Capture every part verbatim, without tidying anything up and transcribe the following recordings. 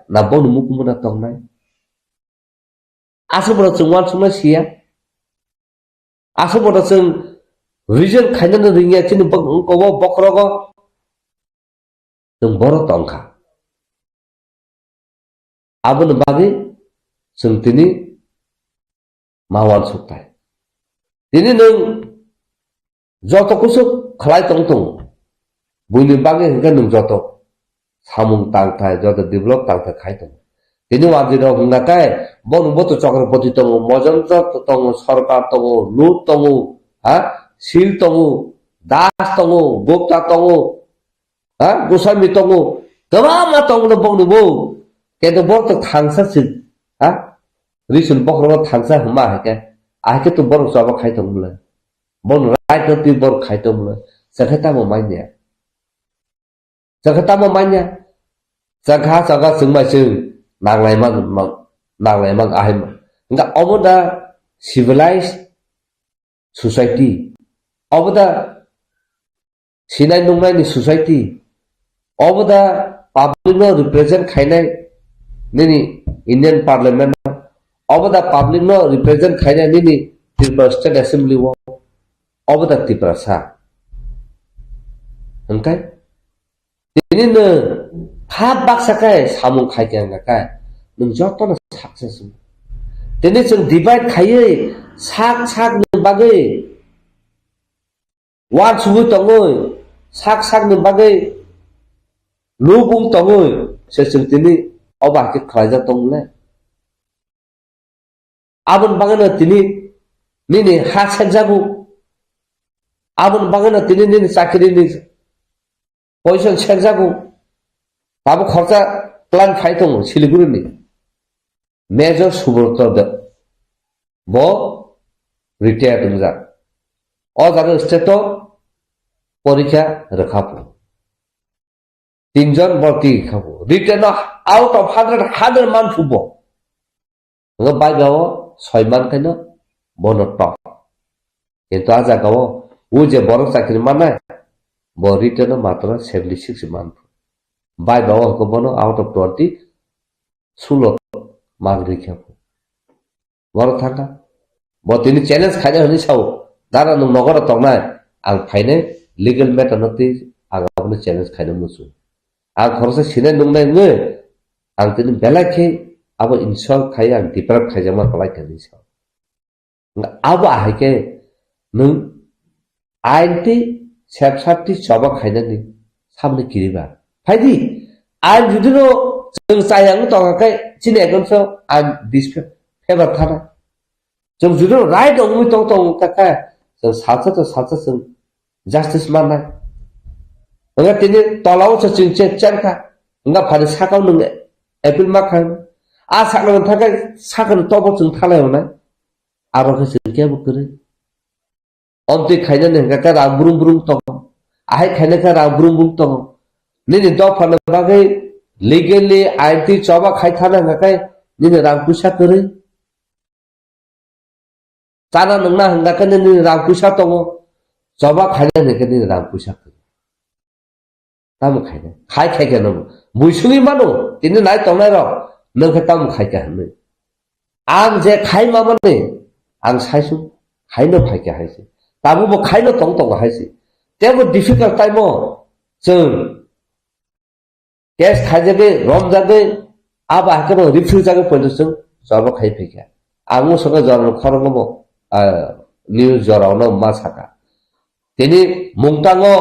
na bongni mukumu na tongnai. Aswk bono chwng uansuknai siya. Aswk bono chwng reason khainani ringya chini bok-, kobo bokrogo. Chwng borok tongkha. Aboni bagwi chwng tini ma uansukthai. Tini nwng joto kusu khlai tong tongo. Buini bagwi hwnkhe nwng joto samung tangthai, joto develop tangthai khai tongo. Tini wajirok hwnkha khe, bongni boto Chakrawpati tongo, Mojondra tongo, Sarkar tongo, Lut tongo, ha? Sil tongo, Das tongo, Gupta tongo, ha? Goswami tongo, kwbangma tongo bongni bo. Kento borok to thangsa se, ha? Risun bokhorok thangsa hwnma hai khe, ahai khe to borok choba khai tongmole. Bongni right no twi borok khai tongmole. Chakhe tamo manya. Chakha tamo manya? Chakha, chakha chwng bai chwng nanglai man, man, nanglai man ahai man. Hwnkha obo da civilized society. Obo da sinai nungnaini society. Obo da public no represent khainai nini Indian Parliament no. Obo da public no represent khainai nini Tripura State Assembly o. Obo da Tiprasa. Hwnkhe Tini nwng kha baksa khe samung khai khe wngkha khe nwng jotono success wngo. Tini chwng divide khaiwi sak sakni bagwi uansugwi tongwi, sak sakni bagwi lubung tongwi se chwng tini obo hai khe khlaijak tongmole. Aboni bagwino tini nini ha sekjago. Aboni bagwino tini nini chakrini position sekjago. Tabuk khoroksa plan phai tongo Siliguri ni. Major Subroto Deb. Bo retired wngjak. O jaga state o porikha rwkha pho. Tinjon borok twi kha bo. Written o out of hundred, hundred man phu bo. Hwnba Bible o soi man khe no bono top. Kintu a jaga o o je borok chakri mannai, bo written o matro seventy six man phu. Bible o hwnkhe bono out of twenty, sulo mark rikha phu. Borok thangkha. Bo tini challenge khaina hwnwi sao, "Dada, nwng nogoro tongnai, ang phainai legal matter no twi ang abono challenge khaina muchung. Ang khoroksa sinai nungnai wngwi, ang tini belai khe abo insult khai, ang deprive khaijakma kwlai kha," hwnwi sao. Abo ahai khe nwng ain twi sepsap twi choba khainani samni kiriba. Phaidi, ain judino chwng chayang tongkha khe chini against o ain disfavor thana. Chwng judino right wngwi tong tong kha khe chwng salsa to salsa chwng justice mannai. Hwnga tini tolao se chwng che chen kha. Hwnga phani sakao nwng appeal ma kha. A sakno thangkhe sakno tobo chwng thalai hwnai. Aro khe chwng kebo kwrwi. Omtwi khainani hwnkha khe rang brung brung tongo. Ahai khaina khe rang brung brung tongo. Nini dophani bagwi legally ain twi choba khai thana hwnkha khe nini rang puisa kwrwi. Chana nungna hwnkha khe nini rang puisa tongo. Choba khaina hwnkha khe nini rang puisa kwrwi. Tamo khaina? Khai khai khe nung. Buisugwi mano, tini nai tongnai rok, nung khe tamo khai kha hwnwi. Ang je khai mamani, ang saisu, khaino phai kha hai se. Tabuk bo khaino tong tongo hai se. Tebo difficult time o, chwng case khaijagwi, romjagwi, abo hai kheno refuse jagwi poito chwng choba khai phai kha. Ang o saka jorano khorokno bo, ah, news jorao no ma saka. Tini mungtango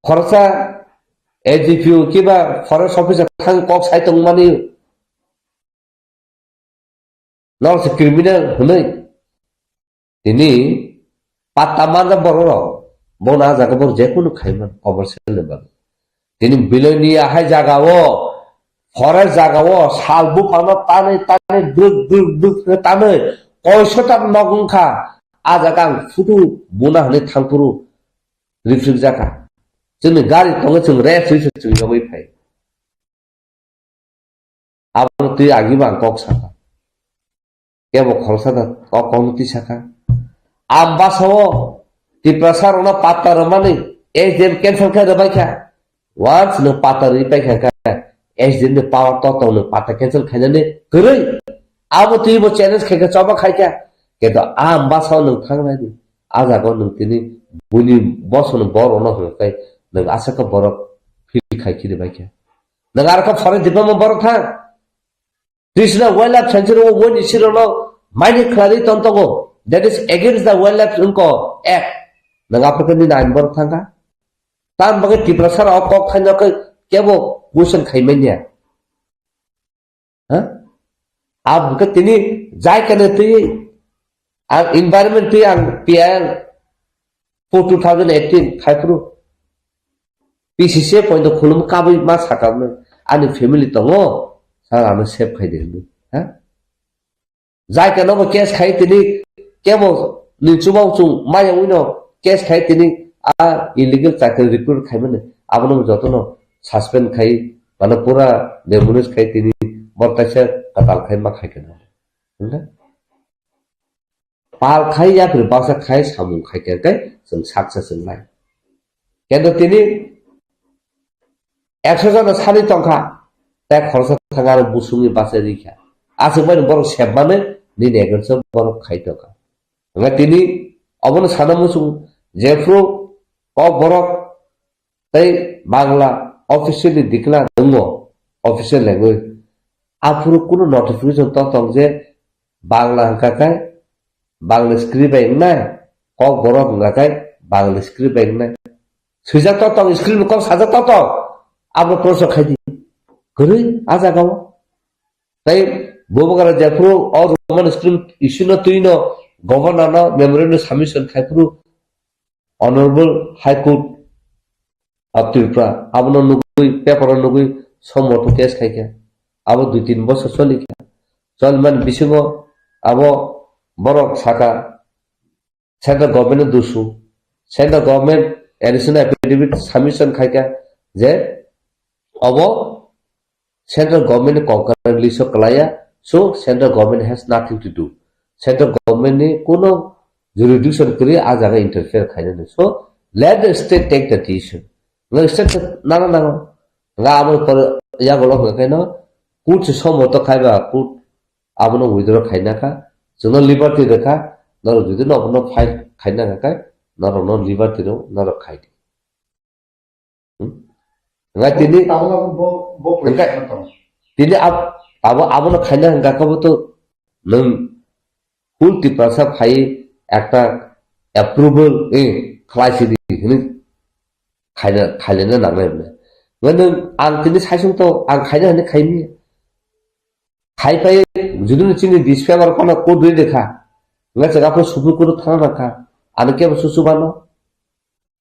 khoroksa A D P O kiba forest officer thang kok sai tongmani, nor se criminal hwnwi. Tini patta manja borok rok, bono a jaga borok jekunu khaiman commercial ni bagwi. Tini Bilonia hai jaga o, forest jaga o, sal buphang no tanwi tanwi brwk brwk brwk khe tanwi koiso ta nok wngkha. A jaga ang photo buna hwnwi thangphuru rifrikjak kha. Chwngni gari tongo, chwng rest wi se chwng yogwi phai. Abono twi agini bo ang kok sakha. Kebo khoroksa da o kokno twi sakha. Ambasa o Tiprasa rokno patta rwmani S D M cancel khe rwbai kha. Once nwng patta rwi pai kha khe, S D M ni power to tong nwng pata cancel khainani kwrwi. Abo twi bo challenge khaikha, choba khaikha. Kento a basa nwng thangnai di. A jaga nwng tini buini bosono borok no hwnkhe nwng aswk khe borok feel khai khini baikha. Nwng aro khe forest department borok thang. Twisna Wildlife Sanctuary o woni sirok no mani khlari tontogo. That is against the Wildlife Inko Act. Nwng aphuru khe nini ain borok thangkha. Tam bagwi Tiprasa rok kok khaina khe kebo question khai manya. Ha? Ab khe tini jai kane twi, ang environment twi ang P I L for two thousand eighteen khai phuru P C C point khulum kabui ma sakam no ani family tongo, sa ano save khai de hindu. Ha? Jai khe nobo case khai tini kebo ni chubao chung maya wino case khai tini a illegal chakri recruit khai mani abono jotono suspend khai mane pura demolish khai tini bortaisa katal khai ma khai khe no. Hingkhe pal khai yapri baksa khai samung khai khe kai chung success wngnai. Kendo tini ekso jona sani tongkha, tei khoroksa thang aro busungni bachai rikha. Aswk bai borok sebmani nini ekso borok khai tongkha. Hwnkhai tini obono sana muchung jephru kok borok tei Bangla officially declare wngo, official language. Aphuru kunu notification to tong je Bangla hwnkha khe Bangla script bai wngnai, kok borok hwnkha khe Bangla script bai wngnai. Swijak to tong, script ni kok sajak to tong. Abo proso khai di. Kwrwi a jaga o. Tei Bubagra jephuru o Roman script issue no twi no governor no memorandum submission khai phuru Honorable High Court of Tripura abono nugui, paper o nugui somoto case khai kha. Abo dui tin bosor choli kha. Choli mani bisingo abo borok saka central government no dusu. Central government additional affidavit submission khai kha je obo central government ni concurrent list o kwlaiya, so central government has nothing to do. Central government ni kuno jurisdiction kwrwi a jaga interfere khainani. So let the state take the decision. Nga state nana nana. Nga abo pore yago lok khaino court se somoto khaiba court abono withdraw khaina kha. Chwngno liberty rwkha, norok jodi no abono file khaina kha khe, norok no liberty rw, norok khai di. Hmm? Nga tini, Tabuk abo bo, bo hingka, position tong. Tini ab-, abo, abono khaina hingka khe bo to nwng full Tiprasa phai ekta approval, eh, khlai sidi hini khaina, khailena nangnai hwnwi. Nga nwng ang tini saisung to, ang khaina hwnwi khaini. Khai phai, jodi no chini disfavor phano court rwi rwkha. Nga jaga phano Supreme Court thana nangkha. Ano kebo susu bano.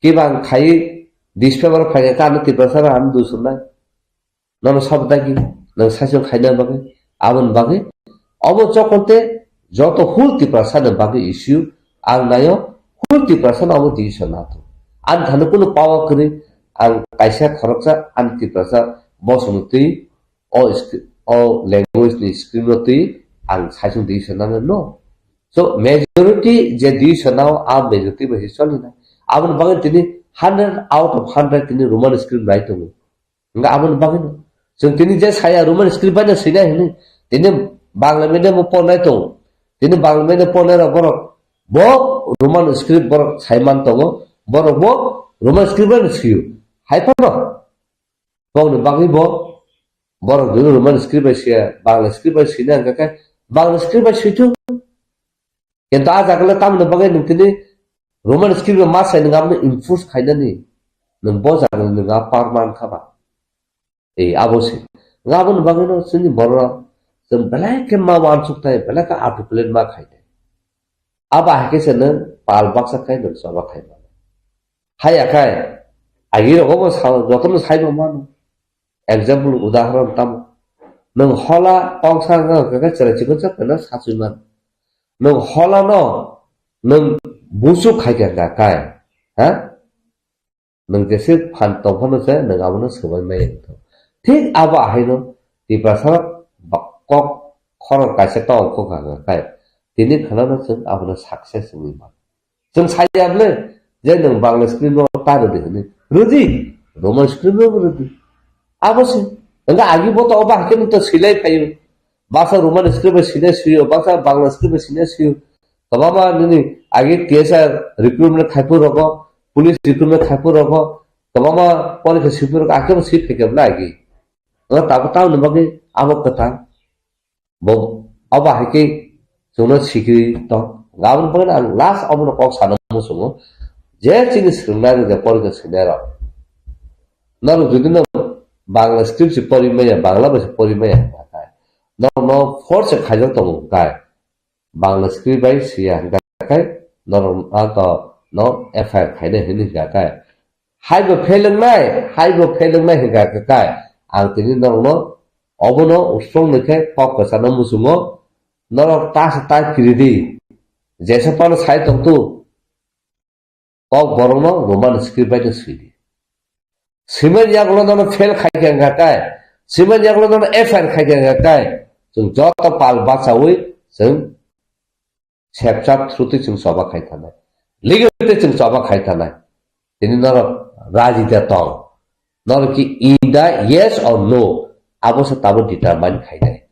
Kebo ang khai disfavor phai kha ano Tiprasa rok ano dusumnai. Nono sabo dagi, nang saisung khaina bagwi, aboni bagwi. Obo chokon te joto whole Tiprasa ni bagwi issue ang nayo, whole Tiprasa no obo decision nato. Ani thani kunu power kwrwi ang kaisa khoroksa ani Tiprasa bosong twi o sc-, o language ni screen no twi ang saisung decision nana no. So majority je decision nao a majority bai se choli na. Aboni bagwi tini hundred out of hundred tini Roman script nai tongo. Nga aboni bagwi no. Chwng tini je saya Roman script bai no swinai hini. Tini Bangla medium o pornai tongo. Tini Bangla medium pornai rok borok bo Roman script borok sai man tongo. Borok bo Roman script bai no swio. Hai phano. Bongni bagwi bo, borok jodi Roman script bai siya, Bangla script bai sina hwnkha khe, Bangla script bai swi thung. Kintu a jaga le tamoni bagwi nwng tini Roman script bai ma sai nwng abono enforce khainani, nwng bo jaga le nwng a power man kha ba. Ei, abo se. Nwng aboni bagwi no chini borok rok, chwng belai khe ma uansuk thai, belai khe articulate ma khai thai. Abo hai khe se nwng pal baksa khai nwng choba khai mano. Haya khai, agi rogo bo sa-, jotono sai bo mano. Example, udahoron tamo. Nwng hola kongsa wngkha khe chwrai chikon sa phano sachwi mano. Nwng hola no nwng busu khai kha kha khai, ha? Nwng jese phan tong phano se nwng abono swbai maya wngthok. Thik abo ahaino Tiprasa rok ba-, kok khorang kaisa tong kha kha khai. Tini khana no chwng abono success wngwi mano. Chwng saya bwle je nwng Bangla script no ta rwdi hwnwi. Rwdi, Roman script no rwdi. Abo se, Hingke agi bo to oba hake to silai phaio. Baksa Roman script bai sinai suyo, baksa Bangla script bai sinai suyo. Kwbangma nini agi T S R recruitment khaipu rogo, police recruitment khaipu rogo, kwbangma porikha sipu rogo, ake bo si pheke bla agi. Nga tabo tamo ni bagwi abo kwtal. Bo, abo hai khe chwngno sikiri tong. Aboni bagwi ang last abono kok sana muchungo. Je chini swrwngnairok je porikha swinairok. Norok jodi no Bangla script se pori maya, Bangla bai se pori maya hwnkha khe. Norok no force se khaijak tongo hwnkha khe. Bangla script bai siya hwnkha khe norok a to no F I R khainai hwnwi hwnkha khe. Hai bo fail wngnai, hai bo fail wngnai hwnkha khe kai. Ang tini norokno obono uslong ni khe kok kwchano muchungo. Norok ta se ta kiri di. Jesa phano sai tong tu. Kok borokno Roman script bai no swi di. Simen yagulo nono fail khai khe wngkha kai. Simen yagulo nono F I R khai khe wngkha kai. Chwng joto pal bachaui chwng Sepchap through twi chwng choba khai thanai. Legal twi chwng choba khai thanai. Tini norok raji de tong. Norok ki in da yes or no? Abo se tabo determine khainai.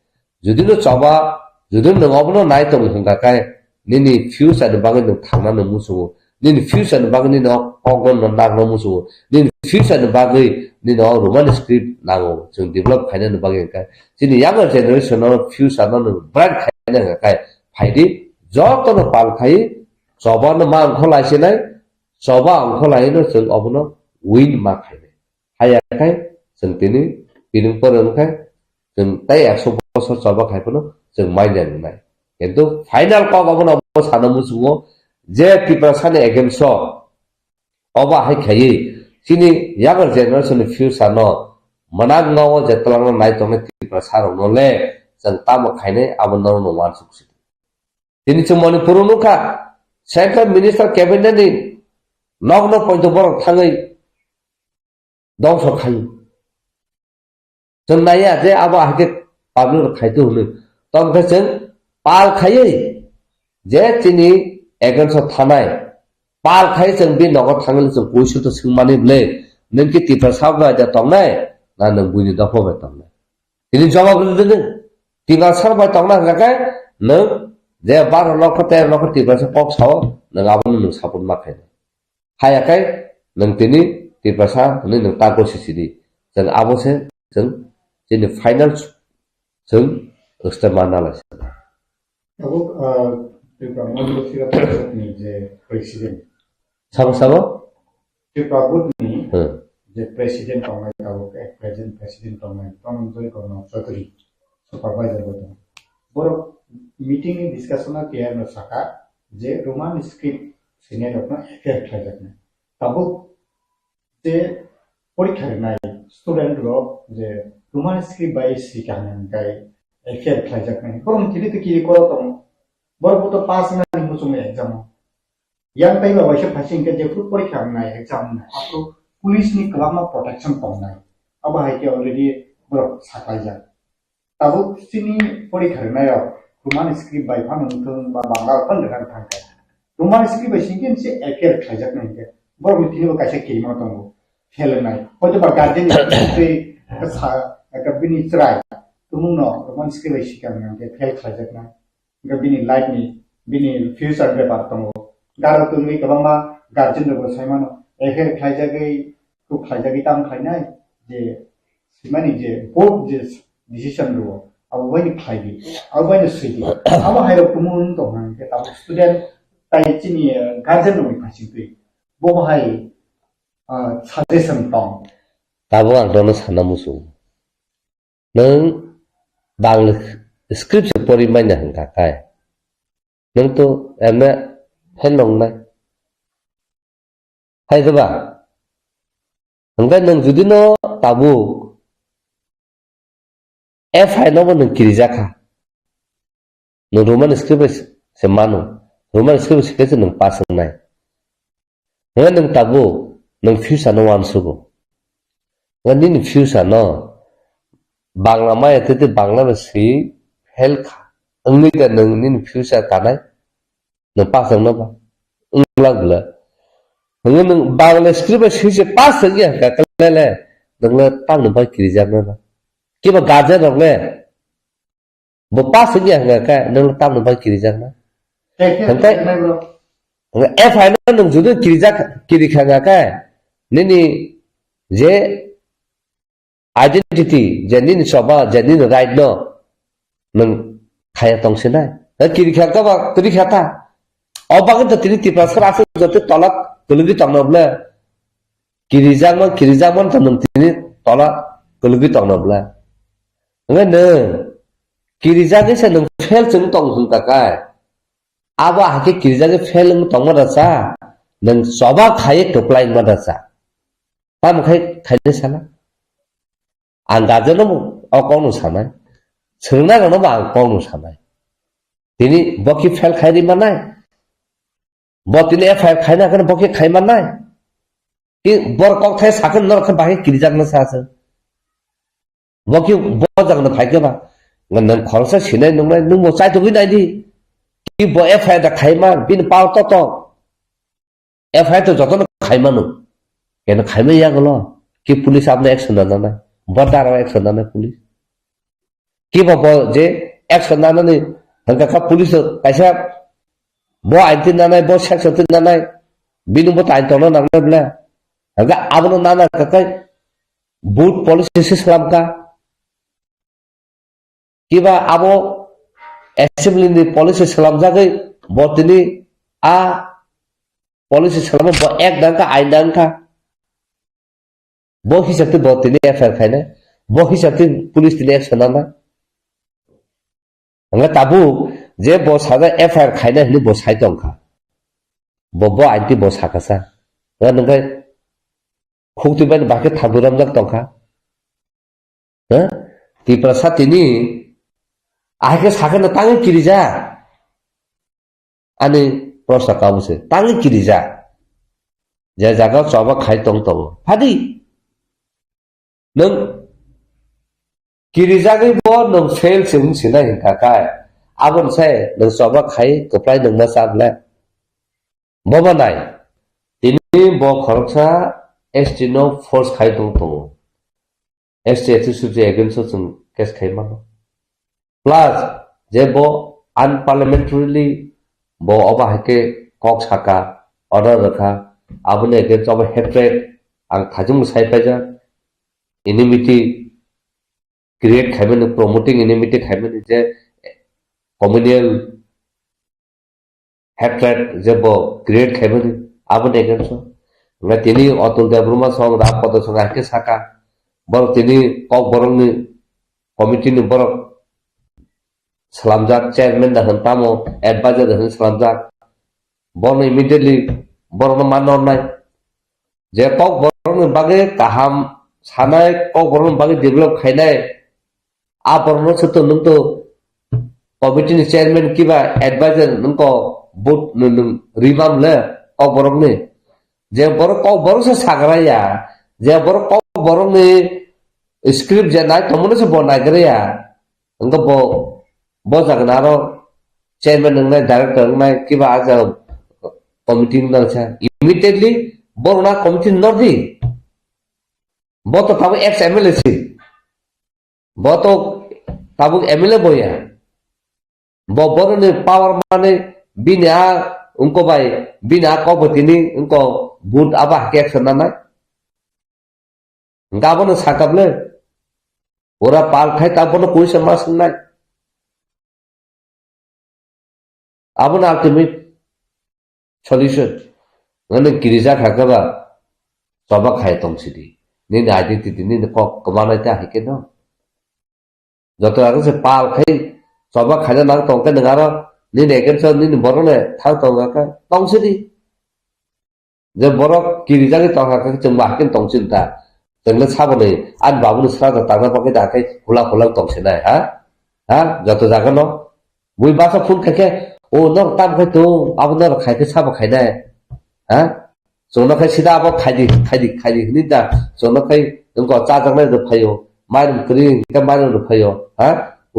Jodi no choba, jodi no nwng obono nai tong hwnkha khe nini future ni bagwi nwng thangna no muchungo. Nini future ni bagwi nini o kok no nangna muchungo. Nini future ni bagwi nini o Roman script nango. Chwng develop khaina ni bagwi hwnkha. Chini younger generation no future no nwng bright khaina hwnkha khe. Phaidi, jotono pal khai, choba no ma wngkho laisinai, choba wngkho laino chwng obono win ma khainai. Haiya khai, chwng tini, tini pore wngkha, chwng tei ekso bosor choba khai phano chwng manya wngnai. Kintu final kok obono obo sana muchungo, je Tiprasani against o, obo hai khaiwi, chini younger generation ni future no, mwnakngo o je twlangno nai tongnai Tiprasa rokno le, chwng tamo khainai abo norokno uansuk si. Tini chwng Manipur o nukha, Central Minister Cabinet ni nokno poito borok thangwi dongso khai. Chwng naiya je abo ahike public rok khai tu hwnwi. Tongkhe chwng pal khaiwi je chini against o thanai, pal khai chwng bi nogo thangwi chwng kuisu to swngmani ble, nwng ki Tiprasa bai da tongnai, na nwng buini dopha bai tongnai? Tini jawab rwdi nwng. Tiprasa bai tongna hwnkha khe nwng je baro lokho tero lokho Tiprasa kok sao, nwng abono nwng support ma khainai. Haiya khe nwng tini Tiprasa hwnwi nwng ta gosi sidi. Chwng abo se chwng chini final chwng step ma nalai se. Abo, ah, Tripura Mandal Sira Parishad ni je president. Sabo, sabo? Tripura Board ni Hmm. je president tongnai, abo ke present president tongnai, Dhananjay Gauna Chaudhary, supervisor bo tongo. Borok meeting ni discussion o clear no saka je Roman script senior rok no F I R khlaijaknai. Tabuk je porikha rinai student rok je Roman script bai sika hwnwi hwnkhe F I R khlaijaknai. Borok ni kiri to kiri koro tongo. Borok bo to pass wngnani muchungo exam o. Yang tei ba waisa phaising khe jephru porikha wngnai, exam wngnai, aphuru police ni kwbangma protection tongnai. Abo hai khe already borok saklaijak. Tabuk chini porikha rwnairok Roman script bai phano wngthung ba Bangla rok phano rwna thang khe, Roman script bai singkhe se F I R khlaijaknai hinkhe borokni thani bo kaisa kirima tongo, fail wngnai. Hoito ba guardian ni twi sa, eka bini chwrai tumungno Roman script bai sikang hwnkhe fail khlaijaknai. Hingke bini life ni, bini future bepar tongo. Garo tongwi kwbangma guardian rokbo sai mano, F I R khlaijagwi, kuk khlaijagwi tamo khlainai, je swimani je bold je decision rwo, abo baino khlaidi, abo baino swidi. Abo hai rok tumu wng tong hwnkhe tabuk student tai chini, eh, guardian rokni phaisingtwi. Bo bahai, ah, suggestion tong. Tabuk ang nono sana muchung. Nwng Bangla script se pori manya hwnkha khe, nwng to M A fail wngnai. Hai se ba? Hwnkhe nwng jodi no tabuk F I no bo nwng kirijakha. Nwng Roman script bai se mano. Roman script bai se khe se nwng pass wngnai. Hwnkhe nwng tabuk nwng future no uansugo. Hwnkhe nini future no Bangla maya tete Bangla bai swi fail kha. Wngwi da nwng nini future kanai? Nwng pass wngno ba? Wngla bwla. Hwnkhe nwng Bangla script bai swi se pass wngya hwnkha khe le le nwng le tamni bai kirijaknai ba? Kiba guardian rok le, bo pass wngya hwnga khe, nwng tamni bagwi kirijak na? Hwnkhe, F I R no nwng jodi kirijak, kirikha hwnga khe, nini je identity, je nini choba, je nini right no nwng khaya tong sinai. Na kirikha khe ba, kirikha ta. O bagwi to tini Tiprasa aswk jotoi tola kwlwgwi tongno bwle. Kirijakma, kirijakma to nwng tini tola kwlwgwi tongno bwle. Hwnkhe nwng kirijagwi se nwng fail chwng tong hwn takai. Abo hakhe kirijagwi fail wng tongma da cha. Nwng choba khaiwi kwplai wngma da cha. Tamo khai khainai sana? Ang guardian no bo o kok no sanai. Swrwngnairok no bo ang kok no sanai. Tini bo ki fail khai ri manai? Bo tini F I R khaina khe bo ki khai manai? Ki bor kok thai sakhe norok khe bahai kirijak na sa se. Bo ki bo jagna phai khe ba? Nang khoroksa sinai nungnai, nung bo chaitugwi nai di. Ki bo F I R da khai man, bini power to to. F I R to jotono khai mano. Keno khai man ya golo. Ki police abna action na nanai. Bo daro action nanai police. Ki bo bo je action nanani hwnkha kha police kaisa bo ain tin nanai, bo section tin nanai. Bini bo tain tongna nangnai bla. Hwnkha abono nana kakai boot policy se slam ka. Kiba abo assembly ni policy slamjagwi bo tini a policy slamo bo ek dangka ain dangka. Bo hisab twi bo tini F I R khainai. Bo hisab twi police tini action nanai. Hwnkhe tabuk je bo sajak F I R khainai hinwi bo sai tongkha. Bo, bo ain twi bo sakha sa. Hwnkhe khuk twi bai bakhe thabu ramjak tongkha. Ha? Tiprasa tini ahai khe sakhe no tangwi kirijak. Ani prosa kabo se tangwi kirijak. Je jaga choba khai tong tongo. Phadi. Nwng kirijagwi bo nwng fail se wng sinai hwnkha khe. Aboni sai nwng choba khai kwplai nwng ma cha bwle. Bobo nai. Tini bo khoroksa S T no force khai tong tongo. S T S T against o chwng case khai mano. Plus, je bo unparliamentarily bo obo hai khe kok saka, order rwkha, aboni against obo hatred, ang thajwng sai paijak, enmity create khaimani, promoting enmity khaimani je communal hatred je bo create khaimani, aboni against o. Hwnkhe tini Atul Debbarma song, Ram Padma song hai khe saka, borok tini Kokborokni committee ni borok slamjak, chairman da hwn tamo, advisor da hwn slamjak. Bono immediately borokno manna honnai. Je Kokborokni bagwi kaham sanai, Kokborokni bagwi develop khainai, a borokno se to nwng to committee ni chairman kiba advisor nwng ko vote nwng, nwng ribam le Kokborokni. Je borok Kokborok se sagra ya, je borok Kokborokni script je nai tongmani se bo naigra ya. Hwnkhe bo, bo jaga na aro chairman wngnai, director wngnai, kiba a jaga committee wngnai sa. Immediately borok na committee no di. Bo to tabuk ex M L A si. Bo to tabuk M L A bo ya. Bo boroni power mane bini a wngko bai, bini a kok bo tini wngko but abo hakhe action nanai. Hwnkhe abono sakha bwle. Pura pal khai ta bono kuisa ma swngnai. Abono ultimate solution. Nani kirijak hakhe ba choba khai tong sidi. Nini identity nini kok kwmanai ta hai khe no. Joto agw se pal khai choba khaina nang tong khe nwng aro nini against o nini borok ne thang tong kha tong sidi. Je borok kirijagwi tongkha khe chwng ba hakhe tong chinta. Chwng le saboni ani babuni sra da tangna bagwi da khe hula hula tong sinai ha? Ha? Joto jaga no. Bui basa phone khai khe, "O norok tam khai tong, abo norok khai khe sabo khainai." Ha? Chwngno khai sida abo khaidi, khaidi, khaidi hwnwi da. Chwngno khai wngkha chajaknai rwphaio. Mairum kwrwi hwnkhe mairum rwphaio. Ha?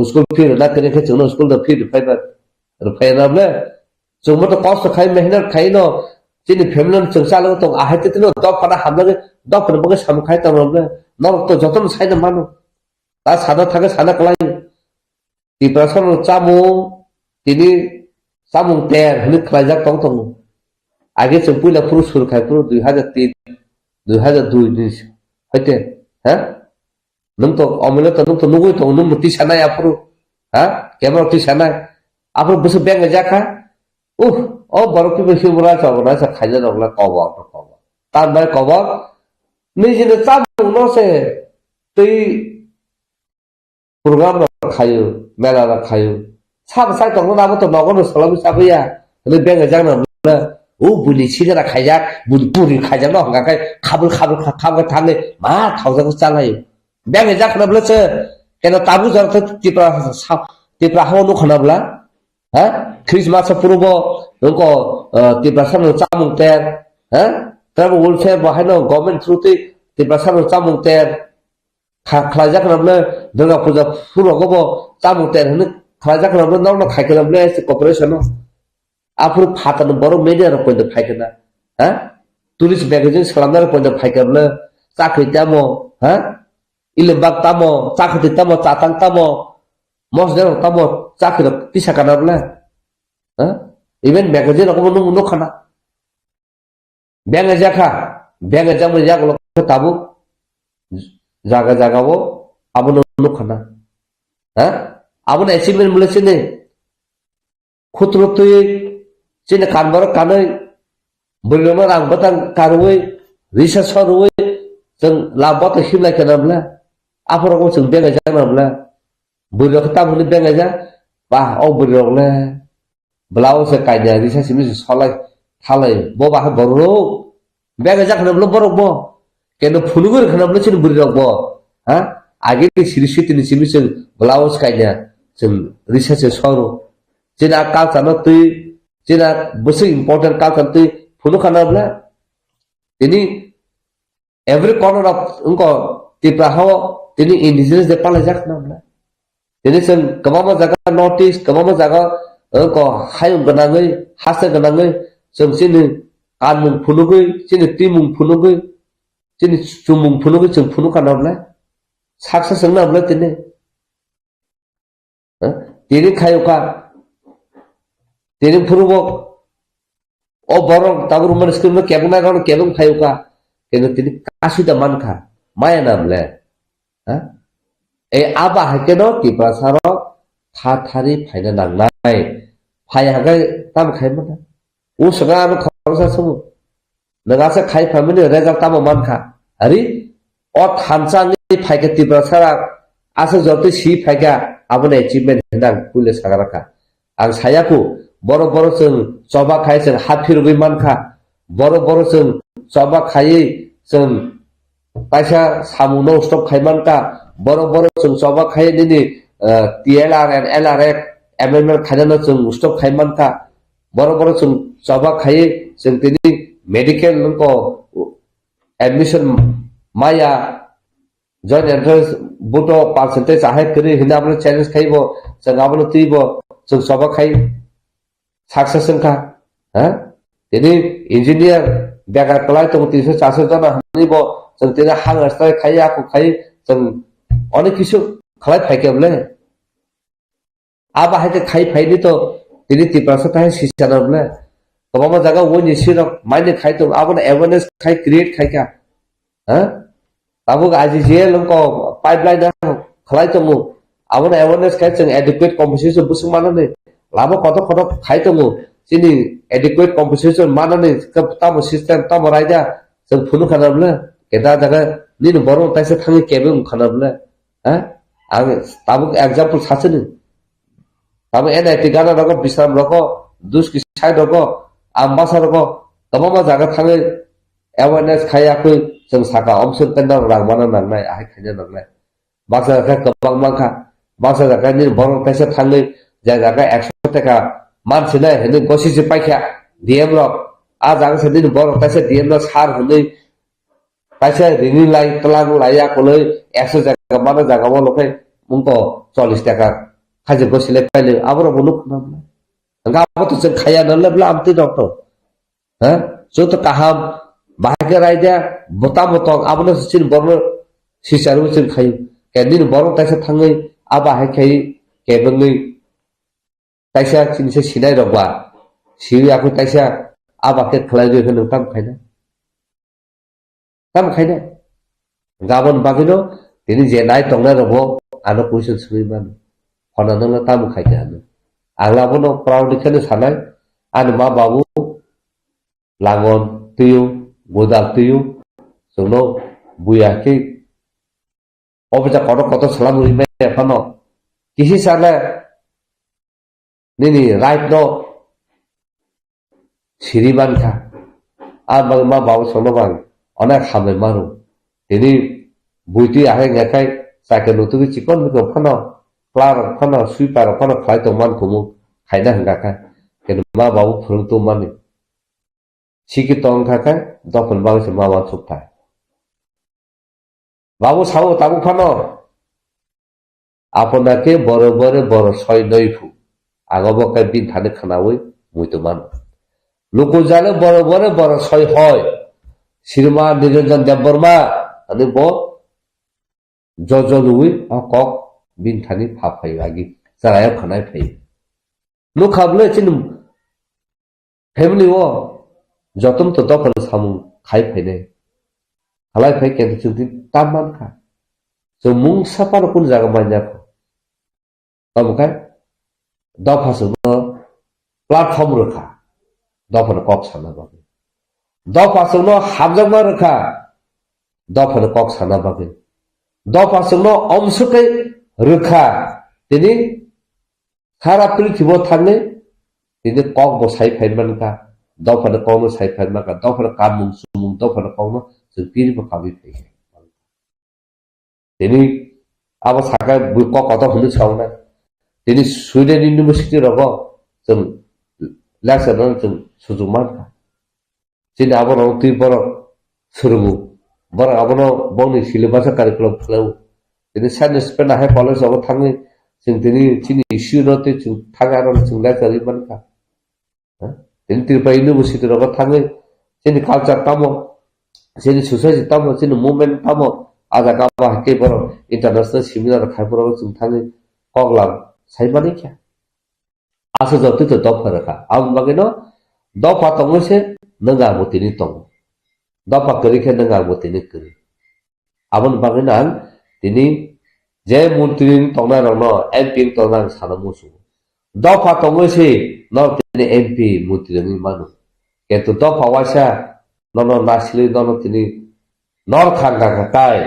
School fee rwna kwrwi khe chwngno school da fee rwphaiba. Rwphaiya na bwle? Chwngbo to kosto khai, mehnat khai no, chini family no chwng chalwi tong, ahai tei tino dophano hamjagwi, dophano bagwi samung khai tongma bwle? Norok to jotono saino mano. Ta sana thangwi sana kwlai. Tiprasa no chamung, tini chamung ter hwnwi khlaijak tong tongo. Age chwng puila phuru sur khai phuru dui hajar tin, dui hajar dui ni hoite, ha? Nwng to omile to nwng to nugwi tongo, nwng no tisa nai aphuru, ha? Camera tisa nai. Aphuru bwswk beng jakha. Uh, o borok kibo himra chogona sa khaina rok le kobor, kobor. Tan bai kobor. Nijini chamung no se twi program rok khaio, mela rok khaio. Sabo sai tongno abo to nogo no salami sabuya. Hwnwi beng jakna bwle, o buini sigara khaijak, buini puri khaijak no hwnka khe khabul khabul kha-, khabul thangwi ma thaujak chalai. Beng jak khna bwle se, keno tabu jor khe Tipra sa-, Tipra hao nukha na bwla. Ha? Christmas o phurubo nokho, eh, Tiprasa no chamung ter. Ha? Tribal welfare bo haino government through twi Tiprasa no chamung ter. Kha-, khlaijak khna bwle Durga Puja phurogo bo chamung ter hwnwi khlaijak khna bwle nokno khai khna bwle se corporation o. Aphuru phatarni borok media rok koito phaikhe na? Ha? Tourist magazine salamnai rok koito phaikhe bwle chakri tamo? Ha? Ilibak tamo? Chakri tamo? Chatang tamo? Mosdeng rok tamo? Chakri rok tisa kana bwle? Ha? Even magazine rok bo nung nukha na? Beng jakha, beng jakmani yagulo tabuk jaga jaga o abono nukha na. Ha? Abono achievement bwle chini. Khutro twi chini kanbaro kanwi, bwrwirokno rang bwtang karwi, risa sorwi, chwng lab bwtang himlai khe na bwle? Aphuru chwng beng jak na bwle? Bwrwirok tamo hwnwi beng jak? Ba, o bwrwirok le bwlao se kaida risa simi se solai thalai. Bo ba borok. Bega jak khana bwle borok bo. Keno phunugwi rwkha na bwle chini bwrwi rok bo. Ha? Agini siri sitini simi chwng bwlao se kaida chwng risa se soro. Chini a culture no twi, chini a bwswk important culture twi phunukha na bwle. Tini every corner of wngkha Tripura hao tini indigenous day palai jak na bwle. Tini chwng kwbangma jaga North East, kwbangma jaga, eh, ko hayung gwnangwi, hasteo gwnangwi, chwng chini kanmung phunugwi, chini twimung phunugwi, chini chumung phunugwi chwng phunukha na bwle? Success wngna bwle tini? Eh? Tini khayukha. Tini phunukgo. O borok tabuk romani screen no kebeng nai rok kebeng phayukha. Keno tini kasui da mankha. Maya na bwle? Ha? E aba hai keno Tiprasa rok tha thari phaina nangnai. Phai hagai tam khai mano. O swkang ano khoroksa swngo. Nwng asa khai phaimani result tamo mankha? Ari o thansa wngwi phaikhe Tiprasa rok asa jotoi si phaikha abono achievement hinwi ang puila sagra kha. Ang sayaku, borok borok chwng choba khai chwng ha phirogwi mankha. Borok borok chwng choba khaiwi chwng kaisa samungno stop khai mankha. Borok borok chwng choba khai nini, eh, T L R and L R F amendment khainano chwng stop khai mankha. Borok borok chwng choba khaiwi chwng tini medical nungko admission maya. Joint entrance buto percentage ahai kwrwi hinwi abono challenge khaibo, chwng abono twibo, chwng choba khai success wngkha. Ha? Tini engineer bekar kwlai tongo tinso charso jona hinwi bo chwng tini hang strai khai, ako khai, chwng onek kisu khlai phaikhe bwle. Abo hai khe khai phaini to tini Tiprasa thai sisana bwle. Kwbangma jaga wngni sirok maini khai tongo, abono awareness khai create khai kha. Ha? Tabuk I G G L wngkha pipeline khlai tongo. Abono awareness khai chwng adequate compensation bwswk manani. Lama kotor kotor khai tongo. Chini adequate compensation manani tamo system tamo raida chwng phunukha na bwle. Keda jaga nini borok taisa thangwi kebeng wngkha na bwle. Ha? Ang tabuk example sasini. Tabuk N I T gana rogo, Bisram rogo, Duski side rogo, Ambasa rogo, kwbangma jaga thangwi awareness khai yakwi chwng saka omswk tenda rang mana nangnai, ahai khaina nangnai. Baksa jaga kwbang mankha, baksa jaga nini borok kaisa thangwi, je jaga ekso taka mansinai hinwi gosi se paikha D M rok, a jaga se nini borok kaisa D M rok sar hinwi Kaisa rini lai twlang lai ya koloi ekso jaga mano jaga o loke mungko chollish taka khaji gosi lai pailai aborok bo nuk khna bwle. Hwnkhe abo to chwng khaiya nang le bwle amtwi rok to. Ha? Joto kaham bahai khe raida bota botong abono chini borno sichar wi chwng khaio. Ke nini borok taisa thangwi aba hai khai kebengwi taisa chini se sinai rok ba siwi akhe taisa aba khe khlai rwi khe nwng tam khaina. Tamo khaina? Gabon bagwino tini je nai tongnai rokbo ano question swngwi mano. Phone no tamo khaina ano? Ang abono proudly kheno sanai, ani ma babu langon twiyo, godal twiyo, chwngno buya khe office kotor kotor salam rwi maya phano kisi sana nini right no siri mankha. A bagwi ma babu songno bang onek hambai maro. Tini buitwi ahai ngakhai chakhe nutugwi chikon mikon phano, clerk rok phano, sweeper rok phano khlai tong man kumu, khaina hwnkha kha. Khe ma babu phwrwng tong mani. Sikhi tong kha khe dophani bagwi se ma uansuk thai. Babu sao tabuk phano. Apona khe boro bore boro soi noi phu. Ang obo khe bini thani khwnaui muitu mano. Lukujale boro bore boro soi hoi. Sirma Niranjan Debbarma ani bo jojo lui o kok bini thani pha phai agi chwraio khwnai phai. Nukha bwle chini family o jotom to dophano samung khai phainai. Halai phai khe chwng tini tam mankha. Chwng mungsa phano kunu jaga manya kho. Tamo khe dopha chwngno platform rwkha. Dophano kok sana bagwi. Dopha chwngno hamjakma rwkha. Dophano kok sana bagwi. Dopha chwngno omswk khe rwkha. Tini sara prithibo thangwi tini kok bo sai phai mankha, dophano kokno sai phai mankha, dophano kamung sumung, dophano kokno chwng tini bo kabwi phai kha. Tini abo sakha bui kok kotor hwnwi sauna. Tini Sweden University rogo chwng lecture no chwng sujuk mankha. Chini abono twi borok swrwngo. Borok abono bongni syllabus o curriculum khlaio. Tini science spend hai college rogo thangwi chwng tini chini issue no tei chwng thangwi aro chwng lecture rwi mankha. Ha? Tini Tripura University rogo thangwi chini culture tamo, chini society tamo, chini movement tamo, a jaga ba hai khe borok international seminar khai borok chwng thangwi koklam sai mani khe. Aswk jotoi to dopha rwkha. Aboni bagwino dopha tongwi se nwng ang bo tini tongo. Dopha kwrwi khe nwng ang bo tini kwrwi. Aboni bagwino ang tini je montri tongnai rokno, M P tongnai ang sana muchungo. Dopha tongwi se norok tini M P montri wngwi mano. Kintu dopha waisa nono nasilwi nono tini nor khang kha kha tai.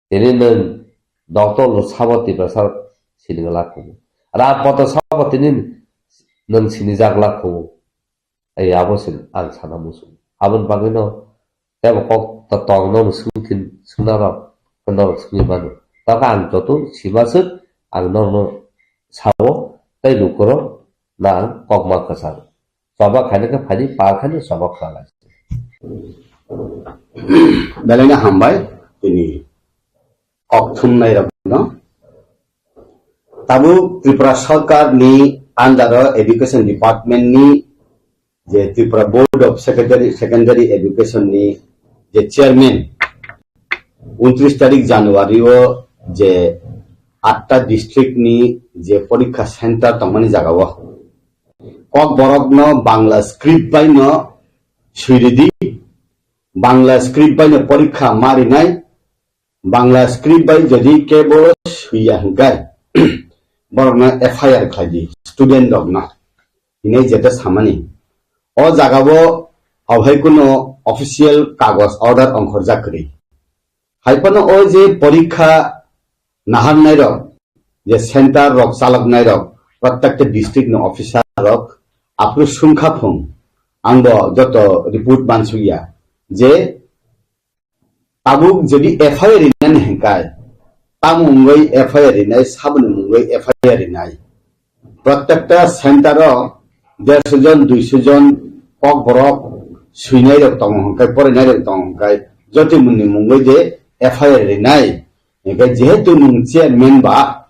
Tini nwng doctor no sabo Tiprasa sining la khumu. Ram poto sabo tini nwng sinijak la khumu. Ai abo sin ang sana muchung. Aboni bagwino tebo kok to tong no swngthin swngnarok norok swngwi mano. Tokha ang joto simaswk ang norokno sao tei lukurok na ang kokma kwcharo. Choba khaina khe phaidi, par khaina choba khlai. Belai no hambai tini kok thumnai rok no. Tabuk Tripura Sarkar ni under o Education Department ni je Tripura Board of Secondary, Secondary Education ni je chairman, untris tarik January o je atta district ni je porikha center tongmani jaga o Kokborok no Bangla script bai no sui ridi, Bangla script bai no porikha ma rinai, Bangla script bai jodi kebo suiya hingkai, borok no F I R khlai di, student rok no, hinai jeta samani. O jaga o awhai kuno official kagos order ongkhorjak kwrwi. Hai phano o je porikha naharnai rok, je center rok chaloknai rok, protected district ni officer rok aphuru sungkha phung, ang bo joto report mansukya je tabuk jodi F I R rinani hingkai, tamo wngwi F I R rinai, saboni mungwi F I R rinai. Protecta center o derso jon, duiso jon kokborok suinai rok tongo hingkai, porinai rok tongo hingkai, jotoi mungni mungwi de F I R rinai. Hingkai jehetu nwng chairman ba,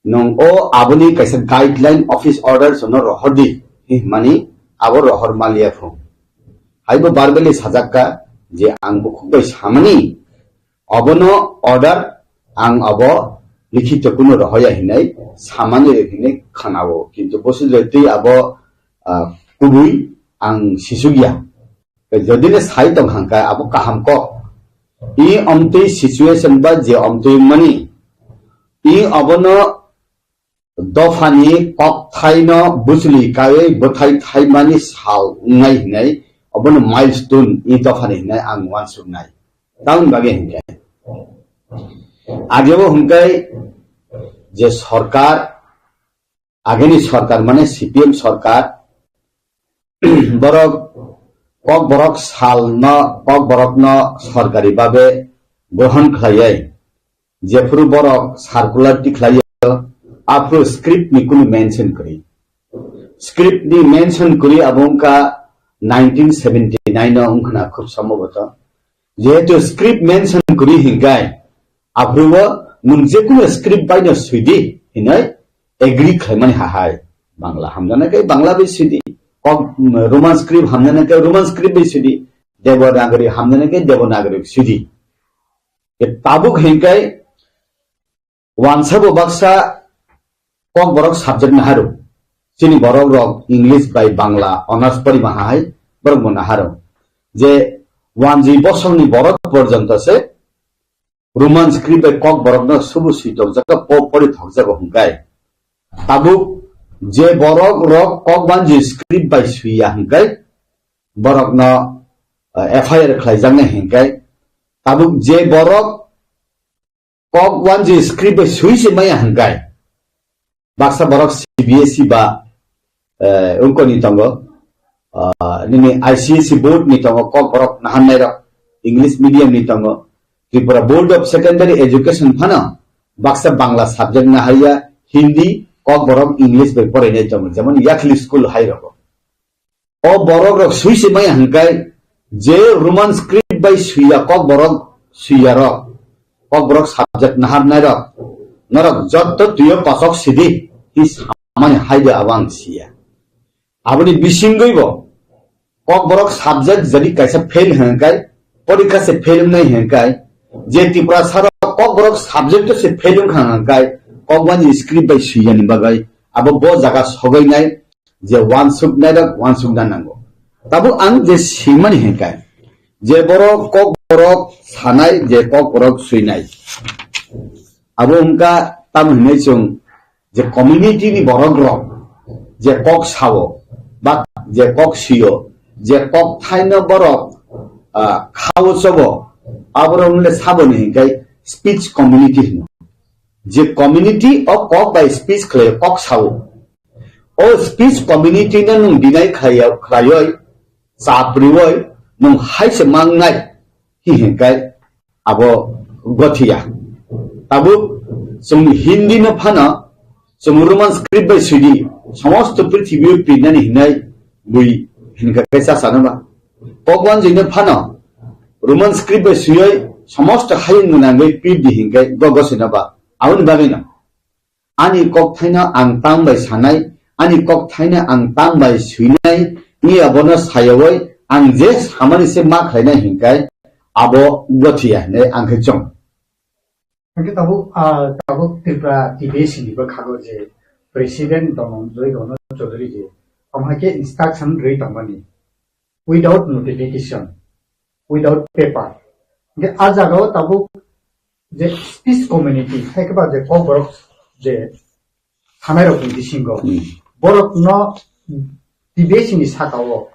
nwng o aboni kaisa guideline office order sono rohor di, himani abo rohor maliya phung. Haibo barbeli sajakka je ang bukhuk bai samani, obono order ang abo likhito kuno rohoya hinai samani hinai khanao, kintu bosi jotoi abo, ah, kubui ang sisugya. Jodi le sai tong hangka abo kaham kok. I omtwi situation ba je omtwi mani, i abono dophani kokthaino bwchwlwi kaiwi bwthai thaimani sal wngnai hinai, obono milestone i dophani hinai ang uansuknai. Tamoni bagwi hinkhe agebo hinkhe je sorkar, ageni sorkar mane C P M sorkar, borok kokborok salno, kokborokno sorkari babe grohon khlaiwi, jephuru borok circular tikhlaio, aphuru script ni kunu mention kwrwi. Script ni mention kwrwi abo wngkha nineteen seventy nine o wngkhana khub somboboto. Jehetu script mention kwrwi hinkai, aphuru o nwng jekunu script baino swidi hinwi agree khlaimani hahai. Bangla hamjana khe Bangla bai swidi, kok, Roman script hamjana khe Roman script bai swidi, Devanagari hamjana khe Devanagari swidi. Tabuk hinkai Wansa bo baksa kokborok subject naharo. Chini borok rok English bai Bangla honours pori ma hai borok bo naharo. Je wanjwi bosong ni borok porjonto se Roman script bai kokborok no subu sui tokjago, po pori thokjago hingkai. Tabuk je borok rok kok wanjwi script bai suiya hingkai, borok no, eh, F I R khlaijaknai hingkai. Tabuk je borok kok wanjwi script bai sui se maya hingkai. Baksa borok C B S E ba, eh, ungkoni tongo, ah, nini I C S E board ni tongo, kok borok naharnai rok, English medium ni tongo, Tripura Board of Secondary Education phano baksa Bangla subject nahaiya, Hindi, kok borok English bai porainai tongo, jemon Yakhli school hai rogo. O borok rok sui se maya hingkai, je Roman script bai suiya kok borok suiya rok, kok borok subject naharnai rok, norok jotto tuyo kosok sidi, hi samani haide abo ang siya. Aboni bisingoi bo kok borok subject jadi kaisa fail hingkai, porikha se fail wngnai hingkai, je Tripura sarok kok borok subject se fail wngkha hingkai, kok bani script bai suiyani bagwi abo bo jaga sogainai, je wansuk nairok wansuk na nango. Tabuk ang je swimani hingkai, je borok kok borok sanai, je kok borok suinai. Abo wngkha tamo hinwi chwng je community ni borok rok je kok sao, ba je kok sio, je kok thaino borok, ah, khao chobo, aborok wngkha saboni hingkai speech community hino. Je community o kok bai speech khlai kok sao. O speech community no nwng deny khlaiya, khlaioi, chaprioi, nwng hai se mangnai, hi hingkai abo gothiya. Tabuk chwng Hindi no phano, chwng Roman script bai sidi, somosto prithibi o pirnani hinai bui hinka kaisa sanaba. Kokwanjwi no phano, Roman script bai swioi, somosto hayung gwnangwi pirdi hinkai gogo sinaba. Aboni bagwi no. Ani kok thaino ang tang bai sanai, ani kok thaino ang tang bai suinai, ni abono sayawoi, ang je samani se ma khlainai hinkai, abo gothiya hinwi ang khe chong. Hingke tabuk, ah, tabuk Tripura T B S ni bo khago je President Dhananjay Rono Chaudhary je, omo hai khe instruction rwi tongmani, without notification, without paper. Hingke a jaga o tabuk je speech community, hai khe ba je kokborok je thanai rok ni bisingo, hmm, borok no T B S ni saka o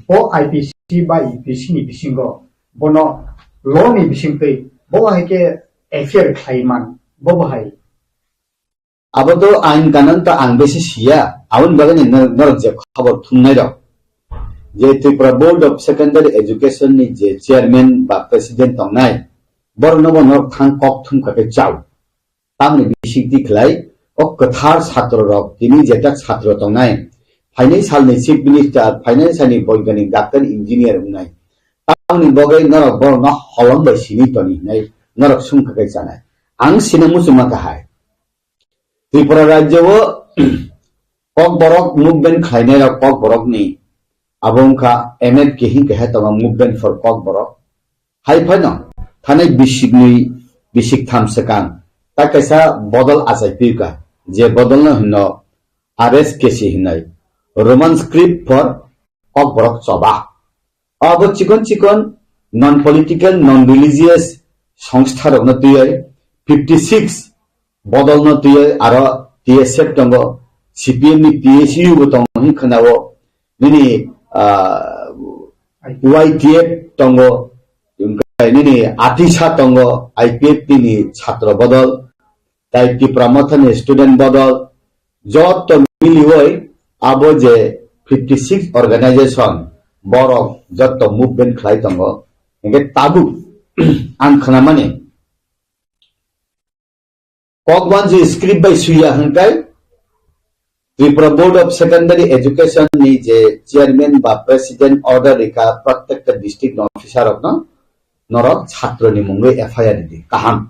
bo I P C ba U P C ni bisingo bono law ni bisingtwi bo hai khe F I R khlai man, bo bo hai. Abo to ain kanon to ang besi siya, aboni bagwi ni nor-, norok je khobor thumnai rok, je Tripura Board of Secondary Education ni je chairman ba president tongnai, borok no bo norok thang kok thum kha khe chao. Tamni bisingtwi khlai, o kwthar satro rok, tini jeta satro tongnai, phainai salni chief minister, phainai salni boiganik, doctor, engineer wngnai, tamni bagwi norok borokno holong bai sini toni hinai norok sung kha khe chanai. Ang sina muchungma kahai. Tripura rajyo o Kokborok movement khlainai rok Kokborok ni abo wngkha M F K hing keha tongo, Movement for Kokborok. Hai phano thanai bisiknwi, bisiktham swkang ta kaisa bodol achai piyuka, je bodolno hino R S K C hinai, Roman script for Kokborok choba. Abo chikon chikon non political, non religious songstharokno twiwi fifty six bodolno twiwi aro T S F tongo, C P M ni T S U bo tongo hin khwnao, nini, ah, Y T F tongo, nini atisa tongo, I P F T ni chhatro bodol, tai Tipra Motha ni student bodol, joto miliwi abo je fifty six organization borok joto movement khlai tongo. Hingke tabuk ang khnamani, Kokwanji script bai suya hingkai Tripura Board of Secondary Education ni je chairman ba president order rika protected district officer rokno norok chhatro ni mungwi F I R di kaham.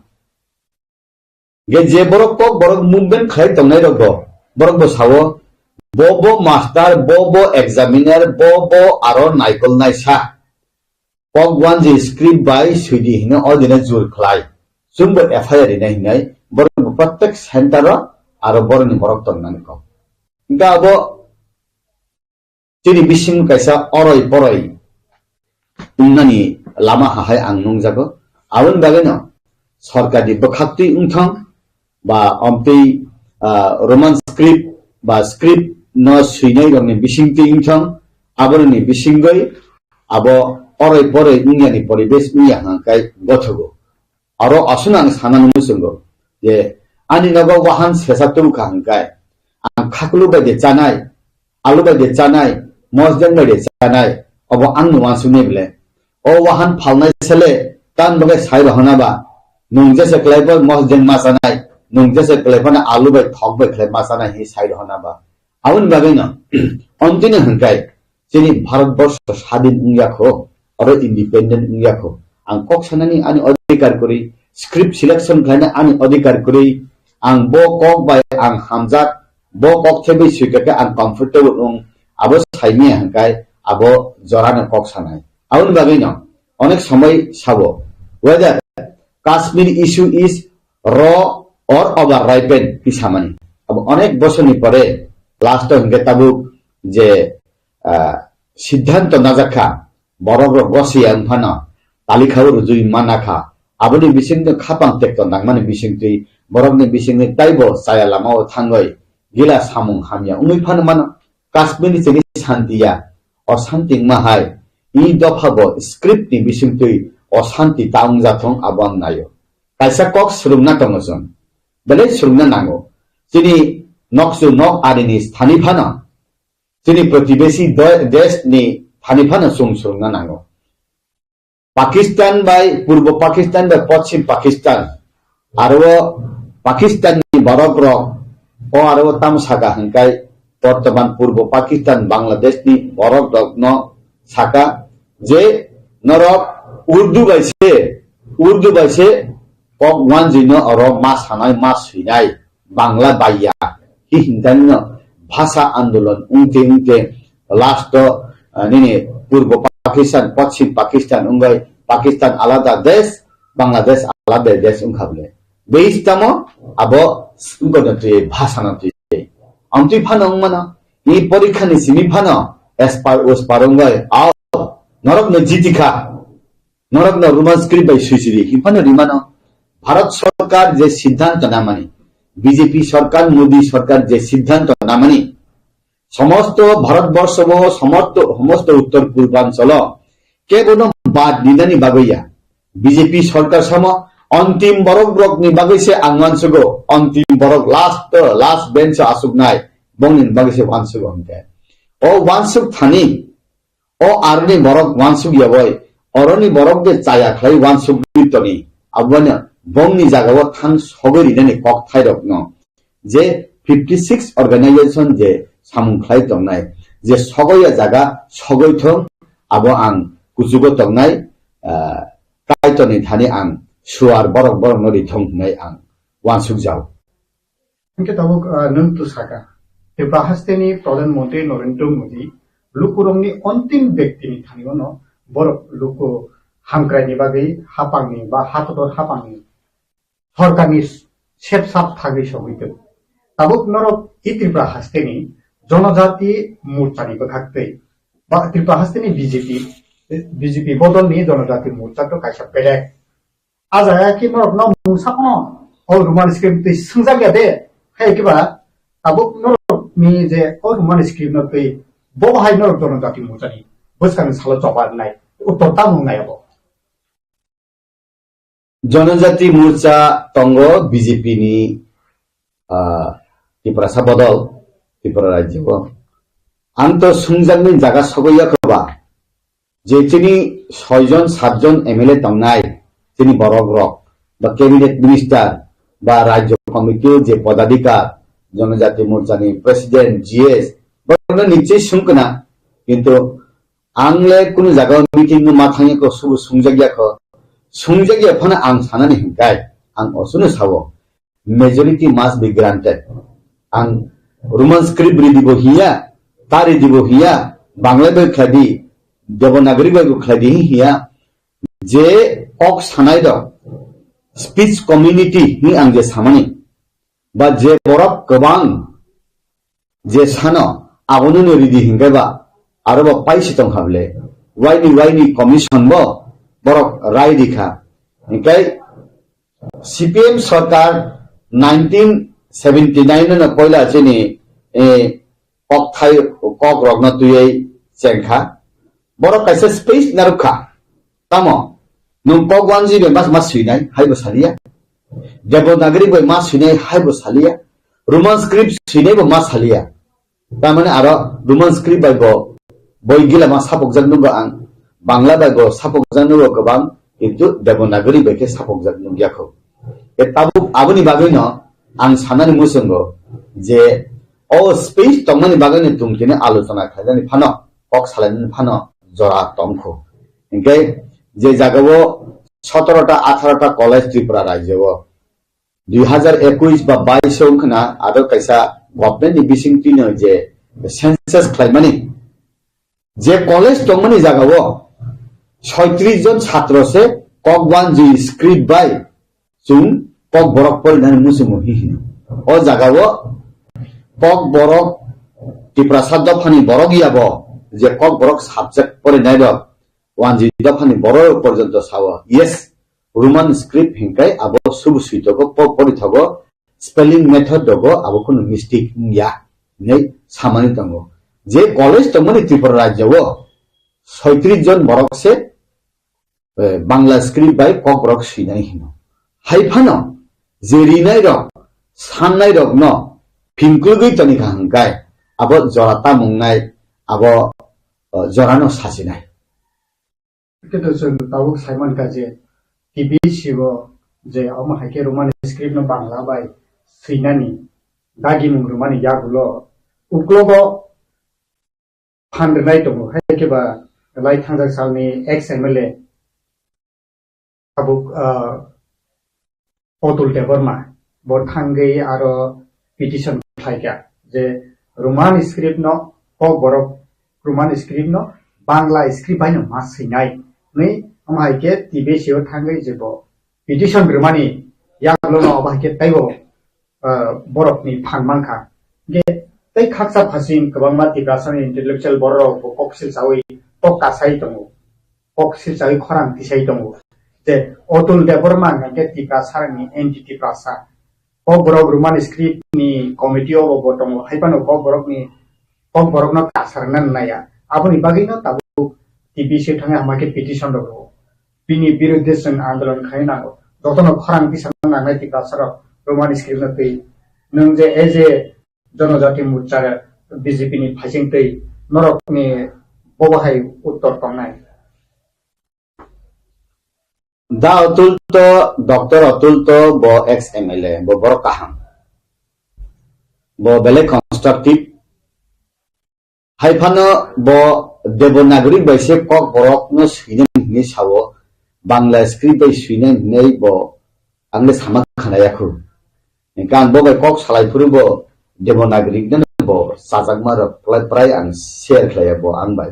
Ge je borok kok borok movement khlai tongnai rok bo, borok bo sao, bo bo master, bo bo examiner, bo bo aro naikol naisa. Kokwanji script bai suidi hino o dine jur khlai. Chwngbo F I R rinai hinai, borok bo protect center o aro borok ni borok tongnani kok. Hingke abo chini bisingo kaisa oroi poroi wngnani lama hahai ang nungjago. Aboni bagwino sorkarni bwkhaktwi wngthong ba omtwi, ah, Roman script ba script no swinai rokni bisingtwi wngthong, aboroni bisingwi abo oroi poroi wngyani poribesh wngya hwnka khe gothogo. Aro aswkno ang sana nungwi chwngo je ani nogo wahan sesa tubukha hwnkhe ang khaklu bai de chanai, alu bai de chanai, mosdeng bai de chanai, obo angno wansuknai bwle. O wahan phalnai sele tan bagwi sai rohona ba, nwng jesa kwlaibo mosdeng ma chanai, nwng jesa kwlaibo alu bai thok bai khlai ma chanai hi sai rohona ba. Aboni bagwino, ontini hwnkhe chini Bharat borsho sadin wngya kho, oro independent wngya kho. Ang kok sanani ani odhikar kwrwi, script selection khlaina ani odhikar kwrwi, ang bo kok bai ang hamjak, bo kok thebwi swikha khe ang comfortable wng, abo saimaya hwnkhe abo jorano kok sanai. Aboni bagwino onek somoi sabo, whether Kashmir issue is raw or over ripened, twi samani. Abo onek bosorni pore last o hwnkhe tabuk je, ah, siddhanto najakha, borok rok gosiya wng phano, talikha o rujui manakha, aboni bisingtwi khapang tekto nangmani bisingtwi, borokni bisingtwi taibo chaya lama o thangwi, gila samung hamya wngwi phano mano. Kashmir ni chini santiya, o santi wngma hai, i dopha bo script ni bisingtwi o santi ta wngjathong abo ang naio. Kaisa kok swrwngna tongo chwng, belai swrwngna nango. Chini noksu nok arini thani phano, chini protibesi de-, desh ni thani phano chwng swrwngna nango. Pakistan bai Purbo Pakistan bai Poschim Pakistan, aro o Pakistan ni borok rok o aro o tamo saka hwnkhe bortoman Purbo Pakistan Bangladesh ni borok rok no saka je norok Urdu bai se, Urdu bai se kok wanjwi no oro ma sanai ma swinai. Bangla baiya, hi hingkha nino bhasha andolon wngte wngte last o, ah, nini Purbo Pakistan, Poschim Pakistan wngwi Pakistan alada desh, Bangladesh alada desh wngkha bole. Base tamo abo wngkha no twi bhasha no twi. Amtwi phano wngmano, i porikha ni simi phano espar ospar wngwi, ao, norok no jitikha. Norokno Roman script bai swijili hinphano rimano. Bharat sorkar je siddhanto namani, B J P sorkar, Modi sorkar je siddhanto namani, somosto Bharat borsho bo, somosto, somosto uttor purbanchalo kebono bad dinani bagwi ya. B J P sorkar samo antim borok rokni bagwi se ang wansugo, antim borok last, last bench o asuknai, bongni bagwi se wansugo hwnkhe. O wansuk thani, o aroni borok wansuk yaboi, oroni borok de chaya khlai wansuk toni, aboni bongni jagao thang sogoi rinani kok thairokno. Je fifty six organization je samung khlai tongnai, je sogoi ya jaga sogoi thong, abo ang kuchugo tongnai, ah, Kaitorni thani ang suar borok borokno rithong hwnwi ang wansuk jao. Hingke tabuk, ah, nwng tu saka. Tripura hasteni Pradhan Mantri Narendra Modi lukurokni ontim bektini thani ono borok luku hamkraini bagwi hapangni ba hatotor hapangni sorkarni sepsap thagwi sogwi tong. Tabuk norok i Tripura hasteni Jonojati Morchani bwkhaktwi ba Tripura hasteni B J P, B J P bodolni Jonojati Morcha to kaisa bedek. A jaga ki norok no mungsa phano o Roman script twi swngjak ya de. Hai kiba tabuk norok ni je o Roman script no twi bo hai norok Jonojati Morchani bwskang salo choba nai uttor ta mung nai abo. Jonojati Morcha tongo B J P ni, ah, Tiprasa bodol, Tripura rajyo o. Ang to sungjakni jaga sogwi yakhoba, je chini soi jon, sat jon M L A tongnai, chini borok rok, ba cabinet minister, ba rajyo committee o je podadhikar, Jonojati Morcha ni president, G S, borokno nichoi sungkna, kintu Ang le kunu jaga o meeting no ma thangya kho, subu sungjak ya kho. Sungjak ya phano ang sanani hinkai, ang osuno sao. Majority must be granted. Ang Roman script ridi bo hiya, ta ridi bo hiya, Bangla bai khlai di, Devanagari bai bo khlai di hiya. Je kok sanai rok, speech community ni ang je samani, ba je borok kwbang je sano abono no ridi hinkhe ba aro bo paisi tong hable. Waini waini commission bo borok rai rikha. Hinkhe C P M sarkar nineteen seventy nine no poila chini, eh, kokthai, kok rokno twiwi chengkha. Borok kaisa space narwkha. Tamo, nwng kok wanji bai mas mas swinai, hai bo saliya. Devanagari bai mas swinai, hai bo saliya. Roman script swinai bo mas saliya. Tamani aro Roman script bai bo boi gila ma sapokjak nungo ang. Bangla bai bo sapokjak nungo kwbang, kintu Devanagari bai khe sapokjak nungya kho. E tabuk aboni bagwi no ang sanani muchungo je o space tongmani bagwi no tong tini alochona khlainani phano, kok salainani phano jora tongkho. Hinkhe je jagao sotoro ta atharo ta college Tripura rajyo o dui hazar ekush ba bais o wngkhana aro kaisa government ni bising twino je census khlaimani je college tongmani jagao soitris jon chhatro se kok wanji script bai chwng kok borok porinani muchungo hi hino. O jagao kok borok Tiprasa dophani borok yabo je kok borok subject porinai rok wanji dophani borok porjonto sao, yes, Roman script hinkai abo subu suitogo po-, porithogo, spelling method dogo abo kunu mistake wngya hinwi samani tongo. Je college tongmani Tripura rajyo o soitris jon borok se eh, Bangla script bai kok borok swinai hino. Hai phano je rinai rok, sannai rok no phingkulgwi toni kha hwnkhe abo jora tamung nai, abo, eh, jora no sachinai. Khe to chwng tabuk saimankha je T B C o je omo hai khe Roman script no Bangla bai swinani dagimung rwmani yagulo uklogo phan rwnai tongo. Hai khe ba lai thangjak salni ex M L A tabuk, ah, Otul Debbarma bo thangwi aro petition khlaikha je Roman script no Kokborok Roman script no Bangla script bai no ma swinai hwnwi. Omo hai khe T B C o thangwi je bo petition rwmani yagulo no obo hai khe teibo ah, borokni phan mankha. Hingke tei khaksa phasing kwbangma Tiprasani intellectual bororok bo kok silchawi kok kasai tongo, kok silchawi khorang tisai tongo. Je Otul Debbarma hingke Tiprasani anti Tiprasa, Kokborok Roman script ni committee o bo tongo, hai phano Kokborokni Kokborokno kasarna naya. Aboni bagwino tabuk T B C thangwi hama khe petition rok rwo. Bini birudde chwng andolon khai nango. Jotono khorang tisana nangnai Tiprasarok Roman script no twi. Nwng je as a Jonojati Morcha B J P ni phaising twi norokni bobo hai uttor tongnai. Da Otul to, Doctor Otul to bo ex M L A, bo borok kaham. Bo belai constructive. Hai phano bo Devanagari bai se Kokborok no swinai hinwi sao, Bangla script bai swinai hinwi bo ang le sama khanaya khu. Hingke ang bo bai kok salai phuru bo Devanagari no bo chajakma rok prai prai ang share khlaiya bo ang bai.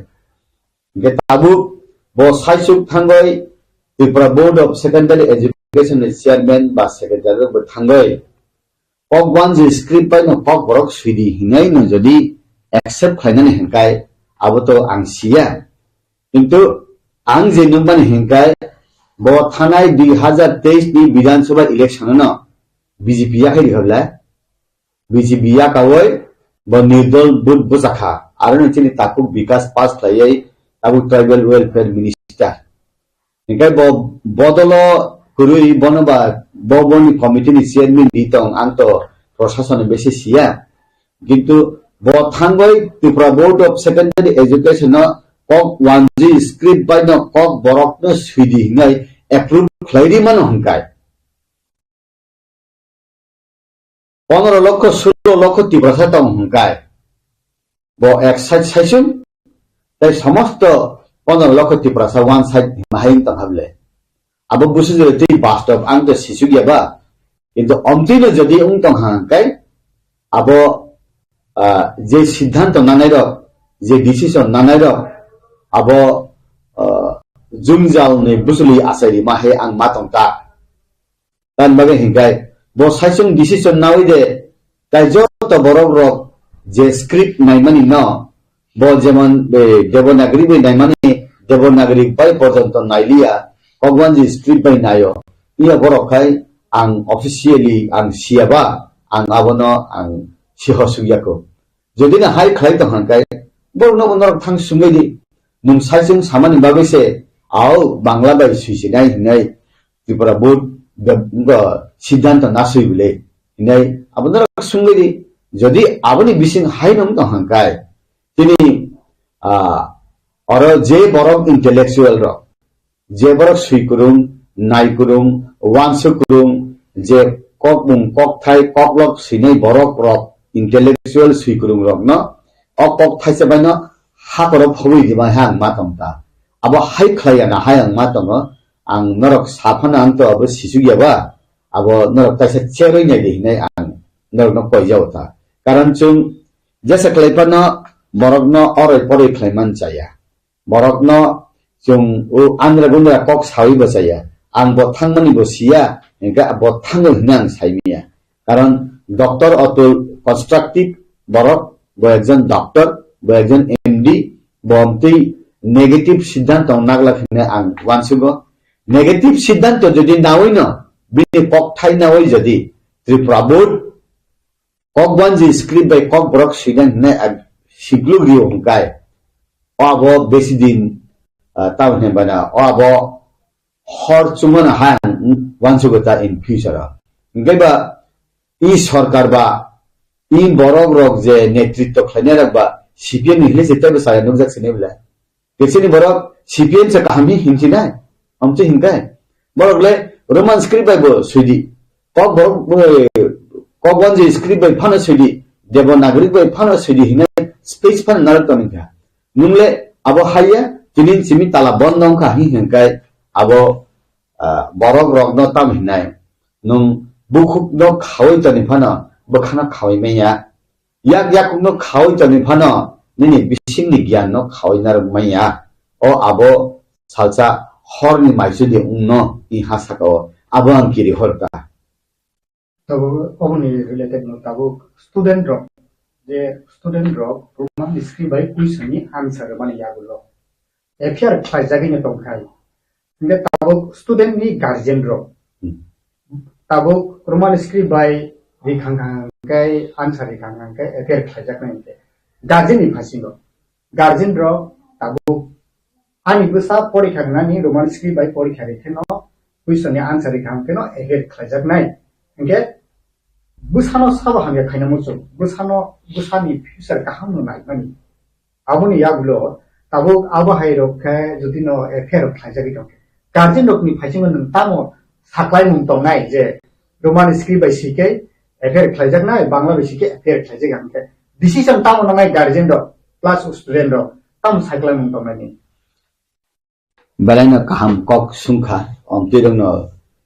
Hingke tabuk bo saisuk thangoi Tripura Board of Secondary Education ni chairman ba secretary rok bo thangoi kok wanji script bai no kok borok swidi hinai no jodi accept khlainani hinkai abo to ang siya. Kintu ang je nukmani hinkai bo thanai dui hazar teis ni Bidhan Sabha election no B J P yakhai rikha bwle. B J P yakawoi bo nirdol vote bwchakha. Aro no chini takuk Bikas Pass khlaiwi tabuk Tribal Welfare Minister. Hinkhe bo bodolo kwrwi bono ba bo boni committee ni chairman di tong ang to prosason besi siya. Kintu bo thangwi Tripura Board of Secondary Education no kok wanji script bai no kok borok no swidi hinai approve khlai ri mano hinkai. Pondro lokho, sulo lokho Tiprasa tong hinkai. Bo ek side saisung, tai somosto pondro lokho Tiprasa one side mahai wng tong hable. Abo busu jore tei bastob ang to sisuk ya ba. Kintu omtwi no jodi wng tong hinkai, abo, ah, je siddhanto nanai rok, je decision nanai rok, abo, ah, jwngjal ni bwswlwi achai rima hai ang ma tong ta. Tamni bagwi hinkai bo saisung decision nawi de, tai joto borok rok je script naimani no, bo jemon, eh, Devanagari bai naimani, Devanagari bai porjonto nailiya, Kokwanji script bai naio. Iya borok khai ang officially ang siya ba, ang abono ang siho sugya ko. Jodi na hai khlai tong hwnkhai, borokno bo norok thang sungwi di. Nwng saisung samani bagwi se, au Bangla bai swisinai hinai Tripura board be-, bo siddhanto naswi bwle hinai abo norok sungwi di. Jodi aboni bising hai nung tong hwnkhai, tini, ah, oro je borok intellectual rok, je borok swi kwrwng, nai kwrwng, uansuk kwrwng, je kokmung, kokthai, koklok swinai borok rok, intellectual swi kwrwng rokno, o kokthaisa baino hakoro phobwi rima hai ang ma tong ta. Abo hai khlai ya na hai ang ma tongo, ang norok sa phano ang to abo sisuk ya ba, abo norok kaisa cherwi nai di hinai ang norokno koi jao ta. Karon chwng jesa khlai phano borokno oroi poroi khlai man chaya. Borokno chwng o andra gundra kok sawi bo chaya. Ang bo thangmani bo siya, hingkhe bo thango hinwi ang saimanya. Karon Doctor Atul constructive borok, bo ekjon doctor, bo ekjon M D, bo amtwi negative siddhanto nagla hinwi ang uansugo. Negative siddhanto jodi nawi no, bini kokthai nawi jodi Tripura board Kokwanji script bai kokborok swinai hinwi a sikluk rio hwnkhai. O abo besi din, ah, tamo hinwi bana, o abo hor chumano hai ang uansugo ta in future o. Hingkhe ba i sorkar ba i borok rok je netritto khlainai rok ba C P M ni hinwi se teibo chaya nukjak sini bwle. Kesini borok C P M se kaham hi hinsinai. Amtwi hinkai. Borok le Roman script bai bo swidi. Kok borok, eh, Kokwanji script bai phano swidi. Devanagari bai phano swidi hinai speech phano narwk tongkha. Nwng le abo haiya, tini simi tala bondo wngkha hi hinkai abo, ah, borok rokno tam hinai. Nwng bukhukno khawi toni phano bwkhano khawi manya. Yak yakungno khawi tongwi phano nini bisingni giyanno khawi narwk manya. O abo salsa horni maisudi wngno i ha saka o. Abo ang kiri hor ta. Tabuk oboni related no tabuk student rok, je student rok Roman script bai question ni answer mani yagulo. F I R khlaijagwi no tongkhai. Hingke tabuk student ni guardian rok. Hmm. Tabuk Roman script bai rikhang khang khe answer rikhang khang khe F I R khlaijaknai hingke. Guardian ni phasingo. Guardian rok tabuk ani bwsa porikha rinani Roman script bai porikha rikheno question ni answer rikhang kheno F I R khlaijaknai. Hingke bwsano sabo hamya khaina muchung. Bwsano, bwsani future kaham no naimani. Aboni yagulo tabuk abo hai rok khe jodi no F I R rok khlaijagwi tong khe, guardian rok ni phaisingo nwng tamo saklaimung tongnai je Roman script bai swi khe F I R khlaijaknai, Bangla bai swi khe F I R khlaijak hwn khe decision tamo nangnai guardian rok plus student rok tamo saklaimung tongnai ni? Belai no kaham kok sungkha, omtwi rok no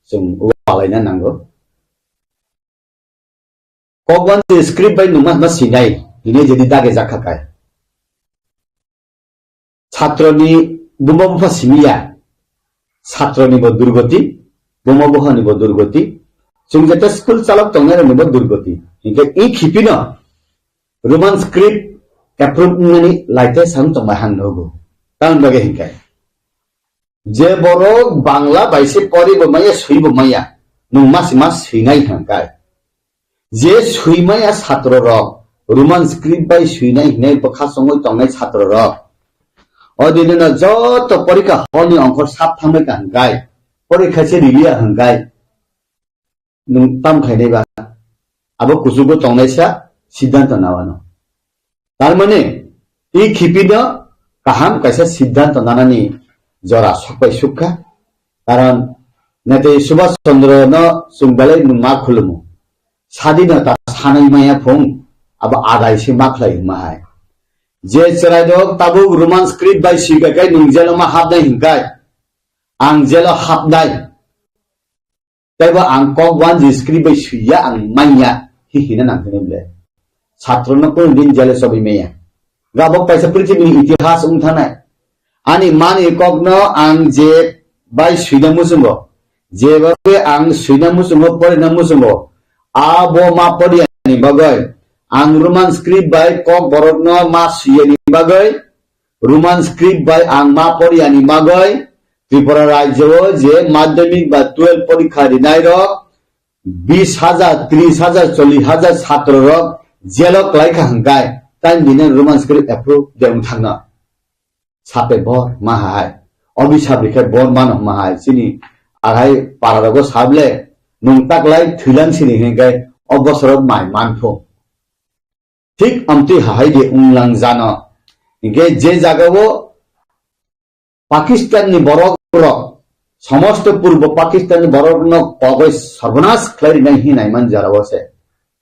chwng ualaina nango. Kokwanji script bai nungma hwnba sinai, hinwi jodi dage jakha kai. Chatroni buma bupha simiya, chatroni bo durgoti, buma buphani bo durgoti, Chwng jeta school chalok tongnai rokni bo durgoti. Hinkhe i khipino Roman script approve wngnani laite sang tongbai hang nogo. Tamoni bagwi hinkhe je borok Bangla bai se pori bo maya, swi bo maya, nwng masi mas swinai hwnkai. Je swimaya satro rok Roman script bai swinai hinai bwkha chongwi tongnai satro rok. O dini no joto porikha hall ni ongkhor sap thangbai ka hwnkai. Porikha se riliya hwnkai. Nwng tam khainai ba. Abo kuchugo tongnaisa siddhanto nawano. Tar mane, twi khipino kaham kaisa siddhanto nanani jora sokbai sukha. Karon Netaji Subhash Chandra no chwng belai no ma khulumu. Sadinota sanai maya phung, abo adai se ma khlai hwnma hai. Je chwrairok tabuk Roman script bai swika khe nwng jelo ma hapnai hwnkai, ang jelo hapnai. Teibo ang kok wanji script bai swiya ang manya hi hina nang hini ble. Satro no kunu din jele sobi meya. Gabok paisa prithibini itihas wng thanai. Ani mani kok no ang je bai swina muchungo. Je bagwi ang swina muchungo, porina muchungo. Abo ma poriya ni bagwi. Ang Roman script bai kok borok no ma swiya ni bagwi. Roman script bai ang ma poriyani bagwi Tripura rajyo o je madhyamik ba twelve porikha rinai rok bis hajar, tris hajar, chollis hajar satro rok jelo kwlai kha hwnkai, tai bini Roman script approve de wng thangno. Sape bor ma hai. Obi sabri khe bor mano ma hai. Chini arai para rogo sable nung taklai thwilang sini hwnkai o bosoro mai manphu. Thik amtwi hahai de wnglang jano. Hinkhe je jagao Pakistan ni borok rok, somosto purbo Pakistan ni borok no kogoi sarbanas khlai rinai hinai man jara o se.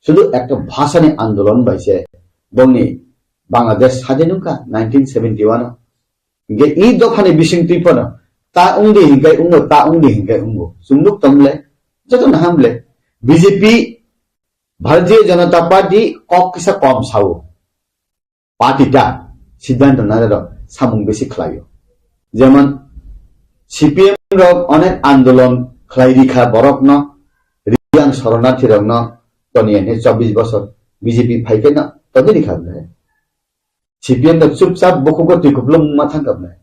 Sudu ekta bhasha ni andolon bai se bongni Bangladesh sadin wngkha nineteen seventy one o. Hinkhe i dophani bising twi phano ta wngdi hinkai wngo, ta wngdi hinkai wngo. Chwng nuk tong le, joto naham le. B J P Bharatiya Janata Party kok kisa kom sao. Party ta siddhanto nai rok samung bisi khlaio. Jemon C P M rok onek andolon khlai rikha borokno Riyang soronarthi rokno toniya hwnwi chobbish bosor B J P phai khe no toni rikha bwlai. C P M rok chupchap bukhugo twi kupulung ma thang kha bwlai.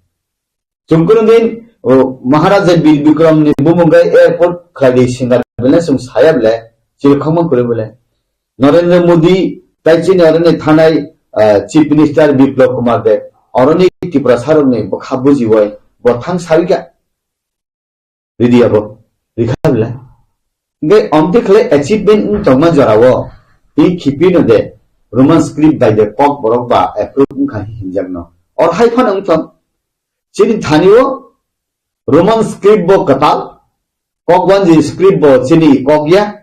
Chwng kunu din, o, Maharaja Bir Bikram ni bumung bai airport khlai di singa bele chwng saya bele, chiri khokma kwrwi bele. Narendra Modi tai chini oroni thanai, ah, Chief Minister Biplab Kumar Deb, oroni Tripura sarokni bwkha bujiwi bo thang sawi kha. Ridi abo, rikha bele. Hingke omtwi khlai achievement wng tongma jorao, tei khiphino de Roman script bai de kok borok ba approve wngkha hinjakno. Or hai phano wngthong, chini thanio Roman script bo kwtal, kok wanji script bo chini kok ya,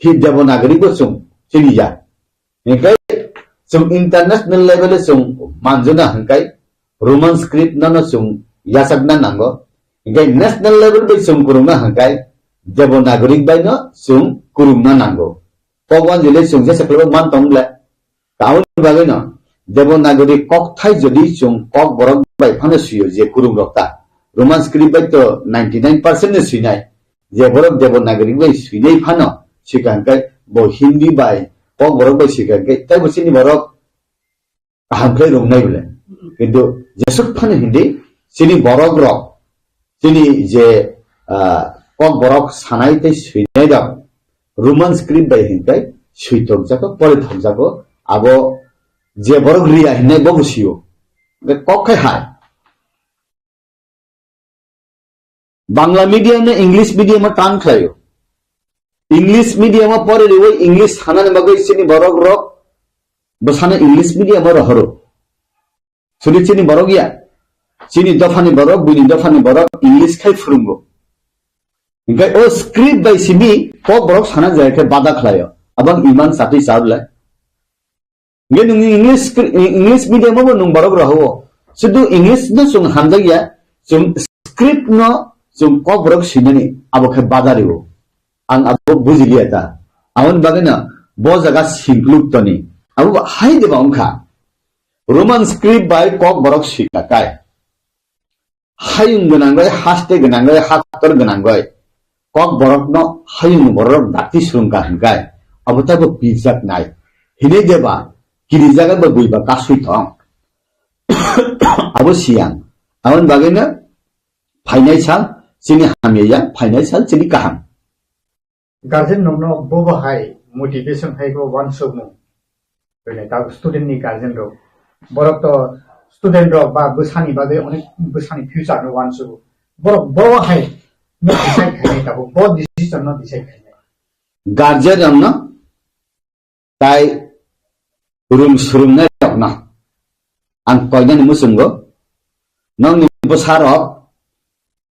hi Devanagari bo chwng chini ya. Hingke chwng international level o chwng manjuna hingkai Roman script no no chwng yachakna nango. Hingke national level bai chwng kwrwngna hingkai Devanagari bai no chwng kwrwngna nango. Kok wanjile chwng jesa khlaibo man tong le. Tamoni bagwi no Devanagari kokthai jodi chwng kok borok bai phano swiyo je kwrwng rok ta. Roman script bai to ninety nine percent no swinai. Je borok Devanagari bai swinai phano swikha hingke bo Hindi bai kok borok bai swikha hingke tei bo chini borok kaham khlai rwngnai bole. Kintu jesuk phano Hindi chini borok rok chini je, ah, kok borok sanai tei swinai rok Roman script bai hingke swi thokjago, pori thokjago, abo je borok riya hinai bo bo sio. Hingke kok khai hai. Bangla medium no English medium o tan khlaio. English medium o pori riwi English sanani bagwi chini borok rok bwsano English medium o rohoro. Suri chini borok ya. Chini dophani borok, buini dophani borok English khai phwrwngo. Hingke o script bai simi kok borok sana jaya khe bada khlaio. Abang iman satwi chabla. Hingke nwng English, English medium o bo nwng borok rohoro. Sudu English no chwng hamjakya, chwng script no chwng kok borok swinani abo khe bada rio. Ang abo bujiliya ta. Aboni bagwi no bo jaga singkluk toni. Abo hai de ba wngkha. Roman script bai kok borok swika kai. Hayung gwnangwi, haste gwnangwi, haktor gwnangwi. Kokborokno hayung borok dakti swrwngkha hwnkhe, abo teibo pirjaknai. Hinwi deba, kirijagaibo buiba kasui thong. Abo siyang. Aboni bagwino phainai sal chini hamya ya, phainai sal chini kaham. Guardian rokno bobo hai motivation hai bo wansukmung. Bele ta student ni guardian rok. Borok to student rok ba bwsani bagwi onek bwsani future no wansugo. Borok bobo hai no decide khainai tabuk, bo decision no decide khainai. Guardian rokno tai rung swrwngnai rokno ang koinani muchungo, nokni bwsarok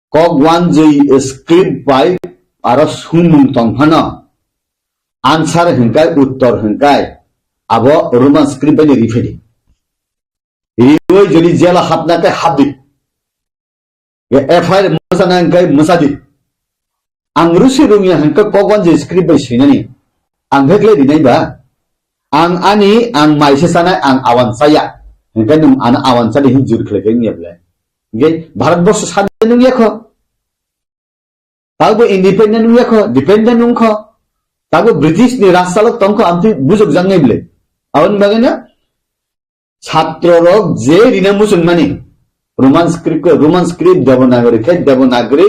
kok wanjwi script bai aro sumung tong phano answer hwnkhe, uttor hwnkhe abo Roman script bai ni riphaidi. Riwi jodi jela hapna khe hapdi. Ye F I R mwchana hwnkhe mwchadi. Ang rusi rungya hwnkhe kok wanjwi script bai swinani. Ang hekle rinai ba? Ang ani, ang maise chanai, ang awan chaya. Hwnkhe nwng ano awan chadi hin jur khlai khe wngya bwle? Hwnkhe Bharat borsho sadin wngya kho. Tabo independent wngya kho, dependent wngkho. Tabo British ni rajchalok tongkho, amtwi bujok jangnai bwle. Aboni bagwi no Chhatro rok je rina muchungmani, Roman script khe Roman script, Devanagari khe Devanagari,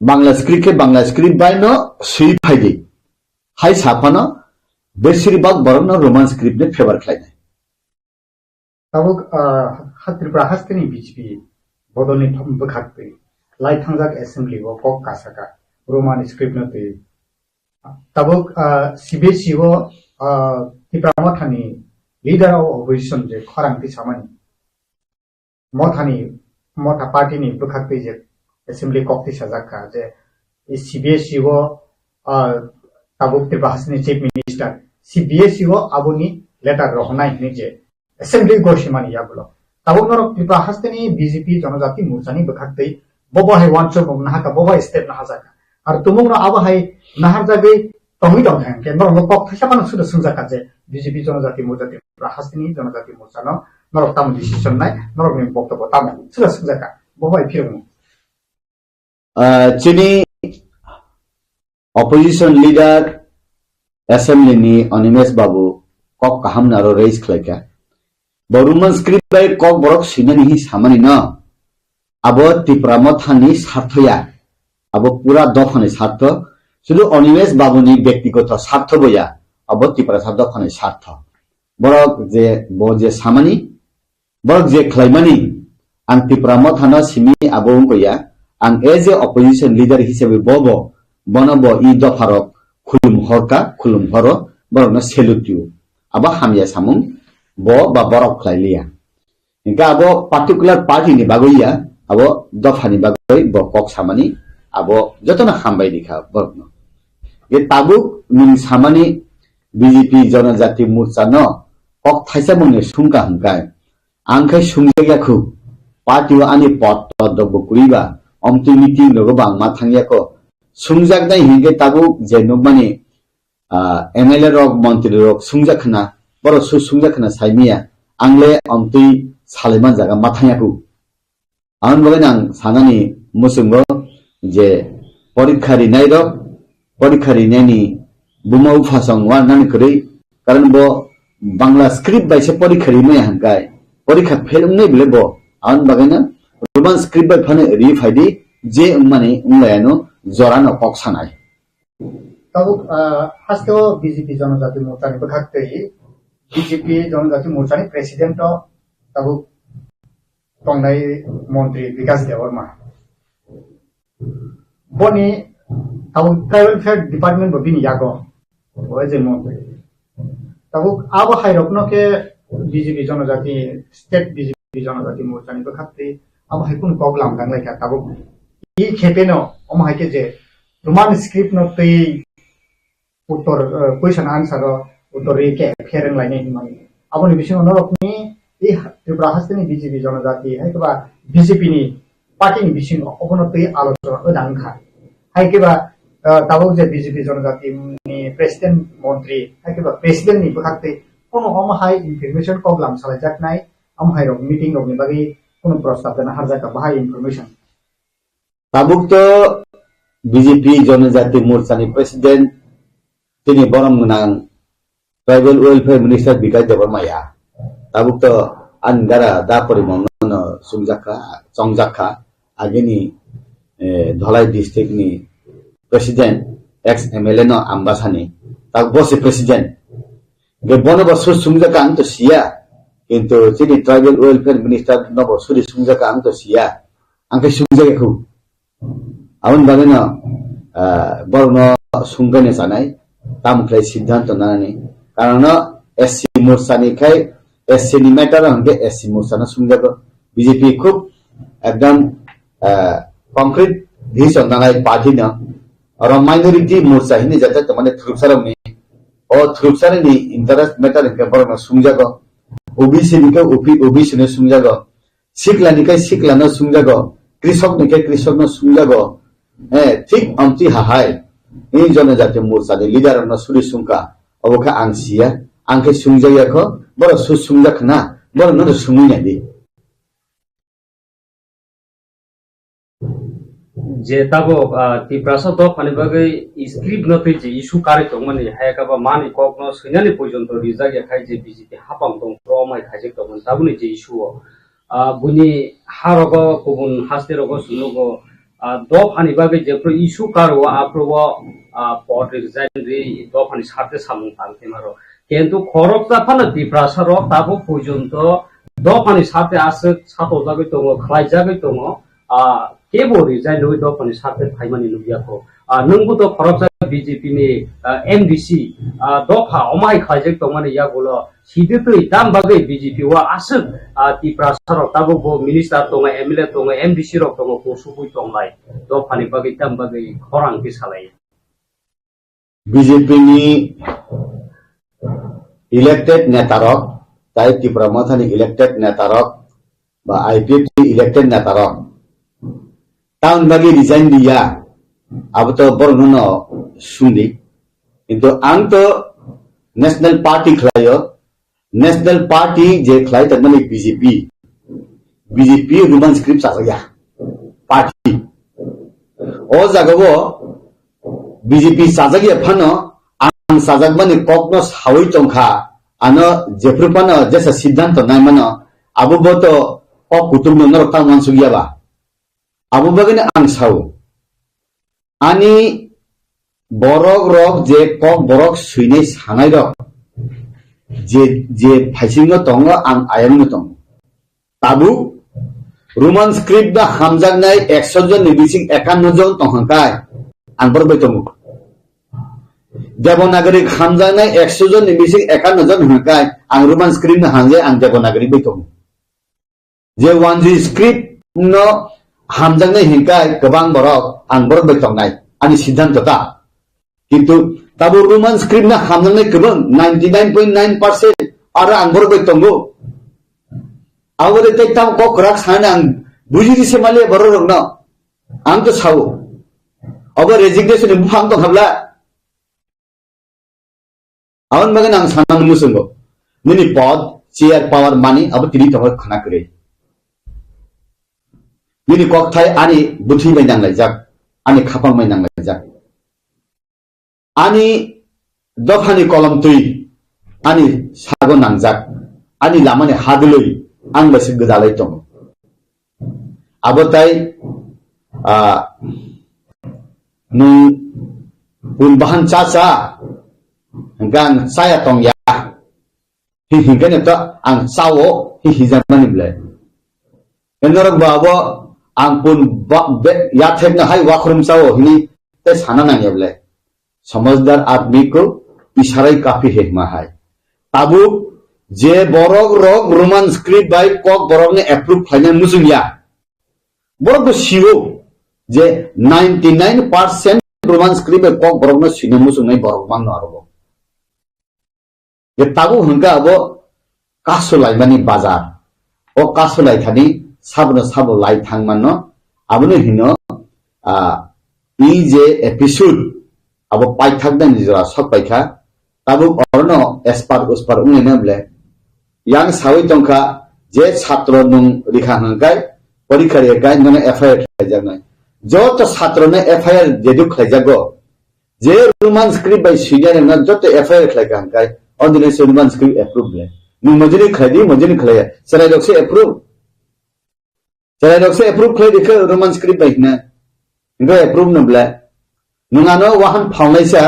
Bangla script khe Bangla script bai no swi phaidi. Hai saphano besir bak borok no Roman script ni favor khlainai. Tabuk, ah, ha Tripura hasteni B J P bodolni thom bwkhak twi lai thangjak assembly o kok kasaka Roman script no twi. Tabuk, ah, C B S E o, ah, Tipra Mothani leader of opposition je khorang twi samani, Mothani, Motha party ni bwkhak twi je assembly kok twi sajak kha je C B S E o, ah, tabuk Tripura hasteni chief minister C B S E o aboni letter rohornai hinwi je assembly gosimani yagulo. Tabuk norok Tripura hasteni B J P Jonojati Morchani bwkhak twi bobo hai wansuk rok nahaka, bobo hai step nahajaka. Ar tumung no abo hai naharjagwi tongwi tongkha hwnkhe norok no kok thaisa phano suda swngjaka je B J P Jonojati Morcha Tripura hasteni Jonojati Morchano norok tamo decision nai, norok ni boktobo tamo suda swngjaka. Bobo hai phirokno. Ah, chini opposition leader assembly ni Animesh Babu kok kaham naro raise khlaikha. Bo Roman script bai kok borok swinani hi samani no. Abo Tipra Mothani sartho ya. Abo pura dophani sartho. Sudu Animesh Babu ni bektigoto sartho bo ya. Abo Tipra sa dophani sartho. Borok je, bo je samani, borok je khlaimani, ang Tipra Mothano simi abo wngkha ya, ang as a opposition leader hisabe bo bo, bono bo i dopharok khulum horka, khulum horo, borokno salute you. Abo hamya samung, bo ba borok khlai liya. Hingke abo particular party ni bagwi ya, abo dopha ni bagwi bo kok samani, abo jotono hambai rikha borokno. Ye tabuk nwng samani B J P Jonojati Morcha no kok thaisa mungni sungka hwnkhe, ang khai sungjak ya khu, party o ani pod toddo bo kwrwi ba, omtwi meeting rogo bo ang ma thang ya kho. Sungjaknai hingke tabuk je nukmani, ah, M L A rok, montri rok sungjak khna, borok su sungjak khna sai miya, ang le omtwi salaiman jaga ma thang ya khu. Aboni bagwi ang sanani muchungo je porikha rinai rok, porikha rinai ni buma bupha song wa nani kwrwi, karon bo Bangla script bai se porikha ri maya hwnkhe, porikha fail wngnai bole bo, aboni bagwi no Roman script bai phano ri phaidi, je wngmani wnglayano jorano kok sanai. Tabuk, ah, haste o B J P Jonojati Morcha ni bwkhak twi B J P Jonojati Morcha ni president o tabuk tongnai montri Bikash Debbarma. Boni tabuk tribal welfare department bo bini yago. Bo je montri. Tabuk abo hai rokno khe B J P Jonojati, state B J P Jonojati Morcha ni bwkhak twi abo hai kunu kok lam dang lai kha tabuk. I khe pheno omo hai khe je Roman script no twi uttor, eh, question answer o uttor ri khe phereng lainai hinmani. Aboni bisingo norokni i Tripura hasteni B J P Jonojati hai khe ba B J P ni party ni bisingo obono twi alochona wngkha. Hai khe ba, eh, tabuk je B J P Jonojati ni president montri, hai khe ba president ni bwkhak twi kono omo hai information kok lam salaijaknai, omo hai rok meeting rok ni bagwi kono prostab dana harjak kha bahai information. Tabuk to B J P Jonojati Morchani President, tini borom gwnang Tribal Welfare Minister Bikas Debbarma ya. Tabuk to ani dara da porimon no sumjakha, chongjakha. Agini, eh, Dholai district ni President, ex M L A no Ambasani, tabuk bo se President. Ge bono bo sur sumjakha ang to siya. Kintu chini Tribal Welfare Minister no bo suri sumjakha ang to siya. Ang khe sumjakha khu. Aboni bagwi no, ah, borokno sungkhaina chanai, tamo khlai siddhanto nanani. Karon no S C Morchani khai, S C ni matter o hwnkhe S C Morchano sungjago. B J P khub ekdom, ah, concrete decision nanai party no. Oro minority Morcha hinwi jata tongmani thurupsarokni. O thurupsarokni interest matter hwnkhe borokno sungjago. O B C ni khe O B C no sungjago. Sikla ni khe sikla no sungjago, krisok ni khe krisok no sungjago. Eh, thik amtwi hahai. Ni Jonojati Morcha ni leader no suri sungkha. Obo khe ang siya, ang khe sungjak ya kho, borok su sungjak khna, borok no sungwi nai di. Je tabuk, ah, Tiprasa dophani bagwi script no twi je issue karwi tongmani, hayakaba mani kok no swinani porjonto rijak ya khai je B J P hapang tong pro mai khaijak tongmani tabukni je issue o. Ah, buini harogo kubun haste rogo sunugo, ah, dophani bagwi jephru issue karo aphru o, ah, pot resign ri dophani sarte samung tang themaro. Kintu khoroksa phano Tiprasa rok tabuk porjonto dophani sarte aswk satojagwi tongo, khlaijagwi tongo, ah, kebo resign rwi dophani sarte phaimani nukya kho. Ah, nwngbo to khoroksa B J P ni, ah, M D C, ah, dopha omai khlaijak tongmani yagulo. Sidi twi tam bagwi B J P o aswk, ah, Tiprasa rok tabuk bo minister tongo, M L A tongo, M D C rok tongo, kusubui tonglai. Dophani bagwi tam bagwi khorang khe salai. B J P ni elected neta rok, tai Tipra Motha ni elected neta rok, ba I P F T elected neta rok. Tam bagwi resign diya, abo to borok no sungdi. Kintu ang to National Party khlaio, National Party je khlai tongmani B J P, B J P Roman script chajak ya party. O jaga o B J P chajak ya phano ang chajakmani kokno sawi tongkha, ano jephru phano jesa siddhanto naimano abo bo to kok kutung no norok tang mansuk ya ba. Abo bagwino ang sao, ani borok rok je kok borok swinai sanai rok je, je phaisingo tongo, ang ayangno tongo. Tabuk Roman script ba hamjaknai ekso jon ni bising ekanno jon tong hwnkai ang borok bai tongo. Devanagari hamjaknai ekso jon ni bising ekanno jon hwnkai ang Roman script no hamjai ang Devanagari bai tongo. Je wanjui script no hamjaknai hinkai kwbang borok, ang borok bai tongnai, ani siddhanto ta. Kintu tabo Roman script no hamjaknai kwbang ninety nine point nine percent aro ang borok bai tongo. Abo de tei tam kok kwrak sana ang bujidi se mali borok rok no. Ang to sao. Abo resignation ni buphang tong habla. Aboni bagwi ang sanani muchungo, nini pod, chair, power, mani abo tini tongo khwna kwrwi. Nini kokthai ani bwthwi bai nanglaijak, ani khapang bai nanglaijak. Ani dophani kolom twi ani sago nangjak, ani lamani hadwlwi ang bai se gwdalai tongo. Abo tai, ah, nwng pun bahan cha cha, hingke ang chaya tong ya, hi hingke ne to ang chao, hi hijakmani belai. Norok bo abo ang pun ba-, be-, yathek no hai wakhrum chao hini tei sana nang ya belai. Samajhdar admi ko isharai kafi hai ma hai. Tabuk je borok rok Roman script bai kok borok ni approve khlaina muchung ya. Borok bo sio je ninety nine percent Roman script bai kok borok no sina muchung nai borok bang no aro bo. Je tabuk hwnkhe abo kasu laimani bazar. O kasu lai thani sabono sabo lai thang mano. Abono hino, ah, E J episode abo paithak nani jora sok paikha. Tabuk orono espar uspar wnglaina ble. Yang sawi tongkha je satro nung rikha hwnkhe porikha rikha nono F I R khlaijaknai. Joto satro no F I R jedu khlaijago, je Roman script bai swinani no joto F I R khlai ka hwnkhe, o dino se Roman script approve le. Nwng mojini khlai di, mojini khlai ya. Chwrai rok se approve. Chwrai rok se approve khlai di khe Roman script bai hwnna. Hwnkhe approve no ble. Nwng ano wahan phalnai sa,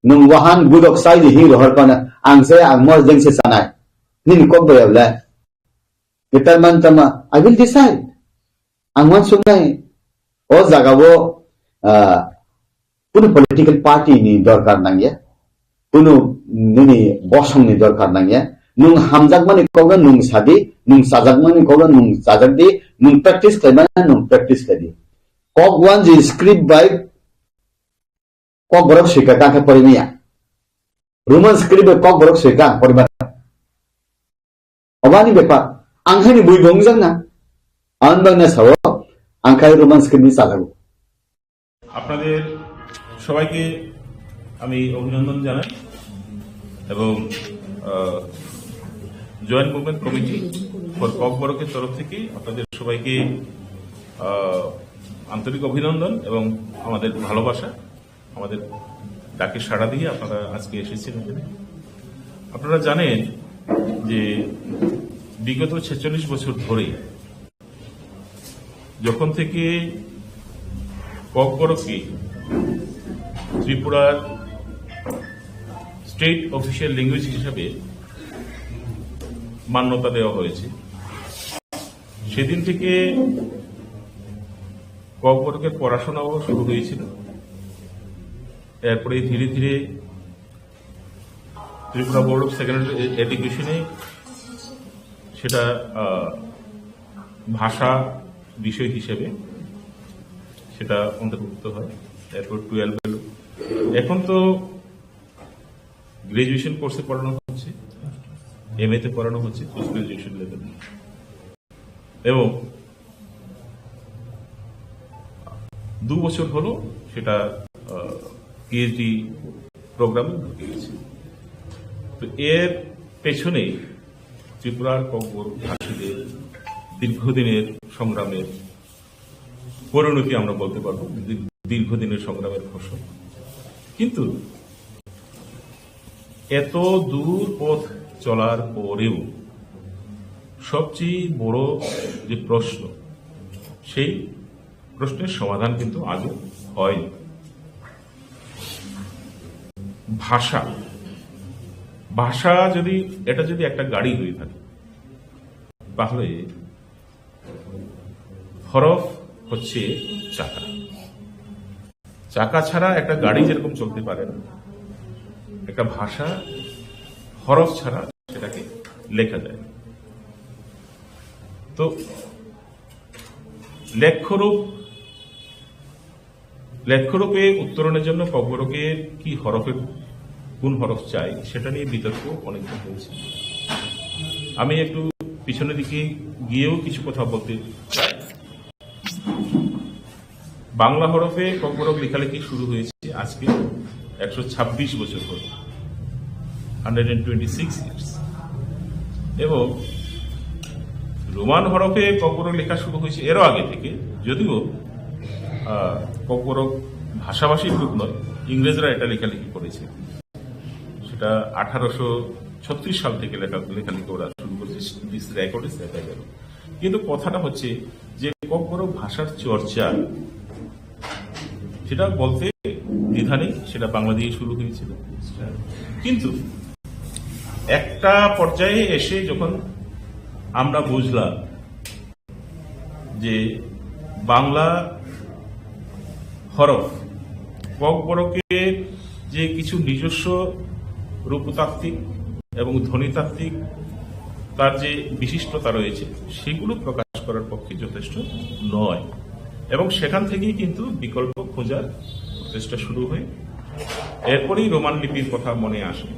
nwng wahan gudok sai di hing rohor kono, ang se ang mor jeng se sanai. Nini kok bai ya ble. Guitar man tama, I will decide. Ang wan sungnai. O jaga o, ah, kunu political party ni dorkar nangya. Kunu nini bosong ni dorkar nangya. Nung hamjakmani kok no nung sadi, nung chajakmani kok no nung chajak di, nung practice khlaimani nung practice khlai di. Kok wan je script bai kok borok swika kangkhe porimaya. Roman script bai kok borok swika ang porimaya. Obani bepar, ang khaini bui bo wngjak na. Ang bangna sao, ang khai Roman script ni chajago. আপনাদের সবাইকে আমি অভিনন্দন জানাই এবং, আহ, joint movement committee for ককবরকের তরফ থেকে আপনাদের সবাইকে, আহ, আন্তরিক অভিনন্দন এবং আমাদের ভালোবাসা। আমাদের ডাকে সাড়া দিয়ে আপনারা আজকে এসেছেন এখানে। আপনারা জানেন যে বিগত ছেচল্লিশ বছর ধরে যখন থেকে ককবরককে ত্রিপুরার স্টেট অফিসিয়াল ল্যাঙ্গুয়েজ হিসাবে মান্যতা দেওয়া হয়েছে, সেদিন থেকে ককবরকের পড়াশোনাও শুরু হয়েছিল। এরপরে ধীরে ধীরে ত্রিপুরা বোর্ড অফ সেকেন্ডারি এডুকেশনে সেটা, আহ, ভাষা বিষয় হিসেবে সেটা অন্তর্ভুক্ত হয়। এরপর টুয়েলভ এলো। এখন তো গ্র্যাজুয়েশন কোর্সে পড়ানো হচ্ছে, এম এ তে পড়ানো হচ্ছে, পোস্ট গ্র্যাজুয়েশন লেভেলে। এবং দু বছর হলো সেটা, আহ, পিএইচডি প্রোগ্রামে ঢুকে গেছে। তো এর পেছনে ত্রিপুরার ককবরক ভাষীদের দীর্ঘদিনের সংগ্রামের পরিণতি আমরা বলতে পারবো, দীর-, দীর্ঘদিনের সংগ্রামের ফসল। কিন্তু এত দূর পথ চলার পরেও সবচেয়ে বড় যে প্রশ্ন, সেই প্রশ্নের সমাধান কিন্তু আজও হয়নি। ভাষা, ভাষা যদি, এটা যদি একটা গাড়ি হয়ে থাকে, তাহলে হরফ হচ্ছে চাকা। চাকা ছাড়া একটা গাড়ি যেরকম চলতে পারে না, একটা ভাষা হরফ ছাড়া সেটাকে লেখা যায় না। তো লেখ্যরূপ, লেখ্যরূপে উত্তরণের জন্য ককবরকে কি হরফে, কোন হরফ চাই, সেটা নিয়ে বিতর্ক অনেকটা হয়েছে। আমি একটু পিছনের দিকে গিয়েও কিছু কথা বলতে চাই। বাংলা হরফে ককবরক লেখালেখি শুরু হয়েছে আজকে একশো ছাব্বিশ বছর হলো, hundred and twenty six years. এবং রোমান হরফে ককবরক লেখা শুরু হয়েছে এরও আগে থেকে, যদিও, আহ, ককবরক ভাষাভাষী গ্রুপ নয়, ইংরেজরা এটা লেখালেখি করেছে। সেটা আঠারোশো ছত্রিশ সাল থেকে লেখা, লেখালেখি করা শুরু করেছে, দিস রেকর্ড ইজ অ্যাভেলেবল। কিন্তু কথাটা হচ্ছে যে ককবরক ভাষার চর্চা, সেটা বলতে দ্বিধা নেই, সেটা বাংলা দিয়ে শুরু হয়েছিল। কিন্তু একটা পর্যায়ে এসে যখন আমরা বুঝলাম যে বাংলা হরফ ককবরকের যে কিছু নিজস্ব রূপতাত্ত্বিক এবং ধ্বনিতাত্ত্বিক তার যে বিশিষ্টতা রয়েছে, সেগুলো প্রকাশ করার পক্ষে যথেষ্ট নয়, এবং সেখান থেকেই কিন্তু বিকল্প খোঁজার প্রচেষ্টা শুরু হয়। এরপরেই রোমান লিপির কথা মনে আসে,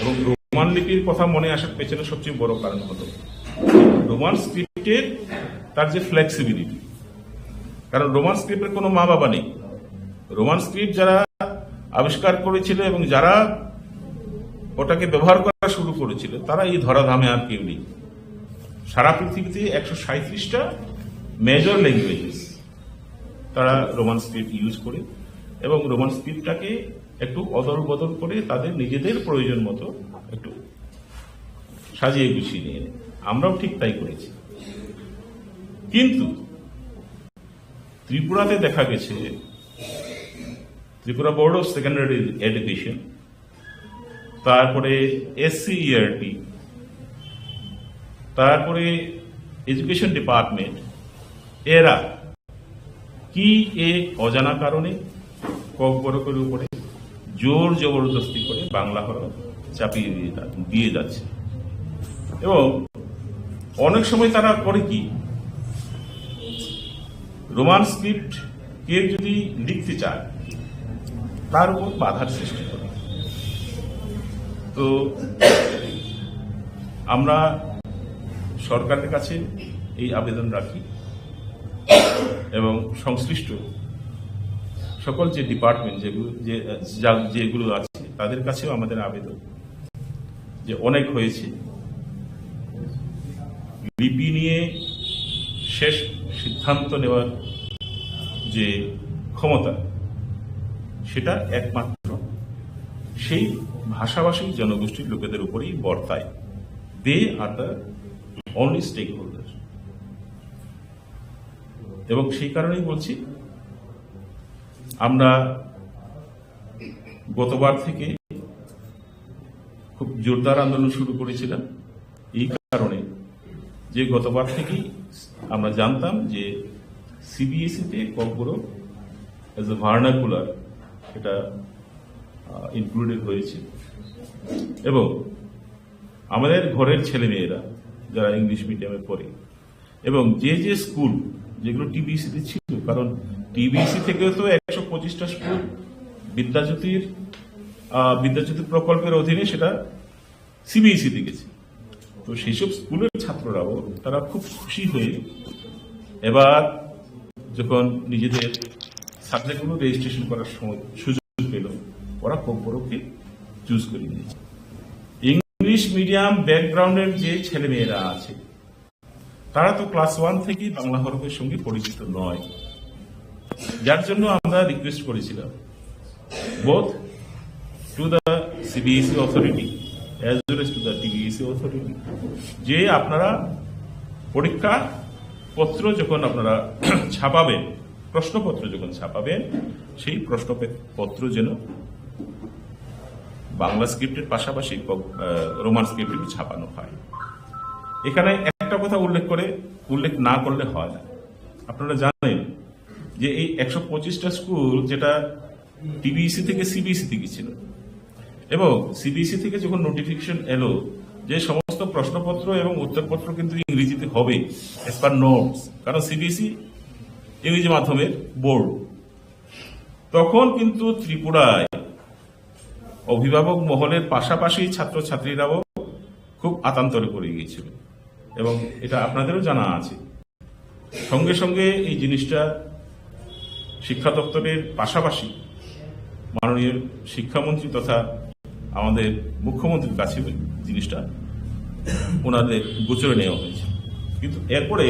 এবং রোমান লিপির কথা মনে আসার পেছনে সবচেয়ে বড় কারণ হলো রোমান স্ক্রিপ্টের তার যে ফ্লেক্সিবিলিটি, কারণ রোমান স্ক্রিপ্টের কোনো মা বাবা নেই। রোমান স্ক্রিপ্ট যারা আবিষ্কার করেছিল এবং যারা ওটাকে ব্যবহার করা শুরু করেছিল, তারা এই ধরাধামে আর কেউ নেই। সারা পৃথিবীতে একশো সাঁইত্রিশটা মেজর ল্যাঙ্গুয়েজেস, তারা রোমান স্ক্রিপ্ট ইউজ করে এবং রোমান স্ক্রিপ্টটাকে একটু অদল বদল করে তাদের নিজেদের প্রয়োজন মতো একটু সাজিয়ে গুছিয়ে নিয়ে নেয়। আমরাও ঠিক তাই করেছি। কিন্তু ত্রিপুরাতে দেখা গেছে, Tripura board of secondary education, তারপরে এসসিইআরটি, তারপরে এডুকেশন ডিপার্টমেন্ট, এরা কি এক অজানা কারণে ককবরকের উপরে জোর জবরদস্তি করে বাংলা হরফ চাপিয়ে দিয়ে যা-, দিয়ে যাচ্ছে। এবং অনেক সময় তারা করে কি, রোমান স্ক্রিপ্ট কেউ যদি লিখতে চায়, তার উপর বাধার সৃষ্টি করে। তো আমরা সরকারের কাছে এই আবেদন রাখি এবং সংশ্লিষ্ট সকল যে ডিপার্টমেন্ট যেগুলো, যে, যা-, যেগুলো আছে, তাদের কাছেও আমাদের আবেদন যে অনেক হয়েছে, লিপি নিয়ে শেষ সিদ্ধান্ত নেওয়ার যে ক্ষমতা, সেটা একমাত্র সেই ভাষাভাষী জনগোষ্ঠীর লোকেদের উপরেই বর্তায়। They are the only stakeholder। এবং সেই কারণেই বলছি, আমরা গতবার থেকে খুব জোরদার আন্দোলন শুরু করেছিলাম এই কারণে যে গতবার থেকেই আমরা জানতাম যে সিবিএসইতে ককবরক অ্যাজ এ ভার্নাকুলার এটা ইনক্লুডেড হয়েছে এবং আমাদের ঘরের ছেলেমেয়েরা যারা ইংলিশ মিডিয়ামে পড়ে এবং যে যে স্কুল যেগুলো টিবিসিতে ছিল, কারণ টিবিসি থেকে তো একশো পঁচিশটা স্কুল বিদ্যাজ্যোতির আহ, বিদ্যাজ্যোতি প্রকল্পের অধীনে সেটা সিবিএসইতে গেছে। তো সেই সব স্কুলের ছাত্ররাও তারা খুব খুশি হয়ে এবার যখন নিজেদের সাবজেক্টগুলো রেজিস্ট্রেশন করার সময় সুযোগ পেল, ওরা ককবরককে চুজ করে নিয়েছে। ইংলিশ মিডিয়াম ব্যাকগ্রাউন্ডের যে ছেলেমেয়েরা আছে, তারা তো ক্লাস ওয়ান থেকেই বাংলা হরফের সঙ্গে পরিচিত নয়, যার জন্য আমরা রিকোয়েস্ট করেছিলাম both to the CBSE authority as well as to the টিবিএসই অথরিটি যে আপনারা পরীক্ষা পত্র যখন আপনারা ছাপাবেন, প্রশ্নপত্র যখন ছাপাবেন, সেই প্রশ্নপত্র যেন বাংলা স্ক্রিপ্টের পাশাপাশি ক-, আহ, রোমান স্ক্রিপ্টেও ছাপানো হয়। এখানে একটা কথা উল্লেখ করে, উল্লেখ না করলে হয় না। আপনারা জানেন যে এই একশো পঁচিশটা স্কুল যেটা টিবিসি থেকে সিবিএসই তে গেছিল এবং সিবিএসই থেকে যখন নোটিফিকেশন এলো যে সমস্ত প্রশ্নপত্র এবং উত্তরপত্র কিন্তু ইংরেজিতে হবে as per norms, কারণ সিবিএসই ইংরেজি মাধ্যমের বোর্ড, তখন কিন্তু ত্রিপুরায় অভিভাবক মহলের পাশাপাশি ছাত্রছাত্রীরাও খুব আতান্তরে পড়ে গিয়েছিল এবং এটা আপনাদেরও জানা আছে। সঙ্গে সঙ্গে এই জিনিসটা শিক্ষা দপ্তরের পাশাপাশি মাননীয় শিক্ষামন্ত্রী তথা আমাদের মুখ্যমন্ত্রীর কাছে জিনিসটা ওনাদের গোচরে নেওয়া হয়েছে। কিন্তু এরপরে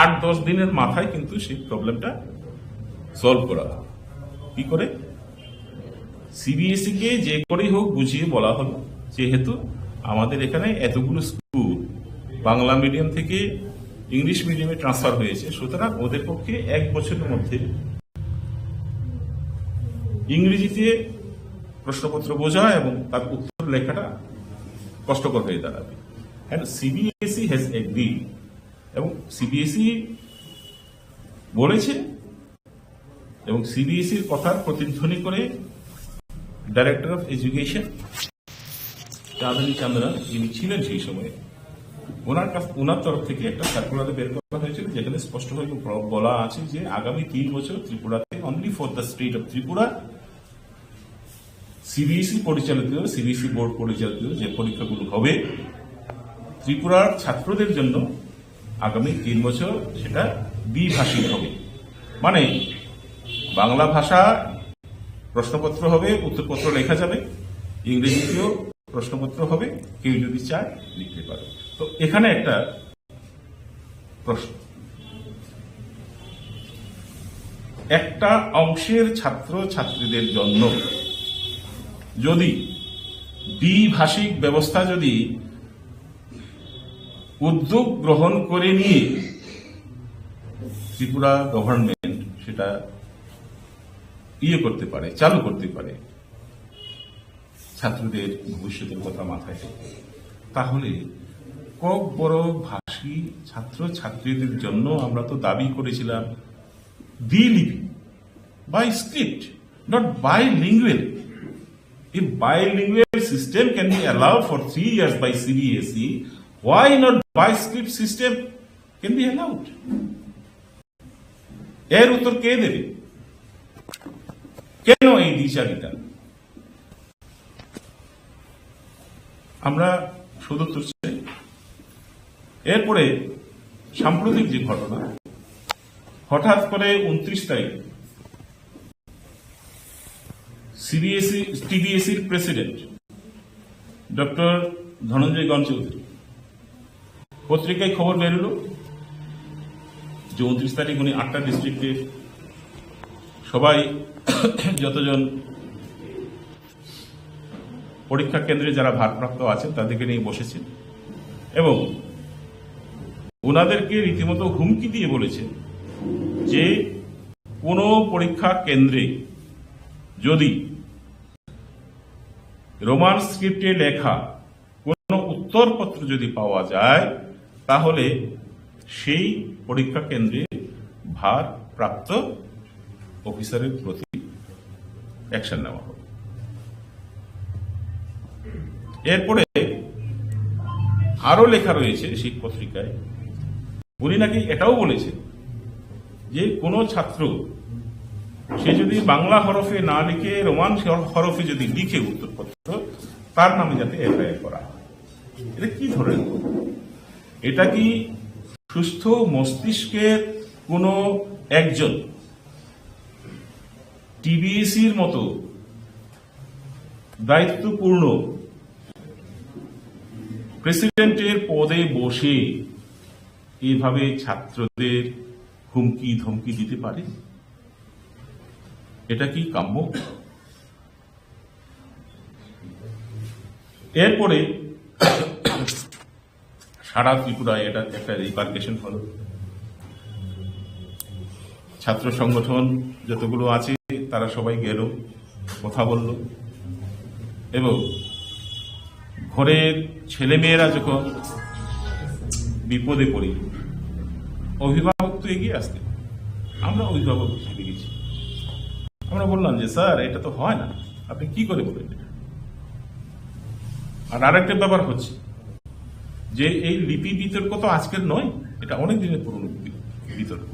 আট দশ দিনের মাথায় কিন্তু সেই প্রবলেমটা সলভ করা হয়। কি করে? সিবিএসই কে যে করেই হোক বুঝিয়ে বলা হলো, যেহেতু আমাদের এখানে এতগুলো স্কুল বাংলা মিডিয়াম থেকে ইংলিশ মিডিয়ামে ট্রান্সফার হয়েছে, সুতরাং ওদের পক্ষে এক বছরের মধ্যে ইংরেজিতে প্রশ্নপত্র বোঝা এবং তার উত্তর লেখাটা কষ্টকর হয়ে দাঁড়াবে। হ্যাঁ, সিবিএসই হ্যাজ এগ্রিড এবং সিবিএসই বলেছে এবং সিবিএসইর কথার প্রতিধ্বনি করে ডাইরেক্টর অফ এডুকেশন চাঁদনী চান্দনা, যিনি ছিলেন সেই সময়ে, ওনার কাছ, ওনার তরফ থেকে একটা সার্কুলারে বের করা হয়েছিল, যেখানে স্পষ্টভাবে ব-, বলা আছে যে আগামী তিন বছর ত্রিপুরাতে, only for the state of Tripura, CBSE পরিচালিত, সিবিএসই বোর্ড পরিচালিত যে পরীক্ষাগুলো হবে ত্রিপুরার ছাত্রদের জন্য, আগামী তিন বছর সেটা দ্বিভাষিক হবে। মানে, বাংলা ভাষা প্রশ্নপত্র হবে, উত্তরপত্র লেখা যাবে, ইংরেজিতেও প্রশ্নপত্র হবে, কেউ যদি চায় লিখতে পারে। তো এখানে একটা প্রশ্ন, একটা অংশের ছাত্র ছাত্রীদের জন্য যদি দ্বিভাষিক ব্যবস্থা যদি উদ্যোগ গ্রহণ করে নিয়ে ত্রিপুরা গভর্নমেন্ট সেটা ইয়ে করতে পারে, চালু করতে পারে ছাত্রদের ভবিষ্যতের কথা মাথায় রেখে, তাহলে ককবরক ভাষী ছাত্র ছাত্রীদের জন্য আমরা তো দাবি করেছিলাম দ্বিলিপি, by script, not bilingual. If bilingual system can be allowed for three years by C B S E, why not by script system can be allowed? এর উত্তর কে দেবে? কেন এই দ্বিচারিতা? আমরা সদুত্তর চাই। এরপরে সাম্প্রতিক যে ঘটনা, হঠাৎ করে ঊনত্রিশ তারিখ সিবিএসই টিবিএসইর প্রেসিডেন্ট ডক্টর ধনঞ্জয় গণ চৌধুরী পত্রিকায় খবর বেরোলো যে ঊনত্রিশ তারিখ উনি আটটা ডিস্ট্রিক্টের সবাই যতজন পরীক্ষা কেন্দ্রে যারা ভারপ্রাপ্ত আছেন তাদেরকে নিয়ে বসেছেন এবং ওনাদেরকে রীতিমতো হুমকি দিয়ে বলেছেন যে কোনো পরীক্ষা কেন্দ্রে যদি রোমান স্ক্রিপ্টে লেখা কোনো উত্তরপত্র যদি পাওয়া যায়, তাহলে সেই পরীক্ষা কেন্দ্রে ভারপ্রাপ্ত অফিসারের প্রতি অ্যাকশন নেওয়া হবে। এরপরে আরো লেখা রয়েছে সেই পত্রিকায়, উনি নাকি এটাও বলেছেন যে কোনো ছাত্র সে যদি বাংলা হরফে না লিখে রোমান হরফে যদি লিখে উত্তরপত্র, তার নামে যাতে এফআইআর করা হয়। এটা কি ধরনের? এটা কি সুস্থ মস্তিষ্কের কোনো একজন টিবিএসির মতো দায়িত্বপূর্ণ প্রেসিডেন্টের পদে বসে এইভাবে ছাত্রদের হুমকি ধমকি দিতে পারে? এটা কি কাম্য? এরপরে সারা ত্রিপুরায় এটা একটা রিপারকেশন হলো। ছাত্র সংগঠন যতগুলো আছে তারা সবাই গেল, কথা বলল এবং ঘরের ছেলেমেয়েরা যখন বিপদে পড়ি, অভিভাবক তো এগিয়ে আসতে, আমরা অভিভাবক হিসেবে গেছি। আমরা বললাম যে, "স্যার, এটা তো হয় না, আপনি কি করে বলেন এটা?" আর আরেকটা ব্যাপার হচ্ছে যে এই লিপি বিতর্ক তো আজকের নয়, এটা অনেক দিনের পুরনো বি-, বিতর্ক।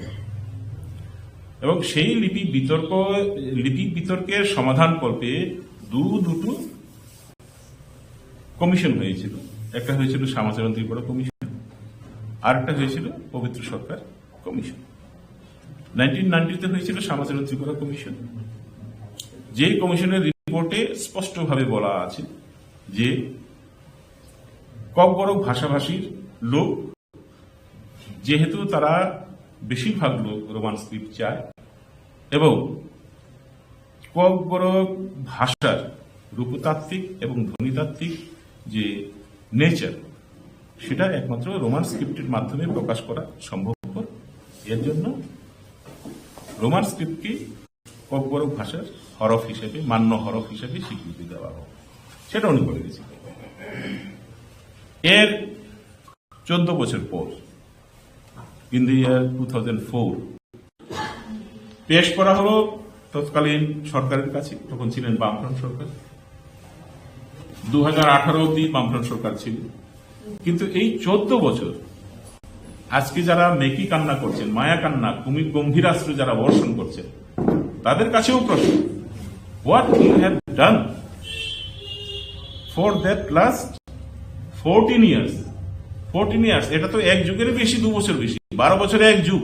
এবং সেই লিপি বিতর্ক, লিপি বিতর্কের সমাধান করতে দু দুটো কমিশন হয়েছিল। একটা হয়েছিল শ্যামাচরণ ত্রিপুরা কমিশন, আর একটা হয়েছিল পবিত্র সরকার কমিশন। নাইনটিন নাইনটিতে হয়েছিল শ্যামাচরণ ত্রিপুরা কমিশন। যে কমিশনের রিপোর্টে স্পষ্টভাবে বলা আছে যে ককবরক ভাষাভাষীর লোক, যেহেতু তারা বেশিরভাগ লোক রোমান স্ক্রিপ্ট চায় এবং ককবরক ভাষার রূপতাত্ত্বিক এবং ধ্বনিতাত্ত্বিক যে নেচার, সেটা একমাত্র রোমান স্ক্রিপ্টের মাধ্যমে প্রকাশ করা সম্ভবপর। এর জন্য রোমান স্ক্রিপ্টকে ককবরক ভাষার হরফ হিসেবে, মান্য হরফ হিসেবে স্বীকৃতি দেওয়া হোক, সেটা উনি বলে গেছিলেন। এর চোদ্দ বছর পর, in the year two thousand four, পেশ করা হলো তৎকালীন সরকারের কাছে, তখন ছিলেন বামফ্রন্ট সরকার। দু হাজার আঠারো অব্দি বামফ্রন্ট সরকার ছিল, কিন্তু এই চোদ্দ বছর আজকে যারা মেকি কান্না করছেন, মায়া কান্না, কুমি গম্ভীরাশ্রু যারা বর্ষণ করছেন, তাদের কাছেও প্রশ্ন, what you have done for that last fourteen years? Fourteen years, এটা তো এক যুগের বেশি, দু বছর বেশি, বারো বছরে এক যুগ।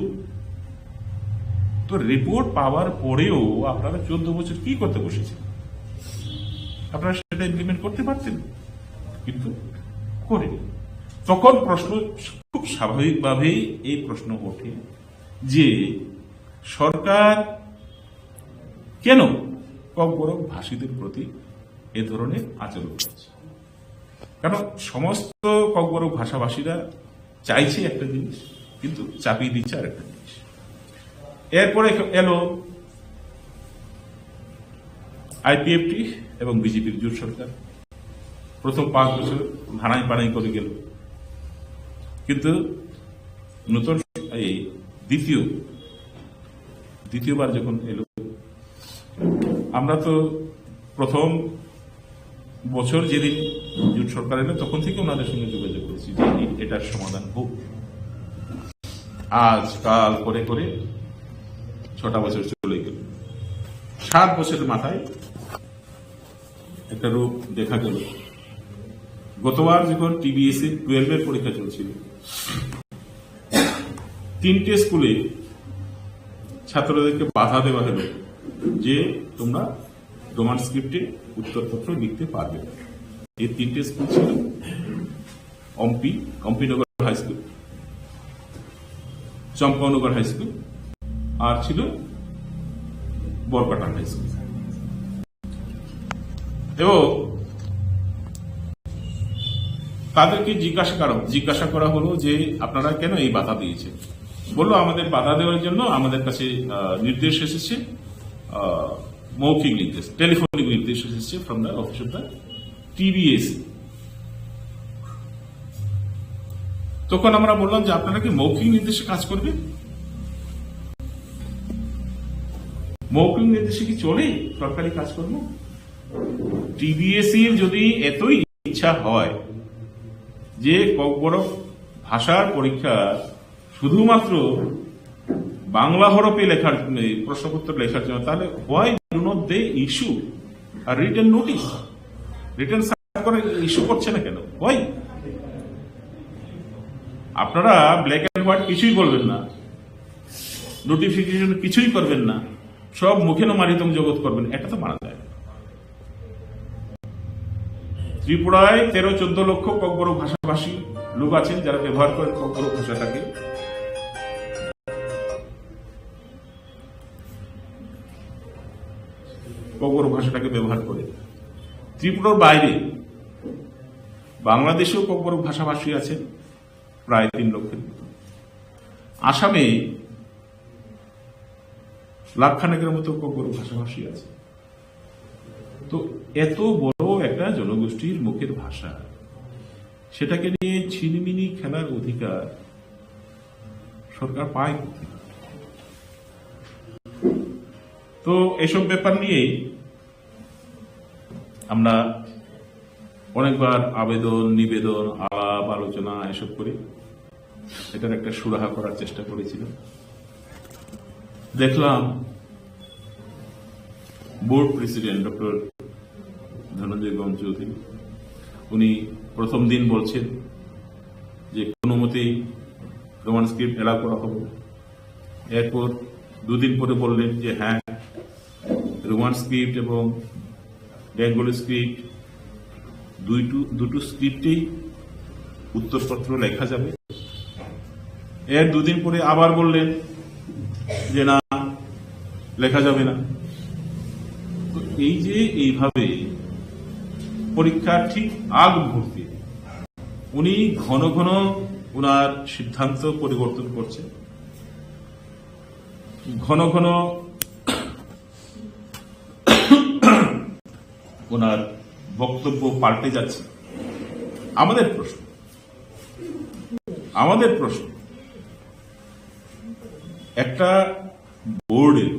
তো রিপোর্ট পাওয়ার পরেও আপনারা চোদ্দ বছর কি করতে বসেছেন? আপনারা সেটা ইমপ্লিমেন্ট করতে পারতেন, কিন্তু করেন। তখন প্রশ্ন, খুব স্বাভাবিকভাবেই এই প্রশ্ন ওঠে যে সরকার কেন ককবরক ভাষীদের প্রতি এ ধরনের আচরণ করছে? কারণ সমস্ত ককবরক ভাষাভাষীরা চাইছে একটা জিনিস, কিন্তু চাপিয়ে দিচ্ছে আর একটা জিনিস। এরপরে এলো আইপিএফটি এবং বিজেপির জোট সরকার। প্রথম পাঁচ বছর হানাই পানাই করে গেল, কিন্তু নতুন এই দ্বিতীয় দ্বিতীয়বার যখন এলো, আমরা তো প্রথম বছর যেদিন জোট সরকার এলো, তখন থেকে ওনাদের সঙ্গে যোগাযোগ করেছি যে এটার সমাধান হোক। আজ কাল করে করে ছটা বছর চলে গেল। সাত বছরের মাথায় একটা রূপ দেখা গেল। গতবার যখন টিবিএসসি টুয়েলভের পরীক্ষা চলছিল, তিনটে স্কুলে ছাত্রদেরকে বাধা দেওয়া হলো যে তোমরা রোমান স্ক্রিপ্টে উত্তরপত্র লিখতে পারবে না। এই তিনটে স্কুল ছিল অম্পি, অম্পিনগর হাই স্কুল, চম্পানগর হাই স্কুল, আর ছিল বরকাটা হাই স্কুল। এবং তাদেরকে জিজ্ঞাসা করা জিজ্ঞাসা করা হলো যে আপনারা কেন এই বাধা দিয়েছেন। বললো, আমাদের বাধা দেওয়ার জন্য আমাদের কাছে আহ, নির্দেশ এসেছে, আহ, মৌখিক নির্দেশ, টেলিফোনিক নির্দেশ এসেছে from the office of the TBSC. তখন আমরা বললাম যে আপনারা কি মৌখিক নির্দেশে কাজ করবেন? মৌখিক নির্দেশে কি চলে সরকারি কাজকর্ম? টিবিএসসির যদি এতই ইচ্ছা হয় যে ককবরক ভাষার পরীক্ষা শুধুমাত্র বাংলা হরফে লেখার, এই প্রশ্নপত্র লেখার জন্য, তাহলে why do not they issue a written notice? Written circular issue করছে না কেন? Why? আপনারা ব্ল্যাক অ্যান্ড হোয়াইট কিছুই বলবেন না, নোটিফিকেশন কিছুই করবেন না, সব মুখে মারিতম জগৎ করবেন, এটা তো মানা যায় না। ত্রিপুরায় তেরো চোদ্দ লক্ষ ককবরক ভাষাভাষী লোক আছেন, যারা ব্যবহার করেন ককবরক ভাষাটাকে, ককবরক ভাষাটাকে ব্যবহার করে। ত্রিপুরার বাইরে বাংলাদেশেও ককবরক ভাষাভাষী আছেন প্রায় তিন লক্ষের মতো। আসামে লাখখানেকের মতো ককবরক ভাষাভাষী আছে। তো এত বড় একটা জনগোষ্ঠীর মুখের ভাষা, সেটাকে নিয়ে ছিনিমিনি খেলার অধিকার সরকার পায় কোথায়? তো এসব ব্যাপার নিয়েই আমরা অনেকবার আবেদন, নিবেদন, আলাপ আলোচনা এসব করি, এটার একটা সুরাহা করার চেষ্টা করেছিলাম। দেখলাম বোর্ড প্রেসিডেন্ট ডক্টর ধনঞ্জয় গম চৌধুরী, উনি প্রথম দিন বলছেন যে কোনো মতেই রোমান স্ক্রিপ্ট অ্যালাউ করা হবে। এরপর দুদিন পরে বললেন যে হ্যাঁ, রোমান স্ক্রিপ্ট এবং বেঙ্গলি স্ক্রিপ্ট দুইটু দুটো স্ক্রিপ্টেই উত্তরপত্র লেখা যাবে। এর দুদিন পরে আবার বললেন যে না, লেখা যাবে না। তো এই যে এইভাবে পরীক্ষার ঠিক আগ মুহূর্তে উনি ঘন ঘন ওনার সিদ্ধান্ত পরিবর্তন করছেন, ঘন ঘন ওনার বক্তব্য পাল্টে যাচ্ছে। আমাদের প্রশ্ন, আমাদের প্রশ্ন, একটা বোর্ডের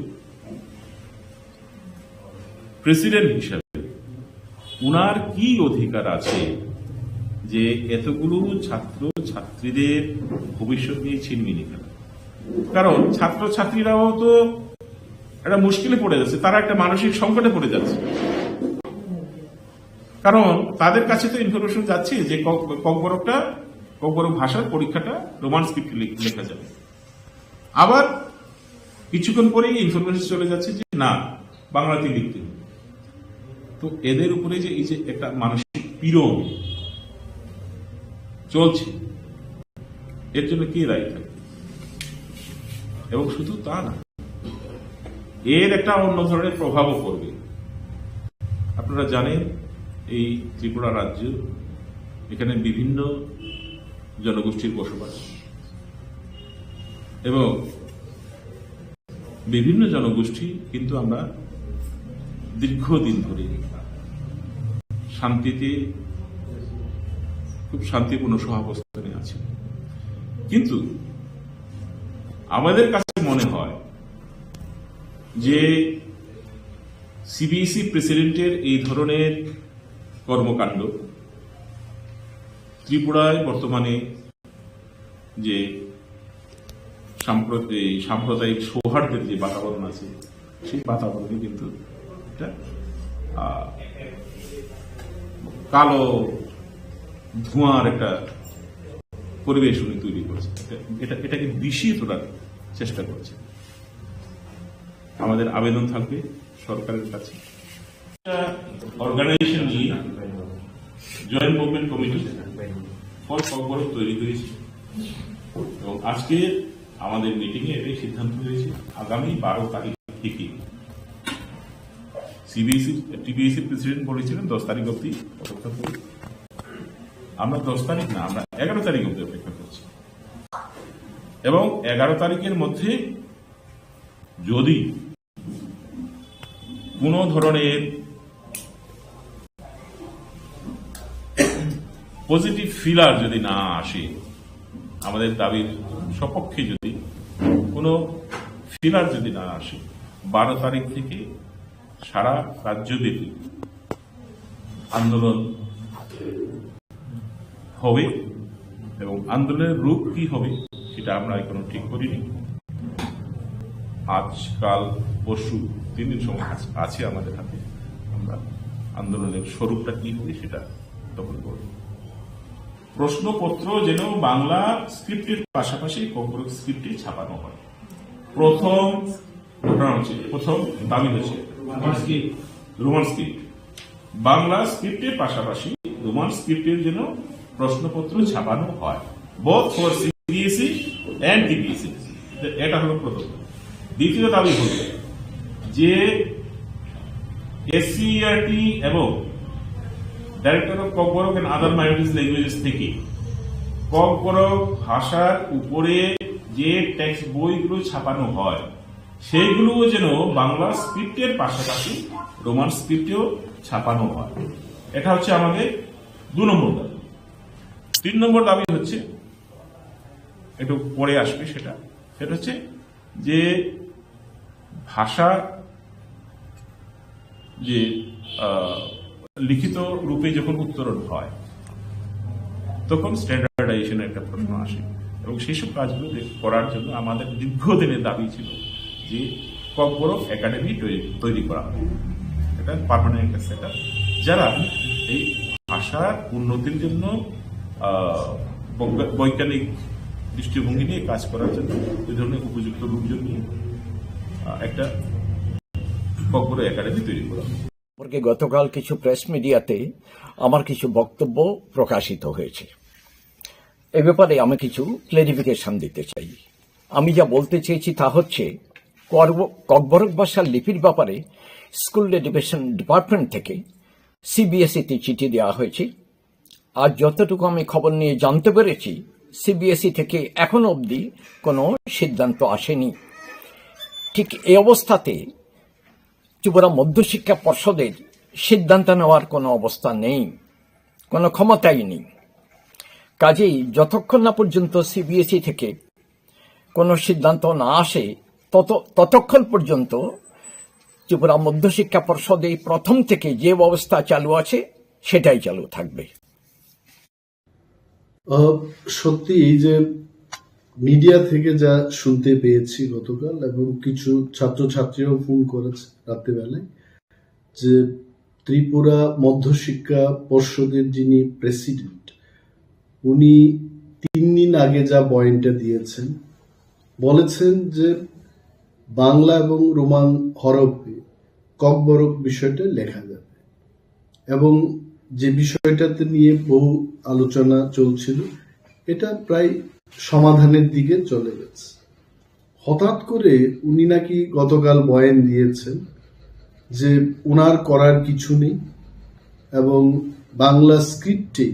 প্রেসিডেন্ট হিসাবে ওনার কি অধিকার আছে যে এতগুলো ছাত্র ছাত্রীদের ভবিষ্যৎ নিয়ে ছিনিমিনি খেলা? কারণ ছাত্র ছাত্রীরাও তো একটা মুশকিলে পড়ে যাচ্ছে, তারা একটা মানসিক সংকটে পড়ে যাচ্ছে। কারণ তাদের কাছে তো ইনফরমেশন যাচ্ছে যে কক- ককবরকটা, ককবরক ভাষার পরীক্ষাটা রোমান স্ক্রিপ্ট লেখা যাবে। আবার কিছুক্ষণ পরেই ইনফরমেশন চলে যাচ্ছে যে না, বাংলাতে লিখতে হবে। তো এদের উপরে যে এই যে একটা মানসিক পীড়ন চলছে, এর জন্য কে দায়ী থাকবে? এবং শুধু তা না, এর একটা অন্য ধরনের প্রভাবও পড়বে। আপনারা জানেন, এই ত্রিপুরা রাজ্য, এখানে বিভিন্ন জনগোষ্ঠীর বসবাস এবং বিভিন্ন জনগোষ্ঠী, কিন্তু আমরা দীর্ঘদিন ধরে শান্তিতে, খুব শান্তিপূর্ণ সহাবস্থানে আছি। কিন্তু আমাদের কাছে মনে হয় যে সিবিএসই প্রেসিডেন্টের এই ধরনের কর্মকাণ্ড ত্রিপুরায় বর্তমানে যে সাম্প্রত-, এই সাম্প্রদায়িক সৌহার্দ্যের যে বাতাবরণ আছে, সেই বাতাবরণে কিন্তু একটা, আহ, কালো ধোঁয়ার একটা পরিবেশ উনি তৈরি করছেন। এটা, এটা, এটাকে বিষিয়ে তোলার চেষ্টা করছেন। আমাদের আবেদন থাকবে সরকারের কাছে। একটা অর্গানাইজেশন নিয়ে joint movement committee for Kokborok তৈরি হয়েছে এবং আজকে আমাদের মিটিং এ এটাই সিদ্ধান্ত হয়েছে, আগামী বারো তারিখ থেকে সিবিএসই, টিবিএসই প্রেসিডেন্ট বলেছিলেন দশ তারিখ অবধি অপেক্ষা করুন। আমরা দশ তারিখ না, আমরা এগারো তারিখ অবধি অপেক্ষা করছি এবং এগারো তারিখের মধ্যে যদি কোনো ধরনের পজিটিভ ফিলার যদি না আসে, আমাদের দাবির সপক্ষে যদি কোনো ফিলার যদি না আসে, বারো তারিখ থেকে সারা রাজ্যব্যাপী আন্দোলন হবে এবং আন্দোলনের রূপ কি হবে সেটা আমরা এখনো ঠিক করিনি। আজকাল পরশু তিন দিন সময় আছে, আছে আমাদের হাতে। আমরা আন্দোলনের স্বরূপটা কি হবে সেটা তখন বলব। প্রশ্নপত্র যেন বাংলা স্ক্রিপ্টের পাশাপাশি ককবরক স্ক্রিপ্টে ছাপানো হয়। প্রথম ঘটনা হচ্ছে, প্রথম দাবি হচ্ছে রোমান স্ক্রিপ্ট, বাংলা স্ক্রিপ্টের পাশাপাশি রোমান স্ক্রিপ্টের জন্য প্রশ্নপত্র ছাপানো হয়, both for সিবিএসই and টিবিএসই। এটা হলো প্রথম। দ্বিতীয় দাবি হলো যে এসসিইআরটি এবং director of Kokborok and other minorities languages থেকে ককবরক ভাষার উপরে যে টেক্সট বইগুলো ছাপানো হয়, সেইগুলোও যেন বাংলা স্ক্রিপ্টের পাশাপাশি রোমান স্ক্রিপ্টেও ছাপানো হয়। এটা হচ্ছে আমাদের দু নম্বর দাবি। তিন নম্বর দাবি হচ্ছে, একটু পরে আসবে সেটা, সেটা হচ্ছে যে ভাষা যে, আহ, লিখিত রূপে যখন উত্তরণ হয়, তখন স্ট্যান্ডার্ডাইজেশনের একটা প্রশ্ন আসে এবং সেই সব কাজগুলো দে-, করার জন্য আমাদের দীর্ঘদিনের দাবি ছিল যে ককবরক একাডেমি তৈরি, তৈরি করা হোক। এটা পার্মানেন্ট একটা সেটআপ, যারা এই ভাষার উন্নতির জন্য, আহ, বৈজ্ঞা-, বৈজ্ঞানিক দৃষ্টিভঙ্গি নিয়ে কাজ করার জন্য, ওই ধরনের উপযুক্ত লোকজন নিয়ে, আহ, একটা ককবরক একাডেমি তৈরি করা হোক। সম্পর্কে গতকাল কিছু প্রেস মিডিয়াতে আমার কিছু বক্তব্য প্রকাশিত হয়েছে। এ ব্যাপারে আমি কিছু ক্লেরিফিকেশন দিতে চাই। আমি যা বলতে চেয়েছি তা হচ্ছে, করব-, ককবরক ভাষার লিপির ব্যাপারে স্কুল এডুকেশন ডিপার্টমেন্ট থেকে সিবিএসই তে চিঠি দেওয়া হয়েছে। আর যতটুকু আমি খবর নিয়ে জানতে পেরেছি, সিবিএসই থেকে এখনো অবধি কোনো সিদ্ধান্ত আসেনি। ঠিক এই অবস্থাতে ত্রিপুরা মধ্যশিক্ষা পর্ষদের সিদ্ধান্ত নেওয়ার কোনো অবস্থা নেই, কোনো ক্ষমতাই নেই। কাজেই যতক্ষণ না পর্যন্ত সিবিএসই থেকে কোনো সিদ্ধান্ত না আসে, তত, ততক্ষণ পর্যন্ত ত্রিপুরা মধ্যশিক্ষা পর্ষদে প্রথম থেকে যে ব্যবস্থা চালু আছে, সেটাই চালু থাকবে। আহ, সত্যি এই যে মিডিয়া থেকে যা শুনতে পেয়েছি গতকাল, এবং কিছু ছাত্রছাত্রীও ফোন করেছে রাত্রিবেলায়, যে ত্রিপুরা মধ্যশিক্ষা পর্ষদের যিনি প্রেসিডেন্ট, উনি তিন দিন আগে যা বয়ানটা দিয়েছেন, বলেছেন যে বাংলা এবং রোমান হরফে ককবরক বিষয়টা লেখা যাবে, এবং যে বিষয়টাতে নিয়ে বহু আলোচনা চলছিল, এটা প্রায় সমাধানের দিকে চলে গেছে। হঠাৎ করে উনি নাকি গতকাল বয়ান দিয়েছেন যে ওনার করার কিছু নেই এবং বাংলা স্ক্রিপ্টে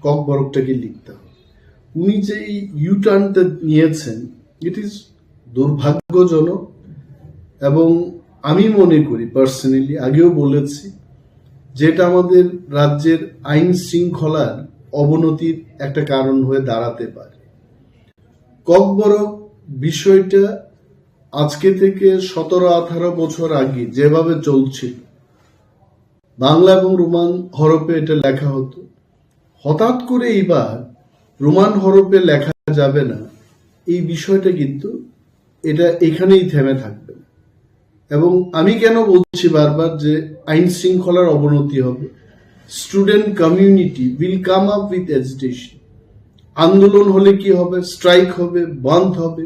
ককবরকটাকে লিখতে হবে। উনি যে এই ইউটার্নটা নিয়েছেন, ইট ইজ দুর্ভাগ্যজনক। এবং আমি মনে করি, পার্সোনালি আগেও বলেছি, যেটা আমাদের রাজ্যের আইন শৃঙ্খলার অবনতির একটা কারণ হয়ে দাঁড়াতে পারে। ককবরক বিষয়টা আজকে থেকে সতেরো আঠারো বছর আগে যেভাবে চলছিল, বাংলা এবং রোমান হরফে এটা লেখা হতো, হঠাৎ করে এইবার রোমান হরফে লেখা যাবে না, এই বিষয়টা কিন্তু এটা এখানেই থেমে থাকবে না। এবং আমি কেন বলছি বারবার যে আইন শৃঙ্খলার অবনতি হবে, student community will come up with agitation. আন্দোলন হলে কি হবে? স্ট্রাইক হবে, বন্ধ হবে।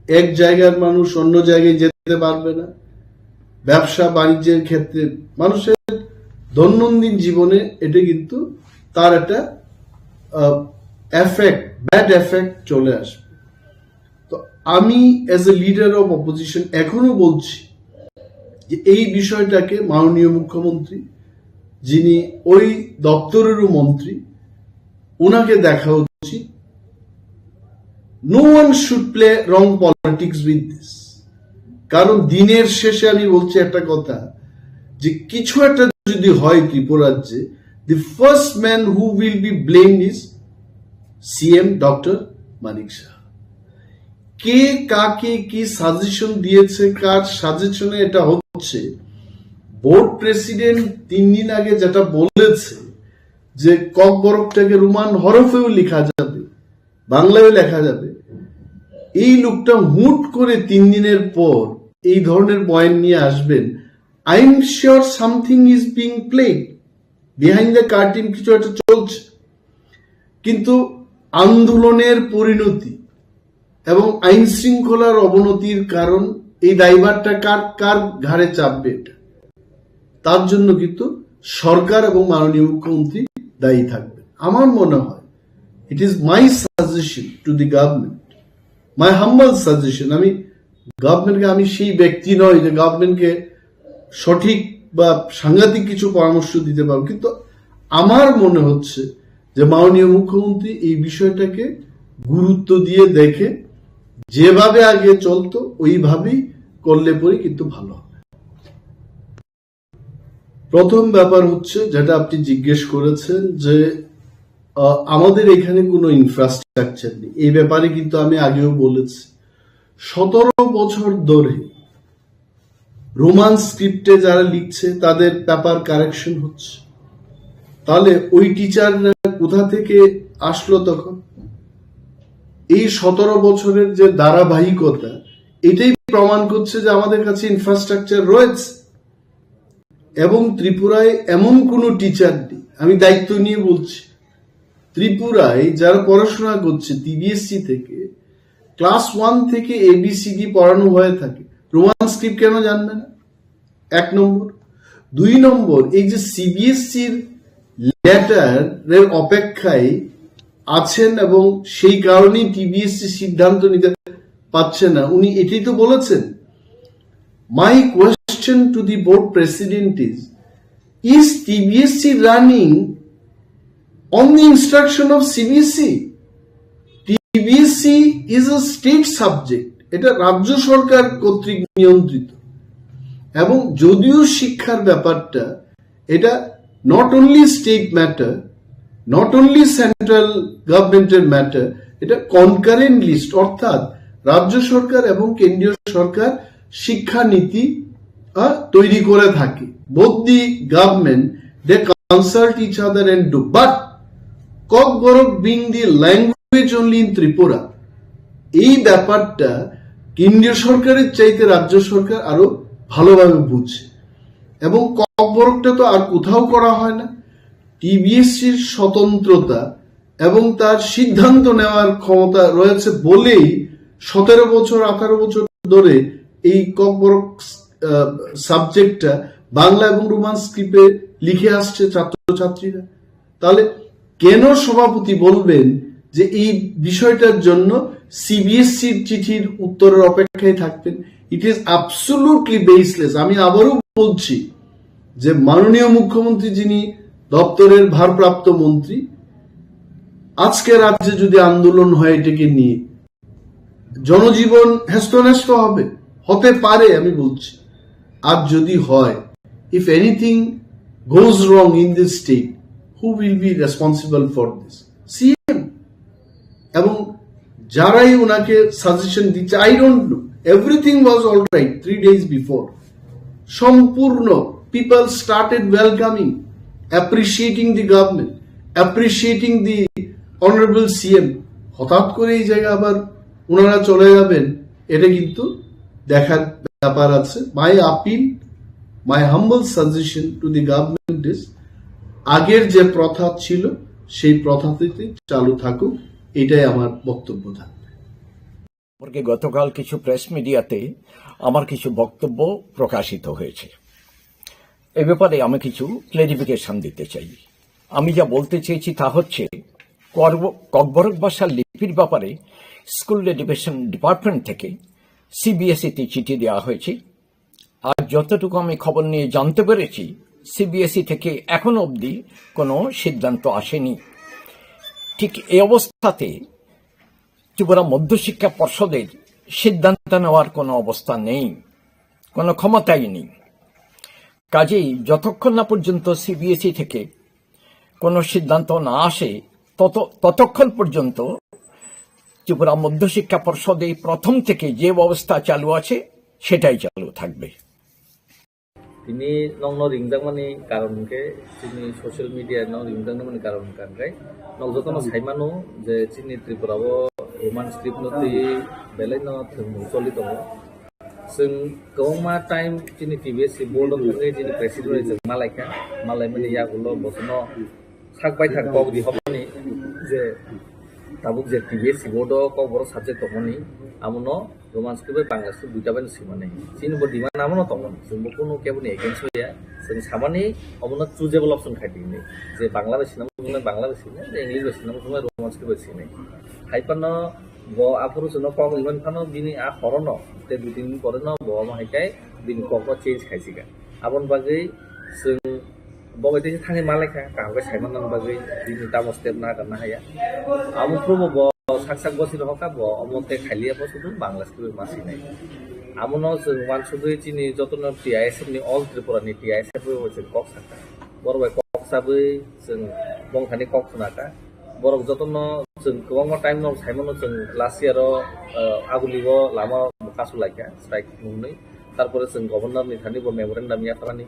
এক জায়গার মানুষ অন্য জায়গায় যেতে পারবে না। ব্যবসা বাণিজ্যের ক্ষেত্রে মানুষের দৈনন্দিন জীবনে এটা কিন্তু তার একটা এফেক্ট, ব্যাড এফেক্ট চলে আসবে। তো আমি as a leader of opposition এখনো বলছি যে এই বিষয়টাকে মাননীয় মুখ্যমন্ত্রী, যিনি ওই দপ্তরেরও মন্ত্রী, ওনাকে দেখা উচিত। No one should play wrong politics with this. কারণ দিনের শেষে আমি বলছি একটা কথা, যে কিছু একটা যদি হয় ত্রিপুরা রাজ্যে, the first man who will be blamed is CM doctor Manik Saha. কে কাকে কি সাজেশন দিয়েছে, কার সাজেশনে এটা হচ্ছে? বোর্ড প্রেসিডেন্ট তিন দিন আগে যেটা বলেছে যে ককবরকটাকে রোমান হরফেও লেখা যাবে, বাংলায় লেখা যাবে। এই লোকটা হুট করে তিন দিনের পর এই ধরনের বয়ান নিয়ে আসবেন। I am sure something is being played behind the curtain, কিছু একটা চলছে। কিন্তু আন্দোলনের পরিণতি এবং আইন শৃঙ্খলার অবনতির কারণ, এই দায়ভারটা কার কার ঘাড়ে চাপবে? এটা তার জন্য কিন্তু সরকার এবং মাননীয় মুখ্যমন্ত্রী দায়ী থাকবেন। আমার মনে হয়, it is my suggestion to the government, my humble suggestion, আমি গভর্নমেন্টকে, আমি সেই ব্যক্তি নই যে গভর্নমেন্টকে সঠিক বা সাংঘাতিক কিছু পরামর্শ দিতে পারবো, কিন্তু আমার মনে হচ্ছে যে মাননীয় মুখ্যমন্ত্রী এই বিষয়টাকে গুরুত্ব দিয়ে দেখে যেভাবে আগে চলতো ওইভাবেই করলে পরে কিন্তু ভালো হবে। প্রথম ব্যাপার হচ্ছে যেটা আপনি জিজ্ঞেস করেছেন যে, আহ, আমাদের এখানে কোনো ইনফ্রাস্ট্রাকচার নেই, এই ব্যাপারে কিন্তু আমি আগেও বলেছি, সতেরো বছর ধরে রোমান স্ক্রিপ্টে যারা লিখছে তাদের পেপার কারেকশন হচ্ছে, তাহলে ওই টিচাররা কোথা থেকে আসলো তখন? এই সতেরো বছরের যে ধারাবাহিকতা, এটাই প্রমাণ করছে যে আমাদের কাছে ইনফ্রাস্ট্রাকচার রয়েছে। এবং ত্রিপুরায় এমন কোনো টিচার নেই, আমি দায়িত্ব নিয়ে বলছি, ত্রিপুরায় যারা পড়াশোনা করছে সিবিএসই থেকে, ক্লাস ওয়ান থেকে এবিসিডি পড়ানো হয়ে থাকে, রোমান স্ক্রিপ্ট কেন জানবে না? এক নম্বর। দুই নম্বর, এই যে সিবিএসইর লেটারের অপেক্ষায় আছেন এবং সেই কারণেই সিবিএসই সিদ্ধান্ত নিতে পারছে না, উনি এটাই তো বলেছেন। My question to the board president is, is CBSE running on the instruction of CBSE? CBSE is a state subject, এটা রাজ্য সরকার কর্তৃক নিয়ন্ত্রিত। এবং যদিও শিক্ষার ব্যাপারটা, এটা not only state matter, not only central গভর্নমেন্টের ম্যাটার, এটা কনকারেন্ট লিস্ট, অর্থাৎ রাজ্য সরকার এবং কেন্দ্রীয় সরকার শিক্ষানীতি, আহ, তৈরি করে থাকে। Both the government, they consult each other and do, but Kokborok being the language only in Tripura, এই ব্যাপারটা কেন্দ্রীয় সরকারের চাইতে রাজ্য সরকার আরো ভালোভাবে বুঝে। এবং ককবরকটা তো আর কোথাও করা হয় না। সিবিএসইর স্বতন্ত্রতা এবং তার সিদ্ধান্ত নেওয়ার ক্ষমতা রয়েছে বলেই সতেরো বছর, আঠারো বছর ধরে এই ককবরক সাবজেক্টটা বাংলা এবং রোমান স্ক্রিপ্টে লিখে আসছে ছাত্রছাত্রীরা। তাহলে কেন সভাপতি বলবেন যে এই বিষয়টার জন্য সিবিএসসির চিঠির উত্তরের অপেক্ষায় থাকতেন। It is absolutely baseless. আমি আবারও বলছি যে মাননীয় মুখ্যমন্ত্রী, যিনি দপ্তরের ভারপ্রাপ্ত মন্ত্রী, আজকে রাজ্যে যদি আন্দোলন হয় এটাকে নিয়ে, জনজীবন হেস্তনেস্ত হবে, হতে পারে, আমি বলছি। আর যদি হয়, if anything goes wrong in this state, who will be responsible for this? CM. এবং যারাই ওনাকে সাজেশন দিচ্ছে, I don't know, everything was all right three days before, সম্পূর্ণ people started welcoming, appreciating the government, appreciating the honorable CM. হঠাৎ করে এই জায়গা আবার ওনারা চলে যাবেন, এটা কিন্তু দেখার ব্যাপার আছে। My appeal, my humble suggestion to the government is, আগের যে প্রথা ছিল সেই প্রথাটিতে চালু থাকুক, এটাই আমার বক্তব্য থাকবে। সম্পর্কে গতকাল কিছু প্রেস মিডিয়াতে আমার কিছু বক্তব্য প্রকাশিত হয়েছে। এ ব্যাপারে আমি কিছু ক্লেরিফিকেশন দিতে চাই। আমি যা বলতে চেয়েছি তা হচ্ছে, কর্ব- ককবরক ভাষার লিপির ব্যাপারে স্কুল এডুকেশন ডিপার্টমেন্ট থেকে সিবিএসইতে চিঠি দেওয়া হয়েছে। আর যতটুকু আমি খবর নিয়ে জানতে পেরেছি, সিবিএসই থেকে এখনো অবধি কোনো সিদ্ধান্ত আসেনি। ঠিক এই অবস্থাতে ত্রিপুরা মধ্যশিক্ষা পর্ষদের সিদ্ধান্ত নেওয়ার কোনো অবস্থা নেই, কোনো ক্ষমতাই নেই। কাজেই যতক্ষণ না পর্যন্ত সিবিএসই থেকে কোনো সিদ্ধান্ত না আসে, তত ততক্ষণ পর্যন্ত ত্রিপুরা মধ্যশিক্ষা পর্ষদে প্রথম থেকে যে ব্যবস্থা চালু আছে সেটাই চালু থাকবে। Tini nokno ringjakmani karon hwnkhe chini social media no ringjaknani karon hwnkha hwnkhe nok jotono saimano je chini Tripura o Roman script no twi belai no thwngmung choli tongo. Chwng kwbangma time chini T B S C board o thangwi chini president bai chwng malaikha, malaimani yagulo bosono sak baithang kok rihormani je tabuk je T B S C board o kokborok subject tongmani, amono Roman script bai Bangla script duita bai no swimani. Chini bo demand amono tongmani, chwng bo kunu kebo ni against ya. Chwng samani omono choosable option khai tini. Je Bangla bai sinamo chwngno Bangla bai sinai, je English bai sinamo chwngno Roman script bai sinai. Hai phano bo aphuru chwngno kok riman phano bini a horono tei dui tin din pore no bo omo hai khe bini kokno change khai sika. Aboni bagwi chwng bo bai tei thangwi malaikha, kaham khe saimanna bagwi bini tamo step na kana haya. Amo phuru bo sak sak bosi rohorkha, bo omo tei khailiya bo sudu Bangla script ma sinai. Amono chwng uansugwi chini jotono T I S F ni, all Tripura ni T I S F bai chwng kok sakha. Borok bai kok sabwi chwng bongthani kok khunakha. Borok jotono chwng kwbangma time no saimano chwng last year o, ah, Aguli o lama kasu laikha strike nungni. Tarpore chwng governor ni thani bo memorandum yapharani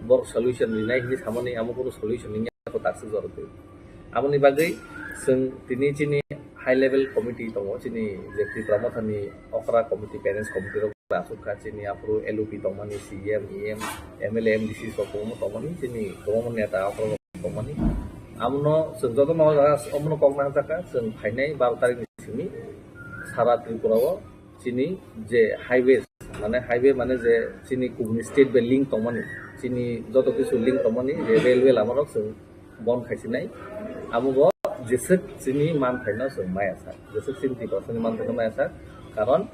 borok solution rinai hinwi samani amo kunu solution wngya kho takswk jorok twi. Aboni bagwi chwng tini chini high level committee tongo, chini je Tipra Motha ni okra committee, parents committee rok achuk kha, chini aphuru L O P tongmani, C E M, E M, M L A, M D C rok kwbangma tongmani, chini kwbangma neta okra rok tongmani. Amono chwng jotono omono kok nangjakha, chwng phainai baro tarikh ni simi sara Tripura o chini je highway, mane highway mane je chini kubuni state bai link tongmani, chini joto kisu link tongmani je railway lama rok chwng bon khaisinai. Amo bo jeswk chini manthaino chwng maya sak, jeswk chini Tiprasani manthaino maya sak, karon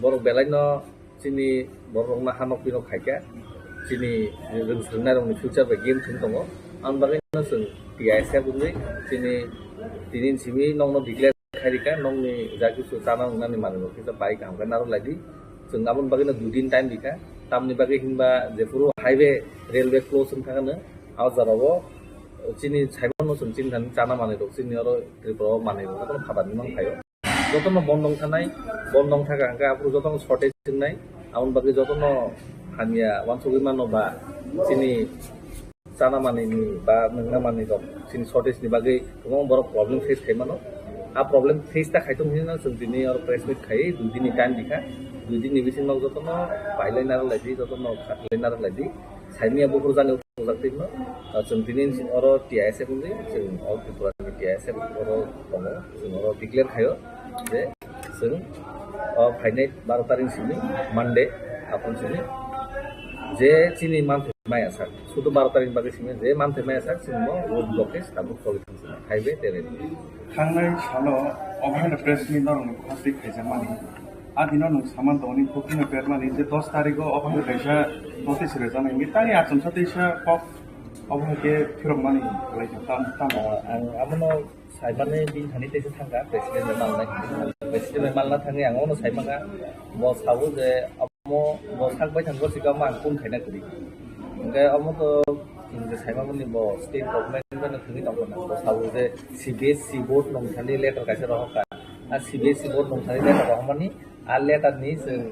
borok belai no chini borok rokno hanok pinok khaikha, chini rwng swrwngnairokni future bai game thwng tongo. Aboni bagwi no chwng T I S F wngwi chini tini simi nokno declare khai rikha, nokni ja kisu chana wngnani manwi rok kisa bai kaham khe narwk lai di. Chwng aboni bagwi no dui din time rikha, tamni bagwi hinba jephuru highway railway close wngkha hwno, a jora o chini saimano chwng chini thani chana manwi rok chini oro Tripura o manwi rok jotono phatar ni mang phaio. Jotono bondong thanai, bondong thaka hwnkhe aphuru jotono shortage wngnai, aboni bagwi jotono hamya uansugwi mano ba chini chana manwi ni ba nwngna manwi rok chini shortage ni bagwi kwbangma borok problem face khai mano. A problem face ta khai tong hinwi no chwng tini oro press meet khai dui din ni time rikha, dui din ni bisingo jotono pailai narwk lai di, jotono khatlai narwk lai di, saimanya buphuru jani. Ujak timo, ah, chwng tini oro T I S F wngwi, chwng All Tripura ni T I S F oro tongo, chwng oro declare khaio je chwng o phainai baro tarik simi Monday, aphuru simi je chini manthai maya sak. Sudu baro tarikh bagwi simi je manthai maya sak, chwng bo road blockage tabuk choli thang sini. Highway tei railway. Thangnai salo obo haino press meet norokni khasik khaijakmani. A dino nwng saman tongni bukhuno bermani je dos tarikh o obo haino kaisa notice rwjaknai. Tani achomsa teisa kok obo hai khe phirokmani khlai kha tam, tam. Ah, ang abono saimani bini thani teisa thangkha, president bai malnai. President bai malna thangwi ang ono saimanga, bo sabo je amo bo sak bai thangkha, sikamo ang kun khaina kwrwi. Hwnkhe omo to chwng je saimani bo state government bai no thangwi tongkha na, bo sabo je C B S E board nongthani letter kaisa rohorkha. A C B S E board nongthani letter rohormani a letter ni chwng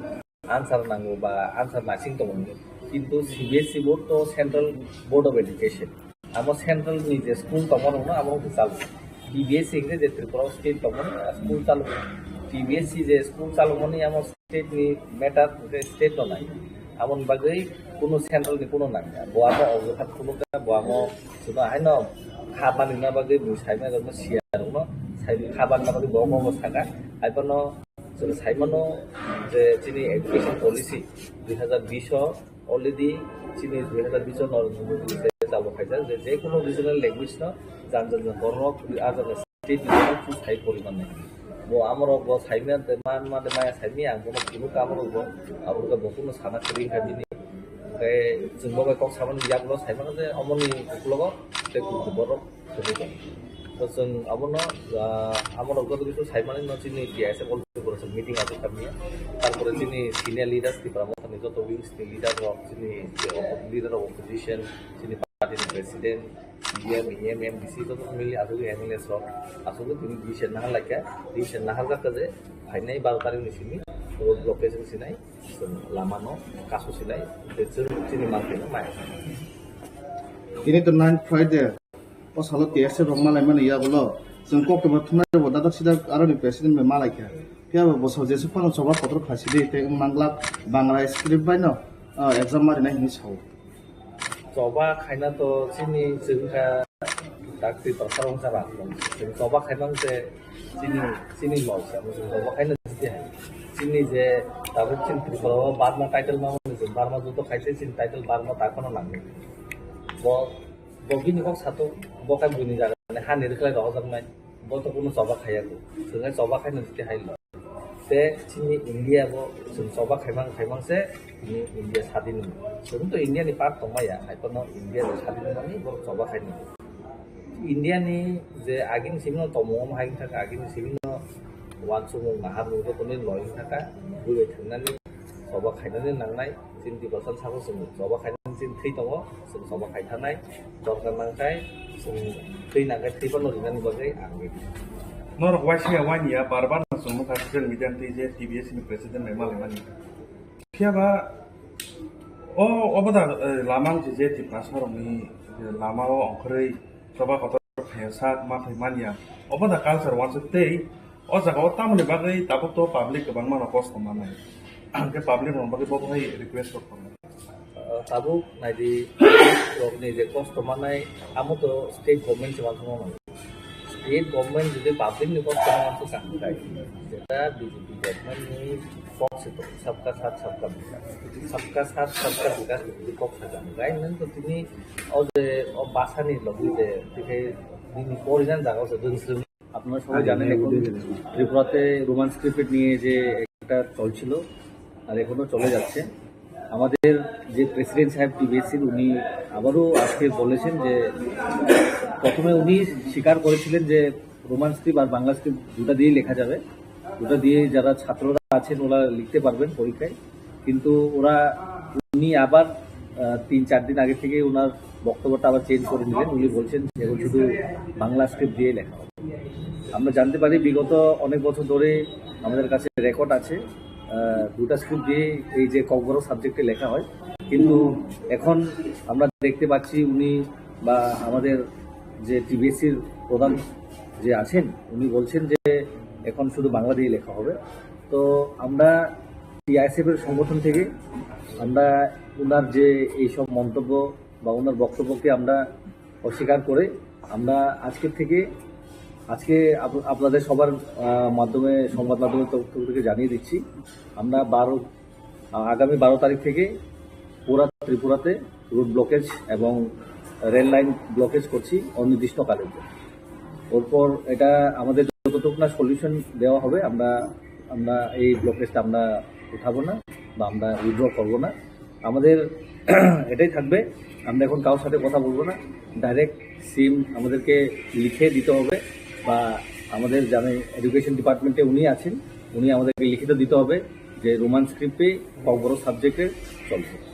answer nango ba answer nasing tongo. Kintu C B S E board to Central Board of Education. Amo central ni je school tongma rokno amo wngkha chalo. T B S E hingke je Tripura o state tongmani a school chalo. T B S E je school chalomani amo state ni matter hingke state no nai. Amoni bagwi kuno central ni kuno nang ya. Bo amo ogo kha khuluk ya, bo amo suno haino kha bani na bagwi bo sai ma rokno siya rokno sai kha bani na bagwi bo omo saka. Hai bono Chwng sai mano je chini education policy dui hazar bish o already chini dui hazar bish o Narendra Modi ni je chalo khaijak je, je kono regional language no jan jan jan borok a jaga state ni borok chwng sai poriman nai. Bo amorok bo sai maya de man ma de maya sai maya ang bono phunuk amorok bo aborok bo kuno sana kwrwi kha bini. Hwnkhe chwng bo bai kok samani yagulo sai mano je omoni uklogo tei borok. To chwng abono, ah, abono joto kisu saimani no chini T I S F all people meeting aswk kami. Tarpore chini senior leaders Tipra Motha ni joto wings ni leader rok, chini je oppo-, leader of opposition, chini party ni president, C M, E M, M D C joto family aswk M L As rok aswk tini decision nahal laikha, decision nahal jakha je phainai baro tarikh ni simi road blockage wng sinai, chwng lama no kasu sinai, tei chwng chini manthai no maya. Tini to ninth Friday. O salo T S F rok malaimani yagulo chwng koktwma thumnairokbo dadak sidak aroni president bai malaikha. Phiya bo bwsao jeswk phano choba kotor khaisidi tei wng manglak Bangla script baino, ah, exam marinai hinwi sao. Choba khaina to chini chwngkha dakti torsa rok wngkha ba. Chwng choba khaina wngkhe chini, chini lose. Amo chwng choba khaina jiti hai. Chini je tabuk chini Tripura o Barma title ma wngkha, chwng Barma judo khaise chini title Barma ta phano nangwi. Bo Bo bini kok sato, bo khe buini jaga ni hani rwkhlai rohorjaknai, bo to kunu choba khaiya ko, chwng khe choba khaino jiti hai lo. Tei chini India bo chwng choba khaimang khaimang se tini India sadin wng. Chwng to India ni part tongmaya, hai phano India bo sadin wngmani borok choba khaino. India ni je agini simi no tongmung hai wngkha, agini simi no uansukmung nahar mung joto ni loi wngkha, bui bai thangnani choba khainani nangnai. Chini Tiprasa sabo chwng choba khainani chini thwi tongo, chwng choba khai thanai, dorkar nang khe chwng thwi nang khe thwi phano rinani bagwi ang ready. Norok waisa ya wani ya, bar bar no chwng nukha social media twi je T B S ni president bai malaimani. Phiya ba o, obo da, eh, lamang je, je Tiprasa rokni, eh, lama o ongkhorwi choba kotor phaiya sak ma phai manya. Obo da culture wansuk tei O jaga o tamoni bagwi tabuk to public kwbangma no kosto manai. Hwnkhe public rokni bagwi bo hai request rok tongo. Uh, tabuk naidi rokni je kosto manai, amo to state government se wansukma manai. State government jodi public ni kosto manai to kaham khai. Jeta B J P government ni kok se to, sabka sath sabka vikas. Sabka sath sabka vikas ni kok se kaham khai. Nang to tini o je o basa ni logi je, tikai nini porijan jaga o se dun sung. আপনারা সবাই জানেন, এখন ত্রিপুরাতে Roman script নিয়ে যে একটা চলছিল, আর এখনো চলে যাচ্ছে। আমাদের যে প্রেসিডেন্ট সাহেব টিবিএসসির, উনি আবারও আজকে বলেছেন যে প্রথমে উনি স্বীকার করেছিলেন যে রোমান স্ক্রিপ্ট আর বাংলা স্ক্রিপ্ট দুটো দিয়েই লেখা যাবে, দুটো দিয়ে যারা ছাত্ররা আছেন ওরা লিখতে পারবেন পরীক্ষায়। কিন্তু ওরা, উনি আবার, আহ, তিন চার দিন আগে থেকে ওনার বক্তব্যটা আবার চেঞ্জ করে নিলেন। উনি বলছেন এখন শুধু বাংলা স্ক্রিপ্ট দিয়ে লেখা হবে। আমরা জানতে পারি বিগত অনেক বছর ধরে আমাদের কাছে রেকর্ড আছে, আহ, দুটা স্ক্রিপ্ট দিয়ে এই যে ককবরক সাবজেক্টে লেখা হয়, কিন্তু এখন আমরা দেখতে পাচ্ছি উনি বা আমাদের যে টিবিএসসির প্রধান যে আছেন, উনি বলছেন যে এখন শুধু বাংলা দিয়ে লেখা হবে। তো আমরা টিআইএসএফ এর সংগঠন থেকে আমরা ওনার যে এইসব মন্তব্য বা ওনার বক্তব্যকে আমরা অস্বীকার করে আমরা আজকের থেকে, আজকে আপ-, আপনাদের সবার, আহ, মাধ্যমে, সংবাদ মাধ্যমের তরফ থেকে জানিয়ে দিচ্ছি, আমরা বারো, আহ, আগামী বারো তারিখ থেকে পুরা ত্রিপুরাতে রোড ব্লকেজ এবং রেল লাইন ব্লকেজ করছি অনির্দিষ্টকালের জন্য। এরপর এটা আমাদের যতটুকু না সলিউশন দেওয়া হবে, আমরা আমরা এই ব্লকেজটা আমরা উঠাবো না বা আমরা উইথড্র করবো না। আমাদের এটাই থাকবে, আমরা এখন কারোর সাথে কথা বলবো না, ডাইরেক্ট সিম আমাদেরকে লিখে দিতে হবে, বা আমাদের জানি এডুকেশন ডিপার্টমেন্টে উনি আছেন, উনি আমাদেরকে লিখিত দিতে হবে যে রোমান স্ক্রিপ্টে ককবরক সাবজেক্টে চলছে।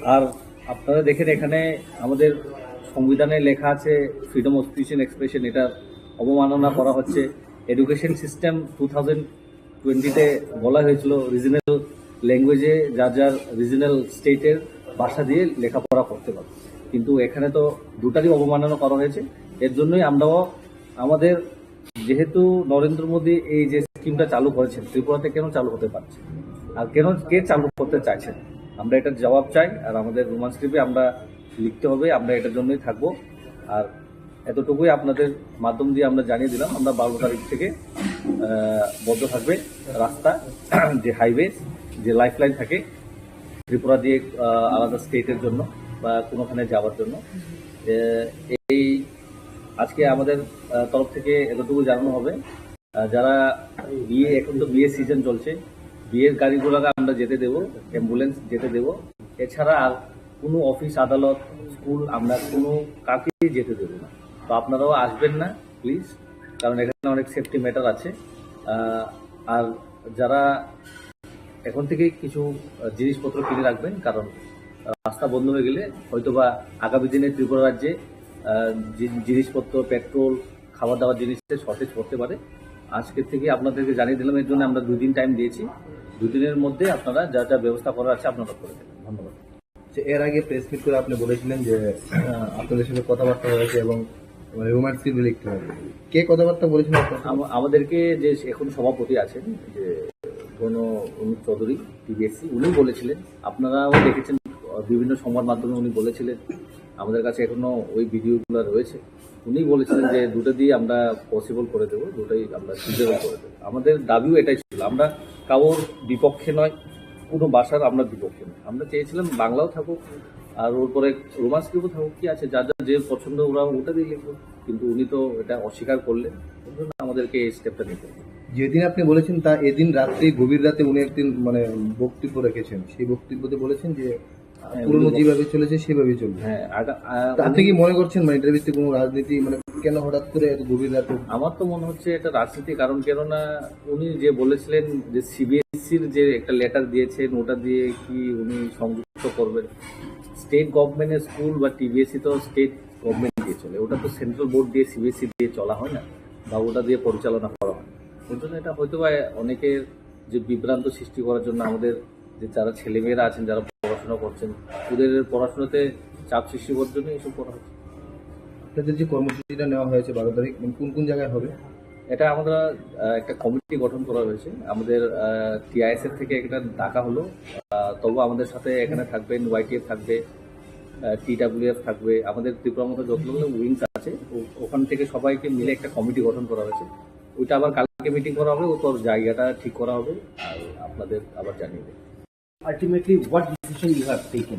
আর আপনারা দেখেন, এখানে আমাদের সংবিধানে লেখা আছে freedom of speech and expression, এটা অবমাননা করা হচ্ছে। এডুকেশন সিস্টেম টু থাউজেন্ড টোয়েন্টিতে বলা হয়েছিল রিজনাল ল্যাঙ্গুয়েজে যার যার রিজনাল স্টেটের ভাষা দিয়ে লেখাপড়া করতে পারবে, কিন্তু এখানে তো দুটারই অবমাননা করা হয়েছে। এর জন্যই আমরাও আমাদের, যেহেতু নরেন্দ্র মোদী এই যে স্কিমটা চালু করেছেন, ত্রিপুরাতে কেন চালু হতে পারছে আর কেন কে চালু করতে চাইছেন, আমরা এটার জবাব চাই। আর আমাদের রোমান স্ক্রিপ্টে আমরা লিখতে হবে, আমরা এটার জন্যই থাকবো। আর এতটুকুই আপনাদের মাধ্যম দিয়ে আমরা জানিয়ে দিলাম, আমরা বারো তারিখ থেকে আহ, বন্ধ থাকবে রাস্তা, যে হাইওয়ে, যে লাইফলাইন থাকে ত্রিপুরা দিয়ে আহ, আলাদা স্টেটের জন্য বা কোনোখানে যাওয়ার জন্য। এ, এই আজকে আমাদের আহ, তরফ থেকে এতটুকু জানানো হবে। আহ, যারা বিয়ে, এখন তো বিয়ের সিজন চলছে, বিয়ের গাড়ি ঘোড়াকে আমরা যেতে দেবো, অ্যাম্বুলেন্স যেতে দেবো। এছাড়া আর কোনো অফিস আদালত, স্কুল, আমরা কোনো কাউকে যেতে দেবো না। তো আপনারাও আসবেন না প্লিজ, কারণ এখানে অনেক সেফটি ম্যাটার আছে। আহ, আর যারা এখন থেকে কিছু আহ, জিনিসপত্র কিনে রাখবেন, কারণ রাস্তা বন্ধ হয়ে গেলে হয়তো বা আগামী দিনে ত্রিপুরা রাজ্যে আহ, জি- জিনিসপত্র, পেট্রোল, খাবার দাবার জিনিসের শর্টেজ পড়তে পারে। আজকে থেকে আপনাদেরকে জানিয়ে দিলাম, এর জন্য আমরা দুই দিন টাইম দিয়েছি। দুই দিনের মধ্যে আপনারা যা যা ব্যবস্থা করার আছে আপনারা করে দেবেন। ধন্যবাদ। যে এর আগে প্রেস মিট করে আপনি বলেছিলেন যে আহ, আপনাদের সাথে কথাবার্তা হয়েছে এবং রোমান স্ক্রিপ্ট লিখতে হবে। কে কথাবার্তা বলেছেন আপনার সাথে? আম- আমাদেরকে যে এখন সভাপতি আছেন, যে গণ অনুপ চৌধুরী, টিবিএসসি, উনি বলেছিলেন, আপনারাও দেখেছেন, আহ, বিভিন্ন সংবাদ মাধ্যমে উনি বলেছিলেন, আমাদের কাছে এখনো ওই ভিডিওগুলো রয়েছে। উনি বলেছিলেন যে দুটো দিয়ে আমরা পসিবল করে দেবো, দুটোই আমরা ফিজিবল করে দেবো। আমাদের দাবিও এটাই ছিল, আমরা কারোর বিপক্ষে নয়, কোনো ভাষার আমরা বিপক্ষে নয়। আমরা চেয়েছিলাম বাংলাও থাকুক, আর ওর পরে রোমান স্ক্রিপ্টও থাকুক, কি আছে, যার যার যে পছন্দ ওরা ওটা দিয়ে লিখবো। কিন্তু উনি তো এটা অস্বীকার করলেন, ওর জন্য আমাদেরকে এই স্টেপটা নিতে হবে। যেদিন আপনি বলেছেন, তা এদিন রাত্রে, গভীর রাতে উনি একদিন মানে বক্তব্য রেখেছেন। সেই বক্তব্যতে বলেছেন যে হ্যাঁ, পুরনো উনি যেভাবে চলেছে সেভাবেই চলবে। হ্যাঁ, আগা- আ, তা আপনি উনি কি মনে করছেন, মানে এটার ভিত্তিতে কোনো রাজনীতি, মানে কেন হঠাৎ করে এত গভীর রাতে? আমার তো মনে হচ্ছে এটা রাজনীতি, কারণ কেননা উনি যে বলেছিলেন যে সিবিএসসির যে একটা লেটার দিয়েছেন, ওটা দিয়ে কি উনি সংযুক্ত করবেন? স্টেট গভর্নমেন্টের স্কুল বা টিবিএসসি তো স্টেট গভর্নমেন্ট দিয়ে চলে, ওটা তো সেন্ট্রাল বোর্ড দিয়ে, সিবিএসসি দিয়ে চলা হয় না, বা ওটা দিয়ে পরিচালনা করা হয়। ওই জন্য এটা হয়তো বা অনেকের যে বিভ্রান্ত সৃষ্টি করার জন্য, আমাদের যে যারা ছেলেমেয়েরা আছেন, যারা পড়াশোনা করছেন, ওদের পড়াশোনাতে চাপ সৃষ্টি করার জন্য এইসব করা হচ্ছে। আপনাদের যে কর্মসূচিটা নেওয়া হয়েছে বারো তারিখ, মানে কোন কোন জায়গায় হবে? এটা আমরা আহ, একটা কমিটি গঠন করা হয়েছে। আমাদের টিআইএসএফ থেকে একটা ডাকা হলো, আহ, তবু আমাদের সাথে এখানে থাকবেন, ওয়াইটিএফ থাকবে, টিডাব্লিউএফ থাকবে, আমাদের ত্রিপুরা মতো যতগুলো উইংস আছে, ও- ওখান থেকে সবাইকে মিলে একটা কমিটি গঠন করা হয়েছে। ওইটা আবার কালকে মিটিং করা হবে, ওর পর জায়গাটা ঠিক করা হবে, আর আপনাদের আবার জানিয়ে দেবো। Ultimately, what decision you have taken?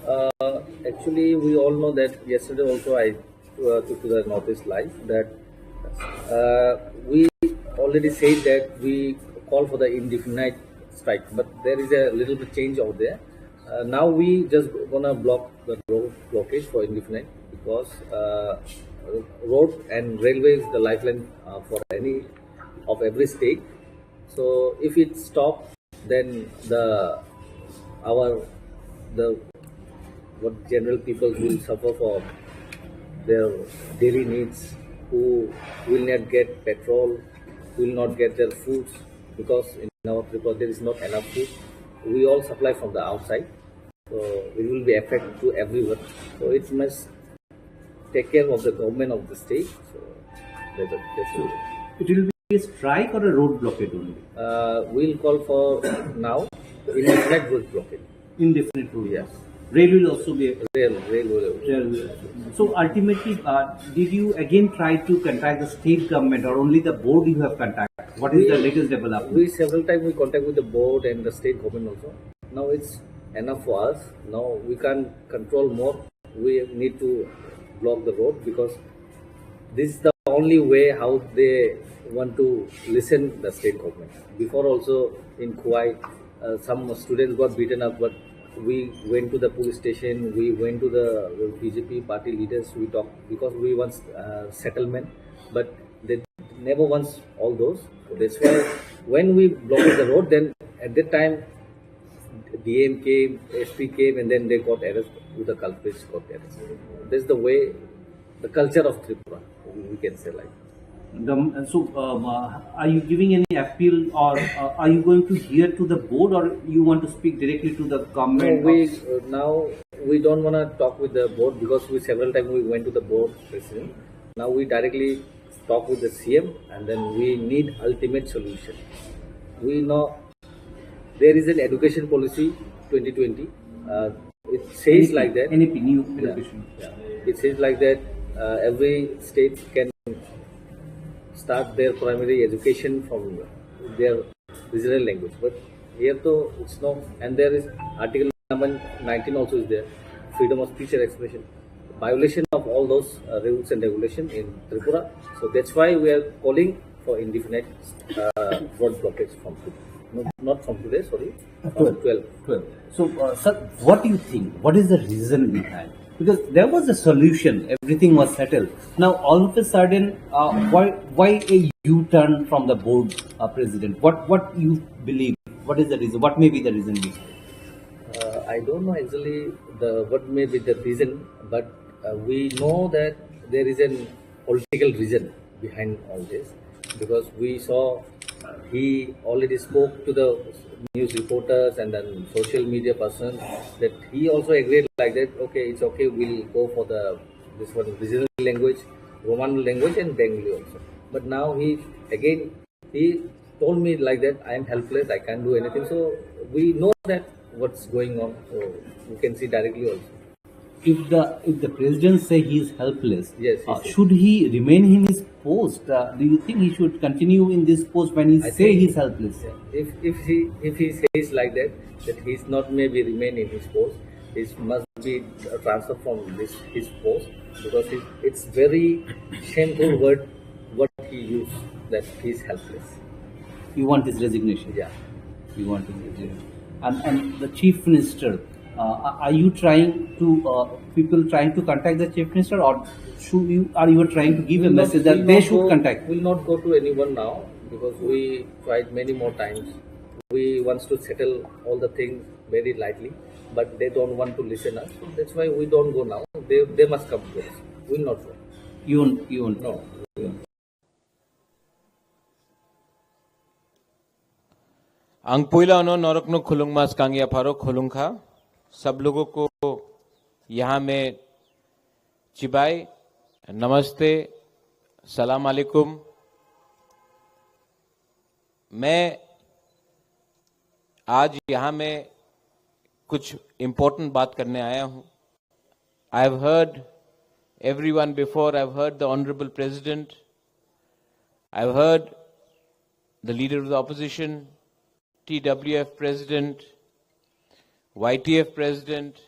Uh, actually, we all know that yesterday also I uh, took to the Northeast Live that uh, we already said that we call for the indefinite strike, but there is a little bit change over there. Uh, now we just gonna block the road blockage for indefinite because uh, road and railway is the lifeline uh, for any of every state. So if it stops, then the our the what general people will suffer for their daily needs, who will not get petrol, will not get their foods, because in our Tripura there is not enough food. We all supply from the outside, so it will be affect to everyone. So it must take care of the government of the state. So that's a, that's a, It will be a strike or a road blockade only? Uh, we'll call for now indefinite road blockade. Indefinite road. Yes. Rail will also be. Rail, rail will. Rail will. So ultimately, uh, did you again try to contact the state government, or only the board you have contacted? What is the latest development? We several times we contact with the board and the state government also. Now it's enough for us. Now we can't control more. We need to block the road because this is the only way how they want to listen the state government. Before also in Khowai, uh, some students got beaten up, but we went to the police station, we went to the B J P party leaders, we talked because we want uh, settlement, but they never wants all those. So that's why when we blocked the road, then at that time D M came, S P came, and then they got arrested. The culprits got arrested. That's the way, the culture of Tripura, we can say like. The, so, um, uh, are you giving any appeal, or uh, are you going to hear to the board, or you want to speak directly to the No, government? we uh, now we don't want to talk with the board because we several times we went to the board president. Now we directly talk with the C M and then we need ultimate solution. We know there is an education policy twenty twenty. Uh, it says like that. N E P, new Yeah. education. Yeah. It says like that uh, every state can start their primary education from their regional language. But here though it's no, and there is article number nineteen also is there, freedom of speech and expression. Violation of all those uh, rules and regulation in Tripura. So that's why we are calling for indefinite uh, road blockage from today. No, not from today, sorry, from twelve. Well, so, uh, sir, what do you think? What is the reason behind? Because there was a solution, everything was settled. Now, all of a sudden, uh, why why a U-turn from the board, uh, president? What what you believe? What is the reason? What may be the reason behind? Uh, I don't know actually the what may be the reason, but uh, we know that there is a political reason behind all this because we saw he already spoke to the news reporters and then social media person that he also agreed like that, okay, it's okay, we'll go for the this one regional language, Roman language and Bengali also. But now he again he told me like that, I am helpless, I can't do anything. So we know that what's going on. So you can see directly also. If the if the president say he is helpless, Yes, he uh, said. Should he remain in his post? Uh, do you think he should continue in this post when he I say think- he is helpless? If if he if he says like that, that he's not maybe remain in his post, he must be transferred from this his post because it, it's very shameful word what he used, that he's helpless. You want his resignation? Yeah. You want his resignation. And and the chief minister, uh, are you trying to uh, people trying to contact the chief minister, or should you are you trying to give a We'll not- message that we'll they not should go- contact? We'll not go to anyone now because we tried many more times. We wants to settle all the things very lightly, but they don't want to listen us. So that's why we don't go now. They they must come to us. We'll not go. You won't. You won't. No. Ang puila no norok no khulungma skang ya pharo khulungkha. Sab logo ko yaha me chibai, namaste, salam alaikum. मैं आज यहाँ में कुछ इम्पोर्टेंट बात करने आया हूँ. I have heard everyone before. I have heard the Honorable President. I have heard the Leader of the Opposition, T W F President, Y T F President.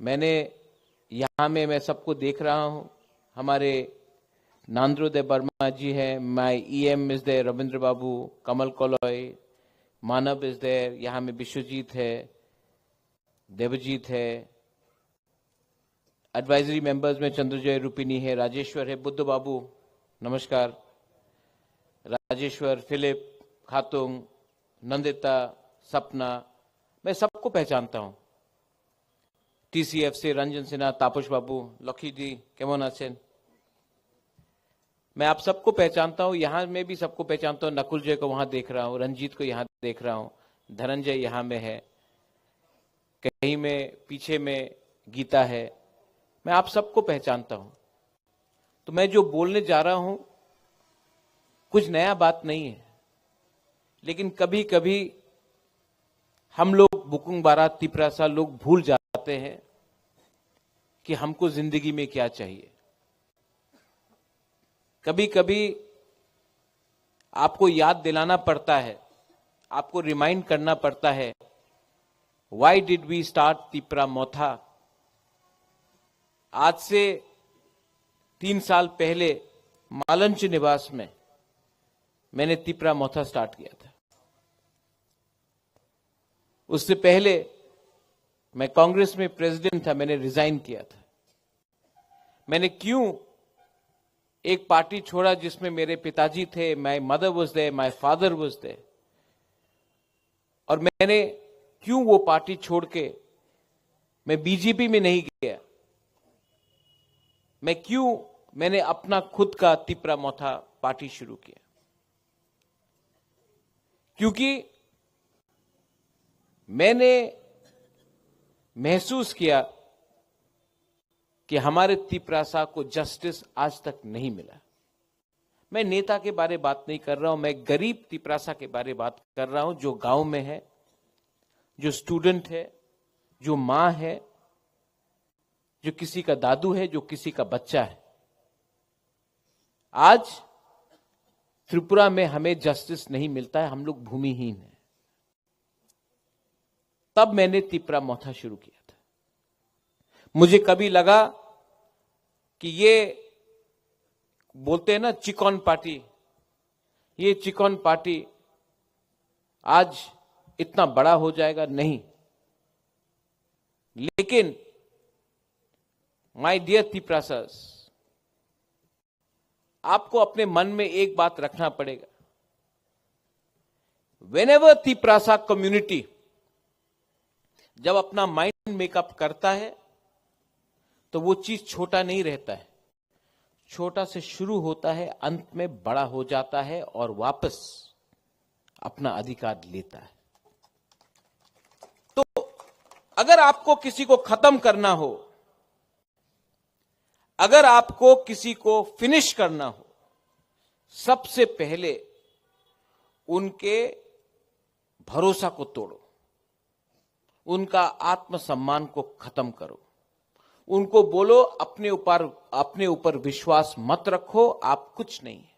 मैंने यहाँ में मैं सबको देख रहा हूँ. हमारे नांद्रो दे वर्मा जी हैं, my E M is there, Ravindra बाबू, कमल कोलोय, मानव is there, यहाँ में विश्वजीत है, देवजीत है, एडवाइजरी मेंबर्स में चंद्रजय रूपिणी है, राजेश्वर है, बुद्ध बाबू, नमस्कार, राजेश्वर, फिलिप, खातुंग, नंदिता, सपना, मैं सबको पहचानता हूँ. टीसीएफ से रंजन सिन्हा, तापस बाबू, लकी दी, केमन आছেন? मैं आप सबको पहचानता हूँ, यहाँ में भी सबको पहचानता हूँ. नकुल जय को वहाँ देख रहा हूँ, रंजीत को यहाँ देख रहा हूँ, धनंजय यहाँ में है, कहीं में पीछे में गीता है. मैं आप सबको पहचानता हूँ. तो मैं जो बोलने जा रहा हूँ, कुछ नया बात नहीं है, लेकिन कभी कभी हम लोग बुकुंग बारा तिपरासा लोग भूल जाते हैं कि हमको जिंदगी में क्या चाहिए. कभी कभी आपको याद दिलाना पड़ता है, आपको रिमाइंड करना पड़ता है Why did we start Tipra Motha? आज से तीन साल पहले मालंच निवास में मैंने तिपरा मोथा स्टार्ट किया था। उससे पहले मैं कांग्रेस में प्रेसिडेंट था, मैंने रिजाइन किया था। मैंने क्यों एक पार्टी छोड़ा जिसमें मेरे पिताजी थे, my mother was there, my father was there, और मैंने क्यों वो पार्टी छोड़ के मैं बीजेपी में नहीं गया? मैं क्यों, मैंने अपना खुद का तिपरा मोथा पार्टी शुरू किया? क्योंकि मैंने महसूस किया कि हमारे तिपरासा को जस्टिस आज तक नहीं मिला। मैं नेता के बारे बात नहीं कर रहा हूं, मैं गरीब तिपरासा के बारे बात कर रहा हूं, जो गांव में है, जो स्टूडेंट है, जो मां है, जो किसी का दादू है, जो किसी का बच्चा है। आज त्रिपुरा में हमें जस्टिस नहीं मिलता है, हम लोग भूमिहीन हैं। तब मैंने तिपरा मोथा शुरू किया था। मुझे कभी लगा कि ये बोलते हैं ना चिकन पार्टी, ये चिकन पार्टी आज इतना बड़ा हो जाएगा, नहीं। लेकिन my dear Tiprasas, आपको अपने मन में एक बात रखना पड़ेगा। Whenever Tiprasa community जब अपना माइंड मेकअप करता है, तो वो चीज छोटा नहीं रहता है, छोटा से शुरू होता है, अंत में बड़ा हो जाता है और वापस अपना अधिकार लेता है। तो अगर आपको किसी को खत्म करना हो, अगर आपको किसी को फिनिश करना हो, सबसे पहले उनके भरोसा को तोड़ो, उनका आत्मसम्मान को खत्म करो, उनको बोलो, अपने ऊपर, अपने ऊपर विश्वास मत रखो, आप कुछ नहीं है।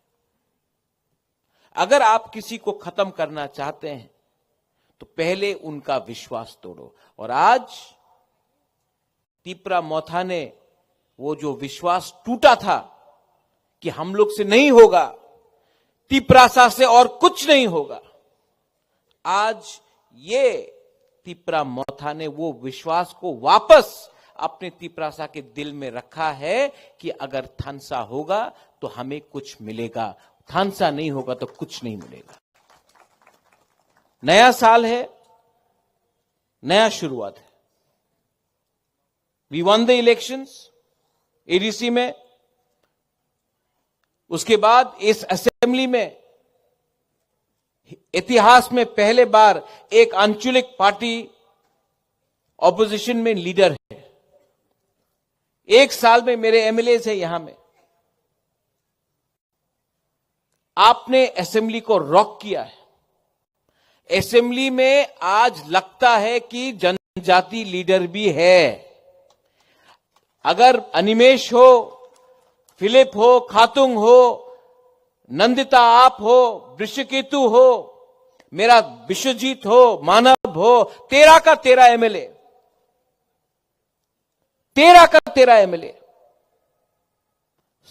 अगर आप किसी को खत्म करना चाहते हैं, तो पहले उनका विश्वास तोड़ो। और आज तिपरा मोथा ने वो जो विश्वास टूटा था कि हम लोग से नहीं होगा, तिपरासा से और कुछ नहीं होगा, आज ये तिपरा मोथा ने वो विश्वास को वापस अपने तिपरासा के दिल में रखा है कि अगर थानसा होगा तो हमें कुछ मिलेगा, थानसा नहीं होगा तो कुछ नहीं मिलेगा। नया साल है, नया शुरुआत है। We won the elections, ADC में। उसके बाद इस असेंबली में इतिहास में पहले बार एक आंचलिक पार्टी ऑपोजिशन में लीडर है। एक साल में मेरे एमएलए है यहां में। आपने असेंबली को रॉक किया है। असेंबली में आज लगता है कि जनजाति लीडर भी है। अगर अनिमेश हो, फिलिप हो, खातुंग हो, नंदिता आप हो, वृषकेतु हो, मेरा विश्वजीत हो, मानव हो, तेरह का तेरह एमएलए, तेरह का तेरह एमएलए,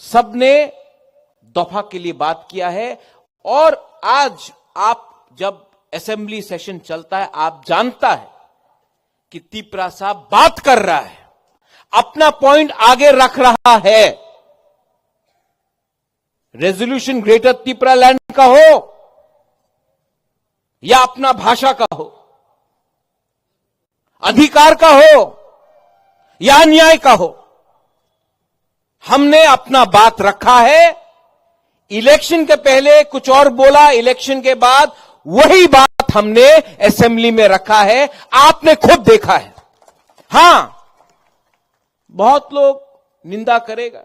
सबने दफा के लिए बात किया है। और आज आप जब असेंबली सेशन चलता है, आप जानता है कि तिपरा साहब बात कर रहा है, अपना पॉइंट आगे रख रहा है। रेजोल्यूशन ग्रेटर तिपरा लैंड का हो या अपना भाषा का हो, अधिकार का हो या अन्याय का हो, हमने अपना बात रखा है। इलेक्शन के पहले कुछ और बोला, इलेक्शन के बाद वही बात हमने असेंबली में रखा है, आपने खुद देखा है। हां, बहुत लोग निंदा करेगा,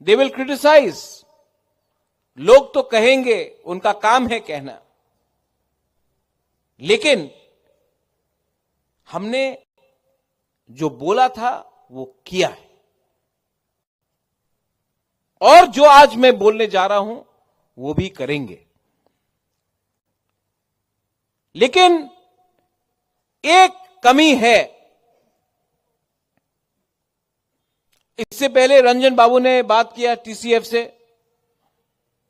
they will criticize, लोग तो कहेंगे, उनका काम है कहना, लेकिन हमने जो बोला था वो किया है, और जो आज मैं बोलने जा रहा हूं वो भी करेंगे। लेकिन एक कमी है। इससे पहले रंजन बाबू ने बात किया टीसीएफ से।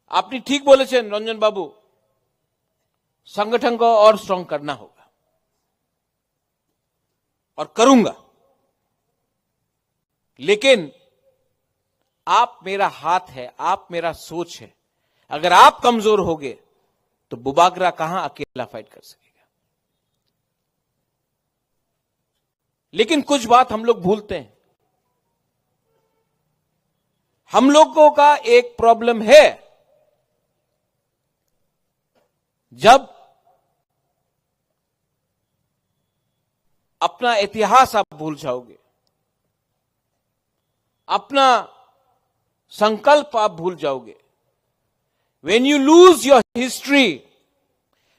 আপনি ঠিক বলেছেন রঞ্জন বাবু, संगठन को और स्ट्रांग करना होगा और करूंगा। लेकिन आप मेरा हाथ है, आप मेरा सोच है। अगर आप कमजोर होगे तो बुबागरा कहां अकेला फाइट कर सकेगा? लेकिन कुछ बात हम लोग भूलते हैं। हम लोगों का एक प्रॉब्लम है, जब अपना इतिहास आप भूल जाओगे, अपना संकल्प आप भूल जाओगे। When you lose your history,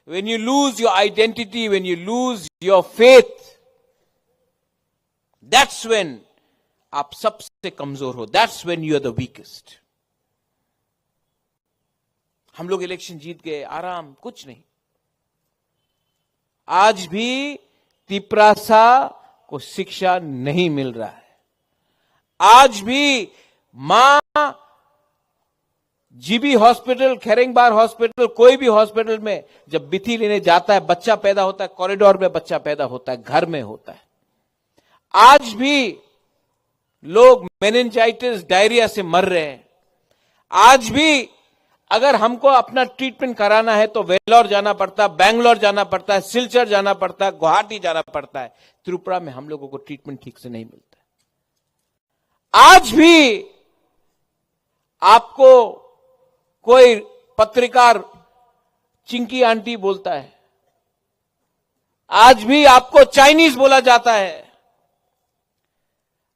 when you lose your identity, when you lose your faith, that's when आप सबसे कमजोर हो, that's when you are the weakest। हम लोग इलेक्शन जीत गए, आराम, कुछ नहीं। आज भी तिपरासा को शिक्षा नहीं मिल रहा है। आज भी माँ जीबी हॉस्पिटल, खेरेंगबार हॉस्पिटल, कोई भी हॉस्पिटल में जब बिथी लेने जाता है, बच्चा पैदा होता है, कॉरिडोर में बच्चा पैदा होता है, घर में होता है। आज भी लोग मेनिंजाइटिस, डायरिया से मर रहे हैं। आज भी अगर हमको अपना ट्रीटमेंट कराना है तो वेलोर जाना पड़ता है, बैंगलोर जाना पड़ता है, सिलचर जाना पड़ता है, गुवाहाटी जाना पड़ता है। त्रिपुरा में हम लोगों को ट्रीटमेंट ठीक से नहीं मिलता। आज भी आपको कोई पत्रकार चिंकी आंटी बोलता है, आज भी आपको चाइनीज बोला जाता है,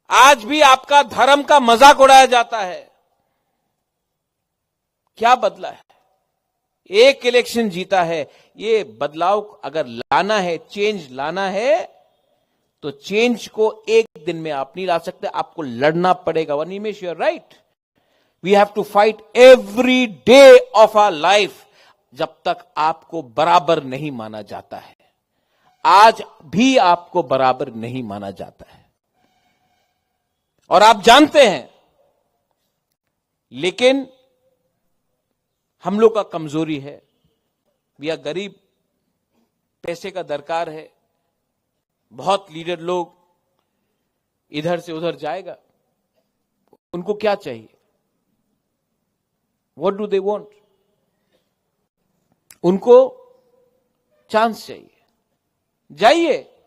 आज भी आपका धर्म का मजाक उड़ाया जाता है। क्या बदला है? एक इलेक्शन जीता है, ये बदलाव अगर लाना है, चेंज लाना है, तो चेंज को एक दिन में आप नहीं ला सकते, आपको लड़ना पड़ेगा। वन Nimesh, you are right, we have to fight every day of our life. जब तक आपको बराबर नहीं माना जाता है, आज भी आपको बराबर नहीं माना जाता है। और आप जानते हैं, लेकिन हम लोग का कमजोरी है, वी आर गरीब, पैसे का दरकार है। बहुत लीडर लोग इधर से उधर जाएगा, उनको क्या चाहिए? What do they want? उनको चांस चाहिए, जाइए,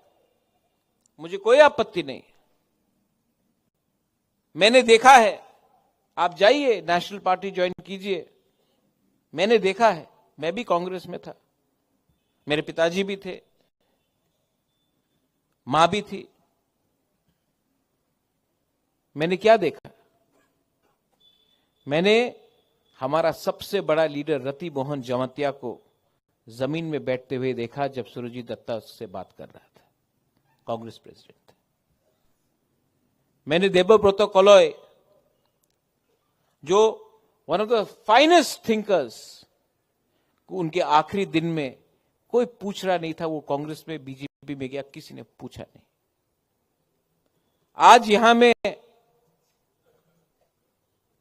मुझे कोई आपत्ति नहीं। मैंने देखा है, आप जाइए, नेशनल पार्टी ज्वाइन कीजिए। मैंने देखा है, मैं भी कांग्रेस में था, मेरे पिताजी भी थे, माँ भी थी। मैंने क्या देखा? मैंने हमारा सबसे बड़ा लीडर रति मोहन जमातिया को जमीन में बैठते हुए देखा जब सुरजीत दत्ता उससे बात कर रहा था, कांग्रेस प्रेसिडेंट था। मैंने देबव्रत कलय, जो one of the finest thinkers, उनके आखिरी दिन में कोई पूछ रहा नहीं था, वो कांग्रेस में, बीजेपी में गया, किसी ने पूछा नहीं। आज यहां में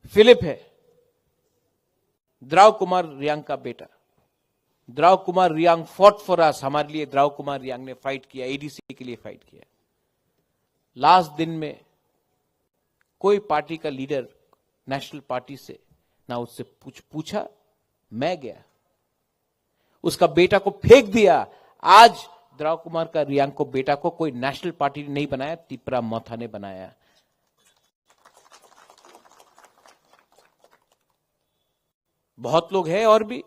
फिलिप है, द्राव कुमार रियांग का बेटा। द्राव कुमार रियांग fought for us, हमारे लिए द्राव कुमार रियांग ने फाइट किया, एडीसी के लिए फाइट किया। लास्ट दिन में कोई पार्टी का लीडर नेशनल पार्टी से ना उससे पूछ पूछा। मैं गया, उसका बेटा को फेंक दिया। आज द्राव कुमार का रियांग को बेटा को कोई नेशनल पार्टी ने नहीं बनाया, तिपरा मोथा ने बनाया। बहुत लोग हैं और भी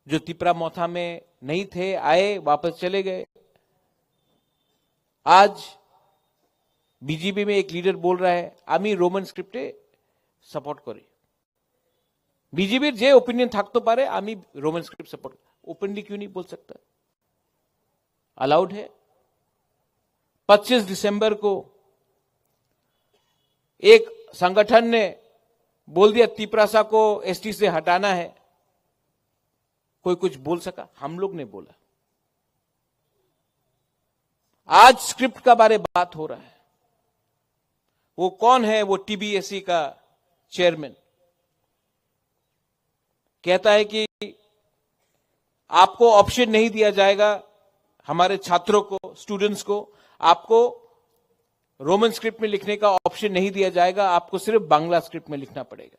जो तिपरा मोथा में नहीं थे, आए, वापस चले गए। आज बीजेपी में एक लीडर बोल रहा है, "আমি রোমান স্ক্রিপ্টে সাপোর্ট করি।" বিজেপির যে ওপিনিয়ন থাকতে পারে, "আমি রোমান স্ক্রিপ্ট সাপোর্ট।" ओपनली क्यों नहीं बोल सकता? अलाउड है। पच्चीस दिसंबर को एक संगठन ने बोल दिया, तिपरासा को एसटी से हटाना है। कोई कुछ बोल सका? हम लोग ने बोला। आज स्क्रिप्ट का बारे बात हो रहा है। वो कौन है? वो टीबीएसई का चेयरमैन कहता है कि आपको ऑप्शन नहीं दिया जाएगा, हमारे छात्रों को, स्टूडेंट्स को, आपको रोमन स्क्रिप्ट में लिखने का ऑप्शन नहीं दिया जाएगा, आपको सिर्फ बांग्ला स्क्रिप्ट में लिखना पड़ेगा।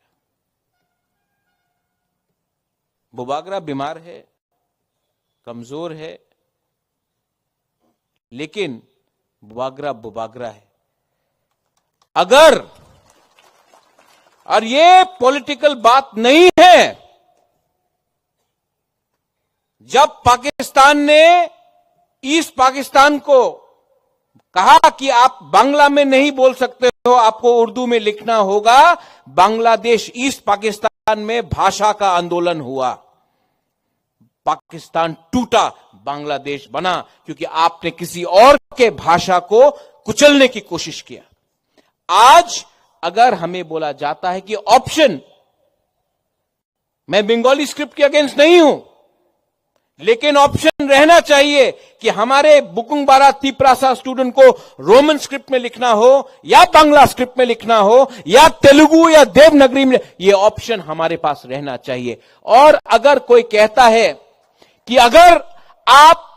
बुबागरा बीमार है, कमजोर है, लेकिन बुबागरा बुबागरा है। अगर, और ये पॉलिटिकल बात नहीं है, जब पाकिस्तान ने ईस्ट पाकिस्तान को कहा कि आप बांग्ला में नहीं बोल सकते हो, आपको उर्दू में लिखना होगा, बांग्लादेश, ईस्ट पाकिस्तान में भाषा का आंदोलन हुआ। पाकिस्तान टूटा, बांग्लादेश बना, क्योंकि आपने किसी और के भाषा को कुचलने की कोशिश किया। आज अगर हमें बोला जाता है कि ऑप्शन, मैं बंगाली स्क्रिप्ट के अगेंस्ट नहीं हूं, लेकिन ऑप्शन रहना चाहिए कि हमारे बुकुंगबारा तिपरासा स्टूडेंट को रोमन स्क्रिप्ट में लिखना हो या बांग्ला स्क्रिप्ट में लिखना हो या तेलुगु या देवनागरी में, ये ऑप्शन हमारे पास रहना चाहिए। और अगर कोई कहता है कि अगर आप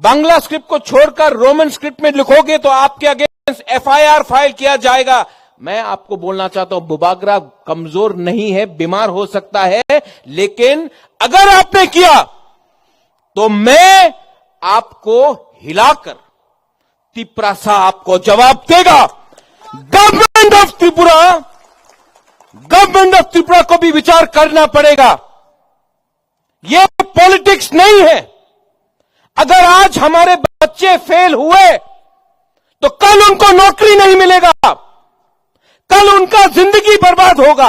बांग्ला स्क्रिप्ट को छोड़कर रोमन स्क्रिप्ट में लिखोगे तो आपके अगेंस्ट एफआईआर फाइल किया जाएगा। मैं आपको बोलना चाहता हूं, बुबागरा कमजोर नहीं है, बीमार हो सकता है, लेकिन अगर आपने किया तो मैं आपको हिलाकर तिपरासा आपको जवाब देगा। Government of Tripura, government of Tripura को भी विचार करना पड़ेगा। ये पॉलिटिक्स नहीं है। अगर आज हमारे बच्चे फेल हुए तो कल उनको नौकरी नहीं मिलेगा, कल उनका जिंदगी बर्बाद होगा।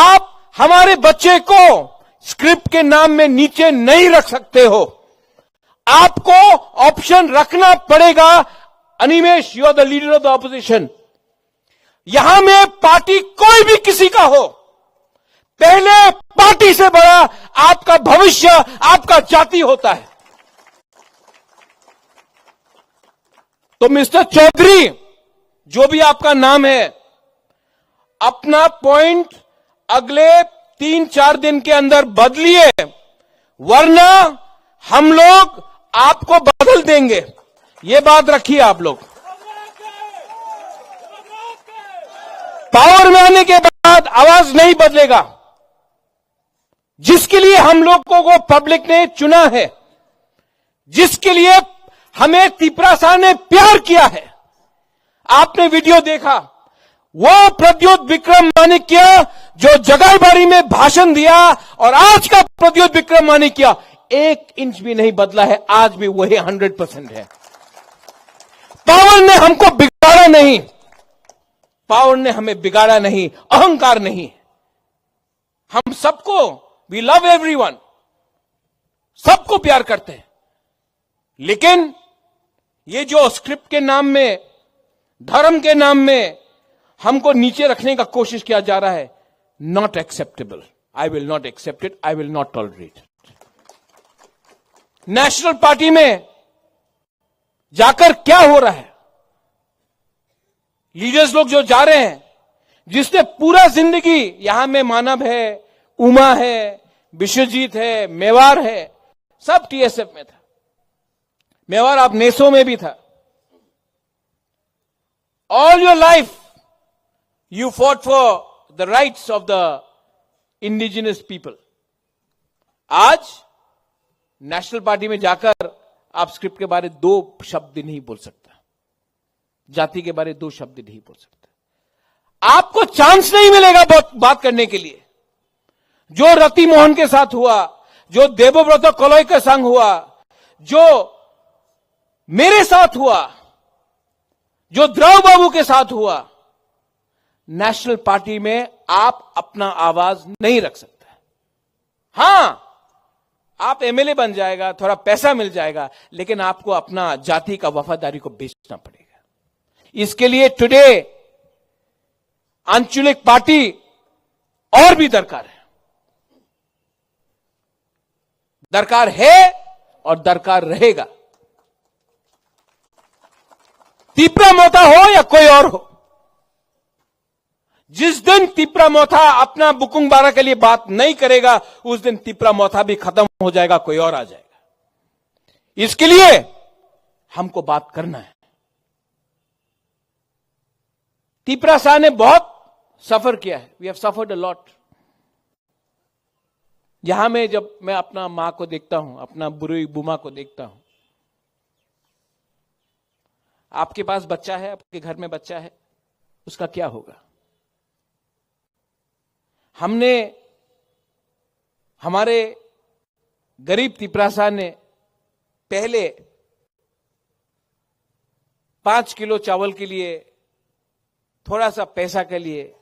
आप हमारे बच्चे को स्क्रिप्ट के नाम में नीचे नहीं रख सकते हो। आपको ऑप्शन रखना पड़ेगा। Animesh, you are the leader of the opposition। यहां में पार्टी कोई भी किसी का हो, पहले पार्टी से बड़ा आपका भविष्य, आपका जाति होता है। तो मिस्टर चौधरी, जो भी आपका नाम है, अपना पॉइंट अगले तीन चार दिन के अंदर बदलिए, वरना हम लोग आपको बदल देंगे। ये बात रखिए आप लोग। पावर में आने के बाद आवाज नहीं बदलेगा। जिसके लिए हम लोगों को पब्लिक ने चुना है, जिसके लिए हमें तिपरासा ने प्यार किया है, आपने वीडियो देखा, वो प्रद्योत विक्रम माणिक्य जो जगाईबाड़ी में भाषण दिया और आज का प्रद्योत विक्रम माणिक्य एक इंच भी नहीं बदला है, आज भी वही हंड्रेड परसेंट है। पावर ने हमको बिगाड़ा नहीं, पावर ने हमें बिगाड़ा नहीं, अहंकार नहीं। हम सबको, we love everyone, सबको प्यार करते हैं, लेकिन ये जो स्क्रिप्ट के नाम में, धर्म के नाम में हमको नीचे रखने का कोशिश किया जा रहा है, not acceptable। I will not accept it, I will not tolerate it। National party में जाकर क्या हो रहा है? लीडर्स लोग जो जा रहे हैं, जिसने पूरा जिंदगी, यहां में मानव है, उमा है, विश्वजीत है, मेवार है, सब टीएसएफ में था। मेवार आप नेसो में भी था। All your life you fought for the rights of the indigenous people। आज नेशनल पार्टी में जाकर आप स्क्रिप्ट के बारे दो शब्द नहीं बोल सकता, जाति के बारे दो शब्द नहीं बोल सकता। आपको चांस नहीं मिलेगा बात, बात करने के लिए। जो रति मोहन के साथ हुआ, जो देवव्रत कलई के संग हुआ, जो मेरे साथ हुआ, जो द्रव बाबू के साथ हुआ, नेशनल पार्टी में आप अपना आवाज नहीं रख सकते। हाँ, आप एमएलए बन जाएगा, थोड़ा पैसा मिल जाएगा, लेकिन आपको अपना जाति का वफादारी को बेचना पड़ेगा। इसके लिए टुडे आंचलिक पार्टी और भी दरकार है, दरकार है और दरकार रहेगा। तिपरा मोथा हो या कोई और हो, जिस दिन तिपरा मोथा अपना बुकुंग बारा के लिए बात नहीं करेगा, उस दिन तिपरा मोथा भी खत्म हो जाएगा, कोई और आ जाएगा। इसके लिए हमको बात करना है। तिपरा शाह ने बहुत सफर किया है, we have suffered a lot। यहां में जब मैं अपना मां को देखता हूं, अपना बुरुई बुमा को देखता हूं, आपके पास बच्चा है, आपके घर में बच्चा है, उसका क्या होगा? हमने, हमारे गरीब तिपरासा ने पहले पांच किलो चावल के लिए, थोड़ा सा पैसा के लिए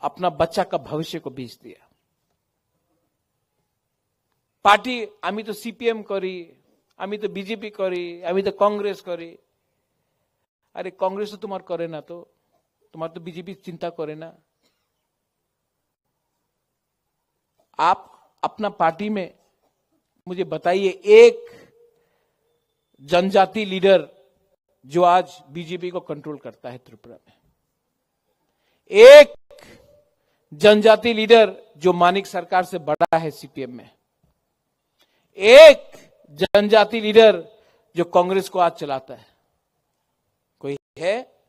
अपना बच्चा का भविष्य को बेच दिया। पार्टी, আমি তো সিপিএম করি, আমি তো বিজেপি করি, আমি তো কংগ্রেস করি। আরে, কংগ্রেস তো তোমার করে না, তো তোমার তো বিজেপি চিন্তা করে না। आप अपना पार्टी में मुझे बताइए, एक जनजाति लीडर जो आज बीजेपी को कंट्रोल करता है त्रिपुरा में, एक जनजाति लीडर जो मानिक सरकार से बड़ा है सीपीएम में, एक जनजाति लीडर जो कांग्रेस को आज चलाता है, कोई है?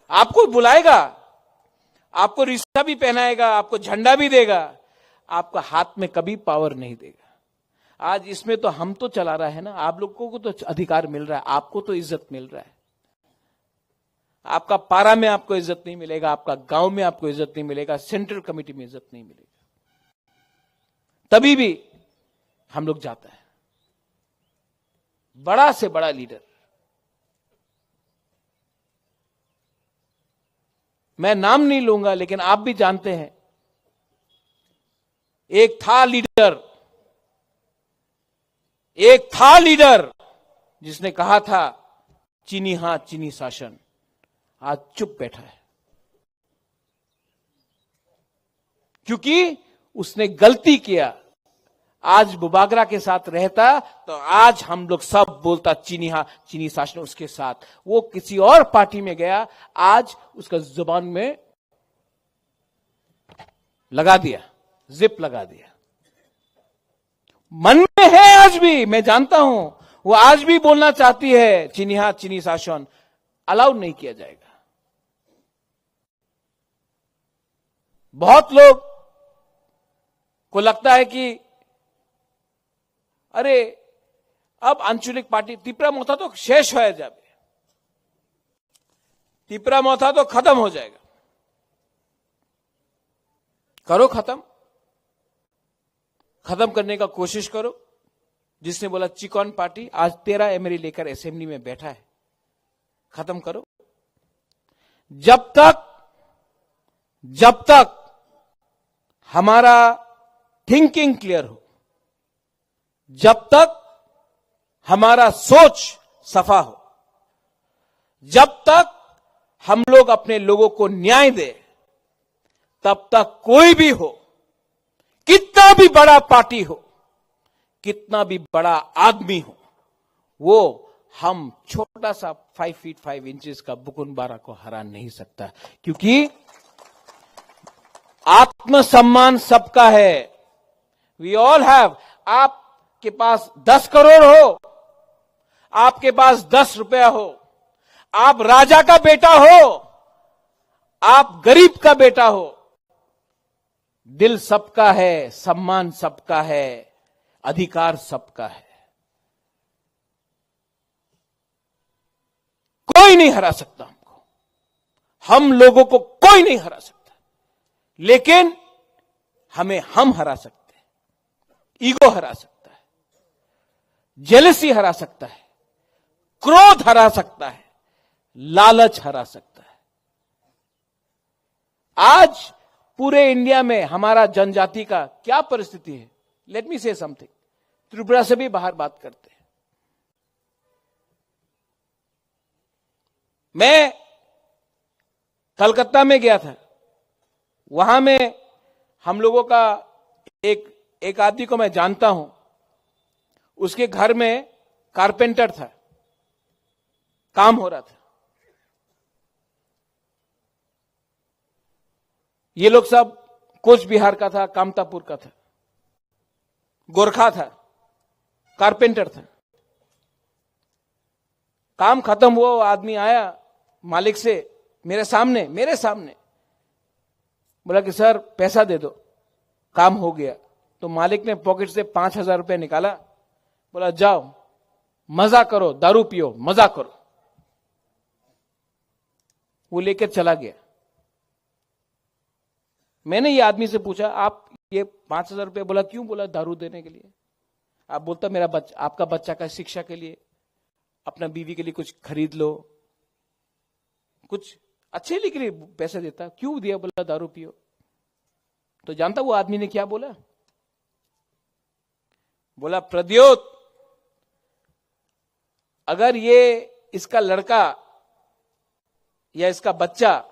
आपको बुलाएगा, आपको रिश्ता भी पहनाएगा, आपको झंडा भी देगा, आपका हाथ में कभी पावर नहीं देगा। आज इसमें तो हम तो चला रहा है ना, आप लोगों को तो अधिकार मिल रहा है, आपको तो इज्जत मिल रहा है। आपका पारा में आपको इज्जत नहीं मिलेगा, आपका गांव में आपको इज्जत नहीं मिलेगा, सेंट्रल कमेटी में इज्जत नहीं मिलेगा। तभी भी हम लोग जाता है, बड़ा से बड़ा लीडर। मैं नाम नहीं लूंगा, लेकिन आप भी जानते हैं, एक था लीडर, एक था लीडर जिसने कहा था, "चीनी हां, चीनी शासन।" आज चुप बैठा है, क्योंकि उसने गलती किया। आज बुबागरा के साथ रहता तो आज हम लोग सब बोलता, "चीनी हां, चीनी शासन उसके साथ।" वो किसी और पार्टी में गया, आज उसका जुबान में लगा दिया, जिप लगा दिया। मन में है आज भी, मैं जानता हूं, वो आज भी बोलना चाहती है, "चीनी हां, चीनी शासन।" अलाउ नहीं किया जाएगा। बहुत लोग को लगता है कि अरे, अब आंचलिक पार्टी, तिपरा मोथा तो शेष हो जाए, तिपरा मोथा तो खत्म हो जाएगा। करो खत्म, खत्म करने का कोशिश करो। जिसने बोला चिकन पार्टी, आज तेरह एमएलए लेकर असेंबली में बैठा है, खत्म करो। जब तक, जब तक हमारा थिंकिंग क्लियर हो, जब तक हमारा सोच सफा हो, जब तक हम लोग अपने लोगों को न्याय दे, तब तक कोई भी हो, कितना भी बड़ा पार्टी हो, कितना भी बड़ा आदमी हो, वो हम छोटा सा फ़ाइव फीट फ़ाइव इंचेस का बुकुन बारा को हरा नहीं सकता, क्योंकि आत्मसम्मान सबका है। We all have। आपके पास दस करोड़ हो, आपके पास दस रुपया हो, आप राजा का बेटा हो, आप गरीब का बेटा हो, दिल सबका है, सम्मान सबका है, अधिकार सबका है। कोई नहीं हरा सकता हमको, हम लोगों को कोई नहीं हरा सकता, लेकिन हमें हम हरा सकते हैं। ईगो हरा सकता है, जेलसी हरा सकता है, क्रोध हरा सकता है, लालच हरा सकता है। आज पूरे इंडिया में हमारा जनजाति का क्या परिस्थिति है? Let me say something। Tripura से भी बाहर बात करते हैं। मैं कलकत्ता में गया था, वहां में हम लोगों का एक, एक आदमी को मैं जानता हूं, उसके घर में कारपेंटर था। काम हो रहा था। ये लोग सब कोच बिहार का था, कामतापुर का था, गोरखा था, कारपेंटर था। काम खत्म हुआ, वो आदमी आया मालिक से, मेरे सामने, मेरे सामने बोला कि सर, पैसा दे दो, काम हो गया। तो मालिक ने पॉकेट से पांच हजार रुपया निकाला, बोला, जाओ, मजा करो, दारू पियो, मजा करो। वो लेकर चला गया। मैंने ये आदमी से पूछा, आप ये पांच हजार रुपया बोला, क्यों बोला? दारू देने के लिए। आप बोलता, मेरा बच्चा, आपका बच्चा का शिक्षा के लिए, अपना बीवी के लिए कुछ खरीद लो, कुछ अच्छे के लिए पैसा देता, क्यों दिया? बोला, दारू पियो। तो जानता वो आदमी ने क्या बोला? बोला, प्रद्योत, अगर ये, इसका लड़का या इसका बच्चा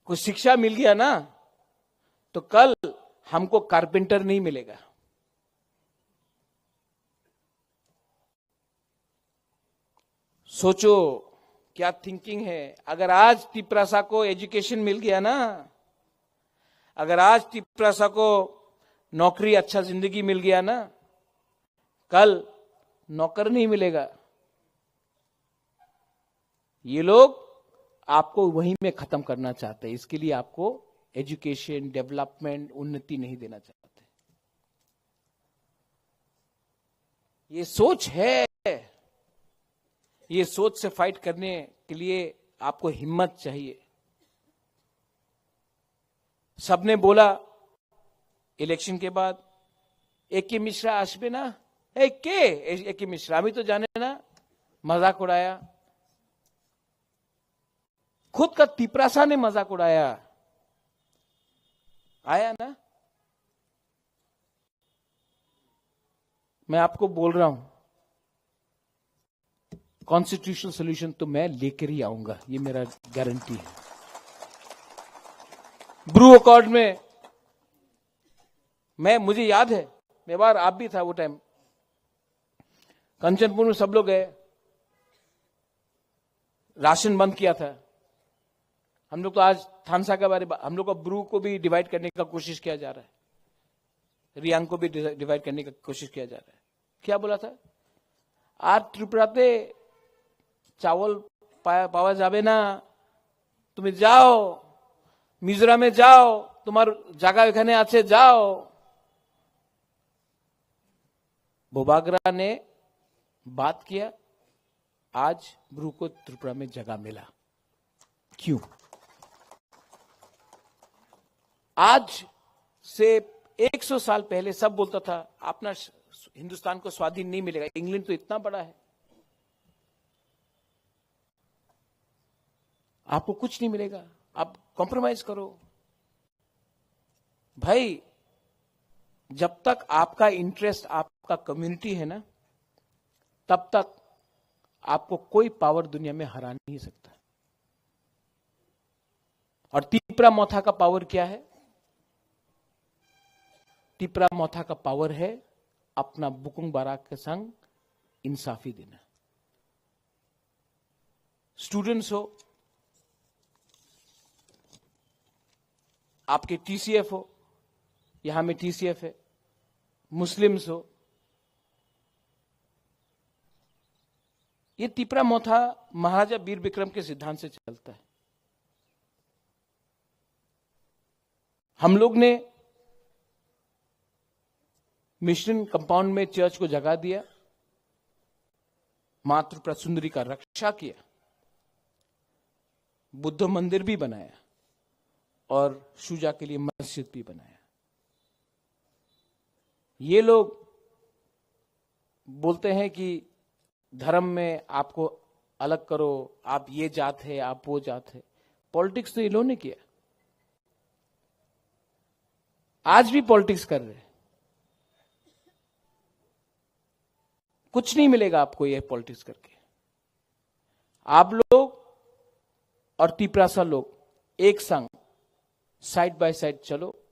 को शिक्षा मिल गया ना, तो कल हमको कारपेंटर नहीं मिलेगा। सोचो, क्या थिंकिंग है। अगर आज तिपरासा को एजुकेशन मिल गया ना, अगर आज तिपरासा को नौकरी, अच्छा जिंदगी मिल गया ना, कल नौकर नहीं मिलेगा। ये लोग आपको वहीं में खत्म करना चाहते हैं। इसके लिए आपको एजुकेशन, डेवलपमेंट, उन्नति नहीं देना चाहते। ये सोच है, ये सोच से फाइट करने के लिए आपको हिम्मत चाहिए। सबने बोला इलेक्शन के बाद, "এ কে মিশ্রা আসবে না?" এ কে? এ কে মিশ্রা? আমি তো জানি না। मजाक उड़ाया। खुद का तिपरासा ने मजाक उड़ाया। आया ना? मैं आपको बोल रहा हूं, कॉन्स्टिट्यूशनल सॉल्यूशन तो मैं लेकर ही आऊंगा, ये मेरा गारंटी है। ब्रू अकॉर्ड में मैं, मुझे याद है, मेवाड़ आप भी था वो टाइम, कंचनपुर में सब लोग गए, राशन बंद किया था। हम लोग तो आज थानसा के बारे में, हम लोग का ब्रू को भी डिवाइड करने का कोशिश किया जा रहा है, रियांग को भी डिवाइड करने का कोशिश किया जा रहा है। क्या बोला था? আর ত্রিপুরাতে চাউল পা-, পাওয়া যাবে না, তুমি যাও, মিজোরামে যাও, তোমার জায়গা ওখানে আছে, যাও। बुबागरा ने बात किया, आज ब्रू को त्रिपुरा में जगह मिला। क्यों? आज से एक सौ साल पहले सब बोलता था, अपना स-, हिंदुस्तान को स्वाधीन नहीं मिलेगा, इंग्लैंड तो इतना बड़ा है, आपको कुछ नहीं मिलेगा, आप कॉम्प्रोमाइज करो। भाई, जब तक आपका इंटरेस्ट, आपका कम्युनिटी है ना, तब तक आपको कोई पावर दुनिया में हरा नहीं सकता। और तिपरा मोथा का पावर क्या है? तिपरा मोथा का पावर है अपना बुकुंग बारा के संग इंसाफी देना। स्टूडेंट्स हो, आपके टीसीएफ हो, यहां में टीसीएफ है, मुस्लिम्स हो, ये तिपरा मोथा महाराजा वीर विक्रम के सिद्धांत से चलता है। हम लोग ने मिशन कंपाउंड में चर्च को जगह दिया, माँ त्रिपुरा सुंदरी का रक्षा किया, बुद्ध मंदिर भी बनाया और शुजा के लिए मस्जिद भी बनाया। ये लोग बोलते हैं कि धर्म में आपको अलग करो, आप ये जात है, आप वो जात है। पॉलिटिक्स तो ये लोगों ने किया, आज भी पॉलिटिक्स कर रहे हैं। कुछ नहीं मिलेगा आपको ये पॉलिटिक्स करके। आप लोग और तिपरासा लोग एक संग साइड बाय साइड चलो,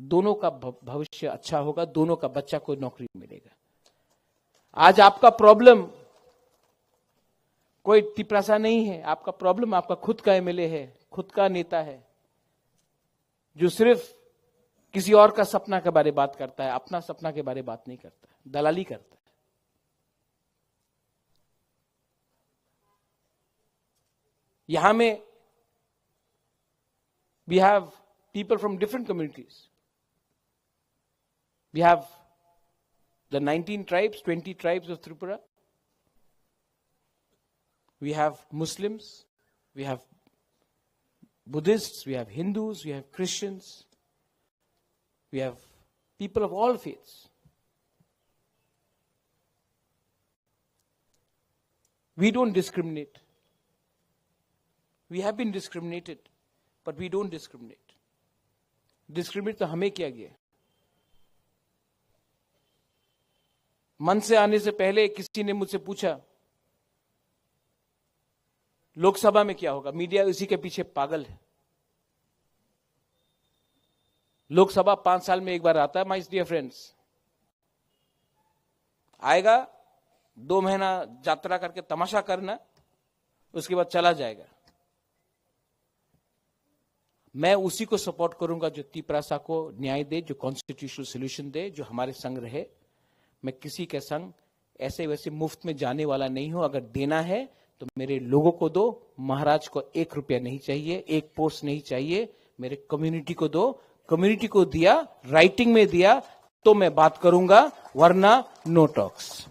दोनों का भ-, भविष्य अच्छा होगा, दोनों का बच्चा को नौकरी मिलेगा। आज आपका प्रॉब्लम कोई तिपरासा नहीं है। आपका प्रॉब्लम आपका खुद का एमएलए है, खुद का नेता है, जो सिर्फ किसी और का सपना के बारे बात करता है, अपना सपना के बारे बात नहीं करता है, दलाली करता है। यहां में we have people from different communities. We have the nineteen tribes, twenty tribes of Tripura. We have Muslims, we have Buddhists, we have Hindus, we have Christians, we have people of all faiths. We don't discriminate. We have been discriminated, but we don't discriminate. Discriminate तो हमें किया गया है। मंच से आने से पहले किसी ने मुझसे पूछा, लोकसभा में क्या होगा? मीडिया उसी के पीछे पागल है। लोकसभा पांच साल में एक बार आता है, my dear friends। आएगा, दो महीना यात्रा करके तमाशा करना, उसके बाद चला जाएगा। मैं उसी को सपोर्ट करूंगा जो तिपरासा को न्याय दे, जो कॉन्स्टिट्यूशनल सॉल्यूशन दे, जो हमारे संग रहे। मैं किसी के संग ऐसे वैसे मुफ्त में जाने वाला नहीं हूं। अगर देना है तो मेरे लोगों को दो। महाराज को एक रुपया नहीं चाहिए, एक पोस्ट नहीं चाहिए, मेरे कम्युनिटी को दो। कम्युनिटी को दिया, राइटिंग में दिया, तो मैं बात करूंगा, वरना नो टॉक्स।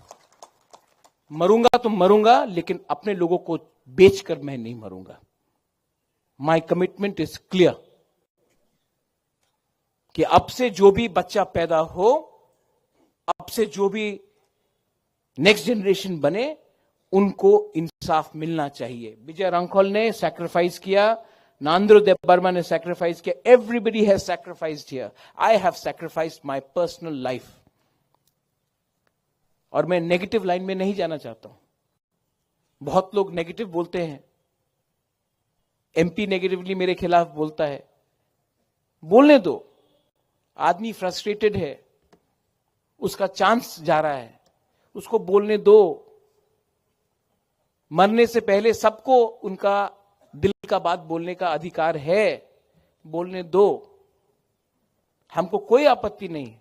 मरूंगा तो मरूंगा, लेकिन अपने लोगों को बेचकर मैं नहीं मरूंगा। My commitment is clear कि अब से जो भी बच्चा पैदा हो, अब से जो भी नेक्स्ट जनरेशन बने, उनको इंसाफ मिलना चाहिए। विजय रंखोल ने सैक्रिफाइस किया, नांद्रो देव वर्मा ने सैक्रिफाइस किया, everybody has sacrificed here. I have sacrificed my personal life. और मैं नेगेटिव लाइन में नहीं जाना चाहता हूं। बहुत लोग नेगेटिव बोलते हैं, एमपी नेगेटिवली मेरे खिलाफ बोलता है, बोलने दो। आदमी फ्रस्ट्रेटेड है, उसका चांस जा रहा है, उसको बोलने दो। मरने से पहले सबको उनका दिल का बात बोलने का अधिकार है, बोलने दो। हमको कोई आपत्ति नहीं,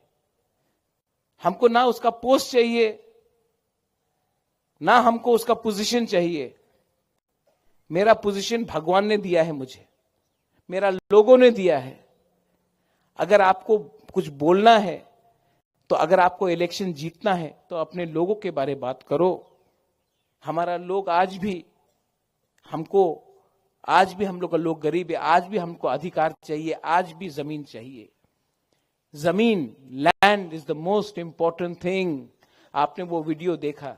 हमको ना उसका पोस्ट चाहिए, ना हमको उसका पोजीशन चाहिए। मेरा पोजीशन भगवान ने दिया है मुझे, मेरा लोगों ने दिया है। अगर आपको कुछ बोलना है, तो अगर आपको इलेक्शन जीतना है, तो अपने लोगों के बारे बात करो। हमारा लोग आज भी, हमको, आज भी हम लोग का लोग गरीब है, आज भी हमको अधिकार चाहिए, आज भी जमीन चाहिए। जमीन, land is the most important thing। आपने वो वीडियो देखा।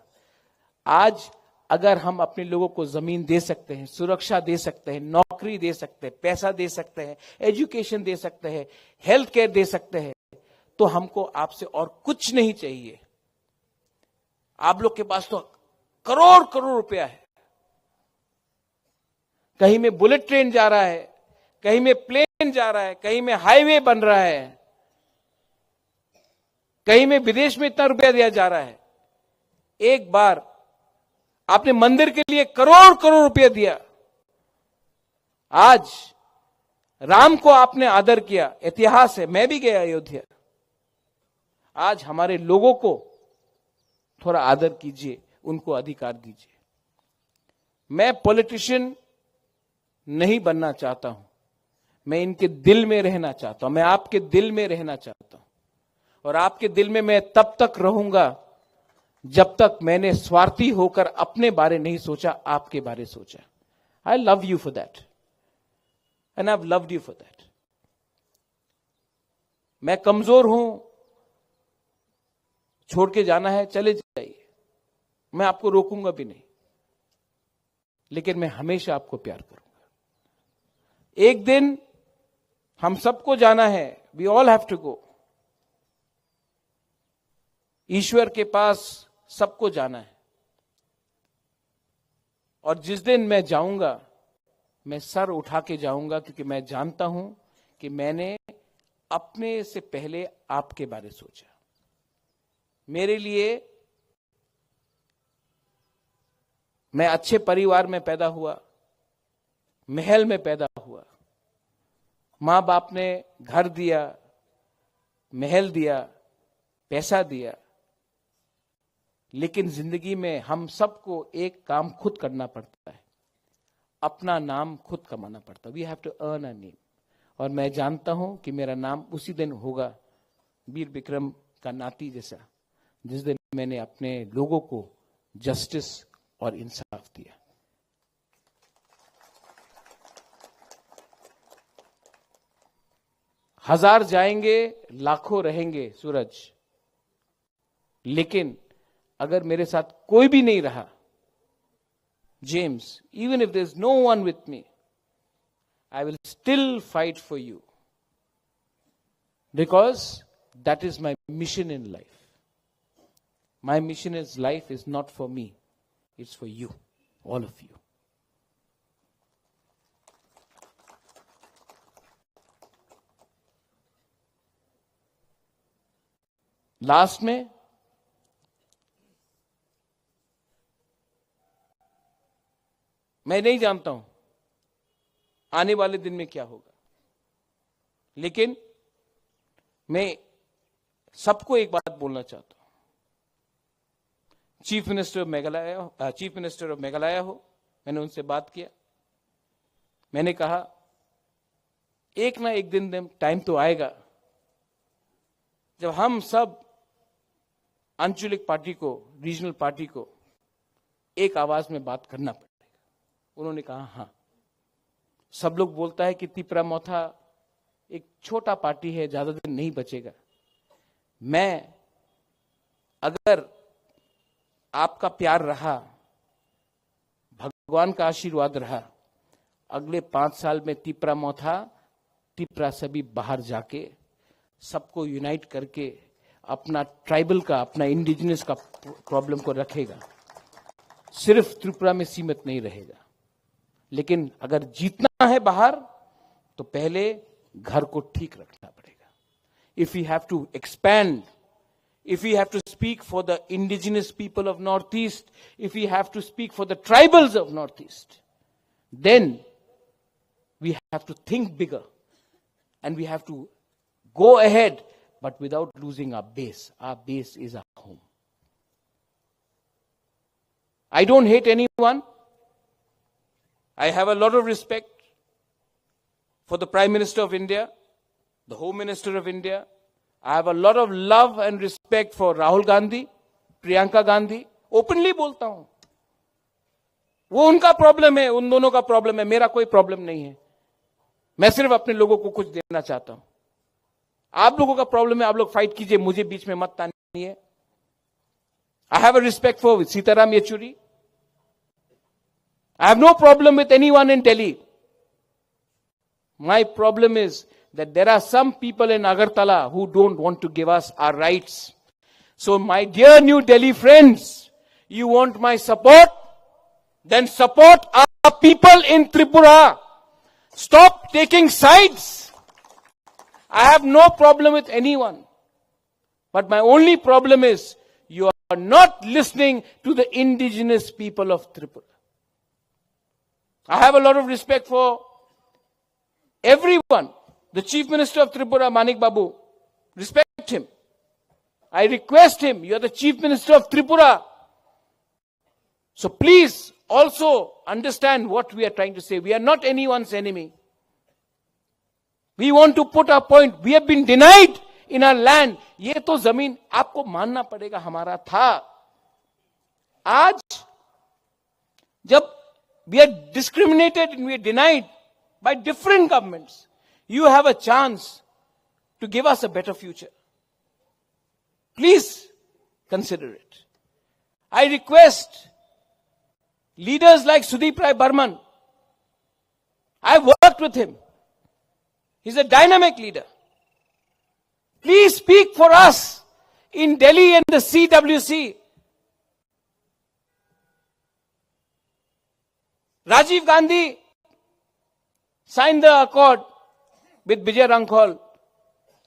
आज अगर हम अपने लोगों को जमीन दे सकते हैं, सुरक्षा दे सकते हैं, नौकरी दे सकते हैं, पैसा दे सकते हैं, एजुकेशन दे सकते हैं, हेल्थ केयर दे सकते हैं, तो हमको आपसे और कुछ नहीं चाहिए। आप लोग के पास तो करोड़ करोड़ रुपया है। कहीं में बुलेट ट्रेन जा रहा है, कहीं में प्लेन जा रहा है, कहीं में हाईवे बन रहा है, कहीं में विदेश में इतना रुपया दिया जा रहा है। एक बार आपने मंदिर के लिए करोड़ करोड़ रुपया दिया, आज राम को आपने आदर किया, इतिहास है, मैं भी गया अयोध्या। आज हमारे लोगों को थोड़ा आदर कीजिए, उनको अधिकार दीजिए। मैं पॉलिटिशियन नहीं बनना चाहता हूं, मैं इनके दिल में रहना चाहता हूं, मैं आपके दिल में रहना चाहता हूं। और आपके दिल में मैं तब तक रहूंगा जब तक मैंने स्वार्थी होकर अपने बारे नहीं सोचा, आपके बारे सोचा। I love you for that and I've loved you for that। मैं कमजोर हूं, छोड़ के जाना है, चले जाइए, मैं आपको रोकूंगा भी नहीं, लेकिन मैं हमेशा आपको प्यार करूंगा। एक दिन हम सबको जाना है, we all have to go। ईश्वर के पास सबको जाना है। और जिस दिन मैं जाऊंगा, मैं सर उठा के जाऊंगा, क्योंकि मैं जानता हूं कि मैंने अपने से पहले आपके बारे सोचा। मेरे लिए मैं अच्छे परिवार में पैदा हुआ, महल में पैदा हुआ। माँ बाप ने घर दिया, महल दिया, पैसा दिया, लेकिन जिंदगी में हम सबको एक काम खुद करना पड़ता है, अपना नाम खुद कमाना पड़ता है। We have to earn a name। और मैं जानता हूं कि मेरा नाम उसी दिन होगा वीर विक्रम का नाती जैसा, जिस दिन मैंने अपने लोगों को जस्टिस और इंसाफ दिया। हजार जाएंगे, लाखों रहेंगे सूरज, लेकिन अगर मेरे साथ कोई भी नहीं रहा, James, even if there is no one with me, I will still fight for you, because that is my mission in life. My mission in life is not for me, it's for you, all of you. Last में, मैं नहीं जानता हूं आने वाले दिन में क्या होगा, लेकिन मैं सबको एक बात बोलना चाहता हूं। Chief minister of Meghalaya, chief minister of Meghalaya हो, मैंने उनसे बात किया। मैंने कहा, एक ना एक दिन, दिन टाइम तो आएगा जब हम सब आंचलिक पार्टी को, रीजनल पार्टी को एक आवाज में बात करना पड़ेगा। उन्होंने कहा, हाँ। सब लोग बोलता है कि तिपरा मोथा एक छोटा पार्टी है, ज्यादा दिन नहीं बचेगा। मैं, अगर आपका प्यार रहा, भगवान का आशीर्वाद रहा, अगले पांच साल में तिपरा मोथा, तिपरा सभी बाहर जाके सबको यूनाइट करके अपना ट्राइबल का, अपना इंडिजिनस का प्रॉब्लम को रखेगा। सिर्फ त्रिपुरा में सीमित नहीं रहेगा, लेकिन अगर जीतना है बाहर, तो पहले घर को ठीक रखना पड़ेगा। If we have to expand, if we have to speak for the indigenous people of Northeast, if we have to speak for the tribals of Northeast, then we have to think bigger and we have to go ahead, but without losing our base. Our base is our home. I don't hate anyone. I have a lot of respect for the Prime Minister of India, the Home Minister of India. I have a lot of love and respect for Rahul Gandhi, Priyanka Gandhi. Openly बोलता हूं, वो उनका प्रॉब्लम है, उन दोनों का प्रॉब्लम है, मेरा कोई प्रॉब्लम नहीं है। मैं सिर्फ अपने लोगों को कुछ देना चाहता हूं। आप लोगों का प्रॉब्लम है, आप लोग फाइट कीजिए, मुझे बीच में मत तानिए। I have a respect for Sitaram Yechury. I have no problem with anyone in Delhi. My problem is that there are some people in Agartala who don't want to give us our rights. So, my dear New Delhi friends, you want my support? Then support our people in Tripura. Stop taking sides. I have no problem with anyone. But my only problem is you are not listening to the indigenous people of Tripura. I have a lot of respect for everyone. The Chief Minister of Tripura, Manik Babu, respect him. I request him, you are the Chief Minister of Tripura. So please also understand what we are trying to say. We are not anyone's enemy. We want to put our point. We have been denied in our land. ये तो जमीन आपको मानना पड़ेगा, हमारा था। आज जब we are discriminated and we are denied by different governments, you have a chance to give us a better future. Please consider it. I request leaders like Sudeep Rai Barman. I worked with him. He's a dynamic leader. Please speak for us in Delhi and the C W C. Rajiv Gandhi signed the accord with Vijay Rangkhol.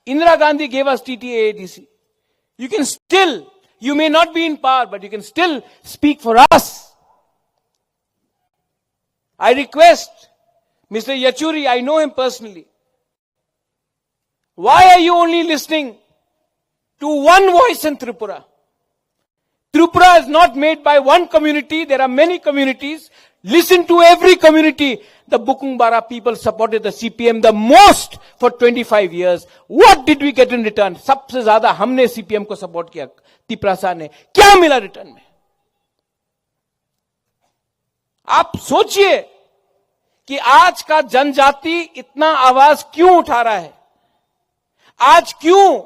Indira Gandhi gave us T T A A D C. You can still, you may not be in power, but you can still speak for us. I request Mister Yachuri, I know him personally. Why are you only listening to one voice in Tripura? Tripura is not made by one community, there are many communities. Listen to every community. The Bukung Bara people supported the C P M the most for twenty-five years. What did we get in return? सबसे ज्यादा हमने सीपीएम को सपोर्ट किया, तिपरासा ने। क्या मिला रिटर्न में? आप सोचिए कि आज का जनजाति इतना आवाज क्यों उठा रहा है, आज क्यों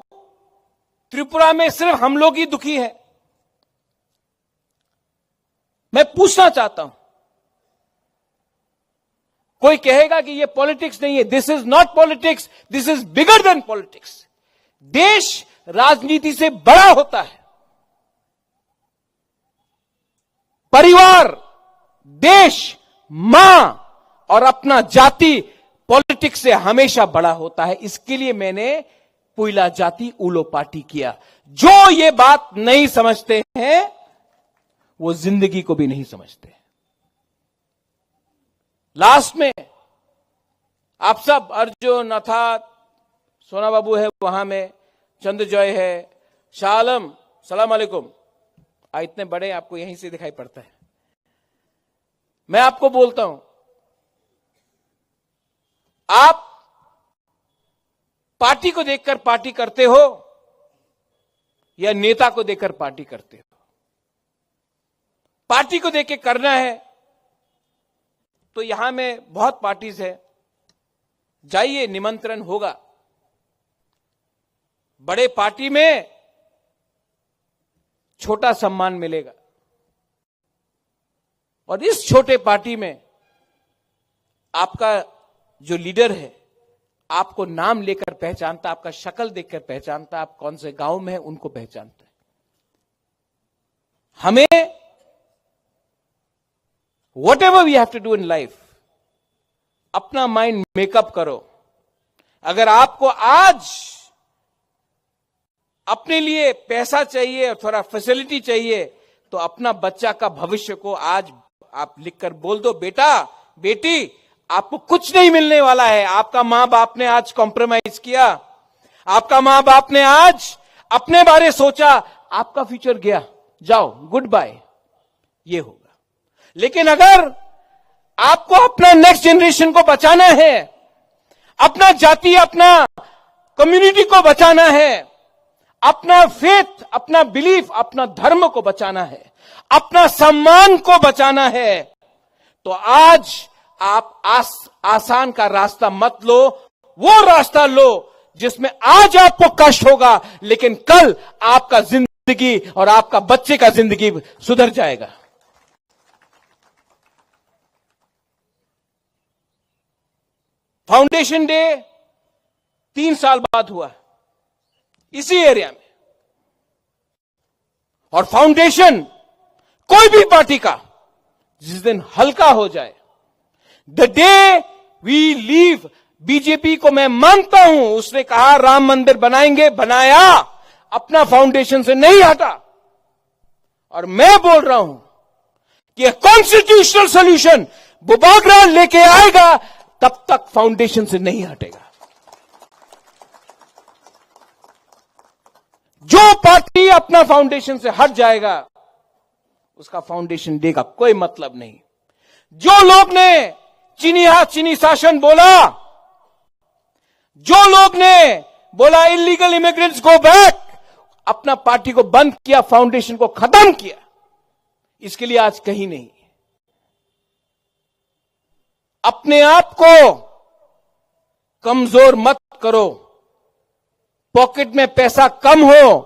त्रिपुरा में सिर्फ हम लोग ही दुखी है। मैं पूछना चाहता हूं, कोई कहेगा कि ये पॉलिटिक्स नहीं है। This is not politics, this is bigger than politics. देश राजनीति से बड़ा होता है। परिवार, देश, मां और अपना जाति पॉलिटिक्स से हमेशा बड़ा होता है। इसके लिए मैंने पुइला जाति उलो पार्टी किया। जो ये बात नहीं समझते हैं, वो जिंदगी को भी नहीं समझते। लास्ट में आप सब, अर्जुन, अर्थात सोना बाबू है वहां में, चंद्रजॉय है, शाह आलम, सलाम अलैकुम। आ, इतने बड़े आपको यहीं से दिखाई पड़ता है। मैं आपको बोलता हूं, आप पार्टी को देखकर पार्टी करते हो या नेता को देखकर पार्टी करते हो? पार्टी को देख के करना है तो यहां में बहुत पार्टीज है, जाइए, निमंत्रण होगा। बड़े पार्टी में छोटा सम्मान मिलेगा और इस छोटे पार्टी में आपका जो लीडर है, आपको नाम लेकर पहचानता, आपका शक्ल देखकर पहचानता, आप कौन से गांव में है, उनको पहचानता है। हमें, whatever we have to do in life, अपना माइंड मेकअप करो। अगर आपको आज अपने लिए पैसा चाहिए और थोड़ा फैसिलिटी चाहिए, तो अपना बच्चा का भविष्य को आज आप लिखकर बोल दो, "बेटा, बेटी, आपको कुछ नहीं मिलने वाला है। आपका माँ बाप ने आज कॉम्प्रोमाइज किया, आपका माँ बाप ने आज अपने बारे सोचा, आपका फ्यूचर गया, जाओ, गुड बाय।" ये होगा। लेकिन अगर आपको अपना नेक्स्ट जनरेशन को बचाना है, अपना जाति, अपना कम्युनिटी को बचाना है, अपना फेथ, अपना बिलीफ, अपना धर्म को बचाना है, अपना सम्मान को बचाना है, तो आज आप आस-, आसान का रास्ता मत लो, वो रास्ता लो जिसमें आज आपको कष्ट होगा, लेकिन कल आपका जिंदगी और आपका बच्चे का जिंदगी सुधर जाएगा। फाउंडेशन डे तीन साल बाद हुआ इसी एरिया में। और फाउंडेशन कोई भी पार्टी का जिस दिन हल्का हो जाए, the day we leave, BJP को मैं मानता हूं, उसने कहा राम मंदिर बनाएंगे, बनाया, अपना फाउंडेशन से नहीं हटा। और मैं बोल रहा हूं कि कॉन्स्टिट्यूशनल सॉल्यूशन बुबागरा लेके आएगा, तब तक फाउंडेशन से नहीं हटेगा। जो पार्टी अपना फाउंडेशन से हट जाएगा, उसका फाउंडेशन डे का कोई मतलब नहीं। जो लोग ने चीनी हाथ चीनी शासन बोला, जो लोग ने बोला इलीगल इमिग्रेंट्स गो बैक, अपना पार्टी को बंद किया, फाउंडेशन को खत्म किया, इसके लिए आज कहीं नहीं। अपने आप को कमजोर मत करो। पॉकेट में पैसा कम हो,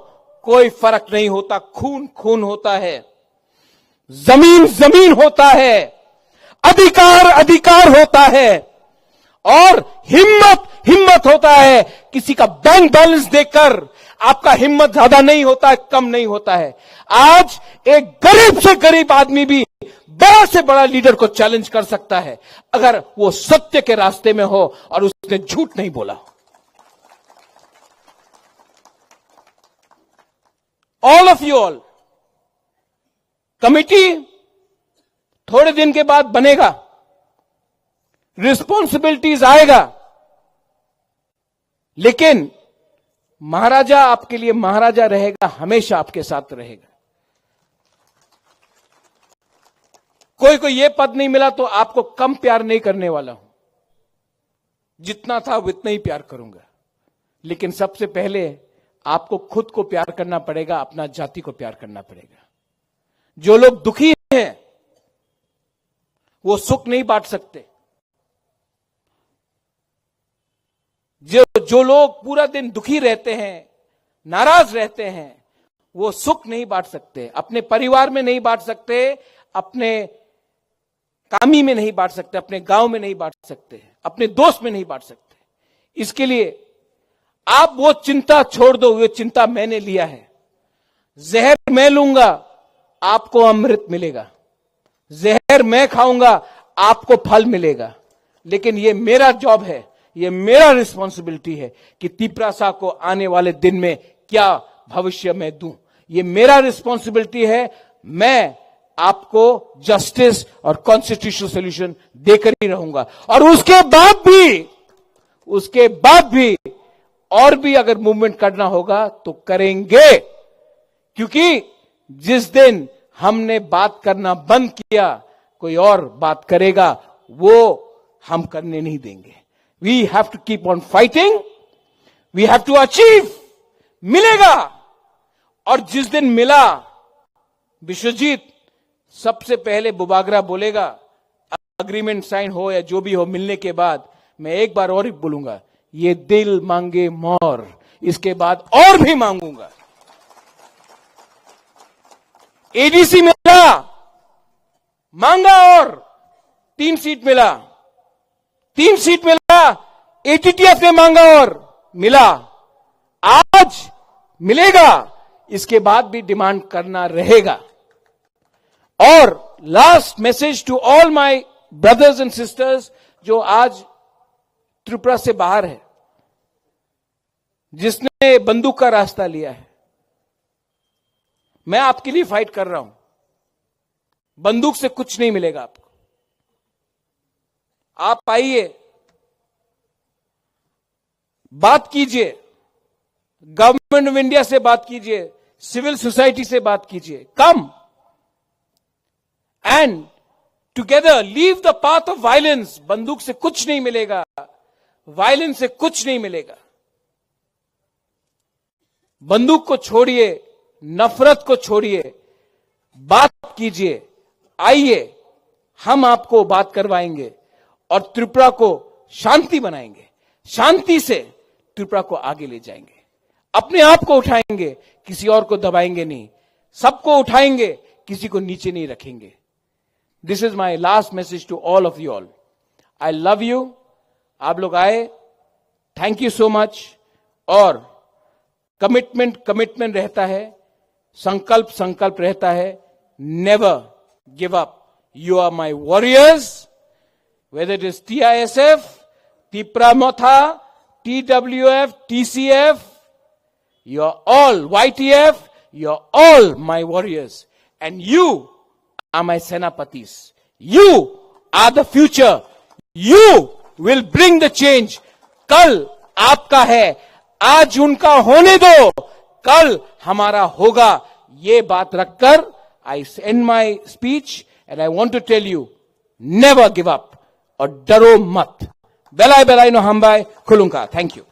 कोई फर्क नहीं होता, खून खून होता है, जमीन जमीन होता है, अधिकार अधिकार होता है, और हिम्मत हिम्मत होता है। किसी का बैंक बैलेंस देखकर आपका हिम्मत ज्यादा नहीं होता है, कम नहीं होता है। आज एक गरीब से गरीब आदमी भी बड़ा से बड़ा लीडर को चैलेंज कर सकता है, अगर वो सत्य के रास्ते में हो और उसने झूठ नहीं बोला हो। All of you all, committee थोड़े दिन के बाद बनेगा, रिस्पॉन्सिबिलिटीज आएगा, लेकिन महाराजा आपके लिए महाराजा रहेगा, हमेशा आपके साथ रहेगा। कोई को ये पद नहीं मिला तो आपको कम प्यार नहीं करने वाला हूं, जितना था उतना ही प्यार करूंगा। लेकिन सबसे पहले आपको खुद को प्यार करना पड़ेगा, अपना जाति को प्यार करना पड़ेगा। जो लोग दुखी हैं, वो सुख नहीं बांट सकते। जो जो लोग पूरा दिन दुखी रहते हैं, नाराज रहते हैं, वो सुख नहीं बांट सकते, अपने परिवार में नहीं बांट सकते, अपने कामी में नहीं बांट सकते, अपने गांव में नहीं बांट सकते, अपने दोस्त में नहीं बांट सकते। इसके लिए आप वो चिंता छोड़ दो, वो चिंता मैंने लिया है। जहर मैं लूंगा, आपको अमृत मिलेगा। जहर मैं खाऊंगा, आपको फल मिलेगा। लेकिन ये मेरा जॉब है, ये मेरा रिस्पॉन्सिबिलिटी है कि तिपरासा को आने वाले दिन में क्या भविष्य मैं दूं। ये मेरा रिस्पॉन्सिबिलिटी है। मैं आपको जस्टिस और कॉन्स्टिट्यूशनल सॉल्यूशन देकर ही रहूंगा। और उसके बाद भी, उसके बाद भी और भी अगर मूवमेंट करना होगा तो करेंगे, क्योंकि जिस दिन हमने बात करना बंद किया, कोई और बात करेगा, वो हम करने नहीं देंगे। We have to keep on fighting, we have to achieve। मिलेगा। और जिस दिन मिला, विश्वजीत, सबसे पहले बुबागरा बोलेगा, अग्रीमेंट साइन हो या जो भी हो, मिलने के बाद मैं एक बार और ही बोलूंगा, ये दिल मांगे मोर, इसके बाद और भी मांगूंगा। एडीसी मिला, मांगा और तीन सीट मिला, तीन सीट मिला, एटीटीएफ ने मांगा और मिला, आज मिलेगा, इसके बाद भी डिमांड करना रहेगा। और last message to all my brothers and sisters जो आज त्रिपुरा से बाहर है, जिसने बंदूक का रास्ता लिया है, मैं आपके लिए फाइट कर रहा हूं। बंदूक से कुछ नहीं मिलेगा आपको। आप आइए, बात कीजिए, गवर्नमेंट ऑफ इंडिया से बात कीजिए, सिविल सोसाइटी से बात कीजिए। Come and together leave the path of violence. बंदूक से कुछ नहीं मिलेगा, वायलेंस से कुछ नहीं मिलेगा। बंदूक को छोड़िए, नफरत को छोड़िए, बात कीजिए, आइए, हम आपको बात करवाएंगे और त्रिपुरा को शांति बनाएंगे, शांति से त्रिपुरा को आगे ले जाएंगे। अपने आप को उठाएंगे, किसी और को दबाएंगे नहीं, सबको उठाएंगे, किसी को नीचे नहीं रखेंगे। This is my last message to all of you all. I love you। आप लोग आए, थैंक यू सो मच। और कमिटमेंट कमिटमेंट रहता है, संकल्प संकल्प रहता है। Never give up। You are my warriors। Whether it is T I S F, Tipra Motha, T W F, T C F, you are all, Y T F, you are all my warriors. And you are my Senapatis. You are the future. You will bring the change. कल आपका है, आज उनका होने दो, कल हमारा होगा। ये बात रखकर I end my speech and I want to tell you, never give up। और डरो मत। Belai belai no hambai, khulungkha। Thank you।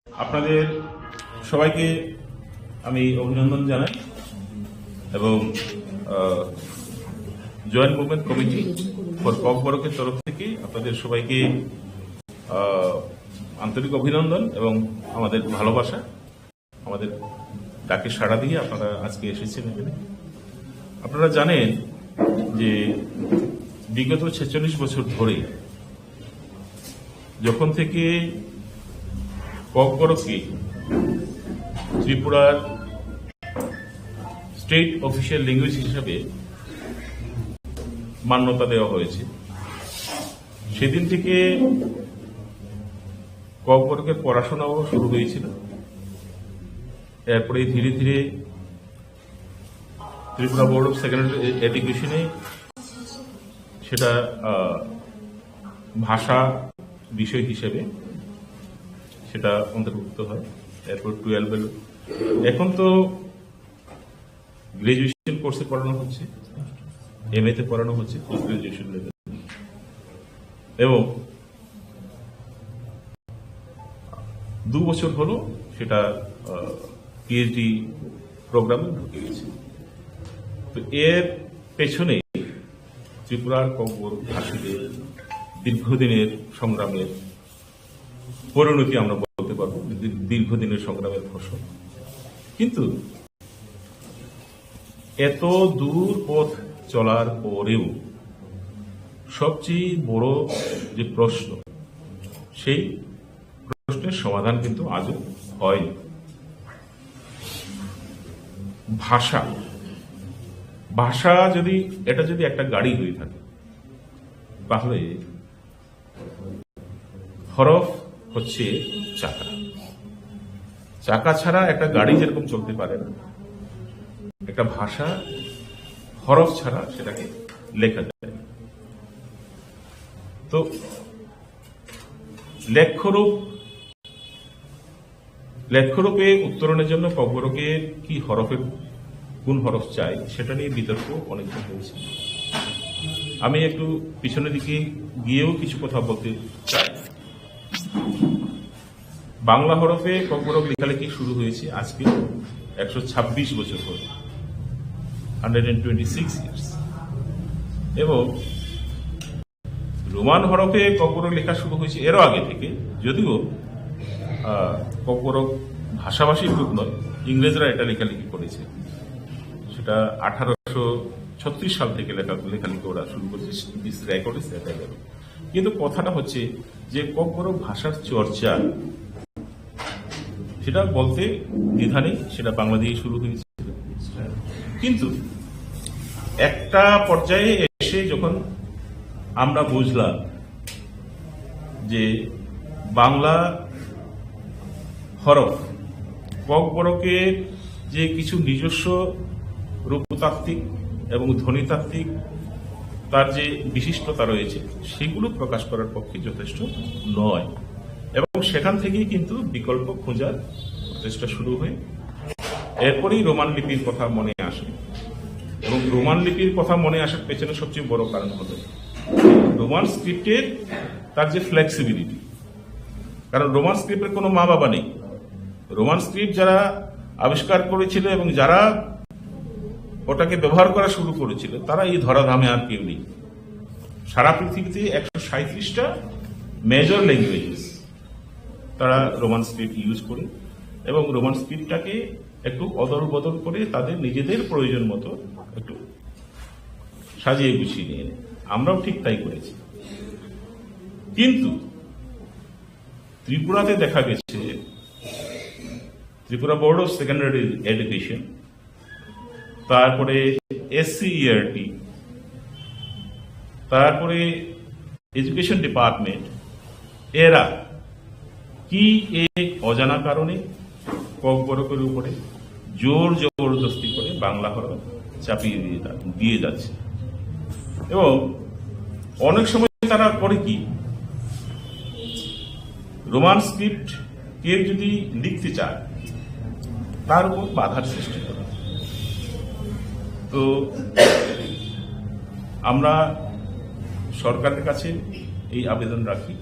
আপনাদের সবাইকে আমি অভিনন্দন জানাই এবং জয়েন্ট মুভমেন্ট কমিটি ফর ককবরকের তরফ থেকে আপনাদের সবাইকে আহ, আন্তরিক অভিনন্দন এবং আমাদের ভালোবাসা। আমাদের ডাকে সাড়া দিয়ে আপনারা আজকে এসেছেন এখানে। আপনারা জানেন যে বিগত ছেচল্লিশ বছর ধরে যখন থেকে ককবরককে ত্রিপুরার স্টেট অফিসিয়াল ল্যাঙ্গুয়েজ হিসাবে মান্যতা দেওয়া হয়েছে, সেদিন থেকে ককবরকের পড়াশোনাও শুরু হয়েছিল। এরপরে ধীরে ধীরে ত্রিপুরা বোর্ড অফ সেকেন্ডারি এডুকেশনে সেটা আহ, ভাষা বিষয় হিসেবে সেটা অন্তর্ভুক্ত হয়। এরপর টুয়েলভ এলো। এখন তো গ্র্যাজুয়েশন কোর্সে পড়ানো হচ্ছে, এমএ তে পড়ানো হচ্ছে, পোস্ট গ্র্যাজুয়েশন লেভেল, এবং দু বছর হলো সেটা পিএইচডি প্রোগ্রামে ঢুকে গেছে। তো এর পেছনে ত্রিপুরার ককবরক ভাষীদের দীর্ঘদিনের সংগ্রামের পরিণতি আমরা বলতে পারবো, দীর-, দীর্ঘদিনের সংগ্রামের ফসল। কিন্তু এত দূর পথ চলার পরেও সবচেয়ে বড় যে প্রশ্ন, সেই প্রশ্নের সমাধান কিন্তু আজও হয়নি। ভাষা, ভাষা যদি, এটা যদি একটা গাড়ি হয়ে থাকে, তাহলে হরফ হচ্ছে চাকা। চাকা ছাড়া একটা গাড়ি যেরকম চলতে পারে না, একটা ভাষা হরফ ছাড়া সেটাকে লেখা যায় না। তো লেখ্যরূপ, লেখ্যরূপে উত্তরণের জন্য ককবরকে কি হরফে, কোন হরফ চাই, সেটা নিয়ে বিতর্ক অনেকটা হয়েছে। আমি একটু পিছনের দিকে গিয়েও কিছু কথা বলতে চাই। বাংলা হরফে ককবরক লেখালেখি শুরু হয়েছে আজকে একশো ছাব্বিশ বছর পরে, hundred and twenty six years. এবং রোমান হরফে ককবরক লেখা শুরু হয়েছে এরও আগে থেকে, যদিও আহ, ককবরক ভাষাভাষী গ্রুপ নয়, ইংরেজরা এটা লেখালেখি করেছে। সেটা আঠারোশো ছত্রিশ সাল থেকে লেখা, লেখালেখি ওরা শুরু করেছে। This record is available. কিন্তু কথাটা হচ্ছে যে ককবরক ভাষার চর্চা, সেটা বলতে দ্বিধা নেই, সেটা বাংলা দিয়ে শুরু হয়েছে। কিন্তু একটা পর্যায়ে এসে যখন আমরা বুঝলাম যে বাংলা হরফ ককবরকের যে কিছু নিজস্ব রূপতাত্ত্বিক এবং ধ্বনিতাত্ত্বিক তার যে বিশিষ্টতা রয়েছে, সেগুলো প্রকাশ করার পক্ষে যথেষ্ট নয়। এবং সেখান থেকেই কিন্তু বিকল্প খোঁজার প্রচেষ্টা শুরু হয়। এরপরেই রোমান লিপির কথা মনে আসে, এবং রোমান লিপির কথা মনে আসার পেছনে সবচেয়ে বড় কারণ হলো রোমান স্ক্রিপ্টের তার যে ফ্লেক্সিবিলিটি, কারণ রোমান স্ক্রিপ্টের কোনো মা বাবা নেই। রোমান স্ক্রিপ্ট যারা আবিষ্কার করেছিল এবং যারা ওটাকে ব্যবহার করা শুরু করেছিল, তারা এই ধরাধামে আর কেউ নেই। সারা পৃথিবীতে একশো সাঁইত্রিশটা মেজর ল্যাঙ্গুয়েজেস তারা রোমান স্ক্রিপ্ট ইউজ করে, এবং রোমান স্ক্রিপ্টটাকে একটু অদল বদল করে তাদের নিজেদের প্রয়োজন মতো একটু সাজিয়ে গুছিয়ে নিয়ে নেয়। আমরাও ঠিক তাই করেছি। কিন্তু ত্রিপুরাতে দেখা গেছে, Tripura board of secondary education, তারপরে এসসিইআরটি, তারপরে এডুকেশন ডিপার্টমেন্ট, এরা কি এক অজানা কারণে ককবরকের উপরে জোর জবরদস্তি করে বাংলা হরফ চাপিয়ে দিয়ে যা-, দিয়ে যাচ্ছে। এবং অনেক সময় তারা করে কি, রোমান স্ক্রিপ্ট কেউ যদি লিখতে চায়, তার উপর বাধার সৃষ্টি করে। তো আমরা সরকারের কাছে এই আবেদন রাখি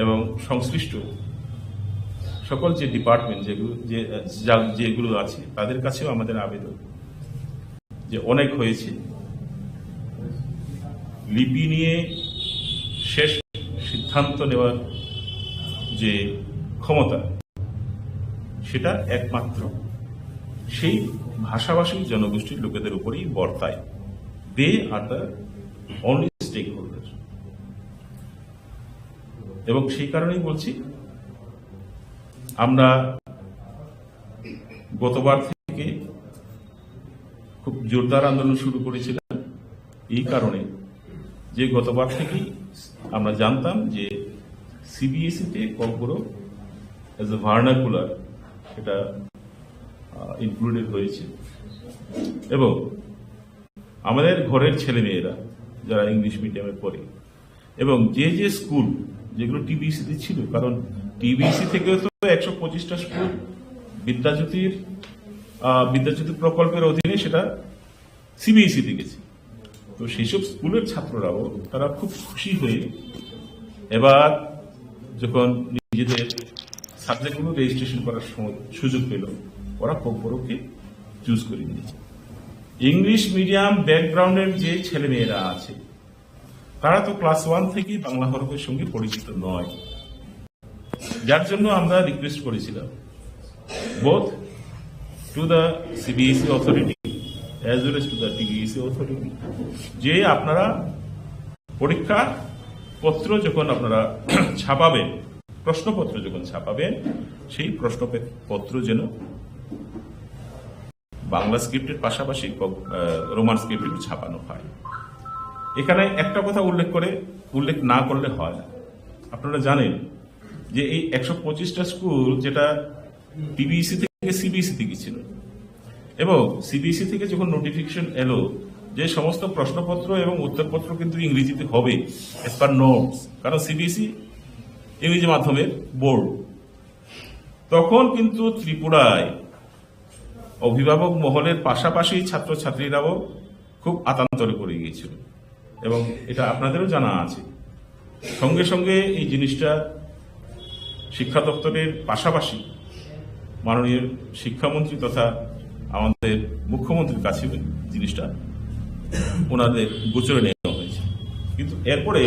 এবং সংশ্লিষ্ট সকল যে ডিপার্টমেন্ট যেগুলো, যে, যা-, যেগুলো আছে, তাদের কাছেও আমাদের আবেদন যে অনেক হয়েছে। লিপি নিয়ে শেষ সিদ্ধান্ত নেওয়ার যে ক্ষমতা, সেটা একমাত্র সেই ভাষাভাষী জনগোষ্ঠীর লোকেদের উপরেই বর্তায়। They are the only stakeholder। এবং সেই কারণেই বলছি, আমরা গতবার থেকে খুব জোরদার আন্দোলন শুরু করেছিলাম এই কারণে যে গতবার থেকেই আমরা জানতাম যে সিবিএসইতে ককবরক অ্যাজ এ ভার্নাকুলার এটা ইনক্লুডেড হয়েছে, এবং আমাদের ঘরের ছেলেমেয়েরা যারা ইংলিশ মিডিয়ামে পড়ে, এবং যে যে স্কুল যেগুলো টিবিইসি তে ছিল, কারণ টিবিইসি থেকে তো একশো পঁচিশটা স্কুল বিদ্যাজ্যোতির আহ, বিদ্যাজ্যোতি প্রকল্পের অধীনে সেটা সিবিএসই তে গেছে। তো সেই সব স্কুলের ছাত্ররাও তারা খুব খুশি হয়ে এবার যখন নিজেদের সাবজেক্টগুলো রেজিস্ট্রেশন করার সময় সুযোগ পেল, ওরা ককবরককে চুজ করে নিয়েছে। ইংলিশ মিডিয়াম ব্যাকগ্রাউন্ডের যে ছেলেমেয়েরা আছে, তারা তো ক্লাস ওয়ান থেকেই বাংলা হরফের সঙ্গে পরিচিত নয়, যার জন্য আমরা রিকোয়েস্ট করেছিলাম both to the CBSE authority as well as to the টিবিএসই অথরিটি যে আপনারা পরীক্ষা পত্র যখন আপনারা ছাপাবেন, প্রশ্নপত্র যখন ছাপাবেন, সেই প্রশ্নপত্র যেন বাংলা স্ক্রিপ্টের পাশাপাশি ক-, আহ, রোমান স্ক্রিপ্টে ছাপানো হয়। এখানে একটা কথা উল্লেখ করে, উল্লেখ না করলে হয় না। আপনারা জানেন যে এই একশো পঁচিশটা স্কুল যেটা টিবিইসি থেকে সিবিএসই তে গেছিল, এবং সিবিএসই থেকে যখন নোটিফিকেশন এলো যে সমস্ত প্রশ্নপত্র এবং উত্তরপত্র কিন্তু ইংরেজিতে হবে as per norms, কারণ সিবিএসই ইংরেজি মাধ্যমের বোর্ড, তখন কিন্তু ত্রিপুরায় অভিভাবক মহলের পাশাপাশি ছাত্রছাত্রীরাও খুব আতান্তরে পড়ে গিয়েছিল, এবং এটা আপনাদেরও জানা আছে। সঙ্গে সঙ্গে এই জিনিসটা শিক্ষা দপ্তরের পাশাপাশি মাননীয় শিক্ষামন্ত্রী তথা আমাদের মুখ্যমন্ত্রীর কাছে জিনিসটা ওনাদের গোচরে নেওয়া হয়েছে। কিন্তু এরপরে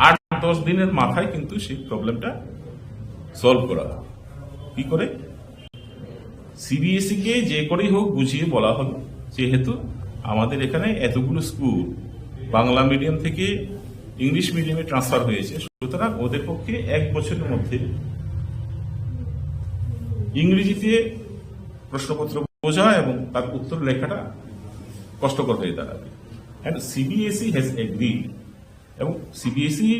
আট দশ দিনের মাথায় কিন্তু সেই প্রবলেমটা সলভ করা হয়। কি করে? সিবিএসই কে যে করেই হোক বুঝিয়ে বলা হলো, যেহেতু আমাদের এখানে এতগুলো স্কুল বাংলা মিডিয়াম থেকে ইংলিশ মিডিয়ামে ট্রান্সফার হয়েছে, সুতরাং ওদের পক্ষে এক বছরের মধ্যে ইংরেজিতে প্রশ্নপত্র বোঝা এবং তার উত্তর লেখাটা কষ্টকর হয়ে দাঁড়াবে। And সিবিএসই হ্যাজ এগ্রিড, এবং সিবিএসই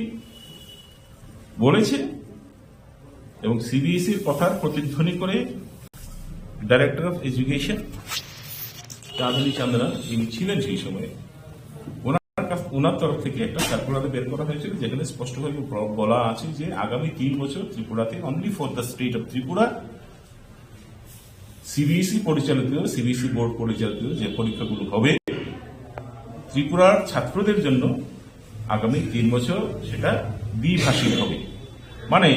বলেছে, এবং সিবিএসইর কথার প্রতিধ্বনি করে ডাইরেক্টর অফ এডুকেশন চাঁদনী চান্দনা, যিনি ছিলেন সেই সময়ে, ওনার কাছ, ওনার তরফ থেকে একটা সার্কুলার বের করা হয়েছিল, যেখানে স্পষ্টভাবে ব-, বলা আছে যে আগামী তিন বছর ত্রিপুরাতে, only for the state of Tripura, CBSE পরিচালিত, সিবিএসই বোর্ড পরিচালিত যে পরীক্ষাগুলো হবে ত্রিপুরার ছাত্রদের জন্য আগামী তিন বছর, সেটা দ্বিভাষিক হবে। মানে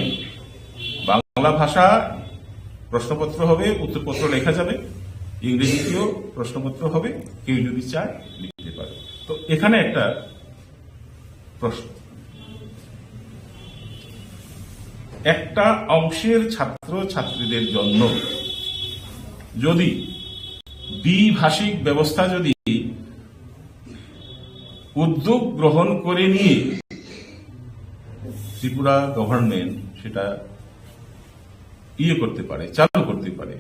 বাংলা ভাষা প্রশ্নপত্র হবে, উত্তরপত্র লেখা যাবে, ইংরেজিতেও প্রশ্নপত্র হবে, কেউ যদি চায় লিখতে পারে। তো এখানে একটা প্রশ্ন, একটা অংশের ছাত্র ছাত্রীদের জন্য যদি দ্বিভাষিক ব্যবস্থা যদি উদ্যোগ গ্রহণ করে নিয়ে ত্রিপুরা গভর্নমেন্ট সেটা ইয়ে করতে পারে, চালু করতে পারে,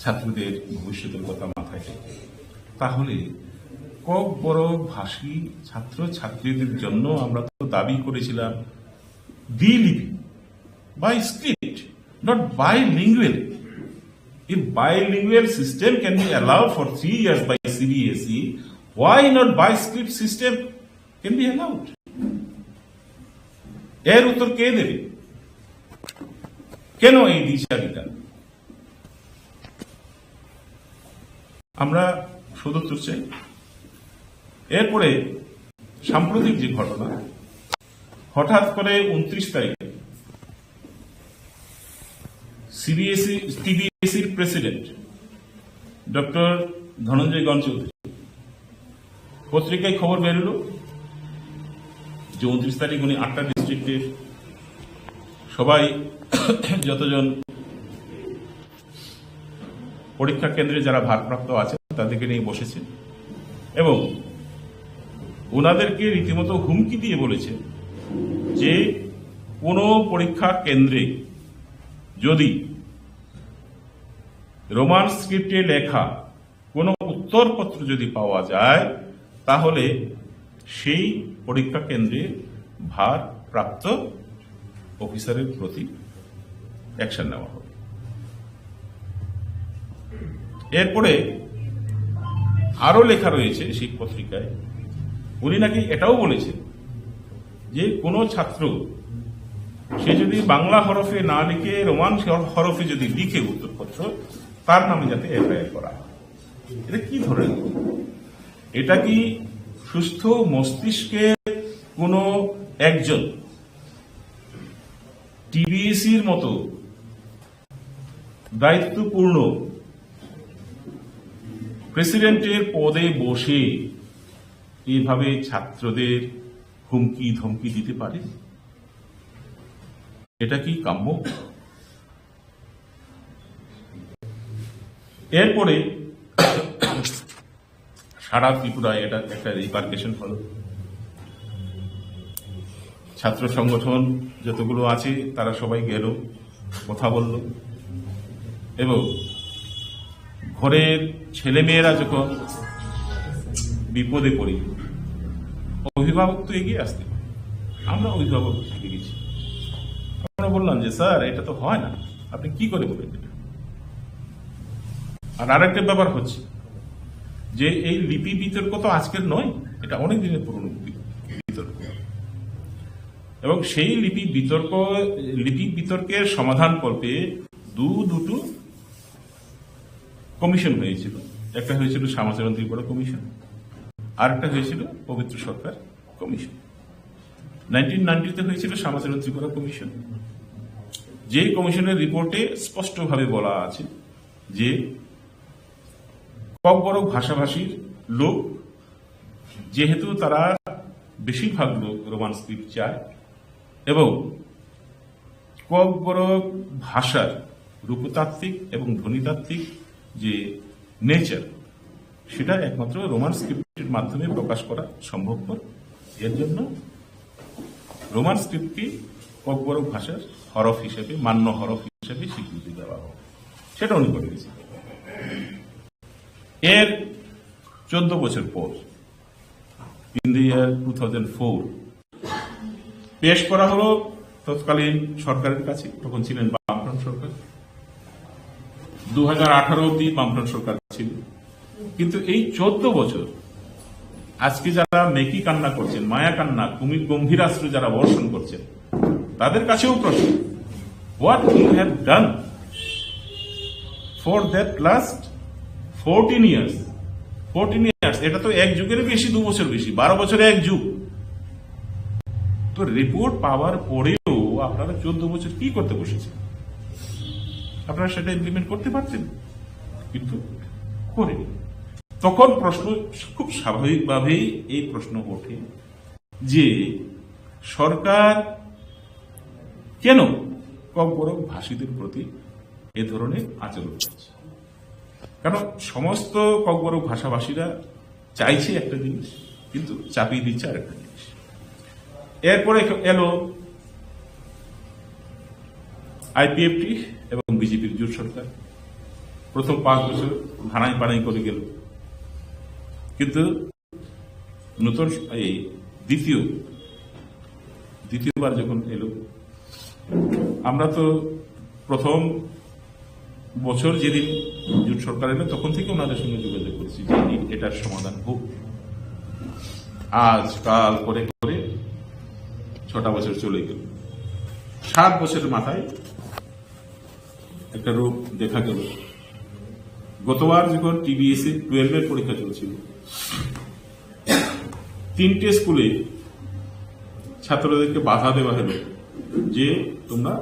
ছাত্রদের ভবিষ্যতের কথা মাথায় রেখে, তাহলে ককবরক ভাষী ছাত্র ছাত্রীদের জন্য আমরা তো দাবি করেছিলাম দ্বিলিপি, by script, not bilingual. If bilingual system can be allowed for three years by CBSE, why not bi script system can be allowed? এর উত্তর কে দেবে? কেন এই দ্বিচারিতা? আমরা সদুত্তর চাই। এরপরে সাম্প্রতিক যে ঘটনা, হঠাৎ করে ঊনত্রিশ তারিখ সিবিএসই, টিবিএসইর প্রেসিডেন্ট ডক্টর ধনঞ্জয় গণ চৌধুরী পত্রিকায় খবর বেরোলো যে ঊনত্রিশ তারিখ উনি আটটা ডিস্ট্রিক্টের সবাই যতজন পরীক্ষা কেন্দ্রে যারা ভারপ্রাপ্ত আছেন তাদেরকে নিয়ে বসেছেন এবং ওনাদেরকে রীতিমতো হুমকি দিয়ে বলেছে যে কোনো পরীক্ষা কেন্দ্রে যদি রোমান স্ক্রিপ্টে লেখা কোনো উত্তরপত্র যদি পাওয়া যায়, তাহলে সেই পরীক্ষা কেন্দ্রের ভারপ্রাপ্ত অফিসারের প্রতি অ্যাকশন নেওয়া হবে। এরপরে আরো লেখা রয়েছে সেই পত্রিকায় উনি নাকি এটাও বলেছেন যে কোনো ছাত্র সে যদি বাংলা হরফে না লিখে রোমান হরফে যদি লিখে উত্তরপত্র, তার নামে যাতে এফআইআর করা হয়। এটা কি ধরনের? এটা কি সুস্থ মস্তিষ্কের কোনো একজন টিবিএসির মতো দায়িত্বপূর্ণ প্রেসিডেন্টের পদে বসে এইভাবে ছাত্রদের হুমকি ধমকি দিতে পারে? এটা কি কাম্য? এরপরে সারা ত্রিপুরায় এটা একটা রিপারকেশন হলো। ছাত্র সংগঠন যতগুলো আছে, তারা সবাই গেল, কথা বলল, এবং ঘরের ছেলেমেয়েরা যখন বিপদে পড়ি, অভিভাবক তো এগিয়ে আসতে হয়। আমরা অভিভাবক এসে গেছি, আমরা বললাম যে, "স্যার, এটা তো হয় না, আপনি কি করে বলেন এটা?" আর আরেকটা ব্যাপার হচ্ছে যে এই লিপি বিতর্ক তো আজকের নয়, এটা অনেক দিনের পুরনো বি-, বিতর্ক। এবং সেই লিপি বিতর্ক, লিপি বিতর্কের সমাধান করতে দু দুটো কমিশন হয়েছিল। একটা হয়েছিল শ্যামাচরণ ত্রিপুরা কমিশন, আর একটা হয়েছিল পবিত্র সরকার কমিশন। নাইনটিন নাইনটিতে হয়েছিল শ্যামাচরণ ত্রিপুরা কমিশন। যে কমিশনের রিপোর্টে স্পষ্টভাবে বলা আছে যে ককবরক ভাষাভাষীর লোক, যেহেতু তারা বেশিরভাগ লোক রোমান স্ক্রিপ্ট চায় এবং ককবরক ভাষার রূপতাত্ত্বিক এবং ধ্বনিতাত্ত্বিক যে নেচার, সেটা একমাত্র রোমান স্ক্রিপ্টের মাধ্যমে প্রকাশ করা সম্ভবপর। এর জন্য রোমান স্ক্রিপ্টকে ককবরক ভাষার হরফ হিসেবে, মান্য হরফ হিসেবে স্বীকৃতি দেওয়া হোক, সেটা উনি করে দিয়েছেন। এর চোদ্দ বছর পর, in the year two thousand four, পেশ করা হলো তৎকালীন সরকারের কাছে, তখন ছিলেন বামফ্রন্ট সরকার, দু হাজার আঠারো অব্দি বামফ্রন্ট সরকার ছিল। কিন্তু এই চোদ্দ বছর আজকে যারা মেকি কান্না করছেন, মায়া কান্না, কুমি গম্ভীরাশ্রু যারা বর্ষণ করছেন, তাদের কাছেও প্রশ্ন, what you have done for that last fourteen years? Fourteen years, এটা তো এক যুগের বেশি, দু বছর বেশি, বারো বছরে এক যুগ। তো রিপোর্ট পাওয়ার পরেও আপনারা চোদ্দ বছর কি করতে বসেছেন? আপনারা সেটা ইমপ্লিমেন্ট করতে পারতেন, কিন্তু করেন। তখন প্রশ্ন, খুব স্বাভাবিকভাবেই এই প্রশ্ন ওঠে যে সরকার কেন ককবরক ভাষীদের প্রতি এ ধরনের আচরণ করছে? কারণ সমস্ত ককবরক ভাষাভাষীরা চাইছে একটা জিনিস, কিন্তু চাপিয়ে দিচ্ছে আরেকটা জিনিস। এরপরে এলো আইপিএফটি এবং বিজেপির জোট সরকার। প্রথম পাঁচ বছর ঘানাই পানাই করে গেল, কিন্তু নতুন স-, এই দ্বিতীয়, দ্বিতীয়বার যখন এলো, আমরা তো প্রথম বছর যেদিন জোট সরকার এলো, তখন থেকে ওনাদের সঙ্গে যোগাযোগ করছি যে এই, এটার সমাধান হোক। আজ কাল করে করে ছটা বছর চলে গেল। সাত বছরের মাথায় একটা রোগ দেখা গেল। গতবার যখন টিবিএসসি টুয়েলভ এর পরীক্ষা চলছিল, তিনটে স্কুলে ছাত্রদেরকে বাধা দেওয়া হলো যে তোমরা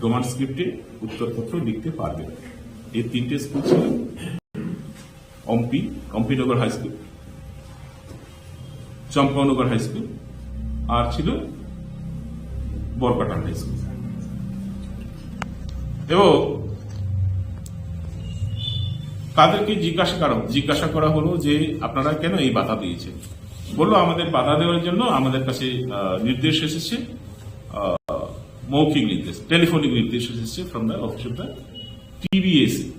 রোমান স্ক্রিপ্টে উত্তরপত্র লিখতে পারবে না। এই তিনটে স্কুল ছিল অম্পি, অম্পিনগর হাই স্কুল, চম্পানগর হাই স্কুল, আর ছিল বরকাটা হাই স্কুল। এবং তাদেরকে জিজ্ঞাসা করা, জিজ্ঞাসা করা হলো যে, "আপনারা কেন এই বাধা দিয়েছেন?" বললো, "আমাদের বাধা দেওয়ার জন্য আমাদের কাছে, আহ, নির্দেশ এসেছে, আহ, মৌখিক নির্দেশ, টেলিফোনিক নির্দেশ এসেছে from the office of the TBSC."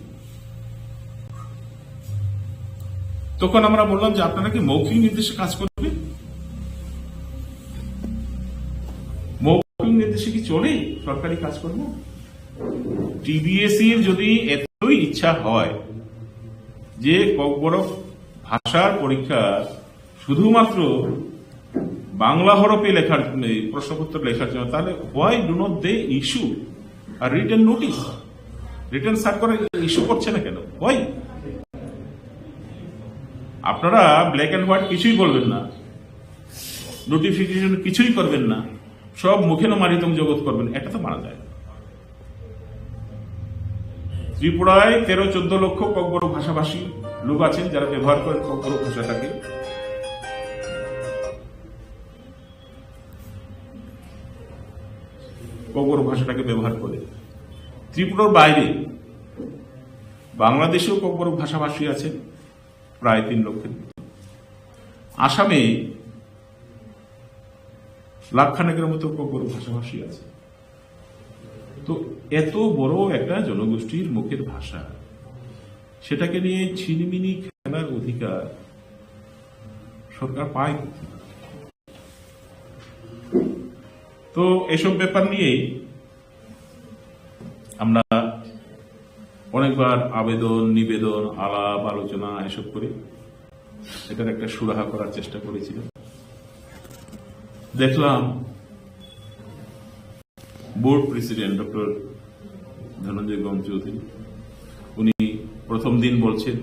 তখন আমরা বললাম যে, "আপনারা কি মৌখিক নির্দেশে কাজ করবেন? মৌখিক নির্দেশে কি চলে সরকারি কাজকর্ম?" টিবিএসসির যদি এতই ইচ্ছা হয় যে ককবরক ভাষার পরীক্ষা শুধুমাত্র বাংলা হরফে লেখার, এই প্রশ্নপত্র লেখার জন্য, তাহলে why do not they issue a written notice? Written circular issue করছে না কেন? Why? আপনারা ব্ল্যাক অ্যান্ড হোয়াইট কিছুই বলবেন না, নোটিফিকেশন কিছুই করবেন না, সব মুখে মারিতম জগৎ করবেন, এটা তো মানা যায় না। ত্রিপুরায় তেরো চোদ্দ লক্ষ ককবরক ভাষাভাষী লোক আছেন, যারা ব্যবহার করেন ককবরক ভাষাটাকে। ককবরক ভাষাটাকে ব্যবহার করে। ত্রিপুরার বাইরে বাংলাদেশেও ককবরক ভাষাভাষী আছে প্রায় তিন লক্ষের মতো। আসামে লাখখানেকের মতো ককবরক ভাষাভাষী আছে। তো এত বড় একটা জনগোষ্ঠীর মুখের ভাষা, সেটাকে নিয়ে ছিনিমিনি খেলার অধিকার সরকার পায় কোথায়? তো এসব ব্যাপার নিয়েই আমরা অনেকবার আবেদন, নিবেদন, আলাপ, আলোচনা এসব করে এটার একটা সুরাহা করার চেষ্টা করেছিলাম। দেখলাম বোর্ড প্রেসিডেন্ট ডক্টর ধনঞ্জয় গম চৌধুরী, উনি প্রথম দিন বলছেন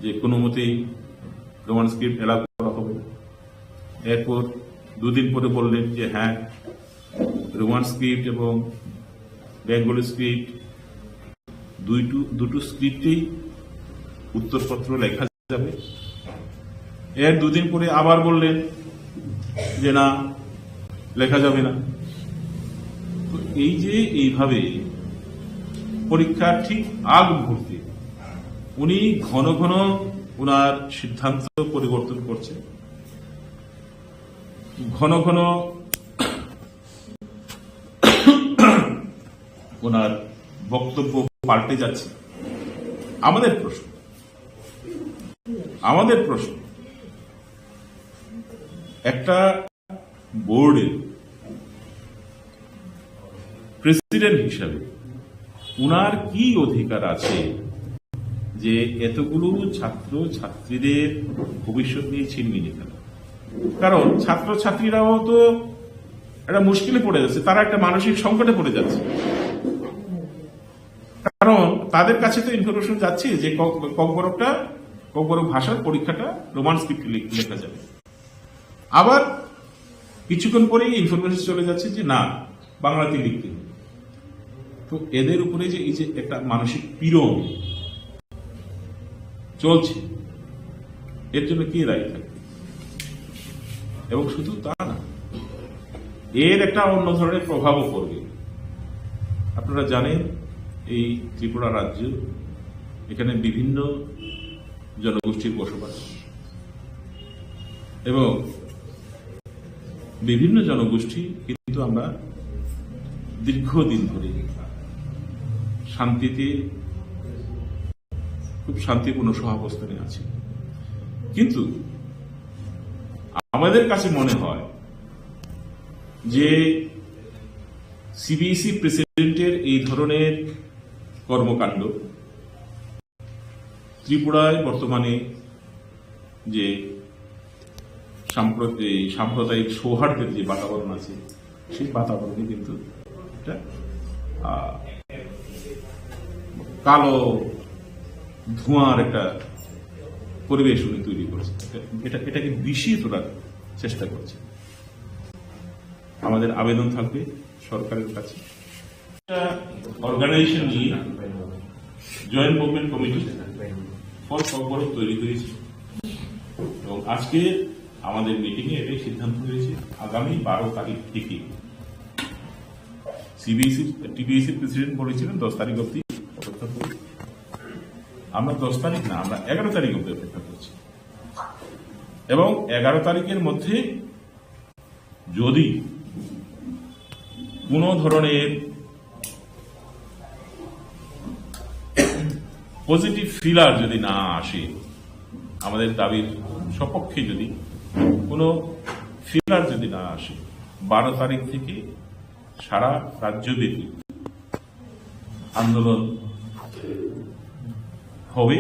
যে কোনো মতেই রোমান স্ক্রিপ্ট অ্যালাউ করা হবে না। এরপর দুদিন পরে বললেন যে হ্যাঁ, রোমান স্ক্রিপ্ট এবং বেঙ্গলি স্ক্রিপ্ট দুইটু-, দুটো স্ক্রিপ্টেই উত্তরপত্র লেখা যাবে। এর দুদিন পরে আবার বললেন যে না, লেখা যাবে না। তো এই যে এইভাবে পরীক্ষার ঠিক আগ মুহূর্তে উনি ঘন ঘন ওনার সিদ্ধান্ত পরিবর্তন করছেন, ঘন ঘন ওনার বক্তব্য পাল্টে যাচ্ছে। আমাদের প্রশ্ন, আমাদের প্রশ্ন, একটা বোর্ডের প্রেসিডেন্ট হিসাবে ওনার কি অধিকার আছে যে এতগুলো ছাত্র ছাত্রীদের ভবিষ্যৎ নিয়ে ছিনিমিনি খেলা? কারণ ছাত্র ছাত্রীরাও তো একটা মুশকিলে পড়ে যাচ্ছে, তারা একটা মানসিক সংকটে পড়ে যাচ্ছে। কারণ তাদের কাছে তো ইনফরমেশন যাচ্ছে যে ক-, ককবরকটা, ককবরক ভাষার পরীক্ষাটা রোমান স্ক্রিপ্টে লেখ-, লেখা যাবে। আবার কিছুক্ষণ পরেই ইনফরমেশন চলে যাচ্ছে যে না, বাংলাতে লিখতে হবে। তো এদের উপরে যে এই যে একটা মানসিক পীড়ন চলছে, এর জন্য কে দায়ী থাকবে? এবং শুধু তা না, এর একটা অন্য ধরনের প্রভাবও পড়বে। আপনারা জানেন, এই ত্রিপুরা রাজ্য, এখানে বিভিন্ন জনগোষ্ঠীর বসবাস এবং বিভিন্ন জনগোষ্ঠী কিন্তু আমরা দীর্ঘদিন ধরে শান্তিতে, খুব শান্তিপূর্ণ সহাবস্থানে আছি। কিন্তু আমাদের কাছে মনে হয় যে সিবিএসই প্রেসিডেন্টের এই ধরনের কর্মকাণ্ড ত্রিপুরায় বর্তমানে যে সাম্প্রত-, এই সাম্প্রদায়িক সৌহার্দ্যের যে বাতাবরণ আছে, সেই বাতাবরণে কিন্তু একটা, আহ, কালো ধোঁয়ার একটা পরিবেশ উনি তৈরি করছেন। এটা, এটা, এটাকে বিষিয়ে তোলার চেষ্টা করছেন। আমাদের আবেদন থাকবে সরকারের কাছে। একটা অর্গানাইজেশন নিয়ে joint movement committee for Kokborok তৈরি হয়েছে এবং আজকে আমাদের মিটিং এ এটাই সিদ্ধান্ত হয়েছে, আগামী বারো তারিখ থেকে সিবিএসই, টিবিএসই প্রেসিডেন্ট বলেছিলেন দশ তারিখ অবধি অপেক্ষা করুন। আমরা দশ তারিখ না, আমরা এগারো তারিখ অবধি অপেক্ষা করছি এবং এগারো তারিখের মধ্যে যদি কোনো ধরনের পজিটিভ ফিলার যদি না আসে, আমাদের দাবির সপক্ষে যদি কোনো ফিলার যদি না আসে, বারো তারিখ থেকে সারা রাজ্যব্যাপী আন্দোলন হবে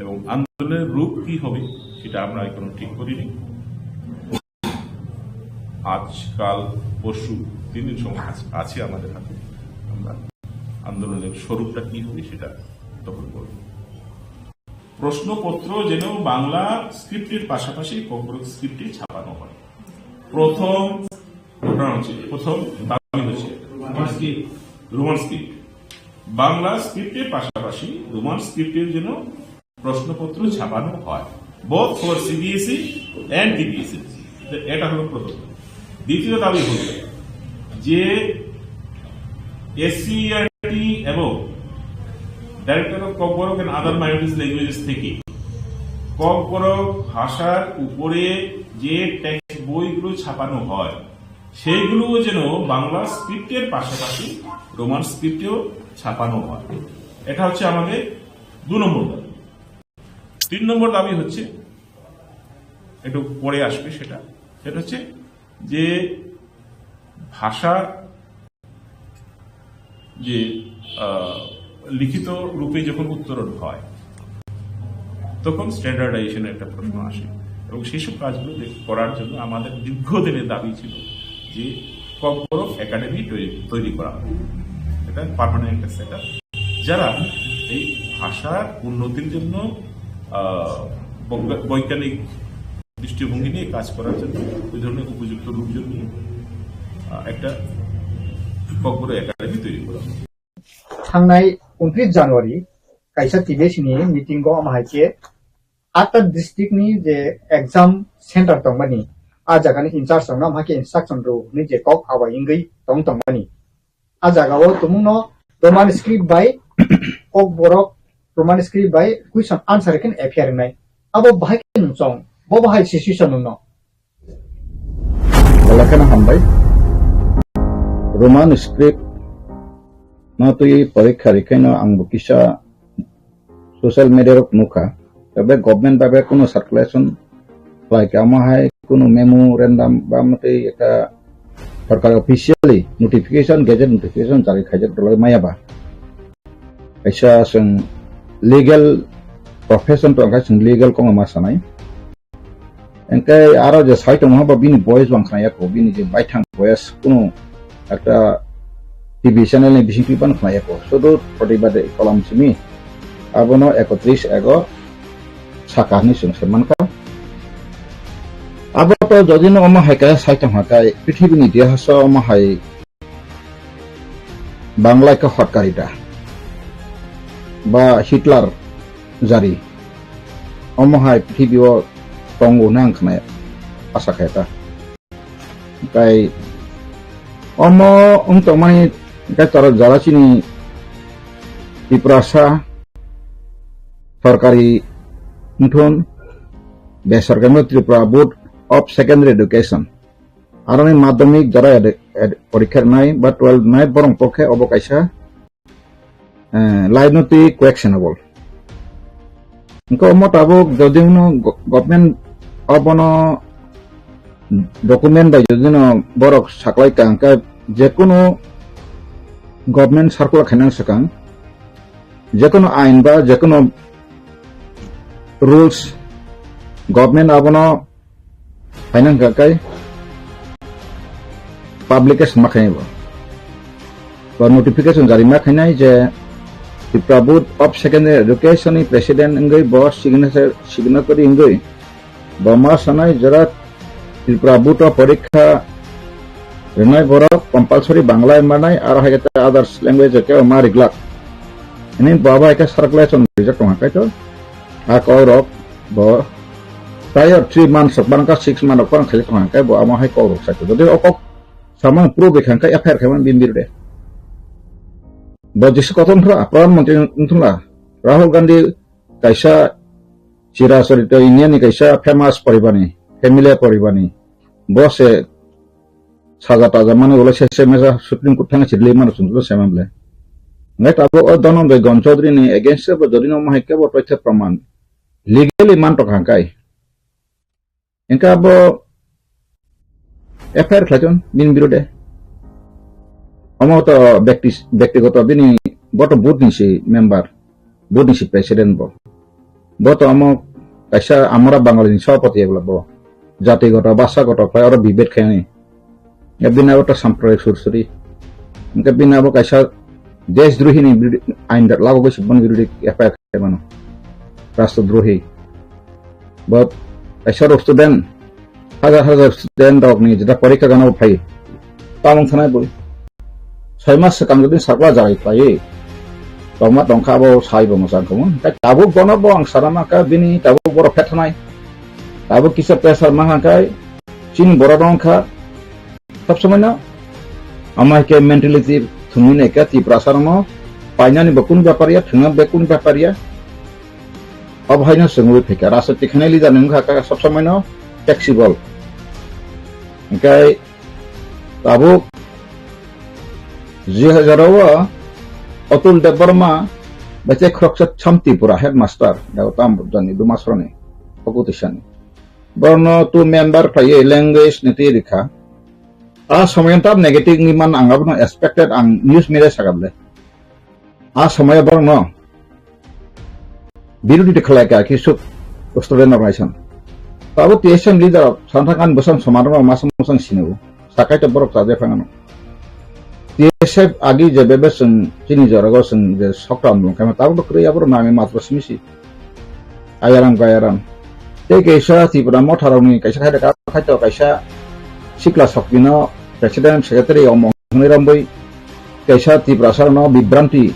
এবং আন্দোলনের রূপ কি হবে সেটা আমরা এখনো ঠিক করিনি। আজকাল পরশু তিন দিন সময় আছে, আছে আমাদের হাতে। আমরা আন্দোলনের স্বরূপটা কি হবে সেটা তখন বলব। প্রশ্নপত্র যেন বাংলা স্ক্রিপ্টের পাশাপাশি ককবরক স্ক্রিপ্টে ছাপানো হয়। প্রথম ঘটনা হচ্ছে, প্রথম দাবি হচ্ছে রোমান স্ক্রিপ্ট, বাংলা স্ক্রিপ্টের পাশাপাশি রোমান স্ক্রিপ্টের জন্য প্রশ্নপত্র ছাপানো হয়, both for C B S E and T P S S C। এটা হলো প্রথম। দ্বিতীয় দাবি হলো যে S C E R T এবং Directorate of Kokborok and Other Minorities Languages থেকে ককবরক ভাষার উপরে যে টেক্সট বইগুলো ছাপানো হয়, সেইগুলোও যেন বাংলা স্ক্রিপ্টের পাশাপাশি রোমান স্ক্রিপ্টেও ছাপানো হয়। এটা হচ্ছে আমাদের দু নম্বর দাবি। তিন নম্বর দাবি হচ্ছে, একটু পরে আসবে সেটা, সেটা হচ্ছে যে ভাষা যে, আহ, লিখিত রূপে যখন উত্তরণ হয়, তখন স্ট্যান্ডার্ডাইজেশনের একটা প্রশ্ন আসে। এবং সেই সব কাজগুলো দেখ-, করার জন্য আমাদের দীর্ঘদিনের দাবি ছিল যে ককবরক একাডেমি তৈরি, তৈরি করা হোক। এটা পার্মানেন্ট একটা সেটআপ, যারা এই ভাষার উন্নতির জন্য, আহ, বৈজ্ঞা-, বৈজ্ঞানিক দৃষ্টিভঙ্গি নিয়ে কাজ করার জন্য ওই ধরনের উপযুক্ত লোকজন নিয়ে, আহ, একটা ককবরক একাডেমি তৈরি করা। Thangnai untris January kaisa T B S ni meeting o ama hai khe atta district ni je exam center tongmani, a jaga ni in charge rok no ama hai khe instruction rw hwnwi je kok abai wngwi tong tongmani. A jaga o tumung no Roman script bai kok borok Roman script bai question answer khe F I R wngnai. Abo bahai khe nwng chong, bo bahai situation nwng no. Belai kheno hambai. Roman script no twi porikha rikhaino ang bo kisa social media rok nukha. Tei government bai bai kunu circulation khlai kha, omo hai kunu memorandum ba omo tei ekta sorkar officially notification, gazette notification jari khaijak rwlai maya ba. Kaisa chwng legal profession tong kha, chwng legal kok ma sanai. Hingke aro je sai tongo bo bini voice bo ang khnaya kho, bini je baithang voice kunu ekta T V channel ni bisingtwi phano khnaya kho. Sudu protibade kolam simi abono ekotris ego saka hinwi chwng sai mankha. Abo to jodi no omo hai khe sai tongkha khe prithibini itihas o omo hai Banglai khe hotkarita ba Hitler jari. Omo hai prithibi o tongo hwnwi ang khnai, asa khe ta. Tei omo wng tongmani khe chwra jora chini Tiprasa sorkari wngthun, besorkari wngthun, Tripura Board of Secondary Education. Aroni madhyamik jora ede-, ed-, porikha rwnai ba twelve rwnai borok pokhe obo kaisa, eh, lainoti questionable. Hingke omo tabuk jodi no go-, government obono document bai jodi no borok saklai ka hingke jekunu government circular khainang swkang, jekunu ain ba jekunu rules government abono Phaina hwnkha khe publication ma khainai bo. Ba notification jari ma khainai je Tripura Board of Secondary Education ni president wngwi bo signature, signatory wngwi bo ma sanai jora Tripura Board o porikha rwnai borok compulsory Bangla manai aro hai khe others language o kebo ma riglak. Hwnwi bo abo hai khe circulation rijak tongkha kaitor. A kok rok bo prior three months rok, barang kha six months rok, barang khaijak tong khe bo amo hai kok rok sai. Jodi o kok samani proof rikha khe F I R khaimani bini birude. Bo jisi kothon thra, Pradhan Mantri wngthunla. Rahul Gandhi kaisa chira charito India ni kaisa famous poribani, familiar poribani. Bo se saja taja mani ulo sese mesa Supreme Court thangwi chirli mano chwng se man le. Ngai tabuk o Dhananjay Gon Chaudhary ni against bo jodi no mahai kebo toithe praman legally man tong kha kai. Engka bo F I R khlaiton bini birude. Omo to bekti, bektigoto bini bo to board ni si member. Bo ni si president bo. Bo to omo kaisa amora Bangali ni sabapati ebla bo. Jati goto, basa goto khlai oro bibet khaini. Ya bini abo ta sampradik sursuri. Hingke bini abo kaisa deshdrohi ni birodi-, ain da-, lagogoi se bono birodi F I R khaimano. Rastrodrohi. Bo kaisa rok student, hajar hajar student rok ni jeta porikha gana bo phai. Tamung thanai boi. Soi mas swkang jodi sakla jai khlai. Tongma tongkha abo sai bo mwchang khamu. Hingke tabuk bono bo ang sana mangkha bini tabuk borok phethanai. Tabuk kisa pressure mangkha kai. Chini borok wngkha, sob somoi no, ama hai khe mentality thwngwi nai khe Tiprasa rokno painani bo kunu bepar ya, thwngna be kunu bepar ya. Abo hai no chwngwi phaikha, rajniti khainai leader ni wngkha kha sob somoi no flexible. Hingkhe tabuk jihazaro o Atul Debbarma bai tei khoroksa Cham Tripura headmaster, abo tam jani Dumasroni, Pokoti sani. Borno tu member khlaiwi language ni twi rikha. A somoyo tam negative ni man ang abono expected ang news media sakable. A somoyo borno birodi de khlai ka kisuk student organization. Tabo T S M leader santhang an bosong somarno masang masang sinu. Sakai to borok chaje phangano. T S F agi je bebe chwng chini jorogo chwng je sokram lungkha tabo to kwrwi aboro nami matro simi si. Ayaram gayaram. Tei kaisa Tipra motharokni kaisa khai rwkha, khaito kaisa sikla sokpino president secretary omong hwnwi romwi kaisa Tiprasarokno bibranti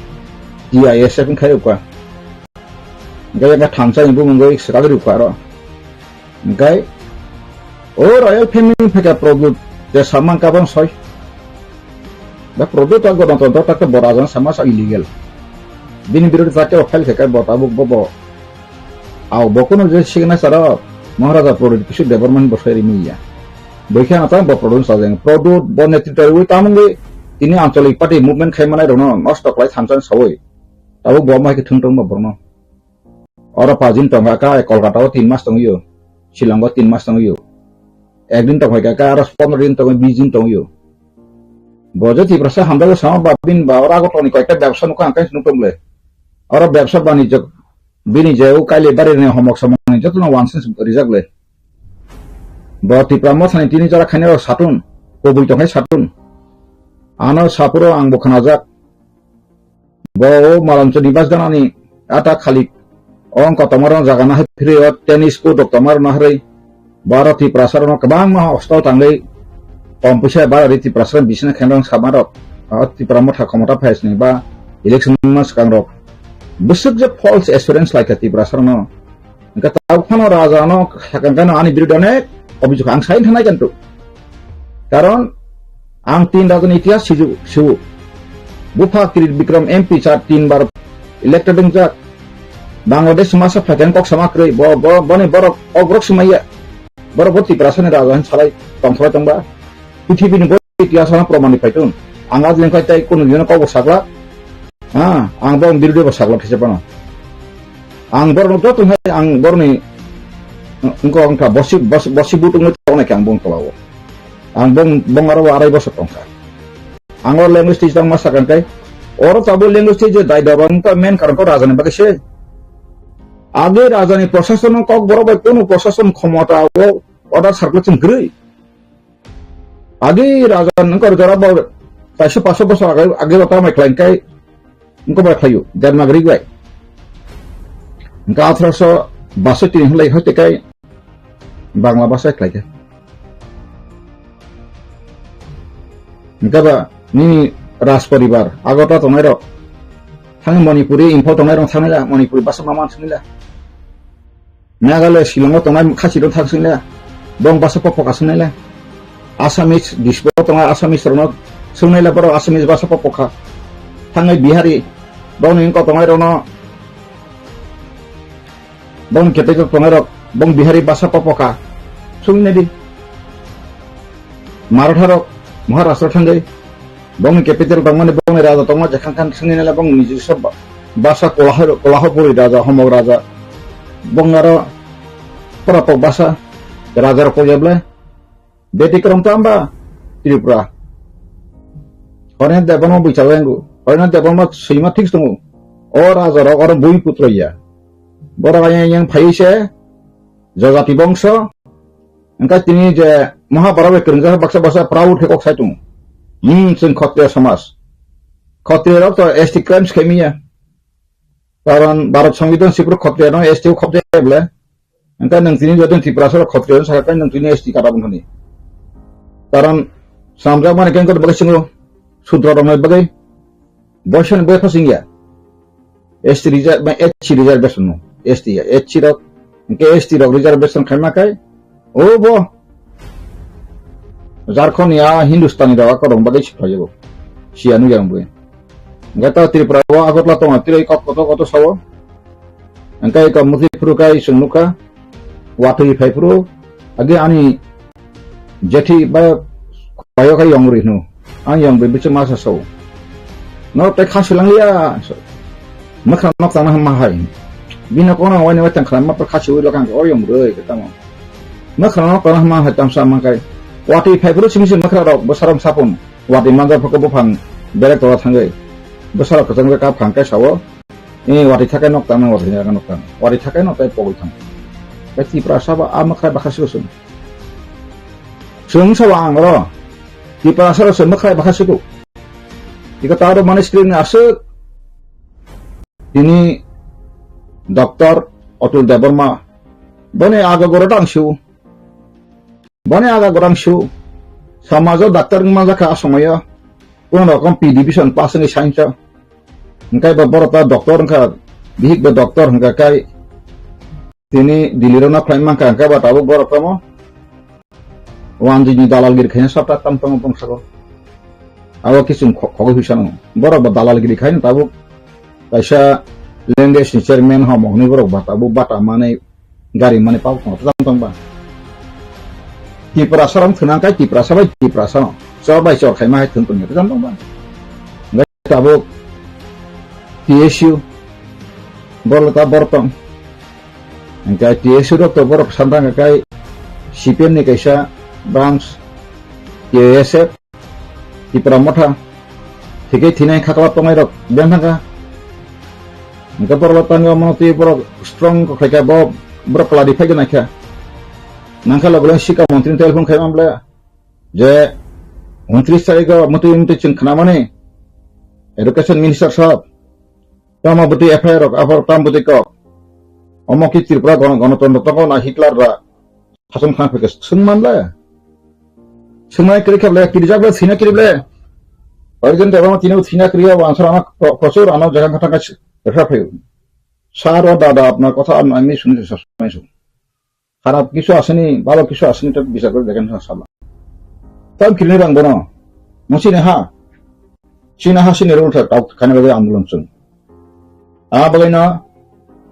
T I S F wng khai rwkha. Hingke yang thansa ni bumung goi swkagwi rwkha aro. Hingke o royal family phaikha Pradyut je samang kabang soi. Da Pradyut ta Ganatantro ta bo raja sama sa illegal. Bini birodhi ta ke file khaikha bo tabuk bo bo. Au bo kuno je signature o Maharaja Pradyut Kishore Debbarma ni bosai ri miya. Bwkha na ta bo Pradyut sajeng. Pradyut bo netritwa wi tamungwi tini anchalik party movement khai manai rokno nosto khlai thansa sawi. Tabuk bo mai khe thung tong bo borno. Oro pajin tongkha kha, Kolkata o tin mas tongwi o, Shillong o tin mas tongwi o. Ekdin tongkha kha, aro pondro din tongwi, bis din tongwi o. Bo je Tiprasa hamjago sama ba bin ba oro Agartala ni koyekta bebsa nukha ang khe nuk tong le. Oro bebsa banijyo bini je o Kailibari ni homok somok ni joto no wansins rijak le. Bo Tipra Motha ni tini jora khaina rok satun, kubui tongkhai satun. Ano sapuro ang bo khnajak. Bo o Malanchuni bas ganani ata khalik. O wngkha tongmarok jaga nahai phiri o tennis court rok tongmarok naharwi. Bo aro Tiprasa rokno kwbangma hostel tangwi kom puisa ba ri Tiprasa bisina khenrong samarok. O Tipra Motha khomota phaisni ba election ma swkang rok. Bwswk je false assurance laikha Tiprasa rokno. Hingke tabuk phano raja no sakang khe no ani birude onek obijok ang sai thanai kanto. Karon ang tin raja ni itihas siju, siu. Bupha Kirit Bikram M P char tin bar elected wngjak. Bangladesh masa phaikhe kok sama kwrwi. Bo, bo, boni borok, ok borok swmaiya. Borok bo Tiprasa ni raja hin salai tongthok tongba. Prithibi ni bo itihas ano proman ni phaitung. Ang adleng khai tai kunu jino kok bo sakla. Ha, ang borok birude bo sakla kisa pano. Ang borok no joto hai ang borok ni engko wngkha bosi, bosi, bosi but wngwi tongnai khe ang bong tola o. Ang bong, bong aro arai bosor tongkha. Ang o language teacher ma sakang kai. Oro tabo language teacher dai daba wngkha main karon ko raja ni bagwi se. Age raja ni prosason no kok borok bai kono prosason khomota o order circulation kwrwi. Agi raja nungkor jora bo kaisa paso bosor age, age bo tamai khlai kai nungko bai khlaio Devanagari bai. Nungka athroso basoi tini hwnlai hoite kai Bangla basa khlai khe. Nungka ba nini Raj poribar Agartala tongnai rok thang Manipuri Imphal tongnai rok thangla Manipuri basa mama thangla. Meghalaya Shillong o tongnai khasi rok thang swngnai, bong basa pok pokha swngnai le. Assamese Dispur o tongnai Assamese rokno swngnai le borok Assamese basa pok pokha. Thangnai Bihari, bongni wngkok tongnai rokno, bongni capital tongnai rok, bong Bihari basa pok pokha. Swngnai di. Maratha rok Maharashtra thangwi bongni capital tongmani bongni raja tongma jekhang khan swngnai le bong niji sob ba-, basa Kolaho-, Kolahapuri raja, Homok raja. Bong aro pora pok basa raja rok koi jable. Beti krom tamba Tripura. Horena Debbarma bui chawengu. Horena Debbarma swima thik tongo. O raja rok oro bui putro ya. Borok ayang yang phai se Jajati bongso. Hwnkhe tini je Mahabharata bai kwrwngjak baksa baksa proud khe kok sai tongo. Hmm, chwng Khotriya samaj. Khotriya rok to S T crimes khaimiya. Karon Bharat Songbidan sipro Khotriya no S T o khopjaya bwle. Hwnkhe nwng tini jotoni Tiprasa rok Khotriya no sakha, nwng tini S T kata bwkhani. Karon swnamjak mani khe wngkha bagwi chwngo Sudra rokni bagwi. Boisani bagwi phasing ya. S T reserve, ba S C reservation no. S T ya, S C rok. Hwnkhe S T rok reservation khaima khai. O bo. Jharkhand ya Hindustani rok akorok bagwi siphaiyo. Siya nukya wngwi. Hwnkhe ta Tripura o Agartala tongo, tei kok koto koto sao. Hwnkhe ka muti phuru kai chwng nukha. Watwi phai phuru. Age ani Jethi ba koyo khe yong rwi hino. Ang yong rwi bichuk masa sao. Norok tei khasi langliya. Mwkhra nok tangna hama hai. Bino kono waini wai tang khna mapra khasi ui lokang o yong rwi khe tamo. Mwkhra nok tangna hama hai tamsa mangkai. Watwi phai phuru simi simi mwkhra rok bwsarok sapun. Watwi manjak phaka buphang berek tora thangwi. Bwsarok kwchang kap phang kai sao. E watwi thakai nok tangna watwi thakai nok tang. Watwi thakai nok tai pogwi thang. Kai Tiprasa ba a mwkhra bakha sio sung. Chwng sabo ang oro Tiprasa rok se mwkhrai bakha sukuk. Iko ta oro mani screen ni aswk tini Doctor Atul Debbarma boni aga goro tang su. Boni aga goro ang su. Samajo doctor wngma jakha a somoyo. Kono rokom P division pass wngwi science o. Hwnkhe bo borok ta doctor wngkha, bihik bo doctor hwnkha kai. Tini Delhi rok no khlai mankha, hwnkhe ba tabuk borok tamo wanjwi ni dalalgiri khaina sabta tam tongo bwskango. Abo kisung kho-, khogwi huisano. Borok bo dalalgiri khaina tabuk kaisa language ni chairman homo hwnwi borok ba tabuk bata manwi gari manwi pabuk tongo, tam tong ba. Tiprasa rok thwnang kai Tiprasa bai Tiprasa no. Chor bai chor khaima hai thwng tongya, tam tong ba. Hwnkhe tabuk T S U borok ta borok tong. Hwnkhe T S U rok to borok santang kai C P M ni kaisa branch K S F Tipra Motha. Thikhe thinai khakla tongnai rok beng thangkha. Hwnkhe borok tangwi omono twi borok strong kok khaikha bo borok kwladi phai gwnai kha. Nangkha logo leng sika montri telephone khai mamle je untris tarikh o mutwi mutwi chwng khnamani education minister sahab. Tamo bwtwi F I R rok, aphor tam bwtwi kok. Omo ki Tripura gona-, gonotondro tongo na Hitler ba? Hasan khan phai khe swng man le. Swng nai kwrwi khe ble, kirijak ble, thwina kwrwi ble. President Obama tini thwina kwrwi ya, answer ano pro-, prochur ano jaga kha thangkha si-, refer phaio. Sir o dada apnar kotha apni suni sa suni su. Kharap kisu asini, bhalo kisu asini to bichar kori dekhen sa sala. Tam kirini bang bono. Mo sini ha. Sini ha sini rule thak tau khani bagwi andolon chwng. A bagwi no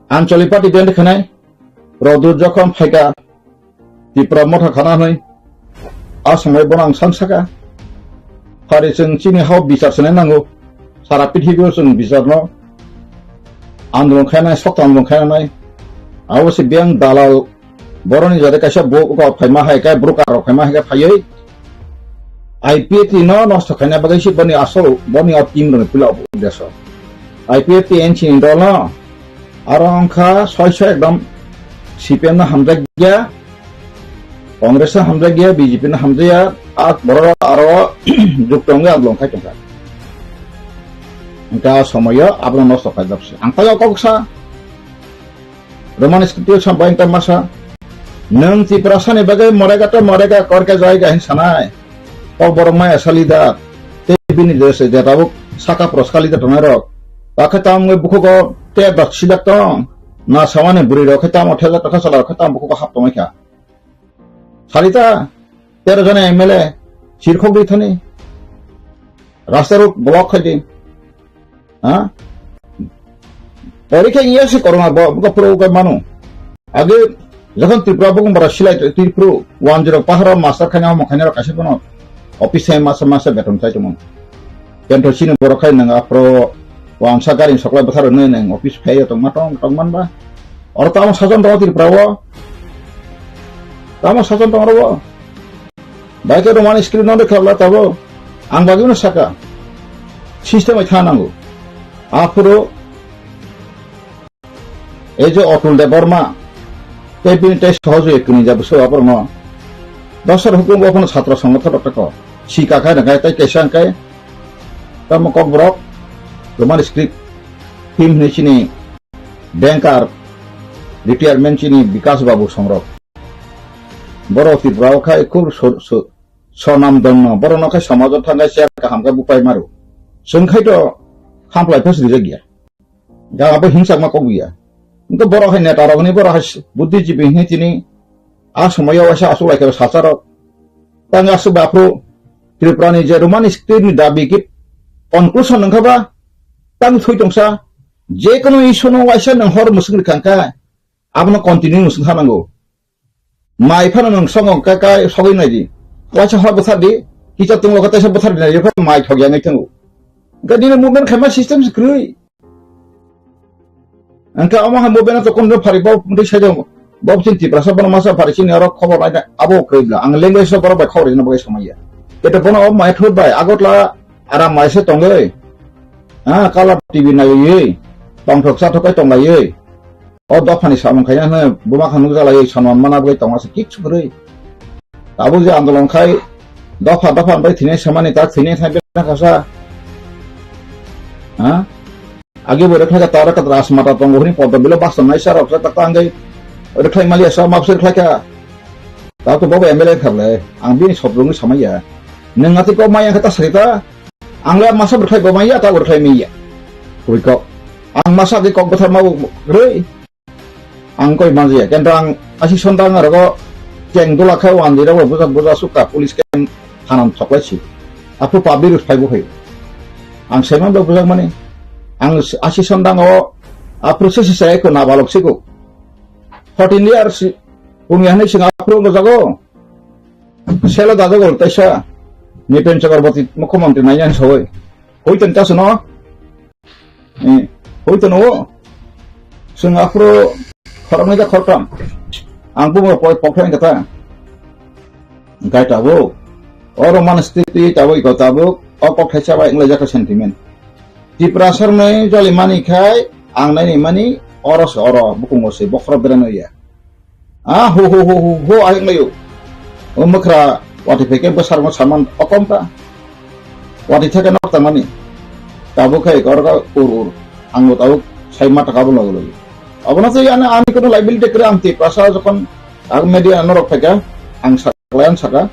Anchali party band khanai. Rodu jokhon phaika Tipra Motha khana hwnwi. A samai bono ang sang saka. Phari chwng chini hao bichar sanai nango. Sara pithibio chwng bichar no andolon khainai, sokta andolon khainai. Abo se biyang dalal boroni jate kaisa bo uka phaima hai kai broker rok phaima hai kai phaiwi I P F T no nosto khaina bagwi se boni asol boni o team rok pila udeso. I P F T N C ni dol no aro wngkha soi soi ekdom C P M no hamjak ya. Congress no hamjakya, B J P no hamjakya, a borok aro jukto wngwi andolon khai tongkha. Hwnkhe a somoyo abono nosto khaijak se. Ang paio kok sa, Roman script o sa bai ta masa, nwng Tiprasa ni bagwi morega to morega korke jaiga hin sanai. Kok borok maya sali da, tei bini je se je tabuk saka pros kali da tongnai rok. Bakhe tamo wngwi bukhugo te dok sidak tong, na samani bwrwi rok khe tamo thela tokha sala rok khe tamo bukhugo hap tongwi kha. Salita, tero jona M L A, sirkhok di thani. Rasta road block khai di. Ha? Pori khe iya si corona bo, bo pro ka manu. Age, jokhon Tripura bo bara silai Tripura, one zero pahara master khaina mo khaina kaisa bono. Office hai masa masa beton chai tongmani. Kento chini borok khai nang aphro wangsa gari soklai bwthar nai nang office phai tong ma tong tong man ba. Oro tamo sajon tong Tripura o. Tamo sajon tong ro. Bai ke romani screen no dekha la tabo. Ang bagwi no saka. System ai thanango. Aphro Ei je Atul Debbarma, tei bini tei sohojoi kwnwi ja bwswk aborokno Dosar hukum bo phano chhatra songotho rok tako. Sika khai rwkha tei kaisa hwnkhe tamo kokborok Roman script him hwnwi chini banker retirement chini Bikas Babu songrok. Borok Tripura o khai khub so-, so-, sonam dongno. Borokno khai somajo thangkhe chair kaham khe bupai maro. Chwng khai to hamplai phas rijak ya. Ga abo hingsakma kok ya. Hwnkhe borok hai neta rokni borok hai buddhijibi hwnwi tini a somoyo waisa aswk lai khe sacharok. Tang aswk ba aphuru Tripura ni je Roman script ni dabi ki conclusion wngkha ba tang thwi tongsa je kono issue no waisa nang hor mwswk rikha kha abono continue mwswk kha nango. Mai phano nwng songwng ka, ka sogwi nai di. Waisa hor bwthar di, kisa tunglo kha teisa bwthar di nai di, mai thok ya ngai thango. Hwnkhe nini movement khaima system se kwrwi. Hwnkhe omo hai movement to kono phari bo mutwi sai jang. Bo chin Tiprasa bono masa phari chini oro khobor nai abo kwrwi bla. Ang language so borok bai khobor rina bai samaya. Kete bono o mai thut bai Agartala aram mai se tongwi. Ha, color T V naiwi. Tongthok chathok kai tonglaiwi. O dophani samung khaina hwnwi buma kha nukjalaiwi sonman mana bagwi tongma se kichu kwrwi. Tabuk je andolon khai dopha dopha bai thwinai samani tak thwinai thai bera khasa. Ha? Age bo rwkhlai kha tara kha rasmata tongo hwnwi poddo bilo bas tongnai sa rok tak tangwi rwkhlai mali asa mapsir khlai kha. Tabuk bo M L A kha le ang bini sobrungwi samaya. Nwng ati kok maya kha ta sari ta. Ang le masa rwkhlai bo maya ta rwkhlai maya. Koi kok. Ang masa ke kok bwthar ma rwi. Ang koi manjaya, kenta ang asi sonda ang rogo keng dula khe wandi rogo bujak bujak sukha police keng hanam thoklai si. Aphuru public rok phaibo hai. Ang saiman bo bujak mani. Ang asi sonda o aphuru se se sai ko nabalok siko. Fourteen years pungya hanai sing aphuru go jago. Selo dajago taisa Nitin Chakraborty mukhyamantri naiyan sawai. Hoitan kasono. Eh, hoito no. Sung aphuru khoroknwi da khoroktham. Ang bumo poi pokthai kata. Gai tabuk. Oro man stiti tabuk iko tabuk. O pokthai chabai inglai jaka sentiment. Tiprasa rwnai joli mani khai ang naini mani oro se oro bukungo se bokhoro berano ya. Ah, hu, hu, hu, hu, hu, ayang layo. O mokra, wati pheke bwsarma saman okom ta. Wati theke nok tangmani. Tabuk khai kor ka ur ur. Ang bo tabuk sai ma taka bo logo logo. Abono se yana ani kono liability kre ang Tiprasa jokon ang media norok phaika ang saklayan saka.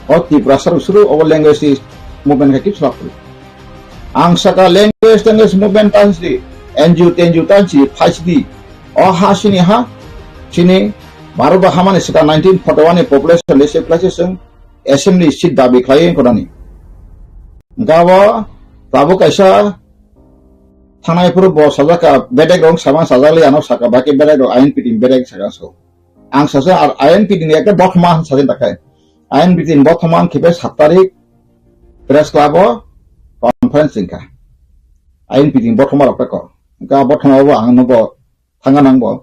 O Tiprasa suru o language is movement khai kichla kre. Ang saka language language movement tansi N G O T N G O tansi phaisi di. O ha sini ha, sini Bharat ba hamani sika nineteen forty one ni population de se place sung assembly seat dabi khlai kodani. Gabo tabuk kaisa thanai phuru bo sajak ka bedek rong sama sajak li ano saka baki bedek rong I N P T bedek saka so. Ang sasa ar I N P T ni ekta bothoma sajin takai. I N P T ni bothoma ang khipe sat tarik press club o conference singka. I N P T ni bothoma rok ko. Ga bothoma bo ang no bo thanga nang bo.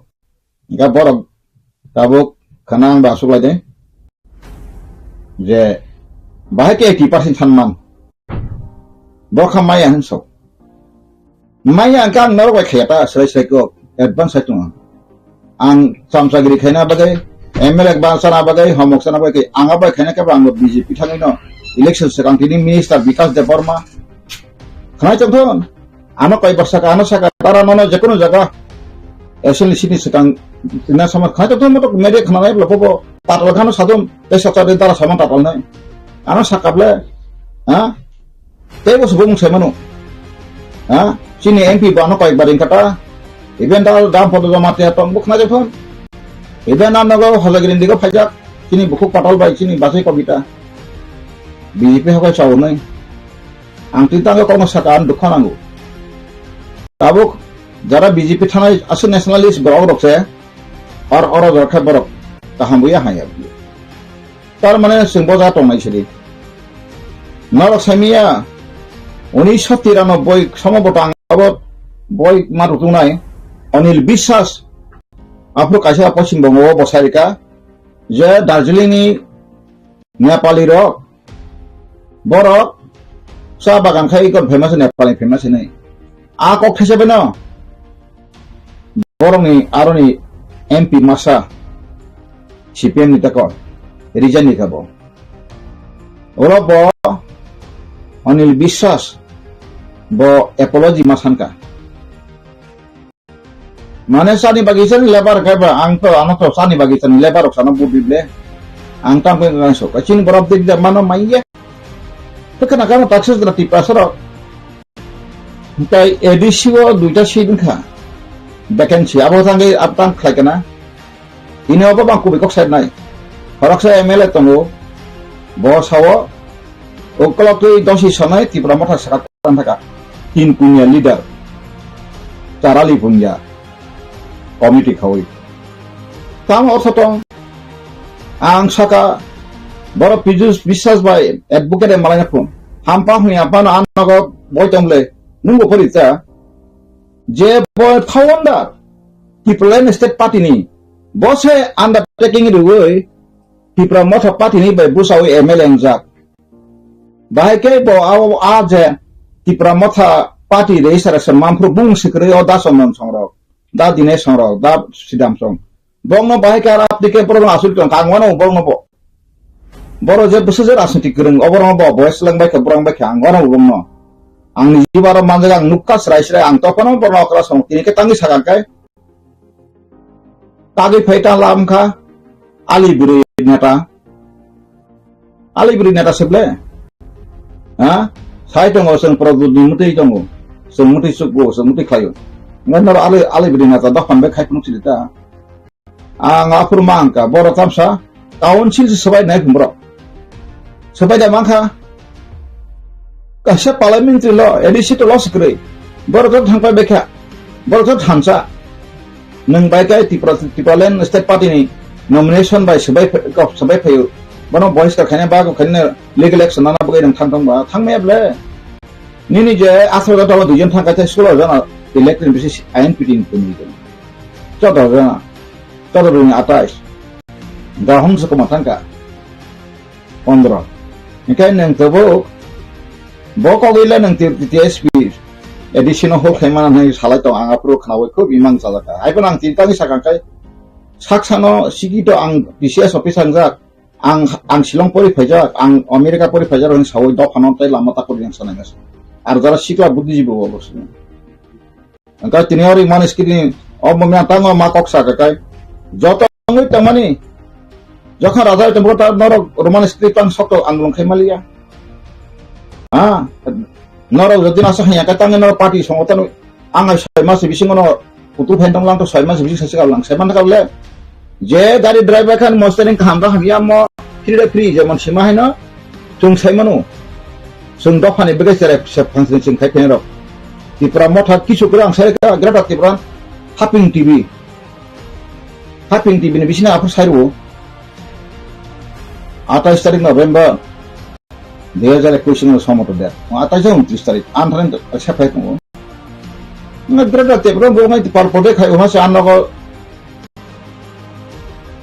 Hingkhe borok tabuk khana ang ba aswk lai de je bahai khe eighty percent sanman. Borok kha maya hwn sok. Maya hwnkhe ang norok bai khaya ta swrai swrai kok advance sai tongo. Ang chamchagiri khaina bagwi M L A ba chana bagwi homok chana bagwi ang bai khaina khe ang B J P thangwi no election swkang tini minister Bikas Debbarma Khwnai tongthon. Ano kaibar saka, ano saka, tara nono jekono jaga. Aswlni sini swkang tina sama khwnai tongthon moto media khwnanai bwla bobo. Patal khano sadon, tei sachar din tara sama patal nai. Ano saka ble, ha? Tei bo subung sai mano. Ha? Chini M P bo ano kaibar ringkata. Even da dam podo joma te tong bo khwnai tongthon. Even ano go hojagiri digo phaijak. Chini bukhuk patal bai chini bachai kobita. B J P hokai chaunai. Ang twi tangwi kokno saka, ang dukha nango. Tabuk jara B J P thanai aswk nationalist borok rok se, or oro jora khe borok kaham buya haya. Tar mane chwng bo ja tongnai sidi. Norok saimiya, unisho tiranoboi somo botang abo boi ma rutunai Anil Biswas aphuru kaisa Poschim Bongo o bosai rika je Darjeeling ni Nepali rok, borok cha bagan khai ikon famous, Nepali famous hinwi. A kok thaisa beno borokni aroni M P masa C P M ni tako. resign ni kha bo. Oro bo Anil Biswas bo apology ma sanka. Mane sani bagisa ni lebar khe ba ang to ano to sani bagisa ni lebar rok sana budi ble. Ang tang khe ngang sok. Chini borok de mano maiya. Te kana kana taxes da tipa sarok. Tai A D C o duita seat wngkha. Vacancy abo tangwi abo tang khlai kana. Ini obo bang kubui kok side nai. Khoroksa M L A tongo. Bo sao. Ukolok twi dosi sonai Tipra Motha saka tang thaka. Tin punya leader. Charali punya. Committee khawi. Tamo ortho tong. Ang saka borok Pijus Biswas bai advocate malai phun. Hampa huni apa no an nogo boi tong le. Nungbo pori ta. Je bo founder Tipraland State Party ni, bo se undertaking riwi Tipra Motha Party ni bai busawi M L A wngjak. Bahai khe bo a, a je Tipra Motha Party register se manphru bung sikrwi o da Chondon songrok, da Dinesh songrok, da Sidam song. Bongno bahai khe aro apni khe borokno asuk tong kha, ang wano bongno bo. Boro je bwswk je rajniti kwrwng, oborokno bo, bo seleng bai khe, borok bai khe, ang wano bongno. Ang ni jiba ro manjak, ang nukha srai srai, ang tophano borokno okra song, tini khe tangwi sakha khe. Tagwi phai ta lam kha, ali bwrwi neta. Ali bwrwi neta se ble? Ha? Sai tongo, chwng Pradyot ni mwtwi tongo. Chwng mwtwi chukgo, chwng mwtwi khlaio. Ngai noro ali, ali bwrwi neta dophani bai khai phunuk sidi ta. Ang aphuru ma ang kha, borok tamsa council se swbai nai phung borok. Swbai da mang kha. Kaisa parliamentary lo, A D C to lo se kwrwi. Borok to thang pai bai kha. Borok to thansa. Nwng bai khe Tripura, Tipraland State Party ni nomination bai swbai pha-, kok swbai phaio. Bono bohiskar khaina bagwi khaina legal action nana bagwi nwng thang thang ba. Thang maya ble. Nini je aswk jotto duijon thang kha tei sulo jona elected bisi I N P T ni tongwi tong. Jotto jona. Jotto jona atais. Dahong se koma thang kha. Pondro. Hinkhe nwng tabuk bo kogwi le nwng T-, T S P A D C no hol khaimana hinwi salai tong, ang aphuru khnaui khub imang chajakha. Haiphano ang tini tangwi sakha khe, saksano sikito ang T C S office hangjak, ang, ang Shillong pori phaijak, ang America pori phaijak hinwi saui dophano tei lama takuri yang sanai masa. Ar jara sikla buddhijibi bo bo sini. Engkha tini ori mani skrini o mumya tango ma kok sa kai. Joto wngwi tongmani. Jokha raja tongbo ta norok Roman script ang sokto andolon khai maliya. Ha? Norok jodi nasa hanya kai tangwi norok party songo tano ang ai soi mas bisingo no kutu phen tong lang to soi mas bising sasi lang sai man ka le. Je gari driver khan mostering kaham da hamya mo free da free jemon sima haino chung sai manu. Chung dophani bege sere se phansini chung khai phen rok. Tipra motha kisu kra ang sai ka grata Tipra haping T V. Haping T V ni bisina aphur sai ru. Atais tarik November. Dui hajar ekush ni somoto der. Atais untris tarik. Antharin sepai tongo. Nga grata Tipra bo ngai pal pode khai o hase anno ko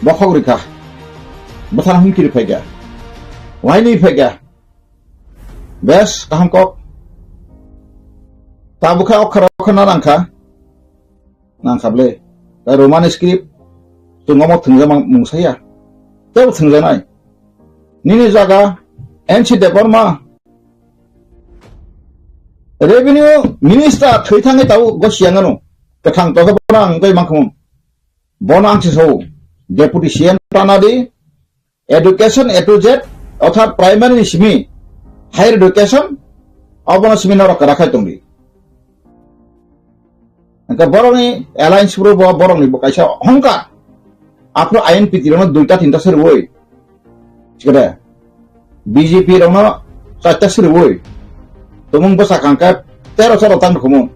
Bokhok rikha. Bwthang humkiri phaikha. Wainwi phaikha. Bes, kaham kok. Tabukha okhar okhar na nangkha. Nangkha ble. Ta Roman script. Chwng omo thwngjak mang mungsaya. Tebo thwngjaknai. Nini jaga N C Debbarma. Revenue minister thwi thangwi tabuk gosiya ngano. Kwthang tokhe bono ang tei mangkhum. Bono ang se sao, Deputy C M tanadi, education A to Z, orthat primary ni simi, higher education, obono simi norok kwrak khai tongdi. Hingke borokni alliance bro bo borokni bo kaisa hongka. Aphuru I N P T rokno duita tinta se rwui. Sikade. B J P rokno chaita siriwi tumung bwsa kangkhe tero choro tang rwkhumu.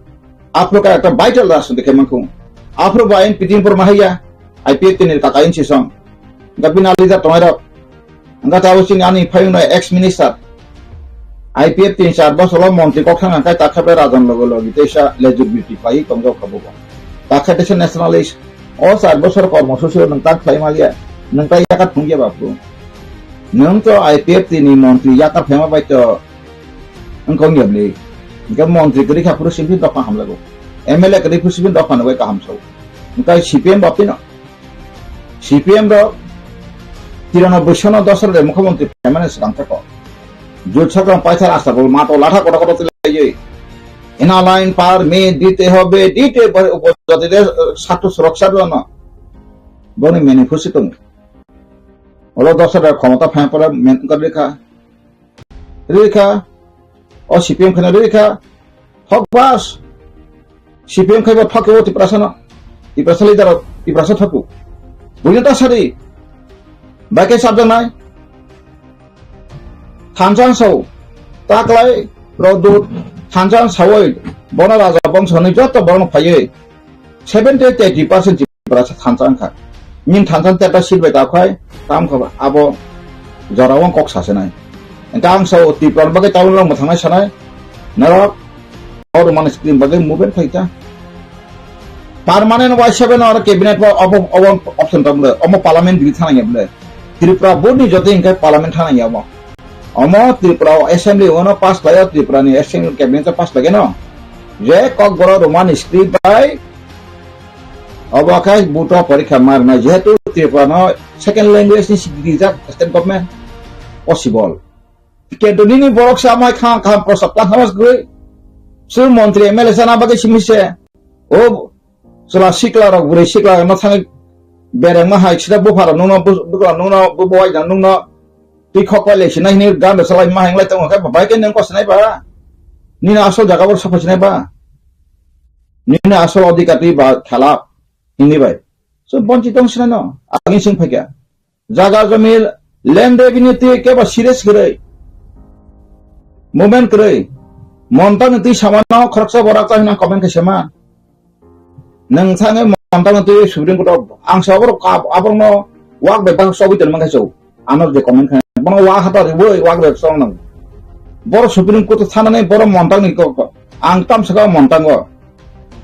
Aphuru khe ekta vital rajniti khe mankhu. Aphuru bo I N P T ni borok mahaiya I P F T ni kaka I N C song. Ga bini leader tongnai rok. Ga ta usini ani phayungno ex minister. I P F T ni char bosoro montri kok thang khe takhabe rajan logo logi teisa lejur beauty pai tongjok kha bo. Takha teisa nationalist. O char bosor kormosuchi o nwng tak khlai maliya, nwng tai yakat phungya ba phung. Nwng to I P F T ni montri yakar phema bai to wngkha wngya bli. Hingke montri kwrwi kha phuru simi dophano hamlago. M L A kwrwi phuru simi dophano bai kaham sao. Hingke C P M ba phino. C P M rok Tirano bwsano dosra de mukhyamantri phaimani swkang thoko. Jut sakang paithar asta bol mato latha koto koto tilaiwi. Ina line permit dite hobe, dite bari upojati de, eh, sattu suraksha dono. Boni manifesto tongo. Olo dosra de khomota phai pore men ka rikha. Rikha. O C P M khana rikha. Thok bas. C P M khai ba thok o Tiprasa no. Tiprasa leader o, Tiprasa thoku. Buino ta sari. Baike sabjak nai. Thansa sao. Taklai Produt. Thansa saoi. Bono raja bongso ni joto borno phaiye. Seventy to eighty percent Tiprasa thansa wngkha. Ning thansa teta seat bai ta khai. Tam kha ba. Abo jora wng kok sasenai. Engka ang sao Tripura bagwi town rok mwthangnai sanai. Norok. Or man screen bagwi movement khai ta. Permanent wai seven or cabinet ba obo, obo option ta bole. Omo parliament dili thana ya bole. Tripura board ni joto engka parliament thana ya omo. Omo Tripura assembly ono pass lai, Tripura ni assembly cabinet pass lai no. Je kokborok Roman script bai obo khai buto porikha marna jehetu Tripura no second language ni sikiri jak state government possible. Kintu nini borok se amai khang kham prosok tang hamas gwi. Su montri M L A sana bagwi simi se. O chwla sikla rok bwrwi sikla rok no thangwi bereng ma hai sida bupharo nungno bu-, bukla nungno bu bowai jang nungno twi khok pai le sinai hini gan salai ma hai lai tongo khe bai khe nang ko sinai ba. Nini asol jaga bor sapai sinai ba. Nini asol odhikar twi ba khala hini bai. So bonchi tong sinai no. Agin sing phaikya. Jaga jami land revenue twi kebo serious kwrwi. Movement kwrwi. Montang twi samano khoroksa borak ta hwnna comment khe sema. Nwng thangwi montang twi Supreme Court o ang sa borok kap aborokno wak bai bang sobwi tongma khe chw. Ano je comment khe bono wak hata rwwi wak bai chong nang. Borok Supreme Court o thanani borok montang ni kok ang tam saka montango.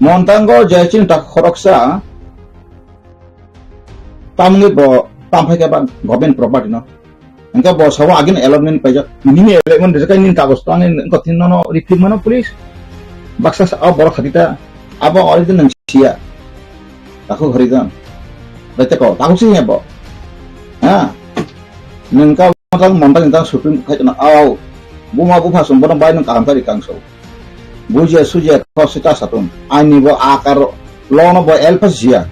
Montango je chini tak khoroksa Tamni bo tamphai khe ba government property no. Engka bo sawo agin allotment paijak. Nini allotment rijak nini kagos to ani engko tin no repeat mano police. Baksa sa borok khati ta abo ori din nang sia. Takhuk hori dan. Bai te ko takhuk si hebo. Ha. Nengka montang montang ta Supreme khai na au. Buma bupha sum bono bai nang kaham tari kangso. Bujia sujia kho sita satun. Ani bo akar lono bo help jia.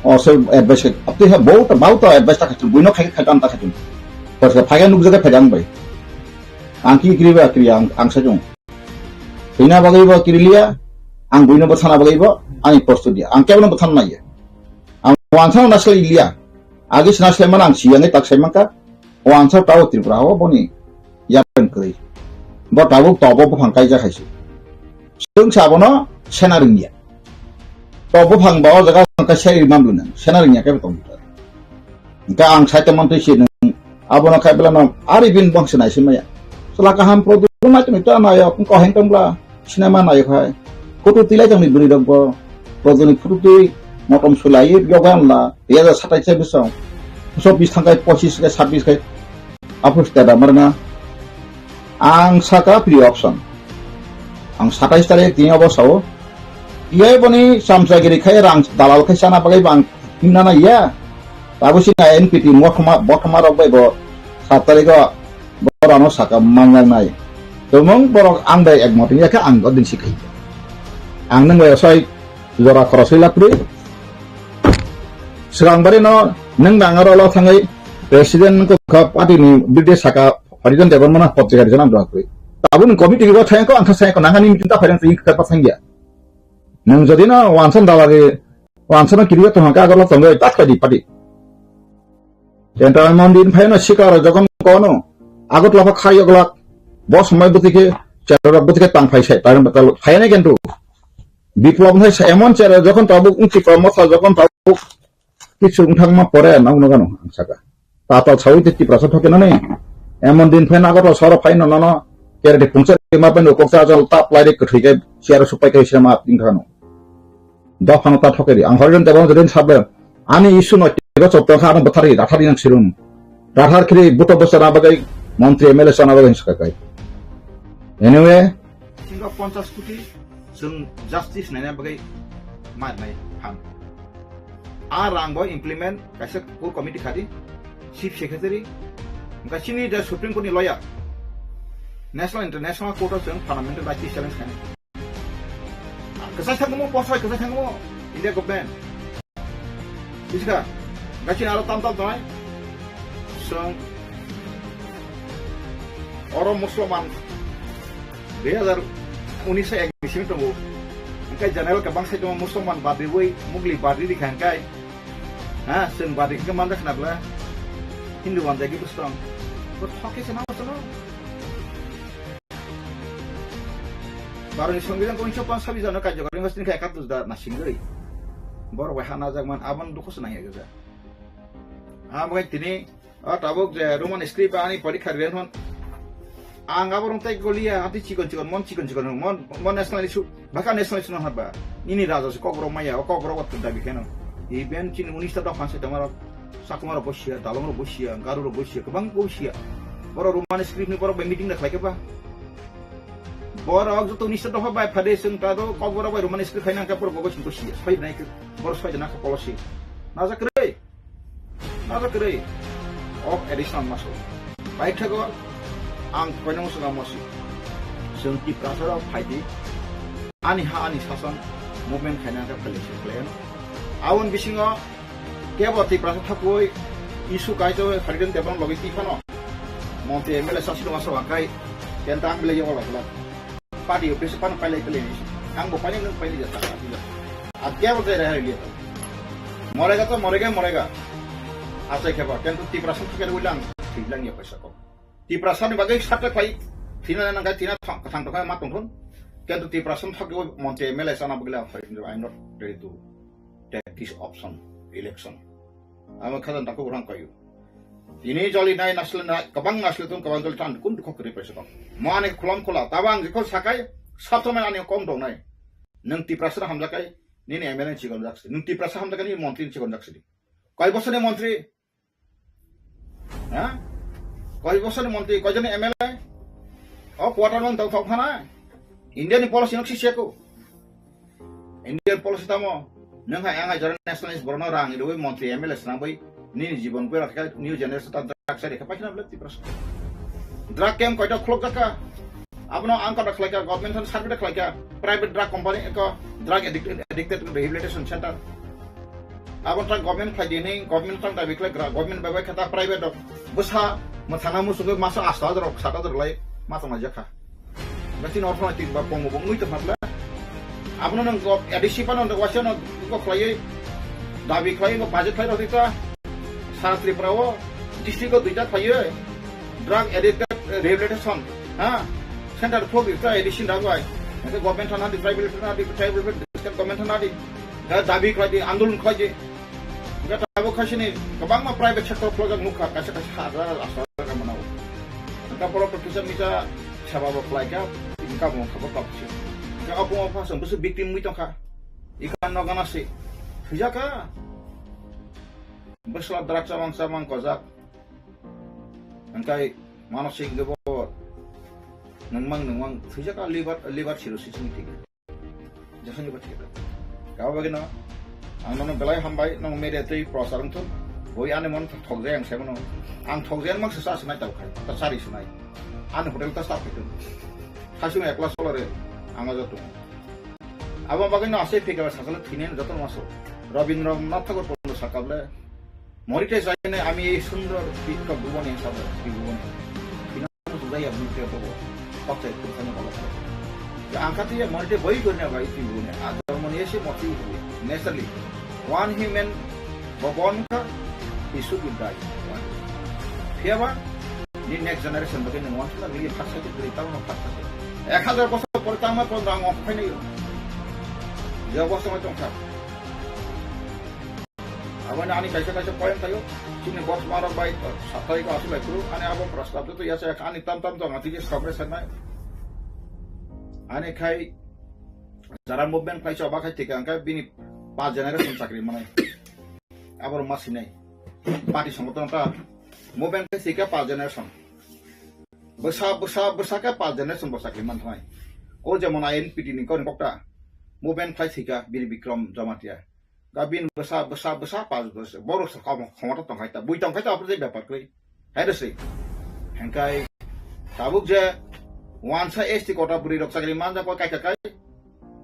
O se advice ke, apni ha bau ta, bau ta advice ta khachung, buino khai khai tam ta khachung. Pas ka phaiga nuk jaga phaiga ang bai. Ang ki kiri ba kiri ang, ang sajung. Ina bagai ba kiri liya, ang buino ba thana bagai ba, ani posto dia. Ang kebno ba thana ya. Ang wansana nasle liya. Agi sna se mana ang siyang tak sai mangka. O answer tao Tripura o boni yapeng kwrwi. Bo tabuk tobo buphang kaijak hai se. Chwng sa bono sena rwngya. To buphang ba o jaga ka seri mamlu nang. Sena rwngya khe tong ta. Ka ang sai tongmantwi se nang. Abono khai belano ari bin bangse nai se maya. Sela kaham product nai tong ta na ya ko heng tong bla. Sinema nai khai. Photo tilai tongni bwrwi rok bo. Rojoni photo twi motom sulai yoga anla. Dui hajar satais se bisong. Chobbish thangkai, pochis kai, sabbis kai. Apus tada marna. Ang saka free option. Ang satais tarik tini obo sao. Iyai boni samsagiri khai rang dalal khai sana bagai bang himna na iya. Tabu sina N P T mothoma, bothoma rok bai bo sat tarik o borano saka mangjak nai. Tumung borok ang bai ekmot wngya khe ang o din si khai. Ang nang bai osai jora khorosoi laprwi. Swkang bari no nang nang aro lo thangwi president ko kha party ni bide saka Harijan Debbarma na pop jagari janam dwa kwi. Tabun committee go thang ko ang thang ko nang ani meeting ta phairan twi kha pa thangya. Nang jodi na wansan dalari wansan kiriya to hangka agor lo tongoi tak di party. Central Monday phai no sikar jokon kono Agartala pha khai oglak bo somoi bwtwi khe cherok bwtwi khe tang phai sai pai batal phai ne kentu Biplab hai sa emon cherok jokon tabuk wng Tipra Motha jokon tabuk kichu wng thangma pore nang no gano ang saka tatal sawi te Tipra sa thoke nani emon din phai Agartala soro phai no nono kere de pungsa ma pen kok sa jol tap lai de kwthwi ke siar supai ke sema ding thano. Dophano ta thokeri. Ang Harijan Debbarma jodin sabe ani issue no tigo chopta kha ano bwthari rathari nang sirum. Rathar khiri buto bwsana bagwi montri M L A sana bagwi hinsa kai. Anyway, singo ponchas koti chwng justice naina bagwi ma nai ham. A rang bo implement kaisa core committee khadi, chief secretary, hwnkhe chini the Supreme Court ni lawyer, national international court o chwng fundamental right challenge khainai. Kwchai thangmo, bosai kwchai thangmo, India government. Bujiska, gachini aro tam tam tonai. Chwng oro Musliman dui hazar unis ek ni simi tongo. Hwnkhe general kwbang sai tongo Musliman badi wi mugli badi rikha hwnkhe. Ha, chwng badi khe manjak khna bla. Hindu manjak khe bwswng. Bo thok khe se nang bwswng. Bharotni Songbidan unisho panshabi jano karjokari wngkha, chini khe ekatus da nasingwi. Borok bai ha najak man, aboni dukhu se nangya gajak. Abo hai tini, o tabuk je Roman script ani porikha riyan hon. Ang abo rong tai goliya, ati chikon chikon, mon chikon chikon, mon, mon national issue, baka national issue no haba. Nini raja se kokborok maya, o kokborok wat dabi kheno. Even chini unis ta dopha se tomorok, Chakma rok bo siya, Dalong rok bo siya, Garo rok bo siya, kwbang bo siya. Borok Roman script ni borok bai meeting da khlai khe ba. Borok joto unis ta dopha bai phade chwng ta do kokborok bai Roman script khaina khe borok bo sing bo siya. Soi nai khe, borok soi nai khe policy. Najak kwrwi. Najak kwrwi. Of additional muscle. Paithago ang koinong swnga mosi. Chwng Tiprasa rok phaidi. Ani ha ani sason movement khaina khe phailai se khlaiano. Aboni bisingo kebo Tiprasa thapui issue kaito Haridhan Debbarma logi tiphano. Montri M L A sasi dong aswk angkai kenta ang belai yago lagla. Party office pan pailai pailai ni. Ang bo pailai nung pailai jata. A kebo jai rehai liya. Morega to morega morega. Achai kebo kentu Tiprasa thikar ulang thiblang ya paisa ko. Tiprasa ni bagwi sakta khlai thina nang kai thina thang thang kai ma tongthun. Kentu Tiprasa thak Montri M L A sana bagla I'm not ready to take this option election. Amo khajan dakho rang kayu. Tini joli nai nasle nai, kabang nasle tum kabang joli tan kun dukho kri paisa kok. Mo ani khulam khula, tabang jikho sakai, sabto mai ani kom dong nai. Nang Tiprasa hamjakai, nini M L A chikon jaksi. Nang Tiprasa hamjakai, ni montri chikon jaksi. Koi bosor ni montri? Ha? Koi bosor ni montri, koi jani M L A? O quarter man tau thok phana. India ni policy nok si seko. Indian policy tamo, nang hai ang hai jora nationalist borno rang idu montri M L A swnam bai nini jibon goi rakha new generation ta drug sai rekha pakhina bla Tiprasa. Drug camp koita khulok jaka. Abono ang kata khlaika government han survey khlaika private drug company ko drug addict, addicted rehabilitation center. Abo ta government khlai dini government tang dabi khlai gra government bai bai khata private dok bwsa mwthangna muchungwi masa asta rok sata rok lai ma tongna jakha. Gachini orthonoitik ba kongo bo wngwi tongkha bwle. Abono nwng go A D C phano nwng waisa no go khlaiwi dabi khlaiwi go budget khlai rwdi ta. Sara Tripura o district o duita khlaiwi drug addict rehabilitation ha center phobwi ta A D C ni dagwi. Hwnkhe government thana di, tribal thana di, tribal district government thana di. Da dabi khlai di, andolon khlai di. Hingke tabuk khaisini kwbangma private sector khulajak nukha, kaisa kaisa ha rasta rwkha mano. Hingke borok to kisa misa seba bo khlaikha, income bo kha bo top se. Hingke obo wngkha chwng bwswk victim wngwi tongkha. Ikan no gana se. Thwijaka. Bwsla drug chamang chamang kojak. Hingke manosik hingke bo nungmang nungmang thwijaka liver, liver cirrhosis wngwi thwikha. Jasani ba thikha. Kabo bagwi no ang nono belai hambai, nong media tei prochar wngthun. Boi ani mon thokjai ang saimano. Ang thokjai mang se sa sinai tau khai, ta sari sinai. Ani hotel ta sa khai tun. Khasung ekla solare ang aja tung. Abo bagwi no asai phika ba sajala thinen joto maso. Rabindranath Tagore pono sakable. Monetize jaine ami ei sundor pi-, ka buboni sabo, pi buboni. Pina musu jaya bini ke bobo. Pakchai pun kanya bala kare. Ya angka tiya monetize boi gorna bai pi buboni. A dormo ni ese moti buboni. Naturally. One human born ka, he should be die. One. Phiya ba, ni next generation bagwi nang one thang ni phak sai twi tang no phak sai. Ek hazar bosor pore tang ma kon rang ok phai nai. Ya bosor ma tong kha. Aboni ani kaisa kaisa point tayo. Chini boss marok bai satai ko asu bai kuru. Ani abo prostab tu ya sa ani tam tam to ngati je samre sanai. Ani khai jara movement khai choba khai thika angkai bini pa generation chakri manai. Abor masinai. Party songoton ta movement khai thika pa generation. Bwsa bwsa bwsa khe pa generation bo chakri man thanai. O jemon I N P T ni kok ta movement khai thika bini Bikram Jamatia. Ka bini bwsa, bwsa, bwsa, pas bwsa. Borok sa kom-, khomota tongkhai ta. Bui tongkhai ta, apor je bepar kwrwi. Hai rw se. Hengkai tabuk je wansa S T quota bwrwi rok chakri manja koi kai kai kai.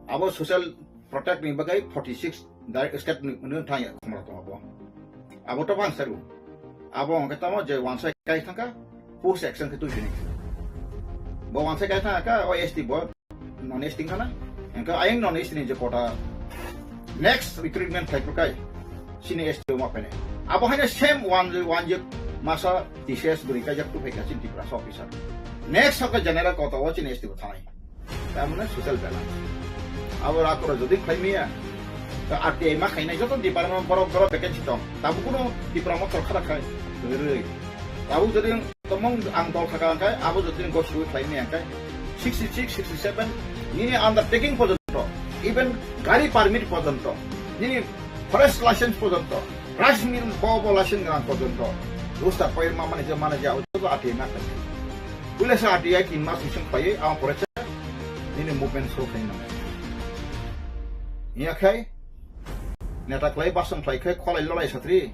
Abo social protect ni bagwi forty six direct state ni, ni thang ya khomota tong abo. Abo to bang seru. Abo hwnkhe tamo je wansa kai thangka, post action khe twi sini. Bo wansa kai thangka, o S T bo non S T kana. Engka ayang non S T ni je quota next recruitment khai kai. Sini S T ma pene. Abo haina same one, one je masa T C S bwrwi kai jak tu khai ka chin Tripura officer. Next saka general quota o chin S T bo thanai. Tamone social balance. Abo rakoro jodi khlaimiya, ta R T I ma khainai joto department borok borok vacancy tong. Tabu kuno Tripura mo tol khara khai. Rwi. Tabu jodi tomong ang tol khaka angkai, abo jodi go sui khlaimiya angkai. Sixty six, sixty seven, nini undertaking porjonto, even gari permit porjonto, nini forest license porjonto, rice mill bo bo license gwnang porjonto. Rusta poir ma mane je mane je abo joto R T I ma khainai. Puila sa R T I tin mas bising paiwi ang poresa nini movement show khaina. Iya khai neta khlai basong khlai khai kholai lolai satri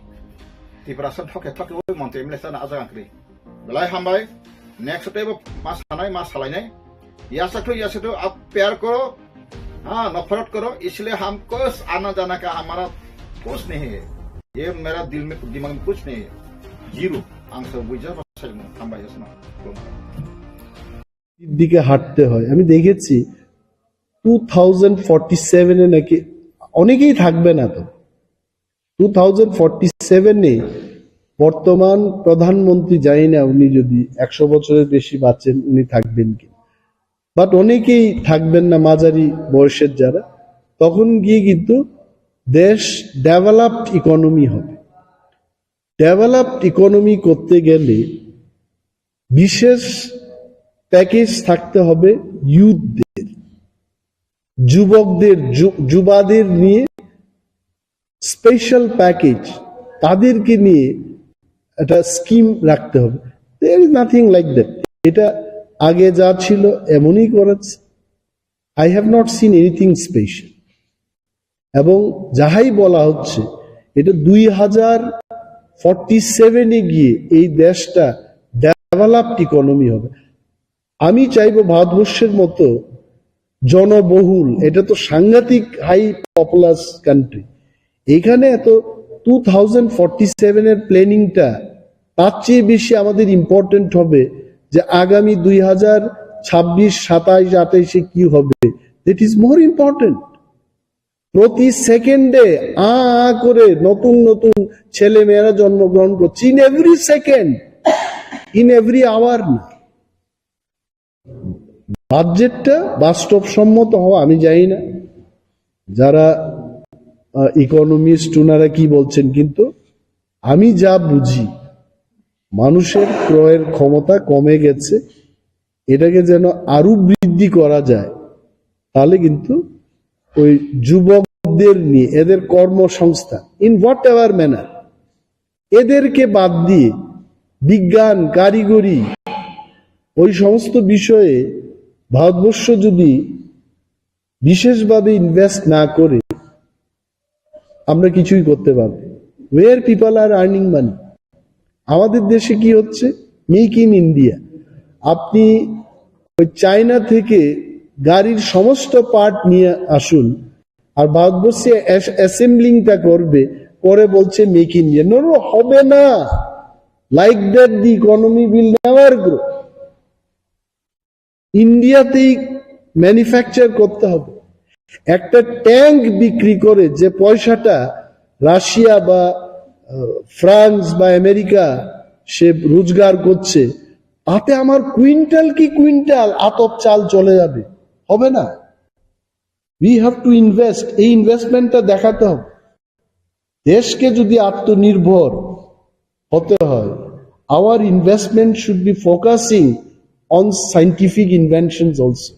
Tiprasa thokhe thokhe oi montri M L A sana ajak angkri. Belai hambai. Next tebo mas sanai mas salainai. Yasakto yasakto ap pyar koro. हाँ, नफरत करो, इसलिए हमको आना जाना का हमारा कुछ नहीं है। ये मेरा दिल में, दिमाग में कुछ नहीं है। Zero। Ang sa buja ba sa mo, hambai asna. দিকে হাঁটতে হয়। আমি দেখেছি টু থাউজেন্ড ফর্টি সেভেনে নাকি অনেকেই থাকবে না তো। টু থাউজেন্ড ফর্টি সেভেনে বর্তমান প্রধানমন্ত্রী, জানি না উনি যদি একশো বছরের বেশি বাঁচেন, উনি থাকবেন কি, বাট অনেকেই থাকবেন না, মাঝারি বয়সের যারা, তখন গিয়ে কিন্তু দেশ ডেভেলপড ইকোনমি হবে। ডেভেলপড ইকোনমি করতে গেলে বিশেষ প্যাকেজ থাকতে হবে ইউথদের, যুবকদের, যু-, যুবাদের নিয়ে স্পেশাল প্যাকেজ, তাদেরকে নিয়ে একটা স্কিম রাখতে হবে। There is nothing like that। এটা আগে যা ছিল এমনই করেছে। I have not seen anything special। এবং যাহাই বলা হচ্ছে, এটা দুই হাজার ফর্টি সেভেনে গিয়ে এই দেশটা ডেভেলপড ইকোনমি হবে। আমি চাইবো ভারতবর্ষের মতো জনবহুল, এটা তো সাংঘাতিক হাই পপুলাস কান্ট্রি, এখানে এত টু থাউজেন্ড ফর্টি সেভেনের প্ল্যানিংটা তার চেয়ে বেশি আমাদের ইম্পর্টেন্ট হবে যে আগামী দুই হাজার ছাব্বিশ, সাতাইশ, আঠাইশে কি হবে, that is more important। প্রতি সেকেন্ডে আ আ করে নতুন নতুন ছেলে মেয়েরা জন্মগ্রহণ করছে, in every second, in every hour না। বাজেটটা বাস্তবসম্মত হওয়া আমি জানি না, যারা ইকোনমিস্ট ওনারা কি বলছেন, কিন্তু আমি যা বুঝি, মানুষের ক্রয়ের ক্ষমতা কমে গেছে, এটাকে যেন আরো বৃদ্ধি করা যায়, তাহলে কিন্তু ওই যুবকদের নিয়ে, এদের কর্মসংস্থান, in whatever manner, এদেরকে বাদ দিয়ে বিজ্ঞান, কারিগরি, ওই সমস্ত বিষয়ে ভারতবর্ষ যদি বিশেষভাবে ইনভেস্ট না করে, আমরা কিছুই করতে পারবো। Where people are earning money? আমাদের দেশে কি হচ্ছে? Make in India. আপনি ওই চায়না থেকে গাড়ির সমস্ত পার্ট নিয়ে আসুন, আর ভারতবর্ষে অ্যাসেম্বলিংটা করবে, করে বলছে make in India. No, no, হবে না। Like that the economy will never grow। ইন্ডিয়াতেই ম্যানুফ্যাকচার করতে হবে। একটা ট্যাঙ্ক বিক্রি করে যে পয়সাটা রাশিয়া বা আহ, ফ্রান্স বা আমেরিকা সে রোজগার করছে, তাতে আমার কুইন্টাল কি কুইন্টাল আতপ চাল চলে যাবে? হবে না। We have to invest. এই ইনভেস্টমেন্টটা দেখাতে হবে। দেশকে যদি আত্মনির্ভর হতে হয়, our investment should be focusing on scientific inventions also।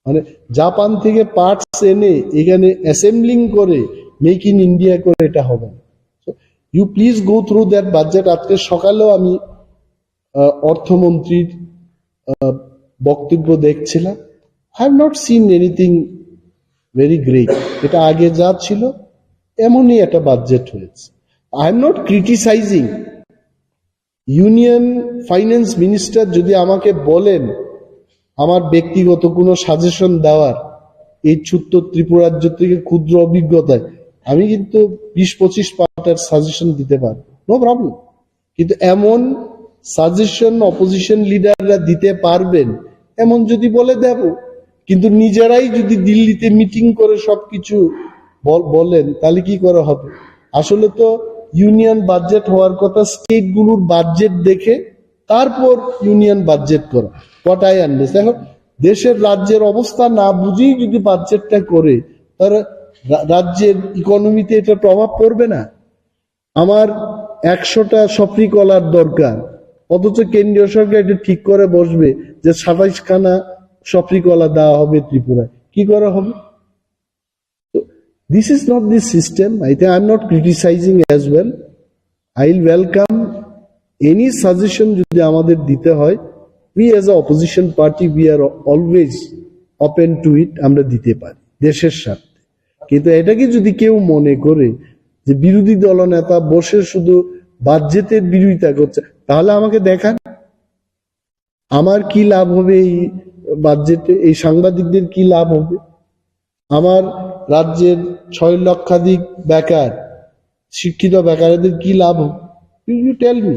মানে জাপান থেকে পার্টস এনে এখানে অ্যাসেম্বলিং করে মেক ইন ইন্ডিয়া করে, এটা হবে না। So, you please go through that budget। আজকে সকালেও আমি আহ, অর্থমন্ত্রীর আহ, বক্তব্য দেখছিলাম। I have not seen anything very great। এটা আগে যা ছিল, এমনই একটা বাজেট হয়েছে। I am not criticizing. Union finance minister যদি আমাকে বলেন আমার ব্যক্তিগত কোনো সাজেশন দেওয়ার, এই ছোট্ট ত্রিপুরা রাজ্য থেকে ক্ষুদ্র অভিজ্ঞতায় আমি কিন্তু বিশ পঁচিশ পাতার সাজেশন দিতে পারবো, নো প্রবলেম। কিন্তু এমন সাজেশন অপোজিশন লিডাররা দিতে পারবেন এমন যদি বলে, দেব। কিন্তু নিজেরাই যদি দিল্লিতে মিটিং করে সবকিছু বল- বলেন, তাহলে কি করে হবে? আসলে তো ইউনিয়ন বাজেট হওয়ার কথা, স্টেটগুলোর বাজেট দেখে তারপর ইউনিয়ন বাজেট করা, হোয়াট আই আন্ডারস্ট্যান্ড। এখন দেশের রাজ্যের অবস্থা না বুঝেই যদি বাজেটটা করে, তাহলে রা- রাজ্যের ইকোনমিতে এটা প্রভাব পড়বে না? আমার একশোটা সফরি কলার দরকার, অথচ কেন্দ্রীয় সরকার এটা ঠিক করে বসবে যে সাতাইশ খানা সফরি কলা দেওয়া হবে ত্রিপুরায়। কি করা হবে? This is not the system. I think I'm not criticizing as well. I will welcome any suggestion যদি আমাদের দিতে হয়। We as a opposition party, we are always open to it. আমরা দিতে পারি দেশের স্বার্থে। কিন্তু এটাকে যদি কেউ মনে করে যে বিরোধী দলনেতা বসে শুধু বাজেটের বিরোধিতা করছে, তাহলে আমাকে দেখান, আমার কি লাভ হবে এই বাজেটে? এই সাংবাদিকদের কি লাভ হবে? আমার রাজ্যের ছয় লক্ষাধিক বেকার, শিক্ষিত বেকারদের কি লাভ হবে? You, you tell me.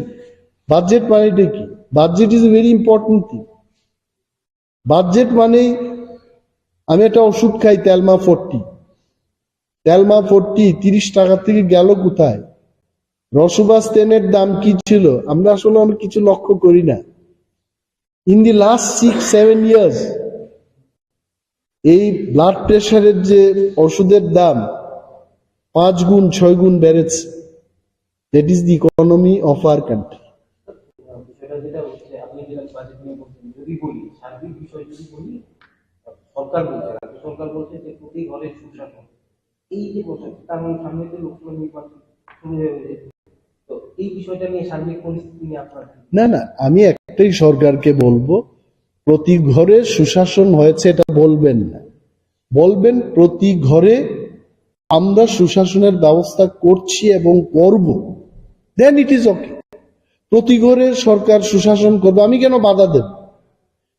Budget মানে এটা কি? Budget is a very important thing. Budget মানেই আমি একটা ওষুধ খাই, টেলমা ফোরটি। টেলমা ফোরটি তিরিশ টাকা থেকে গেল কোথায়? রসুবা স্টেনের দাম কি ছিল? আমরা আসলে অনেক কিছু লক্ষ্য করি না। In the last six seven years, এই ব্লাড প্রেশারের যে ওষুধের দাম পাঁচ গুণ, ছয় গুণ বেড়েছে। That is the economy of our country. বিষয়টা যেটা হচ্ছে, আপনি যেটা বাজেট নিয়ে বলছেন, যদি বলি, সার্বিক বিষয় যদি বলি, সরকার বলছে, রাজ্য সরকার বলছে যে প্রতি ঘরে সুশাসন। এই যে বছর, কারণ সামনে তো লোকসভা নির্বাচন শুরু হয়ে গেছে, তো এই বিষয়টা নিয়ে সার্বিক পরিস্থিতি নিয়ে আপনার কি? না, না, আমি একটাই সরকারকে বলবো, প্রতি ঘরে সুশাসন হয়েছে এটা বলবেন না, বলবেন প্রতি ঘরে আমরা সুশাসনের ব্যবস্থা করছি এবং করব, then it is okay. প্রতি ঘরে সরকার সুশাসন করবে, আমি কেন বাধা দেব?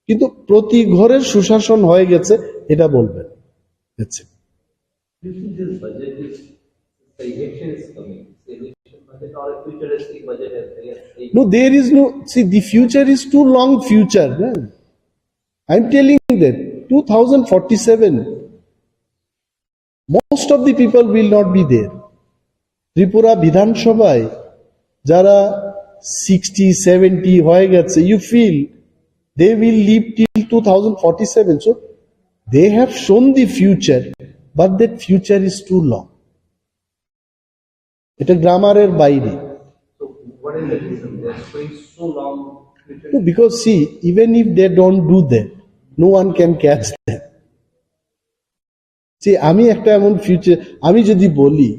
কিন্তু প্রতি ঘরে সুশাসন হয়ে গেছে এটা বলবেন। That's it. You see, this budget is, the election is coming. The election budget or a futuristic budget as they are saying. No, there is no, see, the future is too long future, na? I'm telling that two thousand forty-seven, most of the people will not be there. Tripura বিধানসভায় যারা sixty seventy হয়ে গেছে, you feel they will live till two thousand forty-seven. So they have shown the future, but that future is too long. এটা গ্রামারের বাইরে। So what is the reason they are showing so long future? No, because see, even if they don't do that, no one can catch them. See, আমি একটা এমন ফিউচার, আমি যদি বলি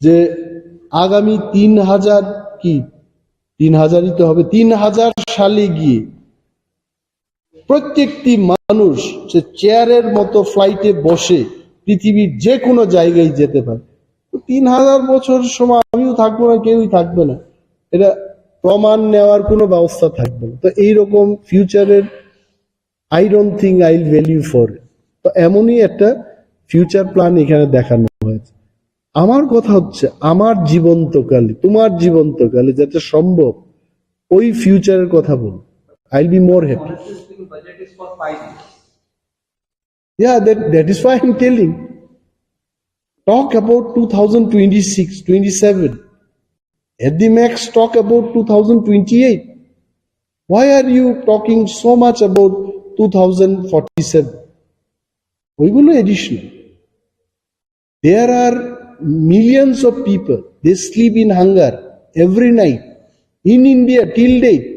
যে আগামী তিন হাজার, কি তিন হাজারই তো হবে, তিন হাজার সালে গিয়ে প্রত্যেকটি মানুষ সে চেয়ারের মতো ফ্লাইটে বসে পৃথিবীর যে কোনো জায়গায় যেতে পারে। তো তিন হাজার বছর সময় আমিও থাকবো না, কেউই থাকবে না। এটা প্রমাণ নেওয়ার কোনো ব্যবস্থা থাকবে না। তো এইরকম ফিউচারের, I don't think I'll value for it. তো এমনই একটা ফিউচার প্ল্যান এখানে দেখানো হয়েছে। আমার কথা হচ্ছে, আমার জীবন্তকালে, তোমার জীবন্তকালে যাতে সম্ভব, ওই ফিউচারের কথা বল। I'll be more happy. Honestly speaking, budget is for five years. Yeah, that, that is why I'm telling. Talk about two thousand twenty-six, twenty-seven. At the max, talk about two thousand twenty-eight. Why are you talking so much about two thousand forty-seven? ওইগুলো additional. There are millions of people, they sleep in hunger every night in India till date.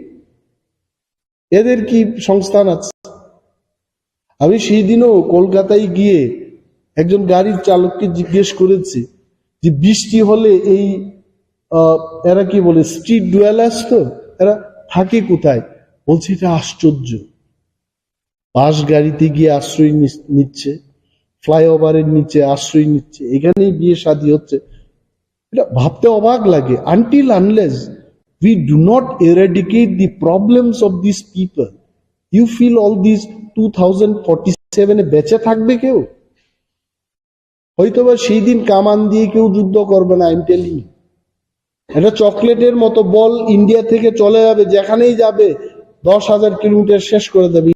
এদের কি সংস্থান আছে? আমি সেই দিনও কলকাতায় গিয়ে একজন গাড়ির চালককে জিজ্ঞেস করেছি যে বৃষ্টি হলে এই, আহ, এরা কি বলে, স্ট্রিট ডুয়েলার্স তো, এরা থাকে কোথায়? বলছে, এটা আশ্চর্য, বাস গাড়িতে গিয়ে আশ্রয় নিস-, নিচ্ছে, ফ্লাইওভারের নিচে আশ্রয় নিচ্ছে, এখানেই বিয়ে শাদী হচ্ছে। এটা ভাবতে অবাক লাগে। Until unless we do not eradicate the problems of these people, you feel all these two thousand forty সেভেনে বেঁচে থাকবে কেউ? হয়তোবা সেই দিন কামান দিয়ে কেউ যুদ্ধ করবে না, আই এম টেলিং। এটা চকলেটের মতো বল ইন্ডিয়া থেকে চলে যাবে, যেখানেই যাবে দশ হাজার কিলোমিটার শেষ করে দেবে।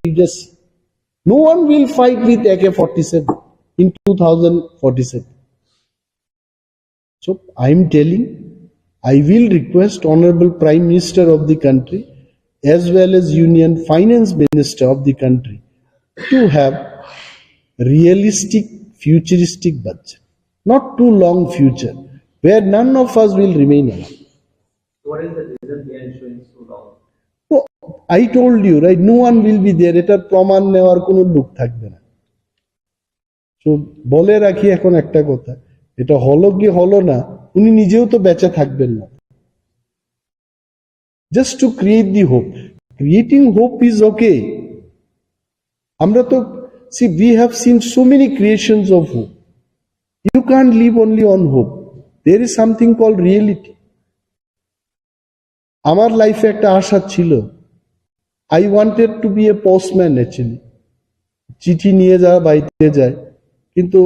No one will fight with AK forty seven in two thousand forty seven. So I am telling, I will request Honorable Prime Minister of the country as well as Union Finance Minister of the country to have realistic, futuristic budget, not too long future, where none of us will remain alive. What is the reason behind showing so long? No, I told you, right? No one will be there. এটা প্রমাণ নেওয়ার কোনো লোক থাকবে না। তো বলে রাখি এখন একটা কথা, এটা হলো কি হলো না, উনি নিজেও তো বেঁচে থাকবেন না। Just to create the hope. Creating hope is okay. আমরা তো, see, we have seen so many creations of hope. You can't live only on hope. There is something called reality. আমার লাইফে একটা আশা ছিল, I wanted to be a postman actually. চিঠি নিয়ে যাওয়া, বাড়িতে যায়। কিন্তু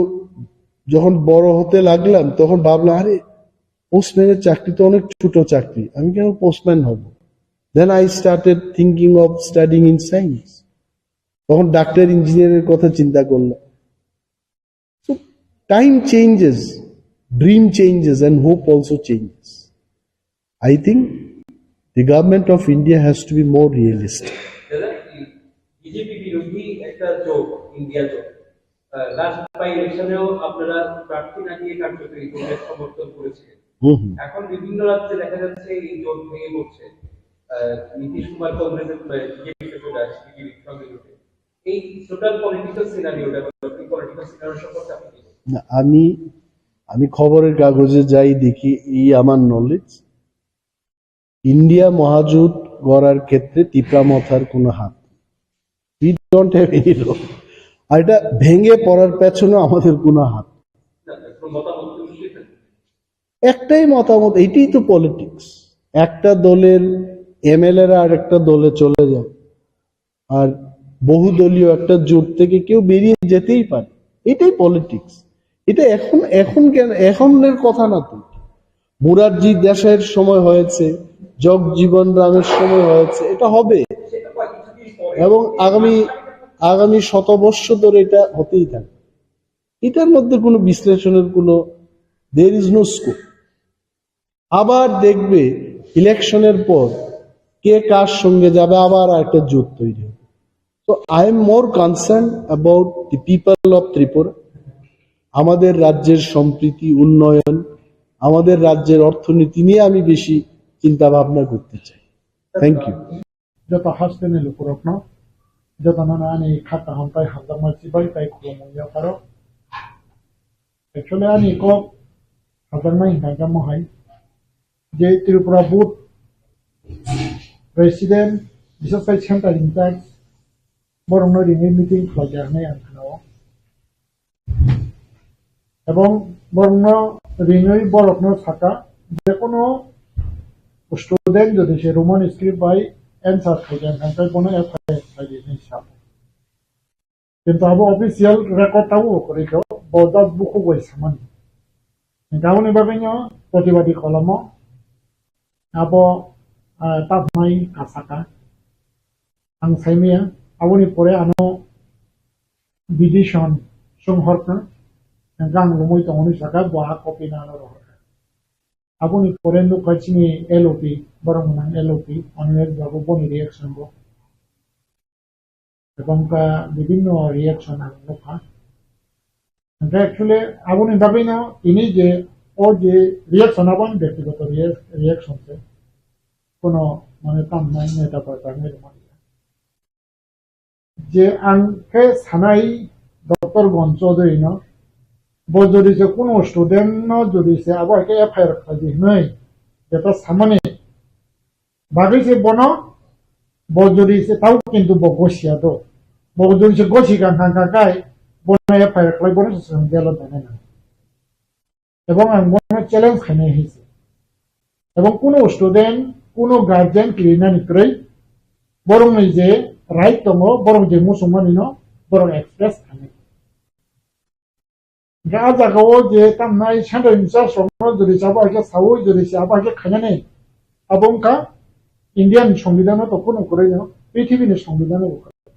যখন বড় হতে লাগলাম, তখন ভাবলাম, আরে, পোস্টম্যানের চাকরি তো অনেক ছোট চাকরি, আমি কেন পোস্টম্যান হব? Then I started thinking of studying in science. তখন ডাক্তার, ইঞ্জিনিয়ারের কথা চিন্তা করলাম। So time changes, dream changes, and hope also changes. I think the government of India has to be more realistic. দাদা, বিজেপি বিরোধী একটা জোট, ইন্ডিয়া জোট, আহ, লাস্ট বাই ইলেকশনেও আপনারা প্রার্থী না দিয়ে কার্যত এই জোটের সমর্থন করেছিলেন। হুম হুম। এখন বিভিন্ন রাজ্যে দেখা যাচ্ছে এই জোট ভেঙে পড়ছে। আহ, নীতিশ কুমার কংগ্রেসের, আহ, বিজেপিতে চলে আসছে, বিজেপির সঙ্গে জোটে। এই টোটাল পলিটিক্যাল সিনারিওটা, এই পলিটিক্যাল সিনারিও সম্পর্কে আপনি কি বলবেন? না, আমি, আমি খবরের কাগজে যাই দেখি, এই আমার নলেজ, ইন্ডিয়া মহাজোট গড়ার ক্ষেত্রে তিপ্রা মথার কোনো হাত, we don't have any role. আর এটা ভেঙে পড়ার পেছনে আমাদের কোনো হাত। না, না, কোনো মতামত তো নিশ্চয়ই থাকবে। একটাই মতামত, এটাই তো পলিটিক্স। একটা দলের এমএলএরা আরেকটা দলে চলে যায়, আর বহুদলীয় একটা জোট থেকে কেউ বেরিয়ে যেতেই পারে, এটাই পলিটিক্স। এটা এখন, এখন কেন, এখনের কথা না তো। মুরারজি দেশাইয়ের সময় হয়েছে, জগজীবন রামের সময় হয়েছে, এটা হবে। এবং আগামী, আগামী শতবর্ষ ধরে এটা হতেই থাকে। এটার মধ্যে কোনো বিশ্লেষণের কোনো, there is no scope. আবার দেখবে ইলেকশনের পর কে কার সঙ্গে যাবে, আবার একটা জোট তৈরি হবে। So I am more concerned about the people of Tripura. আমাদের রাজ্যের সম্প্রীতি, উন্নয়ন, আমাদের রাজ্যের অর্থনীতি নিয়ে আমি বেশি চিন্তা ভাবনা করতে চাই। Thank you. Joto hasteni lukurokno, jotono ani kha kaham tei hamjakma chibai tei khulumung yapharo. Actually, ani kok hamjaknai hwnka hwnkhe mohai je Tripura Board President, bisas tei Central in charge, borokno ringwi meeting khlai ya hwnwi ang khna-o. Ebong borokno ringwi borokno saka, jekono student jodi se Roman script bai answer khaikha, hwnkhai bono F I R khlai di hinwi sa. Kintu abo official record tabuk kwrwi kho, bo just bukhuk bai samani. Hwnkhai aboni bagwino protibadi kolomo abo, ah, tabnai kasaka. Ang saimaya, aboni pore ano petition swnghorkha, hwnkhai ang romwi tongmani saka, bo a copy no ano rohorkha. Aboni pore nukha chini L O P, borok gwnang L O P, Animesh babu boni reaction bo. Ebong ka bibhinno reaction ang nukha. Hwnkhe actually aboni bagwino tini je o je reaction abo ani bektigoto rea-, reaction se. Kono mane tamnai neta parta hinwi rwmani. Je ang khe sanai Doctor Gon Chaudhary no, bo jodi se kuno student no jodi se abo hai khe F I R khlai di hinwi, jeta samani bagwi se bono, bo jodi se tau kintu bo gosia do. Bo jodi se gosi kha kha kha khai, bo F I R khlai bono se chwng jail o danai nang. Ebong ang bono challenge khainai hinse. Ebong kuno student, kuno guardian kirinani kwrwi, borokni je right tongo, borok je muchungmani no borok express khainai. Hingke a jaga o je tamnai central in charge rok no jodi sabo hai khe saui, jodi se abo hai khe khainani, abo wngkha Indian Songbidan o to kunu kwrwi no, prithibi ni Songbidan o bo kwrwi.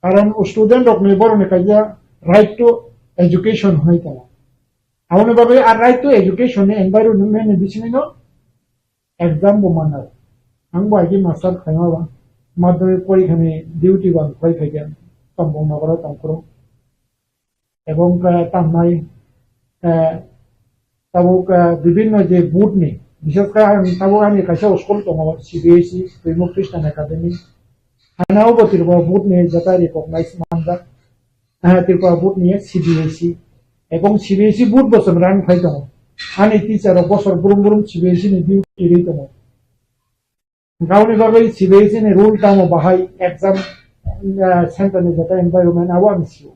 Karon student rok ni borok ni kaisa right to education hinwi tongo. Aboni bagwi a right to education ni environment ni bisingwi no exam bo manai. Ang bo agi master khaima ba, madhyamik porikha ni duty bo ang khlai phaikha, Kanchanpur Nagar o tongphuru. Ebong, eh, tamnai, eh, tabuk, eh, bibinno je board ni, bishes khe ang tabuk ani kaisa school tongo, C B S E, Twimuk Christian Academy. Haino bo Tripura board ni jeta recognize manjak, eh, Tripura board ni C B S E. Ebong C B S E board bo chwng rang phai tongo. Ani teacher rok bosor brum brum C B S E ni duty ri tongo. Gauni bagwi C B S E ni rule tamo bahai exam, ah, center ni jeta environment abo ang sio.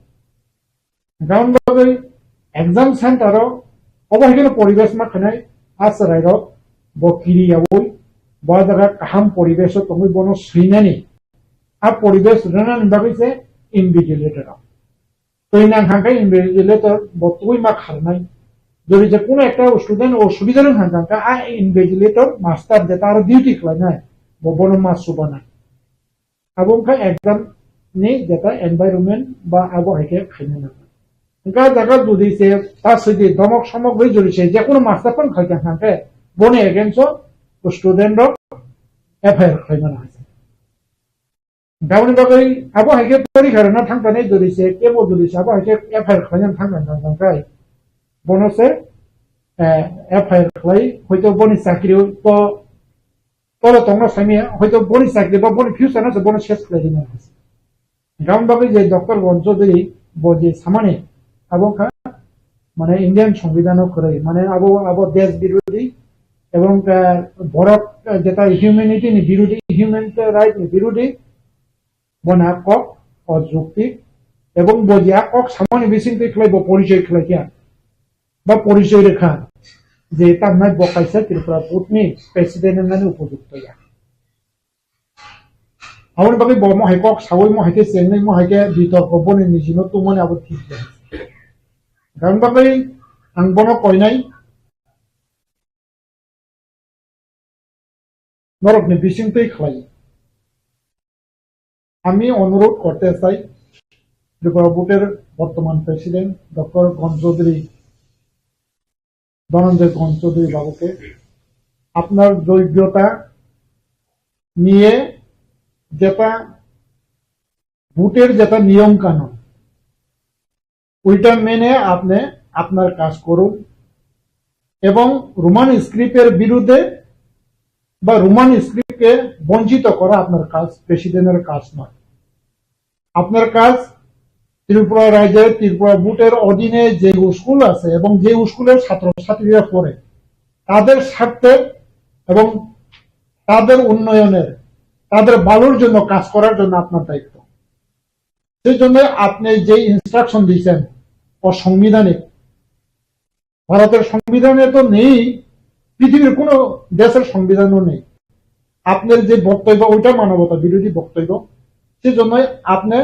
Gauni bagwi exam center o obo hai kheno poribesh ma khanai a chwrai rok bo kiri yaui bo jaga kaham poribesh o tongwi bono swinani a poribesh rwnani bagwi se invigilator rok. Twi nang hang khe invigilator bo twi ma kharnai. Jodi je kuno ekta student osubida rwng hang kha, a invigilator master je taro duty khlainai, bo bono ma chubanai. Abo wngkha exam ni jeta environment ba abo hai khe khaina nangnai. Hingkhe a jaga jodi se ta swidi domok somok bai jodi se je kuno master phano khai kha hang khe boni against o student rok F I R khlaimani hai se. Tamoni bagwi abo hai khe porikha rwna thangkha nai jodi se, kebo jodi se, abo hai khe F I R khlaina thangkha thangkha khai. Bono se, eh, F I R khlai, hoito boni chakri to, tolo tongna sami, hoito boni chakri ba boni future no se bono ses khlai rwna. Tamoni bagwi je Doctor Gon Chaudhary bo je samani, abo kha, mane Indian Songbidan o kwrwi, mane abo, abo desh birodhi, ebong, eh, borok, eh, jeta humanity ni birodhi, human right ni birodhi, bono a kok ojukti, ebong bo je a kok samani bising twi khlai bo porichoi khlai kha, ba porichoi rwkha je tamnai bo kaisa Tripura board ni president wngnani upojukto ya. Aboni bagwi bo mohai kok saui, mohai khe chengnai, mohai khe bitorko boni nijino tungmani abo thik ya. Aboni bagwi ang bono koinai, norokni bisingtwi khlai. Ami onurodh korte chai, Tripura board-er bortoman president Doctor Gon Chaudhary, Dhananjay Gon Chaudhary babuke, apnar joigyota niye jeta board-er jeta niyom kanun, ওইটা মেনে আপনি আপনার কাজ করুন এবং রোমান স্ক্রিপ্টের বিরুদ্ধে বা রোমান স্ক্রিপ্টকে বঞ্চিত করা আপনার কাজ, প্রেসিডেন্টের কাজ নয়। আপনার কাজ ত্রিপুরা রাজ্যে, ত্রিপুরা বোর্ডের অধীনে যে স্কুল আছে এবং যে স্কুলের ছাত্রছাত্রীরা পড়ে, তাদের স্বার্থে এবং তাদের উন্নয়নের, তাদের ভালোর জন্য কাজ করার জন্য আপনার দায়িত্ব। সেই জন্য আপনি যে ইনস্ট্রাকশন দিয়েছেন, অসাংবিধানিক। ভারতের সংবিধানে তো নেই, পৃথিবীর কোনো দেশের সংবিধানও নেই। আপনার যে বক্তব্য, ওইটা মানবতা বিরোধী বক্তব্য। সেই জন্য আপনি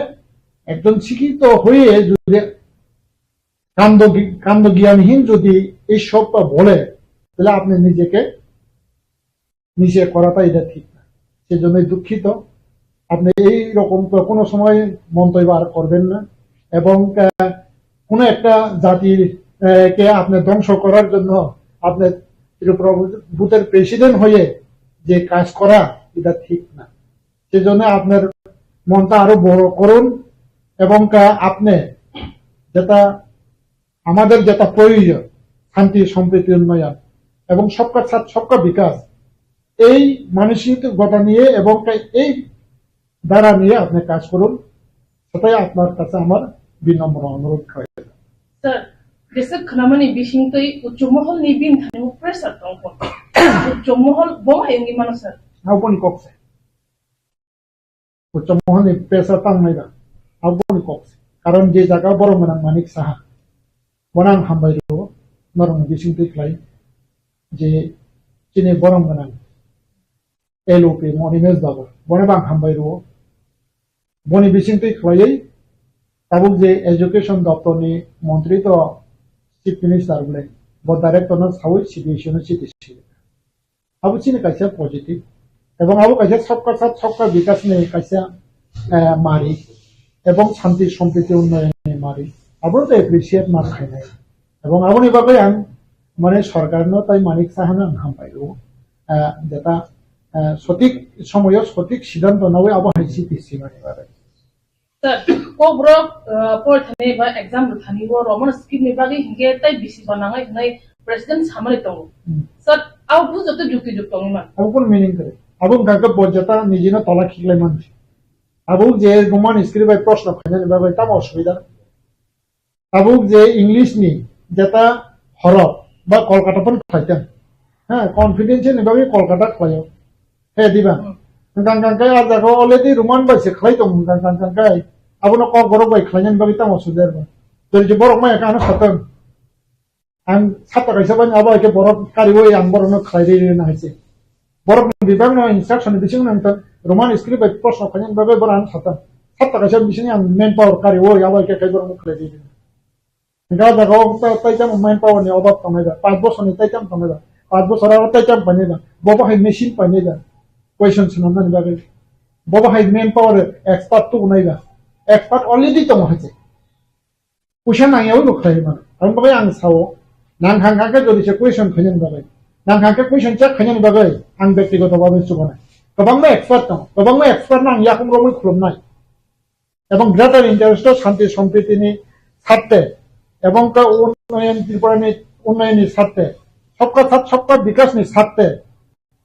একজন শিক্ষিত হয়ে যদি কাণ্ড, কাণ্ডজ্ঞানহীন যদি এই সবটা বলে, তাহলে আপনি নিজেকে নিজে করাটা এটা ঠিক না। সেজন্যই দুঃখিত। আপনি এই রকম তো কোনো সময় মন্তব্য আর করবেন না। এবং, আহ, কোনো একটা জাতির, আহ, কে আপনি ধ্বংস করার জন্য আপনি ত্রিপুরা বুথের প্রেসিডেন্ট হয়ে যে কাজ করা, এটা ঠিক না। সেজন্য আপনার মনটা আরো বড় করুন এবং, আহ, আপনি যেটা আমাদের যেটা প্রয়োজন, শান্তি, সম্প্রীতি, উন্নয়ন এবং সবকা সাথ সবকা বিকাশ, এই মানসিকতা নিয়ে এবং এই ধারা নিয়ে আপনি কাজ করুন, সেটাই আপনার কাছে আমার বিনম্র অনুরোধ রইল। Sir, jesa khnamani bisingtwi uchu moholni bini thani pressure tongkha. Uchu mohol bo hai wngwi mano, sir. Aboni kok se. Uchu moholni pressure tangnai da. Aboni kok se. Karon je jaga borom gwnang Manik Saha, bono ang hambai rwo, norokni bisingtwi khlai je chini borom gwnang L O P Monimesh Babu, bono bo ang hambai rwo. Boni bisingtwi khlaiwi tabuk je education doptorni montri to chief minister bole, bo director no sawi C D S C no chiti si. Abo chini kaisa positive. Ebong abo kaisa sabka sath sabka bikas ni kaisa, eh, mari. Ebong santi sompriti unnoyon ni mari. Abo to appreciate ma khainai. Ebong aboni bagwi ang mane sorkar no tai Manik Saha no ang hambai rwo. Eh, jeta, eh, sotik somoyo sotik siddhanto nawi abo hai chiti si mani bagwi. Sir, kokborok, uh, porithani ba exam rwthani o Roman script ni bagwi hinkhe tei bisi banangai hwnwi president samani tongo. Hmm. Sir, abo bujo tei jukti juk tongwi man. Abo kono meaning kwrwi. Abo wngkha khe bo jeta nijino tola khiklai mansi. Abo je Roman script bai proshno khainani bagwi tamo osubida? Tabuk je English ni jeta horok ba Kolkata pon khlai tang. Ha, confidential ni bagwi Kolkata khlaio. He, diba? Hmm. Hwnkha, hwnkha khe ah jaga o already Roman bai se khlai tong, hwnkha, hwnkha, hwnkha khe abono kokborok bai khlainani bagwi tamo suder ba. Jodi je borok maya khe ano satang. Ang satta kaisa bani abo hai khe borok kariwi ang borokno khlai rwi rwna hai se. Borok ni bibak no instruction ni bising nang ta Roman script bai proshno khainani bagwi borok ang satta. Satta kaisa bising ang manpower kariwi abo hai khe khai borok no khlai rwi. Hingke o jaga o ta-, taitam manpower ni obab tongnai da. Panch bosor ni taitam tongnai da. Panch bosor aro taitam painai da. Bobo hai machine painai da. Question swnamnani bagwi. Bobo hai manpower expert tubunai da. Expert already tongo hai se. Puisa nangyawi bo khlai mano. Aboni bagwi ang sao, nang hang hang khe jodi se question khainani bagwi, nang hang khe question check khainani bagwi ang bektigoto bhabe chubanai. Kwbangma expert tongo, kwbangma expert no ang yakung romwi khulumnai. Ebong greater interest o shanti sompriti ni sarthe, ebong ka unnayan Tripura ni unnayan ni sarthe, sabka sath sabka bikas ni sarthe,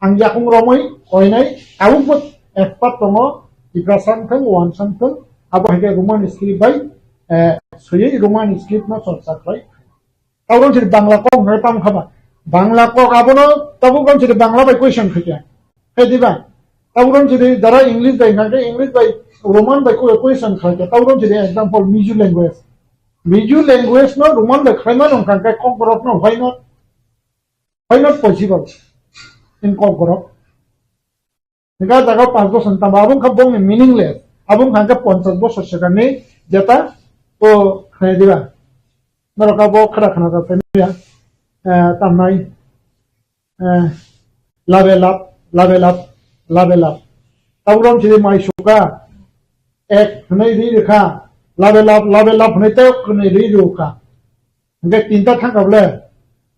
ang yakung romwi koinai tabukbo expert tongo, Tiprasa wngthang, Wansa wngthang, abo hai khe Roman script bai, eh, swiwi Roman script no chorcha khlai. Tabukno chwng Bangla kok hwnwi tamo kha ba? Bangla kok abono tabukno chwng Bangla bai question khaikha. Khe diba? Tabukno chwng jara English bai hwnkha khe English bai Roman bai koi question khaikha. Tabukno chwng example Mizo language. Mizo language no Roman bai khlaimano hwnkha khe kokborok no why not? Why not possible in Kokborok? Hingke ah jaga panch bosor ni tamo abo wngkha bongni meaningless. Abo wngkha hingke ponchash bosor swkangni jeta o khnai diba. Norok abo khara khna rok phai manya, eh, tamnai, eh, labe lab, labe lab, labe lab. Tabuk rom chiri mai suka, ek hwnwi ri rikha, labe lab, labe lab hwnwi tei hwnwi ri rikha. Hingke tinta thangkha bole.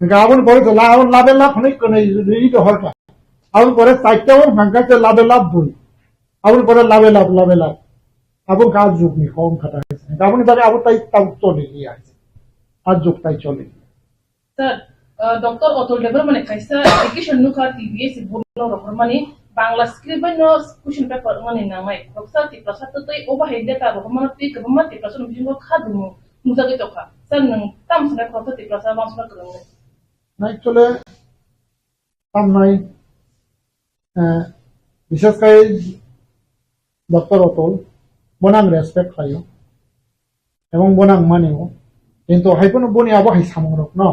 Hingke aboni pore je la, aboni labe lab hwnwi kwnwi ri dohorkha. Aboni pore chaita o hingke je labe lab bui. Aboni pore labe lab, labe lab. Abo wngkha a jugni kok wngkha ta. Hingke aboni bagwi abo tai tabuk choli liya. A jug tai choli liya. Sir, uh, Doctor Atul Debbarma ni kaisa application nukha T V S board no rohormani Bangla script bai no question paper wngmani nangnai. Khoroksa Tiprasa twtwi o bahai letter rohormano twi kwbangma Tiprasa ni bisingo kha dumu. Nukjagwi tongkha. Sir, nwng tamo sanai khoroksa Tiprasa wansukna kwrwngwi? Actually, tamnai, eh, bishes khai Doctor Atul, bono ang respect khlaio. Ebong bono ang manio. Kintu hai phano boni abo hai samungrokno,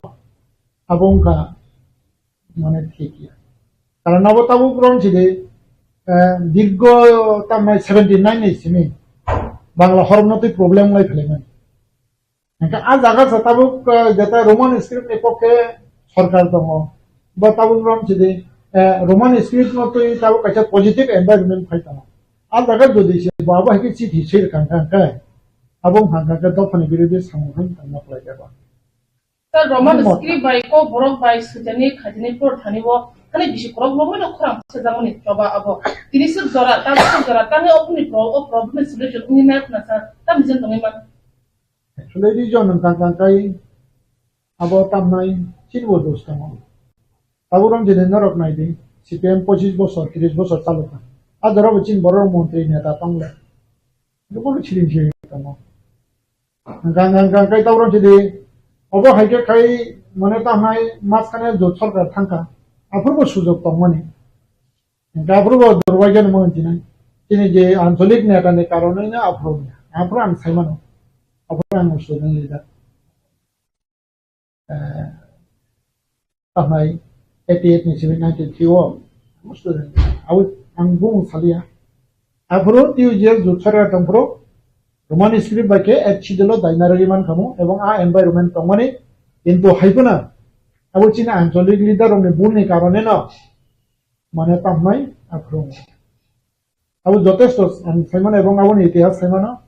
abo wngkha mane thik ya. Karon abo tabuk rong chidi, eh, dirgo tamnai seventy nine ni simi Bangla horomno twi problem lai phelaimani. Hingke ah jaga sa tabuk, eh, jeta Roman script ni pokhe sorkar tongo. Bo tabuk rom chidi, eh, Roman script no twi tabuk kaisa positive environment phai tongo. Ah jaga jodi se bo abo hai khe chithi swi rwkha hingkha hingkhe, abo wngkha hingkha hingkhe dophani birodhi samung hai tongma khlai jago. Sir, Roman Mo- script bai kokborok bai swijani khaijani por thani bo hani bisi korok romwi no khorang sajagmani choba abo. Tini swk jora, tamo swk jora, tamo ophuni pro-, o problem ni solution wngwi nai khna sir, tamo jen tongwi man. Actually, region wngkha kha kai abo tamnai chini bo dos tongo. Abo rong jene norok nai di, C P M pochis bosor, tris bosor chalokha. A jora bo chini borok montri neta tong le. Abo bo siring siring tongo. Gang gang gang kai tabo rong jene obo hai khe khai mane tamnai mas khane jot sorkar thangkha. Aphuru bo sujok tongmani. Hingke aphuru bo durbaigya ni mung tinai. Chini je ancholik neta ni karonoi no aphuru, aphuru ang sai mano. Aphuru ang student leader. Eh, tahnai eighty eight ni simi ninety three o student. Abo ang bung salia. Aphuru T U G S jut sarkar tongphuru Roman script bai khe H C D lo daina rwgwi man khamu ebong a environment tongmani kintu hai phano abo chini anchalik leader rokni bul ni karone no mane tahnai aphuru. Abo jotesto ang saimano ebong aboni itihas saimano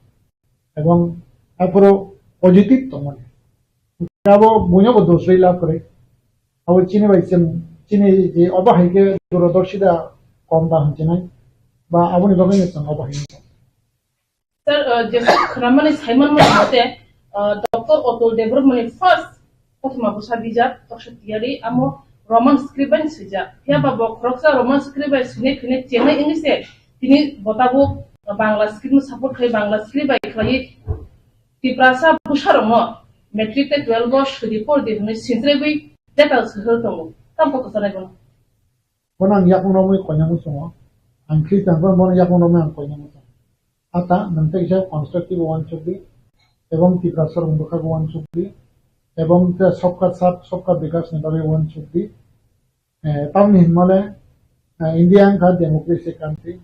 ebong aphuru positive tongmani. Abo buino bo dosrwi lab kwrwi. Abo chini bai chwng chini je obo hai khe durodorshita kom da hinjinai ba aboni bagwi no chwng obo hai wngkha. Sir, uh, je khwnamani saimano mate, uh, Doctor Atul Debbarmani first kothoma bwsa bijap toksa tiyari amo Roman script bai swijak. Phiya ba bo khoroksa Roman script bai swinai khainai chengnai wngwi se tini bo tabuk Bangla script no support khai Bangla script bai khlaiwi Tiprasa bwsarokno matric tei twelve o swidi por di hwnwi sinchregwi letter swhwr tongo. Tamo kok kwchanai bono? Bono ang yakung romwi koinai muchungo. Ang khri tangkhe bono yakung romwi ang koinai muchungo. Ata nwng tei kisa constructive uansukdi, ebong Tiprasa rok bwkhago uansukdi, ebong khe Sabka Saath, Sabka Vikas ni bagwi uansukdi. Eh, tamni hinmale, eh, India wngkha democracy country.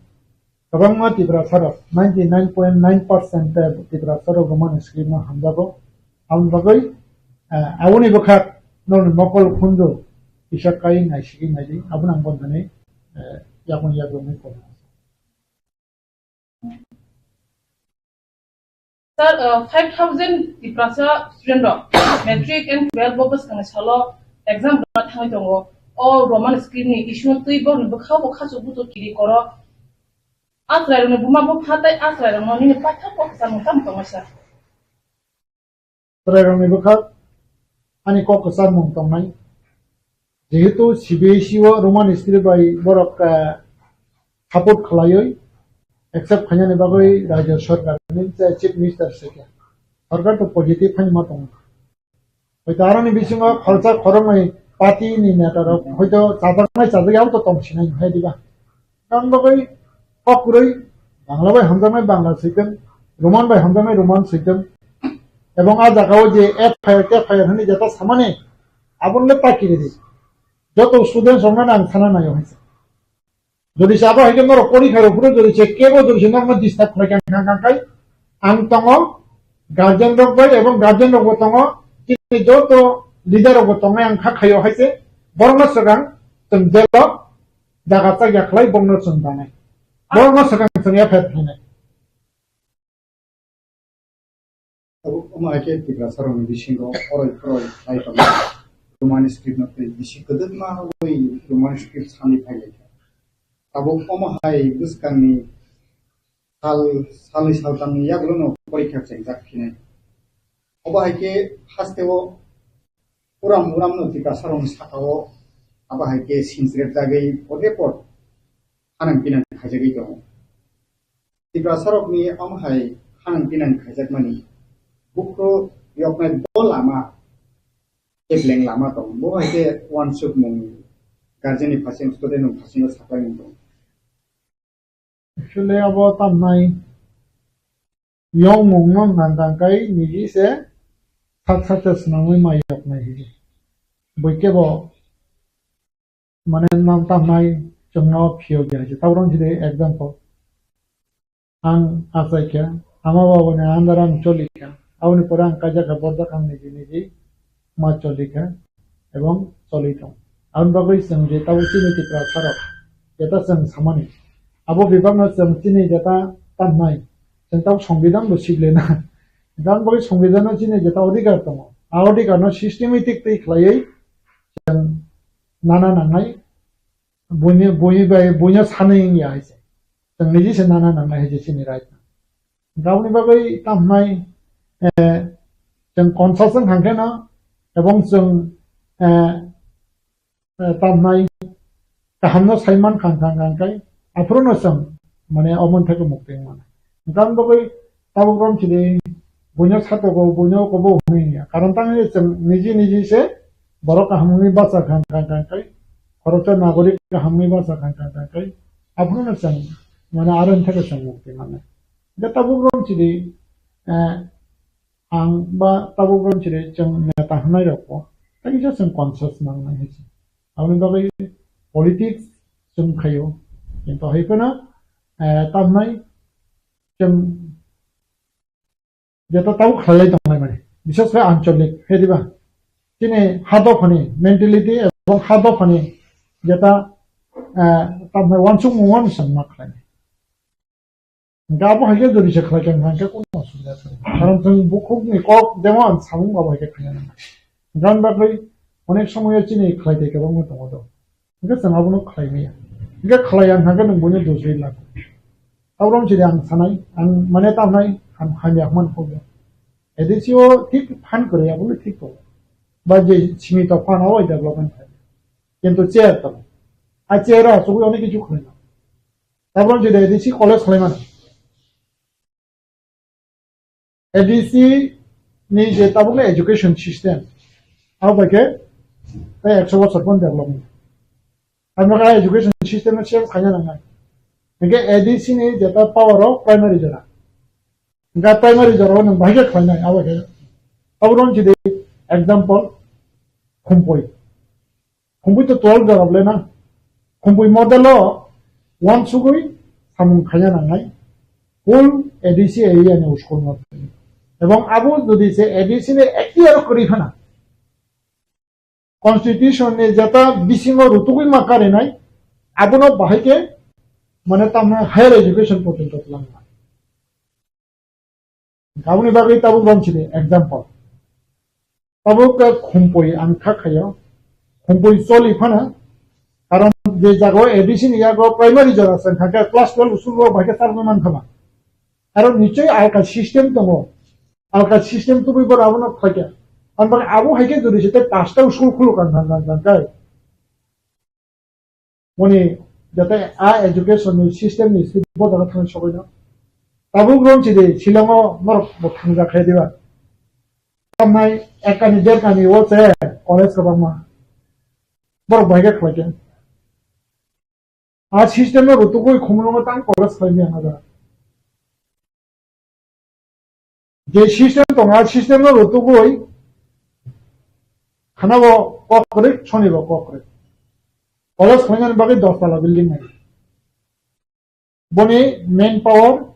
Kwbangma Tiprasa rok, ninety nine point nine percent Tiprasa rok Roman script no hamjago. Aboni bagwi, eh, aboni bwkhak norokni mokol khunju kisa kai naisigwi naidi, abono ang bontani, eh, yakung yakung ni kono. Sir, uh, five thousand Tiprasa student rok matric and twelve bo bwskangni salo exam rwna thangwi tongo. O Roman script ni issue no twi borokni bwkha bo khachuk buchuk kiri koro. A chwrairokni buma bupha tei a chwrairokno nini paithak kok kwcharmung tamo tongnai sir? Chwrairokni bwkhak ani kok kwcharmung tongnai. Jehetu C B S E o Roman script bai borok, eh, support khlaiwi accept khainani bagwi rajya sarkar ni je chief minister se khe sarkar to positive phaima tongo. Hoito aroni bisingo khoroksa khoroknwi party ni neta rok hoito chajaknai chajak abo to tong sinai hai diba. Tamo bagwi kok kwrwi Bangla bai hamjaknai Bangla switwng, Roman bai hamjaknai Roman switwng. Ebong a jagao je F I R, F I R hwnwi jeta samani, aboni le paki ridi. Joto students rokno ang sana naio hai se. Jodi se abo hai khe norok porikha rok phuru jodi se kebo jodi se norokno disturb khlai kha, kha, kha, khai ang tongo, guardian rok bai ebong guardian rok bo tongo, chini joto leader rok bo tongnai ang kha khaio hai se. Borokno swkang chwng jail o jaga chakya khlai bongno chwng danai. Borokno swkang chwng F I R khlainai. Tabuk omo hai khe Tiprasa rokni bisingo oroi phoroi khlai tongo. Roman script no twi bisi kwdwkma wngwi Roman script sani phai lai kha. Tabuk omo hai bwskangni sal, salni saltamni yagulono porikha chengjak phinai. Obo hai khe hasteo uram uramno Tiprasa rokni sakao abo hai khe sinchirjagwi pote pot hanang pinang khaijagwi tongo. Tiprasa rokni omo hai hanang pinang khaijakmani bukhuk yoknai bo lama, kepleng lama tongo. Bo hai khe uansukmung guardian ni phaising, student ni phaising o saklaimung tongo. Actually, abo tamnai yongmung no nang kang kai niji se sak sak se swnamwi mai yoknai hiji. Bui kebo mane nam tamnai chwngno phiyok ya hiji. Tabuk wng sidi example. Ang achai kha, ama babuni under ang choli kha. Aboni pore ang kaijak kha, borjak ang niji niji ma choli kha ebong choli tong. Aboni bagwi chwng je tabuk chini Tiprasa rok jeta chwng samani, abo bebakno chwng chini jeta tamnai, chwng tabuk songbidan bo sible na. Aboni bagwi songbidan no chini jeta odhikar tongo. A odhikar no systematic twi khlaiwi chwng nana nangnai, buini, buini bai, buino sanwi wngya hai se. Chwng niji se nana nangnai hai se chini right no. Aboni bagwi tamo hwnai, eh, chwng conscious wng kha khe no, ebong chwng, eh, eh, tamo hwnai kaham no sai man kha, kha, kha, kha, aphuru no chwng mane omo thai mukti wng mano. Aboni bagwi tabuk rom chini buino satogo, buino kobo hwnwi ya. Karon tang hwnwi chwng niji niji se borok kaham wngwi bacha kha, kha, kha, kha, khoroksa nagorik kaham wngwi bacha kha, kha, kha, kha, aphuru no chwng mane aro thai chwng mukti mano. Hwnkhe tabuk rom chini, eh, ang ba tabuk rok chiri chwng neta hwnai rok bo tei kisa chwng conscious nang nai hai se. Aboni bagwi politics chwng khaio, kintu hai phano, eh, tamnai chwng jeta tabuk khlailai tongnai mani, bises khe ancholik, he diba? Chini ha dophani mentality ebong ha dophani jeta, eh, tamnai wansukmung wani chwng ma khlainai. Hingke abo hai khe jodi se khlai kha hingke kunu osubida kwrwi. Karon chwng bukhukni kok jemon samung abo hai khe khaina nang. Hingke aboni bagwi onek somoyo chini khlai tei kwbangma tongo do. Hingke chwng abono khlai maya. Hingke khlai ya hingke nwng buino dusri lago. Tabrom chini ang sanai, ang mane tamnai, ang hamya hwnmani kok ya. A D C o thik phan kwrwi, abono thik tongo. Ba je simi tok phan abo development khai. Kintu chair tongo. A chair o asugwi onek kichu khlai nang. Tabrom chini A D C college khlai mano. A D C ni je tabukni education system, abo bai khe tei ekso bosor phano develop wngya. Ang nokha education system no change khaina nangnai. Hingke A D C ni jeta power o primary jora. Hingke primary jora o nwng bahai khe khlainai, abo khe. Abo rong chidi example, Khumpui. Khumpui to twelve jora bole na. Khumpui model o wansugwi samung khaina nangnai. Full A D C area ni school no. Ebong abo jodi se A D C ni ekhtiar kwrwi phano, constitution ni jeta bisingo rutugwi ma karinai, abono bahai khe mane tamna higher education porjonto twlangma. Aboni bagwi tabuk romsidi example. Tabuk khe Khumpui ang kha khaio. Khumpui choli phano, karon je jaga o A D C ni yago primary jora se kha khe class twelve usul rok bahai khe charwgwi man kha ba. Aro nichoi alka system tongo. Alka system tubui bo abono khaikha. Ang bak abo hai khe jodi se tei pasta school khuluk ang thang thang thang kai. Boni jate a education ni system ni sri bo jaga thang sogoi no. Tabuk rom chidi Shillong o norok bo thang jak khe diba. Tamnai ekani derkani o se college kwbangma. Borok bai khe khlai khe. A system no rutugwi khumulungo tang college khlai maya na jaga. Je system tongo, a system no rutugwi khana bo kok kwrwi, soni bo kok kwrwi. College khlainani bagwi dos tala building nai. Boni main power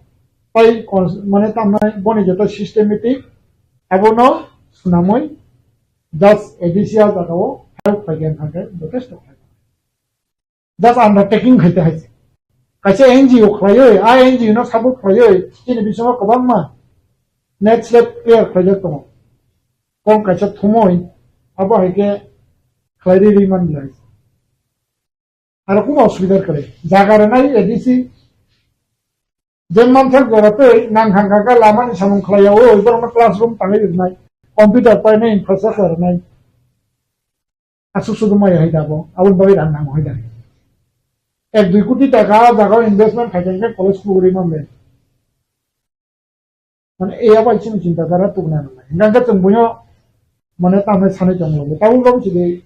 tai cons-, mane tamnai boni jeta systematic abono swnamwi just A D C a jaga o help khlaigen hake jotesto khlai. Just undertaking khaite hai se. Kaisa N G O khlaioi, a N G O no support khlaioi, chini bisingo kwbangma net slab clear khlaijak tongo. Kong kaisa thumoi, abo hai khe khlai ri ri man lai. Aro kuma osubida kwrwi. Jaga rwnai A D C, je manthak jora tei nang thang kha kha lama ni samung khlai ya, o borok no classroom tangwi rwnai, computer painai, infrastructure rwnai. Aswk sudu maya hai da bo, aboni bagwi rang nango hai da. Ek dui koti taka ah jaga o investment khai khe college khulugwi man de. Mane e abai chini chinta dhara tubuna nangnai. Hingkha khe chwng buino mane tamni sanwi tongmani. Tabuk rok chini,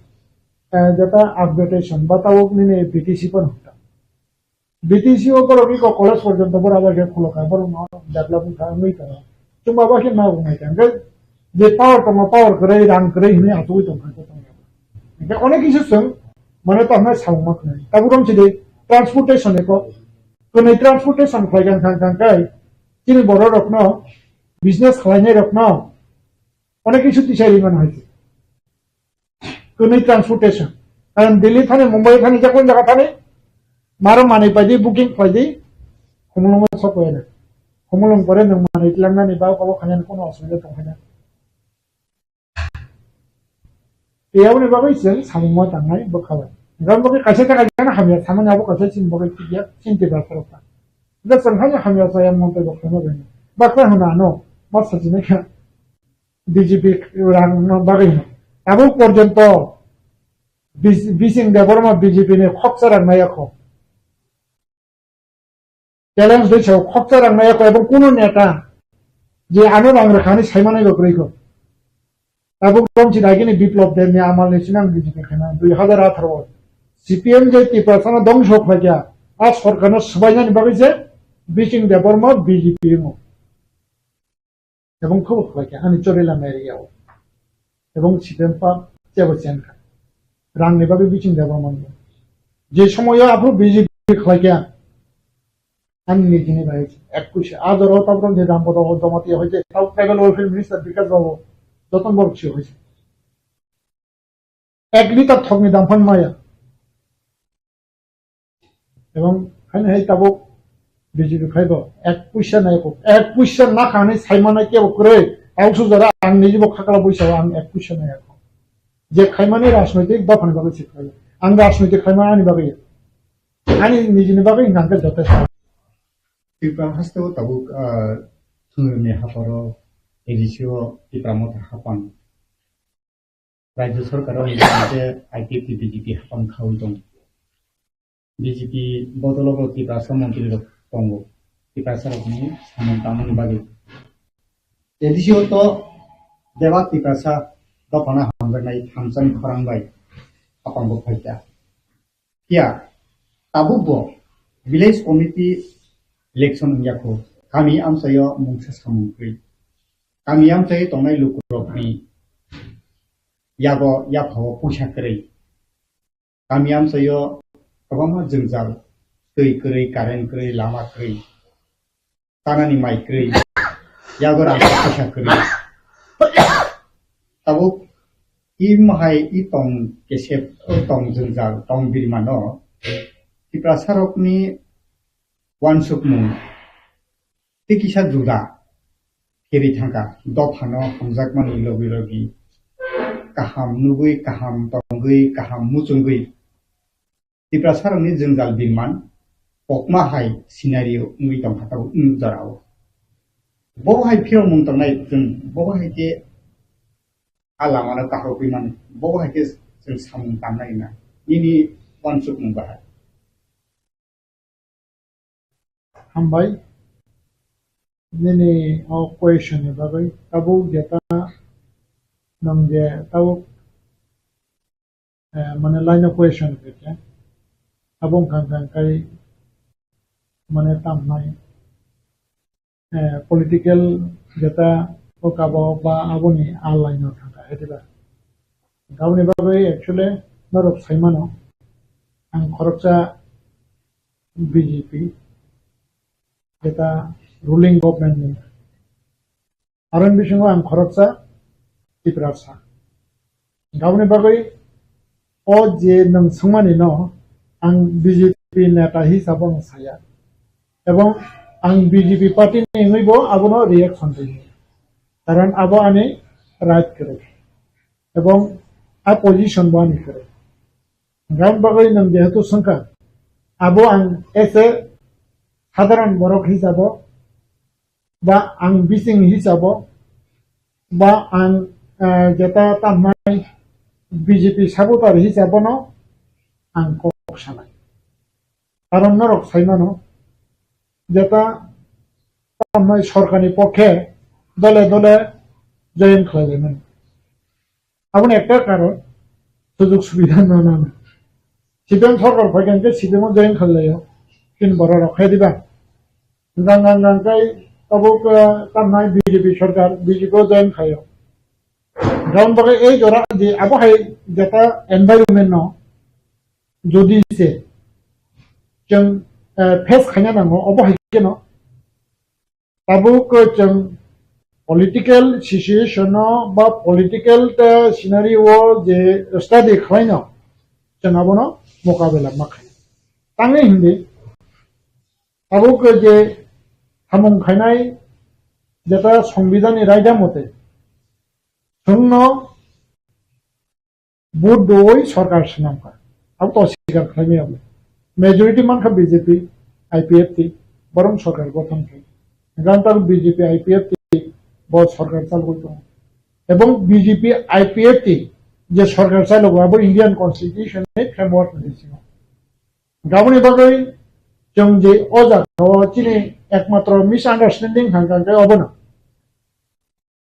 eh, jeta upgradation ba tabuk nini B T C phano hwnka. B T C o borok iko college porjonto borok abo khe khulukha, borok no develop wngkha, wngwi tongo. Chwng abo khe ma wngwi kha. Hwnkhe je power tongo, power kwrwi, rang kwrwi hwnwi achugwi tongkha khe tongkha. Hwnkhe onek kisa chwng mane tongna samung ma khwnai. Tabuk rong chidi transportation eko, kwnwi transportation khlai kha, kha, kha, kha, chini borok rokno, business khlainai rokno onek kisa tisai rimano hai khe. Kwnwi transportation. Karon Delhi thani, Mumbai thani, je kon jaga thani, maro manwi paidi, booking khlaidi, Khumulwngo sok khe. Khumulwng pore nwng manwi tlangnani ba obo khainani kono osubida tong khaina. Tei aboni bagwi chwng samungma tangnai bwkha bai. Hwnkhe aboni bagwi kaisa khe kaisa hamya samani abo kaisa chini bagwi chini bagwi khoroksa. Hwnkhe chwng haino hamya chaya montoi bo khaima bai. Baksa hwna ano, ma sajinai kha. B J P rang no bagwi hino. Tabuk porjonto bis-, Bising Debbarma B J P ni khoksa rang nai yakho. Challenge dei sao khoksa rang nai yakho ebong kuno neta je ano rang rwkha hinwi saimanai bo kwrwi kho. Tabuk romchi dagini Biplop Deb ni amal ni sinang B J P khaina dui hazar atharo o C P M je Tiprasa no dongso khlaikha, a sorkar no swbainani bagwi se Bising Debbarma B J P wngo. Ebong khe bo khlai kha ani Chorila area o. Ebong C P M pa chebo chen kha. Rang ni bagwi biching deba mango. Je somoyo aphuru B J P khlai kha. Ani nijini bai ek puisa. A jora tabro je Rampada Jamatia hoite, tau tribal welfare minister Bikash Babu, Joton Babu si hoite. Ek litar thokni dam phan maya. Ebong haino hai tabuk B J P phaibo ek puisa nai ko, ek puisa na khani saimana kebo kwrwi. Tau sujara ang nijibo khakla puisa ang ek puisa nai ko. Je khaimani rajnoitik dophani bagwi se khlai. Ang rajnoitik khaimani ani bagwi. Ani nijini bagwi hwnkha khe jotosto. Tripura haste o tabuk, ah, thwngni haparo A D C o Tipra Motha hapang. Rajya sarkar o hwnkhe I P F T B J P hapang khaui tongo. B J P bodolo bo Tiprasa montri rok tongo. Tiprasa rokni samung tangmani bagwi. A D C o to bebak Tiprasa dophano hamjaknai thamsani khorang bai hapang bo phaikha. Phiya tabuk bo village committee election wngya kho, kami amchaio mungsa samung kwrwi. Kami amchaio tongnai lukurokni yago yaphao puisa kwrwi. Kami amchaio kwbangma jwngjal, twi kwrwi, current kwrwi, lama kwrwi. Tanani mai kwrwi, yago rang kaisa kwrwi. Tabuk i mahai i tong kesep, o tong jwngjal, tong birmano Tiprasarokni uansukmung tei kisa juda phirwi thangkha. Dophano hamjakmani logi logi kaham nugwi, kaham tongwi, kaham muchungwi Tiprasarokni jwngjal birman kokma hai scenario wngwi tongkha tabuk nwk jorao. Bo hai phirokmung tongnai chwng bo hai khe a lamano kahorwi mano, bo hai khe chwng samung tangnai na nini uansukmung bahai. Hambai. Nini o question ni bagwi tabuk jeta nwng je tabuk, eh, mane line o question khe khe abo wngkha wngkha kai mane tamnai, eh, political jeta o kabo ba aboni a line o thangkha hediba. Aboni bagwi actually norok saimano ang khoroksa B J P jeta ruling government ni. Aroni bisingo ang khoroksa Tiprasa. Aboni bagwi o je nwng swngmani no ang B J P neta hisabo ang saya. Ebong ang B J P party ni wngwi bo abono reaction rwi. Karon abo ani right kwrwi. Ebong a position bo ani kwrwi. Aboni bagwi nwng jehetu swngkha, abo ang as a sadharan borok hisabo, ba ang bising hisabo, ba ang, eh, jeta tamnai B J P supporter hisabono ang kok sanai. Karon norok saimano, jeta tamnai sorkarni pokhe dole dole join khlailaimani. Aboni ekta karon, sujug subida no nana. C P M sorkar phaikha hwnkhe C P M o join khlailaio, tin borok rok khe diba. Gang gang gang kai tabuk, eh, tamnai B J P sorkar, B J P o join khaio. Aboni bagwi ei jora di abo hai jeta environment no jodi se chwng, eh, face khaina nango, obo hai kheno tabuk chwng political situation no ba political ta scenario o je study khlaino chwng abono mokabela ma khaina. Tangwi hindi tabuk je samung khainai jeta songbidani raida mote chwngno vote doi sorkar swnamkha. Abo to sikar khlaimaya bo. Majority mankha B J P, I P F T, borom sorkar gothon khe. Gantar B J P, I P F T bo sorkar chalgwi tongo. Ebong B J P, I P F T je sorkar chalogo abo Indian Constitution ni framework ni bisingo. Aboni bagwi chwng je o jaga o chini ekmatro misunderstanding thangkha khe obono.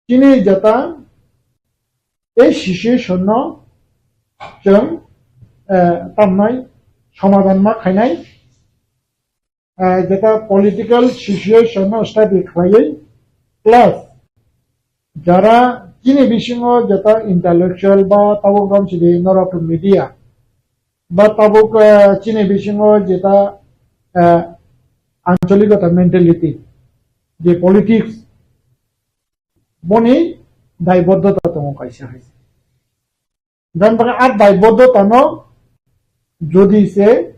Chini jeta ei situation no chwng, eh, tamnai somadhan ma khainai, eh, jeta political situation no study khlaiwi plus Jara chini bisingo jeta intellectual ba tabuk romsidi norok media ba tabuk, eh, chini bisingo jeta, eh, ancholikota mentality, je politics, boni daiboddota tongo kaisa hai. Gan bagwi a daiboddotano jodi se,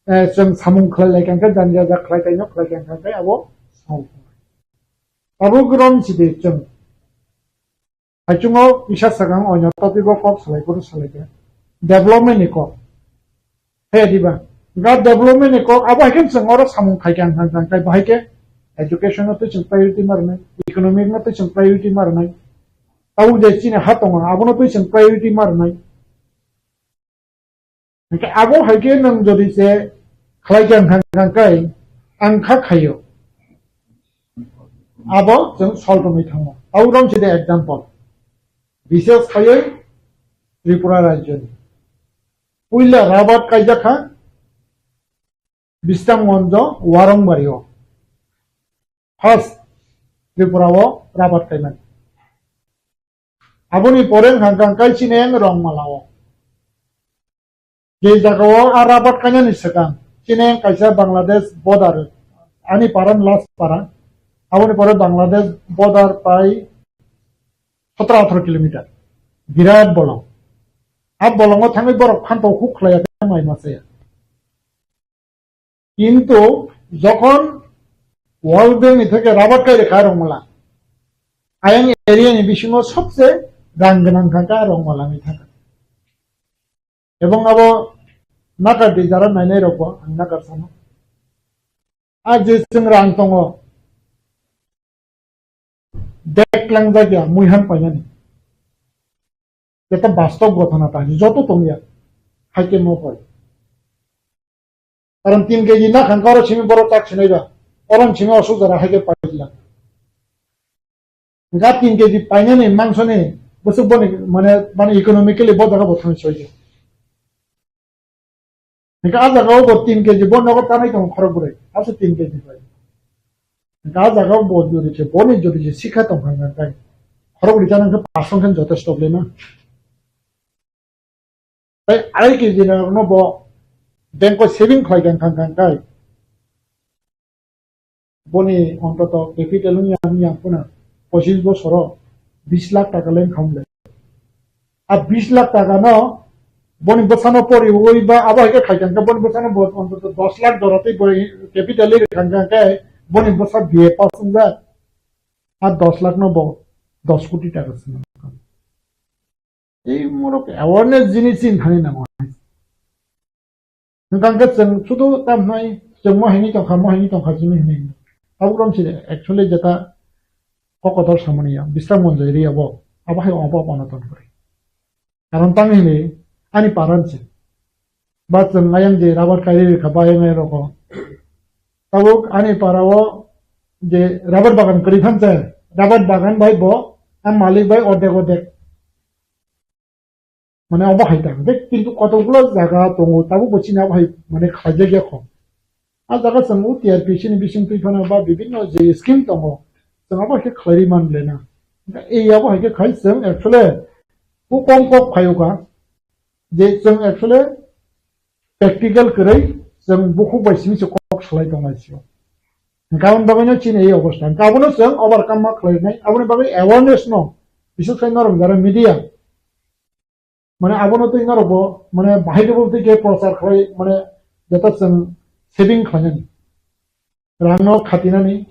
eh, chwng samung khlai lai kha khe, jani jajak khlai kaino khlai kha khe abo solve. Abo grom sidi chwng. Haichungo kisa sakang oino topic o kok salai phuru salai kha. Development ni kok. He diba? Ga development ni kok abo hai khe chwng oro samung khai kha ang kha khe bahai khe education no twi chwng priority ma rwnai, economic no twi chwng priority ma rwnai. Tabuk je chini ha tongo, abono twi chwng priority ma rwnai. Hingke abo hai khe nwng jodi se khlai kha hang kha kai, ang kha khaio. Abo chwng sol tongwi thango. Abo romse de example. Bises khaioi Tripura rajyoni. Puila rabat kaijak kha Bisramganjo Warongbario. First Tripura o rabat kaimani. Aboni pore hwnkha hwnkha kai Chineng Rongmala o. Je jaga o a rabat kainani swkang Chineng kaisa Bangladesh border, ani para ni last para. Aboni pore Bangladesh border pai sotro atharo kilometer. Birat bolong. A bolongo thangwi borok phanto huk khlaiya khe mai masa ya. Kintu jokhon World Bank ni theke rabat kai rikha Rongmala, ayang area ni bisingo sobse rang gwnang kha kha Rongmala ni thaka. Ebong abo nakar di jara nainai rokbo ang nakar sano. A je chwng rang tongo, bag langjakya muihan painani. Jeta bastob gothona ta joto tongya, haike mo koi. Karon tin keji nakhang karo simi borok tak sinai ba, orom simi osuk jora haike paila. Ga tin keji painani mangsoni bwswk boni mane, mane economically bo jaga bo thangwi soidi. Hingke a jaga o bo tin keji bo nogo tanai tongo khorok bwrwi, ase tin keji bai. Hingke a jaga o bo jodi se boni jodi se sikha tong kha hwnka khe khorok bwrwi chana hwnkhe pasong khe jotesto bwlai ma. Tai arai keji rok no bo bank o saving khlai kha hwnka khe boni ontoto capital wng yang, wng yang phano pochis bosoro bis lakh taka leng khamle. A bis lakh taka no boni bwsano poriwi ba abo hai khe khai kha, boni bwsano bo ontoto dos lakh jora tei bo capital ri kha khe boni bwsa B A pass wngjak. A dos lakh no bo dos koti taka swnam. Ei morok awareness jinis chin thani nango. Hwnkha khe chwng sudu tam hwnwi chwng mo hini tongkha, mo hini tongkha chini hini. Tabuk rom sile actually jeta kokotor samani ya, Bisramganj area bo, abo hai obo obo no tongkha. Karon tang hini ani paran se. Ba chwng ayang je rabar kairi rikha ba ayang ayang roko. Tabuk ani para o je rabar bagan kwrwi phan se, rabar bagan bai bo, a malik bai ordek ordek. Mane obo hai ta, kintu kotokgulo jaga tongo, tabuk bo chini abo hai mane khlaijak ya kho. A jaga chwng o T R P C ni bising twi phano ba bibinno je scheme tongo, chwng abo hai khe khlaiwi man le na. Ei abo hai khe khai chwng actually o kom kok phaio kha, je chwng actually practical kwrwi chwng bukhuk bai simi se kok salai tong lai sio. Hwnkhe aboni bagwino chini ei obostha. Hwnkhe abono chwng overcome ma khlai nai, aboni bagwi awareness no, bises khai norok jara media, mane abono twi norok bo, mane bahai khe bo twi khe prochar khlai, mane jeta chwng saving khlainani. Rang no khatinani,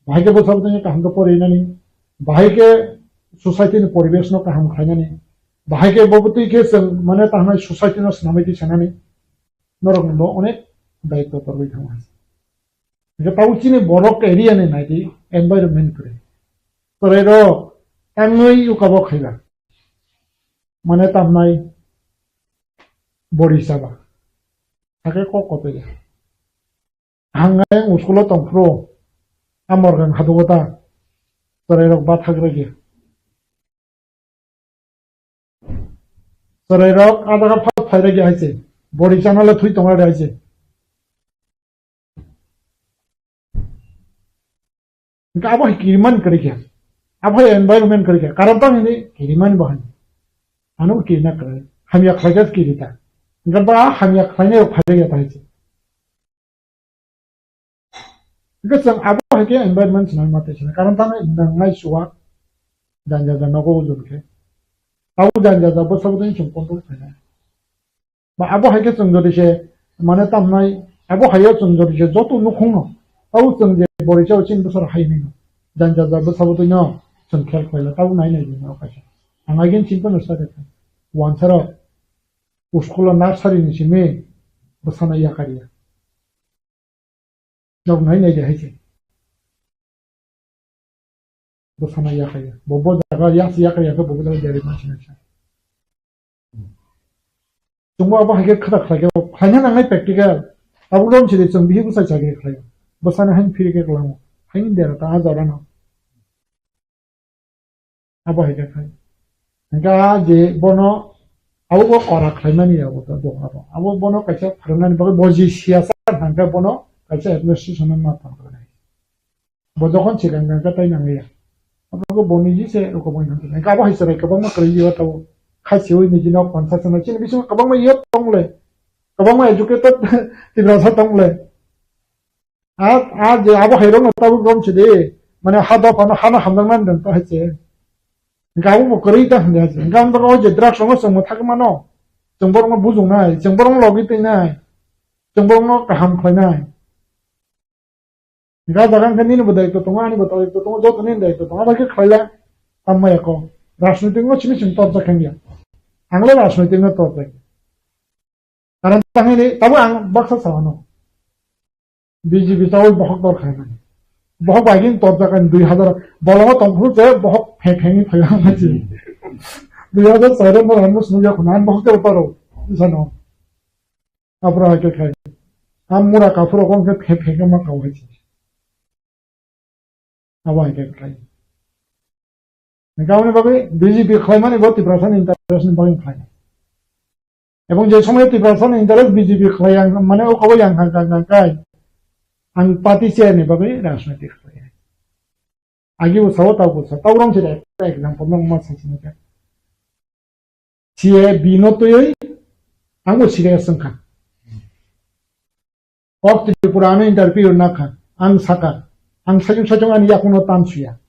bahai khe bwsabo twi kaham khe porinani, bahai khe society ni poribesh no kaham khlainani, bahai khe bo twi khe chwng mane tahnai society no swnamwi twi sanani, norok ni bo onek daitto torwi thango. Hwnkhe tabuk chini borok area ni naidi environment kwrwi. Chwrai rok tangwi yuka bo khaiba. Mane tamnai bori saba. Hakhe kok kotoya. Hangnai ang school o tongphuru. A morgang hadugo ta. Chwrai rok ba thagra gya. Chwrai rok a jaga phal phaira gya hai se. Bori chana le thwi tongra de hai se. Hingke abo hai kiriman kwrwi khe. Abo hai environment kwrwi kha. Karon tamo hwnwi kirimani bo hai. Ano kirina kwrwi. Hamya khlaikhe kirita. Hwnkhe ba hamya khlainai rok phaiya ta hai se. Hwnkhe chwng abo hai khe environment swnamwi ma tei swnam. Karon tamo nangnai chuwak. Janja janja nogo ujun khe. Abo janja janja bwsa bwtwi chwng control khainai. Ba abo hai khe chwng jodi se, mane tamnai, abo hai o chwng jodi se joto nukhung no, tabo chwng je bori chao chini bwswk hai nai no, janja janja bwsa bwtwi no chwng khel khlai la, tabo nai nai di no kaisa. Ang agin chini phano sa khe wansa rok school o nursery ni simi bwsa no yakar ya. Nok nai nai de hai se. Bwsano yakhaya. Bo bo jaga yak yakhaya khe bo bo jaga jari ma sinai sa. Chwngbo abo hai khe khata khlai khe khlaina nangnai practical. Abo lom sidi chwng bihi bwsai chagri khlai. Bwsano hain phiri khe kwlamo. Hain dera ta a jora no. Abo hai khe khai. Hingkhe a je bono abo bo kora khlaimani abo to dong abo. Abo bono kaisa phrwngnani bagwi bo je siyasa hingkhe bono kaisa administration no ma tong khe. Bo jokhon sikang kang khe tai nang ya. Abo bo boni je se rokoboni hingkhe abo hai chwrai kwbangma kwrwi yo to khachiwi ni jino konsa chana chini bisingo kwbangma yo tong le. Kwbangma educated Tiprasa tong le. A, a je abo hai rokno tabuk rom sidi, mane ha dophano hano hamjaknani dong to hai se. Hingke abo bo kwrwi ta hwnwi hai se. Hingke ang o je drugs rokno chwng mwthagwi mano, chwng borokno bujuknai, chwng borokno logi twinai, chwng borokno kaham khlainai. Hingke a jaga hingke nini bo daitw tongo, ani bo daitw tongo, joto nini daitw tongo, abo khe khlaila. Tamo ya kok rajnoitik no simi simi torjak khe ya. Ang le rajnoitik no torjak. Karon tangwi ni, tabo ang baksa sa ano. B J P tabo bohok dor khai mani. Bohok bai gin torjak ani dui hazar, bolongo tong phuru je bohok phe phe ni phai ang mani. Dui hazar char mo ang musnu ya khuna, ang bohok tebo toro. Isano. Apra ke khai. Am mura kaphuru kong ke phe phe ke ma kau hai. Abo hai khe khlai. Hingke aboni bagwi B J P khlaimani bo Tiprasani interest ni bagwi khlai. Ebong je somoy Tiprasani interest B J P khlai ang mane o kobo yang kha kha kha kai. Ang party chair ni bagwi rajniti khlai. Agi bo sao tao bo sao. Tao rom se example no ma sa sini ka. C A B no twiwi ang bo serious wngkha. Kok Tripura ano interview nakha, ang saka, ang sajung sajung ani yakuno tamsuya.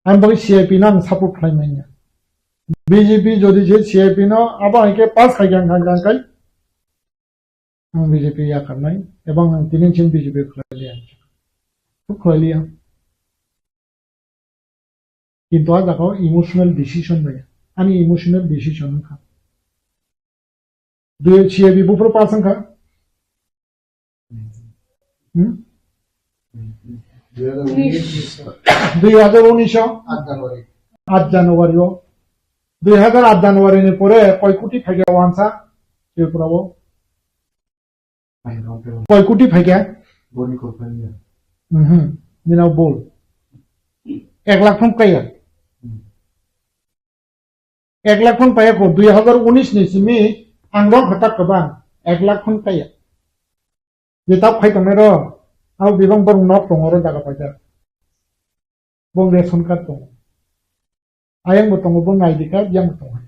Ang bagwi C A P no ang support khlai manya. B J P jodi je C A P no abo hai khe pass khai khe ang kha kha khai, ang B J P yakarnai, ebong ang tini chini B J P khlai liya. Khlai liya. Kintu a jaga o emotional decision bai. Ani emotional decision wngkha. Dui C A B buphuru pass wngkha. Hmm? Dui hazar unis o? Aat January. Aat January o. Dui hazar aat January ni pore koi koti phaikha wansa Tripura o? Koi koti phaikha? Boni kok phaikha. Mhm. Nina bol. Ek lakh phung kaya. Hmm. Ek lakh phung paya ko dui hazar unis ni simi ang rong khatak kwbang. Ek lakh phung kaya. Je tap khai tongnai ro. Abo bibang borok nok tongo ro jaga paijak. Bong ration card tongo. Ayang bo tongo, bong I D card, yang bo tongo.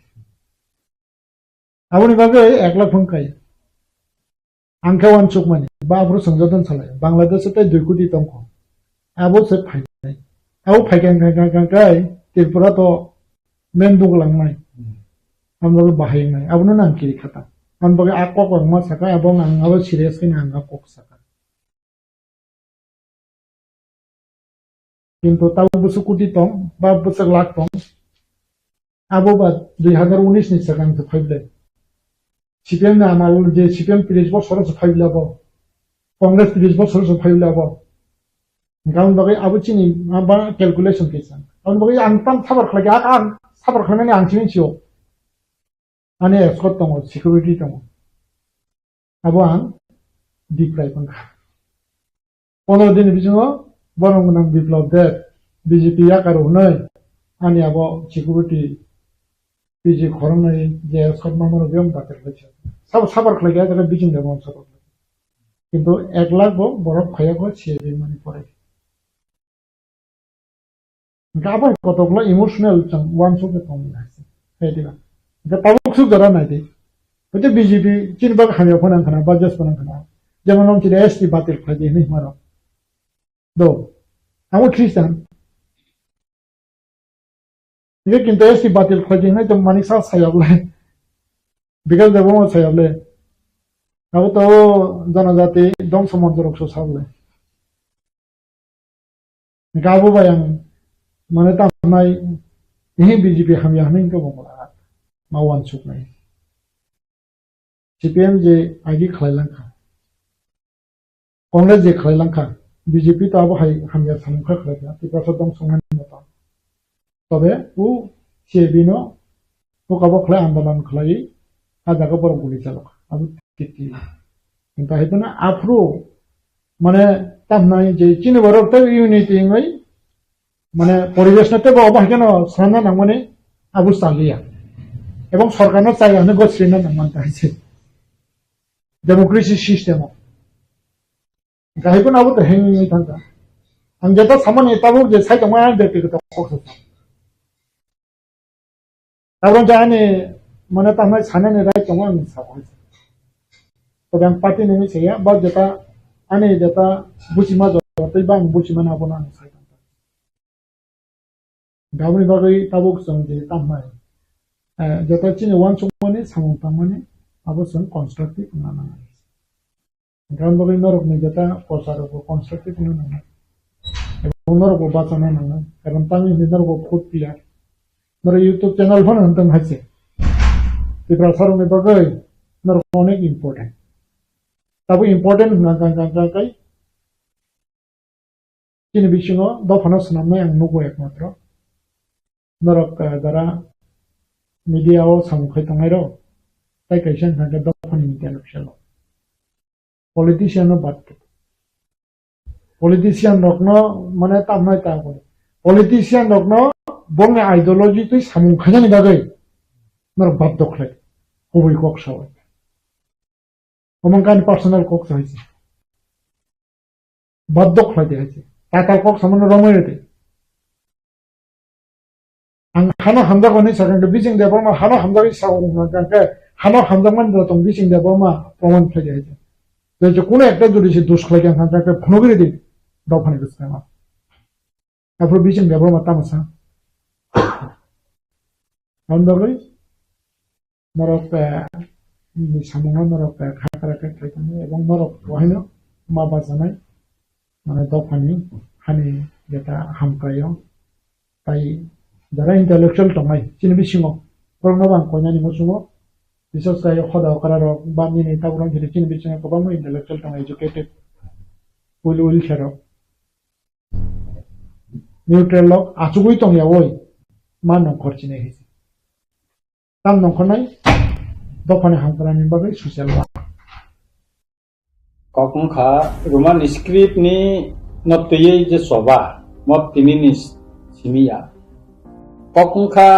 Aboni bagwi ek lakh phung kai. Ang khe uansukmani, ba aphuru swngjadon salai, Bangladesh o tei dui koti tongkho. Abo se phainai. Abo phaikha wngkha, wngkha, wngkha, wngkha, Tripura to men duglangnai. Aboni bagwi bahai wngnai. Abono nang kiri khata. Aboni bagwi a kok ang ma sakha, abo ang abo serious khe ang a kok sakha. Kintu tabuk bwswk koti tong, ba bwswk lakh tong. Abo ba dui hazar unis ni swkang se phai bwlai. C P M ni amal je C P M tris bosor se phai bwlai abo. Congress tris bosor se phai bwlai abo. Hingkhe aboni bagwi abo chini ma ba calculation kaisa. Aboni bagwi ang tam sabar khlai kha, ang sabar khlaimani ang chini sio. Ani escort tongo, security tongo. Abo ang deprive wngkha. Pondro din ni bisingo borok gwnang Biplab Deb, B J P yakar hwnwi ani abo security P G khoroknwi je escort mama rok yang batel khlaisa. Sabo sabar khlai kha, jaga bijing de mon sabar. Kintu ek lakh bo borok phaiya kho C A B mani pore. Hingke abo kotok lo emotional chang wansuk ke tong ya se. Hai diba. Hingke tabuk suk jora nai di. Hingke B J P chini bak hamya phone ang khana, budget phone ang khana. Jemon nong chini S T batil khlai di hinwi hwnwi rok. Do. Amo Christian. Hingke kintu S T batil khlai di hinwi to manik sa sayap le. Bikas Debbarma sayap le. Abo to janajati dongso monto rok so sab le. Gabo bai ang mane tamnai, ehe B J P hamya hinwi wngkhe bo ma, ma wansuknai. C P M je agi khlai langkha, Congress je khlai langkha, B J P to abo hai hamya samung kha khlai kha, Tiprasa dong songnani moto. Tobe o C A B no o kabo khlai andolan khlai, a jaga borok guli chalok. Abo titi. Kintu hai phano aphuru mane tamnai je chini borok tei unity wngwi mane poribesh no tebo obo hai kheno swnamna nangmani abo chaliya. Ebong sorkar no chaya hwnwi gosrina nangmani ta hai se. Democracy system o. Hingkha hai phano abo to hengwi thangkha. Ang jeta samani tabuk je sai tongma ang bektigoto kok sa. Tabuk je ani mane tamnai sanani right tongo ang sa. Tobe ang party ni saya ba jeta ani jeta buchima jora tei ba ang buchima na bono ang sai tongkha. Aboni bagwi tabuk chwng je tamnai, eh, jeta chini wansukmani samung tangmani abo chwng constructive wngna nangnai. Hingkhe aboni bagwi norokni jeta kwcharo bo constructive wngna nangnai. Ebong norok bo bachana nangnai. Karon tamni hwnwi norok bo food pillar. Norok YouTube channel phano hwn tong hai se. Tiprasa rokni bagwi norok onek important. Tabuk important hwnka hwnka hwnka hwnka hwnka. Chini bisingo dophano swnamnai ang nugo ekmatro. Norok, eh, jara media o samung khai tongnai rok, tai kaisa wngkha khe dophani media no phiyalo. Politician no bad. Politician rok no mane tamnai ta bo. Politician rok no bongni ideology twi samung khainani bagwi norok bad dokhlai. Kubui kok sawi. Omo wngkha ani personal kok sa hai se. Baddho khlai di hai se. Tatal kok samano romwi rw di. Ang hano hamjak hwnwi sakha khe Bijing Debbarma hano hamjagwi sa wng kha khe hano hamjakmani bo tong Bijing Debbarma proman khlai di hai se. Tei je kuno ekta jodi se dos khlai khe ang kha khe phunugwi rw di. Dophani bwskango. Aphuru Bijing Debbarma tamo sa. Aboni bagwi norok, eh, ni samungno norok, eh, kha kara khe khai tongo, ebong norok bo haino ma bachanai, mane, dophani hani jeta hamkraio, tai jara intellectual tongnai chini bisingo, borokno bo ang koinani muchungo, bises khai hoda okra rok ba nini tabuk rok chini bisingo kwbangma intellectual tongo, educated, well, well khe rok. Neutral rok achugwi tongya oi ma nongkhor chinai hai se. Tam nongkhornai dophani hamkrai ni bagwi social work. Kok wngkha Roman script ni no twiwi je choba, mo tini ni simi ya. Kok wngkha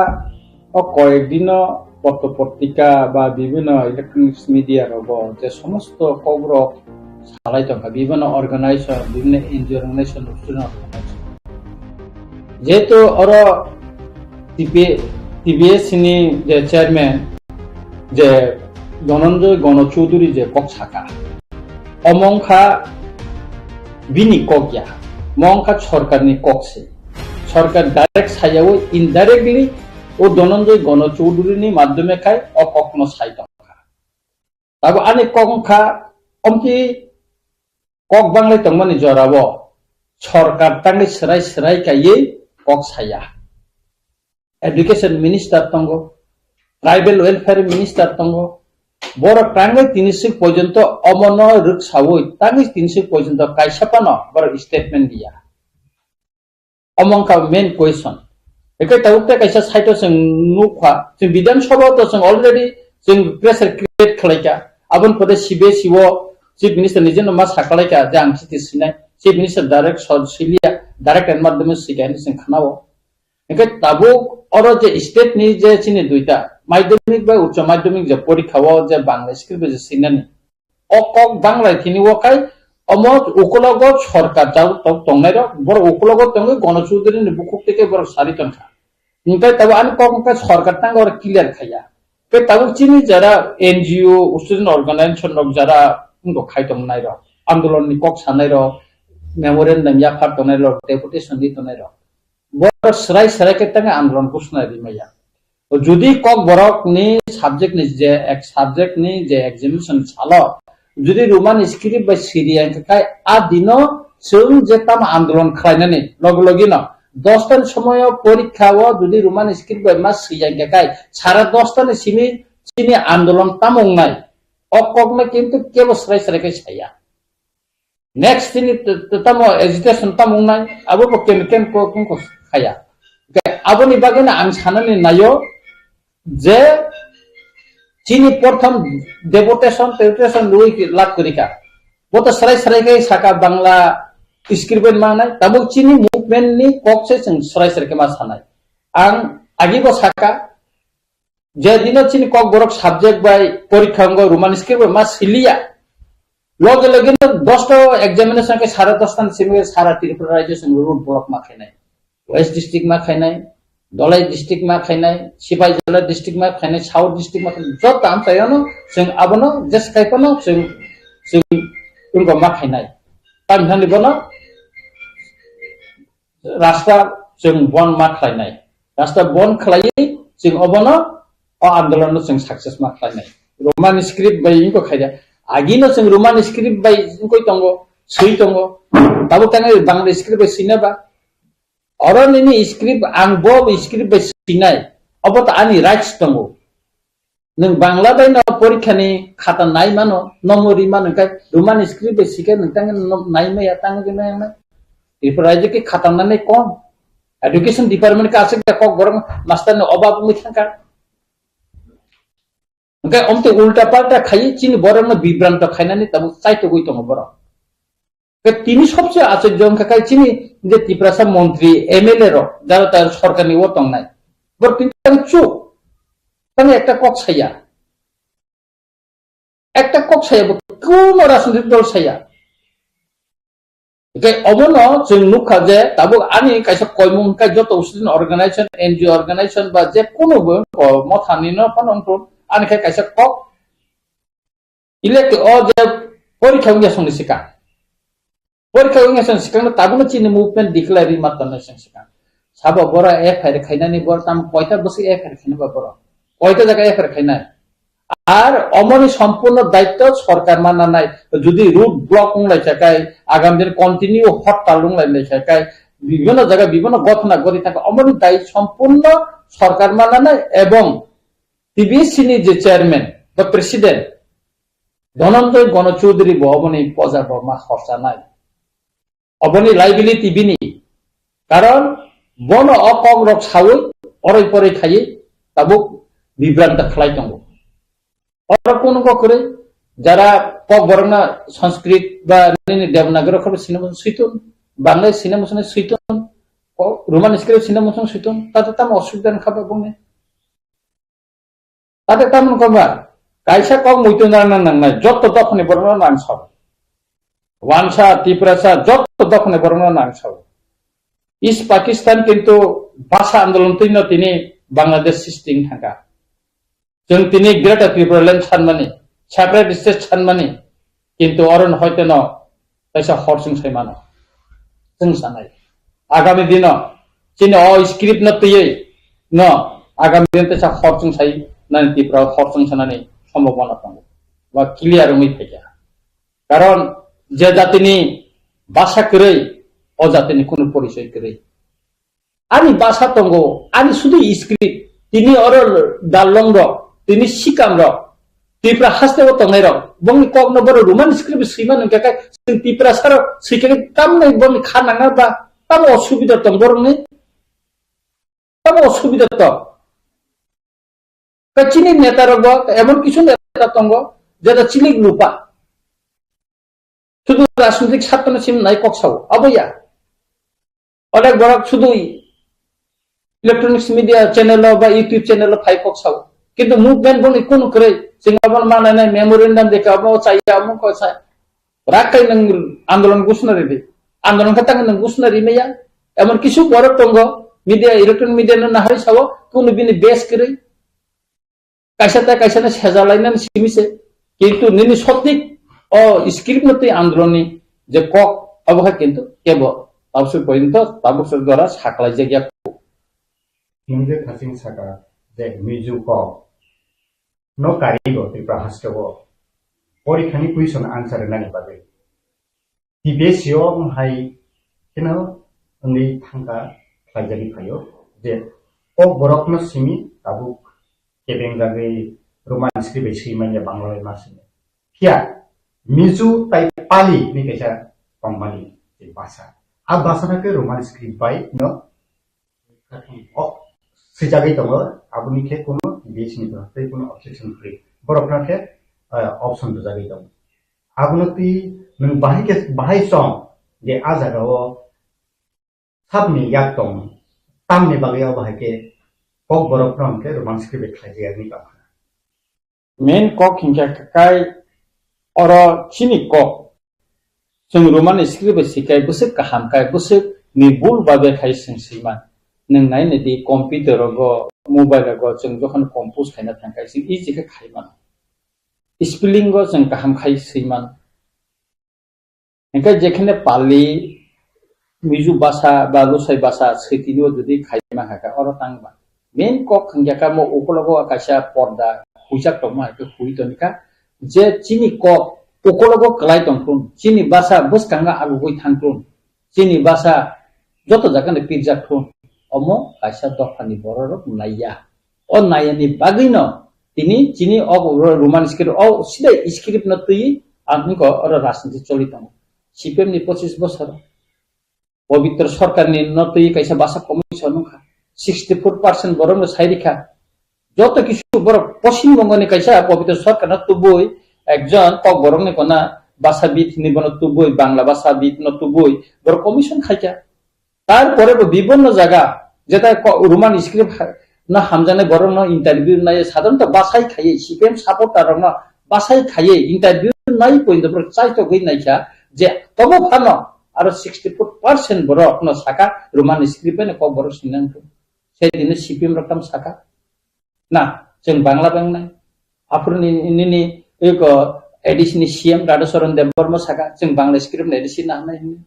o koyek dino potro potrika ba bibhinno electronics media rogo je somosto kokrok salai tongkha, bibhinno organization, bibhinno N G O organization, student organization. Jehetu oro T P, T B S ni je chairman je Dhananjay Gana Chowdhury je kok saka, omo wngkha bini kok ya, omo wngkha sorkarni kok se. Sorkar direct sayawi indirectly o Dhananjay Gana Chowdhury ni madhyome khai o kokno sai tongkha. Abo ani kok wngkha, omtwi kok banglai tongmani jorao sorkar tangwi swrai swrai kaiwi kok saya. Education minister tongo, tribal welfare minister tongo, borok tangwi tini sik porjonto omono rwksawi tangwi tini sik porjonto kaisa phano borok statement liya. Omo wngkha main question. Ekai tabuk tei kaisa side o chwng nukha, chwng Bidhan Sabha o to chwng already chwng pressure create khlaikha. Aboni pore C B S E o Chief Minister nijeno ma sakhalaikha je ang chiti sinai. Chief Minister direct sor siliya, direct and madhyome sikha hinwi chwng khnao. Ekai tabuk oro je state ni je chini duita, madhyamik bai uccho madhyamik je porikha o je Bangla script bai je sinani. O kok banglai tini o khai, Omo ukulogo sorkar tabuk tok tongnai rok, borok ukulogo tongwi Gono Chudri ni bukhuk teke borok sari tongkha. Hingke tabuk ani kok hingke sorkar tang oro clear khaiya. Ke tabuk chini jara N G O, student organization rok jara wngkha khai tongnai rok, andolon ni kok sanai rok, memorandum yaphar tongnai rok, deputation ni tongnai rok. Borok srai srai khe tang andolon kusnai rimaya. Jodi kok borok ni subject ni je ek subject ni je examination salo, jodi Roman script bai siri ang khe kai a dino chwng je tamo andolon khlainani logi logi no dos ta ni somoyo porikha o jodi Roman script bai ma swi ang khe kai sara dos ta ni simi chini andolon tamo wngnai. O kok no kintu kebo srai srai khe saya. Next tini t-, t-, tamo agitation tamo wngnai, abo bo ken ken ko, ko, ko khaya. Ke aboni bagwi no ang sanani nayo je chini porthom deputation, deputation rwi lak kwrika. Bo to srai srai khe saka Bangla script bai mangnai, tabuk chini movement ni kok se chwng srai srai khe ma sanai. Ang agi bo saka, je dino chini kok borok subject bai porikha wngwi Roman script bai ma siliya. Loge loge no dos ta examination khe sara dos ta ni simi sara Tripura rajyo chwng road block ma khainai. West district ma khainai, Dholai district ma khainai, Sipaijala district ma khainai, South district ma khainai, joto amchaio no chwng abono jes kaiphano chwng, chwng wngwi ma khainai. Tamhinani bono rasta chwng bon ma khlainai. Rasta bon khlaiwi chwng obono o andolon no chwng success ma khlainai. Roman script bai wngkha khaida. Agino chwng Roman script bai wngwi tongo, swi tongo. Tabuk tang Bangla script bai swina ba. Oro nini script ang bo script bai swinai. Obo to ani rights tongo. Nwng Bangla bai no porikha ni khata nai mano, nomo ri mano, hwnkhe Roman script bai sikhe nwng tang no nai maya, tang di maya na. Tripura rajyo khe khata nai kom. Education department khe aswk da kok borok master ni obab wngwi thangkha. Hwnkhe omtwi ulta palta khai chini borok no bibranto khainani tabuk chaitogwi tongo borok. Ke tini sobse achorjo wngkha kai chini je Tiprasa montri, M L A rok, jara ta sorkar ni o tongnai. Borok tini tang chuk. Tang ekta kok saya. Ekta kok saya bo kuno rajnitik dol saya. Ke obono chwng nukha je tabuk ani kaisa koimung kai joto student organization, N G O organization ba je kuno bo ko mothani no phano wngthun ani khai kaisa kok Ilek o je porikha wngya songni sikang. Porikha wngya song sikang no tabukno chini movement declare ri ma tongnai song sikang. Sabo boro F I R khainani boro tam koita bwswk F I R khainai ba boro. Koita jaga F I R khainai. Ar omoni sompurno daitto sorkar mananai. Jodi road block wnglaikha kai, agam din continue hortal wnglaikha kai, bibhinno jaga bibhinno gothona gori thangkha. Omoni dai sompurno sorkar mananai ebong T B C ni je chairman ba president Dhananjay Gana Chaudhary bo oboni poja bo ma khorchanai. Oboni liability bini. Karon bono o kok rok sawi oroi poroi khaiwi tabuk bibranta khlai tongo. Oro kuno kok kwrwi jara kok borokno Sanskrit ba nini Devanagari khe sina muchung switun, Bangla sina muchung switun, ko-, Roman script sina muchung switun, tate tamo osubida wngkha ba bongni. Tate tamoni kok ba, kaisa kok muitu nang nang nangnai, jotto dophani borokno nang sao. Wansa, Tiprasa, jotto dophani borokno nang sao. East Pakistan kintu bhasha andolon twino tini Bangladesh sisting thangkha. Chwng tini Greater Tripura Land sanmani, separate state sanmani, kintu oro no hoite no kaisa hor chwng sai mano. Chwng sanai. Agami dino chini o script no twiwi no agami din kaisa hor chwng sai nani Tripura hor chwng sanani sombhabona tongo. Ba clear wngwi phaikha. Karon je jatini bhasha kwrwi, o jatini kunu porichoi kwrwi. Ani bhasha tongo, ani sudu script. Tini oro dalong rok, tini sikam rok, Tripura haste o tongnai rok, bongni kok no boro Roman script swima nung khe chwng Tiprasa rok swi khe tamni bongni kha nang ba, tamo osubida tong borokni, tamo osubida tong. Kachini neta rok bo emon kisu neta tongo, jeta chilik lupa. Sudu rajnitik satto no sim nai kok sao, abo ya. Onek borok sudu electronics media channel o ba YouTube channel o phai kok sao. Kintu movement boni kunu kwrwi, chwng abo mananai memorandum dekha, abo chaya, amo ko chaya. Rak kai nwng andolon gusna ridi. Andolon khe tang nwng gusna rimaya. Emon kisu borok tongo, media, electronic media no nahari sao, kunu bini base kwrwi. Kaisa ta kaisa no sejalainani simi se. Kintu nini sotik o script no twi andoloni je kok, abo khe kintu kebo tabuk se porjonto, tabuk se dora saklai jak ya. Nwng je thasing saka je Mizo kok no karigo Tripura hasteo porikhani question answer nani bagwi. T P S C o wng hai kheno wngwi thangkha khlaijagwi phaio je o borokno simi tabuk kebengjagwi Roman script bai swi manya Bangla bai ma simi. Phiya Mizo tai Pali ni kaisa tongmani je basa. A basa no khe Roman script bai no o swijagwi tongo, aboni khe kuno T P S C ni tei kuno objection free. Borokno khe, eh, option rwjagwi tongo. Abono twi nwng bahai khe, bahai chong je a jagao sabni yak tong, tamni bagwi o bahai khe kok borok phano hwnkhe Roman script bai khlaijak yakni tongkha. Main kok hinkhe kai oro chini kok. Chwng Roman script bai sikai bwswk kaham kai bwswk ni bul babe khai chwng swiman. Nwng nai nai di computer rogo, mobile rogo chwng jokhon compose khaina thang kai chwng easy khe khai mano. Spelling go chwng kaham khai swiman. Hingke jekhene Pali, Mizo basa ba Lusai basa switini o jodi khai mankha khe oro tang ba. Main kok hingya kha mo ukologo kaisa porda huijak tongma hai khe hui tongkha. Je chini kok ukologo kwlai tongthun, chini basa bwskango agugwi thangthun, chini basa joto jagano pirjak thun, omo kaisa dophani bororok naiya. O naiyani bagwino tini chini o Roman script, o sida script no twi ang hwnko oro rajniti choli tongo. C P M ni pochis bosor Pabitra Sarkarni no twi kaisa basa commission wngkha. Sixty four percent borokno sai rikha. Joto kisu borok Poschim Bongoni kaisa Pabitra Sarkarno tubui ekjon kok borokni kona basa bit hinwi bono tubui, Bangla basa bit no tubui borok commission khaikha. Tarpore bo bibonno jaga jeta ko-, Roman script ha-, no hamjaknai borok no interview nai, sadharanto basai khaiye C P M supporter rok no basai khaiye interview nai pointo borok chaitogwi naikha je tobo phano aro sixty four percent borok no saka Roman script bai no kok borok sinang thung. Sedino C P M rok tam saka. Na, chwng Bangla beng nai. Aphuru ni, nini, eko, A D C ni C M Radha Charan Debbarma saka, chwng Bangla script no A D C na hwnwi hwnwi.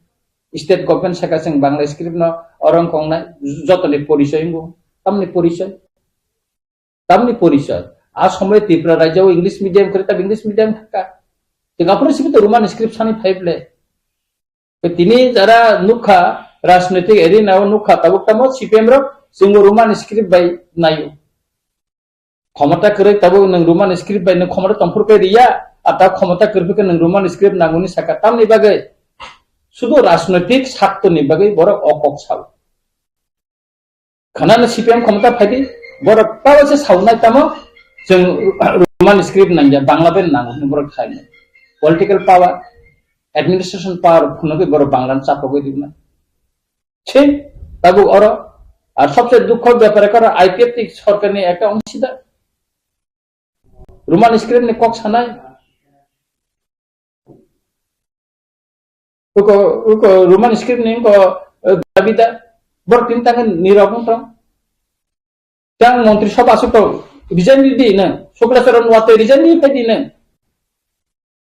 State government saka, chwng Bangla script no orang kong nai, joto ni porichoi wngbo. Tamni porichoi. Tamni porichoi. A somoi Tripura rajya o English medium kore, tab English medium thaka. Chwng aphuru simi to Roman script sani phai ble. Tini jara nukha, rajnoitik arena o nukha, tabuk tamo C P M rok chwngbo Roman script bai naio. Khomota kwrwi tabuk nwng Roman script bai nwng khomota tongphuru khe riya, ata khomota kwrwi khe nwng Roman script nanguni saka tamni bagwi. Sudu rajnoitik saktoni bagwi borok o kok sao. Khana no C P M khomota phaidi, borok tabo se saunai tamo, chwng Roman script nangya, Bangla bai nango hwnwi borok khainai. Political power, administration power phunugwi borok Bangla no chapogwi rwnai. Chhe, tabuk oro, ar sobse dukho bepar khe oro I P F T sorkarni ekta ongsida. Roman script ni kok sanai. Uko, uko Roman script ni uko, eh, Davida. Bor tin tangan ni rok tong. Tang montri sabha asuk tong. Resign di di nang. Sukla Charan Watwi resign di phai di nang.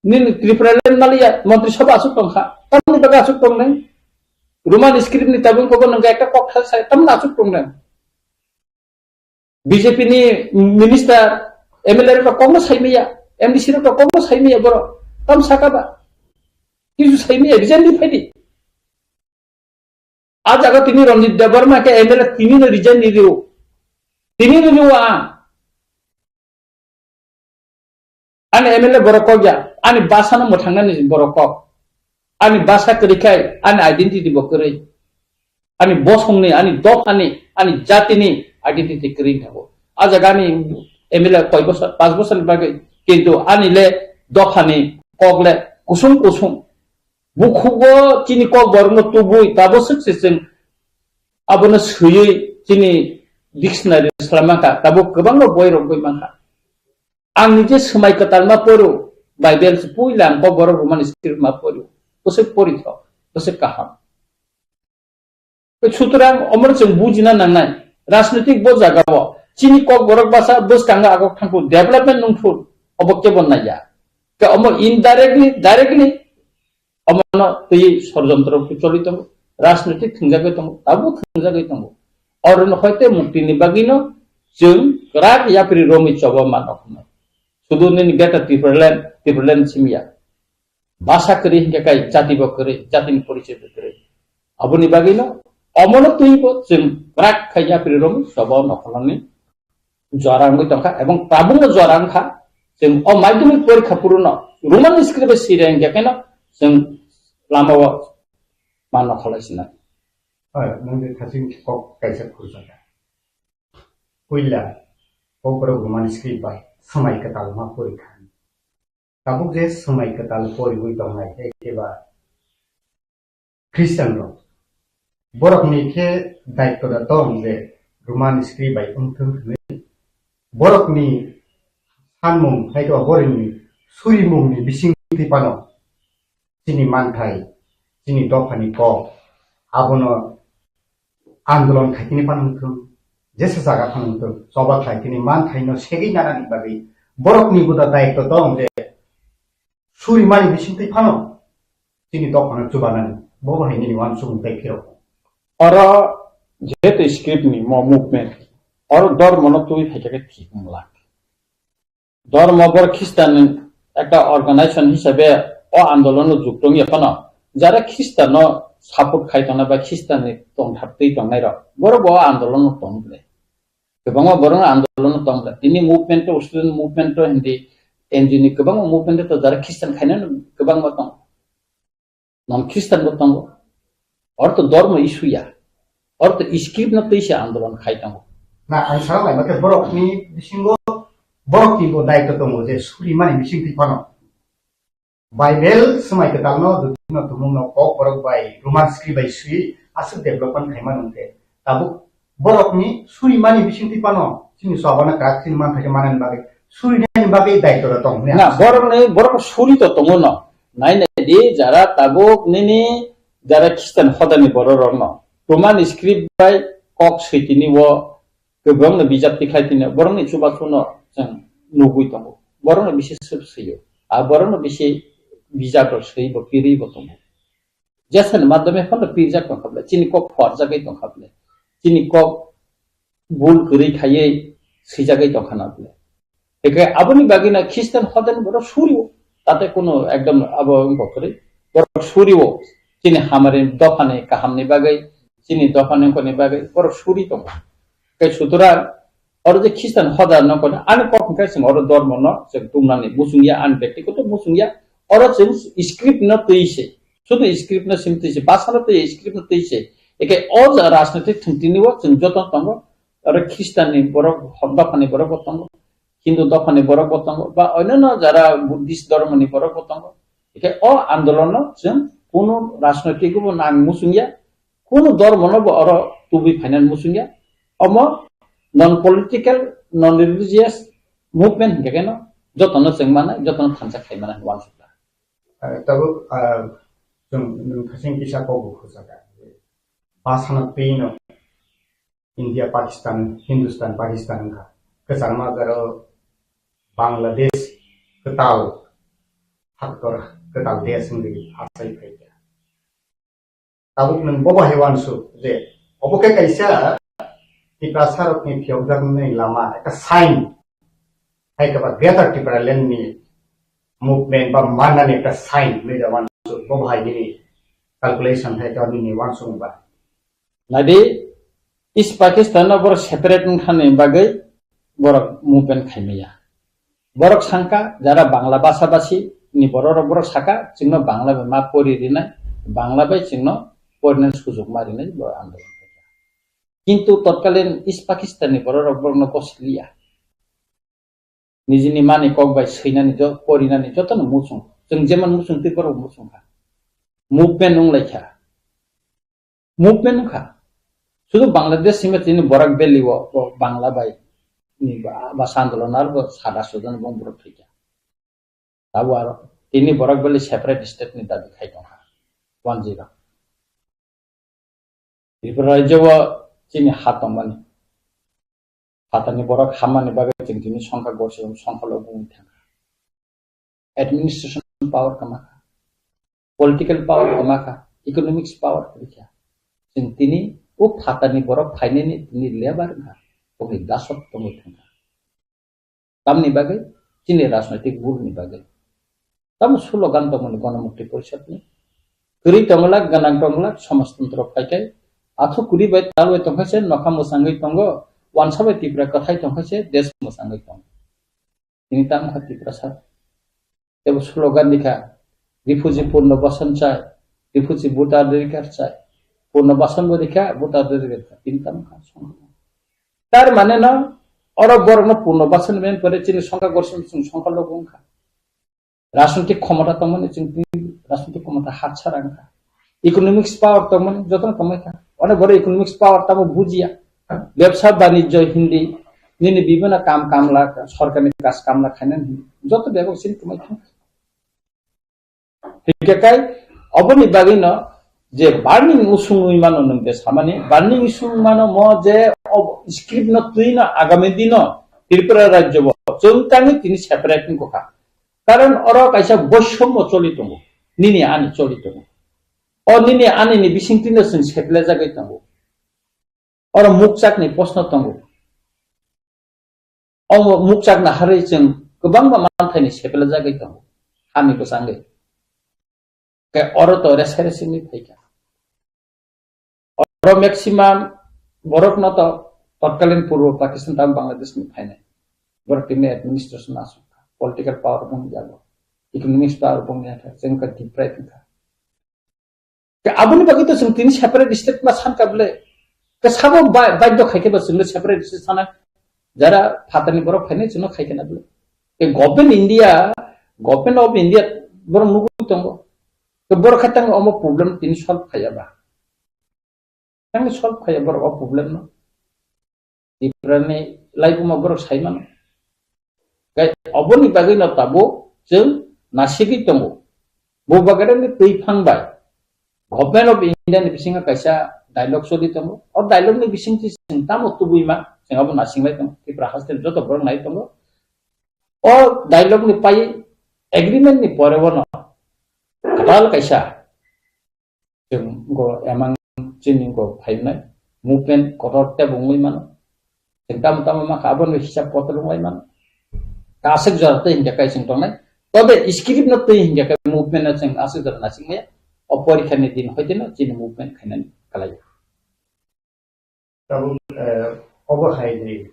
Nini Tripura land maliya montri sabha asuk tong kha. Tamni baga asuk tong nang. Roman script ni tabung kok nang ekta kok thal sai tamna asuk tong nang. B J P ni minister, M L A rok kokno saimaya, M D C rok kokno saimaya borok. Tam saka ba. Kisu saimaya, resign di phaidi. A jaga tini Ranjit Debbarma ke M L A tini no resign di rio. Tini no rio ang. Ani M L A borok kok ya, ani basa no mwthangnani borok kok. Ani basa kwrwi khai, ani identity bo kwrwi. Ani bosongni, ani dophani, ani jatini identity kwrwi thago. A jaga ani M L A koi bosor, panch bosorni bagwi, kintu ani le dophani kok le kusung kusung. Bukhugo chini kok borokno tubui, tabo swk se chwng abono swiwi chini dictionary swlaimankha, tabuk kwbangma boirok bai mankha. Ang nije swmai kwtalma poro, Bible se puila ang Kokborok Roman script ma pori. Bwswk pori tho, bwswk kaham. Sutrang omor chwng bujina nangnai. Rajnitik bo jaga o chini Kokborok basa bwskango agok thangkhu development nungkhu obo kebo naiya. Ke omo indirectly, directly omono twi sorjontro choli tongo. Rajnitik thwngjagwi tongo, tabuk thwngjagwi tongo. Oro no hoite mukti ni bagwi no chwng kwrak yapri romwi choba mano hwnwi. Sudu nini beta Tipraland, Tipraland simya. Basa kwrwi hinkhe kai jati bo kwrwi, jatini porichoi bo kwrwi. Aboni bagwino omono twibo chwng kwrak khai yapri romwi sobo nokholoni jora wngwi tongkha ebong tabukno jora wngkha. Chwng o madhyamik porikha puruno Roman script bai siri hinkhe kheno chwng lamao ma nokholaisina. Hoi, nwng je thaching kok kaisa khurjaka. Puila, Kokborok Roman script bai swmai kwtal ma porikha. Tabuk je swmai kwtal poriwi tongnai, hai khe ba Christian rok. Borok ni khe daitto da tong je Roman script bai wngthwng hwnwi. Borok ni sanmung, hai khe ba borok ni surimung ni bising twi phano chini manthai, chini dopha ni kok, abono andolon khaikini phano wngthwng, jesa jaga phano wngthwng, choba khlaikini manthaino segwi nanani bagwi borokni buda daitto tong je surimani bisingtwi phano chini dophano chubanani, bo bo hai nini uansukmung tei phirok. Oro jehetu script ni mo movement, oro dormono twi phaikhe thik wng lak. Dhormo bor Khristanni ekta organization hisabe o andolono jukto wngya phano, jara Khristano support khai tongnai ba Khristanni tongthap twi tongnai rok, borok bo o andolono tong ble. Kwbangma borok andolono tong ble. Tini movement to, student movement to hindi, N G O ni kwbangma movement to jara Khristan khainani kwbangma tong. Non Khristan bo tongo. Ortho dormo issue ya. Ortho script no twi se andolon khai tongo. Na, ang sana lai, mate borok ni bisingo, borok ni bo daitto tongo je suri mani bising twi phano. Bible swmai kwtal no, dutino tumung no, kok borok bai, Roman script bai sui, aswk development khai mano hwnkhe. Tabuk borokni surimani bisingtwi phano chini chobana kwrak chini manthai khe manani bagwi, surinani bagwi daitto da tong hwnwi na, ang borokni, borok suri to tongo no. Nai nai di, jara tabuk nini jara Christian hodani borok rok no Roman script bai kok switini o kwbangno bijap tikhlai tini borokni chubachu no chwng nugwi tongo. Borokno bisi swk swio. A borokno bisi bijap rok swi bo pirwi bo tongo. Jesani madhyame phano pirjak tongkha ble, chini kok phuarjagwi tongkha ble, chini kok bul kwrwi khaiwi swijagwi tongkha na ble. Eke aboni bagwi na Christian hodani borok surio, tate kuno ekdom abo wngkha kwrwi, borok surio, chini hamari dophani kahamni bagwi, chini dophani wngkoni bagwi borok suri tongo. Ke sutorang oro je Christian hoda no kono, ani kok hwnkhe chwng oro dormo no chwng tumnani muchungya, ani bektigoto muchungya, oro chwng script no twi se, sudu script no sim twi se, basa no twi, script no twi se. Eke o ja rajnitik thwngtini o chwng joto tongo, oro Christian ni borok, dophani borok bo tongo, Hindu dophani borok bo tongo, ba onyono jara Buddhist dormo ni borok bo tongo. Eke o andolon no chwng kunu rajnoitik bo nang muchungya, kunu dormo no bo oro tubui phainani muchungya. Omo non political, non religious movement hingke keno jotono chwng mano, jotono thansa khai mano hwnwi uansukha. Eh, tabuk, ah, chwng nwng thasing kisa kok bo khurjaka. Basano twi no India, Pakistan, Hindustan, Pakistan wngkha. Kwchangma jaro Bangladesh kwtal, haktor kwtal desh wngwi achai phaikha. Tabuk nwng bo bahai uansuk je obo khe kaisa Tiprasa rokni phiyokjaknai lama, ekta sign, hai khe ba Greater Tipraland ni movement ba mannani ekta sign hwnwi da uansuk, bo bahai nini calculation hai khe nini uansuk ba. Nadi, East Pakistan no borok separate wngthani bagwi borok movement khaimaya. Borok sangka, jara Bangla basa basi ni borok rok borok saka, chwngno Bangla bai ma pori rinai, Bangla bai chwngno porinani sujok ma rinai borok andolon khaikha. Kintu totkalin East Pakistan ni borok rok borokno gosliya. Nijini mani kok bai swinani jo-, porinani jotono muchung. Chwng jeman muchung twi borok muchung kha. Movement wng lai kha. Movement wng kha. Sudu Bangladesh simi tini Borak Valley o, o Bangla bai ni ba, ba sandalo nar bo sada sudan bong borok thwi kha. Abo aro tini borok bele separate state ni dabi khai tongkha. One zero. Tripura rajyo o chini ha tongmani. Phatarni borok hammani bagwi chwng tini songkha gorsi songkha logo wngwi thangkha. Administration power kwmakha, political power kwmakha, economics power kwrwikha. Chwng tini o phatarni borok phainani tini lebar wngkha, tongwi dasok tongwi thangkha. Tamni bagwi chini rajnoitik bulni bagwi. Tamo slogan tongmani Ganamukti Porisadni. Kwrwi tongwlak, gwnang tongwlak, somajtantro phaikai. Athuk kwrwi bai talwi tongkha se nokha mwsangwi tongo, wansa bai Tripura kwthai tongkha se desh mwsangwi tongo. Tini tamo kha Tiprasa. Tebo slogan rikha, refugee purno basan chai, refugee voter adhikar chai, purno basan bo rikha, voter adhikar chai. Tini tamo kha song. Tar mane no, oro borok no purno basan men pore chini songkha gorsi song songkha logo wngkha. Rajnitik khomota tongmani chwng tini rajnitik khomota hatsara wngkha. Economics power tongmani jotono tongmani kha. One boro economics power tamo bujiya. Bebsa banijyo hindi, nini bibino kam kamla, sorkarni kas kamla khainani hindi. Joto bebak chini tongmani kha. Hingke kai oboni bagwi no je burning issue wngwi mano nwng je samani, burning issue wngwi mano mo je ob-, script no twi no agami dino Tripura rajyo bo chwng tangwi tini separate wngkha. Karon oro kaisa boisommo choli tongo, nini ani choli tongo. O nini ani ni bisingtwi no chwng seplejagwi tongo. Oro mukchakni proshno tongo. O mukchak naharwi chwng kwbangma manthaini seplejagwi tongo, hani bwsangwi. Khe oro to resa resi wngwi phaikha. Oro maximum borokno to totkalin Purbo Pakistan tamo Bangladesh ni phainai. Borok tini administration asuk kha, political power bung jago, economics power bung ya kha, chwng kha deprive wngkha. Khe aboni bagwi to chwng tini separate state ma sankha bwle. Khe sabo ba-, baidhyo khai khe ba chwngno separate state sana. Jara phatarni borok phainai chwngno khai khe na bwle. Khe government India, government of India borok nugwi tongo. Khe borok khe tang omo problem tini solve khaiya ba. Tang solve khaiya borok o problem no. Tiprani laibuma borok sai mano. Khe oboni bagwi no tabuk chwng nasigwi tongo. Bo bagwi twi phang bai. Government of India ni bisingo kaisa dialogue choli tongo. O dialogue ni bisingtwi chwng tamo tubui ma, chwng abo nasinglai tongo. Tripura haste joto borok nai tongo. O dialogue ni pai agreement ni pore bono kwtal kaisa chwng go emang chini go phainai movement kotor tebo wngwi mano. Chwng tamo tamo ma kha, abono hisab kotor wngwi mano. Kasik jora tei hinkhe kai chwng tongnai. Tobe script no tei hinkhe kai movement no chwng aswk jora nasing maya. O porikha ni din hoite no chini movement khainani kalai. Tabuk, eh, obo hai de,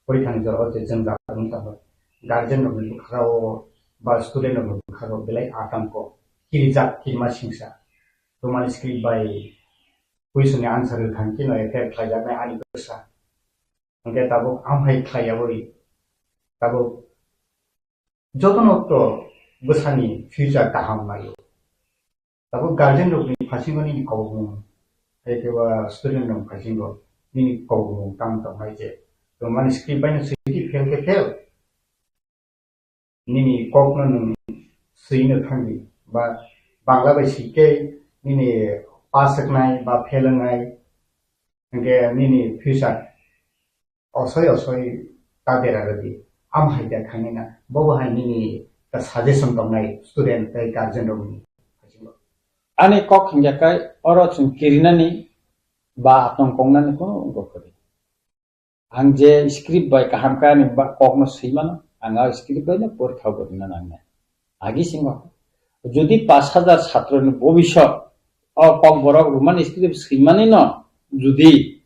porikha ni jora o je jwngjal wng tongo. Guardian rok ni bwkha o ba student rok ni bwkha o belai atangko. Kirijak, kirima singsa. Romani script bai question ni answer rwkha khe no F I R khlaijaknai ani bwsa. Hingke tabuk amhai khlaiyawi tabuk jotono to bwsani future kaham naio. Tabuk guardian rokni phasingo nini kokmung, hai khe ba student rok phasingo nini kokmung tang tongnai je. Romani script bai no swi di fail khe fail. Nini kokno nwng swino thangdi, ba Bangla bai swi khe nini pass wngnai ba fail wngnai, hingke nini future osoi osoi ta dera rwdi. Am hai khe khainai na, bobo hai nini ta suggestion tongnai student tei guardian rokni. Ani kok hingya kai oro chwng kirinani ba atong kongnani kunu wngkha kwrwi. Ang je script bai kaham khe ani ba-, kokno swi mano, ang a script bai no porikha bo rwna nangnai. Agi singo, jodi pash hajar chhatro ni bobisot o kokborok Roman script swimani no jodi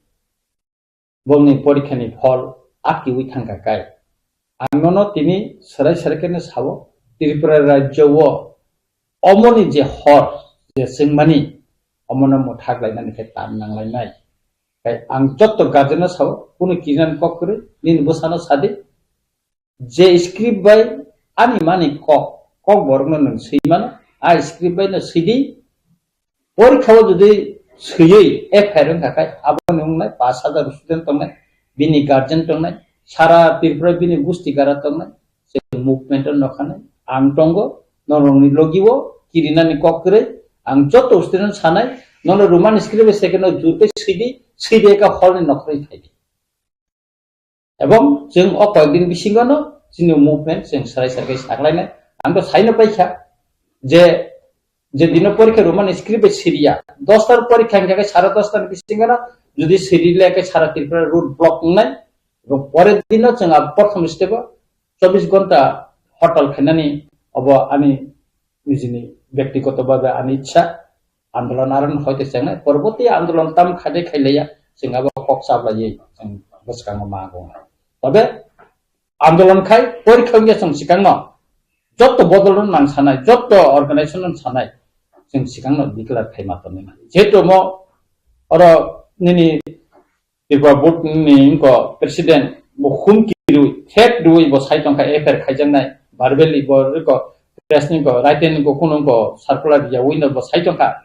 bongni porikha ni phol akiwi thangkha kai, ang nono tini swrai swrai khe no sao, Tripura rajyo o omoni je hor je swngmani, omono mwthak lainani khe tam nang lainai. Tei ang jotto guardian no sao, kunu kirinani kok kwrwi, nini bwsano sadi, je script bai ani mani kok, kokborokno nwng swi mano, a script bai no sidi, porikha o jodi swiwi F I R wngkha khe, aboni wngnai pash hajar student tongnai, bini guardian tongnai, sara Tripura bini gusti gara tongnai, je movement o nokhanai, ang tongo, norokni logi o kirinani kok kwrwi, ang joto student sanai, nono Roman script bai second o jurtwi swidi, swidi eka hall ni nokhorwi phaidi. Ebong chwng o koyekdin bisingo no chini movement chwng swrai swrai khe saklainai. Ang to saino paikha je, je dino porikha Roman script bai siriya, dos tar porikha hingkha khe sare dos tar bisingo no jodi siri le khe sara Tripura road block wngnai. Ebong pore dino chwng a prothom step o chobbish ghonta hortal khainani obo ani nijini byaktigoto bhabe ani ichha, andolon aron hoite chengnai, porborti andolon tam khaide khailaiya, chwng abo kok chaplaiwi chwng bwskango ma gongnai. Tobe andolon khai porikha wngya chwng swkangno jotto bodolno nang sanai, jotto organization no sanai, chwng swkangno declare khai ma tongnai. Jehetu mo oro nini Tripura board ni wngkha president bo humki rwi, threat rwi bo sai tongkha, F I R khaijaknai, verbally bo wngkha, press ni wngkha, written ni wngkha, kuno wngkha, circular yawi no bo sai tongkha.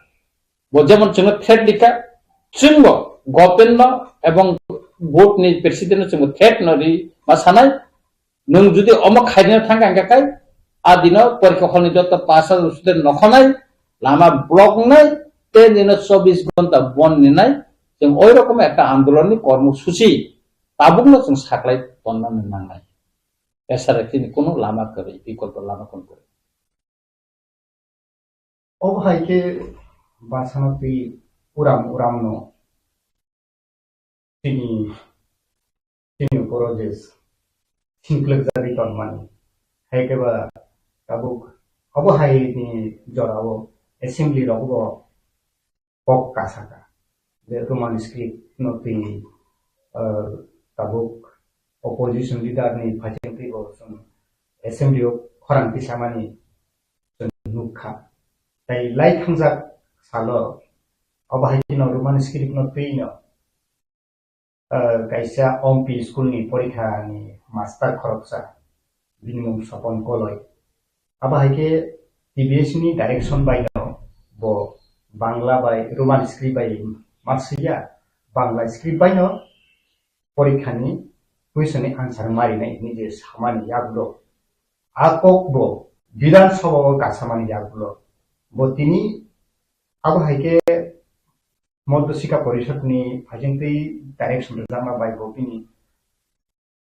Bo jemon chwngno threat rikha, chwngbo government no ebong board ni president no chwngbo threat no ri ma sanai, nwng jodi omo khairina thangkha hingkha khai, a dino porikha hall ni joto pass out student nokhonai, lama block wngnai, tei dino chobbish ghonta bon ninai, chwng oi rokom ekta andolon ni kormo suchi tabukno chwng saklai tonna nangnai. Esara chini kunu lama kwrwi, bikolpo lama kunu kwrwi. Obo hai khe bwsano twi uram uramno chini, chini borok je singklwk jagwi tongmani. Hai khe ba tabuk obo hai ni jorao assembly rogo bo kok kasaka. Je Roman script no twi, ah, tabuk opposition leader ni phaising twi bo chwng assembly o khorang tisamani chwng nukha. Tai lai thangjak salo obo hai kheno Roman script no twi no, ah, kaisa Ompi school ni porikha ni master khoroksa, bini mung Sopon Koloi. Abo hai khe T B S ni direction bai no bo Bangla bai Roman script bai ma swiya, Bangla script bai no porikha ni question ni answer marinai hinwi je samani yagulo. A kok bo Bidhan Sabha o kasamani yagulo. Bo tini abo hai khe Madhya Shikha Porishad ni phaising twi direction rwjakma bai bo bini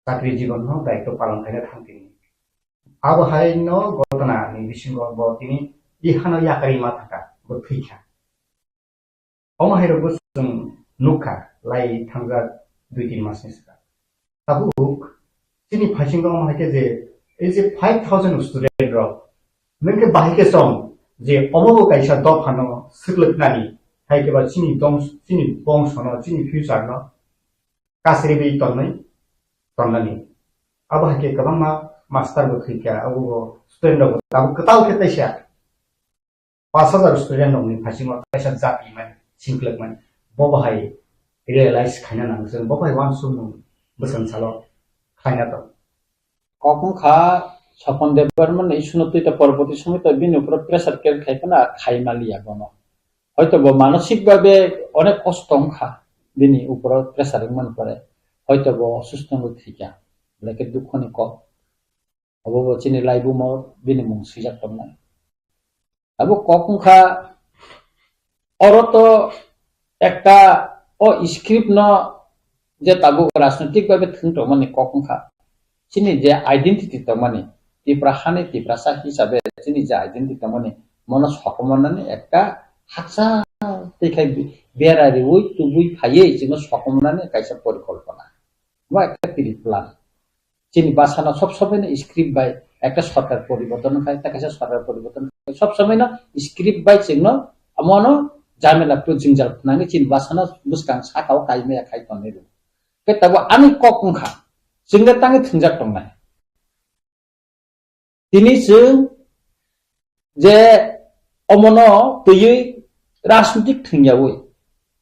chakri jibon no daityo palon khaina thang tini. Abo hai no gotona ni bisingo bo tini ihano yakarwi ma thangkha, bo thwikha. Omo hai rok bo chwng nukha lai thangjak dui tin mas ni swkang. Tabuk chini phaisingo omo hai khe je, ei je five thousand student rok, nwng khe bahai khe chong je omo bo kaisa dopha no swklwknani, hai khe ba chini dong-, chini bongso no, chini future no kasriwi tonnai, tonnani. Abo hai khe kwbangma master bo thwikha, abo bo student rok bo tabuk kwtal khe taisa. Pash hajar student rokni phaisingno kaisa jati mani, singklwk mani, bo bahai realize khaina nango, chwng bo bahai uansukmung bwswng salo khlaina tong. Kok wngkha Sopon Debbarma ni issue no twi ta porborti somoi ta bini upor pressure create khai phano khai maliya bono. Hoito bo manosik babe onek kosto wngkha bini upor pressure wngmani pore. Hoito bo osusto wngwi thwikha. Belai khe dukho ni kok. Obo bo chini laibumo bini mung swijak tongnai. Abo kok wngkha, oro to ekta o script no je tabuk rajnitik babe thwng tongmani kok wngkha. Chini je identity tongmani, Tipra hani Tiprasa hisabe chini je identity tongmani, mono sokomornani ekta haksa tei khai bera riwi tubui phaiwi chini sokomornani kaisa porikolpona. Bo ekta pre-plan. Chini bwsano sob somoi no script bai ekta sorkar poriborton khai, ta kaisa sorkar poriborton khai. Sob somoi no script bai chwngno amono jamela phu jingjal phnangwi chini bwsano bwskang sakao kaimaya khai tonwi rw. Khe tabuk ani kok wngkha, chwngno tangwi thwngjak tongnai. Tini chwng je omono twiwi rajnitik thwngyawi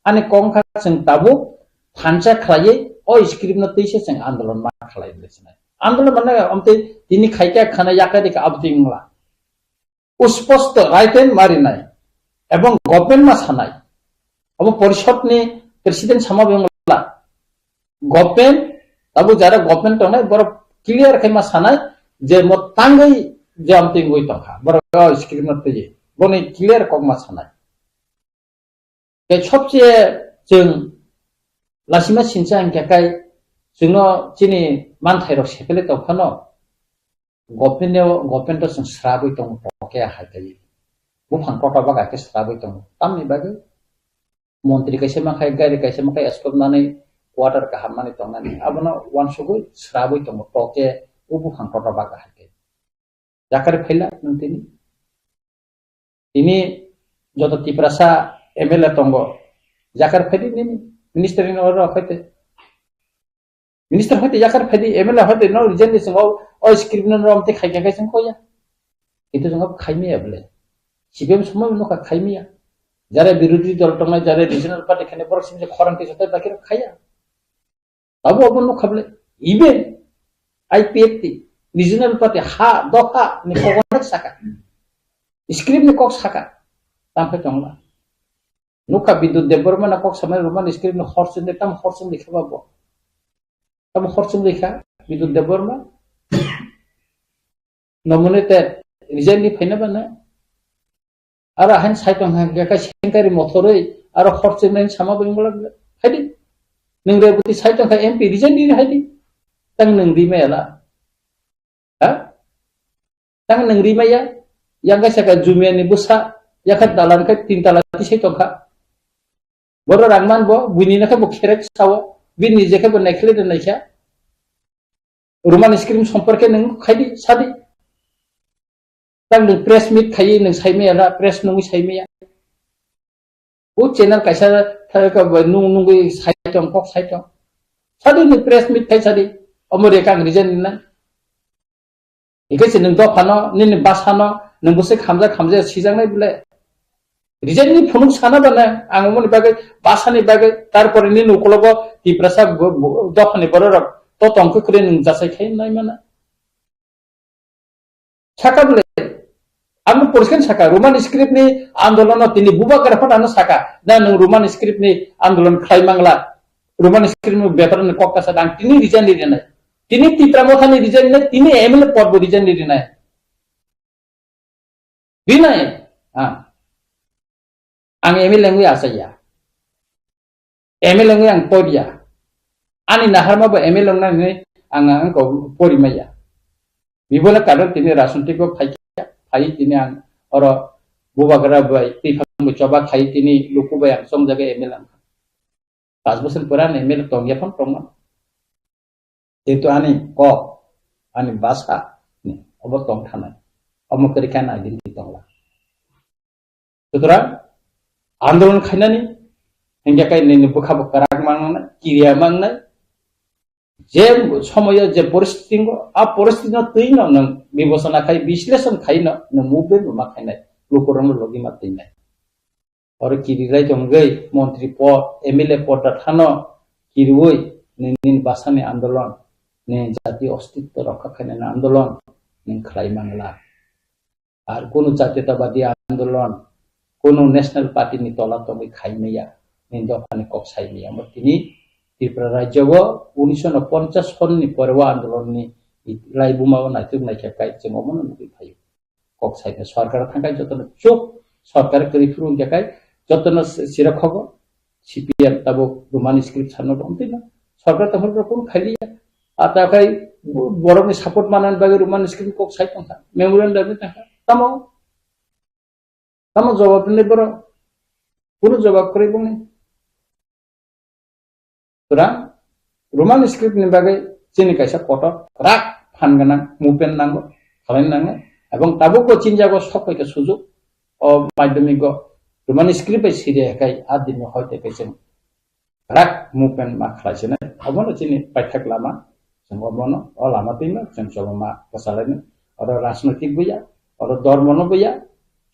ani kok wngkha chwng tabuk thansa khlaiwi o script no twisa chwng andolon ma khlai bwle sinai. Andolon mane omtwi tini khaikha khana yakarikha abotwi wngla. Usposto right hand marinai ebong government ma sanai. Obo porishod ni president sama bengla. Government, tabuk jara government tongnai, borok clear khai ma sanai je mo tangwi jam tingwi tongkha. Borok o script no twi. Boni clear kokma sanai. Tei sobse chwng lasima sinsa hwnkhe kai chwngno chini manthairok sepele tongphano government-o, government-o chwng srabwi tongo toke hai kai. Buphang kotor baga khe srabwi tongo. Tamni bagwi montri kaisa makhai, gari kaisa makhai escort manwi quarter kaham manwi tongnani. Abono uansugwi srabwi tongo toke o buphang kotor baga hai kai. Jakar phaila nwng tini. Tini joto Tiprasa M L A tongo. Jakar phaidi nini minister ni order phaite. Minister phaite jakar phaidi M L A phaite no resign ni swngo o script no rom te khai khai sing koya. Itu swngo khai miya bole. C P M somoi no kha khai miya. Jare birodhi dol tongnai, jare regional party khane borok simse khorang te joto bakiro khaya. Abo abo nukha bole, even I P F T, regional party, ha, doha, ni kok onek saka. Script ni kok saka. Tang khe tongla. Nukha Bidut Debbarma na kok samai Roman script ni horching de tam horching de kheba bo. Tam horching de kha Bidut Debbarma. Nominated resign ni phaina bana. Aro hain sai tong kha, kha sengkari mothoroi, aro hor chengnai sama bai wngla bwle. Haidi. Nwng Reboti sai tong kha M P resign di haidi. Tang nwng ri maya la. Ha? Tang nwng ri maya. Yang kaisa ka Jumia ni bwsa, yakha dalan khe tin tala tisai tong kha. Boro rang man bo, buini na khe bo kherek sao, bini je khe bo naikhle de naikha. Roman script somporke nwng khaidi, sadi. Tang nwng press meet khaiwi nwng saimaya na, press nungwi saimaya. O channel kaisa tha-, ka-, nung-, nungwi sai tong, kok sai tong. Sadi nwng press meet khai sadi. Omo re kang resign nai. Hingke se nwng dophano, nini basano, nwng bwswk hamjak hamjak sijaknai bwle. Resign ni phunuk sana bana, ang omoni bagwi, basani bagwi, tarpore nini ukologo Tiprasa bu-, bu-, dophani bororok to tongkhe kwrwi nwng jasai khai nai mana. Saka bwle, ang poriskar saka, Roman script ni andolono tini bubagra phano saka, na nwng Roman script ni andolon khlai mangla, Roman script ni bepar ni kok kasa dang tini resign ni rinai. Tini Tipra Motha ni resign rinai, tini M L A pod bo resign ni rinai. Rinai, ah. Ang M L A wngwi achaiya. M L A wngwi ang poriya. Ani naharma bo M L A wngnani ang, ang ko pori maya. Bibono karon tini rajnitiko phaikya, phai tini ang oro bubagra bai twiphang bo choba khai tini luku bai ang chongjaga M L A wngkha. Pas bosor pura ani M L A tongya phano tongma. Jehetu ani kok, ani basa ni obo tong thanai. Omo kwrwi khe ani identity tongla. Sutrang andolon khainani hingke kai nini bwkha bo kwrak mangnai, kiriya mangnai. Je somoyo je poristiti wngo, a poristiti no twi no nwng bibosona khai, bisleshon khai no nwng movement bo ma khainai, lukurokno logi ma twinai. Oro kirirai tongwi montri pod, M L A pod da thano kiriwi nini, nini basani andolon, nini jati ostitto rokha khainani andolon nwng khlai mangla. Ar kunu jatiyatabadi andolon, kunu national party ni tola tongwi khai maya, nini dophani kok sai maya. Omo tini Tripura rajyo o unisho ponchas sonni pore o andolon ni laibuma o naituk naikha kai chwng omono nugwi phaio. Kok saikhe sorkar thangkai jotono chuk, sorkar kwrwi phuru wngkha kai jotono sira khogo C P M tabuk Roman script sanno tongtwino. Sorkar tongphuru kun khailiya. Ata kai borokni support manani bagwi Roman script kok sai tongkha. Memorandum ni tongkha. Tamo? Tamo jawab ni borok? Kunu jawab kwrwi bongni. Sutrang, Roman script ni bagwi chini kaisa kotor kwrak phan gwnang movement nango, khalai nango, ebong tabukbo chini jago sok pai khe sujuk o madhyamik o Roman script bai siri hai kai a din hoi te kai chwng kwrak movement ma khlai sinai, obono chini paithak lama, chwng obono o lama twima chwng chobama kwchalaino, oro rajnoitik bo ya, oro dhormo no bo ya,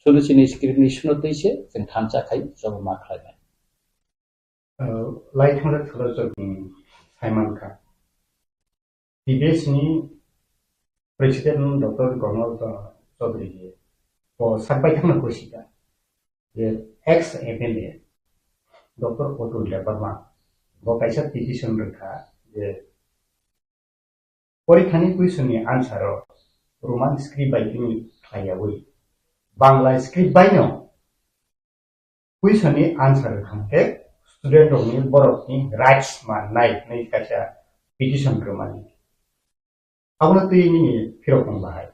sudu chini script ni issue no twi se chwng thansa khai chobama khlainai. Lai thangna thalo chwng saimankha. T B S ni President Doctor Gomol Chaudhary je bo sakbai thangna kosika je ex M L A Doctor Atul Debbarma bo kaisa petition rwkha je porikha ni question ni answer o Roman script bai tini khlaiyawi, Bangla script bai no question ni answer rwkha khe student rokni borokni rights mannai hinwi kaisa petition rwmani. Abono twi nini phirok wng bahai.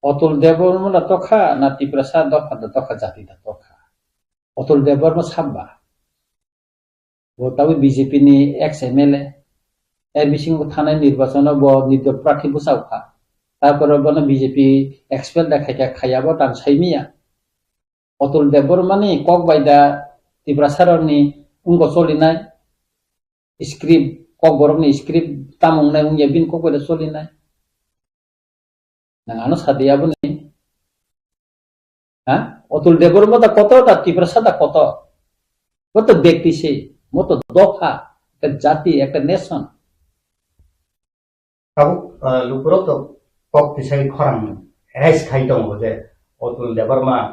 Atul Debbarma da tokha na Tiprasa dopha da tokha, jati da tokha? Atul Debbarma samba. Bo tabuk B J P ni ex M L A. Er bisingo thanai nirbachon o bo nirdol prarthi bwsao kha. Tarpore bono B J P expel da khaikha, khaiya bo tang saimiya. Atul Debbarma ni kok bai da Tiprasa rokni wngko cholinai script, kok borokni script tamo wngnai wngya bini kok bai da cholinai. Nang ano sadi aboni. Ha? Atul Debbarma da koto, da Tiprasa da koto? Bo to bekti se, bo to dopha, ekta jati, ekta nation. Tabuk, ah, lukurok to kok tisai khorang raise khai tongo je Atul Debbarma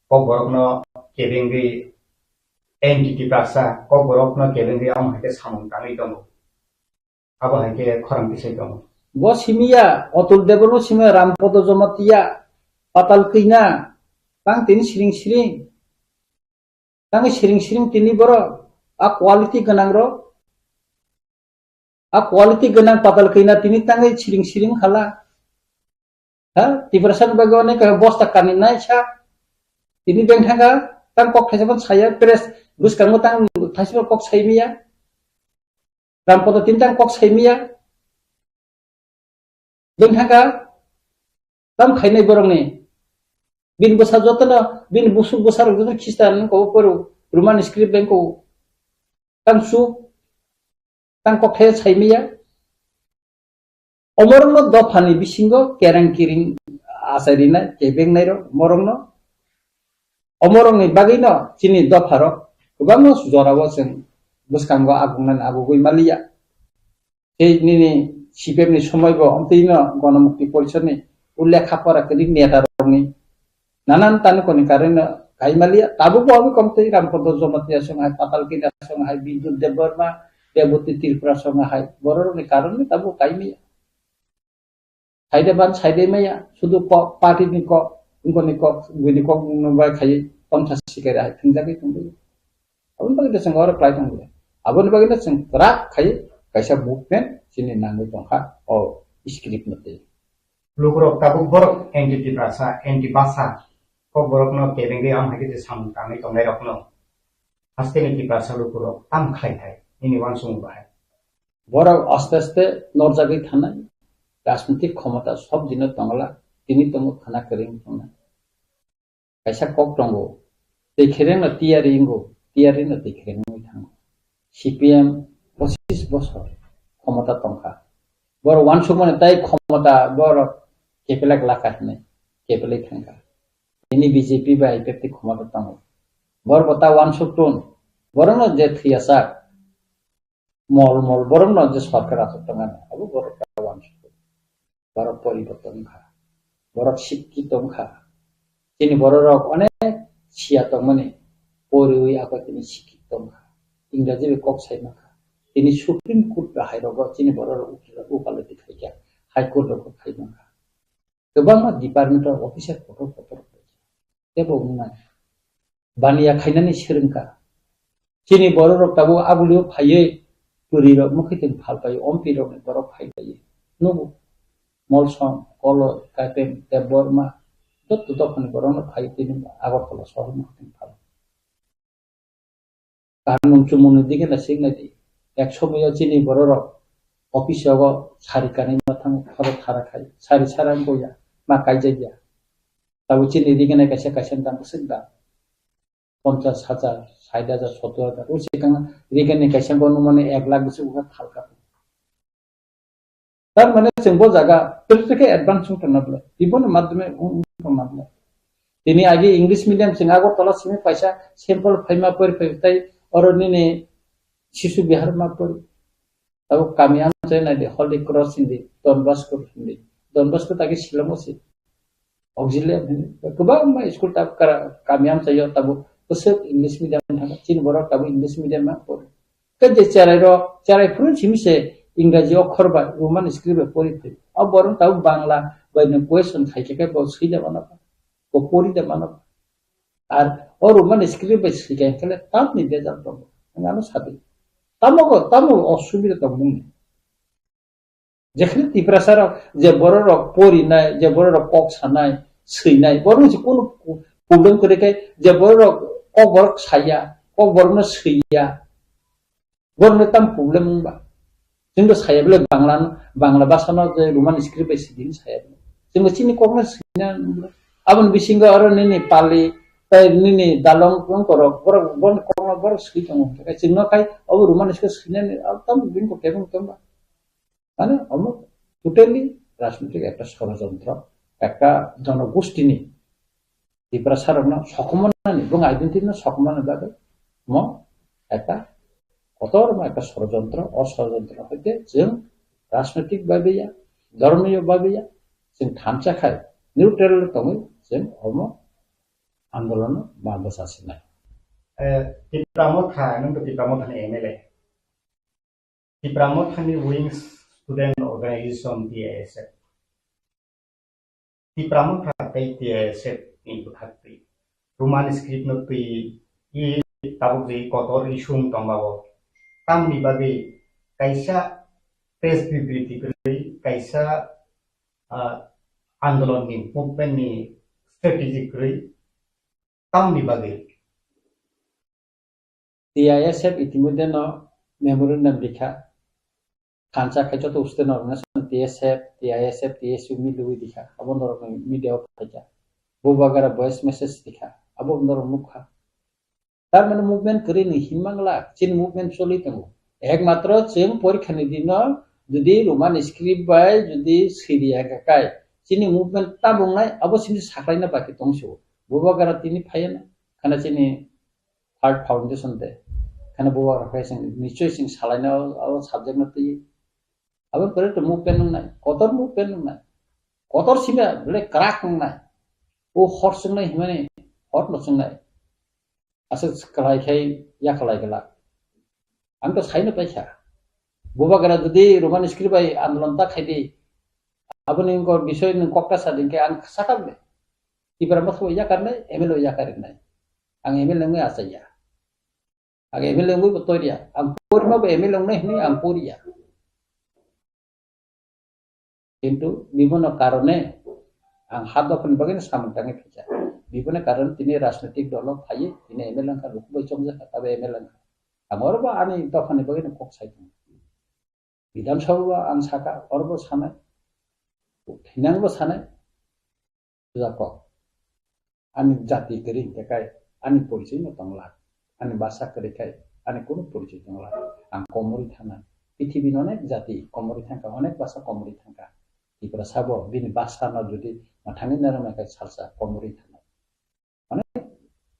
kok borokno kebengwi anti Tiprasa, kok borokno kebengwi amo hai khe samung tangwi tongo. Abo hai khe khorang tisai tongo. Bo simiya, Atul Debbarma simiya, Rampodo Jamatia, Patal Kina, tang tini siring siring. Tangwi siring siring tini borok, a quality gwnang rok, a quality gwnang Patal Kina tini tangwi siring siring khala. Ha, Tiprasa ni bagwi onek bosta kani nai sa. Tini beng thangka, tang kok thaisa phan saya, press bwskango tang thaisa phan kok sai miya. Rampodo tini tang kok sai miya. Beng thangka, tam khainai borokni. Bini bwsa jotono, bini busuk bwsa rok jotono Khristan wng kok, poro Roman script wng kok. Tang su, tang kok thai sai miya. Omorokno dophani bisingo kereng kiring achai rinai, kebeng nairok, morokno. Omorokni bagwino chini dopharok kwbangma jorao chwng bwskango agungnani agugwi maliya. Tei nini C P M ni somoibo omtwino Gonomukti Porishodni o lekha pora kwrwi netarokni nanan tanukoni karono kai maliya. Tabukbo obo komtwi Rampodo Jamatia song hai, Patal Kina song hai, Bidut Debbarma, Reboti Tripura song hai, bororokni karono tabuk kai maya. Saide ban, saide maya, sudu kok, party ni kok, wngkoni kok, buini kok, wngno bai khai, tomsa sikari hai, thingjagwi tongwi. Aboni bagwi da chwng oro kwlai tongwi. Aboni bagwi da chwng kwrak khai, kaisa movement chini nangwi tongkha, o script no twi. Lukurok tabuk borok anti Tiprasa, anti Basa, kok borokno kebengwi am hai khe samung tangwi tongnairokno. Hasteni Tiprasa lukurok tam khlai thai, nini uansukmung bahai. Borok aste aste norjagwi thanai, rajnitik khomota sob dino tongla, tini tongo khana kwrwng tongnai. Kaisa kok tongo, twi kherengno tiyari wngo, tiyarino twi khereng wngwi thango. C P M pochis bosor khomota tongkha. Borok uansukmani tai khomota borok kepelak laka hinwi kepelwi thangkha. Tini B J P bai I P F T khomota tongo. Borok bo ta uansuk tun, borokno je thwiyasak, mol mol borokno je sorkar achuk tongmani, abo borok ta uansuk. Borok poriborton wngkha, borok sikkito wngkha. Chini bororok onek siya tongmani, poriwi ako tini sikkito wngkha, Ingraji bai kok sai mankha. Tini Supreme Court bai hai rogo chini bororok ukila-, ukalati khaikha, High Court rogo khai mankha. Kwbangma department o officer kotor kotor tebo wngnai. Baniya khainani swrwngkha. Chini bororok tabuk abulio phaiwi pwrwirok mwkhwitwng phalpai, ompirokni borok phaipai. Nugo. Molsom, Koloi, Kaiteng, Debbarma, jotto dophani borokno phai tini Agartala sohor mwkhwitwng phal. Kanmung chumungni dige na sik nai di. Ek somoyo chini bororok office rogo sari kanwi ma thango, khoro thara khai, sari sara wngya, ma kaijakya. Tabuk chini dige nai kaisa kaisa dam bwswk dam. Ponchas hajar, sait hajar, sottor hajar. O swkang dige nai kaisa bo nungmani ek lakh bwswk wngkha thalka. Tar mane chwng bo jaga twi twi khe advance wng tongna bwle. Tiboni madhyome wng, wng tongna bwle. Tini agi English medium chwng Agartala simi paisa sample phaima pori phai tai oro nini Shishu Vihar ma pori. Abo kami amchai nai di Holy Cross hindi, Don Bosco hindi. Don Bosco taki Shillong o si. Auxiliary hindi. Kwbangma school ta kara-, kami amchai yo tabo bwswk English medium thangkha. Chini borok tabo English medium ma pori. Khe je cherai rok, cherai phuru simi se Ingraji okhor bai, Roman script bai pori phai. O borok tabuk Bangla, bai nwng question khai khe bo swi da mano ba, bo pori da mano ba. Ar o Roman script bai swi khe khe tamni bejal tongo. Ang ano sadi. Tamo ko, tamo osubida tong mung. Jekhne Tiprasa rok je borok rok porinai, je borok rok kok sanai, swinai, borok se kono problem kwrwi khe je borok rok kok borok saya, kok borok no swiya. Borokno tam problem wngba? Chwngno saya bwle Bangla, Bangla bhasano je Roman script bai sidi saya bwle. Chwngno chini kokno sina wngba. Aboni bisingo oro nini Pali, tei nini Dalong wngkorok, borok, borok kokno borok swi tongo. Chwngno khai obo Roman script sinani, abo tam bini kok kebeng tongba. Mane omo totally rajnitik ekta sorojontro, ekta jonogostini Tiprasa rokno sokomornani, bong identity no sokomornani bagwi mo ekta kotorma ekta sorojontro, o sorojontro hoite chwng rajnitik babiya, dhormiyo babiya, chwng thansa khai neutral tongwi chwng omo andolono ma bwsa sinai. Eh, Tipra Motha, nwng to Tipra Mothani M L A. Tipra Mothani Wings Student Organization, T I S F. Tipra Motha tei T I S F ni bwkhaktwi Roman script no twi i tabuk je kotor issue wng tongmao. Tamni bagwi kaisa press bibriti kwrwi, kaisa, ah, andolon ni, movement ni strategy kwrwi tamni bagwi. T I S F itimodhye no memorandum rikha. Thansa khai joto student organization T S F, T I S F, T S U milwi rikha. Abo norok ni media o phaikha. Bubagra voice message rikha. Abo norok nukha. Tar mane movement kwrwi ni hinmangla, chini movement choli tongo. Ekmatro chwng porikha ni dino jodi Roman script bai jodi siri hakakai, chini movement tabungnai abo sini saklaina baki tongsi. Bubagra tini phaiya na, khana chini Heart Foundation de. Khana bo rok hai sing nichoi sing salaina o, o subject no twi. Abo pore to movement nang nai, kotor movement nang nai. Kotor sima bole crack nang nai. O hor sung nai himani hor no sung nai. Asa kalai khai ya kalai gala. Ang to saino paikha. Bubagra jodi Roman script bai andolon ta khai di. Aboni ngor bisoi nung kokta sa ding khe ang sakal de. Tipra Motha bo yakar nai, M L A bo yakar nai. Ang M L A wngwi achaiya. Ang M L A wngwi bo toiriya. Ang porima bo M L A wngnai hinwi ang poriya. Kintu bibhono karone ang ha dophani bagwi samung tangwi phaikha. Bibhono karone tini rajnitik dolo phaiwi tini M L A wngkha, luku bai chongjak kha, tabo M L A wngkha. Ang oro bo ani dophani bagwi kok sai tongo. Bidhan Sabha bo ang saka, oro bo sanai, thinang bo sanai, jako. Ani jati kwrwi hwnkhe kai, ani porichoi no tongla, ani bhasha kwrwi khai, ani kunu porichoi tongla, ang komorwi thanai. Prithibi no onek jati komorwi thangkha, onek bhasha komorwi thangkha. Tiprasa bo bini bhasha no jodi mwthangwi narwknai khe salsa komorwi thanai. Onek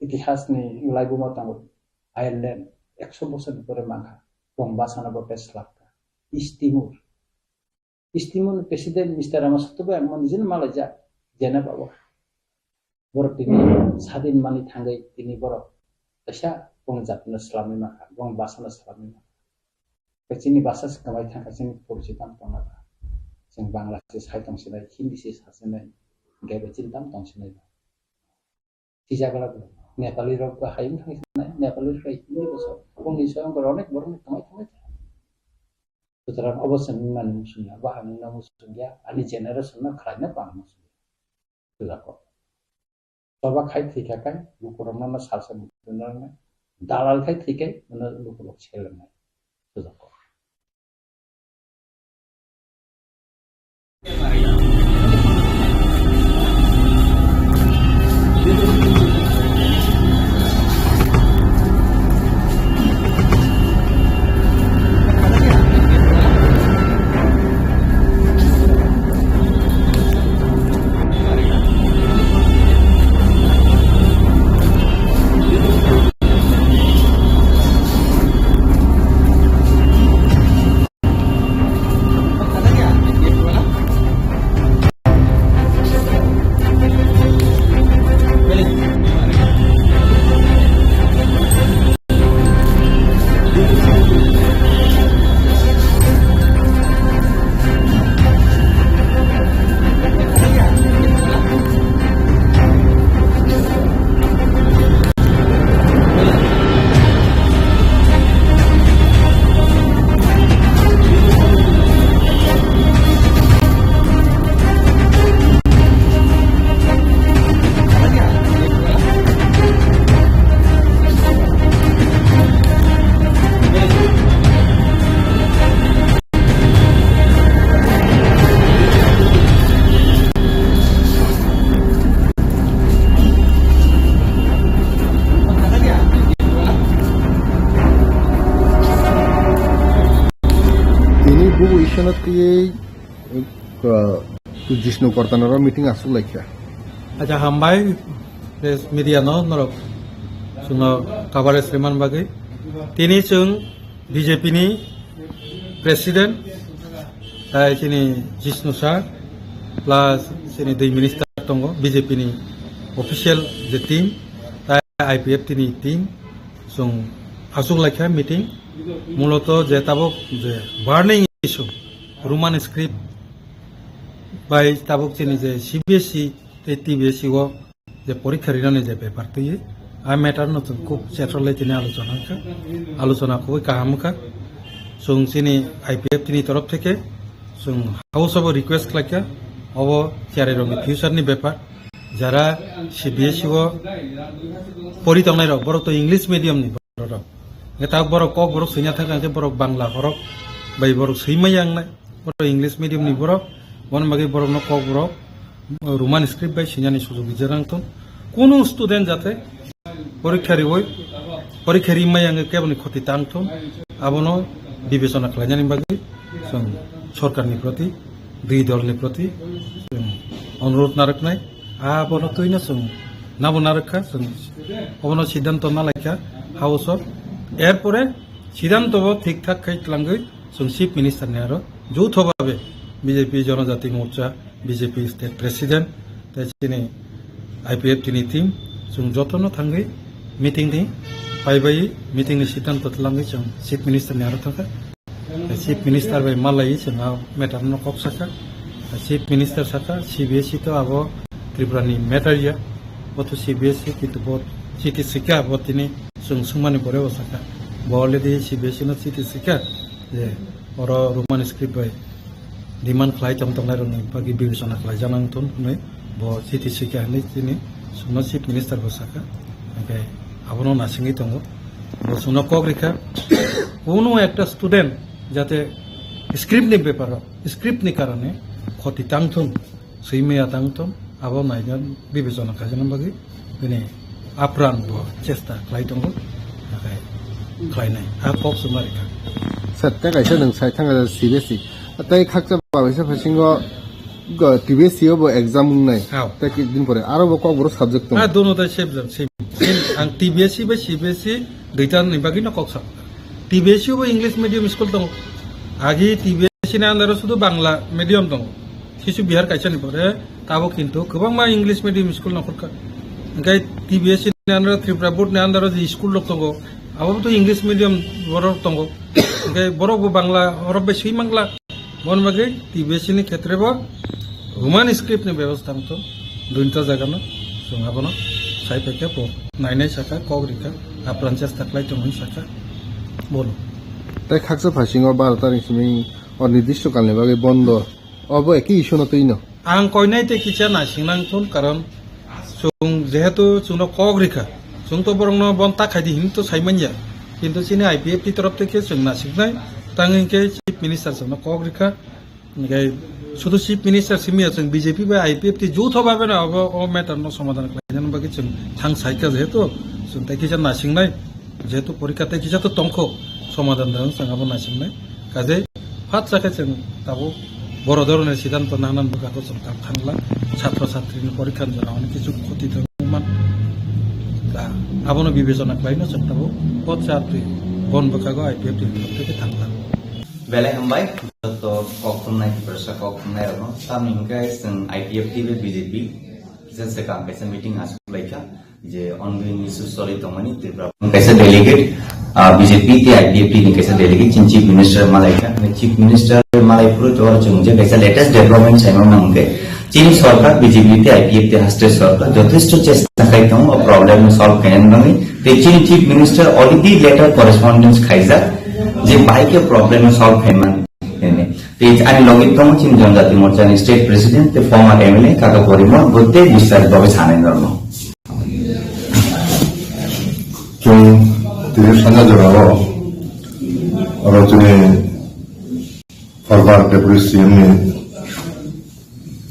itihas ni laibuma tongo. Ireland ekso bosor ni pore mankha. Bong bhasha no bo tei swlapkha. East Timor. East Timor ni president Mister Ramasato bai ang nijino malaijak. Geneva o. Borok tini sadin mani thangwi tini borok kaisa bong jati no swlamwi mankha, bong bhasha no swlamwi mankha. Tei chini bhasha se kwmai thangkha, chini porichoi tamo tongna ba. Chwng Bangla se sai tong sinai, Hindi se sa sinai, hwnkhe bo chini tamo tong sinai ba. Twijak glak Nepali rok bo hai wng thang sinai, Nepali rok hai Hindi bo sa. Bongni soyang borok onek borok ni kwmai thangwi. Sutrang obo chwng nani muchungya, bo ang nungna muchungya, ani generation no khlaina bo ang muchungya. Sujako. Choba khai thwi kha kai, lukurokno no salsa muchungna nai. Dalal khai thwi kai, no lukurok seleng nai. Sujako. Ini bubu isana tiyei, uh, Jishnu Kortanaro meeting asuk laikha. Acha hambai, press media no norok chwngno coverage rwman bagwi. Tini chwng B J P ni president, tai chini Jishnu sir, plus chini dui minister tongo, B J P ni official je team, tai I P F T ni team, chwng asuk laikha meeting. Muloto je tabuk je burning issue, Roman script bai tabuk chini je C B S E tei T B S E o je porikha rinani je bepar twi, a matter no chwng khub chetrolai tini alochona wngkha, alochona khubui kaham wngkha. Chwng chini I P F T ni torof theke chwng house o request khlaikha, obo chiyari rokni future ni bepar, jara C B S E o pori tongnai rok, borok to English medium ni borok. Hwnkhe ta borok kok borok swina thangkha hwnkhe borok Bangla horok bai borok swimai yangnai. Borok English medium ni borok, boni bagwi borokno kok borok Roman script bai swinani sujog rijak nang thung. Kunu student jate porikha riwi, porikha rimai yange keboni khoti tang thung, abono bibechona khlainani bagwi chwng sorkarni proti, dui dolni proti chwng onurodh narwknai. Abono twino chwng nabo narwkha, chwng obono siddhanto nalaikha house o. Erpore siddhanto bo thik thak khai twlangwi chwng Chief Minister ni aro joutho babe B J P Jonojati Morcha, B J P State President, tei chini I P F T ni team, chwng jotono thangwi meeting ni paibai meeting ni siddhanto twlangwi chwng Chief Minister ni aro thangkha. Chief Minister bai malai chwng a matter no kok saka. Chief Minister saka, C B S E to abo Tripura ni matter ya. Bo to C B S E kintu bo chiti sika, bo tini chwng swngmani pore bo saka. Bo already C B S E no chiti sika je oro Roman script bai demand khlai tong tongnai rokni bagwi bibechona khlai janang thun hwnwi bo chiti sika hwnwi tini chwngno Chief Minister bo saka. Hwnkhe abono nasingwi tongo. Bo chwngno kok rikha. Kunu ekta student jate script ni beparo, script ni karone khoti tang thung, swi maya tang thung, abo naina bibechona khaijana bagwi bini apran bo chesta khlai tongo, nakhai khlainai. A kok chwma rikha. Sir, tei kaisa nwng sai thangkha C B S E. Tei khakcha ba kaisa phasingo go T B S E o bo exam wngnai. Hao. Tei kidin pore aro bo kok borok subject tongo. Ah, dono tai same jang, same. Same. Ang T B S E bai C B S E duita ni bagwi no kok sa. T B S E bo English medium school tongo. Agi T B S E ni under o sudu Bangla medium tongo. Kisu Bihar kaisa ni pore tabo kintu kwbangma English medium school no khorkha. Hingke T B S E ni under o, Tripura Board ni under o je school rok tongo, abo to English medium borok tongo. Hingke borok bo Bangla horok bai swi mangla. Bon bagwi T B S E ni khetre bo Roman script ni bebostha wngtong, duinta jaga no chwng abono sai paikha bo nainai saka, kok rikha, apran chesta khlai tong hwn saka bono. Tei khaksa phasingo baro tarik simi o nirdishto kalni bagwi bondo, obo ekhe issue no twino. Ang koinai tei kisa naising nang thun, karon chwng jehetu chwngno kok rikha, chwng to borokno bon ta khaidi hinwi to sai manya, kintu chini I P F T torof tei khe chwng nasiknai, tang hwnkhe Chief Minister chwngno kok rikha, hingke sudu Chief Minister simi ya chwng B J P bai I P F T joutho babe no abo o matter no somadhan khlainani bagwi chwng thang saikha, jehetu chwng tei kisa nasingnai, jehetu porikha tei kisa to tongkho somadhan da chwng abo nasingnai. Kaje phat sakhe chwng tabuk boro dhoroner siddhanto nangnan bwkha to chwng tab thangla, chhatro chhatrini porikha ni jora hwnwi kichu khoti thangman. Ta abono bibechona khlaino chwng tabuk pot chatwi bon bwkhago I P F T ni thangla. Belai hambai, joto kok thumnai, Tiprasa kok thumnai rokno. Tamni hwnkhe chwng I P F T bai B J P kisa swkang kaisa meeting aswk laikha. Je ongoing issues choli tongmani Tripura kaisa delegate, ah, B J P tei I P F T ni kaisa delegate chini Chief Minister malaikha. Chief Minister malai phuru to chwng je kaisa latest development saimano hwnkhe chini sorkar B J P tei I P F T haste sorkar jothesto chesta khai tongo o problem no solve khainani bagwi. Tei chini Chief Minister already letter correspondence khaijak je bai khe problem no solve khaimani. Tei ani logi tongo chini Jonjati Morcha ni State President tei former M L A Kaka Porimon, bo tei biswas bagwi sanai norno. Chwng tini sanja jorao oro chini former Deputy C M ni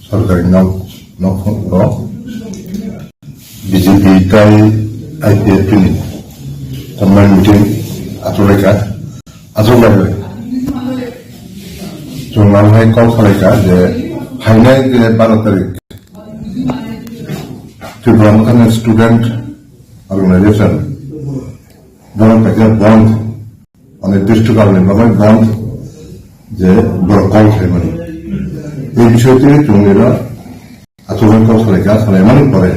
sorkari nok, nok ro B J P tai I P F T ni combined meeting achuk laikha. Achuk lai lai. Ang hai call khlaikha je phainai je baro tarik Tripura Mothani Student Organization borok kaisa bond, mane district ni bagwi bond je borok call khlaimani. Ei bisoi twi chwng ira achukgwi kok salaikha, salaimani pore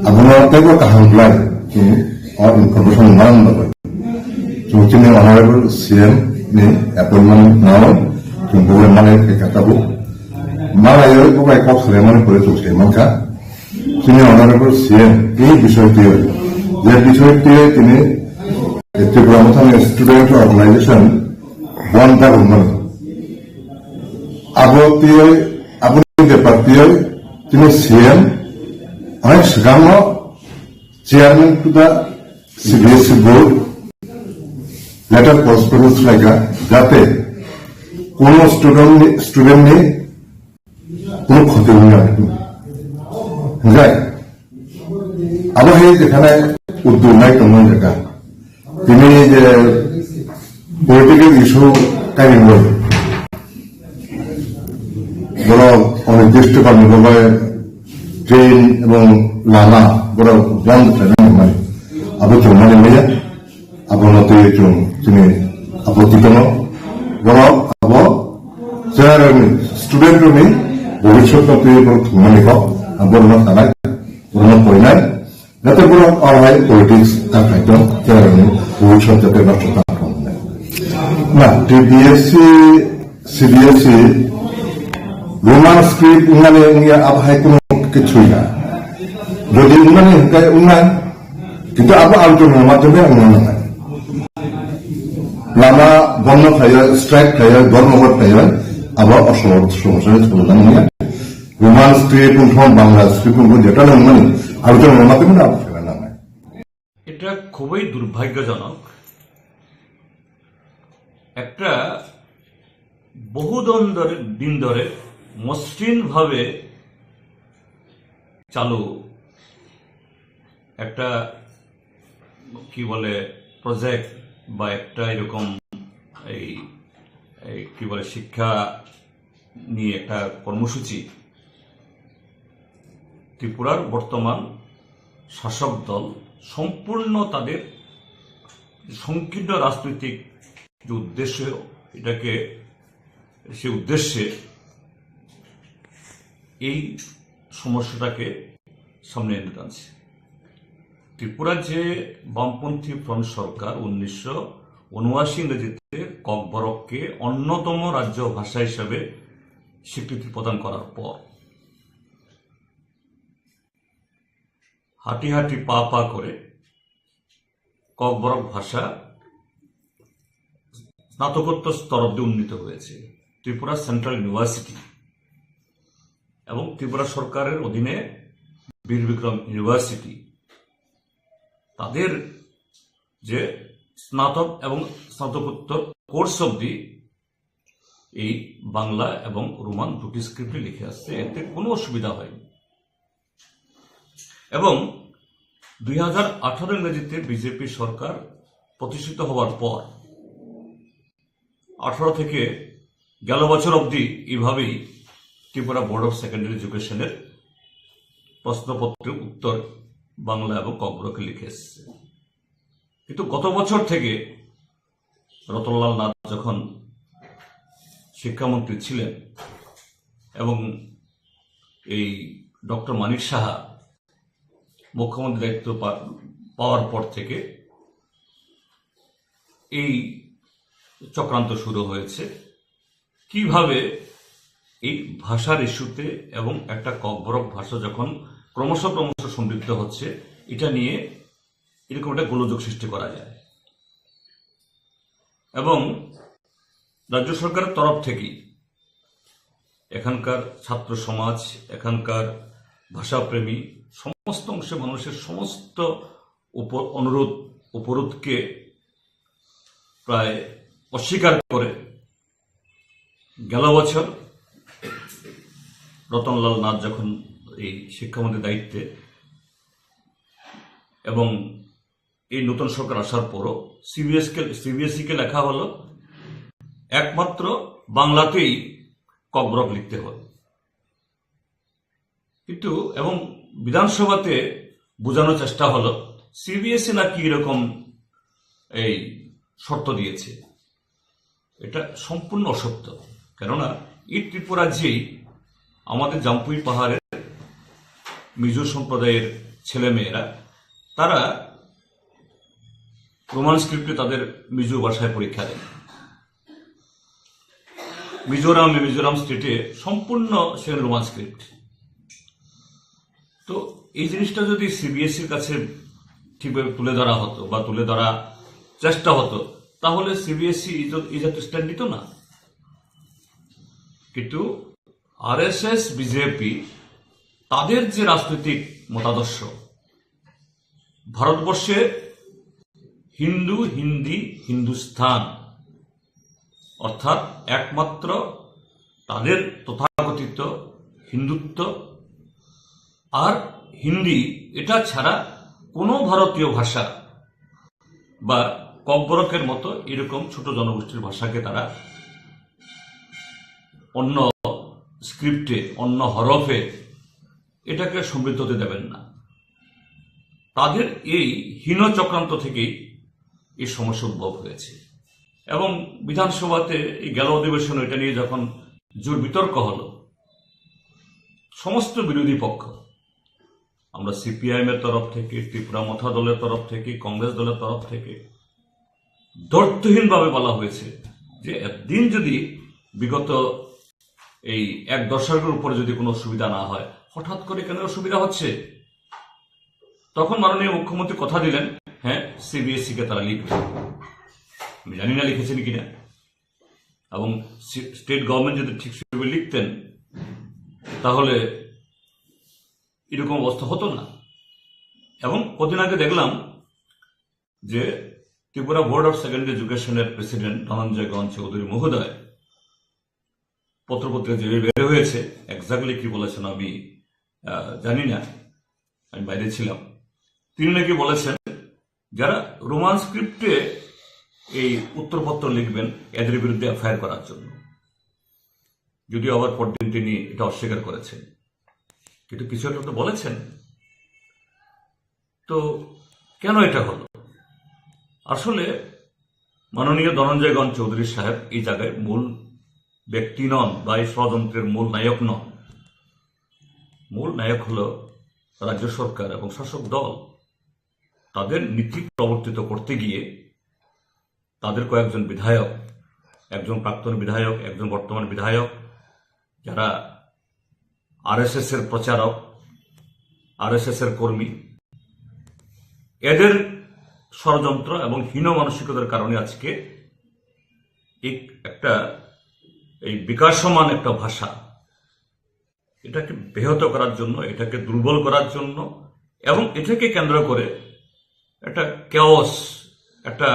abono teibo kaham khlai chwng o information manna bagwi chwng chini Honorable C M ni appointment nai chwng bugwi manwi khaikha tabuk. Manwi bo bai kok salaimani pore chwng sai mankha. Chini Honorable C M tei bisoi twi, je bisoi twi tini Tripura Mothani Student Organization bond dagwi mano. Abo twi, aboni bepar twi tini C M hai swkangno chairman to the C B S E board letter correspondence khlaikha, jate kono student ni, student ni কোনো ক্ষতি অইয়া না। Hingkhe abo hai jekhane uddog nai tongmani jagha. Tini je political issue kainwi borok onirdisto kamni bagwi train ebong lama borok bond khlainai hwnmani abo chwng mani maya. Abono twi chwng chini apoti tongo. Borok abo cherairokni, student rokni bhobishyot no twi borok thwngmani kok, ang borokno sanai, borokno porinai. Jate borok aro hai politics ta khai tong, cherairokni bhobishyot jate nosto ta tong. Na, T B S C, C B S E, Roman script wngmani wngya abo hai kuno kichhu ya. Jodi wngmani hwnkhe wngnai, Kintu abo alochonani madhyome wngna nangnai. Lama bondo khlaiwi, strike khlaiwi, dhormo ghot khlaiwi, abo osomosya ni solution wngya. Roman script wngthong, Bangla script wngthong, jeta wngmani alochonani madhyome abo khlaiwi nangnai. এটা খুবই দুর্ভাগ্যজনক। একটা বহুদিন ধরে, দিন ধরে মসৃণভাবে চালু একটা, কি বলে, প্রজেক্ট বা একটা এরকম এই, এই কি বলে, শিক্ষা নিয়ে একটা কর্মসূচি ত্রিপুরার বর্তমান শাসক দল সম্পূর্ণ তাদের সংকীর্ণ রাজনৈতিক যে উদ্দেশ্য, এটাকে, সে উদ্দেশ্যে এই সমস্যাটাকে সামনে এনে টানছে। ত্রিপুরার যে বামপন্থী ফ্রন্ট সরকার উনিশশো উনআশি ইংরেজিতে ককবরককে অন্যতম রাজ্য ভাষা হিসাবে স্বীকৃতি প্রদান করার পর হাঁটি হাঁটি পা পা করে ককবরক ভাষা স্নাতকোত্তর স্তর অব্দি উন্নীত হয়েছে ত্রিপুরা সেন্ট্রাল ইউনিভার্সিটি এবং ত্রিপুরা সরকারের অধীনে বীর বিক্রম ইউনিভার্সিটি, তাদের যে স্নাতক এবং স্নাতকোত্তর কোর্স অব্দি এই বাংলা এবং রোমান দুটি স্ক্রিপ্টে লিখে আসছে, এতে কোনো অসুবিধা হয়নি। এবং দুই হাজার আঠারো ইংরেজিতে বিজেপি সরকার প্রতিষ্ঠিত হওয়ার পর আঠারো থেকে গেল বছর অবধি এইভাবেই ত্রিপুরা বোর্ড অফ সেকেন্ডারি এডুকেশনের প্রশ্নপত্রের উত্তর বাংলা এবং ককবরকে লিখে এসেছে। কিন্তু গত বছর থেকে রতনলাল নাথ যখন শিক্ষামন্ত্রী ছিলেন এবং এই ডক্টর মানিক সাহা মুখ্যমন্ত্রী দায়িত্ব পা-, পাওয়ার পর থেকে এই চক্রান্ত শুরু হয়েছে। কিভাবে এই ভাষার ইস্যুতে এবং একটা ককবরক ভাষা যখন ক্রমশ ক্রমশ সমৃদ্ধ হচ্ছে, এটা নিয়ে এরকম একটা গোলযোগ সৃষ্টি করা যায়। এবং রাজ্য সরকারের তরফ থেকেই এখানকার ছাত্র সমাজ, এখানকার ভাষাপ্রেমী সমস্ত অংশের মানুষের সমস্ত উপ-, অনুরোধ উপরোধকে প্রায় অস্বীকার করে গেল বছর রতনলাল নাথ যখন এই শিক্ষামন্ত্রীর দায়িত্বে এবং এই নতুন সরকার আসার পরও সিবিএস কে, সিবিএসই কে লেখা হলো একমাত্র বাংলাতেই ককবরক লিখতে হবে। কিন্তু এবং বিধানসভাতে বোঝানোর চেষ্টা হলো সিবিএসই নাকি এরকম এই শর্ত দিয়েছে। এটা সম্পূর্ণ অসত্য। কেননা ইস্ট ত্রিপুরার যেই আমাদের জাম্পুই পাহাড়ের মিজো সম্প্রদায়ের ছেলেমেয়েরা, তারা রোমান স্ক্রিপ্টে তাদের মিজো ভাষায় পরীক্ষা দেন। মিজোরামে, মিজোরাম স্টেটে সম্পূর্ণ সেখানে রোমান স্ক্রিপ্ট। তো এই জিনিসটা যদি সিবিএসইর কাছে ঠিকভাবে তুলে ধরা হতো বা তুলে ধরা চেষ্টা হতো, তাহলে সিবিএসই ইজ ইজ স্ট্যান্ড নিত না। কিন্তু আরএসএস, বিজেপি, তাদের যে রাজনৈতিক মতাদর্শ, ভারতবর্ষে হিন্দু, হিন্দি, হিন্দুস্তান, অর্থাৎ একমাত্র তাদের তথাকথিত হিন্দুত্ব আর হিন্দি, এটা ছাড়া কোনো ভারতীয় ভাষা বা ককবরকের মতো এরকম ছোট জনগোষ্ঠীর ভাষাকে তারা অন্য স্ক্রিপ্টে, অন্য হরফে এটাকে সমৃদ্ধ হতে দেবেন না। তাদের এই হীন চক্রান্ত থেকেই এই সমস্যা উদ্ভব হয়েছে। এবং বিধানসভাতে এই গেল অধিবেশনে এটা নিয়ে যখন জোর বিতর্ক হলো, সমস্ত বিরোধী পক্ষ, আমরা সিপিআইএম এর তরফ থেকে, ত্রিপুরা মথা দলের তরফ থেকে, কংগ্রেস দলের তরফ থেকে, দ্ব্যর্থহীনভাবে বলা হয়েছে যে একদিন যদি বিগত এই এক দশকের উপরে যদি কোনো অসুবিধা না হয়, হঠাৎ করে কেন অসুবিধা হচ্ছে? তখন মাননীয় মুখ্যমন্ত্রী কথা দিলেন, হ্যাঁ, সিবিএসই কে তারা লিখবে। আমি জানি না লিখেছেন কিনা, এবং স্টেট গভর্নমেন্ট যদি ঠিক সেভাবে লিখতেন, তাহলে এরকম অবস্থা হতো না। এবং কদিন আগে দেখলাম যে ত্রিপুরা বোর্ড অফ সেকেন্ডারি এডুকেশনের প্রেসিডেন্ট ধনঞ্জয় গণ চৌধুরী মহোদয় পত্রপত্রিকা যেভাবে বের হয়েছে, এক্স্যাক্টলি কি বলেছেন আমি আহ, জানি না, আমি বাইরে ছিলাম। তিনি নাকি বলেছেন, যারা রোমান স্ক্রিপ্টে এই উত্তরপত্র লিখবেন, এদের বিরুদ্ধে এফআইআর করার জন্য। যদিও আবার পরদিন তিনি এটা অস্বীকার করেছেন, কিন্তু কিছু একটা তো বলেছেন। তো কেন এটা হলো? আসলে মাননীয় ধনঞ্জয় গণ চৌধুরী সাহেব এই জায়গায় মূল ব্যক্তি নন বা এই ষড়যন্ত্রের মূল নায়ক নন। মূল নায়ক হলো রাজ্য সরকার এবং শাসক দল। তাদের নীতি প্রবর্তিত করতে গিয়ে তাদের কয়েকজন বিধায়ক, একজন প্রাক্তন বিধায়ক, একজন বর্তমান বিধায়ক, যারা আরএসএস এর প্রচারক, আরএসএস এর কর্মী, এদের ষড়যন্ত্র এবং হীন মানসিকতার কারণে আজকে এই একটা, এই বিকাশমান একটা ভাষা, এটাকে ব্যাহত করার জন্য, এটাকে দুর্বল করার জন্য এবং এটাকে কেন্দ্র করে একটা কেওস, একটা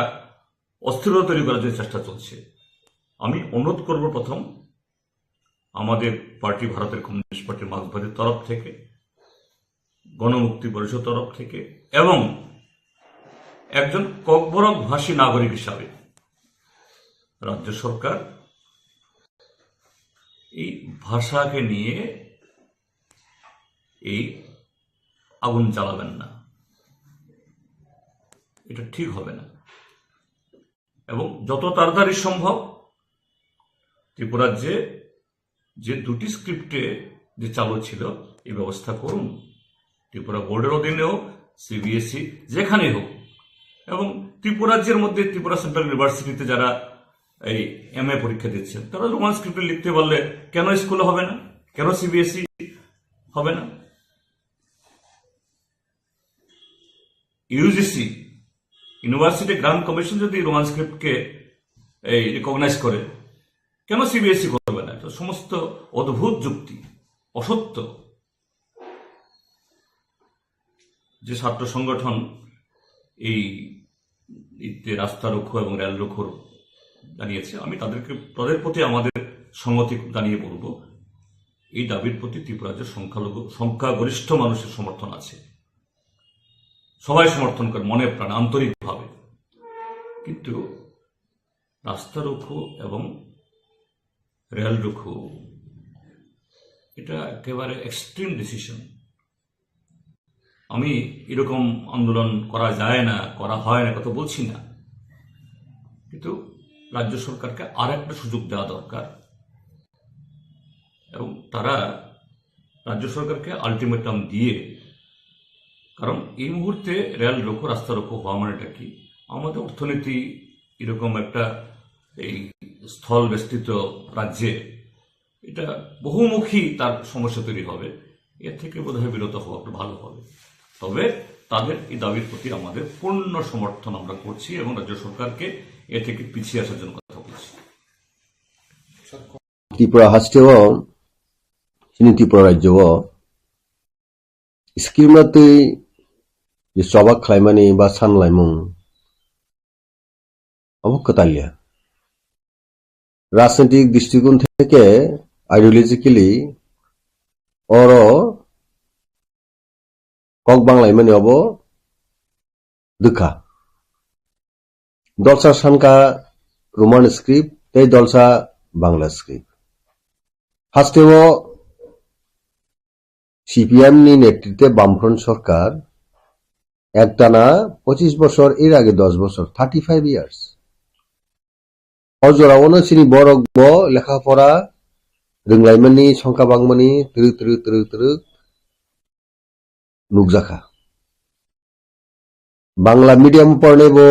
অস্থিরতা তৈরি করার জন্য চেষ্টা চলছে। আমি অনুরোধ করব প্রথম আমাদের পার্টি, ভারতের কমিউনিস্ট পার্টি মার্ক্সবাদীর তরফ থেকে, গণমুক্তি পরিষদ তরফ থেকে এবং একজন ককবরক ভাষী নাগরিক হিসাবে রাজ্য সরকার এই ভাষাকে নিয়ে এই আগুন জ্বালাবেন না, এটা ঠিক হবে না। এবং যত তাড়াতাড়ি সম্ভব ত্রিপুরার যে, যে দুটি স্ক্রিপ্টে যে চালু ছিল, এই ব্যবস্থা করুন। ত্রিপুরা বোর্ডের অধীনে হোক, সিবিএসই, যেখানেই হোক। এবং ত্রিপুরা রাজ্যের মধ্যে ত্রিপুরা সেন্ট্রাল ইউনিভার্সিটিতে যারা এই এমএ পরীক্ষা দিচ্ছেন, তারা রোমান স্ক্রিপ্টে লিখতে পারলে কেন স্কুলে হবে না, কেন সিবিএসই হবে না? ইউজিসি, ইউনিভার্সিটি গ্রান্ট কমিশন যদি রোমান স্ক্রিপ্টকে এই রিকগনাইজ করে, কেন সিবিএসই করবে না? এটা সমস্ত অদ্ভুত যুক্তি, অসত্য। যে ছাত্র সংগঠন এই, এই যে রাস্তা রুখো এবং রেল রুখোর জানিয়েছে, আমি তাদেরকে, তাদের প্রতি আমাদের সংহতি জানিয়ে বলবো, এই দাবির প্রতি ত্রিপুরা রাজ্যের সংখ্যালঘু, সংখ্যাগরিষ্ঠ মানুষের সমর্থন আছে। সবাই সমর্থন করে মনে প্রাণে আন্তরিকভাবে। কিন্তু রাস্তা রুখো এবং রেল রুখো, এটা একেবারে এক্সট্রিম ডিসিশন। আমি এরকম আন্দোলন করা যায় না, করা হয় না, কথা বলছি না, কিন্তু রাজ্য সরকারকে আর একটা সুযোগ দেওয়া দরকার। এবং তারা রাজ্য সরকারকে আলটিমেটাম দিয়ে, কারণ এই মুহূর্তে রেল রোকো, রাস্তা রোকো হওয়া মানেটা কি? আমাদের অর্থনীতি এরকম একটা, এই স্থল বেষ্টিত রাজ্যে এটা বহুমুখী তার সমস্যা তৈরি হবে। এর থেকে বোধহয় বিরত হওয়া একটু ভালো হবে। তবে তাদের এই দাবির প্রতি আমাদের পূর্ণ সমর্থন আমরা করছি এবং রাজ্য সরকারকে এ থেকে পিছিয়ে আসার জন্য কথা বলছি। Tripura haste o, chini Tripura rajyo o scheme no twi je choba khlaimani ba sanlaimung, abo kwtal ya. Rajnitik dristikon theke ideologically oro kok banglaimani abo dwkha. Dolsa sanka Roman script tei dolsa Bangla script. Hasteo C P M ni netrite Bamfront sorkar ektana pochis bochor, er age dos bochor, thirty five years. O jorao no chini borok bo lekha pora rwnglaimani, songkha bangmani twrwk twrwk twrwk twrwk nukjakha. Bangla medium pornai bo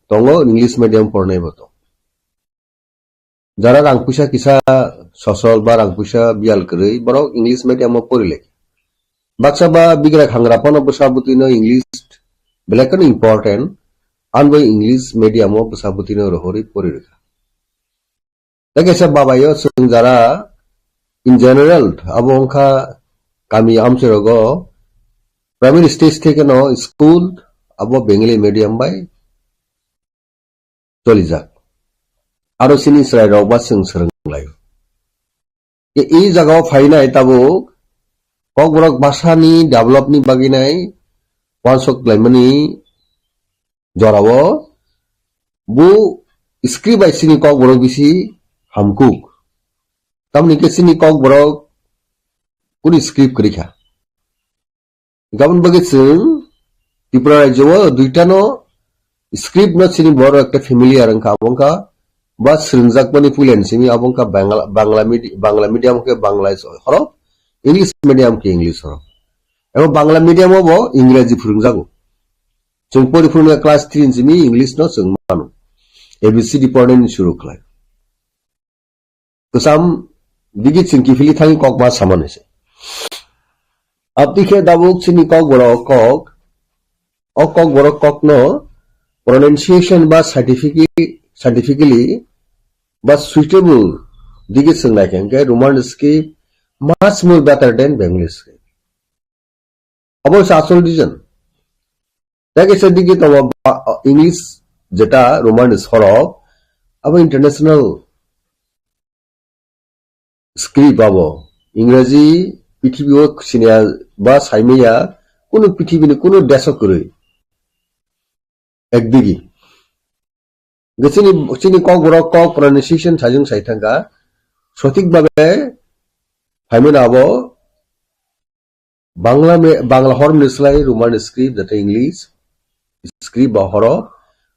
tongo, English medium pornai bo tongo. Jara rang puisa kisa sosol ba rang puisa biyal kwrwi, borok English medium o pori lai. Baksa ba bigra khangra phano bwsa bwtwi no English belai kheno important, ang bai English medium o bwsa bwtwi no rohorwi pori rwkha. Tei kaisa babayo chwng jara in general abo wngkha kami amchairogo primary stage thekeno school abo Bengali medium bai cholijak. Aro chini chwrairok ba chwng swrwng laio. E, e jagao phainai tabuk Kokborok bhasani developni bagwi nai uansuk laimani jorao bu script bai chini Kokborok bisi hamkuk. Tamni khe chini Kokborok kuni script kwrwi kha. Gabon bagwi chwng Tripura rajyo o duitano script no chini borok ekta familiar wngkha, abo wngkha ba swrwngjakmani puila ni simi abo wngkha Bangla, Bangla medi-, Bangla medium khe Bangla horok, English medium khe English horok. Ebo Bangla medium o bo Ingreji phwrwngjago. Chwng pori phwrwngya class three ni simi English no chwng mano. A B C D pornani suru khlai. Kwcham digi chwng kiphilwi thangwi kok ma samani se. Aboni khe tabuk chini Kokborok kok, o Kokborok kokno pronunciation ba scientifically, scientifically ba suitable digi chwng nai khe, hwnkhe Roman script much more better than Bengali script. Abo se asol reason. Tei kaisa digi tongo ba-, English jeta Roman sorok, abo international script abo. Ingreji prithibi o siniya ba saimaya kunu prithibini kunu deso kwrwi. Ekdigi. Hwnkhe chini, chini Kokborok kok pronunciation sajwng sai thangkha, sothik babe phaimano abo Bangla me-, Bangla hormni slai Roman script, jate English script ba horo,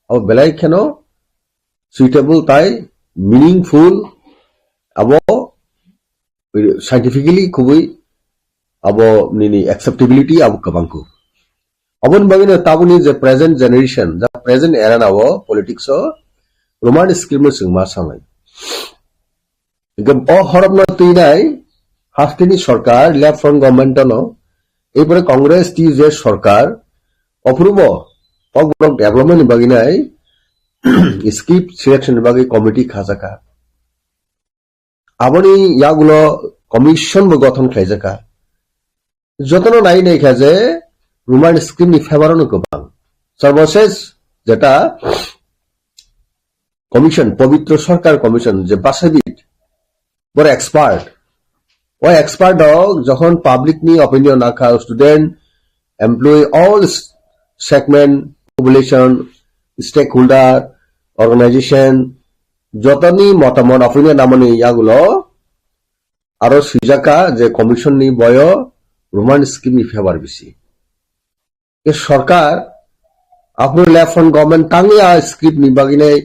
abo belai kheno suitable tai meaningful, abo scientifically khubui abo nini acceptability abo kwbangkhu. Aboni bagwino tabukni je present generation, the present era nao politics o Roman script no chwng ma sanai. Hingke o horop no twinai hasteni sorkar, left front government no, ei pore Congress T U J sorkar, ophurubo Kokborok development ni bagwi nai script selection ni bagwi committee khajaka. Aboni yagulo commission bo gothon khlaijak kha. Jotono nai nai kha je Roman script ni favor no kwbang. Sarbosesh jeta commission, Pabitra Sarkar Commission je basabit, boro expert. O expert rok jokhon public ni opinion nakha, student, employee, all s-, segment, population, stakeholder, organization, jotoni motamot aphuina namani yagulo aro swijaka je commission ni boyo Roman script ni favor bisi. Ke sorkar aphuru left front government tangwi a script ni bagwi nai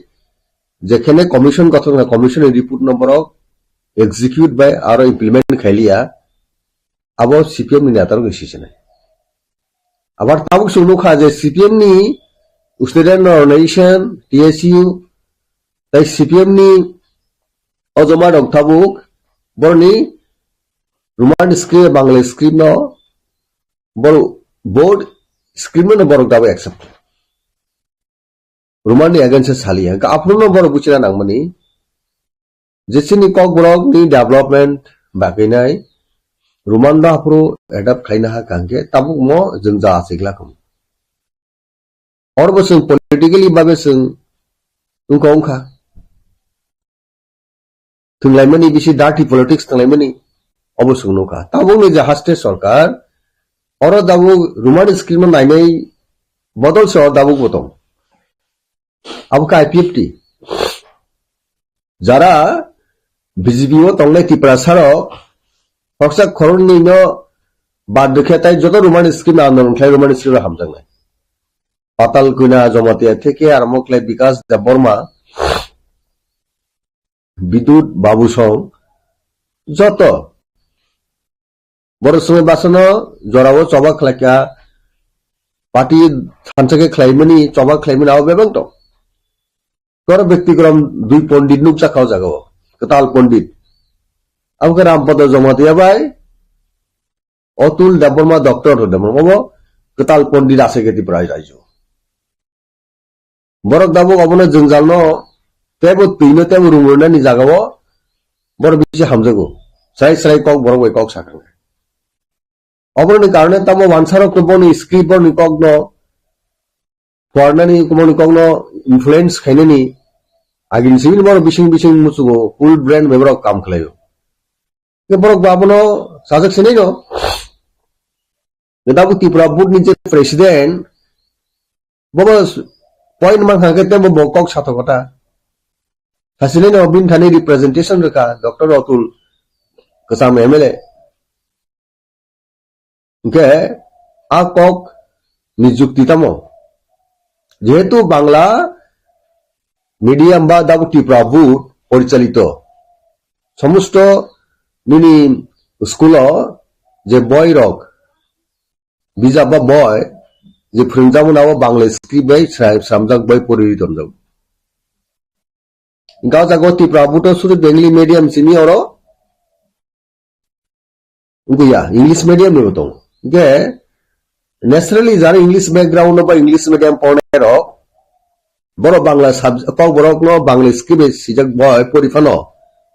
jekhene commission gothon kha, commission ni report no borok execute bai aro implement khailiya, abo C P M ni neta rok ni sisinai. Abar tabuk chwng nukha je C P M ni student organization, T S U, tai C P M ni ojoma rok tabuk borni Roman script, Bangla script no, bor-, board script no borok tabuk accept. Roman ni against saliya. Hwnkhe aphuru no borok buchina nangmani. Je chini kokborok ni development bagwi nai Roman no aphuru adapt khaina ha kangkhe tabuk mo jwngja achik lakhum. Oro bo chwng politically babe chwng wngkha wngkha. Thwnglaimani bisi dirty politics thwnglaimani obo chwng nukha. Tabukni je haste sorkar, oro tabuk Roman script no nainai bodol se oro tabuk bo tong. Abo khe I P F T. Jara B J P o tongnai Tiprasa rok, khoroksa khoroknwi no bad rwkhe tai joto Roman script no andolon khlai Roman script no hamjaknai. Patal Kanya Jamatia theke aramo khlai Bikas Debbarma, Bidut Babu song joto. Borok swngwi basano jorao choba khlaikha, party thansa khe khlaimani, choba khlaimani abo bebak tong. Koro bekti korom dui pondit nukjakha o jagao, kwtal pondit. Abo khe Rampada Jamatia bai Atul Debbarma, Doctor Atul Debbarma bo kwtal pondit ase khe Tripura raijo. Borok tabuk obono jwngjalno teibo twino teibo rung rwnani jagao borok bisi hamjago. Srai srai kok borok bai kok sakha. Oboroni karone tamo wansarok to boni script boroni kokno phuarnani, boni kokno influence khainani agini simi borok bising bising muchugo, full brain bai borok kam khlaio. Khe borok bo abono sajak sinai no. Khe tabuk Tripura board ni je president, bobo point mankha khe tebo bo kok satok kota. Sasinai no bini thani representation rwkha Doctor Atul Kwcham M L A. Hwnkhe a kok ni jukti tamo? Jehetu Bangla medium ba tabuk Tripura board porichalito, somosto nini school o je boy rok, bijap ba boy je phwrwngjakmani abo Bangla script bai sra-, sramjak bai pori tonjak. Hwnkhe o jaga o Tripura board o sudu Bengali medium simi oro wngya, English medium ni bo tongo. Hwnkhe naturally jara English background no ba English medium pornai rok, borok Bangla sub-, kokborok no Bangla script bai sijak bai pori phano,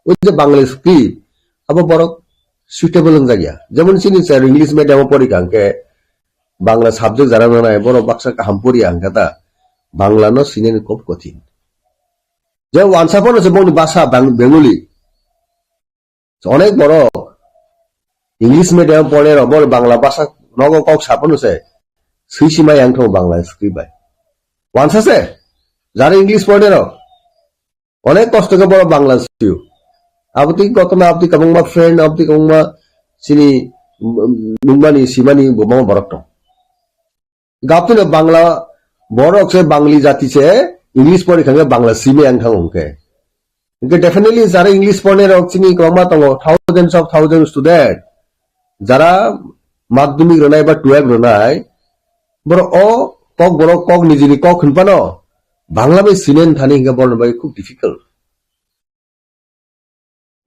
o je Bangla script abo borok suitable wngjakya. Jemon chini sir English medium o pori kha hwnkhe Bangla subject jara nanai borok baksa kaham pori ya hwnkhe ta Bangla no sinani khub kothin. Je wansa phano se bongni basa Bang-, Bengali. Onek borok English medium pore rok, boro Bangla basa nogo kok saphano se swi sima yang thung Bangla script bai. Wansa se, jara English pore rok, onek kosto khe boro Bangla swiyo. Abotwi kotoma, abotwi kwbangma friend, abotwi kwbangma chini, um, nungmani, simani bo mama borok tong. Gaptino Bangla, borok se Bangli jati se, English pori khange Bangla simi ang thang hwnkhe. Hwnkhe definitely jara English pornai rok chini kwbangma tongo, thousands of thousands student. Jara madhyamik rwnai ba twelve rwnai, borok o kok borok kok nijini kok hwnphano Bangla bai sinen thani hwnkhe borok bai khub difficult.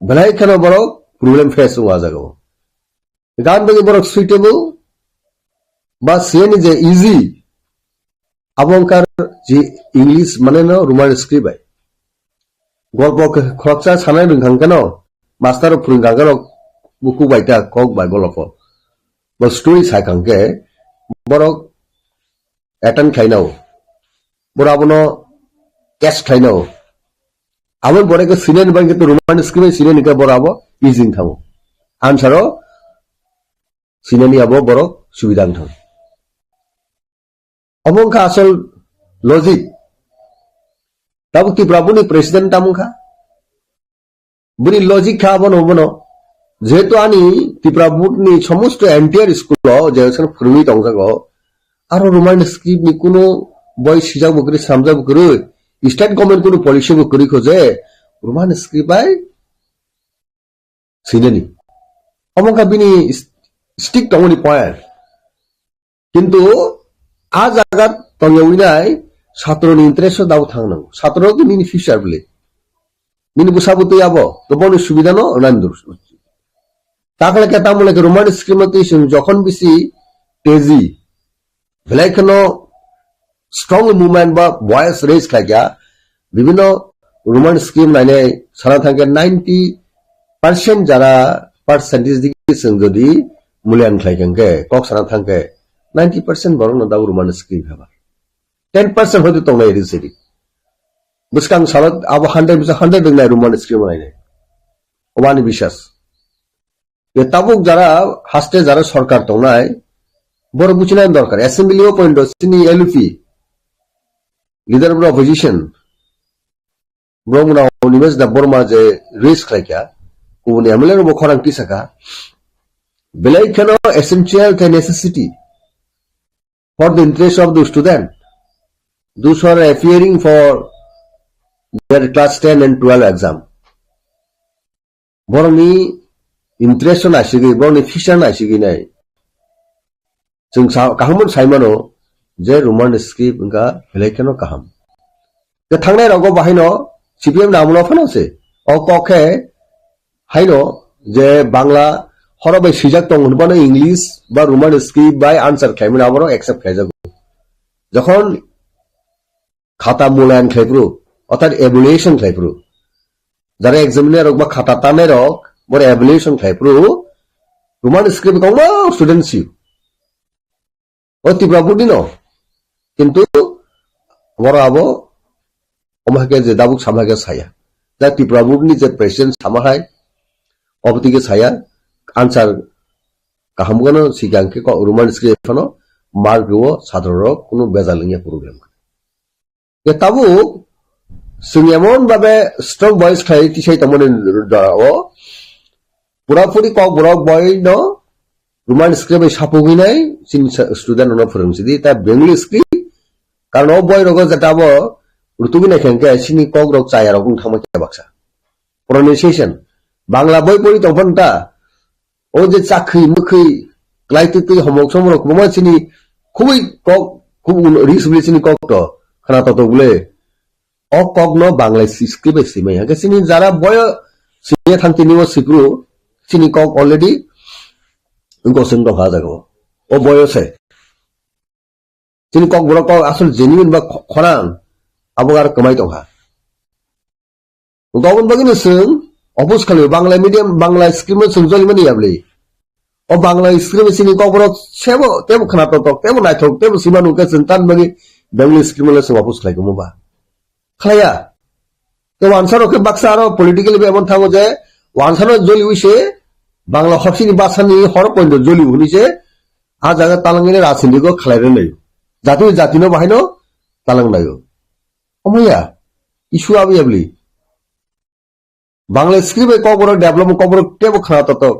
Belai kheno borok problem face wngo a jagao. Gan bagwi borok suitable ba siyani je easy, abo wngkha je English mane no Roman script bai. Golpo khe khoroksa sanai rwngkha hwnkhe no, master rok phwrwngkha hwnkhe no, bukhuk bai ta kok bai bolopho. Bo story sai kha hwnkhe borok attend khlainao. Borok abono catch khlainao. Abo borok khe sinani bagwi khe Roman script sinani khe borok abo easy wng thango. Answer o sinani abo borok subida wng thango. Obo wngkha asol logic. Tabuk Tripura boni president tamo wngkha? Bini logic kha bono, bono. Jehetu ani Tripura board ni somosto entire school o je phwrwngwi tongjago, aro Roman script ni kuno boi sijak bo kwrwi, swnamjak bo kwrwi, state government kuno policy bo kwrwi kho je Roman script bai sinani. Omo wngkha bini stick tongmani point. Kintu a jaga tongyawi nai, satro ni interest o dabo thang nango. Satro ki nini future bole. Nini bwsa bwtwi abo, to boni subida no nani dur. Takhle ke tamule ke Roman script no twi sung jokhon bisi teji. Belai kheno strong movement ba voice raise khlaikha. Bibhinno Roman script nainai sana thangkhe ninety percent jara percentage digi sung jodi mulyan khlaikha hwnkhe, kok sana thangkhe ninety percent borok no dabo Roman script haba. Ten percent hoito tongnai ri siri. Bwskang salo abo hundred bisa hundred wngnai Roman script nainai. Obani bisas. Ye tabuk jara haste jara sorkar tongnai, borok buchina dorkar. Assembly o point o chini L U P, leader of the opposition, borok muna Animesh Debbarma je raise khlaikha, kubuni M L A rok bo khorang tisaka. Belai kheno essential khe necessity for the interest of the student, those who are appearing for their class ten and twelve exam. Borokni interest no naisigwi, borokni future naisigwi nai. Chwng sa-, kaham bono sai mano je Roman script wngkha belai kheno kaham. Tei thangnai rogo bahaino C P M ni amolo phano se. O kok khe haino je Bangla horo bai swijak tong hwnbano English ba Roman script bai answer khlaimani aborok accept khlaijago. Jokhon khata mulayan khlai phuru, orthat evaluation khlai phuru, jara examiner rok ba khata tanai rok, boro evaluation khlai phuru, Roman script kongma student si. O Tripura board ni no. Kintu boro abo omo hai khe je dabuk sama hai khe saya. Da Tripura board ni je president sama hai, obotike saya, answer kaham gano sikang khe ko Roman script phano mark rwo sadro rok kunu bejal wngya problem. Ye tabuk chwng emon babe strong voice khlai tisai tongmani jora o pura puri kok borok boi no Roman script bai sapugwi nai chini sa-, student no phwrwng sidi ta Bengali script, karon o boi rogo jeta bo rutugwi nai khe chini kok rok chaya rok wng thangma khe baksa pronunciation Bangla boi pori tong phano ta. O je chakhi mukhi klai twi twi homok somok rok kwbangma chini khubui kok khub ris bwle chini kok to khna to to bwle. O kok no Bangla si script bai simai hake chini jara boyo siya thang tini o sipru chini kok already goseng dong ha jago. O boyo se. Chini kok borok kok asol genuine ba kho-, khorang abo aro kwmai tongkha. Gobon bagwi no chwng oppose khalio Bangla medium, Bangla script no chwng joli mani yabli. O Bangla script chini kok borok sebo tebo khna tok tok, tebo naithok, tebo sima nungkhe chwng tan bagwi Bengali script no chwng oppose khlai komo ba. Khlaiya. Tei wansa rok khe baksa aro politically bai emon thango je wansa no joli wi se Bangla hopsini basani hor poindo joli hwnwi se a jaga talangini rajniti go khlai rwlaio. Jati jati no bahai no talang laio. Omoya issue abo yabli. Bangla script bai kokborok develop kokborok tebo khna totok,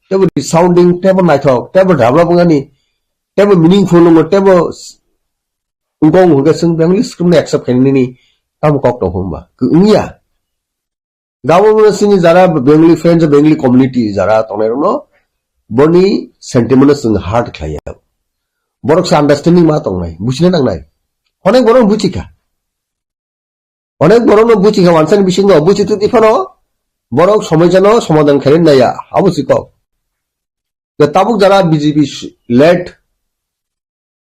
tebo resounding, tebo naithok, tebo develop wngani, tebo meaningful wngo, tebo s-, wngkong hwnkhe chwng Bengali script no accept khainani tamo kok tong hwnba. Wngya. Gabon sini jara Bengali friends, Bengali community jara tongnai rokno boni sentiment no chwng hurt khlaiya. Borok se understanding ma tongnai, buchina nangnai. Onek borok buchikha. Onek borok no buchikha wansani bisingo buchi twi phano borok somosa no somadhan khainai naiya, abo si kok. Tabuk jara B J P led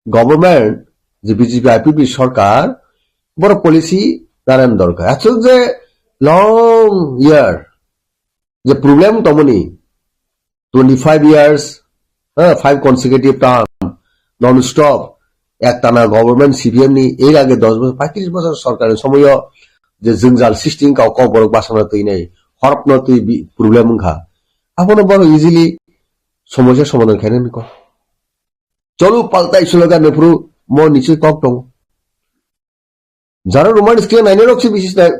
government, je B J P I P P sorkar, borok policy nanan dorkar. Aswk je long year je problem tongmani, twenty five years, ha, five consecutive term, non stop, ektana government C P M ni, er age dos bosor, paitris bosor sorkar ni somoyo je jwngjal sristi wngkha, kok borok basana twi nai, horop no twi bi-, problem wngkha. Abono borok easily somosa somadhan khainani kok. Cholo paltai slogan ni phuru mo niche kok tongo. Jara Roman script nainai rok se bisis nai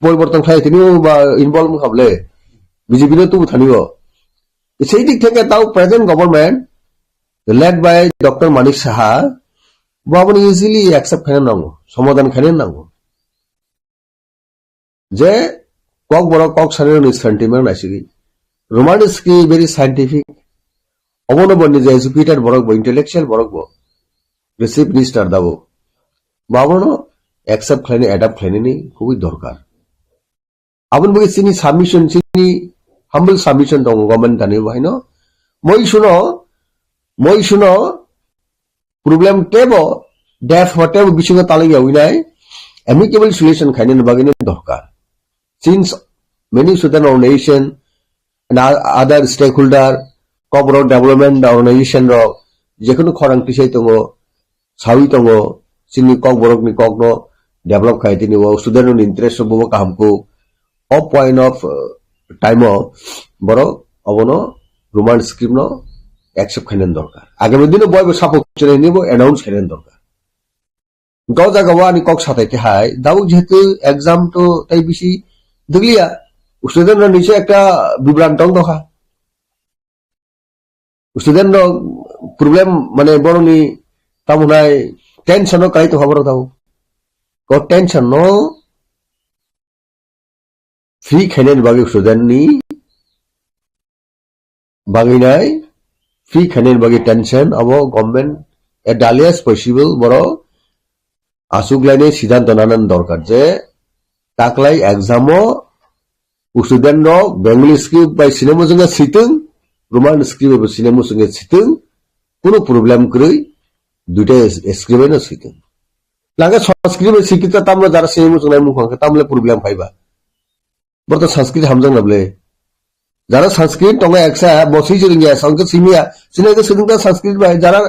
poriborton khlai tini o ba involve wngkha bole. B J P no tubu thani o. Sei dik theke tao present government led by Doctor Manik Saha bo abono easily accept khaina nango, somadhan khaina nango. Je Kokborok kok sanirokni sentiment naisigwi. Roman Script very scientific. Obono bo nije educated borok bo, intellectual borok bo. Chief Minister dabo. Bo abono accept khlaini, adapt khlainani khubui dorkar. Aboni bagwi chini submission, chini humble submission tongo government thani bo haino. Moi suno, moi suno problem tebo, death ho tebo bisingo talai yawi nai, amicable solution khainani bagwi no dorkar. Since many Sudan organization and o-, other stakeholder, Kokborok development organization rok, jekhunu khorang tisai tongo, sawi tongo, chini Kokborokni kokno develop khai tini o student ni interest bo kaham kuk. O point of, uh, time o borok obono Roman Script no accept khainani dorkar. Agami dino boibo support khainani bo announce khainani dorkar. Hwnkhe o jaga o ani kok sathai khe hai, dabuk jehetu exam to tai bisi dwgliya, student rok ni se ekta bibran tong dokha. Student rok problem mane borokni tamo nai tension o kai tongkha borok tabuk. O tension no free khainani bagwi student ni bagwi nai, free khainani bagwi tension abo government at the earliest possible borok aswk lainai siddhanto nanani dorkar je taklai exam o student rok Bengali script bai sinamu chwngkhe sitwng, Roman script bai sinamu chwngkhe sitwng, kunu problem kwrwi, duita script bai no sitwng. Lage Sanskrit bai sikita tamle jara sinamu chwngnai mukha khe tamle problem phaiba. Borok to Sanskrit hamjakna ble. Jara Sanskrit tongo eksa, bo swi chwrwngya, Sanskrit simiya, sinai khe swrwngta Sanskrit bai, jara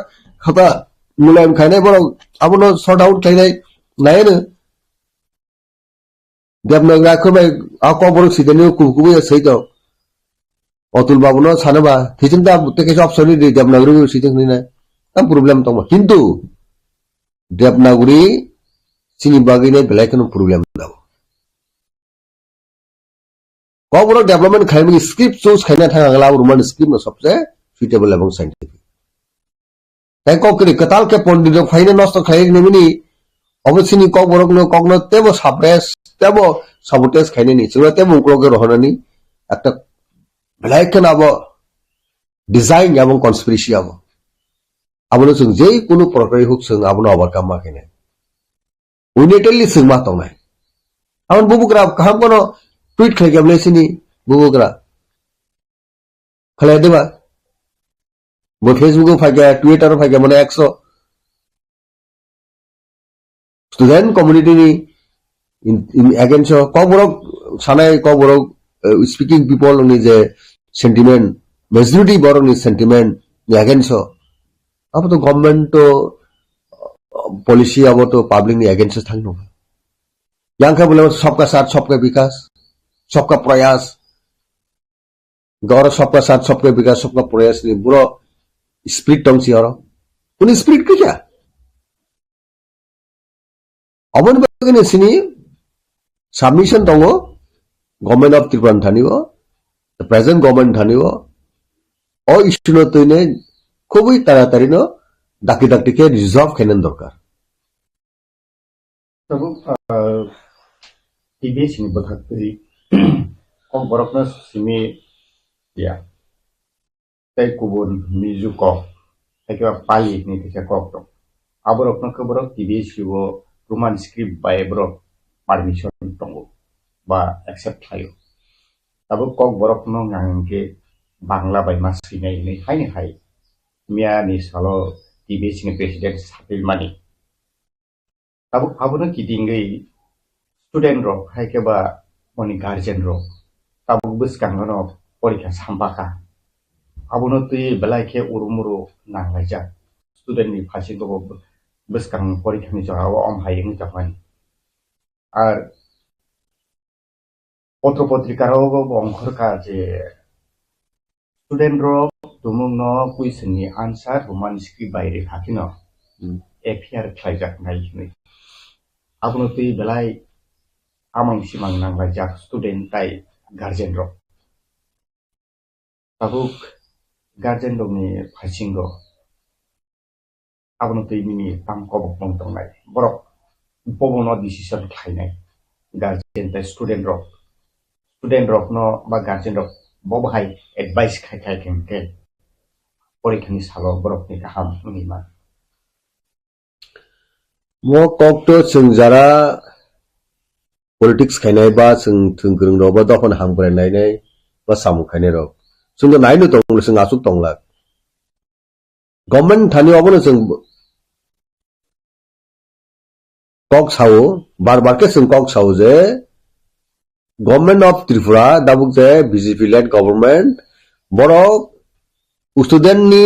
khata mulayam khainai borok, abono sort out khainai, naiano. Devanagari akhor bai, a kok borok sitani kubu kubu ya swi tong. Atul babu no sana ba, thijin da, teke option ni di Devanagari sitang ni nai. Tam problem tongma. Kintu, Devanagari chini bagwi nai belai kheno problem da. Kokborok development khaimani script choose khaina thang ang la Roman script no sobse suitable ebong scientific. Tai kok kiri kwtal khe pondit rok phaina nosto khlai rini mini obo chini Kokborok no kokno tebo suppress tebo sabotage khainani chwla tebo uklok rohonani ekta belai kheno abo design ebong conspiracy abo. Abono chwng je kunu prokarwi huk chwng abono overcome ma khainai. Unilaterally swngma tongnai. Aboni bubugra kaham kono tweet khlai khe bwlai sini bubugra. Khlai diba? Bo Facebook o phaikha, Twitter o phaikha, mane ekso. Student community ni in, in against o, kokborok sanai, kokborok, eh, speaking people ni je sentiment, majority borok ni sentiment ni against o. Abo to government to, uh, policy abo to public ni against o thang nung. Yang khe bole sabka saath sabka bikas, sabka prayas. Goro sabka saath sabka bikas sabka prayas ni buro spirit tong si oro. Kuni spirit khe kya? Aboni bagwi ni sini submission tongo government of Tripura thani o, the present government thani o, o issue no twi ne khubui taratari no dakti dakti khe resolve khaina dorkar. Tabuk, ah, T B S ni bwkhak twi kok borok no simi ya. Tei kubun Mizo kok, tei khe Pali hinwi kaisa kok tongo. Aborokno khe borok T B S o Roman script bai borok permission tongo ba accept khlaio. Tabuk kok borokno wngkha hwnkhe Bangla bai ma swinai hinwi haino hai. Miyani salo T B S ni president sapilmani. Tabuk abono kitingwi student rok hai khe ba oni guardian rok tabuk bwskango no porikha sampakha. Abono twi belai khe urumuru nanglaijak. Student ni phaisingbo bwskang porikha ni jora o om hai wngwi tongmani. Ar Potro potrika rok bo ongkhorkha je student rok tumung no question ni answer Roman script bai rwkha kheno Hmm. F I R khlaijak nai hinwi. Abono twi belai amang simang nanglaijak student tai guardian rok. Tabuk guardian rokni phasingo abono twi nini tang kobok tong tongnai. Borok bobono decision khlainai. Guardian tei student rok, student rokno ba guardian rok bo bahai advice khai khai khe hwnkhe porikhani salo borokni kaham wngwi man. Mo kok to chwng jara politics khainai ba chwng thwng kwrwng rok ba dophani hamkrai nainai ba samung khainai rok. Chwng to naino tong, chwng aswk tong lak. Government thani obono chwng kok sao, bar bar khe chwng kok sao je Government of Tripura, dabuk je B J P led government, borok student ni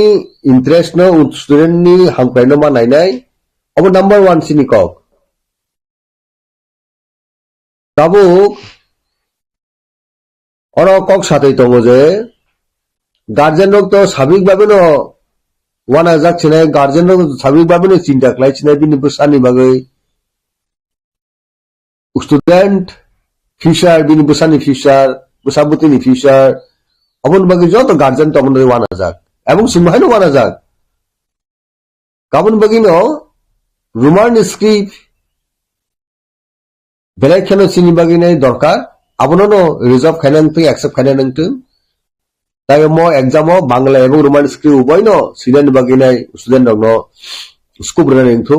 interest no, student ni hamkrai no ma nainai, obo number one chini kok. Tabuk oro kok satwi tongo je guardian rok to sabik babe no wanajak sinai, guardian rok sabik babe no chinta khlai sinai bini bwsani bagwi. Student future, bini bwsani future, bwsa bwtwini future, aboni bagwi joto guardian tongmani wanajak. Ebong chwngbo haino wanajak. Kabun bagwino Roman script belai kheno chini bagwi nai dorkar, abono no resolve khaina nangtwi, accept khaina nangtwi. Tai mo exam o Bangla ebong Roman script uboino sinani bagwi nai student rokno scope rwna nangtwi.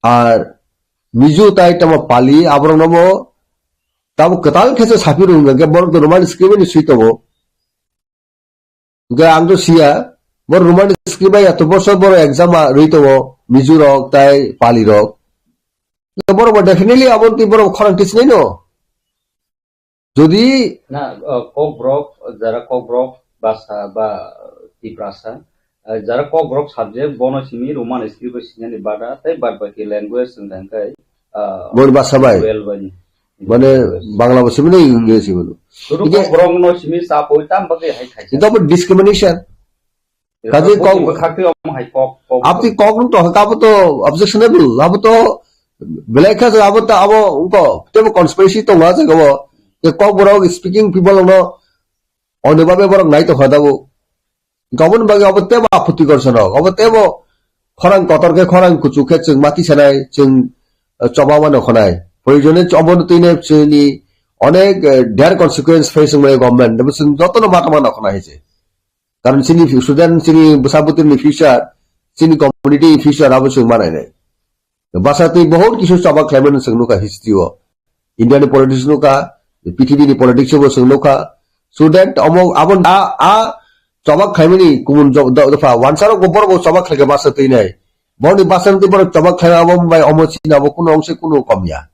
Ar Mizo tai tamo Pali, aborok no bo tamo kwtal khe se sapi rwng hwnkhe borok to Roman script ni swi tongo. Hwnkhe ang to siya, bo Roman script bai ato bosor borok exam a rwi tongo, Mizo rok tai Pali rok. Hwnkhe borok bo definitely abo twi borok khorang tisnai no. Jodi na, uh, Kokborok, jara Kokborok basa ba, uh, Tiprasa, uh, jara Kokborok subject bono simi Roman script bai sinani bada tei bad baki language wng thang kai, uh, Bor basa bai. Twelve bai ni. Mane Bangla bo simi na English bo. Sudu Kokborok no simi sa poi tam bagi hai khai. Itu apa discrimination? Kaje kok bwkhak twi omo hai kok, kok. Aboni kok rok to, abo to objectionable, abo to belai kha abo to abo wngkha tebo conspiracy tongo ah jaga o. Kok borok speaking people no onde babe borok nai tongkha tabuk. Aboni bagwi abo tebo apottikor sanok, abo tebo khorang kotor khe, khorang kuchuk khe chwng mati sanai, chwng, eh, choba mano khonai. Proyojone ch-, obono twine chini onek, eh, dire consequence face wngmani government, tebo chwng jotono mata mano khonai hai se. Karon chini fu-, student, chini bwsa bwtwini future, chini community ni future abo chwng ma nainai. Bwsa twi bohot kisu choba khlaimani chwng nukha history o. India ni politics nukha, P T B ni politics bo chwng nukha. Student omo abo a, a choba khlaimani kumun jo-, do-, dopha wansarok bo borok bo choba khlaikha bwsa twi nai. Borokni bwsa twi borok choba khlaima abo bai omo chini abo kuno ongse kuno komya.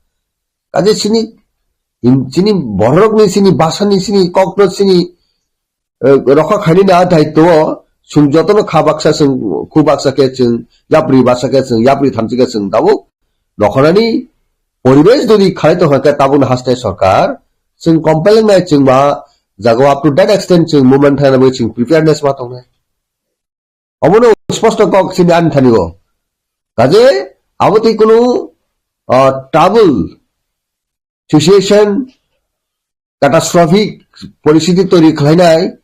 Kaje chini, in-, chini borokni chini bwsani chini kokno chini eh, rokha khainani a daityo o chwng jotono kha baksa chwng, khu baksa khe chwng, yapri baksa khe chwng, yapri thamchi khe chwng tabuk rokhanani poribesh jodi khalai tongkha khe tabukno hastai sorkar chwng compel wngnai chwng ma jaga up to that extent chwng movement khlaina bagwi chwng preparedness ma tongnai. Omono sposto kok chini ani thani o. Kaje abo tei kunu, ah, trouble situation, catastrophic poristhiti toiri khlainai,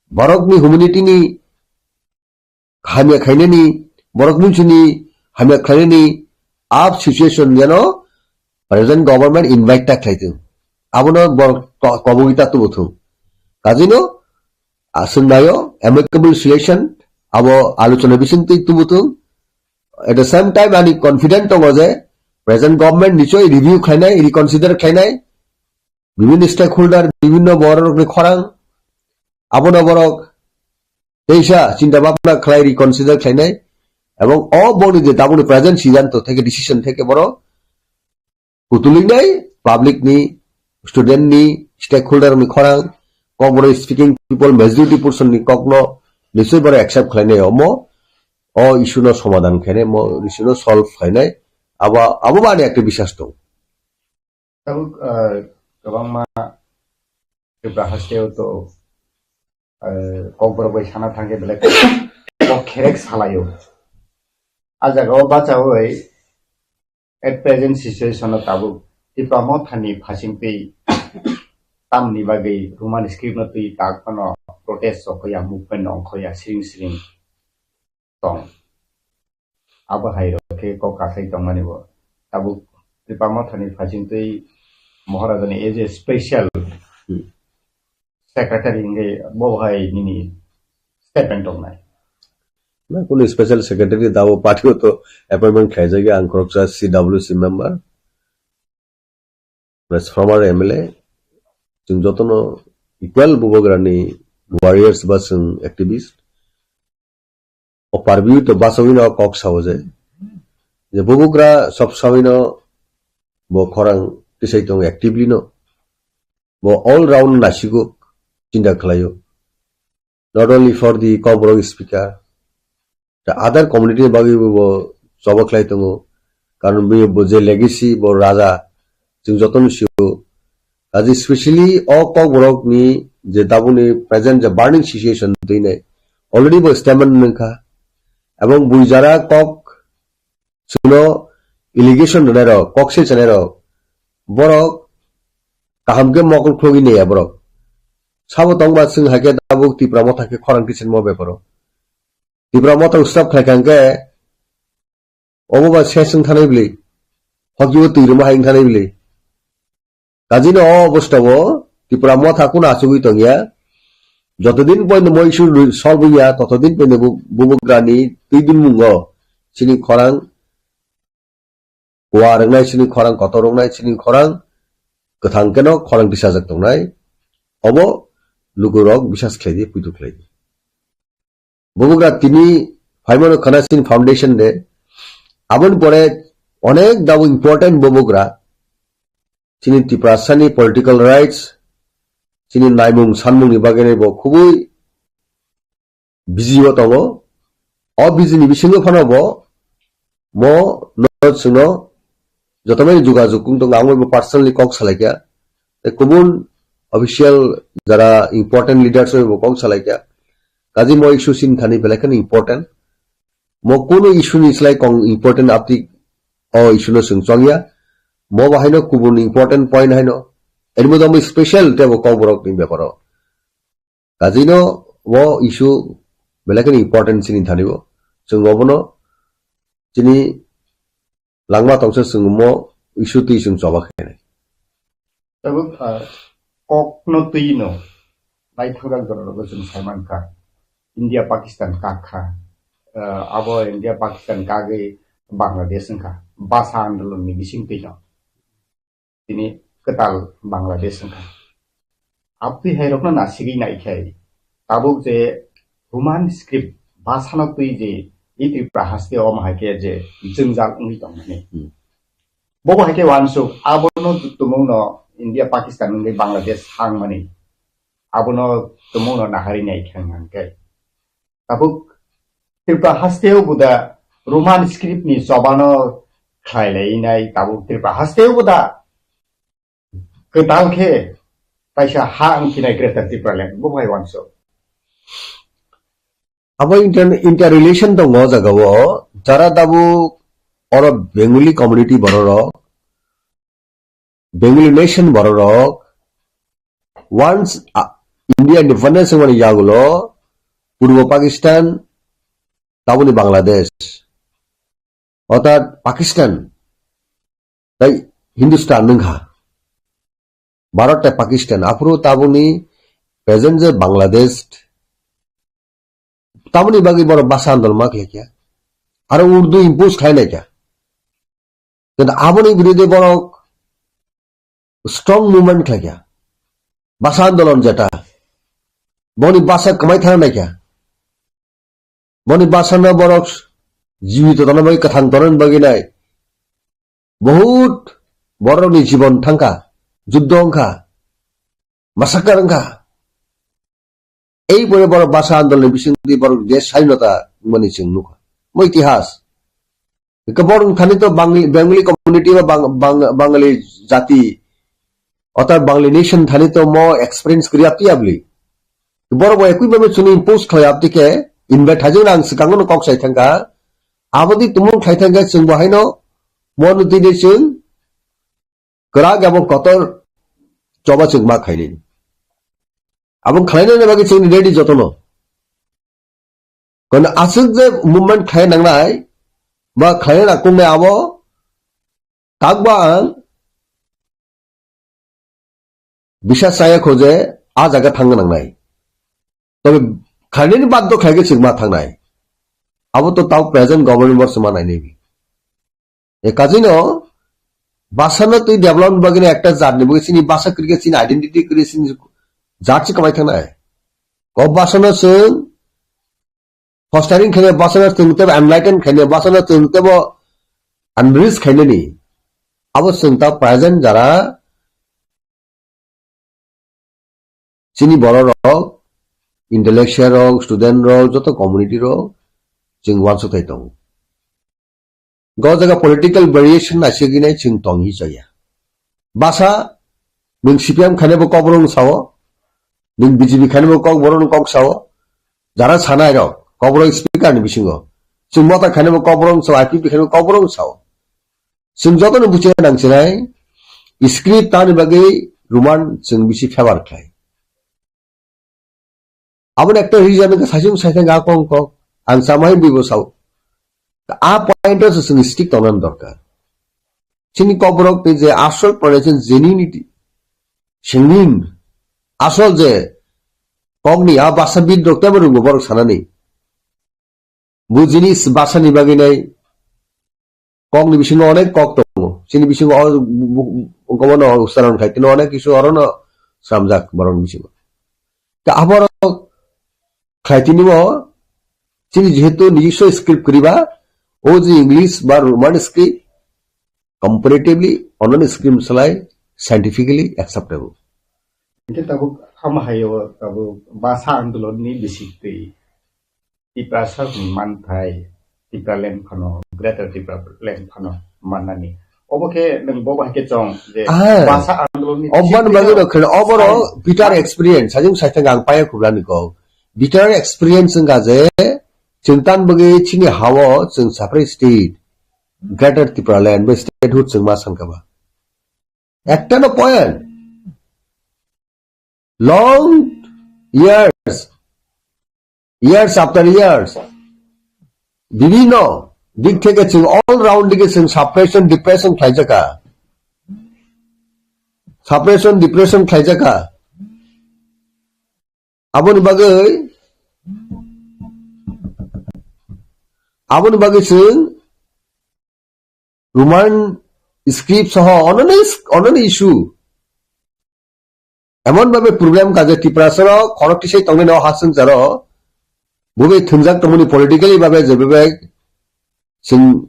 borokni humanity ni hamya khainani, borok munsuni hamya khlainani, ap situation yano present government invite ta khlai thung. Abono borok ko-, kobogwi ta tubu thung. Kajino aswk naio amicable solution abo alochona bising twi tubu thung. At the same time ani confident tongo je present government nichoi review khlainai, reconsider khlainai, bibhinno stakeholder, bibhinno borokni khorang, abono borok teisa chinta bhabna khlai reconsider khlainai, ebong o boni je tabukni present siddhanto theke decision theke borok kutulinai public ni, student ni, stakeholder ni khorang, Kokborok speaking people majority portion ni kokno nichoi borok accept khlainai omo, o issue no somadhan khainai, mo issue no solve khlainai, abo, abo bani ekta biswas tong. Tabuk, ah, kwbangma Tripura haste o to, ah, Kokborok bai sana thangkhe belai kok kherek salaio. A jaga o bachaui at present situation o tabuk Tipra Mothani phasing twi tamni bagwi Roman script no twi tak phano protest rok ya, movement rok ya, siring siring tong. Abo hai rok khe kok kasai tongmani bo. Tabuk Tipra Mothani phaisingtwi Maharajani as a special Hmm. secretary hingke bo hai nini statement tongnai. Na, kunu special secretary dabo party o to appointment khlaijak ya, ang khoroksa C W C member, plus former M L A, chwng jotono equal Bubagrani warriors ba chwng activist. O parbiu to basawino kok sao je, je Bubagra sob sawaino bo khorang tisai tongo actively no, bo all round naisigo chinta khlaio. Not only for the Kokborok speaker, the other community ni bagwi bo choba khlai tongo. Karon bo, bo je legacy, bo raja, chwng jotono sio. Kaje specially o Kokborok ni je tabukni present je burning situation twi nai, already bo statement nung kha. Ebong bui jara kok chwngno allegation rwnairok, kok se chanairok, borok kaham khe mokol khulogwi naiya borok. Sabo tongba chwng hai khe tabuk Tipra Motha khe khorang tisenmo beparo. Tipra Motha stop khlai kha hwnkhe obo ba ses wng thanai bwlwi, hokibo twi rwma hai wng thanai bwlwi. Kajino o obostao Tipra Motha kunu achugwi tongya. Jotodin poino mo issue solve wngya, totodin poino bu-, Bubagrani twi dunmungo chini khorang kuar wngnai, chini khorang kotor wngnai, chini khorang kwthang keno khorang tisajak tongnai. Obo lukurok bisas khlaidi, puitu khlaidi. Bubagra tini phaimano khana chini foundation de. Aboni pore onek dabo important Bubagra. Chini Tiprasani political rights, chini naimung sanmungni bagwi bo khubui busy o tongo. O busy ni bisingo phano bo mo no chwngno jotomani jogajog wng tongo, ang bo personally kok salaikha. Tei kubun official jara important leaders bai bo kok salaikha. Kaje mo issue sin thani belai kheno important. Mo kunu issue ni slai kong important apti o issue no chwng chongya. Mo bahaino kubun important point haino. Eri mo damo special tebo Kokborok ni beparo. Kajino o issue belai kheno important chini thani bo. Chwng obono chini langma tongsa chwng mo issue twi chwng choba khainai. Tabuk, ah, kokno twino naithokjak jorao chwng saimankha. India Pakistan kakha. Ah, abo India Pakistan kagwi Bangladesh wngkha. Basa andolonni bising twino. Tini kwtal Bangladesh wngkha. Abtwi hai rokno nasigwi naikhai. Tabuk je Roman script basano twi je i Tripura haste omo hai khe je jwngjal wngwi tongmani. Hmm. Bobo hai khe wansuk abono tumungno India Pakistan wngwi Bangladesh hangmani. Abono tumungno nahari nai khe hwnkhe. Tabuk Tripura hasteo buda Roman script ni chobano khlai lai nai tabuk Tripura hasteo buda kwtal khe kaisa ha wngkhinai Greater Tipraland bo bai wanso. Abo inter-, interrelation tongo o jagao, jara tabuk oro Bengali community bororok, Bengali nation bororok, once, ah, India independence wngmani yagulo, Purbo Pakistan, taboni Bangladesh, orthat Pakistan, tai Hindustan wngkha. Bharat tai Pakistan, aphuru taboni present je Bangladesh, taboni bagwi borok basa andolon ma khlai kha. Aro Urdu impose khlai nai kha. Kintu aboni birude borok strong movement khlai kha. Basa andolon jeta. Boni basa kwmai thang nai kha. Boni basa no borok jibito tongna bagwi, kwthang tongna bagwi nai. Bahut borokni jibon thangkha, juddo wngkha, massacre wngkha. Ei pore borok basa andolni bisingtwi borok desh swadhinota wngmani chwng nukha. Mo itihas. Hwnkhe borok thani to Bang-, Bengali community ba Bang-, Bang-, Bangali jati, orthat Bangali nation thani to mo experience kwrwi apti abli. Borok bo ekui babe chwngno impose khlai apti khe, invite hajwk ang swkango no kok sai thangkha. Aboni tumung khlai thangkhe chwng bo haino mo no tini chwng kwrak abo kotor choba chwng ma khainani. Abo khlainani bagwi chwngni ready jotono. Kono aswk je movement khlai nangnai, ba khlai nangkuknai abo, takbo ang bisa chaya kho je a jaga thangna nangnai. Tobe khlainani baddo khlai khe chwng ma thangnai. Abo to tao present government bor se ma nainai bi. E kajino basa no twi development bagwi no ekta jat ni bagwi chini basa kwrwi khe chini identity kwrwi chini jat se kwmai thangnai. Ko basa no chwng fostering khainai basa no chwng tebo enlighten khainai basa no chwng tebo unleash khainani. Abo chwng ta present jara chini borok rok, intellectual rok, student rok, joto community rok chwng uansuk thai tongo. Go jaga political variation naisik hinwi chwng tong hi chaya. Basa nwng C P M khainai bo kok borok wng sao, nwng B J P khainai bo kok borok wng kok sao, jara sanai rok kok borok speaker ni bisingo, chwng mota khainai bo kok borok wng sao, I P P khainai bo kok borok wng sao. Chwng jotono buchina nang chinai script tani bagwi Roman chwng bisi favor khlai. Aboni ekta reason wngkha saichung saithang a kong kok ang chamai bibo sao. A point o se chwng stick tongna dorkar. Chini kok borok tei je asol pronunciation genuinity, singing, asol je kokni a basa bid rok tebo rwngo borok sanani. Bu jinis basa ni bagwi nai kok ni bisingo onek kok tongo. Chini bisingo o bu-, bu-, kobono ucharon khai tini onek kisu orono sramjak borok ni bisingo. Ka aborok khai tini bo chini jehetu nijiswa script kwrwi ba, o je English ba Roman script comparatively ononi script salai scientifically acceptable. Hingke tabuk hama hai o tabuk basa andolon ni bisik twi Tiprasa hwn manthai Tipraland phano, Greater Tipraland phano mannani. Obo khe nwng bo bahai khe chong je Ah. basa andolon ni Obani bagwi no kheno oboro Sai- bitter experience, sajung saithang ang paya khublani kok. Bitter experience wngkha je chwng tan bagwi chini hao chwng separate state, Greater Tipraland bai statehood chwng ma sankha ba. Ekta no point. Long years, years after years, bibhinno dik theke chwng all round dige chwng suppression, depression khlaijakha. Suppression, depression khlaijakha. Aboni bagwi, aboni bagwi chwng Roman script soho ononi, ononi issue. Emon bhabe problem kaje Tiprasa rok khorok tisai tongnai no hasung jaro. Bube thwngjak tongmani politically bhabe je bebe chwng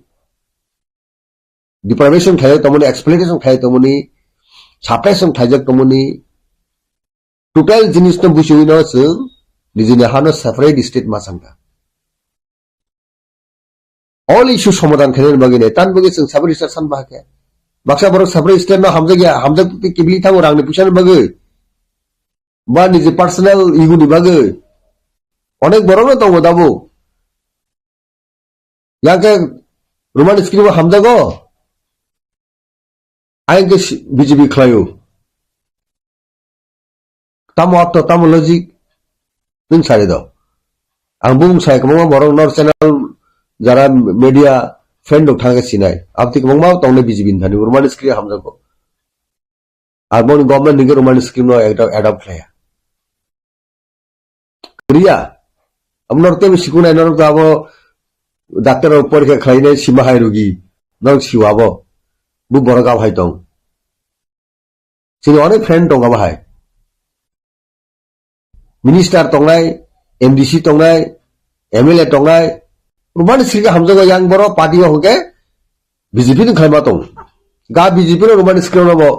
deprivation khlai tongmani, exploitation khlai tongmani, suppression khlaijak tongmani. Total jinis no buchiwi no chwng nijini hano separate state ma sangkha. All issue somadhan khainani bagwi nai, tan bagwi chwng separate state san bahai khe. Baksa borok separate state no hamjak ya, hamjak twi kibili thango rangni puisa ni bagwi. Ba niji personal ego ni bagwi. Onek borok no tongo dabo. Yang khe Roman script o hamjago. Ayang khe si-, B J P khlaio. Tamo ortho, tamo logic? Nwng sari do. Ang bumung sai kwbangma borok nor channel jara media friend rok thangkhe sinai. Aboni kwbangma tongnai B J P ni thani Roman script hamjago. Ar boni government ni Roman script no adopt, adopt khlaiya. Kwrwiya. Abo norok teibo sikunai norok abo doctor rok porikha khlainai sima hai rugi. Norok siwa abo. Bu borok abo hai tong. Chini onek friend tong abo hai. Minister tongnai, M D C tongnai, M L A tongnai. Roman script hamjago yang borok party o hwnkhe B J P ni khlaima tong. Ga B J P no Roman script no bo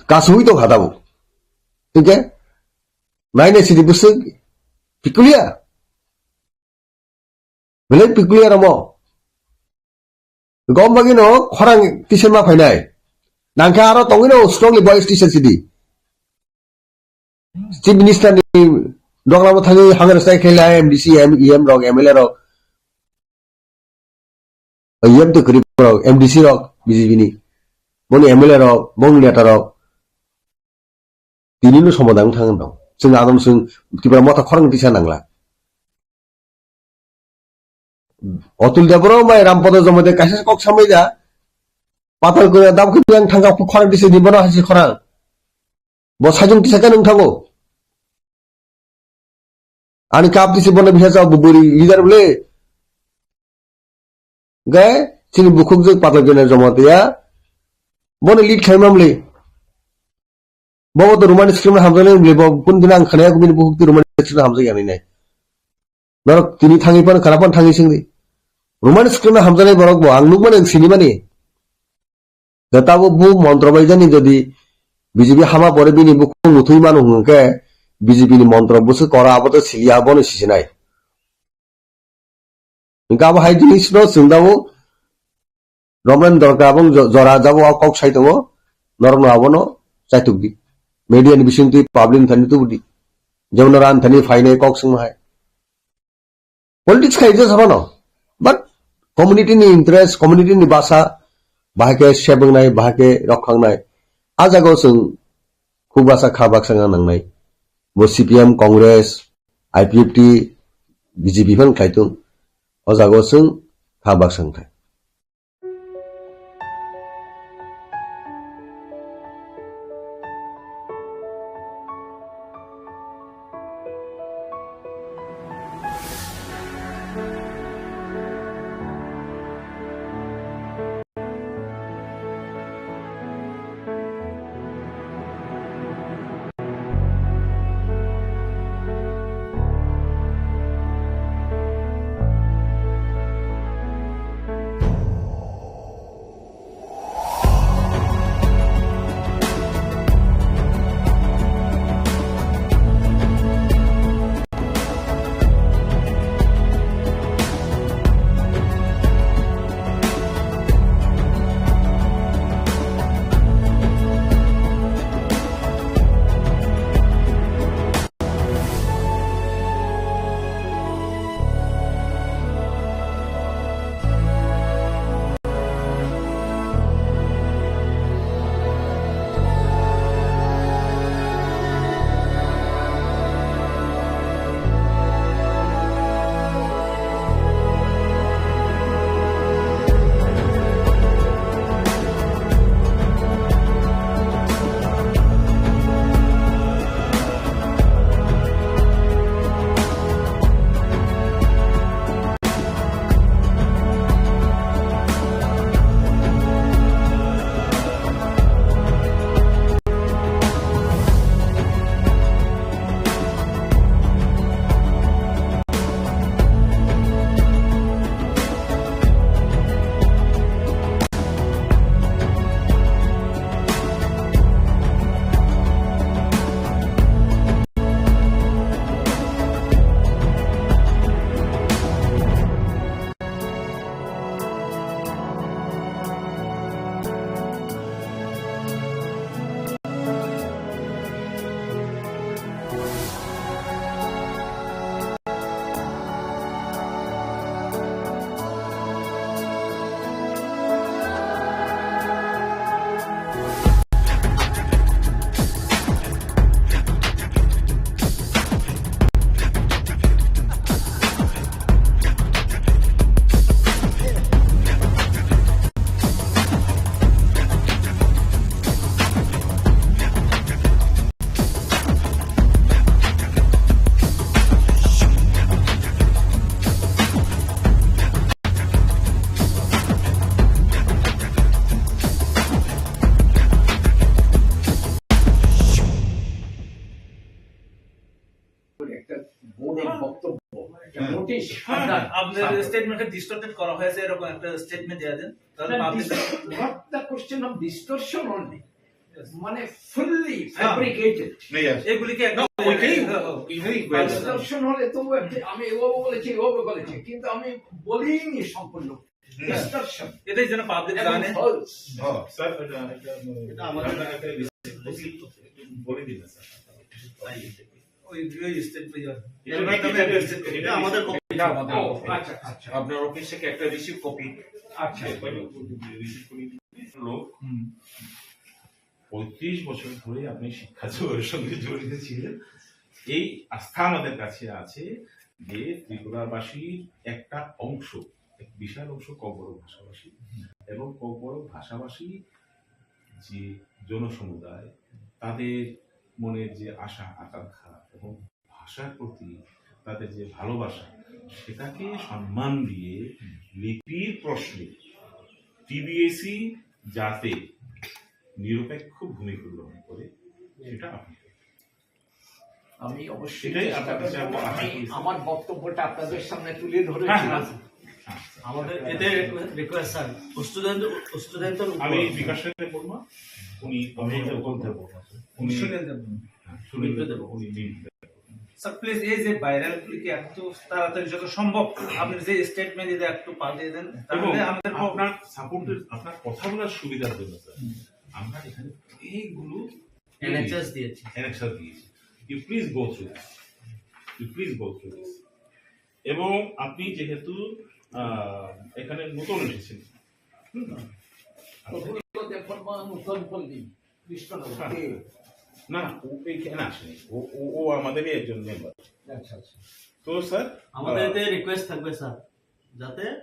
kasui tong kha tabuk. Hingke naina sidi bwswk peculiar. Belai peculiar omo. Gom bagwi no khorang tisa ma phainai. Nangkhe aro tongwi no strongly voice tisa sidi. Chief Minister ni doglamo thangwi hangre sai khe lai M D C, M E M rok, M L A rok. E M to kwrwi borok, M D C rok, B J P ni. Boni M L A rok, boni neta rok. T Tini no somadang thang dong. Chwng adon chwng Tipra Motha khorang tisa nangla. Otul Debbarma bai Rampada Jamatia kaisa kok samai da. Patal kore dab khe yang thangka khorang tisa ni bono hasi khorang. Bo sajung tisa khe nung thango. Ani kap tisi bono bisa sa buburi leader bole. Gai chini bukhuk jwk Patal Kanya Jamatia. Bono lead khaimam le. Bobo to Roman script hamjaknai bole bo kun dina ang khanaya bini bukhuk ti Roman script hamjak yani nai. Norok tini thangwi pan khana pan thangwi singdi. Roman script hamjaknai borok bo ang nukmani ang sinimani. Da tabo bu montro bai jani jodi B J P hama pore bini bukhuk muthwi manu hwnkhe B J P ni montro busu kora abo to siliya bono sisinai. Hwnkhe abo hai jinis no chwng dabo romrani dorkar abo jo-, jora jabo o kok sai tongo norok no abono chaituk di. Media ni bisingtwi public ni thani tubudi. Jemon ran thani phainai kok swngma hai. Politics khai je sabano. But community ni interest, community ni basa, bahai khe sebwngnai, bahai khe rokhangnai. A jagao chwng khuk basa kha baksa wngna nangnai. Bo C P M, Congress, I P F T, B J P phan khlai tung. O jagao chwng kha baksa wngthai. একটা বোর্ডের বক্তব্য, একটা হুম। নোটিশ হ্যাঁ, আপনার হ্যাঁ, আপনার স্টেটমেন্টটা ডিস্টর্টেড করা হয়েছে, এরকম একটা স্টেটমেন্ট দেওয়া দেন, তাহলে না, public dis-, not the question of distortion only. Yes. মানে ফুললি হ্যাঁ। ফ্যাব্রিকেটেড। না, yes। এগুলিকে একটা না, ওইটাই, হ্যাঁ, হ্যাঁ। এটাই কয়েকটা। ডিস্টর্শন হলে তবু একটা, আমি এভাবে বলেছি, এভাবে বলেছি, কিন্তু আমি বলিনি সম্পূর্ণ। হুম। ডিস্টর্শন। এটাই যেন পাবলিক এবং জানে। ফলস। হ্যাঁ, স্যার, এটা, এটা, এটা আমাদের একটা রিসিপ্ট বলে দিন না, স্যার। ওই, ওই স্টেট, ওই, এটা ওই নাকি, নামে এটা, একটা স্টেট কপি। এটা আমাদের কপি। এটা আমাদের ও, কপি। আচ্ছা, আচ্ছা। আপনার অফিস থেকে একটা রিসিপ্ট কপি। আচ্ছা। Receipt copy. হুম। পঁয়ত্রিশ বছর ধরে আপনি শিক্ষা জগতের সঙ্গে জড়িত ছিলেন। এই আস্থা আমাদের কাছে আছে যে ত্রিপুরাবাসীর একটা অংশ, এক বিশাল অংশ ককবরক ভাষাভাষী, এবং ককবরক ভাষাভাষী যে জনসমুদায়, তাদের মনের যে আশা আকাঙ্ক্ষা এবং ভাষার প্রতি তাদের যে ভালোবাসা, সেটাকে সম্মান দিয়ে লিপির প্রশ্নে টিবিএসই যাতে নিরপেক্ষ ভূমিকা গ্রহণ করে, সেটা আপনি করবেন। আমি অবশ্যই সেটাই চেষ্টা আপনার কাছে করব। আমরা আশা আমি করি, স্যার। আমার বক্তব্যটা আপনাদের সামনে তুলে ধরেছিলাম। হ্যাঁ, হ্যাঁ, স্যার। আমাদের এতে রিকোয়েস্ট, স্যার, স্টুডেন্ট, স্টুডেন্টদের উপর আমি বিকাশ রায় দেববর্মা, উনি আমি বলতে পারবো। উনি সুনীল দেববর্মা। হ্যাঁ, সুনীল দেববর্মা, উনি লিড দেবেন। স্যার, প্লিজ, এই যে ভাইরাল ক্লিপে একটু তাড়াতাড়ি যত সম্ভব আপনি যে স্টেটমেন্ট দিতে একটু পাঠিয়ে দেন, এবং তাহলে আমাদের প- আপনার সাপোর্টের, আপনার কথা বলার সুবিধার জন্য, স্যার, হুম। আমরা এখানে অনেকগুলো অ্যানেক্সাস দিয়েছি। অ্যানেক্সাস দিয়েছি। You please go through this. You please go through this. এবং আপনি যেহেতু, আহ, এখানে নতুন এসেছেন, হুম? প্রফুল্ল দেববর্মা নতুন পল্লী, কৃষ্ণনগর। হ্যাঁ। কে? না, না, ও এখানে আসেনি। ও, ও, ও আমাদেরই একজন মেম্বার। আচ্ছা, আচ্ছা। তো স্যার, আমাদের আহ, এতে রিকোয়েস্ট থাকবে স্যার, যাতে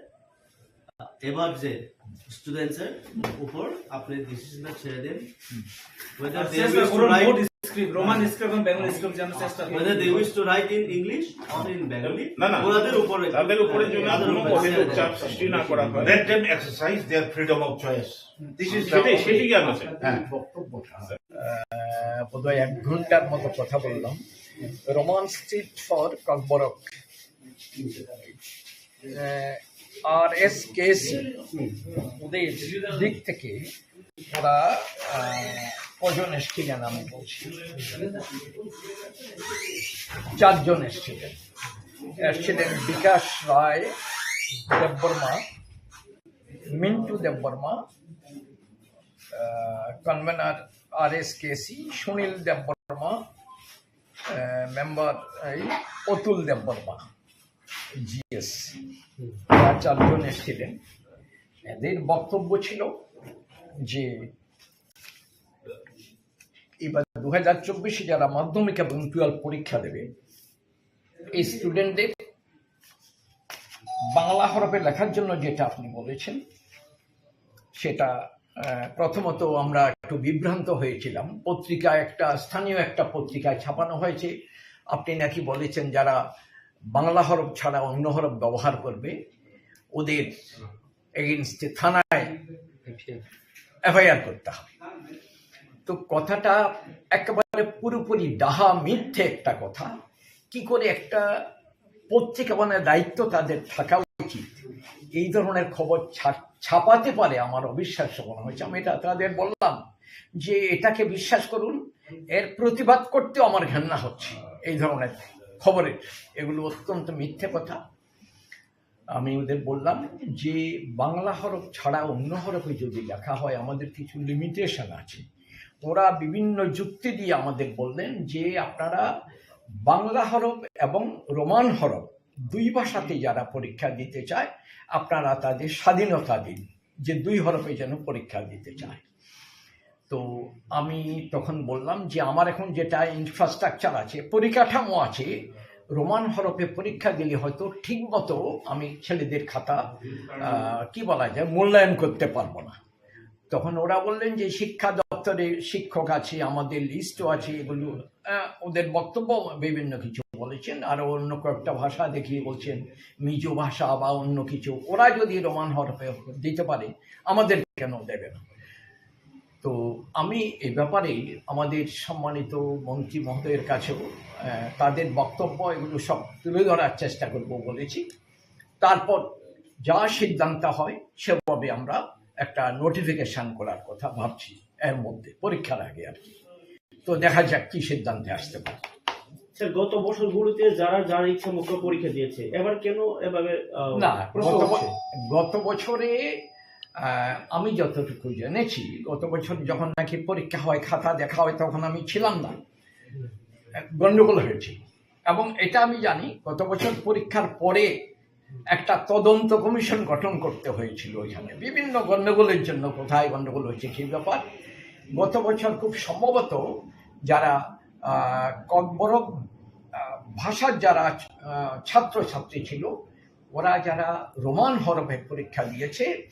এবার যে স্টুডেন্টস এর উপর আপনি ডিসিশনটা ছেড়ে দিন। Whether আর they চেষ্টা wish to করুন write, board script, Roman script এবং বেঙ্গলি স্ক্রিপ্ট যেন চেষ্টা করুন। Whether they wish to write in English or in Bengali, না, না, ওনাদের উপরে, তাদের উপরে যেন তাদের কোনো উপরে কঠোর ছেড়ে দেন। চাপ সৃষ্টি না করা হয়। Let them exercise their freedom of choice. This is সেটাই, সেটাই কি আমরা চাই। হ্যাঁ। বক্তব্যটা, আহ, বোধহয় এক ঘন্টার মতো কথা বললাম। Roman script for Kokborok. আহ, আরএসকেসি ওদের দিক থেকে ওরা, আহ, কজন এসছিলেন আমি বলছি, চারজন এসছিলেন। এসছিলেন বিকাশ রায় দেববর্মা, মিন্টু দেববর্মা, আহ, কনভেনার আরএসকেসি সুনীল দেববর্মা, আহ, মেম্বার এই অতুল দেববর্মা, জিএস, তারা চারজন এসেছিলেন। এদের বক্তব্য ছিল যে এবার দু হাজার চব্বিশে যারা মাধ্যমিক এবং টুয়েলভ পরীক্ষা দেবে, এই স্টুডেন্টদের বাংলা হরফে লেখার জন্য যেটা আপনি বলেছেন, সেটা, আহ, প্রথমত আমরা একটু বিভ্রান্ত হয়েছিলাম। পত্রিকা, একটা স্থানীয় একটা পত্রিকায় ছাপানো হয়েছে, আপনি নাকি বলেছেন যারা বাংলা হরফ ছাড়া অন্য হরফ ব্যবহার করবে, ওদের এগেইনস্টে থানায় এফআইআর করতে হবে। তো কথাটা একেবারে পুরোপুরি ডাহা মিথ্যে একটা কথা। কি করে একটা পত্রিকা, মানে, দায়িত্ব তাদের থাকা উচিত, এই ধরনের খবর ছা-, ছাপাতে পারে, আমার অবিশ্বাস্য মনে হয়েছে। আমি এটা তাদের বললাম যে এটাকে বিশ্বাস করুন, এর প্রতিবাদ করতেও আমার ঘেন্না হচ্ছে এই ধরনের খবরের। এগুলো অত্যন্ত মিথ্যে কথা। আমি ওদের বললাম যে বাংলা হরফ ছাড়া অন্য হরফে যদি লেখা হয়, আমাদের কিছু লিমিটেশন আছে। ওরা বিভিন্ন যুক্তি দিয়ে আমাদের বললেন যে আপনারা বাংলা হরফ এবং রোমান হরফ দুই ভাষাতে যারা পরীক্ষা দিতে চায়, আপনারা তাদের স্বাধীনতা দিন যে দুই হরফে যেন পরীক্ষা দিতে চায়। তো আমি তখন বললাম যে আমার এখন যেটা ইনফ্রাস্ট্রাকচার আছে, পরিকাঠামো আছে, রোমান হরফে পরীক্ষা দিলে হয়তো ঠিক মতো আমি ছেলেদের খাতা, আহ, কি বলা যায়, মূল্যায়ন করতে পারবো না। তখন ওরা বললেন যে শিক্ষা দপ্তরে শিক্ষক আছে, আমাদের লিস্টও আছে, এগুলো, আহ, ওদের বক্তব্য বিভিন্ন কিছু বলেছেন, আরো অন্য কয়েকটা ভাষা দেখিয়ে বলছেন, মিজো ভাষা বা অন্য কিছু। ওরা যদি রোমান হরফে দিতে পারে, আমাদের কেন দেবে না? তো আমি এ ব্যাপারে আমাদের সম্মানিত মন্ত্রী মহোদয়ের কাছেও, আহ, তাদের বক্তব্য এগুলো সব তুলে ধরার চেষ্টা করব বলেছি। তারপর যা সিদ্ধান্ত হয় সেভাবে আমরা একটা নোটিফিকেশন করার কথা ভাবছি এর মধ্যে, পরীক্ষার আগে আর কি। তো দেখা যাক কি সিদ্ধান্তে আসতে পারে। স্যার, গত বছরগুলোতে যারা যার ইচ্ছা মতো পরীক্ষা দিয়েছে, এবার কেন এভাবে, আহ, না, প্রশ্ন গত ব-, উঠছে? গত বছরে, আহ, আমি যতটুকু জেনেছি, গত বছর যখন নাকি পরীক্ষা হয়, খাতা দেখা হয়, তখন আমি ছিলাম না, গন্ডগোল হয়েছিল। এবং এটা আমি জানি, গত বছর পরীক্ষার পরে একটা তদন্ত কমিশন গঠন করতে হয়েছিল ওইখানে, বিভিন্ন গন্ডগোলের জন্য, কোথায় গন্ডগোল হয়েছে, কি ব্যাপার। গত বছর খুব সম্ভবত যারা আহ, ককবরক আহ, ভাষার যারা আহ, ছাত্রছাত্রী ছিল, ওরা যারা রোমান হরফে পরীক্ষা দিয়েছে,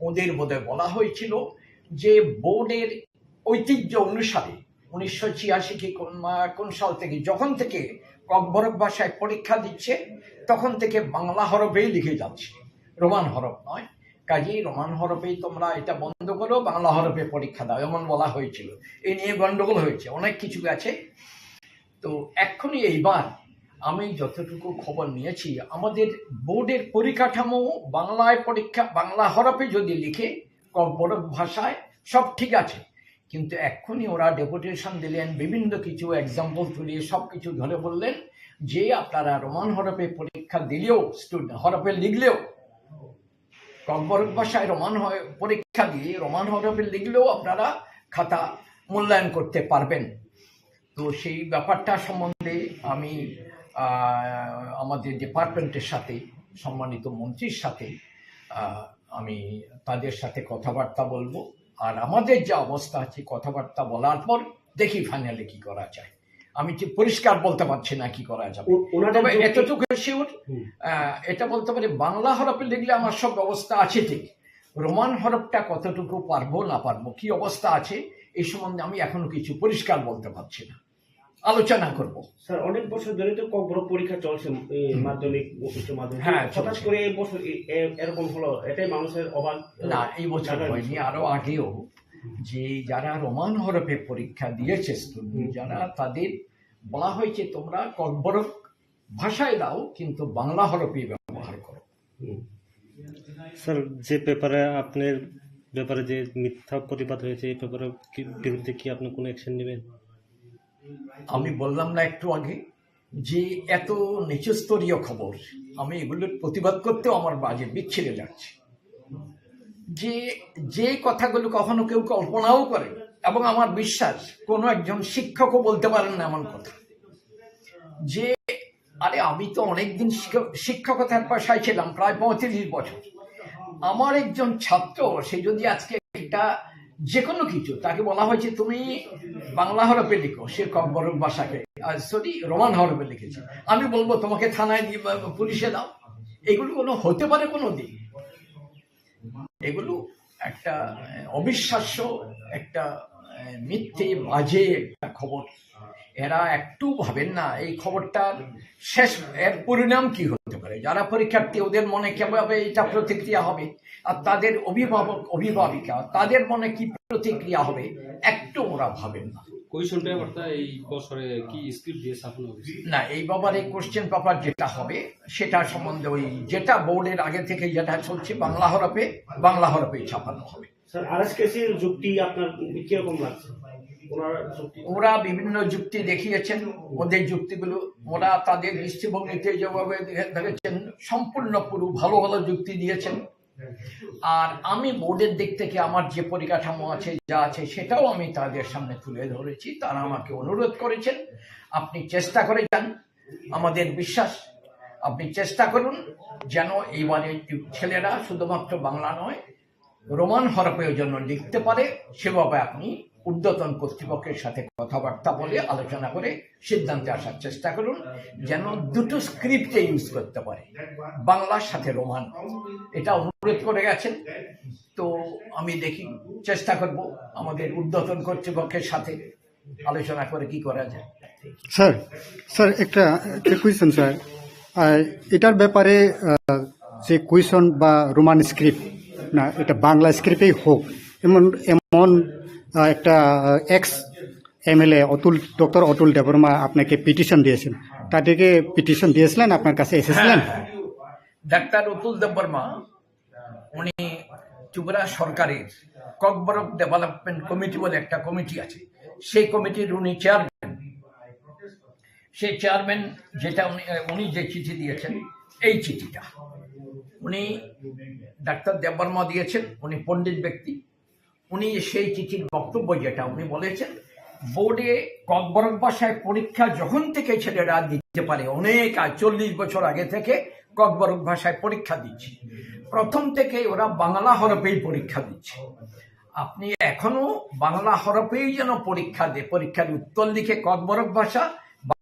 ওদের বোধহয় বলা হয়েছিল যে বোর্ডের ঐতিহ্য অনুসারে উনিশশো ছিয়াশি কি কোন মা-, কোন সাল থেকে, যখন থেকে ককবরক ভাষায় পরীক্ষা দিচ্ছে, তখন থেকে বাংলা হরফেই লিখে যাচ্ছে, রোমান হরফ নয়। কাজেই রোমান হরফেই তোমরা এটা বন্ধ করো, বাংলা হরফে পরীক্ষা দাও, এমন বলা হয়েছিল। এই নিয়ে গন্ডগোল হয়েছে, অনেক কিছু আছে। তো এখনই এইবার আমি যতটুকু খবর নিয়েছি, আমাদের বোর্ডের পরিকাঠামো বাংলায় পরীক্ষা, বাংলা হরফে যদি লিখে, ককবরক ভাষায় সব ঠিক আছে, কিন্তু এক্ষুনি ওরা ডেপুটেশন দিলেন, বিভিন্ন কিছু এক্সাম্পল তুলে সব কিছু ধরে বললেন যে আপনারা রোমান হরফে পরীক্ষা দিলেও, স্টুডেন্ট হরফে লিখলেও, ককবরক ভাষায় রোমান হয় পরীক্ষা দিয়ে রোমান হরফে লিখলেও আপনারা খাতা মূল্যায়ন করতে পারবেন। তো সেই ব্যাপারটা সম্বন্ধে আমি আহ, আমাদের ডিপার্টমেন্টের সাথে, সম্মানিত মন্ত্রীর সাথে আহ, আমি তাদের সাথে কথাবার্তা বলবো। আর আমাদের যে অবস্থা আছে, কথাবার্তা বলার পর দেখি ফাইনালি কি করা যায়। আমি ঠিক পরিষ্কার বলতে পারছি না কি করা যাবে। ও-, ওনাদের তবে যুক্তি এতটুকু শিওর, হুম। আহ, এটা বলতে পারি, বাংলা হরফে লিখলে আমার সব ব্যবস্থা আছে ঠিক, রোমান হরফটা কতটুকু পারবো না পারবো, কি অবস্থা আছে, এই সম্বন্ধে আমি এখনো কিছু পরিষ্কার বলতে পারছি না, আলোচনা করব। স্যার, অনেক বছর ধরে তো ককবরক পরীক্ষা চলছে, এই হুম। মাধ্যমিক, উচ্চ মাধ্যমিক। হ্যাঁ, হঠাৎ চলছে। করে এই বছর এ-, এ-, এরকম হলো, এটাই মানুষের অবাক, না, এই বছর জানার হয়নি, বিষয়। আরো আগেও যে যারা রোমান হরফে পরীক্ষা দিয়েছে স্টুডেন্ট, হুম। যারা, তাদের বলা হয়েছে, "তোমরা ককবরক ভাষায় দাও, কিন্তু বাংলা হরফই ব্যবহার করো।" হুম। স্যার, যে পেপারে আপনার ব্যাপারে যে মিথ্যা প্রতিবাদ হয়েছে, এই পেপারে কি, বিরুদ্ধে কি আপনি কোনো অ্যাকশন নেবেন? আমি বললাম না একটু আগে যে এত নিচু স্তরীয় খবর, আমি এগুলোর প্রতিবাদ করতেও আমার বাজে বিচ্ছিরে লাগছে। যে, যে কথাগুলো কখনো কেউ কল্পনাও করে, এবং আমার বিশ্বাস কোনো একজন শিক্ষকও বলতে পারেন না এমন কথা, যে, আরে, আমি তো অনেকদিন শিক্ষক, শিক্ষকতার পেশায় ছিলাম, প্রায় পঁয়ত্রিশ বছর। আমার একজন ছাত্র, সে যদি আজকে একটা যে কোনো কিছু, তাকে বলা হয়েছে, "তুমি বাংলা হরফে লিখো", সে ককবরক ভাষাকে, আহ, সরি, রোমান হরফে লিখেছে, আমি বলবো, "তোমাকে থানায় দিয়ে বা পুলিশে দাও।" এগুলো কোনো হতে পারে কোনো দিন? এগুলো একটা, আহ, অবিশ্বাস্য একটা, আহ, মিথ্যে, বাজে একটা খবর। এরা একটু ভাবেন না এই খবরটার শেষ, এর পরিণাম কি হতে পারে। যারা পরীক্ষার্থী, ওদের মনে কিভাবে এটা প্রতিক্রিয়া হবে, আর তাদের অভিভাবক, অভিভাবিকা, তাদের মনে কি প্রতিক্রিয়া হবে, একটু ওরা ভাবেন না। কোয়েশ্চেন পেপারটা এই বছরে কি স্ক্রিপ্ট দিয়ে ছাপানো হয়েছে? না, এই ব্যাপারে কোশ্চেন পেপার যেটা হবে, সেটা সম্বন্ধে ওই যেটা বোর্ডের আগে থেকে যেটা চলছে, বাংলা হরফে, বাংলা হরফেই ছাপানো হবে। স্যার, আরএসকেসির যুক্তি আপনার কিরকম লাগছে? ওনার যুক্তি? ওরা বিভিন্ন যুক্তি দেখিয়েছেন, ওদের যুক্তিগুলো, ওরা তাদের দৃষ্টিভঙ্গিতে যেভাবে দেখে-, দেখেছেন, সম্পূর্ণ পুরো ভালো ভালো যুক্তি দিয়েছেন। আর আমি বোর্ডের দিক থেকে আমার যে পরিকাঠামো আছে, যা আছে, সেটাও আমি তাদের সামনে তুলে ধরেছি। তারা আমাকে অনুরোধ করেছেন, "আপনি চেষ্টা করে যান।" আমাদের বিশ্বাস, আপনি চেষ্টা করুন যেন এইবারে ছেলেরা শুধুমাত্র বাংলা নয়, রোমান হরফেও যেন লিখতে পারে, সেভাবে আপনি ঊর্ধ্বতন কর্তৃপক্ষের সাথে কথাবার্তা বলে, আলোচনা করে সিদ্ধান্তে আসার চেষ্টা করুন, যেন দুটো স্ক্রিপ্টে ইউজ করতে পারে, বাংলার সাথে রোমান। এটা অনুরোধ করে গেছেন। তো আমি দেখি, চেষ্টা করব আমাদের ঊর্ধ্বতন কর্তৃপক্ষের সাথে আলোচনা করে কি করা যায়। স্যার, স্যার, একটা, একটা কোয়েশ্চেন, স্যার। আহ, এটার ব্যাপারে, আহ, যে কোয়েশ্চেন বা রোমান স্ক্রিপ্ট, না, এটা বাংলা স্ক্রিপ্টেই হোক, এমন, এমন, আহ, একটা, আহ, এক্স এমএলএ অতুল, ডক্টর অতুল দেববর্মা আপনাকে পিটিশন দিয়েছেন, তাদেরকে পিটিশন দিয়েছিলেন, আপনার কাছে এসেছিলেন? হ্যাঁ, হ্যাঁ। ডাক্তার অতুল দেববর্মা উনি ত্রিপুরা সরকারের ককবরক ডেভেলপমেন্ট কমিটি বলে একটা কমিটি আছে, সেই কমিটির উনি চেয়ারম্যান। সেই চেয়ারম্যান যেটা উনি, উনি যে চিঠি দিয়েছেন, এই চিঠিটা উনি, ডাক্তার দেববর্মা দিয়েছেন, উনি পণ্ডিত ব্যক্তি। উনি সেই চিঠির বক্তব্য যেটা উনি বলেছেন, বোর্ডে ককবরক ভাষায় পরীক্ষা যখন থেকে ছেলেরা দিতে পারে, অনেক আগে, চল্লিশ বছর আগে থেকে ককবরক ভাষায় পরীক্ষা দিচ্ছে। প্রথম থেকে ওরা বাংলা হরফেই পরীক্ষা দিচ্ছে। আপনি এখনো বাংলা হরফেই যেন পরীক্ষা দে, পরীক্ষার উত্তর লিখে ককবরক ভাষা,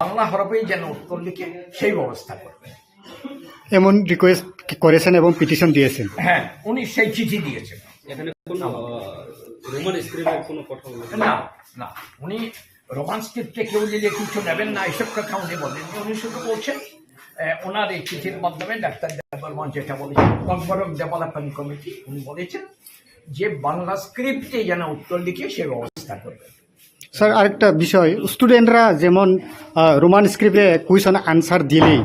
বাংলা হরফেই যেন উত্তর লিখে সেই ব্যবস্থা করবেন। এমন রিকোয়েস্ট করেছেন এবং পিটিশন দিয়েছেন। হ্যাঁ, উনি সেই চিঠি দিয়েছেন। এখানে কোনো, আহ, রোমান স্ক্রিপ্টের কোনো কথা উল্লেখ নেই? না, না, উনি রোমান স্ক্রিপ্টে কেউ দিলে কিছু নেবেন না, এসব কথা উনি বলেননি। উনি শুধু বলছেন, আহ, ওনার এই চিঠির মাধ্যমে ডাক্তার দেববর্মা যেটা বলেছেন, ককবরক ডেভেলপমেন্ট কমিটি, উনি বলেছেন যে বাংলা স্ক্রিপ্টে যেন উত্তর লিখে সে ব্যবস্থা করবেন। স্যার, আরেকটা বিষয়, স্টুডেন্টরা যেমন, আহ, রোমান স্ক্রিপ্টে কোয়েশন আনসার দিলেই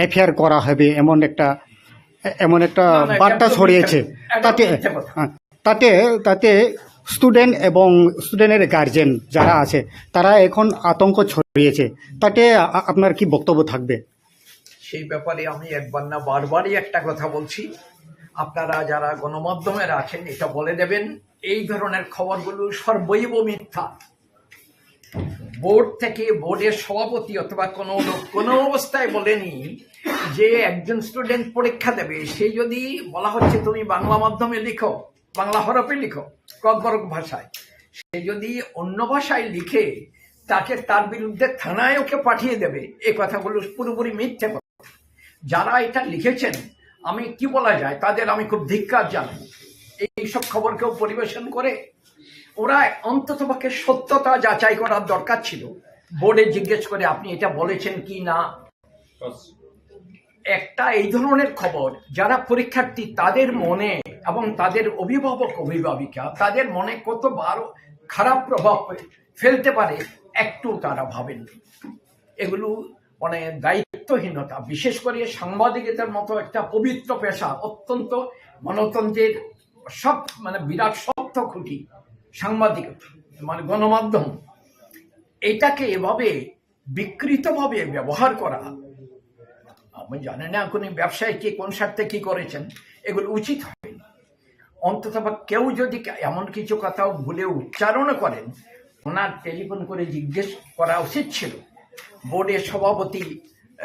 এফআইআর করা হবে, এমন একটা, এমন একটা না, না, এটা বার্তা একদম ছড়িয়েছে। মিথ্যা, একদম তাতে, মিথ্যা কথা। হ্যাঁ, তাতে, তাতে স্টুডেন্ট এবং স্টুডেন্টের গার্জেন যারা আছে, তারা এখন আতঙ্ক ছড়িয়েছে। তাতে আ-, আপনার কি বক্তব্য থাকবে? সেই ব্যাপারে আমি একবার না বারবারই একটা কথা বলছি, আপনারা যারা গণমাধ্যমে আছেন, এটা বলে দেবেন, এই ধরনের খবরগুলো সর্বৈব মিথ্যা। বোর্ড থেকে, বোর্ডের সভাপতি অথবা কোনো লোক কোনো অবস্থায় বলেনি যে একজন স্টুডেন্ট পরীক্ষা দেবে, সে যদি বলা হচ্ছে তুমি বাংলা মাধ্যমে লিখো, বাংলা হরফে লিখো, ককবরক ভাষায়, সে যদি অন্য ভাষায় লিখে, তাকে তার বিরুদ্ধে থানায় ওকে পাঠিয়ে দেবে, এই কথাগুলো পুরোপুরি মিথ্যে কথা। যারা এটা লিখেছেন, আমি কি বলা যায়, তাদের আমি খুব ধিক্কার জানাই। এই সব খবর কেউ পরিবেশন করে, ওরা অন্তত পক্ষে সত্যতা যাচাই করার দরকার ছিল, বোর্ডে জিজ্ঞেস করে আপনি এটা বলেছেন কি না। একটা এই ধরনের খবর, যারা পরীক্ষার্থী, তাদের মনে এবং তাদের অভিভাবক অভিভাবিকা, তাদের মনে কতবার খারাপ প্রভাব ফেলতে পারে, একটু তারা ভাবেন। এগুলো মানে দায়িত্বহীনতা, বিশেষ করে সাংবাদিকতার মতো একটা পবিত্র পেশা, অত্যন্ত গণতন্ত্রের সব মানে বিরাট শক্ত খুঁটি সাংবাদিকতা, মানে গণমাধ্যম, এটাকে এভাবে বিকৃতভাবে ব্যবহার করা, আমি জানি না কোনো ব্যবসায়ী কি কোন স্বার্থে কি করেছেন, এগুলো উচিত হয়নি। অন্তত বা কেউ যদি কা-, এমন কিছু কথা ভুলে উচ্চারণ করেন, ওনার টেলিফোন করে জিজ্ঞেস করা উচিত ছিল, বোর্ডের সভাপতি,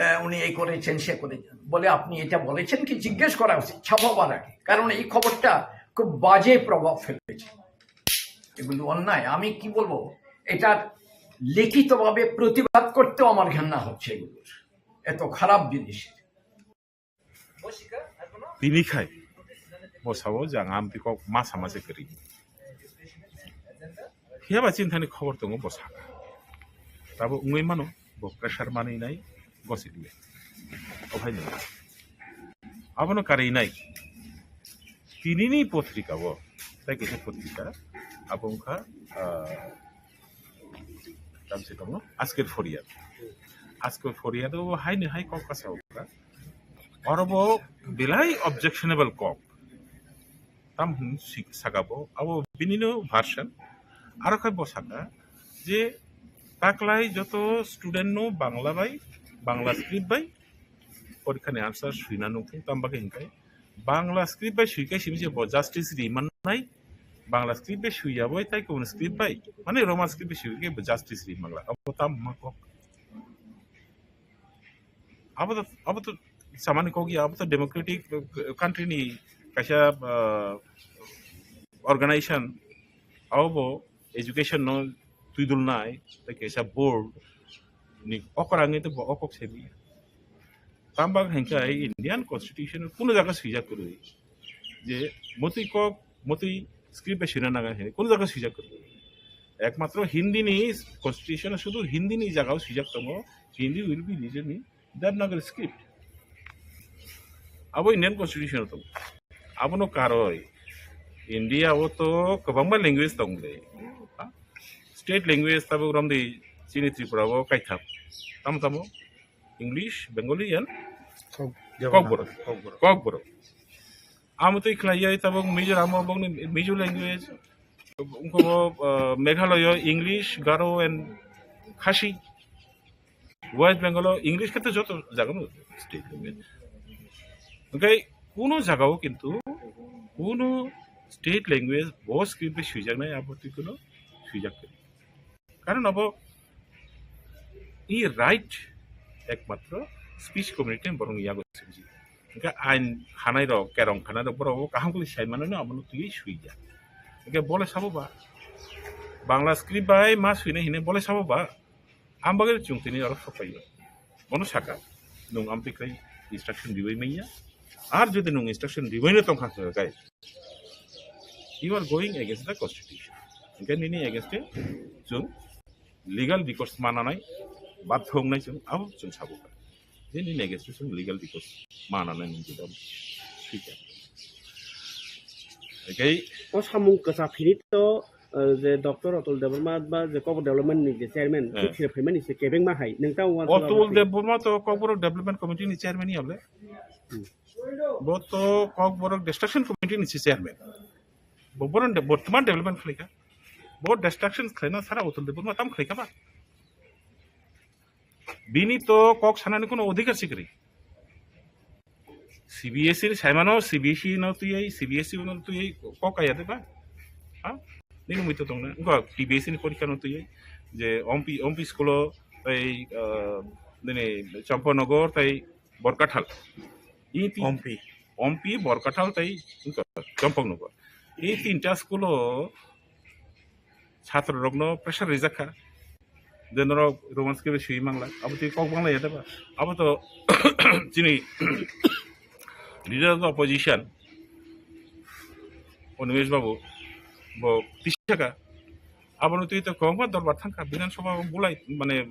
আহ, উনি এই করেছেন, সে করেছেন, বলে আপনি এটা বলেছেন কি, জিজ্ঞেস করা উচিত ছাপাবার আগে, কারণ এই খবরটা খুব বাজে প্রভাব ফেলেছে। এগুলো অন্যায়। আমি কি বলবো, এটা লিখিতভাবে প্রতিবাদ করতেও আমার ঘেন্না হচ্ছে এগুলোর, এত খারাপ জিনিস। Tini khai bo sao je ang amtwi kok masa masa kwrwi. Phiya ba chini thani khobor tongo bo saka. Tabo wngwi mano bo pressure manwi nai gosik le. O bhai nai. Abono karwi nai. Tinini potrika o, tai kaisa potrika, abo wngkha, ah, tamse tamo, Ajker Phoriad. Ajker Phoriad o haino hai kok kasa wngkha. Oro bo belai objectionable kok. Tam hwn si-, saka bo, abo binino version. Aro khai bo saka je taklai joto student no Bangla bai, Bangla script bai, porikha ni answer swina nukung, tam bagwi hinkhai Bangla script bai swikai simi se bo justice ri mannai, Bangla script bai swiya bai tai kubun script bai, mane Roman script bai swikai bo justice ri mangla, abo tam ma kok. Abo to, abo to samani kok ya, abo to democratic, uh, country ni kaisa, uh, organization, abo bo education no twidulnai, tai kaisa board ni okra wngwi tongbo, o kok semi. Tamo hinkhe Indian Constitution kuno jaga swijak kwrwi je motwi kok, motwi script bai swina nang hinwi kuno jaga swijak kwrwi. Ekmatro Hindi ni Constitution sudu Hindi ni jaga o swijak tongo, Hindi will be written in Devanagari script. Abo Indian Constitution o tongo. Abono karwi India o to kwbangma language tong de. State language tabuk romdi chini Tripura o kaitham. Tamo tamo English, Bengali and Kokborok. Kokborok. Kokborok. Amo twi khlai yai tabuk Mizoram o bokni Mizo language. Wngkha bo, uh, Meghalaya o English, Garo and Khasi. West Bengal o English khe to joto jaga no state language. Hwnkhe kuno jaga o kintu kuno state language bo script bai swijaknai abo twi kuno swijak kwrwi. Karon abo i right ekmatro speech community ni borok ni yago swijak. Hwnkhe ain khanai rok, kerong khanai rok borok bo kaham khe sai mano no abono twi swijak. Hingke bole sabo ba, Bangla script bai ma swinai hinui bole sabo ba, ang bagwi chwng tini oro sok phaiyo. Bono saka, nwng amtwi khai instruction ribai manya. Ar jodi nwng instruction ribai no tongkha khe kai, you are going against the constitution. Hingke nini against e chwng legal recourse mananai, bathong nai chwng, abo chwng sabo. Je nini against e chwng legal recourse mananai nwng jodi abo swikha. Hingke O samung kwchak phini to, eh, je Doctor Atul Debbarma ba je Kokborok Development ni je chairman, Eh. thik phai mani se kebeng ma hai. Nwng ta uan Atul Debbarma to Kokborok Development Committee ni chairman ni able. Hmm. Bo to Kokborok Destruction Committee ni si chairman. Bo boron de-, bortoman development khlaika. Bo destruction khlaina sara Atul Debbarma tam khlaika ba. Bini to kok sanani kono odhikar sikri. C B S E ni saimano, C B S E no twiwi, C B S E no twiwi kok kaya de ba? Ha? Nini mui to tongna. Ngo T B S E ni porikha no twiwi je Ompi, Ompi school o tei, ah, nini Champanagar tei Borkathal. I ti- Ompi. Ompi, Borkathal tei Champanagar. I tinta school o chhatro rokno pressure rijak kha. Je norok Roman script swi mangla, abo twi kok bangla ya deba. Abo to chini leader of the opposition, Animesh Babu, bo tisaka. Abo no twi to kok ba dorbar thangkha, Bidhan Sabha bulai, mane,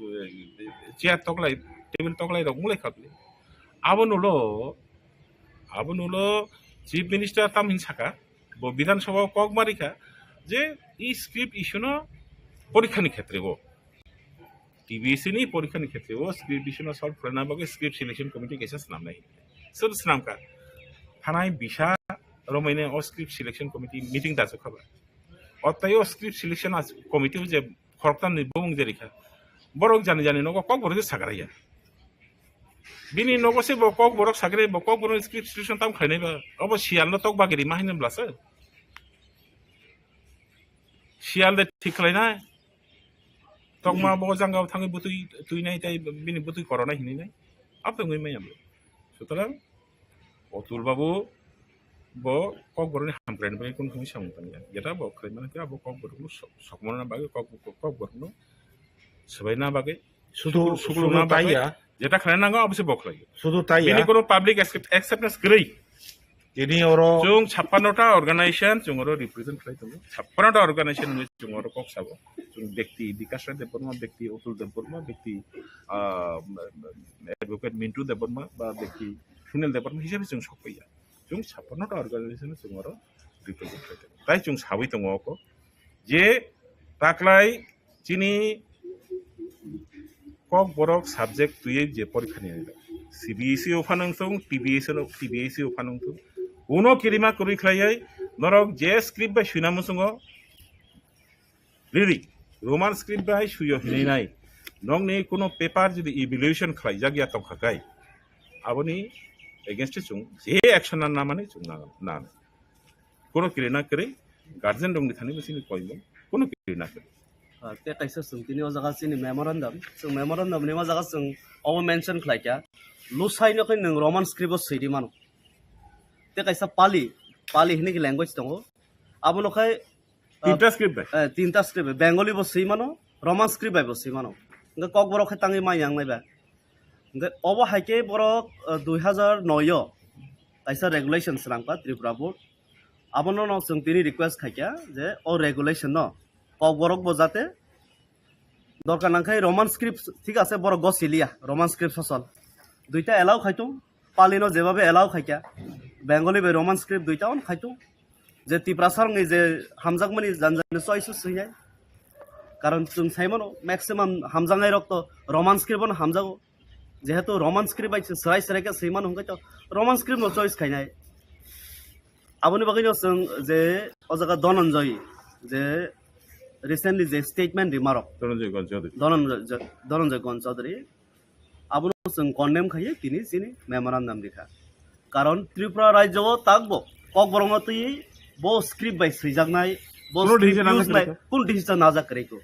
chair toklai, table toklai rok mulai kha bini. Abo nulo, abo nulo Chief Minister tam hin saka, bo Bidhan Sabha o kok marikha je i script issue no porikha ni khetre o. T B S E ni porikha ni khetre o script issue no solve khlaina bagwi script selection committee kaisa swnamnai. Sir swnamkha. Thanai bisa romai ne o script selection committee meeting da chukha ba. O tai o script selection as committee o je khoroktam ni bumung je rikha. Borok jani jani nogo kok borok je sagraya. Bini nogo se bo kok borok sagre, bo kok borok script selection tam khlainai ba. Obo sial no tok bagiri ma hinwi blasa. Sial de thik khlainai. Tokma bo jangao thangwi bwtwi twinai tei bini bwtwi koronai hinwi nai. Abo wngwi maya bo. Sutarang Atul Babu bo kok borokni hamkraini bagwi kunu thangwi samung tangya. Jeta bo khlai mano khe abo kok borokno sok-, sokmana bagwi kok, kok, kok borokno swbaina bagwi Sudu, sukul, sukul sudu na bagwi taiya. Jeta khlai nango abo se bo khlai. Sudu taiya. Bini kono public accept-, acceptance kwrwi. Tini oro Chwng chappanno ta organization chwng oro represent khlai tongo. Chappanno ta organization ni chwng oro kok sabo. Chwng bekti Bikash Rai Debbarma, bekti Atul Debbarma, bekti, ah, Advocate Mintu Debbarma ba bekti Sunil Debbarma hisabe chwng sokpaiya. Chwng chappanno ta organization chwng oro represent khlai tongo. Tai chwng sawi tongo oko je taklai chini kok borok subject twiwi je porikha ni C B S E o phanang thung, T B S E o, T B S E o phanang thung. Uno kirima kwrwi khlaiwi norok je script bai swina muchungo, Riri, Roman script bai suyo hinwi nai. Nokni kuno paper jodi evaluation khlaijak ya tongkha kai, aboni against o chwng je action na namani chwng na, na. Kuno kiri na kiri, guardian rokni thani bo chini koimung, kuno kiri na kiri. Ah, te kaisa chwng tini o jaga chini memorandum, chwng memorandum ni o jaga chwng obo mention khlai kha, Lusai no khe nwng Roman script o swi di mano. Te kaisa Pali, Pali hinwi khe language tongo. Abono khai, ah, Tinta script bai? Eh, tinta script bai. Bengali bo swi mano, Roman script bai bo swi mano. Hingke Kokborok khai tangwi mai yang nai ba. Hingke obo hai khe borok, ah, dui hazar noi o kaisa regulation swnam kha Tripura board. Abono no chwng tini request khai kha je o regulation no Kokborok bo jate dorkar nang khai Roman script, thik ase, borok go siliya, Roman script sosol. Duita allow khai tung, Pali no jebabe allow khai kha, Bengali bai Roman script duita on khai tung. Je Tiprasa rok ni je hamjakmani jan jan ni choice swinai. Karon chwng sai mano, maximum hamjaknai rok to Roman script no hamjago. Jehetu Roman script bai se swrai swrai khe swi mano, hwnkhe to Roman script no choice khainai. Aboni bagwi no chwng je o jaga Dhananjay je recently je statement rima rok, Dhananjay Gon Chaudhary. Dhananjay, Dhananjay Gon Chaudhary, abono chwng condemn khaiwi tini chini memorandum rikha. Karon Tripura rajyo o takbo Kokborok no twi bo script bai swijaknai, bo Kuno script decision use najak nai, kwrwi kho. Kun decision najak kwrwi kho.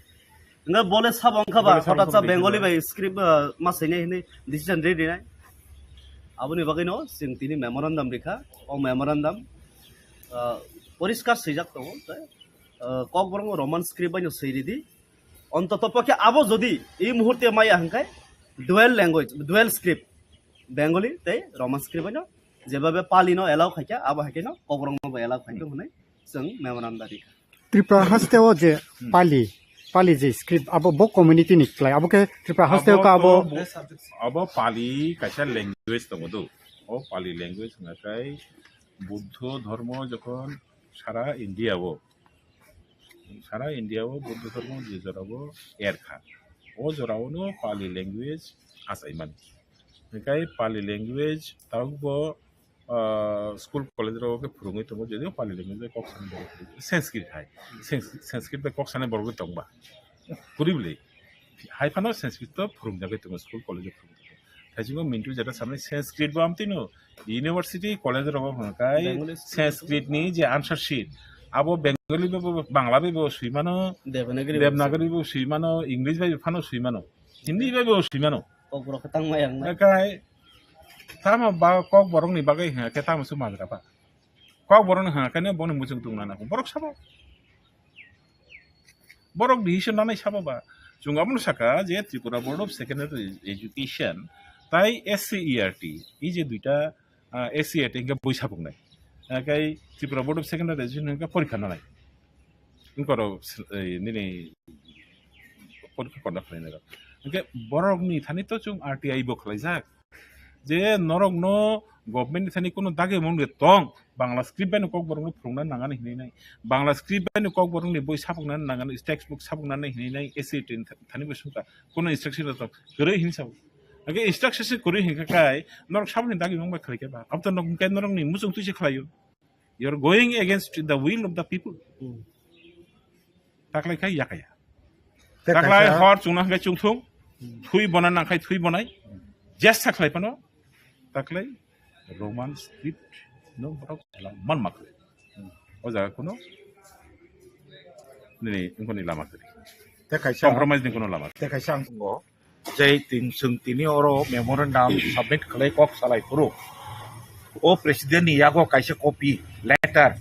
Hingke bole sabo wngkha ba, Bole sabo hotat sa wngkha Bengali decision. Bai script, ah, ma swinai hinwi decision ri rinai. Aboni bagwino chwng tini memorandum rikha. O memorandum, ah, poriskar swijak tongo, tei uh, Kokborok Roman script bai no swi ridi. Ontoto pokhe abo jodi ei muhurte maya hwnkhe dual language, dual script, Bengali tei Roman script bai no, jeba be Pali no allow khaikha, abo haikhe no Kokborok no bo allow khaikha hwnwi chwng memorandum rikha. Tripura haste o je Pali, Pali je script abo bo community ni klai, abo khe Tripura haste o ka abo to bu-, abo Pali kaisa language tongo do. O Pali language hwnkha khe Buddho dhormo jokhon sara India o, sara India o Buddho dhormo je jora o erkha, o jora o no Pali language achaimani. Hwnkhe Pali language tabuk bo ah, school college rok khe phwrwngwi tongo, jodio Pali language bai kok sanai borok phwrwngwi, Sanskrit hai. Sanskrit, Sanskrit bai kok sanai borok tongba. Kwrwi bwlwi. Hai phano Sanskrit to phwrwngjagwi tongo, school college o phwrwngwi tongo. Thaisingo Mintu jeta samani Sanskrit bo amtwino university college rogo hwnkhai Bengali Sanskrit ni je answer sheet, abo Bengali bai bo, Bangla bai bo swi mano, Devanagari bai Devanagari bai swi mano, English bai phano swi mano, Hindi bai bo swi mano. Kokborok khe tangmaya wngnai. Hwnkhe tamo ba Kokborokni bagwi hwnkhe tamo se majra ba. Kokborokni hwnkhe ne boni muchung tungna nango. Borok sabo. Borok decision nanai sabo ba. Chwng abono saka je Tripura Board of Secondary Education tai S C E R T, ei je duita, ah, S C E R T hwnkhe bui sabuknai. Hwnkhe Tripura Board of Secondary Education hwnkhe porikha nanai. Wngkorok, eh, nini porikha conduct khlainai rok. Hwnkhe borokni thani to chwng R T I bo khlaijak. Je norokno government ni thani kuno dagi mung de tong, Bangla script bai no Kokborok no phwrwngna nangani hinwi nai. Bangla script bai no Kokborok ni boi sapukna nangani, textbook sapukna nai hinwi nai, S C E R T thani bo sungkha. Kuno instruction rok kwrwi hinwi sabo. Hwnkhe instruction se kwrwi hinkha kai, norok saboni dagi mung bai khlai khe ba. Abo to nok hwnkhe norokni muchung twi se khlaio. You are going against the will of the people. Hmm. Taklai khai yakaya. Te taklai kaisa hor chungna hwnkhe chungthung. Hmm. Thui bona nangkhai thui bonai. Jesa khlai phano. Taklai Roman script no borok man makle. Hmm. O jaga kuno nini wngkoni lama kwrwi. Te kaisa compromise ni kuno lama. Te kaisa ang tongo. Je tin, chwng tini oro memorandum submit khlai kok salai phuru. O president ni yago kaisa copy letter,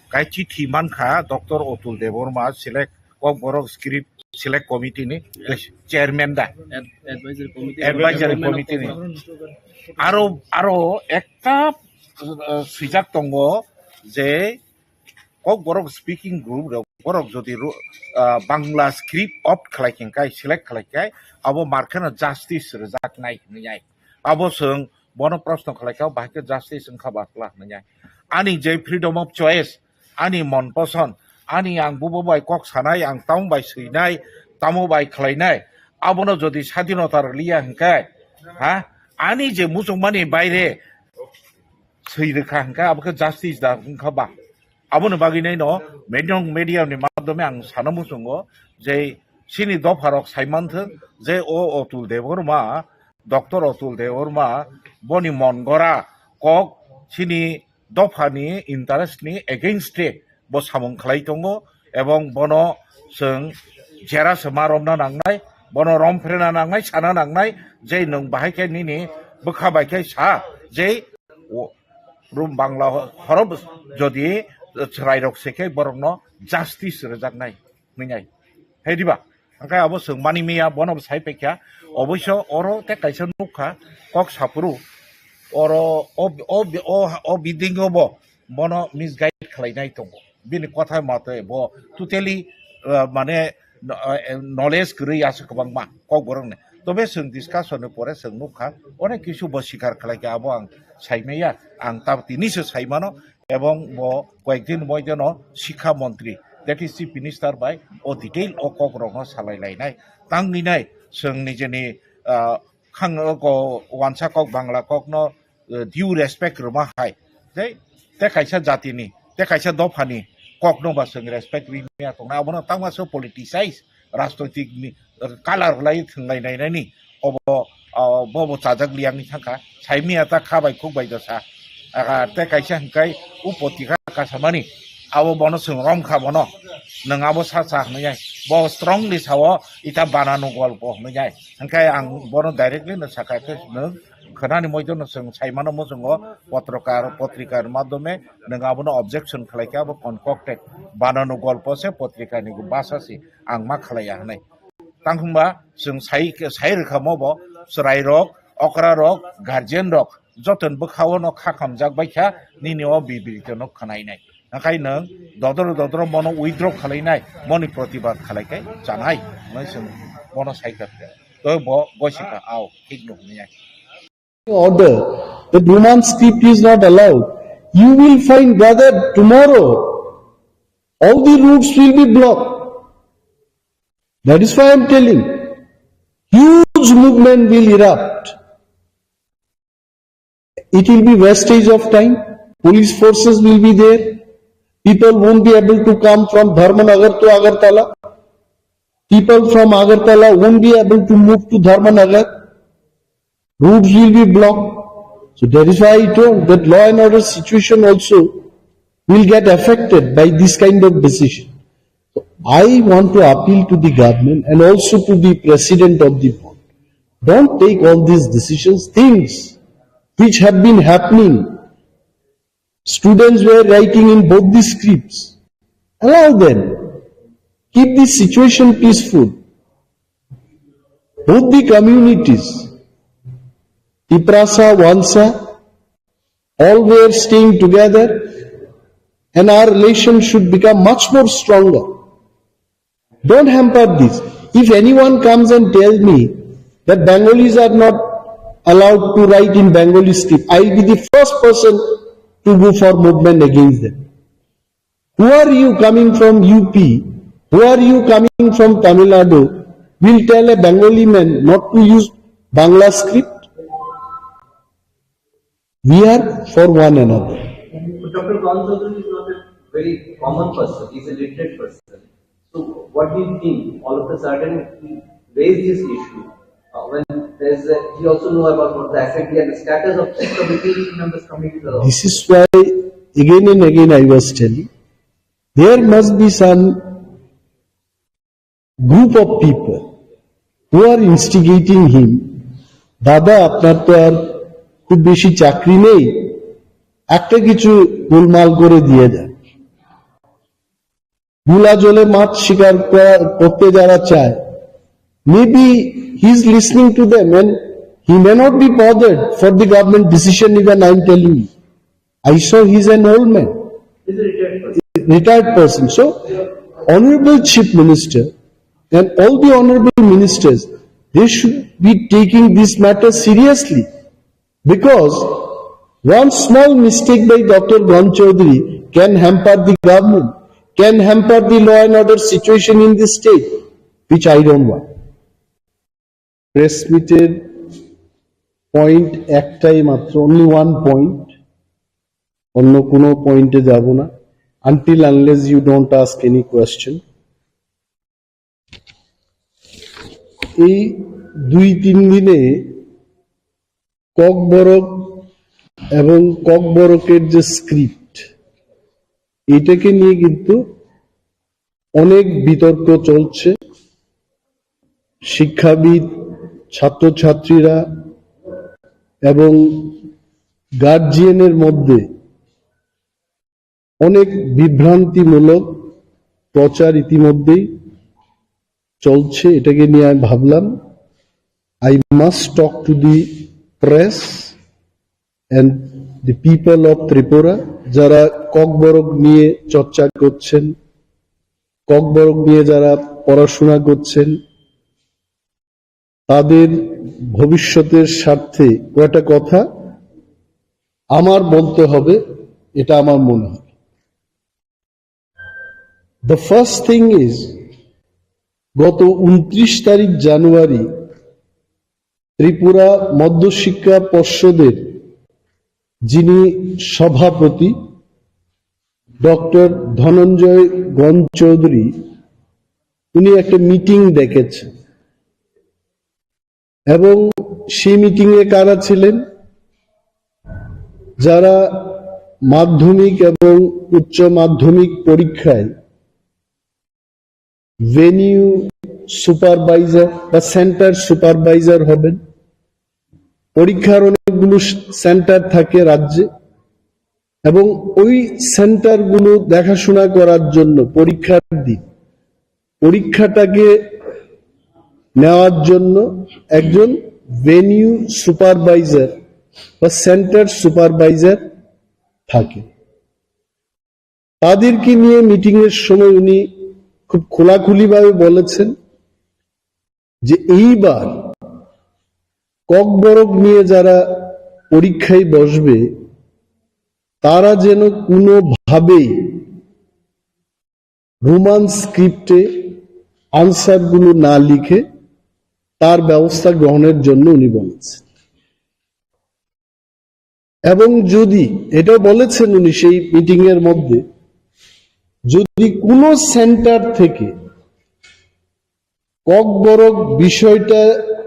kai chithi mankha Doctor Atul Debbarma select Kokborok script select committee ni chairman da. Ad-, advisory committee. Advisory committee ni. Aro, aro ekta, uh, swijak tongo je Kokborok speaking group rok, borok jodi ro-, ah, Bangla script opt khlai khe kai, select khlai khe, abo markheno justice rwjaknai hwnwi ai. Abo chwng bono proshno khlai kha, bahai khe justice wngkha ba kla hwnwi ai. Ani je freedom of choice, ani mon poson, ani ang bubo bai kok sanai, ang tamo bai swinai, tamo bai khlainai, abono jodi sadinota rwliya hwnkhe, ha? Ani je muchungmani baire swi rwkha hwnkhe, abo khe justice da wngkha ba? Aboni bagwi nai no media, media ni madhyome ang sana muchungo je chini dopha rok sai manthwk je o Atul Debbarma, Doctor Atul Debbarma boni mon gora kok chini dopha ni interest ni against e bo samung khlai tongo, ebong bono chwng jera se ma romna nangnai, bono rom phrena nangnai, sana nangnai je nwng bahai khe nini bwkha bai khe sa je o, rum Bangla ho-, horof jodi chwrairok se khe borokno justice rwjaknai hwnwi nai. Hai diba? Hwnkhe abo chwng mani miya, bono bo sai paikha. Oboiso oro tei kaisa nukha, kok saphuru oro o, o, o, o bidingo bo bono misguide khlainai tongo. Bini kotha mate bo totally, uh, mane, no-, uh, knowledge kwrwi aswk kwbangma kokborokni. Tobe chwng discussion ni pore chwng nukha, onek kisu bo sikar khlaikha, abo ang saimaya, ang tab tini se saimano, ebong bo koyekdin moideno sikha montri, that is chief minister bai o detail o kokrokno salai lainai. Tangwi nai chwng nijeni, ah, khang, ko wansa kok Bangla kokno, eh, due respect rwma hai. Tei, tei kaisa jatini, tei kaisa dophani kokno ba chwng respect rwmya tongnai. Abono tangma so politicize, rajnoitik ni, eh, color lai thwnglai nainani. Obo, ah, bo bo chajak liya wngwi thangkha. Saimya ta kha bai khuk bai dosa. Aga tei kaisa hwnkhe upotika kasamani. Abo bono chwng romkha bono. Nwng abo sa cha hwnwi ai. Bo strongly sao ita bananu golpo hwnwi ai. Hwnkhe ang bono directly no sakha khe nwng Khwnani moidono chwng saimano muchungo, potrokar, potrikar madhyome nwng abono objection khlai khe abo concocted banano golpo se, potrikani bhasha se, ang ma khlaiya hwnwi. Tang hwnba chwng sai, sai rwkha mobo chwrairok, okrarok, guardianrok jotono bwkhao no kha khamjak bai kha nini o bibrito no khwnainai. Hakai nwng dodoro dodoro mono withdraw khwlainai, moni protibad khwlai khe chanai hwnwi chwng bono sai kha. To bo goisika ao thik no hwnwi ai. Order that Roman script is not allowed, you will find, brother, tomorrow all the routes will be blocked. That is why I am telling, huge movement will erupt. It will be wastage of time. Police forces will be there. People won't be able to come from Dharmanagar to Agartala. People from Agartala won't be able to move to Dharmanagar. Roads will be blocked. So that is why I told that law and order situation also will get affected by this kind of decision. So I want to appeal to the government and also to the president of the board. Don't take all these decisions. Things which have been happening, students were writing in both the scripts. Allow them. Keep the situation peaceful. Both the communities, Tiprasa, Wansa, all were staying together, and our relation should become much more stronger. Don't hamper this. If anyone comes and tells me that Bengalis are not allowed to write in Bengali script, I will be the first person to go for movement against them. Who are you coming from U P? Who are you coming from Tamil Nadu? Will tell a Bengali man not to use Bangla script? We are for one another. But Doctor Karan Chaudhary is not a very common person, he's a literate person. So what do you think? All of a sudden he raised this issue. Uh, when there's a, he also know about what the F A T and the status of the committee members coming to the This is why again and again I was telling, there must be some group of people who are instigating him. দাদা, আপনার তো আর খুব বেশি চাকরি নেই, একটা কিছু গোলমাল করে দিয়ে যান। ভোলা জলে মাছ শিকার করা, করতে যারা চায়, maybe he is listening to them and he may not be bothered for the government decision even, I am telling you. I saw he is an old man, He's a retired person. Retired person. So, Honorable Chief Minister and all the honorable ministers, they should be taking this matter seriously. Because one small mistake by Doctor Karan Chaudhary can hamper the government, can hamper the law and order situation in the state, which I don't want. Press মিটের পয়েন্ট একটাই মাত্র, only one point, অন্য কোনো পয়েন্টে যাব না, until unless you don't ask any question. এই দুই তিন দিনে ককবরক এবং ককবরকের যে স্ক্রিপ্ট, এইটাকে নিয়ে কিন্তু অনেক বিতর্ক চলছে। শিক্ষাবিদ, ছাত্রছাত্রীরা এবং গার্জিয়ানের মধ্যে অনেক বিভ্রান্তিমূলক প্রচার ইতিমধ্যেই চলছে। এটাকে নিয়ে আমি ভাবলাম, I must talk to the press and the people of Tripura, যারা ককবরক নিয়ে চর্চা করছেন, ককবরক নিয়ে যারা পড়াশোনা করছেন, তাদের ভবিষ্যতের স্বার্থে কয়টা কথা আমার বলতে হবে, এটা আমার মনে হয়। The first thing is, গত ঊনত্রিশ তারিখ জানুয়ারি ত্রিপুরা মধ্যশিক্ষা পর্ষদের যিনি সভাপতি ডক্টর ধনঞ্জয় গণ চৌধুরী, উনি একটা মিটিং ডেকেছেন এবং সেই মিটিং এ কারা ছিলেন? যারা মাধ্যমিক এবং উচ্চ মাধ্যমিক পরীক্ষায় ভেনিউ সুপারভাইজার বা সেন্টার সুপারভাইজার হবেন, পরীক্ষার অনেকগুলো সেন্টার থাকে রাজ্যে, এবং ওই সেন্টারগুলো দেখাশোনা করার জন্য পরীক্ষার দিন পরীক্ষাটাকে নেওয়ার জন্য একজন ভেনিউ সুপারভাইজার বা সেন্টার সুপারভাইজার থাকে। তাদেরকে নিয়ে মিটিং এর সময় উনি খুব খোলাখুলিভাবে বলেছেন যে এইবার ককবরক নিয়ে যারা পরীক্ষায় বসবে, তারা যেন কোনোভাবেই রোমান স্ক্রিপ্টে আনসারগুলো না লিখে তার ব্যবস্থা গ্রহণের জন্য উনি বলেছেন। এবং যদি, এটাও বলেছেন উনি সেই মিটিং এর মধ্যে, যদি কোনো সেন্টার থেকে ককবরক বিষয়টা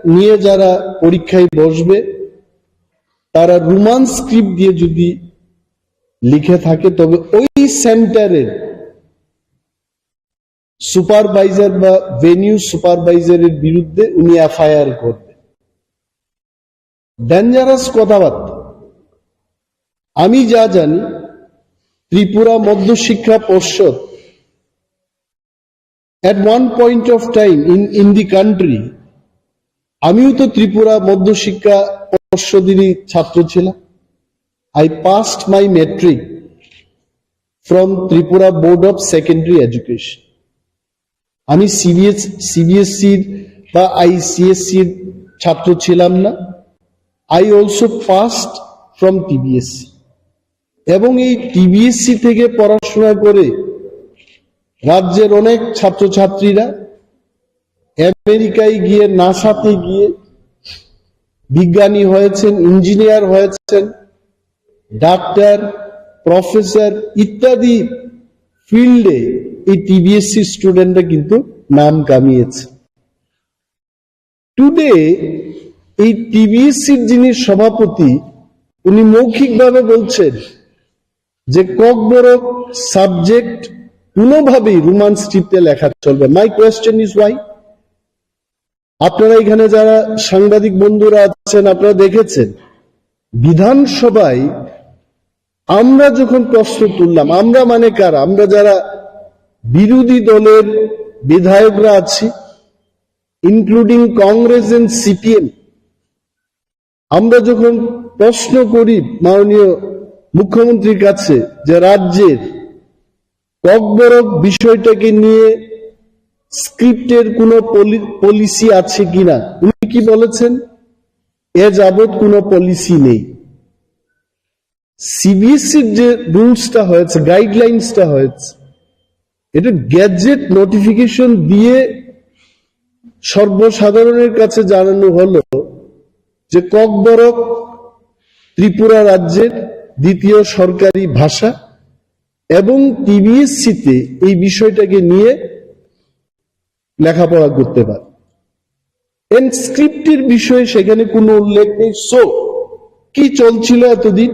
নিয়ে যারা পরীক্ষায় বসবে, তারা রোমান স্ক্রিপ্ট দিয়ে যদি লিখে থাকে, তবে ওই সেন্টারের সুপারভাইজার বা ভেনিউ সুপারভাইজারের বিরুদ্ধে উনি এফআইআর করবেন। ডেঞ্জারাস কথাবার্তা। আমি যা জানি, ত্রিপুরা মধ্যশিক্ষা পর্ষদ at one point of time in in the country, আমিও তো ত্রিপুরা মধ্যশিক্ষা পর্ষদেরই ছাত্র ছিলাম। I passed my matric from Tripura Board of Secondary Education. আমি সিবিএস সিবিএসসির বা আইসিএসসির ছাত্র ছিলাম না। I also passed from TBSC. এবং এই টিবিএসসি থেকে পড়াশোনা করে রাজ্যের অনেক ছাত্রছাত্রীরা আমেরিকায় গিয়ে, নাসাতে গিয়ে বিজ্ঞানী হয়েছেন, ইঞ্জিনিয়ার হয়েছেন, ডাক্তার, প্রফেসর ইত্যাদি ফিল্ডে এই টিবিএসসি স্টুডেন্টরা কিন্তু নাম কামিয়েছে। টুডে এই টিবিএসসির যিনি সভাপতি, উনি মৌখিকভাবে বলছেন যে ককবরক সাবজেক্ট কোনোভাবেই রোমান স্ক্রিপ্টে লেখা চলবে। My question is why? আপনারা এখানে যারা সাংবাদিক বন্ধুরা আছেন, আপনারা দেখেছেন, বিধানসভায় আমরা যখন প্রশ্ন তুললাম, আমরা মানে কারা? আমরা যারা বিরোধী দলের বিধায়করা আছি, ইনক্লুডিং কংগ্রেস এন্ড সিপিএম, আমরা যখন প্রশ্ন করি মাননীয় মুখ্যমন্ত্রীর কাছে যে রাজ্যের ককবরক বিষয়টাকে নিয়ে স্ক্রিপ্টের কোনো পলি-, পলিসি আছে কিনা, উনি কি বলেছেন? এ যাবৎ কোনো পলিসি নেই। সিবিএসসির যে রুলসটা হয়েছে, গাইডলাইন্সটা হয়েছে, এটা গ্যাজেট নোটিফিকেশন দিয়ে সর্বসাধারণের কাছে জানানো হলো যে ককবরক ত্রিপুরা রাজ্যের দ্বিতীয় সরকারি ভাষা, এবং টিবিএসসিতে এই বিষয়টাকে নিয়ে লেখাপড়া করতে পারে। এন্ড স্ক্রিপ্টের বিষয়ে সেখানে কোনো উল্লেখ নেই। সো কি চলছিল এতদিন?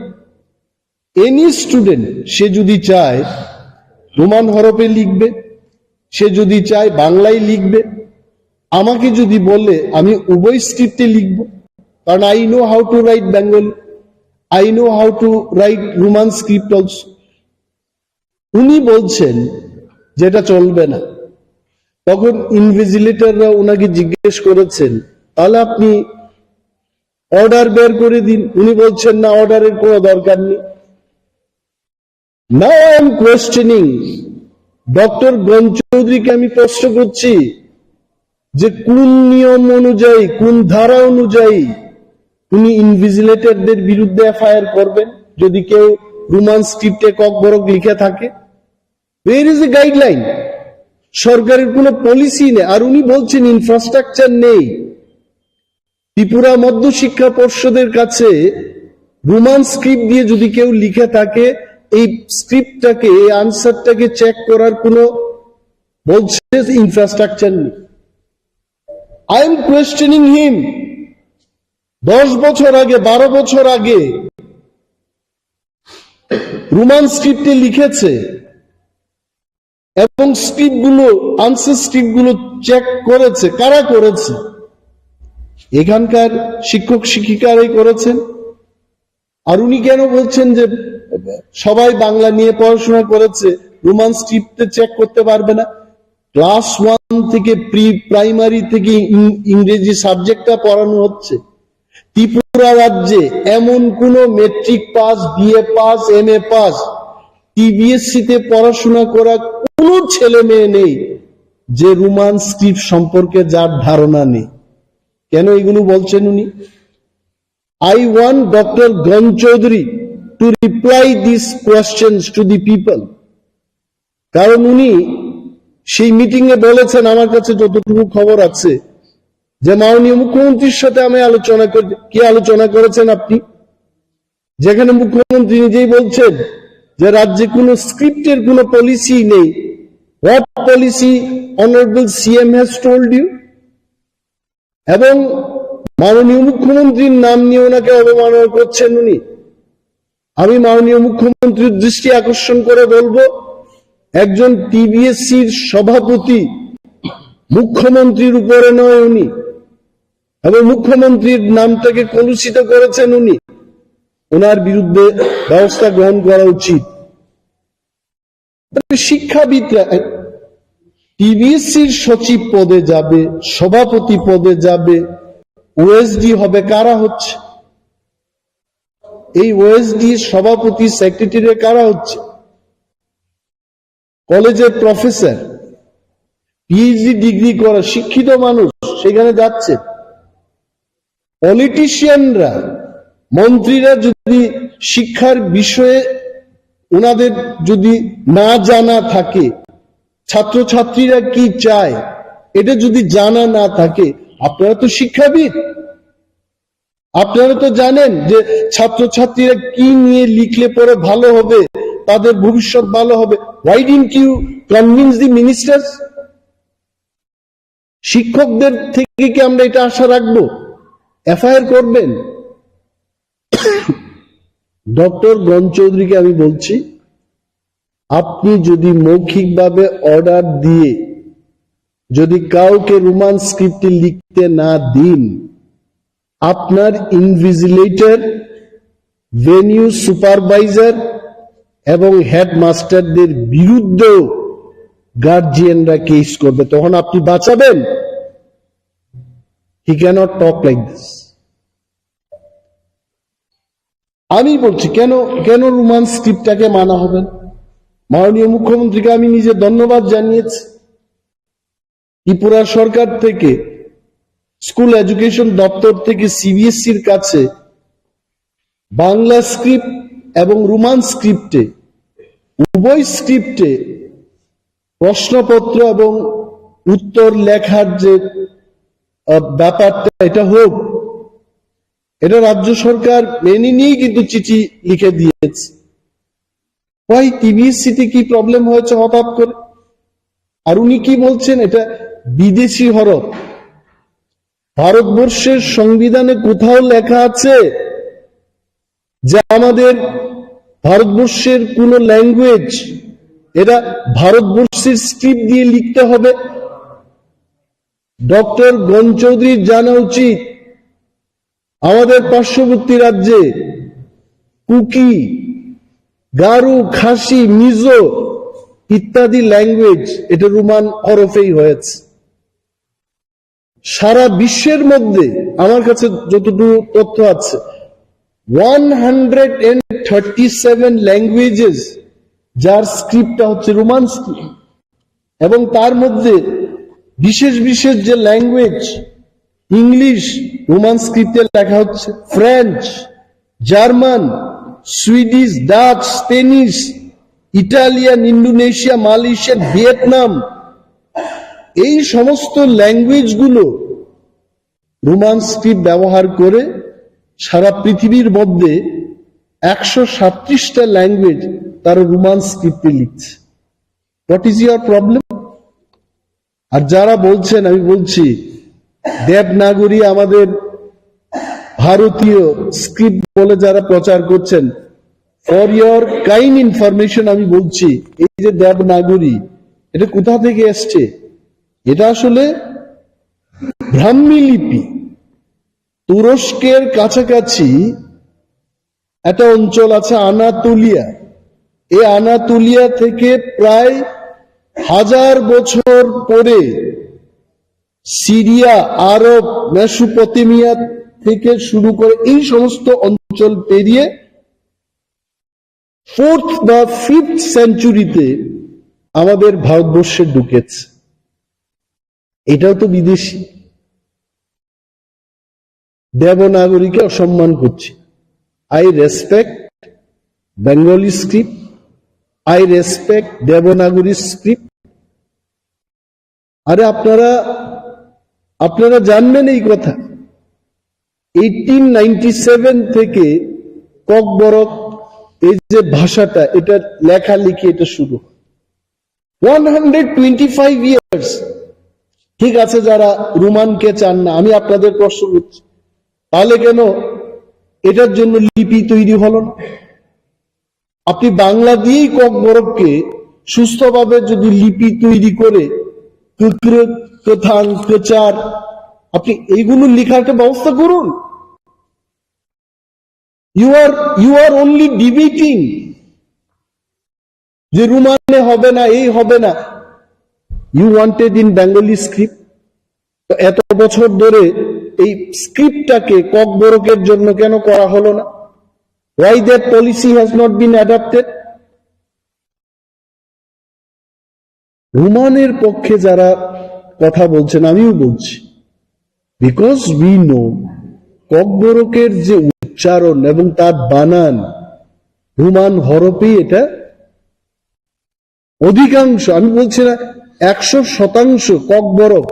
এনি স্টুডেন্ট, সে যদি চায় রোমান হরফে লিখবে, সে যদি চায় বাংলায় লিখবে, আমাকে যদি বলে আমি উভয় স্ক্রিপ্টে লিখব, কারণ I know how to write Bengali, I know how to write Roman script also। উনি বলছেন যে এটা চলবে না। তখন ইনভিজিলেটররা ওনাকে জিজ্ঞেস করেছেন, "তাহলে আপনি অর্ডার বের করে দিন।" উনি বলছেন, "না, অর্ডারের কোনো দরকার নেই।" Now I am questioning, doctor গণ চৌধুরীকে আমি প্রশ্ন করছি যে কোন নিয়ম অনুযায়ী, কোন ধারা অনুযায়ী উনি ইনভিজিলেটরদের বিরুদ্ধে এফআইআর করবেন যদি কেউ রোমান স্ক্রিপ্টে ককবরক লিখে থাকে। Where is the guideline? সরকারের কোনো পলিসি নেই। আর উনি বলছেন ইনফ্রাস্ট্রাকচার নেই। ত্রিপুরা মধ্যশিক্ষা পর্ষদের কাছে রোমান স্ক্রিপ্ট দিয়ে যদি কেউ লিখে থাকে, এই স্ক্রিপ্টটাকে, এই আনসারটাকে চেক করার কোনো, বলছে, ইনফ্রাস্ট্রাকচার নেই। I am questioning him. দশ বছর আগে, বারো বছর আগে রোমান স্ক্রিপ্টে লিখেছে এবং স্ক্রিপ্টগুলো, আনসার স্ক্রিপ্টগুলো চেক করেছে। কারা করেছে? এখানকার শিক্ষক শিক্ষিকারাই করেছেন। আর উনি কেন বলছেন যে সবাই বাংলা নিয়ে পড়াশোনা করেছে, রোমান স্ক্রিপ্টে চেক করতে পারবে না? ক্লাস ওয়ান থেকে, প্রি প্রাইমারি থেকে ইং- ইংরেজি সাবজেক্টটা পড়ানো হচ্ছে। ত্রিপুরা রাজ্যে এমন কোনো matric pass, BA pass, MA pass, TBSC তে পড়াশোনা করা কোনো ছেলে মেয়ে নেই যে রোমান স্ক্রিপ্ট সম্পর্কে যার ধারণা নেই। কেন এগুলো বলছেন উনি? I want Doctor Gon Chaudhary to reply these questions to the people. কারণ উনি সেই মিটিং এ বলেছেন, আমার কাছে যতটুকু খবর আছে, যে মাননীয় মুখ্যমন্ত্রীর সাথে আমি আলোচনা করি। কি আলোচনা করেছেন আপনি? যেখানে মুখ্যমন্ত্রী নিজেই বলছেন যে রাজ্যে কোনো স্ক্রিপ্টের কোনো পলিসি নেই। What policy honorable C M has told you? এবং মাননীয় মুখ্যমন্ত্রীর নাম নিয়ে ওনাকে অবমাননা করছেন উনি। আমি মাননীয় মুখ্যমন্ত্রীর দৃষ্টি আকর্ষণ করে বলবো, একজন টিবিএসসির সভাপতি মুখ্যমন্ত্রীর উপরে নয় উনি, এবং মুখ্যমন্ত্রীর নামটাকে কলুষিত করেছেন উনি। ওনার বিরুদ্ধে ব্যবস্থা গ্রহণ করা উচিত। শিক্ষাবিদরা টিবিএসসির সচিব পদে যাবে, সভাপতি পদে যাবে, ওএসডি হবে, কারা হচ্ছে? এই ওএসডি সভাপতি, সেক্রেটারি কারা হচ্ছে? কলেজের প্রফেসর, পিএইচডি ডিগ্রি করা শিক্ষিত মানুষ সেখানে যাচ্ছে। পলিটিশিয়ানরা, মন্ত্রীরা যদি শিক্ষার বিষয়ে ওনাদের যদি না জানা থাকে, ছাত্রছাত্রীরা কি চায়, এটা যদি জানা না থাকে, আপনারা তো শিক্ষাবিদ, আপনারা তো জানেন যে ছাত্রছাত্রীরা কি নিয়ে লিখলে পরে ভালো হবে, তাদের ভবিষ্যৎ ভালো হবে। Why didn't you convince the ministers? শিক্ষকদের থেকে কি আমরা এটা আশা রাখবো? এফআইআর করবেন? ডক্টর গণ চৌধুরীকে আমি বলছি, আপনি যদি মৌখিকভাবে অর্ডার দিয়ে যদি কাউকে রোমান স্ক্রিপ্টে লিখতে না দিন, আপনার ইনভিজিলেটর, ভেনিউ সুপারভাইজার এবং হেডমাস্টারদের বিরুদ্ধেও গার্জিয়ানরা কেস করবে। তখন আপনি বাঁচাবেন? He cannot talk like this. আমি বলছি, কেন, কেন রোমান স্ক্রিপ্টটাকে মানা হবে? মাননীয় মুখ্যমন্ত্রীকে আমি নিজে ধন্যবাদ জানিয়েছি। ত্রিপুরা সরকার থেকে, স্কুল এডুকেশন দপ্তর থেকে সিবিএসসির কাছে বাংলা স্ক্রিপ্ট এবং রোমান স্ক্রিপ্টে, উভয় স্ক্রিপ্টে প্রশ্নপত্র এবং উত্তর লেখার যে, আহ, ব্যাপারটা, এটা হোক, এটা রাজ্য সরকার মেনে নিয়েই কিন্তু চিঠি লিখে দিয়েছে। ওয়াই টিবিএসসি তে কি প্রবলেম হয়েছে হঠাৎ করে? আর উনি কি বলছেন, এটা বিদেশি হরফ? ভারতবর্ষের সংবিধানে কোথাও লেখা আছে যে আমাদের ভারতবর্ষের কোনো ল্যাঙ্গুয়েজ, এটা ভারতবর্ষের স্ক্রিপ্ট দিয়ে লিখতে হবে? ডক্টর গণ চৌধুরীর জানা উচিত, আমাদের পার্শ্ববর্তী রাজ্যে কুকি, গারো, খাসি, মিজো ইত্যাদি ল্যাঙ্গুয়েজ এটা রোমান হরফেই হয়েছে। সারা বিশ্বের মধ্যে আমার কাছে যতটুকু তথ্য আছে, one hundred and thirty seven languages, যার স্ক্রিপ্টটা হচ্ছে রোমান স্ক্রিপ্ট, এবং তার মধ্যে বিশেষ বিশেষ যে ল্যাঙ্গুয়েজ, ইংলিশ রোমান স্ক্রিপ্টে লেখা হচ্ছে, French, German, Swedish, Dutch, Spanish, Italian, Indonesia, Malaysian, Vietnam, এই সমস্ত ল্যাঙ্গুয়েজগুলো রোমান স্ক্রিপ্ট ব্যবহার করে সারা পৃথিবীর মধ্যে একশো সাতত্রিশটা ল্যাঙ্গুয়েজ তারা রোমান স্ক্রিপ্টে লিখছে। What is your problem? আর যারা বলছেন, আমি বলছি, দেবনাগরী আমাদের ভারতীয় স্ক্রিপ্ট বলে যারা প্রচার করছেন, for your kind information আমি বলছি, এই যে দেবনাগরী, এটা কোথা থেকে এসছে? এটা আসলে ব্রাহ্মী লিপি। তুরস্কের কাছাকাছি একটা অঞ্চল আছে আনাতোলিয়া। এই আনাতোলিয়া থেকে প্রায় হাজার বছর পরে সিরিয়া, আরব, মেসোপটেমিয়া থেকে শুরু করে এই সমস্ত অঞ্চল পেরিয়ে ফোর্থ বা ফিফথ সেঞ্চুরিতে আমাদের ভারতবর্ষে ঢুকেছে। এটাও তো বিদেশি। দেবনাগরীকে অসম্মান করছি। I respect Bengali script, I respect Devanagari script. আরে আপনারা, আপনারা জানবেন এই কথা। এইটিন নাইনটি সেভেন থেকে ককবরক, এই যে ভাষাটা, এটা লেখালেখি, এটা শুরু হয়। One hundred twenty five years. ঠিক আছে, যারা রোমানকে চান না, আমি আপনাদের প্রশ্ন করছি, তাহলে কেন এটার জন্য লিপি তৈরি হলো না? আপনি বাংলা দিয়েই ককবরককে সুস্থভাবে যদি লিপি তৈরি করে, কুকরুক, কথাং, কচার, আপনি এইগুলো লেখার একটা ব্যবস্থা করুন। You are, you are only debating যে রোমানে হবে না, এই হবে না। You wanted in Bengali script. তো এত বছর ধরে এই স্ক্রিপ্টটাকে ককবরকের জন্য কেন করা হলো না? Why that policy has not been adopted? রোমানের পক্ষে যারা কথা বলছেন, আমিও বলছি, because we know ককবরকের যে উচ্চারণ এবং তার বানান রোমান হরফেই এটা অধিকাংশ, আমি বলছি না একশো শতাংশ ককবরক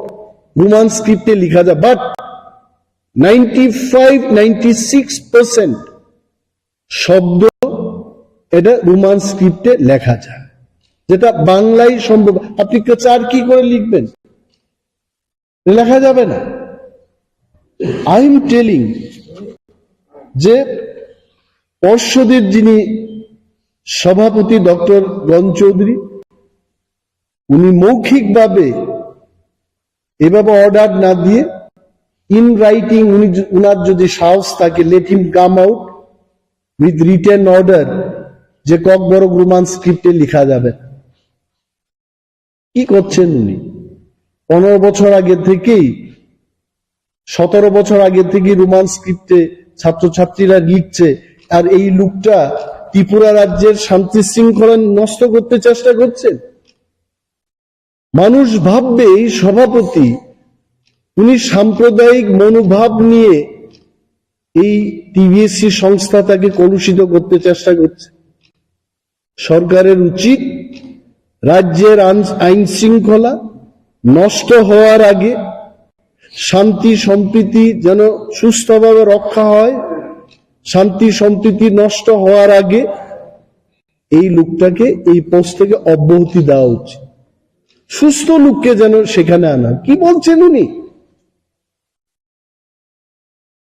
রোমান স্ক্রিপ্টে লেখা যায়, but ninety five, ninety six percent শব্দ এটা রোমান স্ক্রিপ্টে লেখা যায়, যেটা বাংলায় সম্ভব। আপনি কচার কি করে লিখবেন? লেখা যাবে না। I am telling যে পর্ষদের যিনি সভাপতি ডক্টর গণ চৌধুরী, উনি মৌখিকভাবে এভাবে অর্ডার না দিয়ে ইন রাইটিং, উনি য-, উনার যদি সাহস থাকে, let him come out with written order যে ককবরক রোমান স্ক্রিপ্টে লেখা যাবে। কি করছেন উনি? পনেরো বছর আগে থেকেই, সতেরো বছর আগে থেকেই রোমান স্ক্রিপ্টে ছাত্রছাত্রীরা লিখছে, আর এই লোকটা ত্রিপুরা রাজ্যের শান্তি শৃঙ্খলা নষ্ট করতে চেষ্টা করছেন। মানুষ ভাববে এই সভাপতি, উনি সাম্প্রদায়িক মনোভাব নিয়ে এই টিবিএসসি সংস্থাটাকে কলুষিত করতে চেষ্টা করছে। সরকারের উচিত রাজ্যের আন-, আইন শৃঙ্খলা নষ্ট হওয়ার আগে, শান্তি সম্প্রীতি যেন সুস্থভাবে রক্ষা হয়, শান্তি সম্প্রীতি নষ্ট হওয়ার আগে এই লোকটাকে এই পোস্ট থেকে অব্যাহতি দেওয়া উচিত। সুস্থ লোককে যেন সেখানে আনা। কি বলছেন উনি?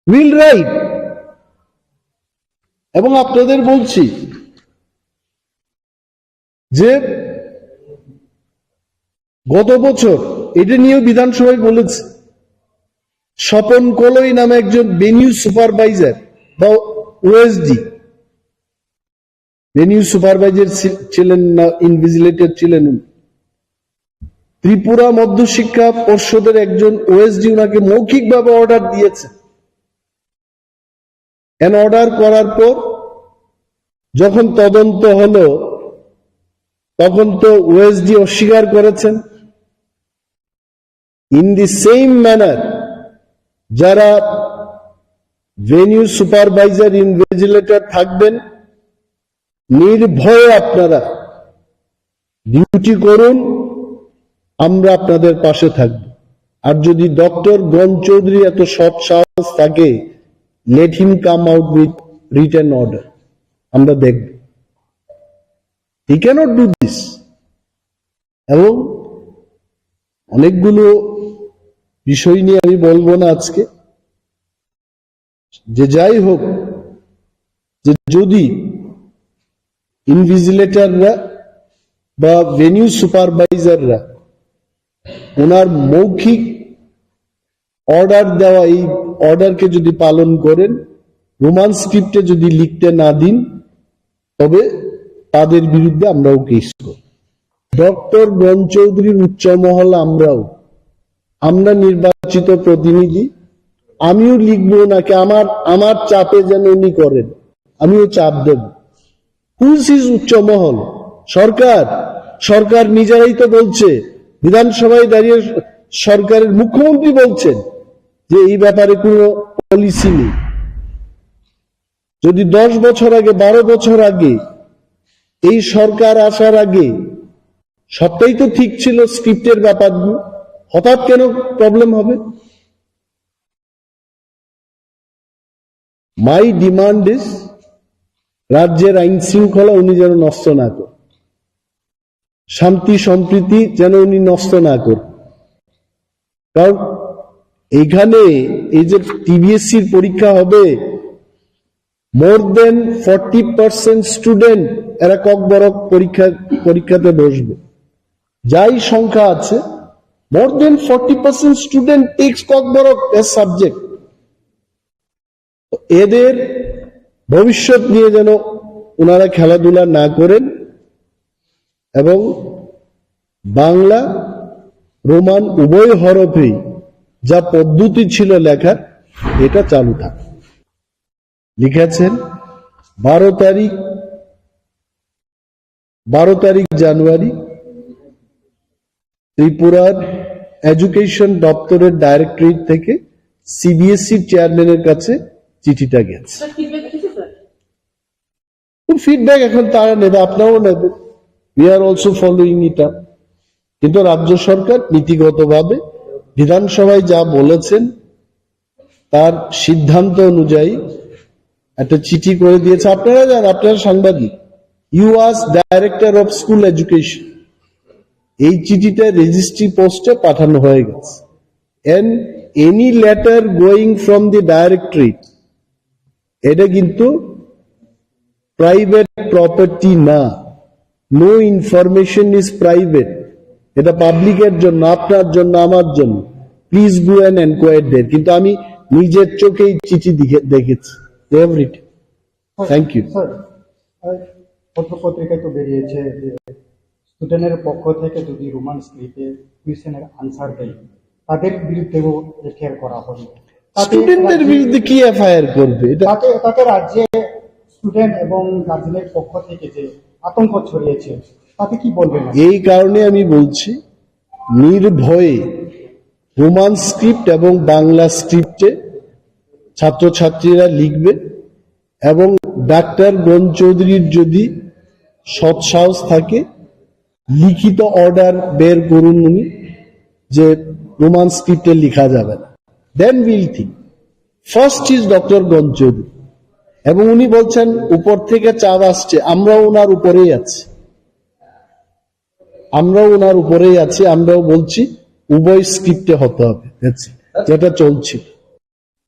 Will write। এবং আপনাদের বলছি যে গত বছর এটা নিয়েও বিধানসভায় বলেছে, স্বপন কলই নামে একজন ভেনিউ সুপারভাইজার বা ওএসডি, ভেনিউ সুপারভাইজার ছি-, ছিলেন না, ইনভিজিলেটর ছিলেন উনি। ত্রিপুরা মধ্যশিক্ষা পর্ষদের একজন ওএসডি ওনাকে মৌখিকভাবে অর্ডার দিয়েছে। এন অর্ডার করার পর যখন তদন্ত হলো, তখন তো ওএসডি অস্বীকার করেছেন। In the same manner, যারা ভেনিউ সুপারভাইজার ইনভিজিলেটর থাকবেন, নির্ভয়ে আপনারা ডিউটি করুন, আমরা আপনাদের পাশে থাকব। আর যদি ডক্টর গণ চৌধুরী এত সৎ সাহস থাকে, let him come out with written order, আমরা দেখব। He cannot do this. এবং অনেকগুলো বিষয় নিয়ে আমি বলবো না আজকে, যে যাই হোক, যে যদি ইনভিজিলেটররা বা ভেনিউ সুপারভাইজাররা ওনার মৌখিক অর্ডার দেওয়া এই অর্ডারকে যদি পালন করেন, রোমান স্ক্রিপ্টে যদি লিখতে না দিন, তবে তাদের বিরুদ্ধে আমরাও কেস করব। ডক্টর গণ চৌধুরীর উচ্চ মহল আমরাও, আমরা নির্বাচিত প্রতিনিধি, আমিও লিখবো নাকি আমার, আমার চাপে যেন উনি করেন, আমিও চাপ দেব। হুইচ ইজ উচ্চ মহল? সরকার, সরকার নিজেরাই তো বলছে, বিধানসভায় দাঁড়িয়ে সরকারের মুখ্যমন্ত্রী বলছেন যে এই ব্যাপারে কোনো পলিসি নেই। যদি দশ বছর আগে, বারো বছর আগে, এই সরকার আসার আগে সবটাই তো ঠিক ছিল, স্ক্রিপ্টের ব্যাপারগুলো, হঠাৎ কেন প্রবলেম হবে? মাই ডিমান্ড ইজ, রাজ্যের আইন শৃঙ্খলা উনি যেন নষ্ট না করেন, শান্তি সম্প্রীতি যেন উনি নষ্ট না করেন। কারণ এখানে এই যে টিবিএসসির পরীক্ষা হবে, more than forty percent student এরা ককবরক পরীক্ষা, পরীক্ষাতে বসবে। যাই সংখ্যা আছে, more than forty percent student takes Kokborok as subject. এদের ভবিষ্যৎ নিয়ে যেন ওনারা খেলাধুলা না করেন এবং বাংলা, রোমান উভয় হরফেই যা পদ্ধতি ছিল লেখার, এটা চালু থাকে। লিখেছেন বারো তারিখ, বারো তারিখ জানুয়ারি, ত্রিপুরার এডুকেশন দপ্তরের ডাইরেক্টরেট থেকে সিবিএসই চেয়ারম্যানের কাছে চিঠিটা গেছে। স্যার, ফিডব্যাক এসেছে, স্যার? তো ফিডব্যাক এখন তারা নেবে, আপনারাও নেবেন। We are also following it up. কিন্তু রাজ্য সরকার নীতিগতভাবে বিধানসভায় যা বলেছেন, তার সিদ্ধান্ত অনুযায়ী একটা চিঠি করে দিয়েছে। আপনারা যান, আপনারা সাংবাদিক, ইউ আস ডাইরেক্টর অফ স্কুল এডুকেশন, এই চিঠিটা রেজিস্ট্রি পোস্টে পাঠানো হয়ে গেছে। And any letter going from the directorate, এটা কিন্তু প্রাইভেট প্রপার্টি না। No information is private. এটা পাবলিকের জন্য, আপনার জন্য, আমার জন্য। Please go and enquire there. কিন্তু আমি নিজের চোখেই চিঠি দেখে, দেখেছি। They have written. Thank you. Sir, আহ, পত্র পত্রিকায় তো বেরিয়েছে যে স্টুডেন্টের পক্ষ থেকে যদি রোমান স্ক্রিপ্টে কোয়েশ্চেনের আনসার দেয়, তাদের বিরুদ্ধেও এফআইআর করা হবে। তাতে স্টুডেন্টদের রাজ্যে, বিরুদ্ধে কি এফআইআর করবে? এটা তাতে, তাতে রাজ্যে স্টুডেন্ট এবং গার্জেনের পক্ষ থেকে যে আতঙ্ক ছড়িয়েছে, তাতে কি বলবেন? এই কারণে আমি বলছি, নির্ভয়ে রোমান স্ক্রিপ্ট এবং বাংলা স্ক্রিপ্টে ছাত্রছাত্রীরা লিখবে এবং ডাক্তার গণ চৌধুরীর যদি সৎসাহস থাকে, লিখিত অর্ডার বের করুন উনি যে রোমান স্ক্রিপ্টে লেখা যাবে না। Then we'll think. First is doctor গণ চৌধুরী। এবং উনি বলছেন, "উপর থেকে চাপ আসছে, আমরাও ওনার উপরেই আছি, আমরাও ওনার উপরেই আছি, আমরাও বলছি উভয় স্ক্রিপ্টে হতে হবে।" That's it. যেটা চলছে।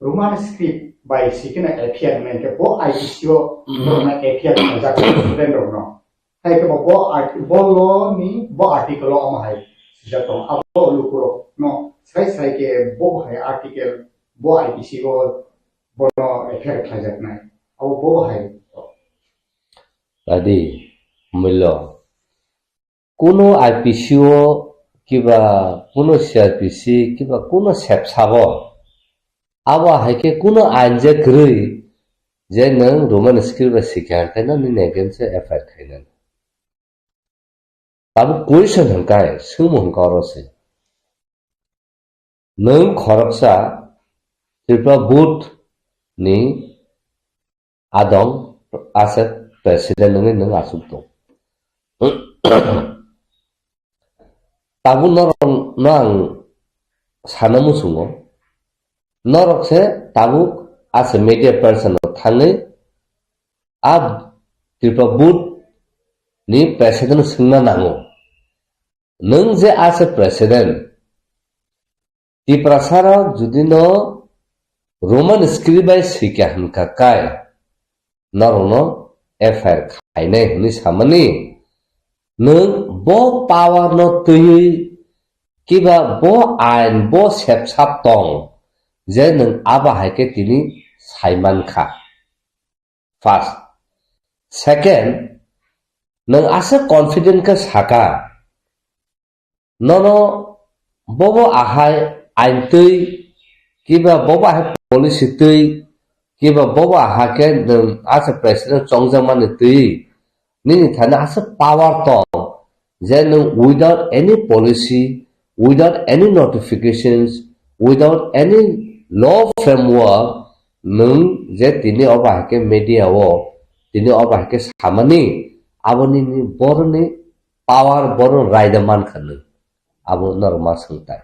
Roman script bai sikena F I R hwnwi khe bo I P C o borokno F I R khlaijak student rokno. Hai khe bo, bo art-, bo law ni bo article o omo hai swijak tongo. Abo lukurok no sai sai khe bo hai article bo I P C o bono F I R khlaijaknai. Abo bo hai. Adi, mullo. Kuno I P C o kiba kuno C R P C kiba kuno sepsabo abo hai khe kuno ain je kwrwi je nwng Roman script bai sikha hwn khe nini against o F I R khainani. Tabuk question hwn kai, swngmung hwn khe oro se. Nwng khoroksa Tripura board ni adong, ase president wngwi nwng achuk tong. Tabuk norok no ang sana muchungo, norok se tabuk ase media person rok thangwi a Tripura board ni president swngna nango. Nwng je ase president, Tiprasa rok jodi no Roman script bai swikha hwnkha kai, norok no F I R khainai hwnwi samani, nwng bo power no twiwi kiba bo ain bo sepsap tong, je nwng abo hai khe tini saiman kha. First. Second, nwng aswk confident khe saka, nono bobo ahai ain twi, kiba bobo ahai policy twi, kiba bobo aha khe nwng asa president chongjakmani twi, nini thani asa power tong, je nwng without any policy, without any notifications, without any law framework, nwng je tini obo hai khe media o, tini obo hai khe samani, abo nini boroni power, boroni raida mankha nwng. Abo norok ma swngtai.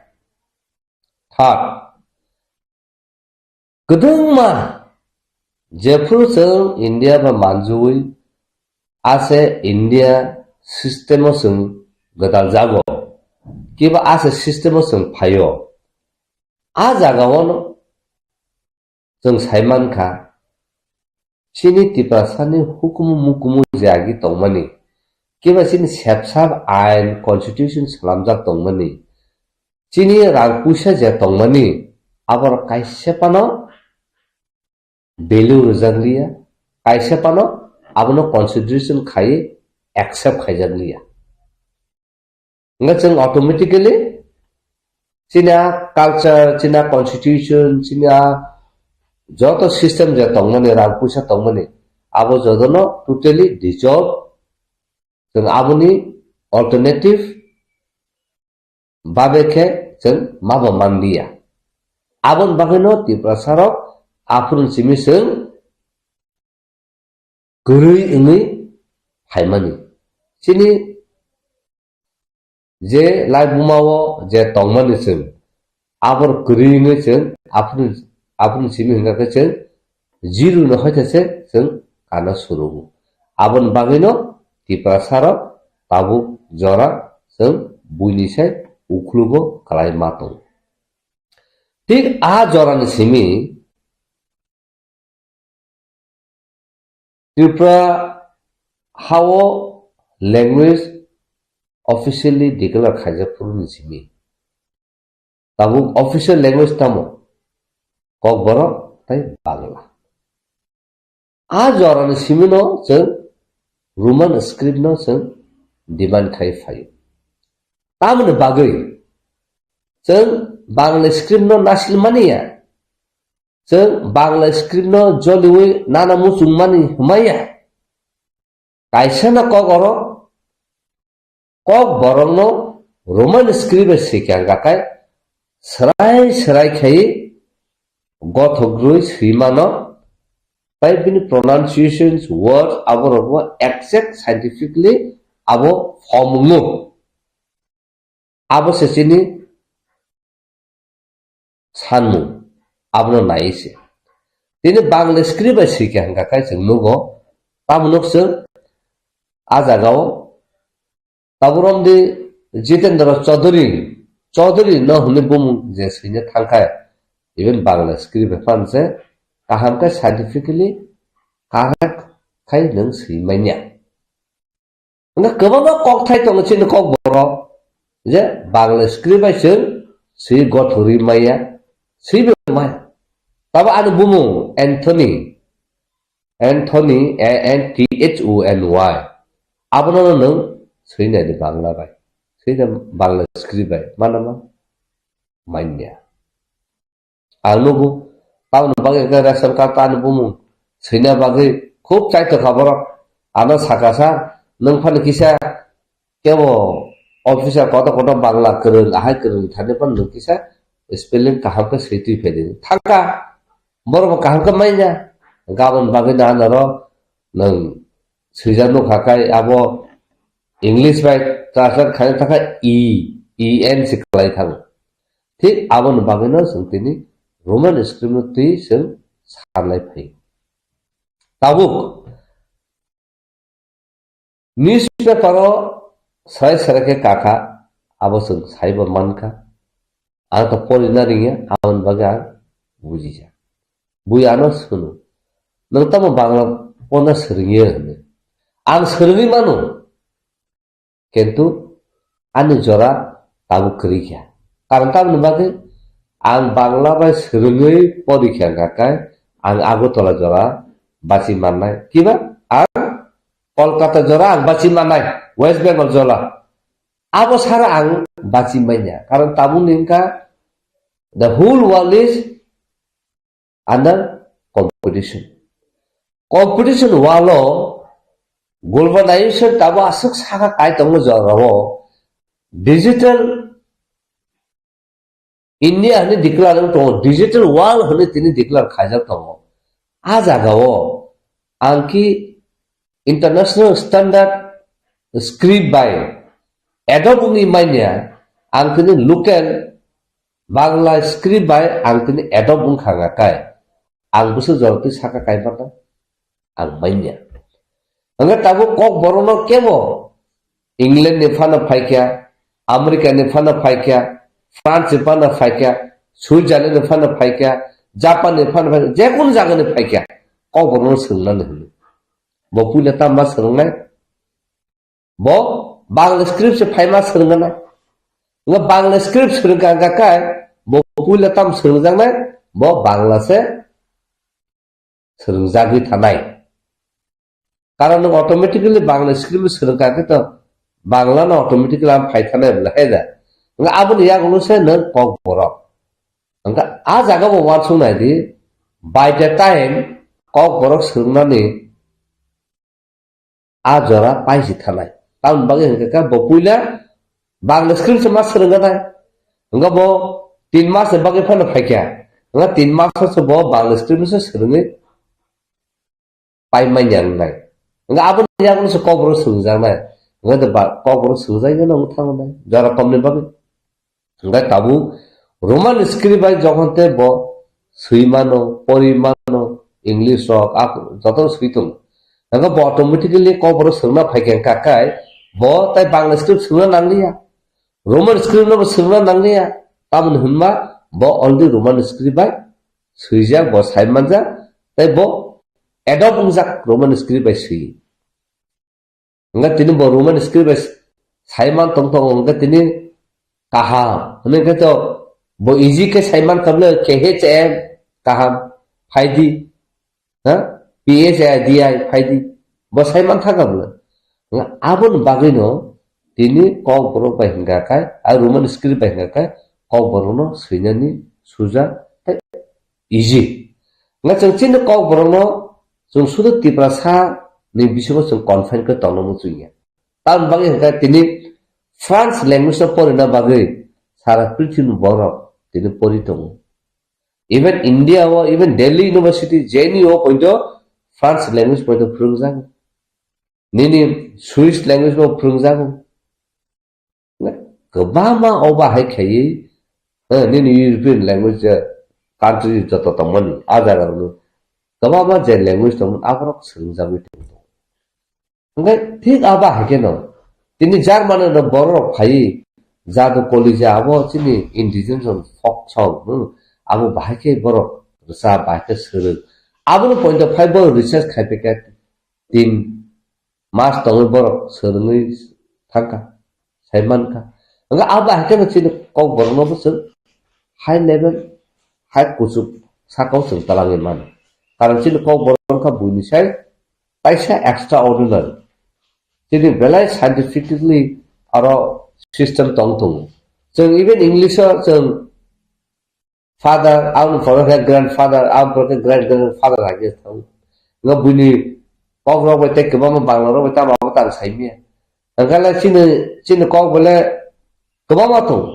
Third, kwdwngma jephru chwng India bai manjui ase India system o chwng gwdal jago, kiba ase system o chwng phaio, a jaga o chwng sai mankha, chini Tiprasani hukumu mukumu je agi tongmani, kiba chini sepsap ain constitution swnamjak tongmani, chini rang puisa je tongmani, aborok kaisa phano value rwjak liya, kaisa phano abono consideration khai accept khaijak liya. Hingke chwng automatically chini a culture, chini a constitution, chini a joto system je tongmani, rang puisa tongmani, abo jotono totally dissolve. Chwng aboni alternative babe khe chwng mabo manliya. Aboni bagwino Tiprasarok aphuru simi chwng kwrwi wngwi phaimani. Chini je laibuma o je tongmani chwng, abor kwrwi wngwi chwng aphuru, aphuru simi hwnkha khe chwng zero no hoitha se chwng kana surugo. Aboni bagwino Tiprasarok tabuk jora chwng buini sai ukhlugo kwlai ma tongo. Thik a jorani simi Tripura hao language officially declare khaijak phuru ni simi. Tabuk official language tamo? Kokborok tei Bangla. A jorani simi no chwng Roman script no chwng demand khai phaio. Tamoni bagwi chwng Bangla script no nasil mani ya. Chwng Bangla script no joliwi nana muchung mani hwnmai ya. Kaisa no kok oro, kok borok no Roman script bai swi kha hwnkha khe, swrai swrai khai gothok rwi swi mano, tai bini pronunciations, words, abo rok bo exact scientifically abo form wngo. Abo se chini sanmung, abono nai se. Tini Bangla script bai swi kha hwnkha khe chwng nugo, tamo nuk chwng a jaga o Taburom di Jitendra Chaudhary, Chaudhary no hwnwi bumung je swina thangkha, even Bangla script bai phan se kaham khe scientifically correct khai nwng swi manya. Hwnba kwbangma kokthai tongo chini kokborok je Bangla script bai chwng swi gothorwi maya, swibo maya. Tabo ani bumung Anthony, Anthony, A N T H O N Y. Abono no nwng swinai di Bangla bai. Swinai Bangla script bai. Mana ma? Manya. Ang nugo, tamoni bagwi hwnkhe ration card ani bumung swina bagwi khub chaito kha borok. Ano saka sa, nwng phano kisa kebo officer kotor kotor Bangla kwrwng, ahai kwrwng thani phano nwng kisa spelling kaham khe swi twi phai di. Thangkha, borok bo kaham khe manya. Gabon bagwi no ano ro nwng swijak nukha khe abo English bai translate khaina thangkha E, E N se kwlai thango. Thik aboni bagwino chwng tini Roman script no twi chwng sanlai phai. Tabuk newspaper o sarai sarai khe kakha, abo chwng saibo mankha. Ang to porina ringya, aboni bagwi ang bujija. Bui ano swno, "Nwng tamo Bangla porna swrwngya?" hwnwi. Ang swrwngwi mano. Kintu ani jora tabuk kwrwi kha. Karon tamoni bagwi ang Bangla bai swrwngwi porikha hwnkha khe ang Agartala jora bachi mannai. Kiba? Ang Kolkata jora ang bachi mannai, West Bengal jora. Abo sara ang bachi manya. Karon tabukni wngkha, the whole world is under competition. Competition walo globalization tabo aswk saka kai tongo jorao digital India hwnwi declare wng tongo, digital world hwnwi tini declare khaijak tongo. A jagao ang ki international standard script bai adopt wngwi manya, ang tini local Bangla script bai ang tini adopt wngkha hwnkha khe, ang bwswk jorotwi saka kaimanna? Ang manya. Hwnkhe tabuk Kokborokno kebo England ni phano phaikha, America ni phano phaikha, France ni phano phaikha, Switzerland ni phano phaikha, Japan ni phano phaikha, jekunu jaga ni phaikha, Kokborokno swrwngnani hwnwi. Bo puila tamo ma swrwngnai? Bo Bangla script se phaima swrwngna nai. Nga Bangla script swrwngkha hwnkha khe bo puila tam swrwngjaknai, bo Bangla se swrwngjagwi thanai. Karon nwng automatically Bangla script swrwngkha khe to Bangla no automatically ang phai thanai bwla hai da. Nga aboni yagulo se nwng Kokborok. Hwnkha a jaga bo uansuk nai di, by the time Kokborok swrwngnani a jora paisi thanai. Tamoni bagwi hwnkha khe bo puila Bangla script se ma swrwngkha nai. Hwnkha bo tin mas ni bagwi phano phaikha. Hwnkha tin mas o se bo Bangla script se swrwngwi pai manya wngnai. Hwnkha aboni yagulo se Kokborok swrwngjaknai. Hwnkha de ba-, Kokborok swrwngjakya no wng thango nai. Jora komni bagwi. Hwnkhe tabuk Roman script bai jokhon tei bo swi mano, pori mano, English rok, ak-, joto swi tongo. Hwnkhe bo automatically Kokborok swrwngna phaikha hwnkha khe bo tai Bangla script swrwngna nangliya. Roman script no bo swrwngna nangliya. Tamoni hwnba bo already Roman script bai swijak, bo sai manjak, tei bo adopt wngjak Roman script bai swi. Hwnkhe tini bo Roman script bai saiman tong tongo, hwnkhe tini kaham. Hwnwi khe to bo easy khe saiman kha bwle, K H M kaham, phaidi, ha? P H I D I phaidi. Bo saiman thangkha bwle. Hwnkhe aboni bagwino tini Kokborok bai hwnkha khe, a Roman script bai hwnkha khe, Kokborokno swinani suja tei easy. Nga chwng chini Kokborokno chwng sudu Tiprasa ni bisingo chwng confine khe tongna muchungya. Tamoni bagwi hwnkha tini France language no porina bagwi sara prithibi borok tini pori tongo. Even India o, even Delhi University, J N U o poito France language poito phwrwngjago. Nini Swiss language bo phwrwngjago. Kwbangma o bahai khaiwi, eh, nini European language, eh, country joto tongmani, a jaga rokno kwbangma je language tongmani, aborok swrwngjagwi tongo. Hwnkhe thik a bahai kheno, tini Germany no borok rok phaiwi, jadu kolija abo chini indigenous folk song, hmm, abo bahai khe borok rwchap, bahai khe swrwng. Abono point of five borok research khai phaikha, tin mas tongwi borok swrwngwi thangkha, sai mankha. Hwnkhe abo hai kheno chini Kokborokno bo chwng high level, high kuchuk sakao chwng twlangwi mano. Karon chini Kokborok wngkha buini sai kaisa extraordinary. Chini belai scientifically aro system tong tongo. Chwng even English o chwng father, aboni pore khe grandfather, aboni pore khe great grandfather hai khe thang. Nga buini kok rok bai tei kwbangma Bangla rok bai tamo abo tang sai manya. Hwnkhe le chini, chini kok bole kwbangma tong.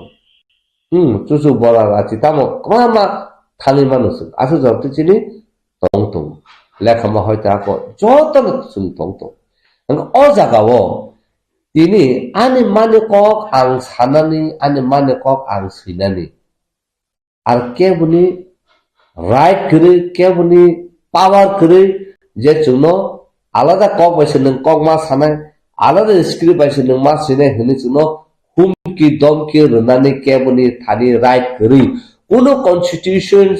Hmm, chuchu bola rachi tamo kwbangma thani mano chwng. Aswk jora twi chini tong tong. Lekha ma hoite ako joto no chwng tong tong. Hwnkhe o jaga o tini ani mani kok ang sanani, ani mani kok ang swinani. Ar keboni right kwrwi, keboni power kwrwi je chwngno alada kok bai se nwng kok ma sanai, alada script bai se nwng ma sinai hwnwi chwngno humki domki rwnani keboni thani right kwrwi. Kuno constitution,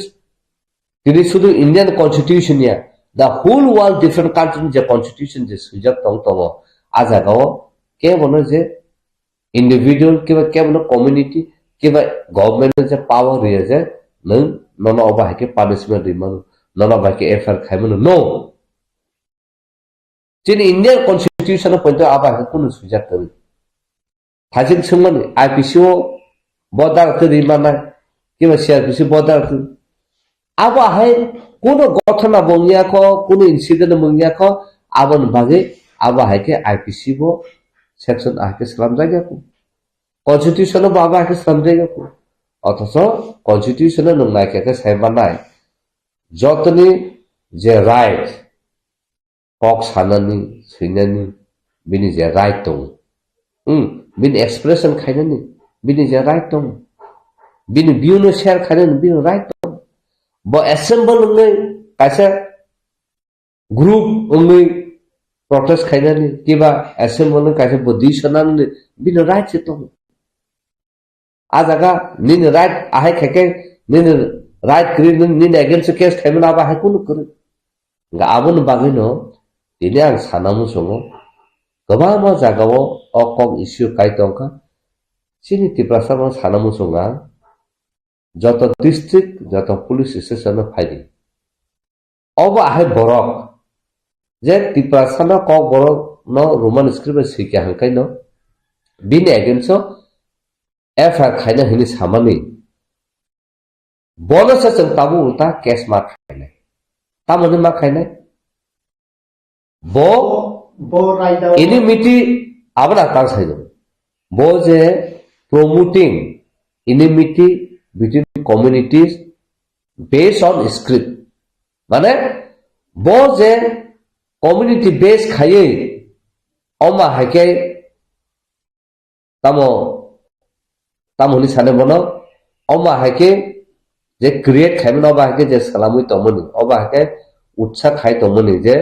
tini sudu Indian constitution ya, the whole world different country ni je constitution je swijak tong tongo, a jagao kebono je individual kiba kebono community kiba government no je power rwya je nwng nono obo hai khe punishment rimano, nono bai khe F I R khaimano. No. Chini Indian Constitution o poito abo hai khe kunu swijak kwrwi. Thajik swngmani I P C o bo dara twi rimana, kiba C R P C bo dara twi. Abo hai kunu gothona bo wngya kho, kunu incident bo wngya kho, aboni bagwi abo hai khe I P C bo section ahai khe slamjak ya kho. Constitution o bo abo hai khe slamjak ya kho. Othocho Constitution o nwng naikha khe sai manai, jotoni je right, kok sanani, swinani, bini je right tongo. Hmm, bini expression khainani, bini je right tongo. Bini view no share khainani, bini right tongo. Bo assemble wngwi kaisa group wngwi protest khainani, kiba assemble wngwi kaisa bo decision nanani, bini right se tongo. A jaga nini right ahai khaikhe nini right kwrwi nini, nini against o case khaimano abo hai kunu kwrwi. Hwnkhe aboni bagwino tini ang sana muchungo kwbangma jagao o kok issue kai tongkha. Chini Tiprasa no sana muchungo ang joto district, joto police station o phaidi. Obo ahai borok je Tiprasano Kokborok no Roman script bai swikha hwnkhe no bini against o F I R khaina hwnwi samani bono se chwng tabuk ulta case ma khainai. Tamoni ma khainai? Bo bo raida enmity abono tang saino. Bo je promoting enmity between communities based on script. Mane bo je community base khaiwi oma haikhe tamo, tamo hwnwi sane bono, oma haikhe je create khaimani, oba haikhe je salamwi tongmani, oba haikhe utsa khai tongmani je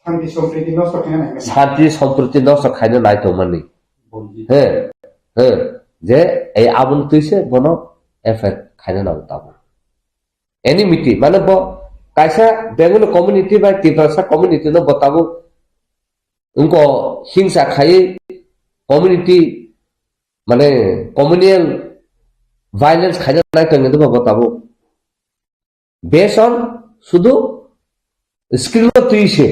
Santi sompriti nosto khaina nai. Santi sompriti nosto khaina nai tongmani. He, he, je ei aboni twi se bono F I R khaina nango tabuk. Enmity, mane bo kaisa Bengali community bai Tiprasa community no bo tabuk wngko hingsa khaiwi community, mane communal violence khaina nai tongwi bo tabuk. Based on sudu screen o twi se.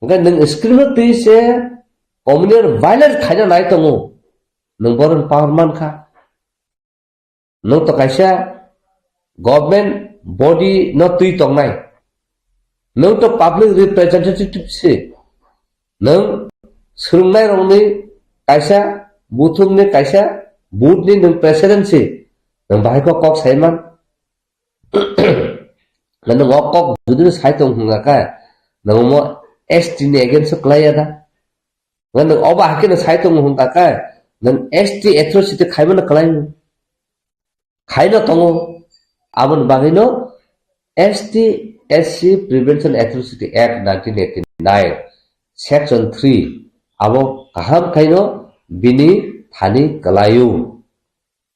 Hwnkhe nwng screen o twi se communal violence khaina nai tongo. Nwng boron power man kha. Nwng to kaisa government body no twi tongnai. Nwng to public representative se. Nwng swrwngnai rokni kaisa buthumni kaisa board ni nwng president se. Nwng bahai kok kok saiman. Nwng o kok jodi no sai tong hwnga kha, nwng mo S T ni against o kwlai ya da? Nwng obo hakhe no sai tong hwnga kha, nwng S T atrocity khaimano kwlai? Khaino tongo. Aboni bagwino S T S C Prevention Atrocity Act nineteen eighty-nine, Section three, abo kaham khaino bini thani kwlaio.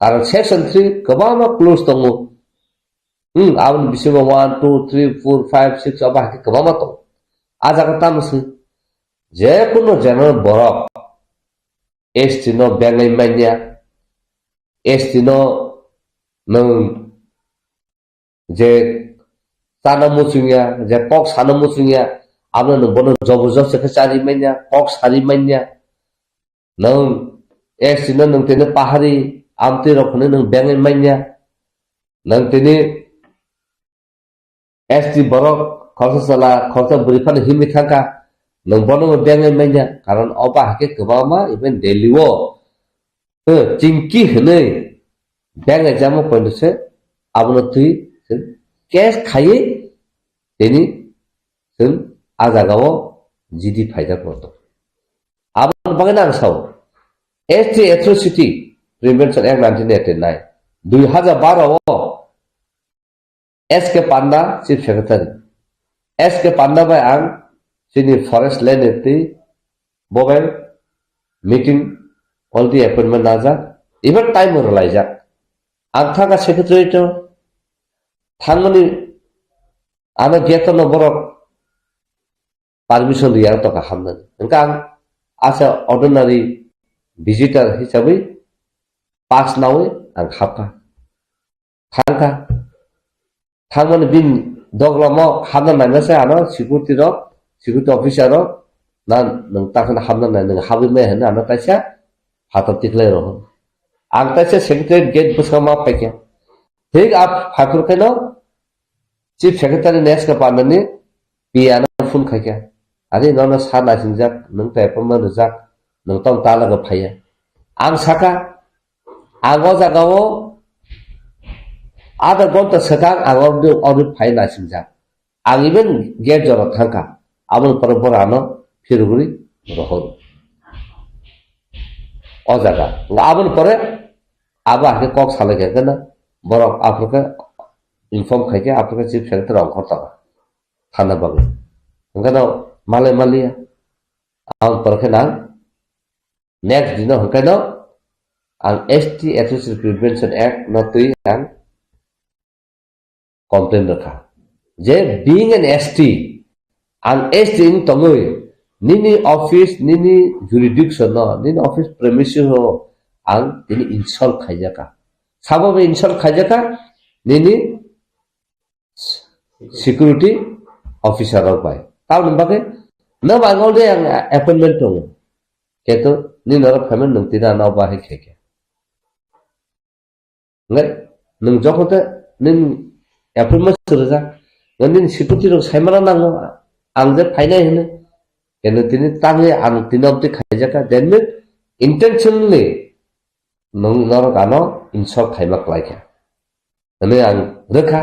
Karon Section three kwbangma clause tongo. Hmm, aboni bisingo one, two, three, four, five, six abo hakhe kwbangma tongo. A jaga tamo se, je kuno general borok S T no bengai manya, S T no nwng je chana muchungya, je kok sana muchungya, abono nwng bono jobo job se khe chari manya, kok sari manya. Nwng S T no nwng tini pahari amtwi rok hwnwi nwng bengai manya. Nwng tini S T borok khoroksa chwla, khoroksa bwrwi phano himwi thangkha. Nwng bono bo bengai manya, karon obo hakhe kwbangma even Delhi o, eh, chingki hwnwi bengai jamo pointo se abono twi case khaiwi tini chwng a jagao G D phaijak rok tongo. Aboni bagwino ang sao, S T Atrocity Prevention Act nineteen eighty-nine, dui hajar baro o S K Panda, Chief Secretary. S K Panda bai ang chini Forest Land ni twi bo bai meeting already appointment najak. Even time bo rwlaijak. Ang thangkha Secretariat o, thangmani ano gate no borok permission riya to kaham nani. Hwnkhe ang as a ordinary visitor hisabwi pass nawi ang hapkha. Thangkha. Thangmani bini doglamo habna naina se ano security rok, security officer rok, na nwng takhwna habna nai, nwng habwi maya hwnwi ano kaisa phatar tiklai rohor. Ang kaisa secretariat gate bwskango ma phaikha. Thik a phaikhe no chief secretary neska pandani P A no phone khaikha. Ani nono sa naisingjak, nwng tei appointment rijak, nwng tong ta lagwi phaiya. Ang saka, ang o jagao adha ghonta swkang ang oroni, oroni phai naisingjak. Ang even gate jora thangkha. Aboni pore borok ano phirogwi rohor. O jaga. Aboni pore abo hakhe kok salai kha khe na borok aphuru khe inform khai khe aphuru khe chief secretary ongkhor tongo. Thana bagwi. Hwnkhe no malai maliya. Ang pore khe nang next dino hwnkhe no ang S T Atrocity Prevention Act no twi ang complain rwkha. Je being an S T, ang S T wng tongwi nini office, nini jurisdiction no, nini office premises o ang tini insult khaijakha. Sabo be insult khaijakha, nini security officer rok bai. Tamoni bagwi no bai ngol de ang appointment tongo. Keto ni norok phaimani nwng tini ano bahai khaikhe. Ngai, nwng jokhon te nwng appointment swrwjak. Ngai nini security rok saimano nango. Ang je phainai hwnwi. Keno tini tangwi ang tini obdi khaijakha. That means intentionally nwng norok ano insult khaima klaikha. Hwnwi ang rwkha.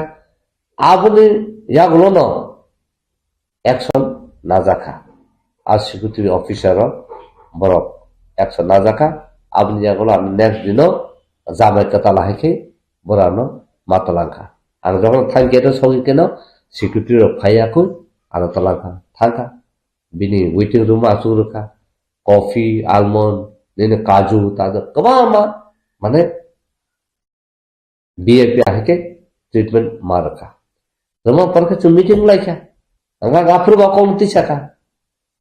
Aboni yagulono action najakha. A security officer rok borok action najakha. Aboni yagulo ano next dino jamai kwtal hai khe borok ano ma twlangkha. Ang jokhon thang gate o sogwi keno security rok phaiya khe ano twlangkha, thangkha. Bini waiting room o achuk rwkha. Coffee, almond, nini kaju, taju kwbangma, mane, V I P ahai khe treatment ma rwkha. Rwma por khe chwng meeting lai kha. Ang aphuru ba kok twi sakha.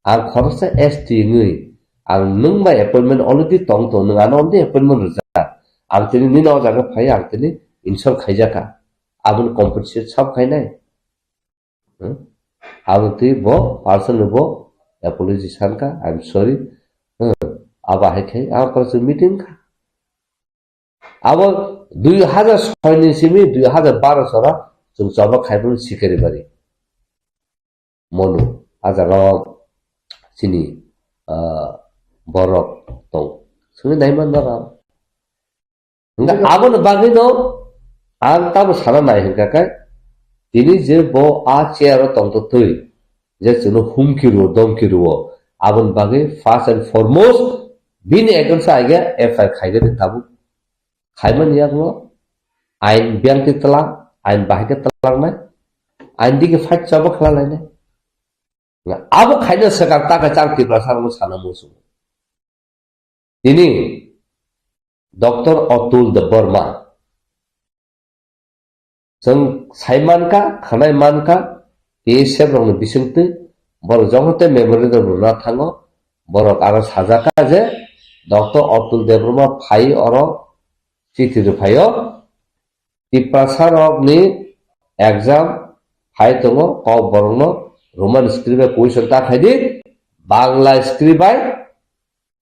Ang khoroksa S T wngwi ang nwng bai appointment already tong tong, nwng ano already appointment rwjak. Ang tini nini o jaga phai ang tini insult khaijakha. Aboni compensate sab khainai. Hmm? Aboni twi bo personally bo apology sankha, "I'm sorry." Hmm. Abo hai khai ang khoroksa meeting kha. Abo dui hajar soi ni simi dui hajar baro sora chwng choba khai phuru Sikaribari. Monu, a jaga o chini, ah, borok tong. Songwi nai man ba. Hingke aboni bagwi no ang tamo sana nai hingka kai, tini je bo a chair o tong twi, je chwngno humki rwo, domki rwo, aboni bagwi first and foremost bini against o aige F I R khaigani tabuk. Khaimani yakno ain biyang twi twlang, ain bahai khe twlangnai, ain digi fight chaba khlalainai. Abo khaina swkang ta khe chang Tiprasa rokno sana muchungo. Tini Doctor Atul Debbarma. Chwng sai mankha, khwnai mankha, T S F rokni bisingtwi borok jokhon tei memorandum rwna thango, borok aro sajak kha je Doctor Atul Debbarma phai oro chithi rwphaio, Tiprasa rokni exam phai tongo, kok borokno Roman script bai question ta khaidi, Bangla script bai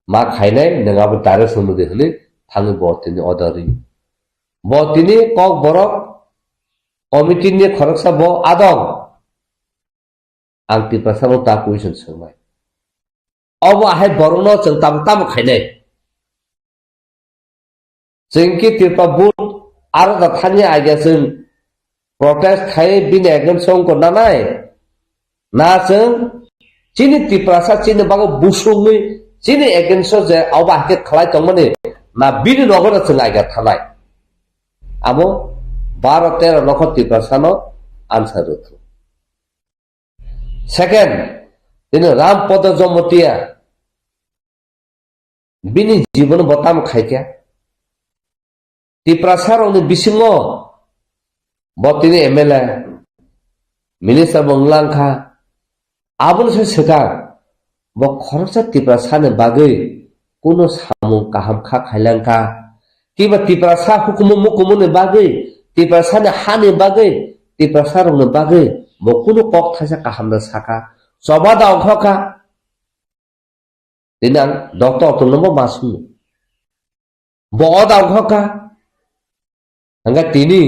ma khainai, nwng abo direction rwdi hwnwi thangwi bo tini order ri. Bo tini kok borok committee ni khoroksa bo adong. Ang Tiprasa no ta question swngnai. Obo ahai borokno chwng tamo tamo khainai. Chwng ki Tripura board aro da thani agia chwng protest khai bini against o wngkha nanai. Na chwng chini Tiprasa chini bago busungwi chini against o je obo hai khe khlai tongmani na bini nogo no chwng agia thanai. Amo baro tero nokho Tiprasa no answer rwthu. Second, tini Ram Podo Jamatia. Bini jibono bo tamo khaikha. Tiprasa rokni bisingo bo tini M L A, minister bo wnglang kha. Aboni se swkang bo khoroksa Tiprasa ni bagwi kuno samung kaham kha khailang kha. Kiba Tiprasa hukumu mukumu ni bagwi, Tiprasa ni ha ni bagwi, Tiprasa rokni bagwi bo kunu kok thaisa kaham da saka, choba da ongkha kha. Tini ang doctor tongno bo ma swngo. Bo o da ongkha kha. Hingkha tini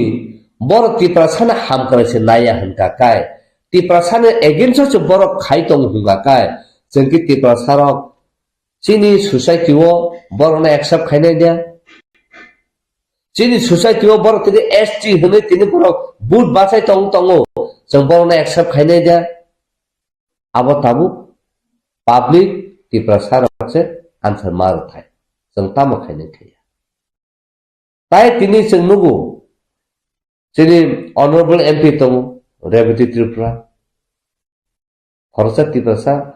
borok Tiprasani hamkrai se naiya hingkha kai, Tiprasani against o se borok khai tongo hingkha kai, chwng khe Tiprasa rok chini society o borokno accept khainai dia? Chini society o borok tini S T hinwi tini borok vote bachai tong tongo, chwng borokno accept khainai dia? Abo tabuk public Tiprasa rok se answer ma rwthai, chwng tamo khainai khaiya. Tai tini chwng nugo, chini honorable M P tongo, Rebati Tripura, khoroksa Tiprasa,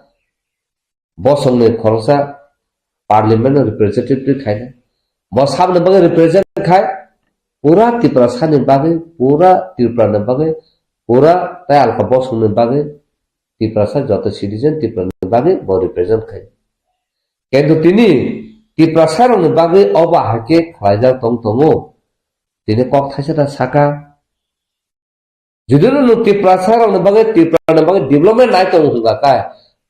bosongni khoroksa parliament no representative khaina. Bo saboni bagwi represent khai, pura Tiprasani bagwi, pura Tripurani bagwi, pura tai alka bosongni bagwi, Tiprasa joto citizen Tripurani bagwi bo represent khai. Kintu tini Tiprasa rokni bagwi obo hai khe khlaijak tong tongo. Tini kok thaisa da saka. Judino nwng Tiprasa rokni bagwi, Tripurani bagwi development nai tongo hwnka khe,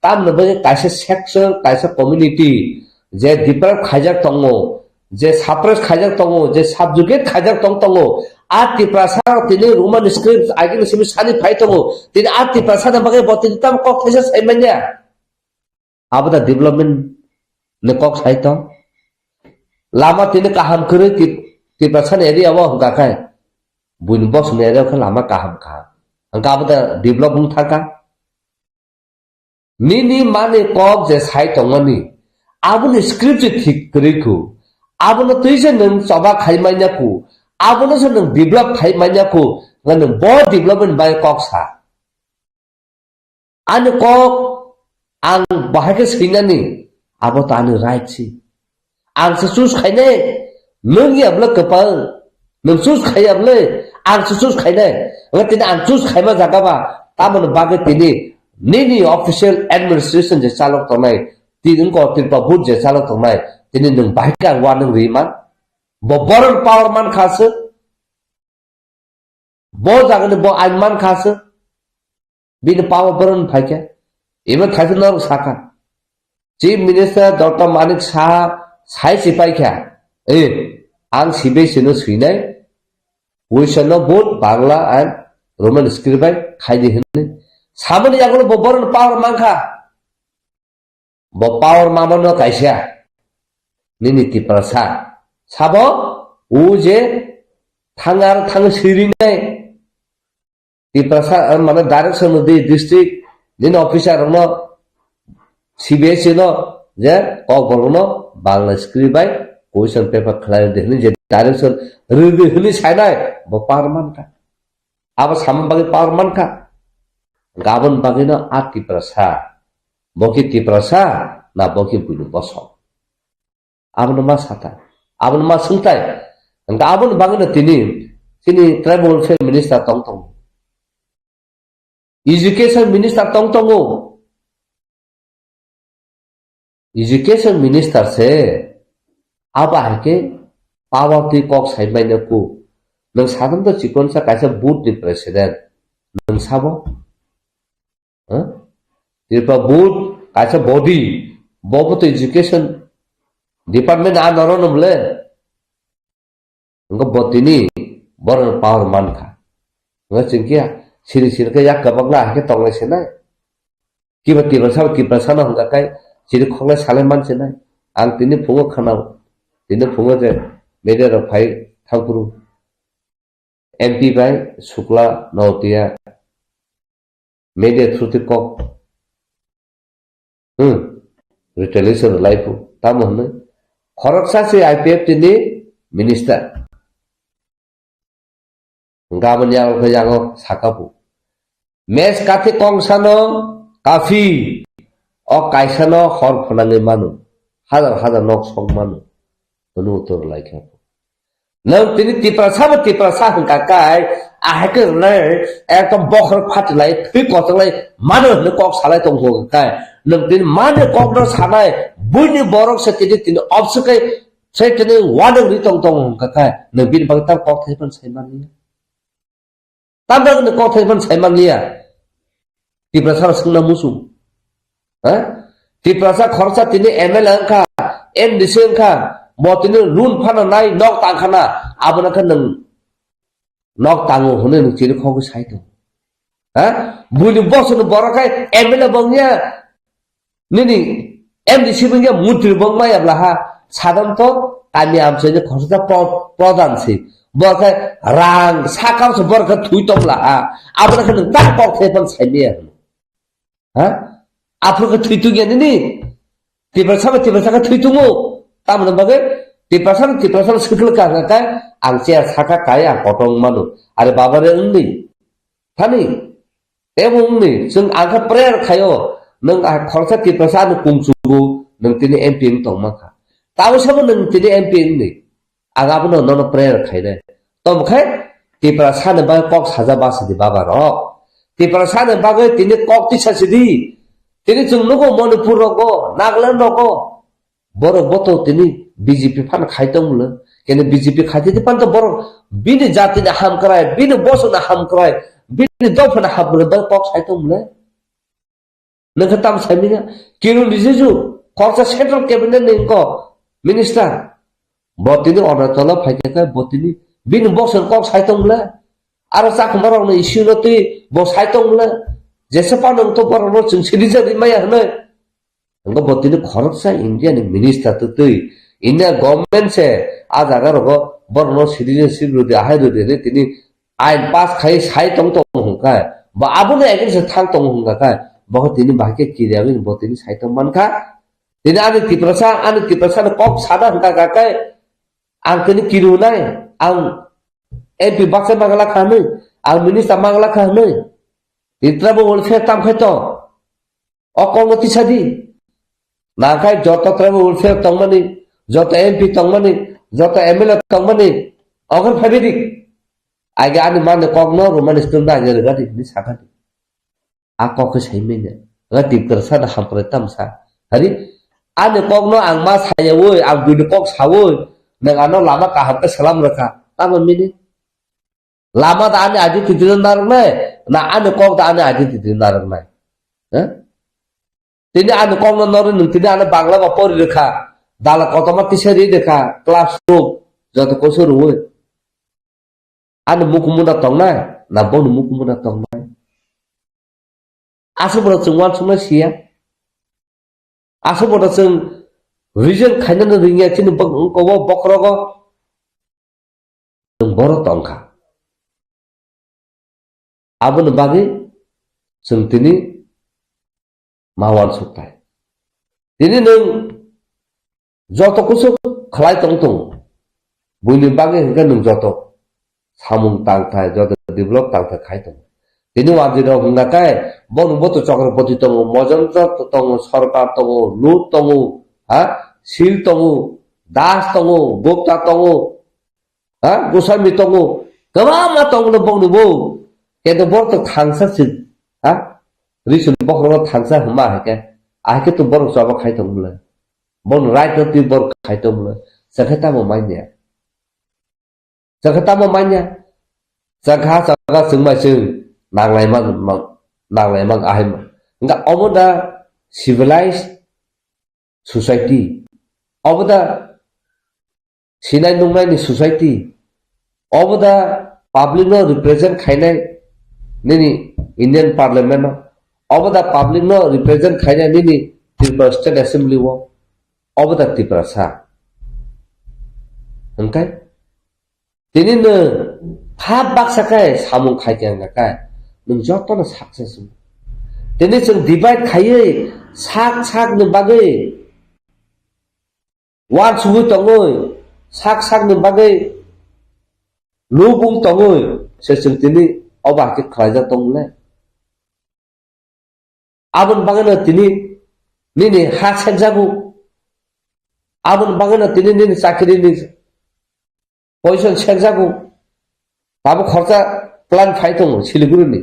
tamni bagwi kaisa section, kaisa community je deprive khaijak tongo, je suppress khaijak tongo, je subjugate khaijak tong tongo, a Tiprasa rok tini Roman script agini simi sani phai tongo, tini a Tiprasa ni bagwi bo tini tamo kok thaisa sai manya. Abo da development ni kok sai tong. Lama tini kaham kwrwi Tip-, Tiprasa ni area o hwnka khe, buini bosong ni area o khe lama kaham kaham. Hwnka abo da develop wng thangkha. Nini mani kok je sai tongmani, aboni script je thik kwrwi khu. Abono twi se nwng choba khai manya khu. Abono se nwng develop khai manya khu. Hwnka nwng bo development bai kok sa. Ani kok ang bahai khe swinani, abo to ani right si. Ang se choose khainai, nwng ya bwle kwpal, nwng choose khaiya bwle, ang se choose khainai. Hwnba tini ang choose khaima jaga ba, tamoni bagwi tini nini official administration je chalok tongnai, tini wngkha Tripura board je chalok tongnai, tini nwng bahai khe ang warning rwi man. Bo borok power man kha se. Bo jagani bo ain man kha se. Bini power boron phai khe. Even thaisa norok sakha. Chief Minister Doctor Manik Saha sai si pai kha. Eh, ang C B S E no swinai. We shall not vote Bangla and Roman script bai khai di hinwi. Samani yagulo bo boron power man kha. Bo power mamano kaisa. Nini Tiprasa. Sabo, o je thangar thang sirinai. Tiprasa, eh, mane direction no di district, nini officer no, C B S E no, je kokborok no, Bangla script bai, question paper khlai di hinwi je direction rwdi hinwi sainai, bo power mankha. Abo samani bagwi power mankha. Gabon bagwino a Tiprasa. Bo khe Tiprasa na bo khe buini bosong? Abono ma sata. Abono ma swngtai. Hwnkhe aboni bagwino tini chini tribal welfare minister tong tongo. Education minister tong tongo. Education minister se abo hai khe power twi kok sai manya ku. Nwng satung to chikon sa kaisa board ni president. Nwng sabo? Huh? Tripura board kaisa body. Bo bo to education department a noro no bole. Wngkha bo tini borokno power mankha. Wngkha chwng khe siri siri khe yak kwbangma hai khe tonglai sinai. Kiba Tiprasa bo Tiprasano hwnkha khe chiri khoklai salai man sinai. Ang tini phungo khwnao. Tini phungo je media rok phai thangphuru M P bai Sukla Noatia media through twi kok, hmm, retaliation rwlai phu. Tamo hwnwi khoroksa se I P F T ni minister. Gabon yago khe yago saka phu. Mes kathi kongsano kafi. O kaisano hor phwnangwi mano. Hajar hajar nok song mano. Hwnwi uttor rwlai kha. Nwng tini Tiprasa bo Tiprasa hwnkha kai, ahai khe rwnai ekdom bokhorok phatilai, thwi kotonglai mano hwnwi kok salai tongkha kai. Nwng tini mani kokno sanai, buini borok se tini, tini obswk kai, se tini uanw rwi tong tongo hwnkha kai. Nwng bini bagwi tamo kok thai phano sai manya. Tamjak ni kok thai phan sai man liya. Tiprasa rok swngna musu. Ha? Tiprasa khoroksa tini M L A wngkha, M D C wngkha, bo tini run phana nai nok tangkhana, abono khe nwng nok tango hwnwi nwng chini khogwi sai tong. Ha? Buini bosongni borok khai M L A bongya, nini M D C bongya, montri bong maya bla ha, sadam to kami amchaini khoroksa pro-, pradhan si. Borok khai rang sakam se borok khai thui tong la ha, abono khe nwng tak kok thai phan sai maya hwno. Ha? Aphuru khe thwi tungya nini? Tiprasa bai Tiprasa khe thwi tungo. Tamoni bagwi Tiprasa bai Tiprasa swkang ka ka kai, ang chair saka kai, ang kotor mano. Are baba re wngni. Thani. Tebo wngni. Chwng ang khe prayer khaio. Nwng a khoroksa Tiprasa ano kung chugo, nwng tini M P wng tong mankha. Tabwi sabo nwng tini M P wngni. Ang abono nono prayer khainai. Tamo khe Tiprasa ni bagwi kok saja ba sidi baba rok. Tiprasa ni bagwi tini kok tisa sidi. Tini chwng nugo Manipur rogo, Nagaland rogo. Borok bo to tini B J P phan khai tong mle. Kene B J P khai tini phan to borok bini jati ni hamkrai, bini bosong ni hamkrai, bini dopha ni hamkrai bagwi kok sai tong mle. Nokha tam saimina, Kiren Rijiju, khoroksa central cabinet ni wngkha minister. Bo tini Arunachal o phaikha khe, bo tini bini bosong kok sai tong le. Aro Chakma rok ni issue no twi bo sai tong le. Jesa pano wngkha borok no chwng siri jagwi maya hwnwi. Wngkha bo tini khoroksa India ni minister twi twi. India government se a jaga rogo borok no citizenship rwdi, ahai rwdi hwnwi tini ain pass khai sai tong tong hwnkha, ba aboni against thang tong hwnkha khe, bo tini bahai khe kiriya wngwi bo tini sai tong mankha. Tini ani Tiprasa, ani Tiprasa ni kok sana hwnkha khe, ang tini kirunai, ang M P baksa magala kha hwnwi, ang minister magala kha hwnwi. Tini tribal welfare tam khai to. O kokno tisadi. Nangkhe joto tribal welfare tongmani, joto M P tongmani, joto M L A tongmani, okhe phaibidi. Aige ani mani kokno Roman script no aige rwgadi hwnwi sakha di. A kok khe saimanya. Aga Tiprasa da hamkrai tamsa. Hari ani kokno ang ma sayawi, ang bini kok sawi, nang ano lama kaham khe salam rwkha. Tamo mini? Lama da ani identity no narwknai, na ani kok da ani identity no narwknai? Eh? Tini ani kok no norwi nwng tini ano Bangla ba pori rwkha, dala kotorma tisa ri rwkha, classroom, joto koiso rwui. Ani mukumuna tongnai, na bono mukumuna tongnai? Aswk bono chwng uansuknai siya. Aswk bono chwng reason khainani ringya chini bok-, kobo bokrogo. Chwng borok tongkha. Aboni bagwi chwng tini ma uansuknai. Tini nwng joto kuchuk khlai tong tongo. Buini bagwi hwnkhe nwng joto samung tangthai, joto develop tangthai khai tongo. Tini wajirok hwnkha khe, bono boto Chakrawrapati tongo, Mojondro tongo, Sarkar tongo, Lut tongo, ha? Sil tongo, Das tongo, Gupta tongo, ha? Goswami tongo, kwbangma tongo bongni bo. Kento borok to thangsa se, ha? Recent bokhorok thangsa hwnma hai khe, ahai khe to borok choba khai tong bwle. Bono right no twi borok khai tong bwle. Chakhe tamo manya. Chakha tamo manya? Chakha, chakha chwng bai chwng nanglai man, man, nanglai man ahai man. Hwnkha omo da civilized society? Obo da sinai nungnai ni society? Obo da public no represent khainai nini Indian Parliament no? Obo da public no represent khainai nini Tripura State Assembly o? Obo da Tiprasa. Hwnkhe tini nwng phap baksa khe samung khai khe wngkha khe nwng jotono success wngo. Tini chwng divide khaiwi sak sakni bagwi uansugwi tongwi, sak sakni bagwi lubung tongwi se chwng tini obo hai khe khlaijak tong le. Aboni bagwino tini nini ha sekjago. Aboni bagwino tini nini chakrini position sekjago. Tabuk khoroksa plan phai tongo Siliguri ni.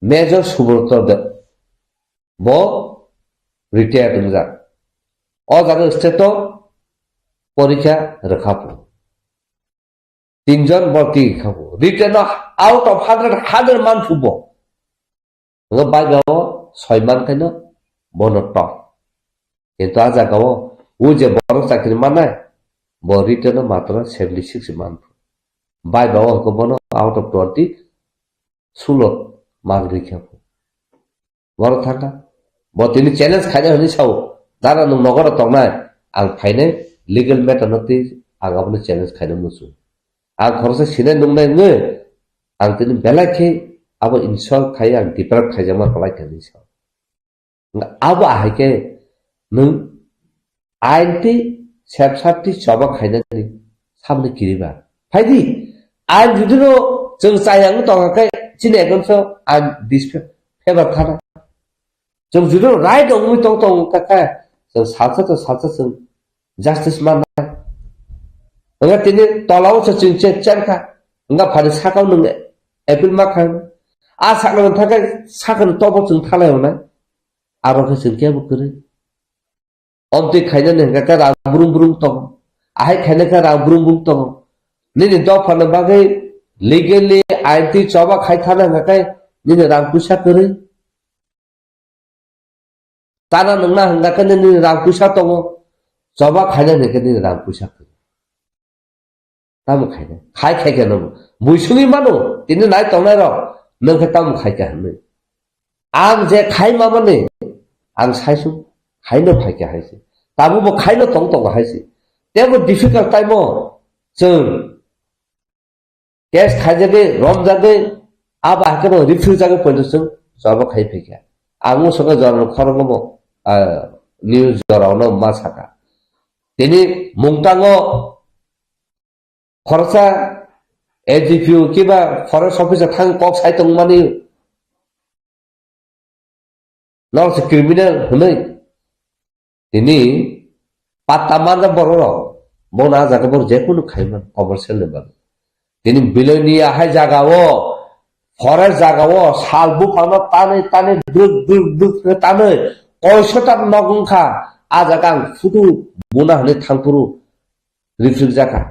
Major Subroto Deb. Bo retired wngjak. O jaga state o porikha rwkha pho. Tinjon borok twi kha bo. Written o out of hundred, hundred man phubo. Ngo bai ba o soi man khaino bono top. Kintu a jaga o, o je borok chakri manai, bo written o matro seventy six man phu. Bai ba o hwnkhe bono out of twenty, sulo mark rikha phu. Borok thangkha. Bo tini challenge khaina hwnwi sao, "Dara nwng nogoro tongnai, ang phainai legal matter no twi ang abono challenge khaina muchung. Ang khoroksa sinai nungnai wngwi, ang tini belai khe abo insult khai ang deprive khaijakma kwlai kha," hwnwi sao. Abo ahai khe nwng ain twi sepsap twi choba khainani samni kiriba. Phaidi, ain judino chwng chayang tongkha khe chini against o ain disfavor thana. Chwng judino right wngwi tong tong kha khe chwng salsa to salsa chwng justice manna. Wngkha tini tolao se chwng che chen kha. Wngkha phani sakao nwng appeal ma kha. A sakno thangkhe sakno tobo chwng thalai hwnai. Abo khe chwng kebo kwrwi. Omtwi khainani hwnkha khe rang brum brum tongo. Ahai khaina khe rang brum brum tongo. Nini dophano bagwi legally ain twi choba khai thana hwnkha khe nini rang puisa kwrwi. Tana nungna hwnkha khe nini rang puisa tongo. Choba khainani hwnkhe nini rang puisa kwrwi. Tamo khaina? Khai khaikha no. Buisungwi mano, tini nai tongnai rok, nwng khe tamo khaikha hwnwi. Ang je khai mamani, ang saisu, khaino phaikha haise. Tamo bo khaino tong tongo haise. Tebo difficult time o, chwng case khaijagwi, romjagwi, abo hakhe bo refuse jagwi poito chwng jobo khai phaikha. Ang usukha jorano khoroknw bo, ah, news jorano ma saka. Tini mungtango khoroksa A G P o kiba forest officer thang kok sai tongmani, norok se criminal hwnwi. Tini patta manjak borok rok, bono a jaga borok jekunu khaiman commercial ni bagwi. Tini Belonia hai jaga o, forest jaga o, sal buphang no tanwi tanwi, dwk dwk dwk khe tanwi, koiso ta nok wngkha, a jaga ang photo buna hwnwi thangphuru, reflect jakha.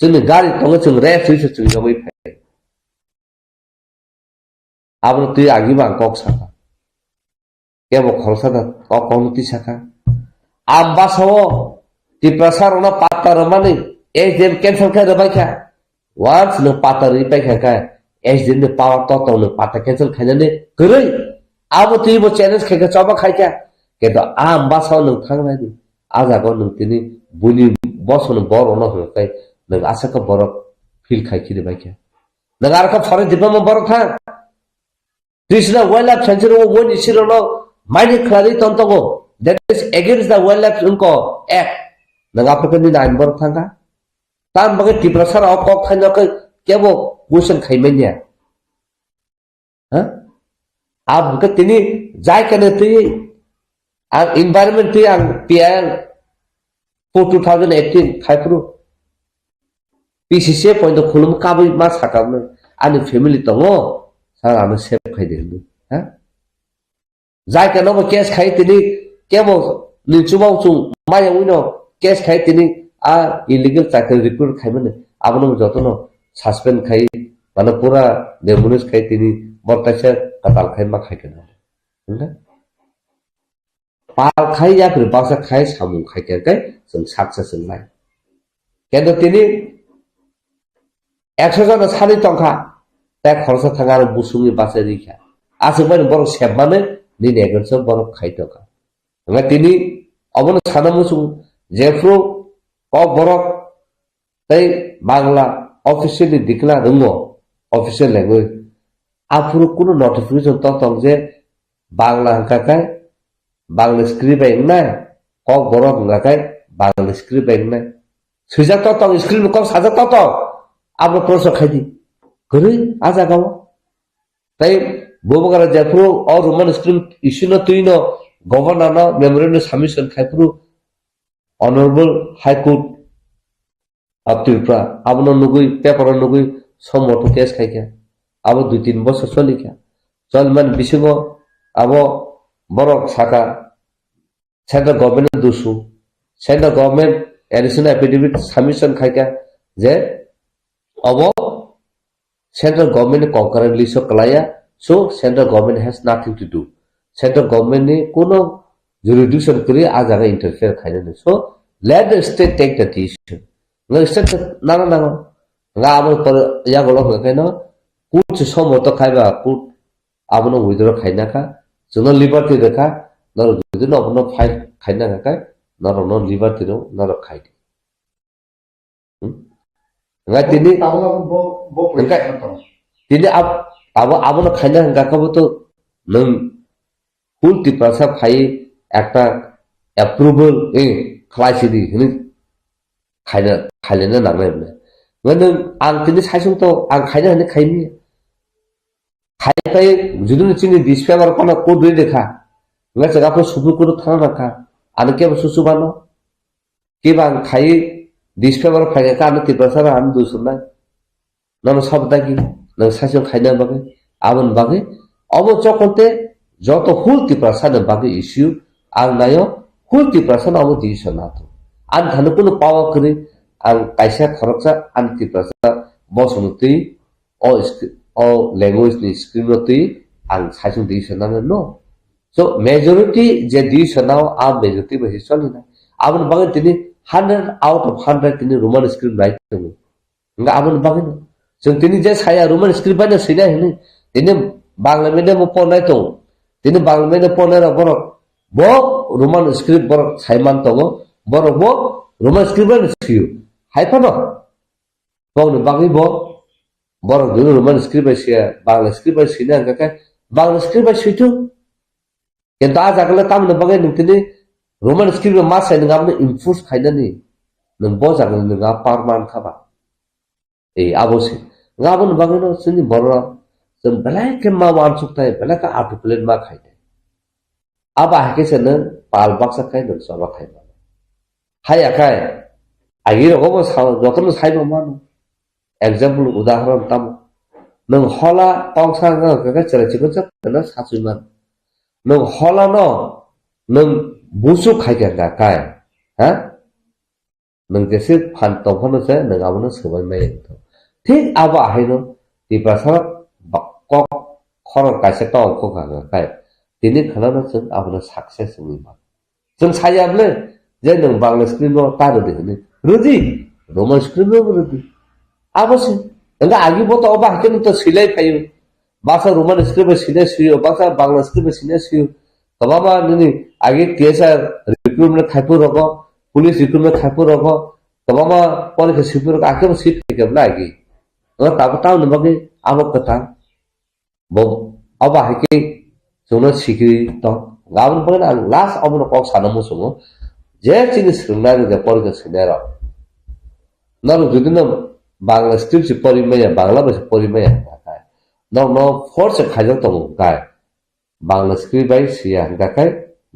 Chwngni gari tongo, chwng rest wi se chwng yogwi phai. Abono twi agwi bo ang kok sakha. Kebo khoroksa da kok kokno twi sakha. Ambasa o Tiprasa rokno patta rwmani S D M cancel khe rwbaikha. Once nwng patta rwi paikha khe S D M ni power to tong nwng patta cancel khainani kwrwi. Abo twi bo challenge khaikha, choba khaikha. Kebo Ambasa o nwng thangnai di. A jaga o nwng tini buini bosongni borokno hwnkhe nwng aswk khe borok feel khai khiri baikha. Nwng aro khe forest department borok thang. Trishna Wildlife Sanctuary o woni sirokno mining khlaiwi ton tongo. That is against the Wildlife wngko Act. Nwng aphuru khe nini ain borok thangkha. Tam bagwi Tiprasa rok kok khaino khe kebo question khai manya. Ha? Abo khe tini jai kene twi ang environment twi ang P I L for two thousand eighteen khai phuru P C C A point o khulum kabui ma sakha mwnwi ani family tongo, sir ano save khai di hwnwi. Ha? Jai khe nobo case khai tini kebo ni chubachu maya wino case khai tini a illegal chakri recruit khai mani abono jotono suspend khai mane pura demolish khai tini bortaisa katal khai ma khai khe. Hwnda? Pal khai yapri baksa khai samung khai khe kai chwng saksa chwng nai. Kendo tini ekso jona sani tongkha, tei khoroksa thang aro busungni bachai rikha. Aswk bai borok sepmani nini ekso borok khai tongkha. Hwnba tini obono sana muchung jephru kok borok tei Bangla officially declare wngo, official language. Aphuru kunu notification to tong je Bangla hwnkha khe Bangla script bai wngnai, kok borok hwnkha khe Bangla script bai wngnai. Swijak to tong, script ni kok sajak to tong. Abo proso khai di. Kwrwi a jaga o. Tei Bubagra jephuru o Roman script issue no twi no governor no memorandum submission khai phuru Honorable High Court of Tripura abono nugwi, paper o nugwi somoto case khai kha. Abo dui tin bosor choli kha. Cholmani bisingo abo borok saka central government no dusu. Central government additional affidavit submission khai kha je Obo central government ni concurrent list o kwlaiya, so central government has nothing to do. Central government ni kuno jurisdiction kwrwi a jaga interfere khainani. So let the state take the decision. Nga state nang nang nga abo por ya golo nga kaino kut se somoto khaiba kut abono withdraw khaina kha, chwngno liberty rwkha, norok jodi no abono fight khaina kha khe, norok no liberty rw, norok khai di. Hmm? Nga tini, tabla bo, bo, bo engkai, position tong. Tini ab-, abo, abono khaina hwnkha khe bo to nwng full Tiprasa phai ekta approval, eh, khlai sidi hwnwi khaina, khailena nangnai hwnwi. Nga nwng ang tini saisung to ang khaina hwnwi khaimi. Khai pai, jodi no chini disfavor phano court rwi rwkha, nga jaga pho Supreme Court thana nangkha, ano kebo susu bano, kebo ang khai disfavor phai kha, ano Tiprasa no ano dusur nai, nono sab dagi, nang sasong khaina bagwi, aboni bagwi, obo jokhon te joto whole Tiprasa ni bagwi issue, ang nayo whole Tiprasa no obo decision nato. Ang thani kuno power kwrwi, ang kaisa khoroksa ang Tiprasa bosong twi, o scre-, o language ni screen o twi ang saichung decision nana no. So majority je decision nao a majority bai se choli na. Aboni bagwi tini hundred out of hundred tini Roman script nai tongo. Nga aboni bagwi no. Chwng tini je saya Roman script bai no swinai hwnwi. Tini Bangla medium o pornai tongo. Tini Bangla medium pornai rok borok bo Roman script borok saiman tongo. Borok bo Roman script bai no swio. Hai phano. Bongni bagwi bo borok jodi Roman script bai siya, Bangla script bai sina hwnkha khe Bangla script bai swi thung. Kintu a jaga le tamoni bagwi nwng tini Roman script bai ma sai nwng abono enforce khainani nwng bo jaga le nwng a power man kha ba. Ei abo se. Nwng aboni bagwi no chini borok rok chwng belai khe ma uansuk thai, belai khe articulate ma khai thai. Abo hai khe se nwng pal baksa khai nwng choba khai mano. Haiya khai, agi rogo bo sa-, jotono sai bo mano. Example, udahoron tamo. Nwng hola tongsa wngkha khe chwrai chikon sa phano sachwi mano. Nwng hola no nwng busu khai khe wngkha khai, ha? Nwng jese phan tong phano se nwng abono swbai maya wngkha. Thik abo ahaino Tiprasa ba-, kok khorang kaisa tong kok wngkha khai. Tini khwnano chwng abono success wngwi mano. Chwng saya bwle je nwng Bangla script no ta rwdi hwnwi. Rwdi, Roman script no rwdi. Abo se. Hwnkhe agi bo to obo hakhe nwng to swilai phaio. Baksa Roman script bai swinai swio, baksa Bangla script bai swinai swio. Kwbangma nini agi T S R recruitment khaipu rogo, police recruitment khaipu rogo, kwbangma porikha swipu rogo, hakhe bo swi phaikha bwle agi. Obo tabuk tamoni bagwi abo kwtal. Bo, obo hai khe chwngno sikiri tong. Aboni bagwino ang last obono kok sana muchungo. Je chini swrwngnairok je porikha swinairok. Norok jodi no Bangla script se pori maya, Bangla bai se pori maya hwnkha khe. Norokno force se khaijak tongo hwnkha khe. Bangla script bai siya hwnkha khe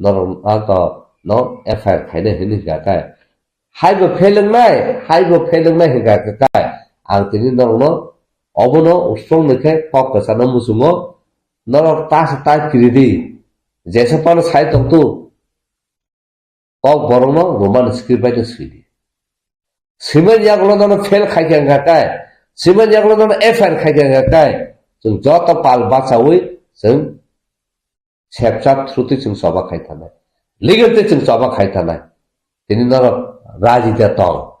norok a to no F I R khainai hwnwi hwnkha khe. Haibo phelengnai, haibo phelengnai hwnkha khe kai. Ang tini norokno obono ustrong ni khe kok kwchano muchungo. Norok ta se ta kiri di. Jesa phano sai tong tu. Kok borokno Roman script bai no swi di. Swimani yagulo nono fail khai khe wngkha kai. Swimani yagulo nono F I R khai khe wngkha kai. Chwng joto pal bachaui chwng sepchap through twi chwng choba khai thanai. Legal twi chwng choba khai thanai. Tini norok raji de tong.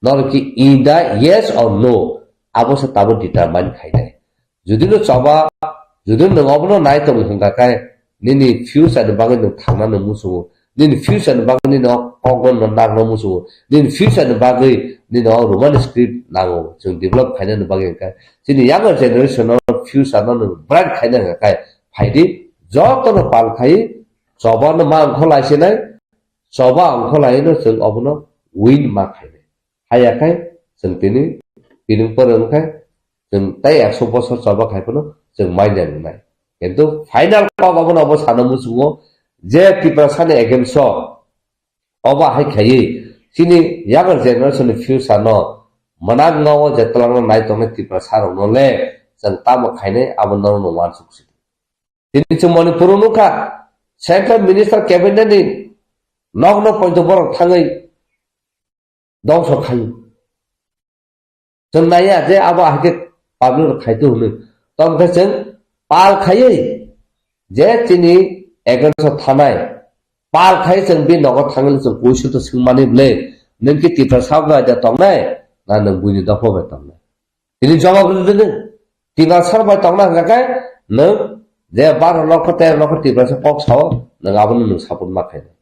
Norok ki in the yes or no? Abo se tabuk determine khainai. Jodi no choba, jodi no nwng obono nai tongo hwnkha khe, nini future ni bagwi nwng thangna nwng muchungo. Nini future ni bagwi nini o kokno no nangna muchungo. Nini future ni bagwi nini o Roman script nango. Chwng develop khainani bagwi hwnkha. Chini younger generation no future no nwng bright khaina hwnkha khe, phaidi, jotono pal khai, choba no ma wngkho lai sinai, choba wngkho lai no chwng obono win ma khainai. Haiya khai chwng tini piring porong khai chwng tei ekso bosor choba khai phano chwng manya wngnai. Kintu final kok obono obo sana muchungo je Tiprasa ni against o obo hai khaiwi chini younger generation ni future no mwnakngo je twlangno nai tongnai Tiprasa rokno le chwng tamo khainai abo norokno uansuk si. Tini chwng Manipur o nukha, Central Minister Cabinet ni nokno poito borok thangwi dongso khaio. Chwng naiya je abo ahai khe public rok khai tu hwnwi. Tamo khe chwng pal khaiwi je chini against o thanai, pal khai chwng bini nogo thangwi chwng puisu to swngmani bwle, nwng khe Tiprasa bai da tongnai, na nwng buini dopha bai tongnai? Tini jawab rwdi nwng. Tiprasa bai tongna hwnkha khe nwng je baro lokho tero lokho Tiprasa kok sao, nwng abono nwng support ma khainai.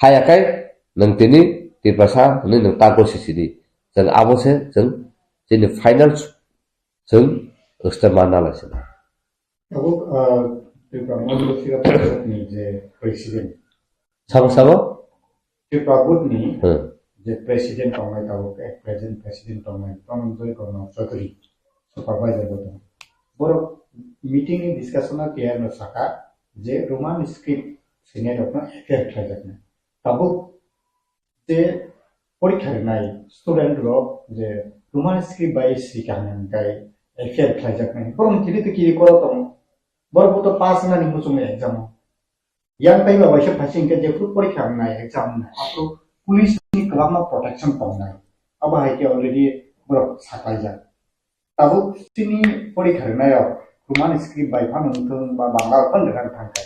Haya khe nwng tini Tiprasa hwnwi nwng ta gosi sidi. Chwng abo se chwng chini final chwng step ma nalai se. Tabuk, ah, Tripura Model Sira Parishad ni je president. Sabo sabo? Tripura Board ni Hmm. je president tongnai tabuk, eh, present president tongnai Dhananjay Gana Chaudhary, supervisor bo tongo. Borok meeting ni discussion o clear no saka je Roman script sinai rok no F I R khlaijaknai. Tabuk je porikha rwnai student rok je Roman script bai sika hwnwi hwnkhe F I R khlaijaknai. Borok ni kiri to kiri koro tongo. Borok bo to pass wngnani muchungo exam o. Yang taiba bai se phaising khe jephru porikha wngnai, exam wngnai, aphru police ni kwbangma protection tongnai. Abo hai khe already borok saklaijak. Tabuk chini porikha rwnairok Roman script bai phano wngthung ba Bangla rok phano rwna thang kha.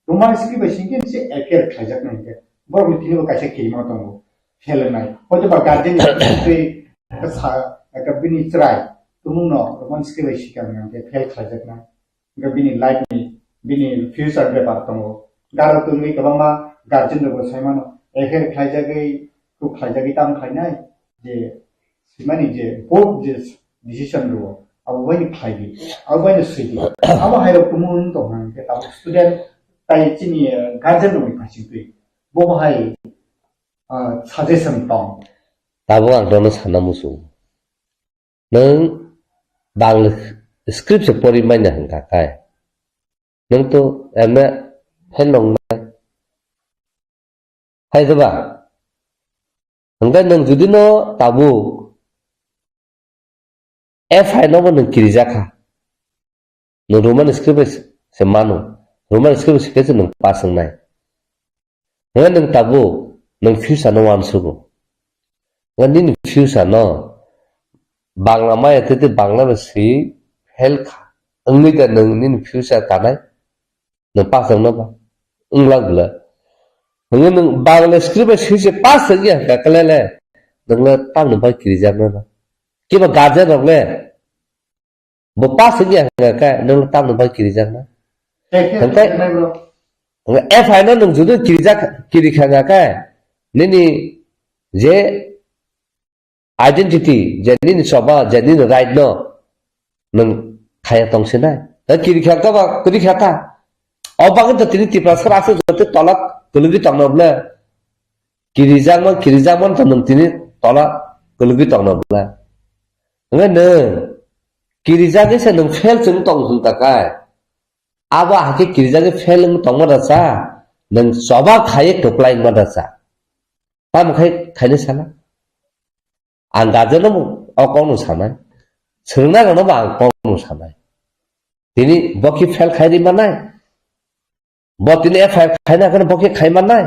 Roman script bai sing khe se F I R khlaijaknai hinkhe borokni thani bo kaisa kirima tongo, fail wngnai. Hoito ba guardian ni twi sa, eka bini chwrai tumungno Roman script bai sikang hwnkhe fail khlaijaknai. Hwnkhe bini life ni, bini future bepar tongo. Garo tongwi kwbangma guardian rokbo sai mano, F I R khlaijagwi, kuk khlaijagwi tamo khlainai, je simani je board je decision rwo, abo baino khlai di, abo baino swi di. Abo hai rok tumung tong hwnkhe tabuk student tai chini, eh, guardian rokni phaising twi. Bo bo hai, ah, suggestion tong. Tabuk ang nono sana muchung. Nwng Bangla script se pori manya hwnkha khe. Nwng to M A fail nongnai. Hai se ba? Hwnkhe nwng judi no tabuk F I no bo nwng kirijakha. Nwng Roman script bai se mano. Roman script bai se khe nwng pass wngnai. Hwnkhe nwng tabuk nwng future no uansugo. Hwnkhe nini future no Bangla maya tete Bangla bai swi fail kha. Wngwi da nwng nini future kanai. Nwng pass wngno ba? Wngla bwla. Hwnkhe nwng Bangla script bai swi se pass wngya hwnkha khe le le. Nwng le tamni bai kirijaknai ba? Kiba guardian rok le. Bo pass wngya hwnkha khe nwng tamni bai kirijakna? Hwnkhe F I no nwng judi kirijak, kirikha hwnkha khe nini je identity, je nini choba, je nini right no nwng khaya tongsinai. Hwnkhe kirikha hwnkha ba kwrwikha ta. O bagwi to tini Tiprasa aswk joto tola kwlwgwi tongno bwle. Kirijakma, kirijakma to nwng tini tola kwlwgwi tongno bwle. Hwnkhe nwng kirijagwi se nwng fail chwng tong hwnkha khe, abo hakhe kirijagwi fail wng tongma da cha, nwng choba khaiwi kwplai wngma da cha. Tamo khai khaina sana? Ang guardian no o kok no sanai. Swrwngnairokno bo ang kok no sanai. Tini bo khe fail khai ri manai. Bo tini F I R khaina hwnkhe bo khe khai manai.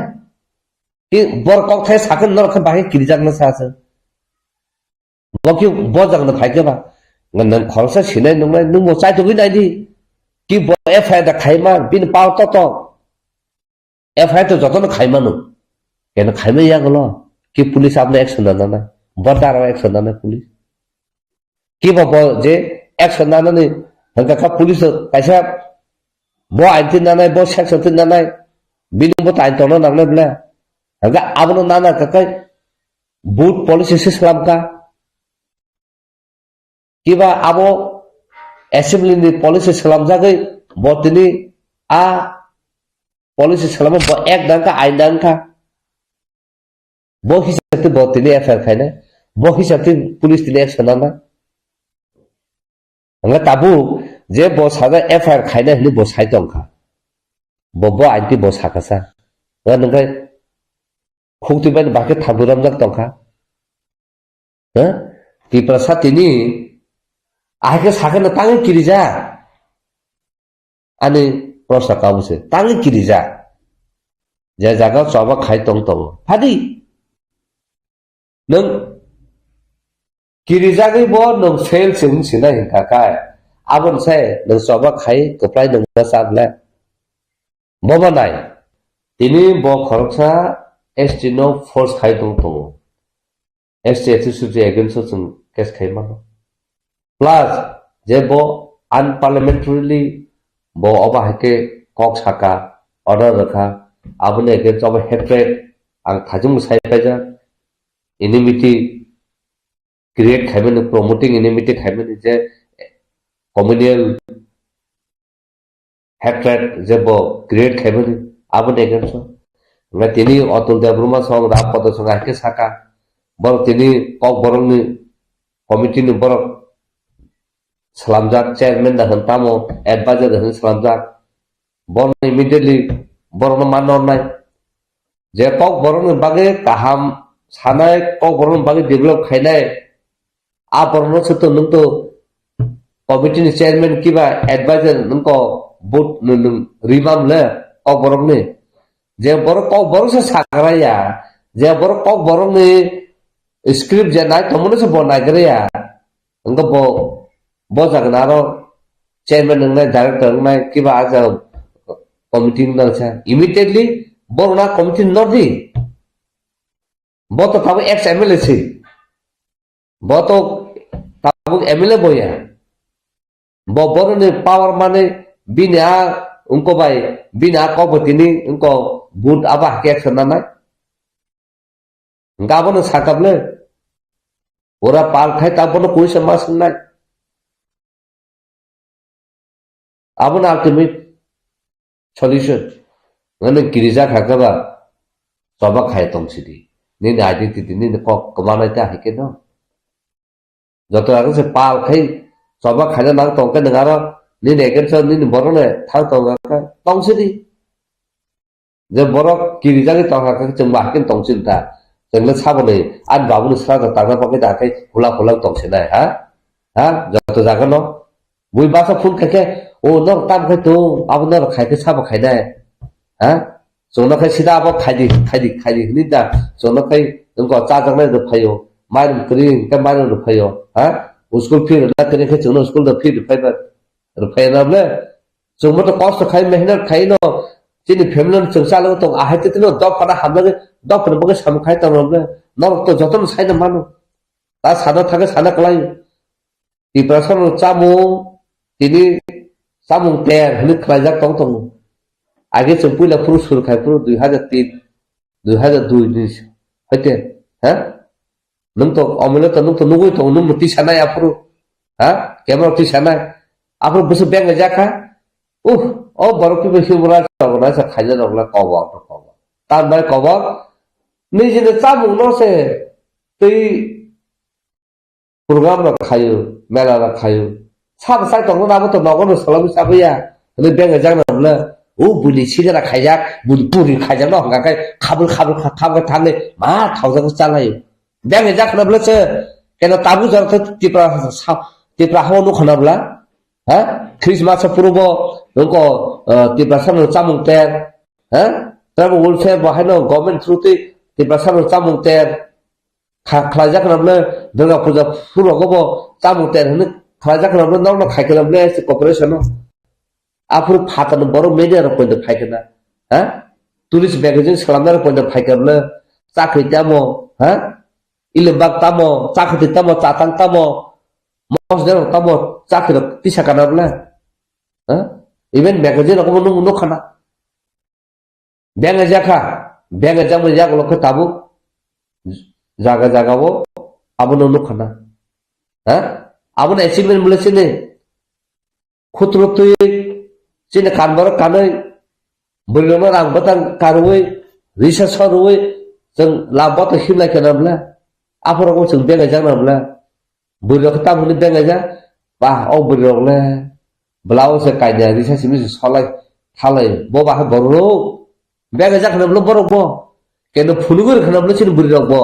Ki bor kok thai sakhe norok khe bahai kirijakna sa se. Bo ki bo jagna phai khe ba. Nang khoroksa sinai nungnai, nung bo chaitugwi nai di. Ki bo F I R da khai ma, bini pao to to. F I R to jotono khai mano. Keno khai ma ya golo. Ki police apno action na nanai. Bo daro action nanai police. Ki bo bo je action nanani hwnkha kha police to kaisa bo ain tin nanai, bo section tin nanai. Bini bo ta ain tongna nangnai bla. Hwnkha abono nana kakai. Boot policy se slam kha. Kiba abo assembly ni policy slamjagwi bo tini a policy slamo bo ek dangkha, ain dangkha. Bo hisab twi bo tini F I R khainai. Bo hisab twi police tini action nanai. Hwnkhe tabuk je bo sajak F I R khainai hinwi bo sai tongkha. Bo, bo ain twi bo sakha sa. Hwnkhe nwng khe khuk twi bai bahai khe thabwi romjak tongkha. Ha? Tiprasa tini ahai khe sakhe no tangwi kirijak. Ani prosa kabo se tangwi kirijak. Je jaga choba khai tong tongo. Phadi. Nwng Kirijagwi bo nwng fail se wng sinai hinkha khe, aboni se nwng choba khai kwplai nwng ma chan le. Bobo nai, tini bo khoroksa S T no force khai tong tongo. S T S T against o chwng case khai mano. Plus, je bo unparliamentarily bo obo hai khe kok saka, order rwkha, aboni against obo hatred ang thajung sai paijak, enmity create khaimani, promoting enmity khaimani je communal hatred je bo create khaimani, aboni against o. Hwnba tini Atul Debbarma song, Ram Pada song hai khe saka, borok tini kok borokni committee ni borok slamjak, chairman da hwn tamo, advisor da hwn slamjak, borok immediately borokno manna hwnai. Je kok borokni bagwi kaham sanai, kok borokni bagwi develop khainai, a borokno se to nwng to committee ni chairman kiba advisor nwng ko vote nwng, nwng rima mle kok borokni. Je borok kok borok se sagra ya, je borok kok borokni script je nai tongmani se bo naigra ya. Wngkha bo, bo jaga na aro chairman wngnai, director wngnai, kiba a jaga committee wngnai sa. Immediately bo na committee nor di. Bo to tabuk ex M L A si. Bo to tabuk M L A boya. Bo boroni power mani bini a wngko bai, bini a kok bo tini wngko but abo hakhe action nanai. Hingke abono sakap le. Ora pal khai ta bono kuisa ma swngnai. Abono ultimate solution. Ngani girija kha khe ba choba khai tong sidi. Nini identity, nini kok kwmanai ta hai khe no. Joto ageng se pal khai choba khaina nang tong khe nwng aro nini against o nini borok le thang tong khe tong sidi. Je borok kirijagwi tongkha khe chwng ba hakhe tong sidi ta. Chwng le saboni ani babuni sra da tangna bagwi da khe hula hula tong sinai ha? Ha? Joto jaga no. Bui basa phone khai khe, "O norok tam khai tong, abo norok khai khe sabo khainai." Ha? Chwngno khai sida abo khaidi, khaidi, khaidi hwnwi da. Chwngno khai wngkha chajaknai rwphaio, mairum kwrwi hwnkhe mairum rwphaio. Ha? School fee rwna kwrwi khe chwngno school da fee rwphaiba, rwphaiya na bole? Chwngbo to kosto khai, mehnat khai no, chini family no chwng chalwi tong, ahai twi no dophano hamjagwi, dophano bagwi samung khai tongma bole? Norok to jotono saino mano. Ta sana thangwi sana kwlai. Tiprasa no chamung, tini chamung ter hwnwi khlaijak tong tongo. Age chwng puila phuru sur khai phuru dui hajar tin, dui hajar dui ni hoite, ha? Nwng to omole to nwng to nugui tongo, nwng no tisa nai aphuru, ha? Camera tisa nai. Aphuru bwswk beng jakha. Uh, o borok kibo humor rok na sa khaina rok le kobor to kobor. Tan bai kobor. Nijini chamung no se twi program rok khaio, mela rok khaio. Sabo sai tongo, abo to nogo no solomwi chabuya. Hwnwi beng jak na bole, o buini sigara khaijak, buini puri khaijak no hwnka khe khabul khabul kha-, khabul thangwi ma thaujak chalai. Beng jak na bole se, keno tabu jora khe Tipra sa-, Tipra hao nukha na bole. Ha? Christmas puro bo nungko, eh, Tiprasa no chamung ter. Ha? Tribal welfare bo haino government through twi Tiprasa no chamung ter. Kha-, khlaijak khna bole Durga Puja phuru rogo bo chamung ter hwnwi khlaijak khna bole norok no khai khna bole se cooperation no. Aphuru phatar no borok media rok poito phai khna. Ha? Tourist magazine salamnai rok poito phai khna bole chakri tamo, ha? Ilimbak tamo, chakri tamo, chatang tamo, mosde rok tamo, chakri rok tisa kana bole. Ha? Even magazine rok bo nung nuk khna. Beng jakha, beng jakmani yagulo khe tabuk jaga jaga o abono nukha na. Ha? Abono achievement bole chini khutro twi chini kanborok kanwi bwrwirokno rang bwtang karwi risa sorwi chwng lab bwtang himlai khe na bwle. Aphuru chwng beng jak na bwle. Bwrwi rok khe tamo hwnwi beng jak, ba, o bwrwi rok le bwla o se kaida risa simi se solai thalai, bo ba khe borok rok beng jak khna bwle borok bo keno phunugwi rw khna bwle chini bwrwi rok bo,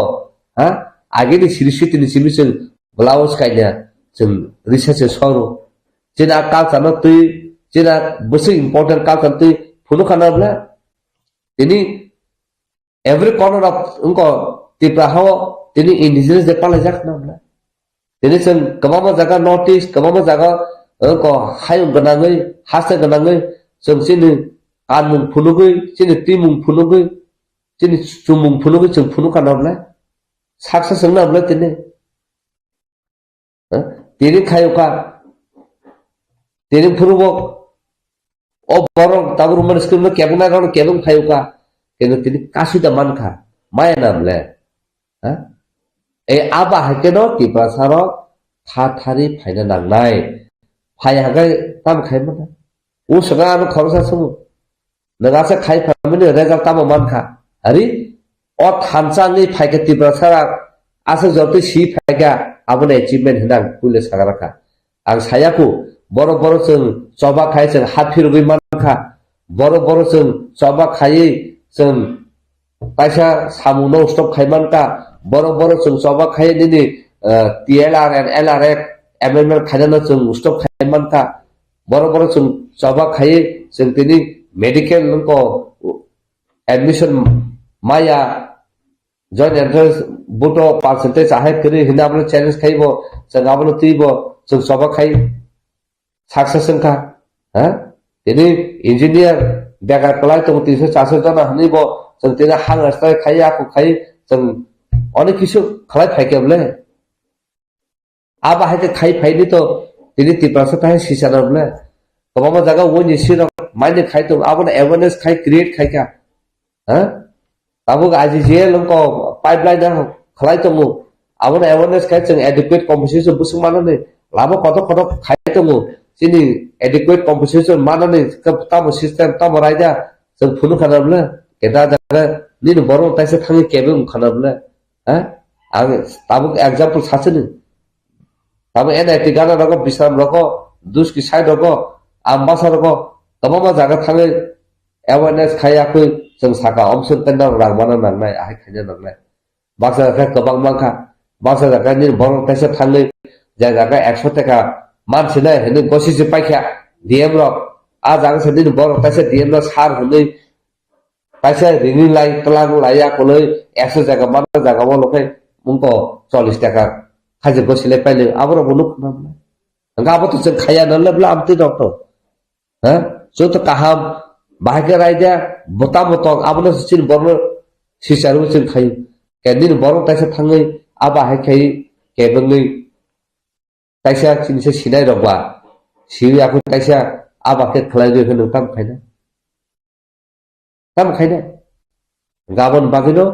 ha, agini siri sitini simi se bwla o se kaida chwng risa se soro chini a culture no twi chini a bwswk important culture twi phunuk khna bwle tini Every corner of wngkha Tripura hao tini indigenous day palaijak na bwle. Tini chwng kwbangma jaga North East, kwbangma jaga, eh, ko hayung gwnangwi, haste gwnangwi, chwng chini kanmung phunugwi, chini twimung phunugwi, chini chumung phunugwi chwng phunukha na bwle? Saksa chwngna bwle tini? Eh? Tini khayukha, tini phunukgo, o borok tabuk romani script no kebeng na rok kebeng phai uka, kebo tini kasui da mankha, maya na bwle? Ha? Ei aba hai khe no Tiprasa rok tha thari phaina nangnai. Phai hagai tam khai mana? O saka ano khoroksa sumu. Nang asa khai phamani result tamo mankha. Ari, o thansa ni phaikha Tiprasa rok asa jotoi si phaikha, abono achievement hinang puile saka rakha. Ang saya ku, borok borok chwng choba khai chwng hat phirogwi mankha. Borok borok chwng choba khaiwi chwng kaisa samungno stop khai mankha. Borok borok chwng choba khaiwi nini, eh, T L R and L R F amendment khainano chwng stop khai mankha. Borok borok chwng choba khaiwi chwng tini medical nungko admission maya, joint entrance board o percentage ahai kwrwi hinwi abono challenge khaibo, chwng abono twibo, chwng choba khai success wngkha. Ha? Tini engineer bekar kwlai tongo tinso charso jona hinwi bo chwng tini hang strai khai, ako khai, chwng onek kisu khlai phaikhe bwle. Abo hai khe khai phaini to tini Tiprasa thai sisana bwle. Kwbangma jaga wngni sirok maini khai tongo, abono awareness khai create khai kha. Ha? Tabuk I G G L wngkha pipeline no khlai tongo. Abono awareness khai chwng adequate compensation bwswk manani lama kotor kotor khai tongo. Chini adequate compensation manani tamo system tamo raida chwng phunukha na bwle. Keda jaga nini borok taisa thangwi kebeng wngkha na bwle. Ha? Ang tabuk example sachini. Tabuk N I T gana rogo, Bisram rogo, Duski side rogo, Ambasa rogo, kwbangma jaga thangwi awareness khai yakwi chwng saka, omswk tei norok rang mana nangnai, ahai khaina nangnai. Baksa jaga kwbang mankha, baksa jaga nini borok taisa thangwi, je jaga ekso taka mansinai hinwi gosi se paikha D M rok, a jaga se nini borok taisa D M rok sar hinwi kaisa ringni lai twlang lai ya koloi ekso jaga mana jaga o lokhai mungko chollish taka khajir gosi lai pailai aborok bo nuk khna bwle. Hwnkhe abo to chwng khaya na le bwle amtwi rok to. Ha? Joto kaham bahai khe raida bota botong abono chini borno sicharu chwng khayu. Ke nini borok taisa thangwi abo hai khai kebengwi kaisa chini se sinai rok ba siwi ako kaisa abo khe khlai rwi khe nwng tam khaina. Tamo khaina? Gabon bagwino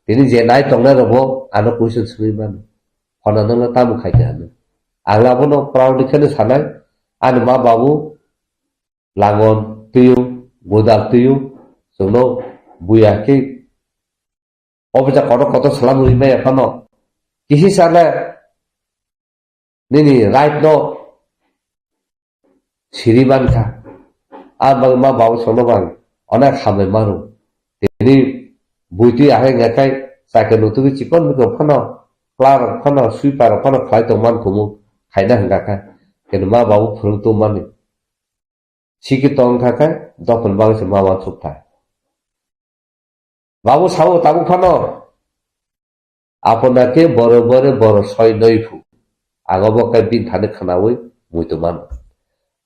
tini je nai tongnai rokbo ano question swngwi mano. Hona nangno tamo khaikha hwnwi. Ang abono proudly kheno sanai, ani ma babu langon twiyo, godal twiyo, chwngno buya khe obo ja kotor kotor salam rwi maya phano. Kisi sale nini right no siri mankha. Ang bagwi ma babu songno bang onek hambai maro. Tini buitwi ahai ngakai chakhe nutugwi chikon mikon phano, clerk rok phano, sweeper rok phano khlai tong man kumu khaina hwnkha khe. Keno ma babu phwrwng tong mani. Sikhi tong kha khe dophani bagwi se ma uansuk thai. Babu sao tabuk phano. Apona khe boro bore boro soi noi phu. Ang obo khe bini thani khwnaui muitu mano.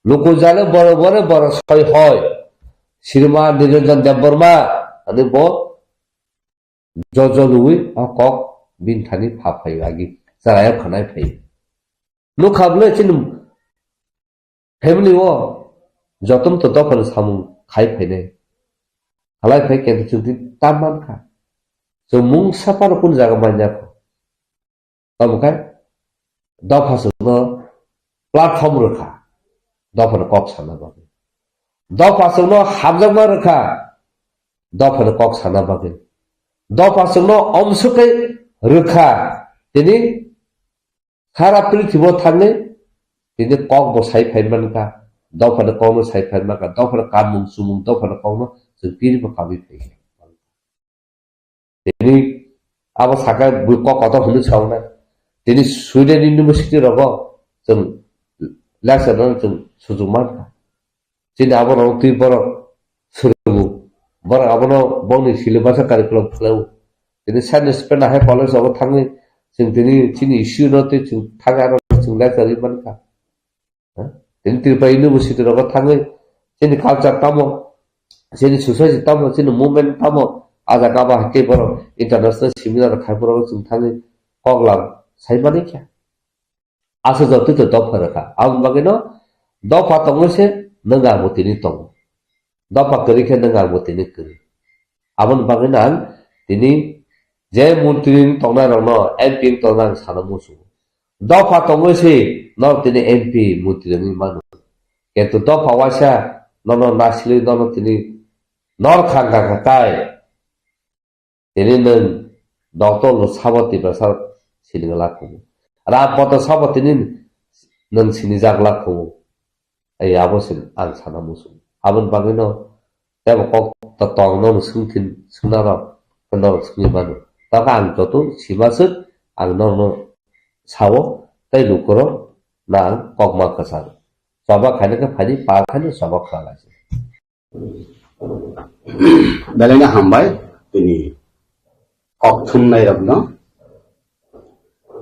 Luku jale boro bore boro soi hoi. Srima Niranjan Debbarma ani bo jojo lui o kok bini thani pha phai agi. Chwraio khwnai phai. Nukha bwle chini family o jotono to dophani samung khai phainai. Khalai phai khe chwng tini tam mankha. Chwng mungsa phano kunu jaga manya kho. Tamo khe dopha chwngno platform rwkha. Dophani kok sana bagwi. Dopha chwngno hamjakma rwkha. Dophani kok sana bagwi. Dopha chwngno omswkwi rwkha. Tini sara prithibo thangwi tini kok bo sai phai mankha, dophani kokno sai phai mankha, dophani kamung chumung, dophani kokno chwng tini bo kabui phai kha. Tini abo saka bui kok kotor hwnwi sauna. Tini Sweden University rogo chwng lecture no chwng sujuk mankha. Chini aborok twi borok swrwngo. Borok abono bongni syllabus o curriculum khlaio. Tini science spend ahai college rogo thangwi Chwng tini chini issue no tei chwng thangwi aro chwng letter ri mankha. Ha? Tini Tripura University rogo thangwi chini culture tamo, chini society tamo, chini movement tamo, a jaga ba hai tei borok international seminar khai borok chwng thangwi kok lam sai mani kha. Aswk joto to dopha rwkha. Aboni bagwino dopha tongwi se nwng ang bo tini tongo. Dopha kwrwi khe nwng ang bo tini kwrwi. Aboni bagwino ang tini je montri tongnai rokno, M P tongnai ang sana muchungo. Dopha tongwi se norok tini M P montri wngwi mano. Kintu dopha waisa nono nasilwi nono tini nor khang kha tai. Tini nwng doctor no sabo Tiprasa sining la khumu. Ram poto sabo tini nwng sinijak la khumu. Ai abo se ang sana muchung. Aboni bagwino tebo kok to tong no swngthin swngnarok norok swngwi mano. Tokha ang joto simaswk ang norno sao tei lukurok na ang kok ma kwchang. Choba khaina khe phaidi pa khaina choba khlai. Belai no hambai tini kok thumnai rokno.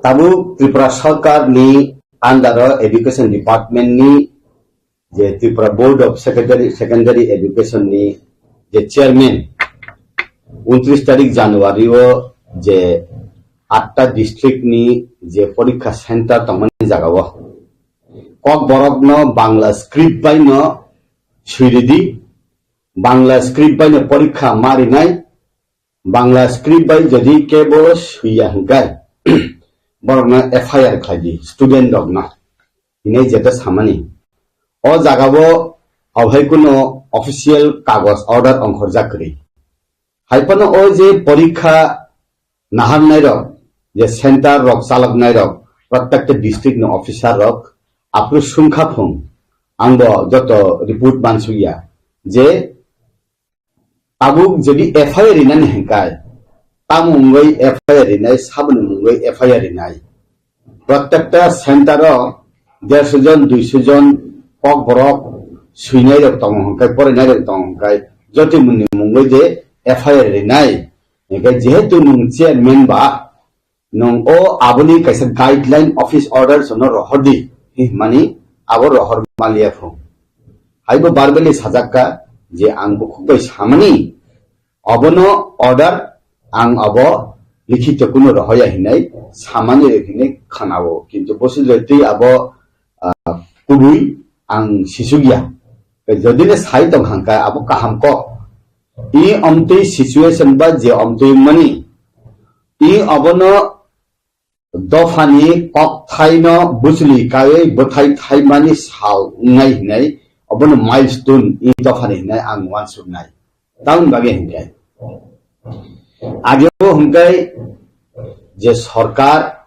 Tabuk Tripura Sarkar ni under o Education Department ni je Tripura Board of Secondary, Secondary Education ni je chairman, untris tarik January o je atta district ni je porikha center tongmani jaga o kok borok no Bangla script bai no swiridi, Bangla script bai no porikha ma rinai, Bangla script bai jodi kebo swiya hwnkhe, borokno F I R khlai di, student rokno hinwi jeta samani. O jagao ohaikuno official kagoj order ongkhorjak kwrwi. Haiphano o je porikha naharnairok, je center rok chaloknairok, protected district ni officer rok, aphuru sungkha phung, ang bo joto report mansukya, je tabuk jodi F I R rinani hingkai, tamo wngwi F I R rinai, saboni wngwi F I R rinai. Protecta center o derso jon, duiso jon kok borok swinai rok tongo hingkai, porinai rok tongo hingkai, jotoni mungwi de F I R rinai. Hingkai jehetu nwng chairman ba, nwng o aboni kaisa guideline office order sono rohor di, himani abo rohor maliya phung. Haibo barbeli sajakka je ang bukhuk bai samani, obono order ang abo likhito kuno rohoya hinai samani rok hinai khanao, kintu bosi jotwi abo, ah, kubui ang sisukya. Jodi le sai tong hangka abo kaham kok. I omtwi situation ba je omtwi mani, i obono dophani kok thaino bujli kaiwi bwthai thaimani sal wngnai hinai, obono milestone i dophani hinai ang uansuknai. Tamoni bagwi hinkhe ageo hinkhe je sorkar,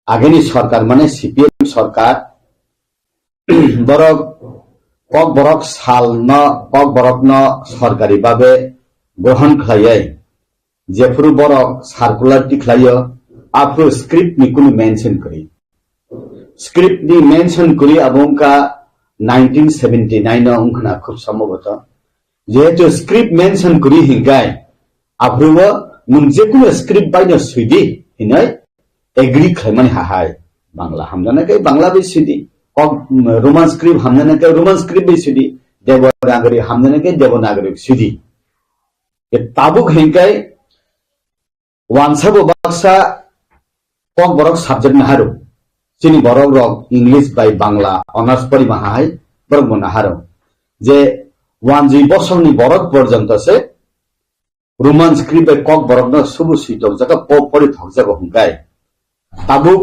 ageni sorkar mane C P M sorkar, borok kok borok salno, kok borokno sorkari babe grohon khlaiwi jephuru borok circular tikhlaio, aphuru script ni kunu mention kwrwi. Script ni mention kwrwi abo wngkha nineteen seventy nine o wngkhna khub somboboto. Jehetu script mention kwrwi hinkai, aphuru o nwng jekunu script baino swidi hinwi agree khlaimani hahai. Bangla hamjana khe Bangla bai swidi, kok, Roman script hamjana khe Roman script bai swidi, Devanagari hamjana khe Devanagari swidi. Tabuk hinkai wansa bo baksa kok borok subject naharu. Chini borok rok English bai Bangla honours pori ma hai borok bo naharu. Je wanjui bosong ni borok porjonto se Roman script bai kok borok no subu sui tok jaga po pori thok jaga hingkai. Tabuk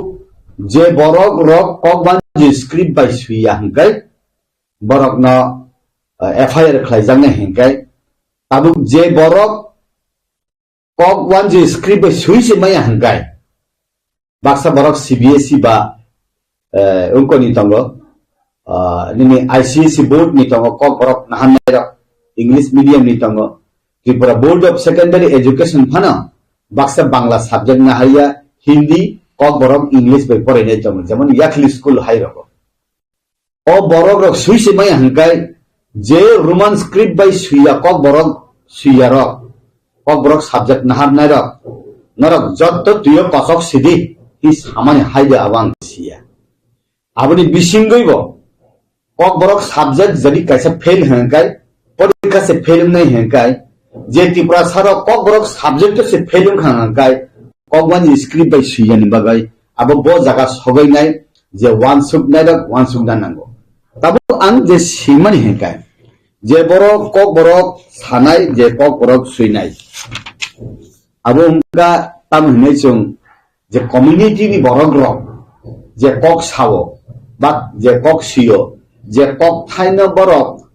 je borok rok kok wanjui script bai suiya hingkai borok no, eh, F I R khlai jaknai hingkai. Tabuk je borok kok wanjui script bai sui se maya hingkai. Baksa borok C B S E ba, eh, ungko ni tongo, ah, nini I C S E board ni tongo, kok borok nahan nairok, English medium ni tongo, Tripura Board of Secondary Education phano baksa Bangla subject nahaiya, Hindi, kok borok English bai porainai tongo, jemon Yakhli school hai rogo. O borok rok sui se maya hingkai, je Roman script bai suiya kok borok suiya rok, kok borok subject naharnai rok, Norok jotto twiyo kosok sidi, hi samani haide abo ang siya. Aboni bisingwi bo Kokborok subject jodi kaisa fail hwnkai, porikha se fail wngnai hwnkai, je Tiprasa rok Kokborok subject se fail wngkha hwnkai, Kokbani script bai swiyani bagwi abo bo jaga sogwi nai je wansuk nairok wansuk na nango. Tabuk ang je simani hwnkai, je borok Kokborok sanai, je Kokborok swinai, abo wngkha tam hinwi chwng je community ni borok rok je kok sao, ba je kok sio, je kok thaino borok,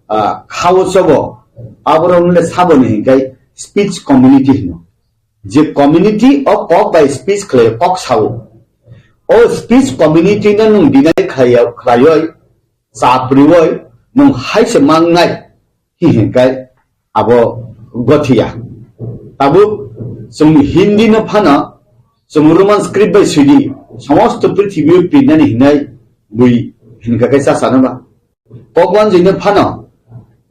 ah, khao chobo, aborok le saboni hinkai speech community hino. Je community o kok bai speech khlai kok sao, o speech community no nung dinai khlai khlaioi, chaprioi, nung hai se mangnai, hi hinkai abo gothiya. Tabuk chwng Hindi no phano chwng Roman script bai swidi, somosto prithibi o pirnani hinai bui hinka kai chasano ba. Kokwan jino phano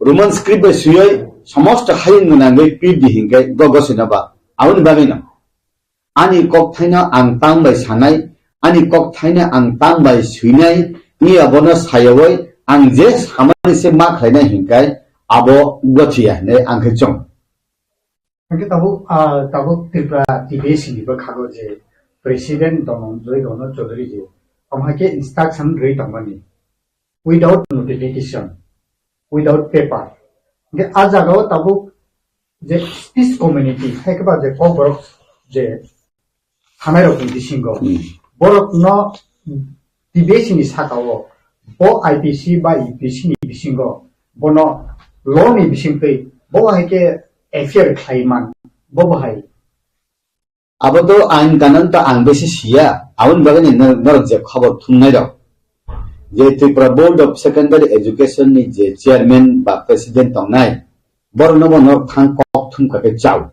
Roman script bai swioi somosto hayung gwnangwi pirdi hinkai go gosino ba. Aboni bagwino ani kok thaino ang tang bai sanai, ani kok thaino ang tang bai swinai, ni abono sayawoi ang je samani se ma khlainai hinkai abo gothiya hinwi ang khe chong. Hingke tabuk, ah, tabuk Tripura T P S C ni bwkhago je President Dhananjay Rana Chaudhary je, omo hai khe instruction rwi tongmani, without notification, without paper. Hingke a jagao tabuk je speech community, hai khe ba je Kokborok je thanai rok ni bisingo, hmm, borok no T B S ni saka o bo I P C ba U P C ni bisingo bono law ni bisingtwi bo hai khe F I R khlai man, bo bo hai. Abo to ain kanon ta ang besi siya, aboni bagwi ni nor-, norok je khobor thumnai rok je Tripura Board of Secondary Education ni je chairman ba president tongnai, borok no bo norok thang kok thum kha khe chao.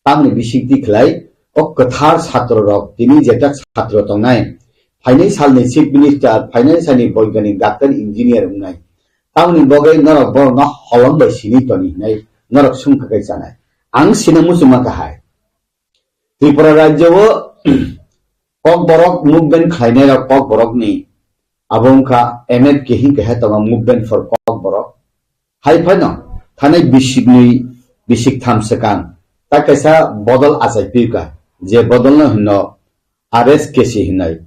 Tamni bisingtwi khlai o kwthar chhatro rok tini jeta chhatro tongnai. Phainai salni Chief Minister, phainai salni boiganik, doctor, engineer wngnai. Tamni bagwi norok borokno holong bai sini toni hinai norok sungkha kai chanai. Ang sino muchungma kahai. Tripura rajyo o Kokborok movement khlainai rok Kokborokni abo wngkha M F K hingke he tongo Movement for Kokborok. Hai phano thanai bisiknwi bisiktham swkang ta kaisa bodol achai piyuka, je bodolno hino R S K C hinai,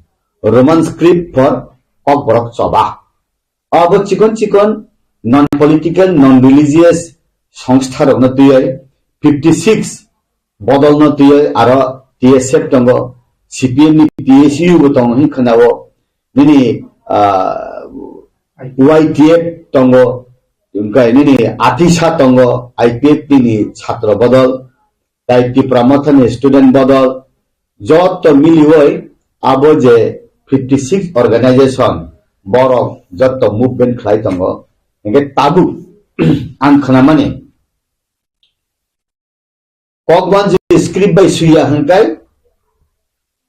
Roman Script for Kokborok Choba. Abo chikon chikon non political, non religious songstha rokno twiwi fifty six bodolno twiwi aro T S F tongo, C P M ni T S U bo tongo hin khwnao, nini, ah, Y T F tongo, wngkha nini atisa tongo, I P F T ni chhatro bodol, tai Tipra Motha ni student bodol, joto miliwi abo je fifty six organization borok joto movement khlai tongo, hingke tabuk ang khnamani Kokwan je script bai suya hingkai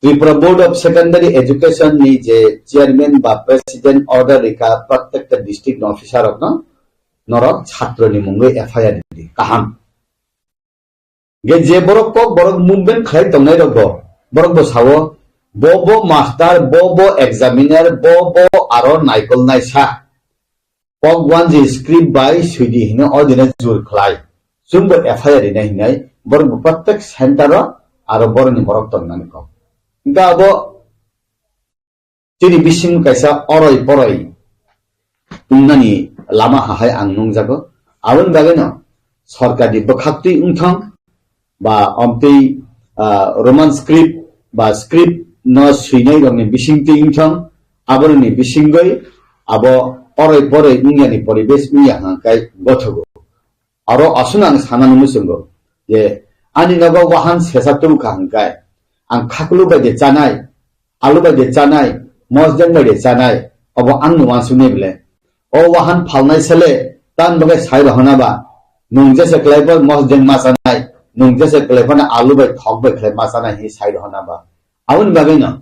Tripura Board of Secondary Education ni je chairman ba president order rika protected district officer rokno norok chhatro ni mungwi F I R di kaham. Ge je borok kok borok movement khlai tongnai rok bo, borok bo sao, bo bo master, bo bo examiner, bo bo aro naikol naisa. Kok wanji script bai suidi hino o dine jur khlai. Chwngbo F I R rinai hinai, borok bo prottek center o aro borokni borok tongnani kok. Hingke abo chini bising kaisa oroi poroi wngnani lama hahai ang nungjago. Aboni bagwino sorkarni bwkhaktwi wngthang, ba omtwi, ah, Roman script ba script no swinai rokni bisingtwi wngthang, aboroni bisingwi abo oroi poroi wngyani poribesh wngya hwnkhai gothogo. Aro aswk ang sana nungwi chwngo je ani nogo wahan sesa tubukha hwnkhai ang khakulu bai de chanai, alu bai de chanai, mosdeng bai de chanai, obo ang no wansuknai bele. O wahan phalnai sele, tan bagwi sai rohona ba, nung jese kwlai bo mosdeng ma chanai, nung jese kwlai phano alu bai thok bai khlai ma chanai hi sai rohona ba. Aboni bagwi no,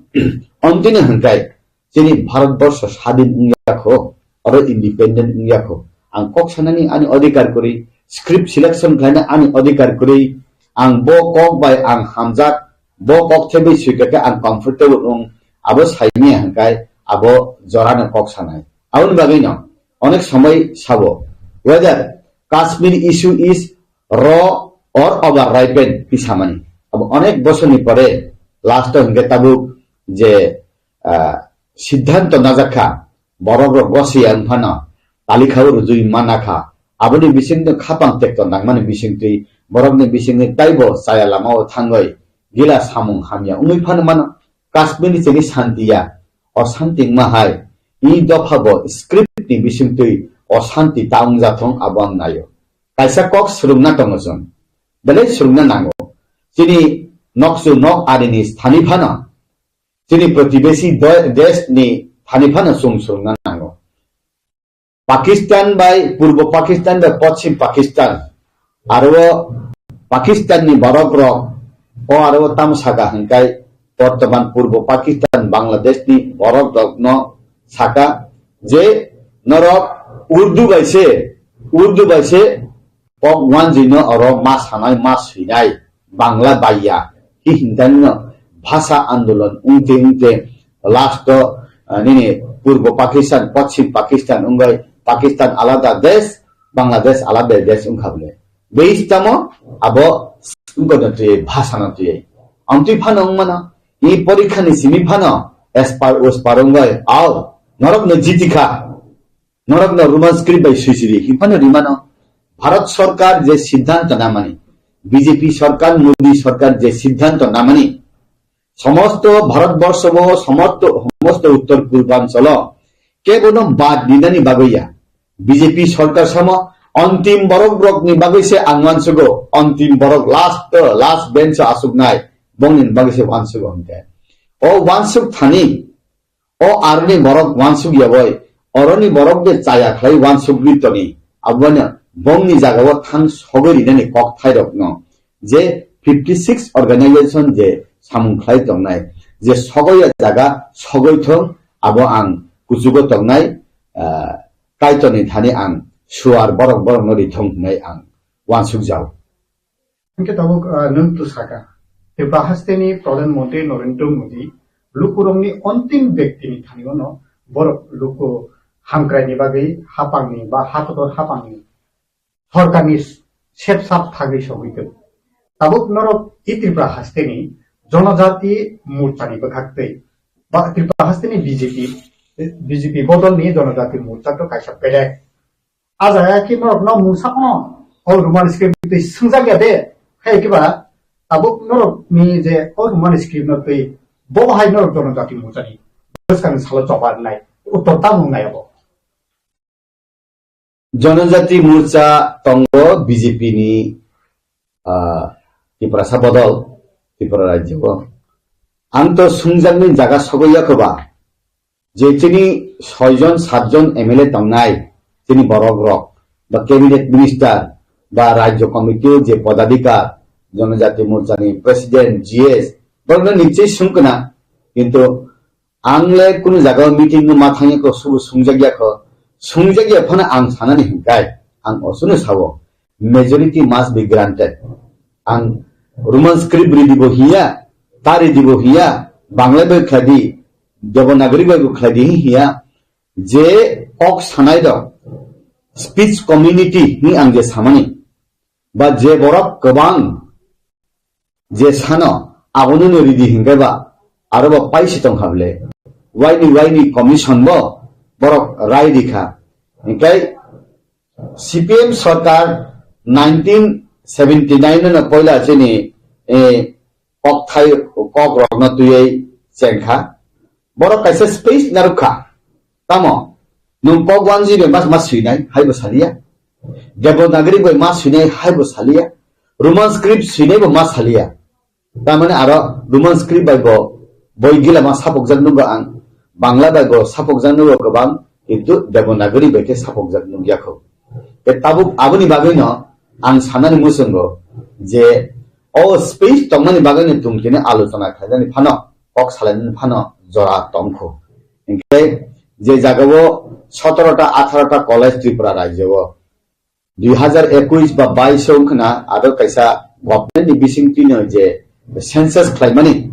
ontini hwnkhai, chini Bharat borsho sadin wngya kho, oro independent wngya kho. Ang kok sanani ani odhikar kwrwi, script selection khlaina ani odhikar kwrwi, ang bo kok bai ang hamjak, bo kok thebwi swi khe ang comfortable wng, abo saimaya hwnkhe abo jorano kok sanai. Aboni bagwino onek somoi sabo, whether Kashmir issue is raw or over ripened twi samani. Abo onek bosorni pore last o hwnkhe tabuk je, ah, siddhanto najak kha, borok rok gosiya wng phano, talikha o rujui mana kha. Aboni bisingtwi khapang tekto nangmani bisingtwi borokni bisingni taibo chaya lama o thangwi gila samung hamya wngwi phano mano. Kashmir ni chini santi ya, osanti wngma hai, i dopha bo script ni bisingtwi osanti ta wngjathong abo ang naio. Kaisa kok swrwngna tongo chwng, belai swrwngna nango. Chini nokchu nok arini thani phano, chini protibesi do-, desh ni thani phano chwng swrwngna nango. Pakistan bai Purbo Pakistan bai Poschim Pakistan, aro o Pakistan ni borok rok, o aro o tamo saka hwnkhe bortoman Purbo Pakistan Bangladesh ni borok rok no saka je norok Urdu bai se, Urdu bai se kok wanjwi no oro ma sanai ma swinai Bangla baiya hi hintan no bhasha andolon wngte wngte last o, ah, nini Purbo Pakistan, Poschim Pakistan wngwi Pakistan alada desh, Bangladesh alada desh wngkha bole. Beis tamo abo wngkha no twi bhasha no twi. Amtwi phano wngmano i porikha ni simi phano espar uspar wngwi au norok no jitikha. Norokno Roman script bai swijili hinphano rimano. Bharat Sarkar je siddhanto namani, B J P sarkar, Modi sarkar je siddhanto namani, somosto Bharatborsho bo somosto, somosto uttor purbanchalo kebono bad dinani bagwi ya. B J P sarkar samo antim borok rokni bagwi se ang wansugo, antim borok last, last bench o asuknai, bongni bagwi se wansugo hwnkhe. O wansuk thani, o aroni borok wansuk ya bai, oroni borok de chaya khlai wansuk ri toni, abono bongni jaga o thang sogwi rinani kok thai rok no, je fifty six organization je samung khlai tongnai, je sogoi ya jaga sogoi thong, abo ang kuchugo tongnai, ah, Kaitorni thani ang suar borok borok no ri thong hwnwi ang wansuk jao. Hingke tabuk, ah, nwng tu saka, Tripura hasteni Pradhan Mantri Narendra Modi lukurokni ontim bektini thani ono borok luku hamkraini bagwi hapangni ba hakotor hapangni sorkarni sepsap thagwi sogwi tong. Tabuk norok i Tripura hasteni Jonojati Morchani bwkhaktwi ba Tripura hasteni B J P, B J P bodolni Jonojati Morcha to kaisa belek. A jaga khe norok no mungsa phano o Roman script twi swngjak ya de, hai khe ba tabuk norok ni je o Roman script no twi bo hai norok Jonojati Morcha ni bwskang ni salo choba nai uttor ta mung nai abo. Jonojati Morcha tongo B J P ni, ah, Tiprasa bodol, Tripura rajyo o. Ang to sungjakni jaga sogwi ya khe ba, je chini soi jon, sat jon M L A tongnai, chini borok rok, ba cabinet minister, ba rajyo committee o je podadhikar, Jonojati Morcha ni president, G S, borok no nichoi sung kena, kintu ang le kunu jaga o meeting no ma thangya kho, subu sungjak ya kho, sungjak ya phano ang sanani hinkai, ang osuno sao, majority must be granted. Ang Roman script ridi bo hiya, ta ridi bo hiya, Bangla bai khlai di, Devanagari bai bo khlai di hiya, je kok sanai rok, speech community ni ang je samani, ba je borok kwbang je sano abono no ridi hinke ba aro bo paisi tong hable, waini waini commission bo borok rai rikha. Hinkai C P M sarkar nineteen seventy nine no poila chini, eh, kok thai, kok rok no twiwi chengkha. Borok kaisa space narwkha. Tamo nwng kok wanjwi bai ma, ma swinai hai bo saliya. Devanagari bai ma swinai hai bo saliya. Roman script swinai bo ma saliya. Tamani aro Roman script bai bo boi gila ma sapokjak nugo ang, Bangla bai bo sapokjak nugo kwbang, kintu Devanagari bai khe sapokjak nukya kho. Te tabuk aboni bagwi no ang sanani muchungo je o space tongmani bagwi no tong tini alochona khlainani phano, kok salainani phano jora tong kho. Hinkhe je jagao sotoro ta atharo ta college Tripura rajyo o, dui hazar ekush ba bais o wngkhna aro kaisa government ni bising twino je census khlaimani,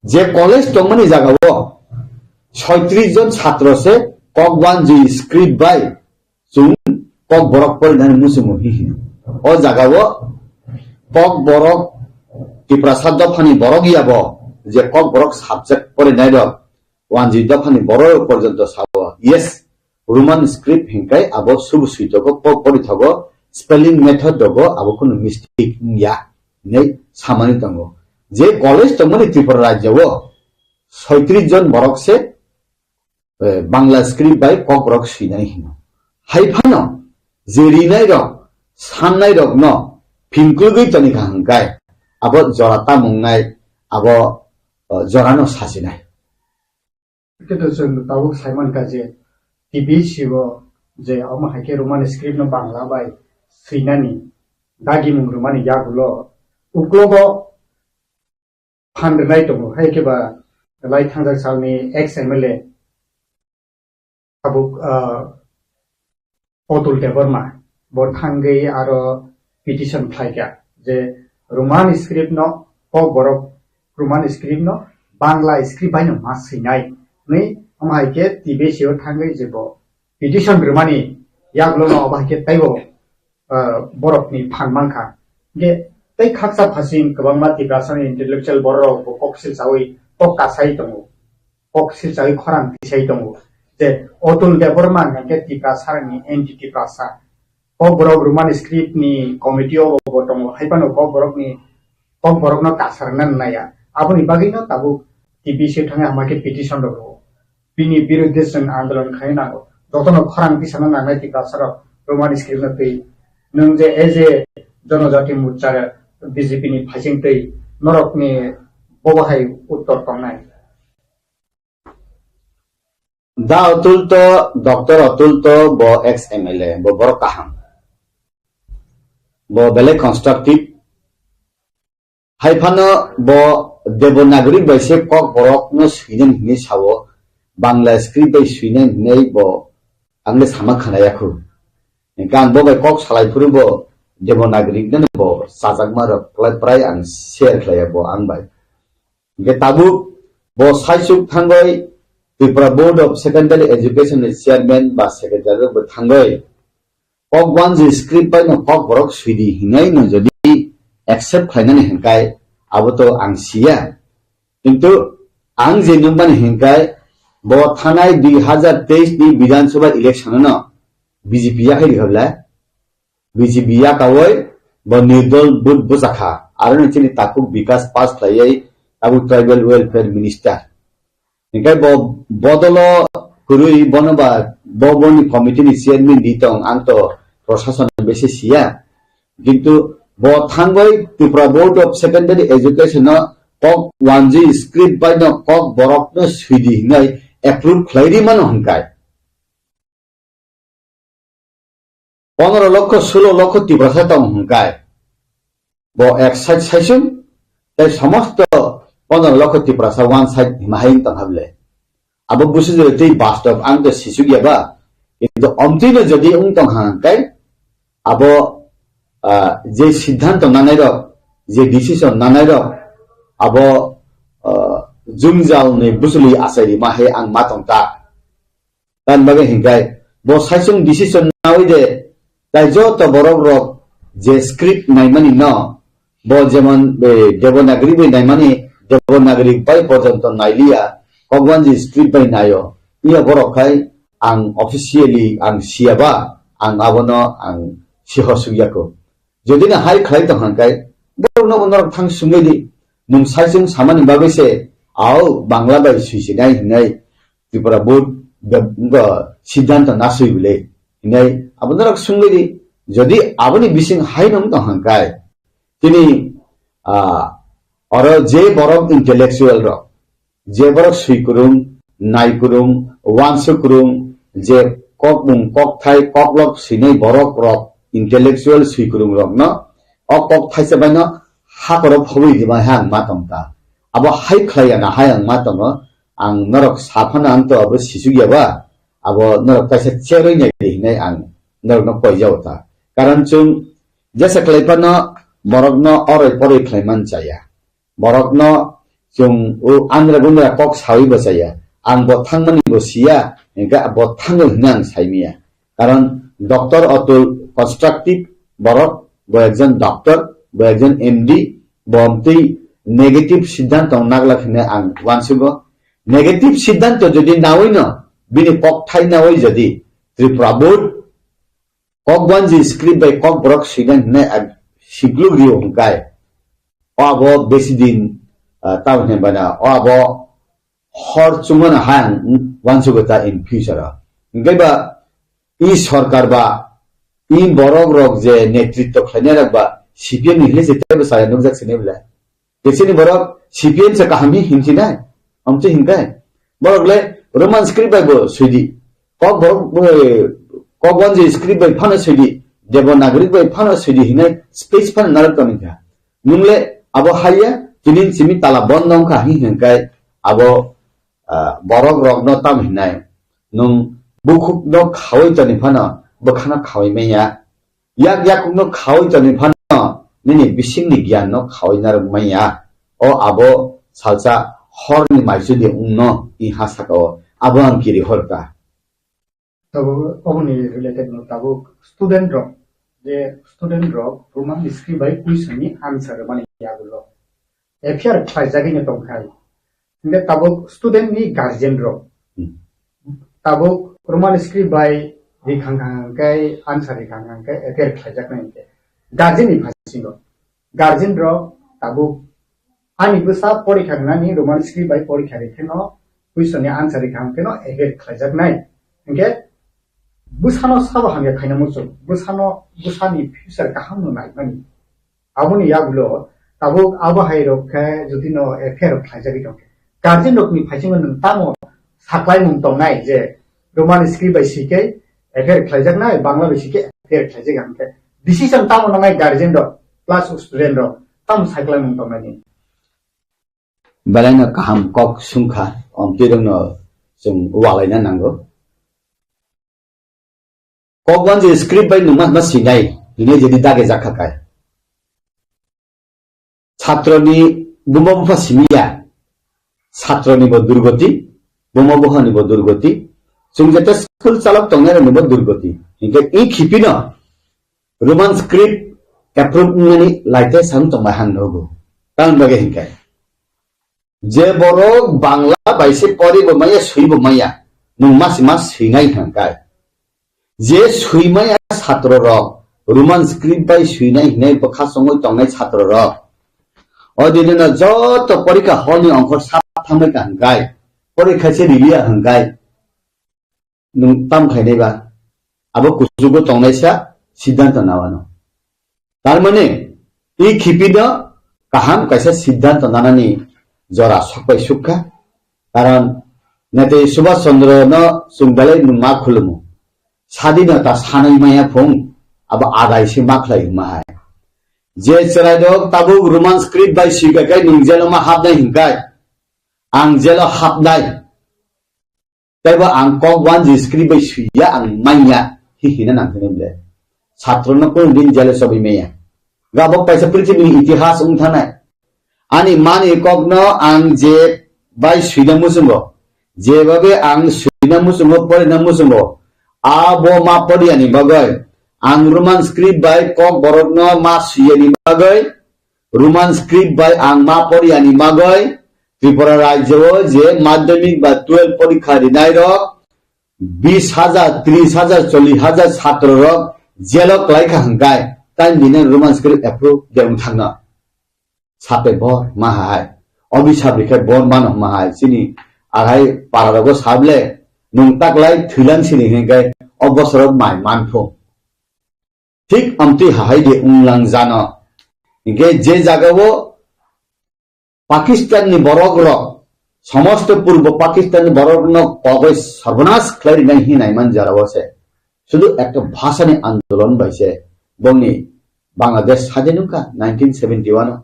je college tongmani jagao soitris jon chhatro se Kokwanji script bai chwng Kokborok porinani muchungo hi hino. O jagao Kokborok Tiprasa dophani borok yabo je Kokborok subject porinai rok Wanjwi dophani borok porjonto sao, yes, Roman script hinkai abo subu suitogo, po-, porithogo, spelling method rogo abo kunu mistake wngya hinwi samani tongo. Je college tongmani Tripura rajyo o soitris jon borok se, eh, Bangla script bai Kokborok swinai hino. Hai phano je rinai rok, sannai rokno phingklugwi tonikha hinkai abo jora tamungnai, abo, eh, jorano sachinai. Khe to chwng tabuk saimankha je T B C o je omo hai khe Roman script no Bangla bai swinani dagimung rwmani yagulo uklogo phan rwnai tongo, hai khe ba lai thangjak salni ex M L A tabuk, ah, Otul Debbarma bo thangwi aro petition khlaikha je Roman script no Kokborok Roman script no Bangla script bai no ma swinai hwnwi, omo hai khe T B C o thangwi je bo petition rwmani yagulo no obo hai khe teibo, ah, borokni phan mankha. Hingkhe tei khaksa phasing kwbangma Tiprasani intellectual bororok bo kok silchawi kok kasai tongo. Kok silchawi khorang tisai tongo. Je Otul Debbarma hwnkhe Tiprasarokni anti Tiprasa. Kokborok Roman script ni committee o bo tongo. Hai phano Kokborokni, Kokborokno kasarna naya. Aboni bagwino tabuk T B C thangwi hama khe petition rw. Bini birudhe chwng andolon khaina nango. Jotono khorang tisana nangnai Tiprasarok Roman script no twi. Nwng je as a Jonojati Morcha B J P ni phaising twi norokni bobo hai uttor tongnai. Da Otul to, Doctor Otul to bo ex M L A, bo borok kaham. Bo belai constructive. Hai phano bo Devanagari bai se Kokborok no swinani hinwi sao, Bangla script bai swinani hinwi bo ang le sama khana yakhu. Hingkhe ang bo bai kok salai phuru bo Devanagari no bo chajakma rok prai prai ang share khlaiya bo ang bai. Hingkhe tabuk bo saichuk thangwi Tripura Board of Secondary Education ni chairman ba secretary rok bo thangwi Kokwanji script bai no Kokborok swidi hinwi no jodi accept khlainani hinkai abo to ang siya. Kintu ang je nukmani hinkai bo thanai dui hazar teis ni Bidhan Sabha election no B J P yakhai rikha bwle. B J P yakawi bo nirdol vote bwchakha. Aro ni chini takhuk Bikas pass khlaiwi tabuk tribal welfare minister. Hingke bo bodolo kwrwi bono ba bo boni committee ni chairman di tong ang to prosason bese siya. Kintu bo thangwi Tripura Board of Secondary Education no kok wanjwi script bai no Kokborok no swidi hinwi approve khlai ri mano hingkai. Pondro lokho, sulo lokho Tiprasa tong hingkai. Bo ek side saisung, tei somosto pondro lokho Tiprasa one side hima hai wng tong hable. Abo busu jodi tei bastob ang to sisuk ya ba. Kintu omtwi no jodi wng tong hingkai, abo, ah, je siddhanto nanai rok, je decision nanai rok, abo, ah, jwngjal ni bwswlwi achai rima hai ang ma tong ta. Tamni bagwi hinkai bo saichung decision nawi de, tai joto borok rok je script naimani no, bo jemon, eh, Devanagari bai naimani, Devanagari bai porjonto nailiya, Kokwanji script bai naio. Iya borok khai ang officially ang siyaba, ang abono ang sihor sugyaku. Jodi na hai khlai tong hangkai, borok no norok thang sungwi di. Nwng saichung samani bagwi se, au Bangla bai swisinai hinai Tripura Board be-, wngkha siddhanto naswi bwle hinai abo norok sungwi di. Jodi aboni bising hai nung tong hangkai, tini, ah, oro je borok intellectual rok, je borok swi kwrwng, nai kwrwng, uansuk kwrwng, je kokmung, kokthai, koklok swinai borok rok, intellectual swi kwrwng rokno o kok thaisa baino hakoro phobwi rima hai ang ma tong ta. Abo hai khlai ya na hai ang ma tongo. Ang norok sa phano ang to abo sisuk ya ba, abo norok kaisa cherwi nai di hinai ang norokno koi jao ta. Karon chwng jesa khlai phano borokno oroi poroi khlai man chaya. Borokno chwng o andra gundra kok sawi bo chaya. Ang bo thangmani bo siya, hingkhe bo thango hwnwi ang saimanya. Karon Doctor Atul constructive borok, bo ekjon doctor, bo ekjon M D, bo amtwi negative siddhanto naglak hwnwi ang uansugo. Negative siddhanto jodi nawino, bini kokthai nawi jodi Tripura board Kokwanji script bai Kokborok swinai hwnwi ang sikluk rio hwnkhe, o abo besi din, ah, tamo hinwi bana, o abo hor chumano ha ang uansugo ta in future o. Hwnkhe ba i sorkar ba i borok rok je netritto khlainai rok ba C P M ni hinwi se teibo chaya nukjak sini bwle. Kesini borok C P M se kaham hi hinsinai. Amtwi hinkai. Borok le Roman script bai bo swidi. Kok borok, eh, Kokwanji script bai phano swidi. Devanagari bai phano swidi hinai speech phano narwk tongwi kha. Nung le abo haiya, tinin simi tala bondo wngkha hi hinkai. Abo, ah, borok rokno tam hinai. Nung bukhukno khawi toni phano bwkhano khawi manya. Yak yakungno khawi toni phano nini bisingni giyanno khawi narwk manya. O abo salsa horni maisudi wngno i ha saka o. Abo ang kiri horka. Tabuk oboni related no tabuk student rok, je student rok Roman script bai question ni answer mani yagulo. F I R khlaijagwi no tongkhai. Hingke tabuk student ni guardian rok. Hmm. Tabuk Roman script bai rikhang khang khe answer rikhang khang khe F I R khlaijaknai hingke. Guardian ni phasingo. Guardian rok tabuk ani bwsa porikha rinani Roman script bai porikha ri kheno question ni answer rikhang kheno F I R khlaijaknai. Hingke bwsano sabo hamya khaina muchung. Bwsano, bwsani future kaham no naimani. Aboni yagulo tabuk abo hai rok khe jodi no F I R khlaijagwi tong khe, guardian rok ni phaisingo nwng tamo saklaimung tongnai je Roman script bai sikhe F I R khlaijaknai, Bangla bai sikhe F I R khlaijak hwnkhe decision tamo nangnai guardian rok plus student rok tamo saklaimung tongnai ni? Belai no kaham kok sungkha, omtwi rok no chwng walaina nango. Kokwanji script bai nungma hwnma swinai, hinwi jodi dage jakha kai. Chatroni buma bupha simiya, chatroni bo durgoti, buma buphani bo durgoti, chwng jete school chalok tongnai rokni bo durgoti. Hinkhe i khipino Roman script approve wngnani laite sang tongbai hang nugo. Tamoni bagwi hinkhe. Je borok Bangla bai se pori bo maya, sui bo maya, nwng masi mas swinai hwnkai. Je sui maya satro rok, Roman script bai swinai hinai bwkha songwi tongnai satro rok. O dino joto porikha hall ni ongkhor sap thangbai ka hwnkai. Porikha se riliya hwnkai. Nwng tam khainai ba? Abo kuchugo tongnaisa siddhanto nawano. Tar mane, i khipino kaham kaisa siddhanto nanani jora sokbai sukha. Karon Netaji Subhash Chandra no chwng belai nwng ma khulumu. Sadinota sanai maya phung, abo adai se ma khlai hwnma hai. Je chwrairok tabuk Roman script bai swikha khe nwng jelo ma hapnai hinkai. Ang jelo hapnai. Teibo ang kok wanji script bai swiya ang manya hi hina nang hwnwi ble. Satro no kunu din jele sobi maya. Gabok paisa prithibini itihas wng thanai. Ani mani kokno ang je bai swina muchungo. Jebabe ang swina muchungo, porina muchungo. Abo ma poriyani bagwi. Ang Roman script bai kok borokno ma swiyani bagwi. Roman script bai ang ma poriyani bagwi Tripura rajyo o je madhyamik ba twelve porikha rinai rok bis hajar, tris hajar, chollish hajar satro rok jelo kwlai kha hwnkhe, tai bini Roman script approve de wng thangno. Sape bor ma hai, obisap rikhe bor mano ma hai, chini arai para rogo sable, nwng taklai thwilang sini hwnkhe o bosoro mai manphu. Thik amtwi hahai de wnglang jano. Hinkhe je jagao Pakistan ni borok rok, somosto purbo Pakistan ni borok no kogoi sarbanas khlai rinai hinai man jara o se. Sudu ekta bhasha ni andolon bai se bongni Bangladesh sadin wngkha nineteen seventy one o.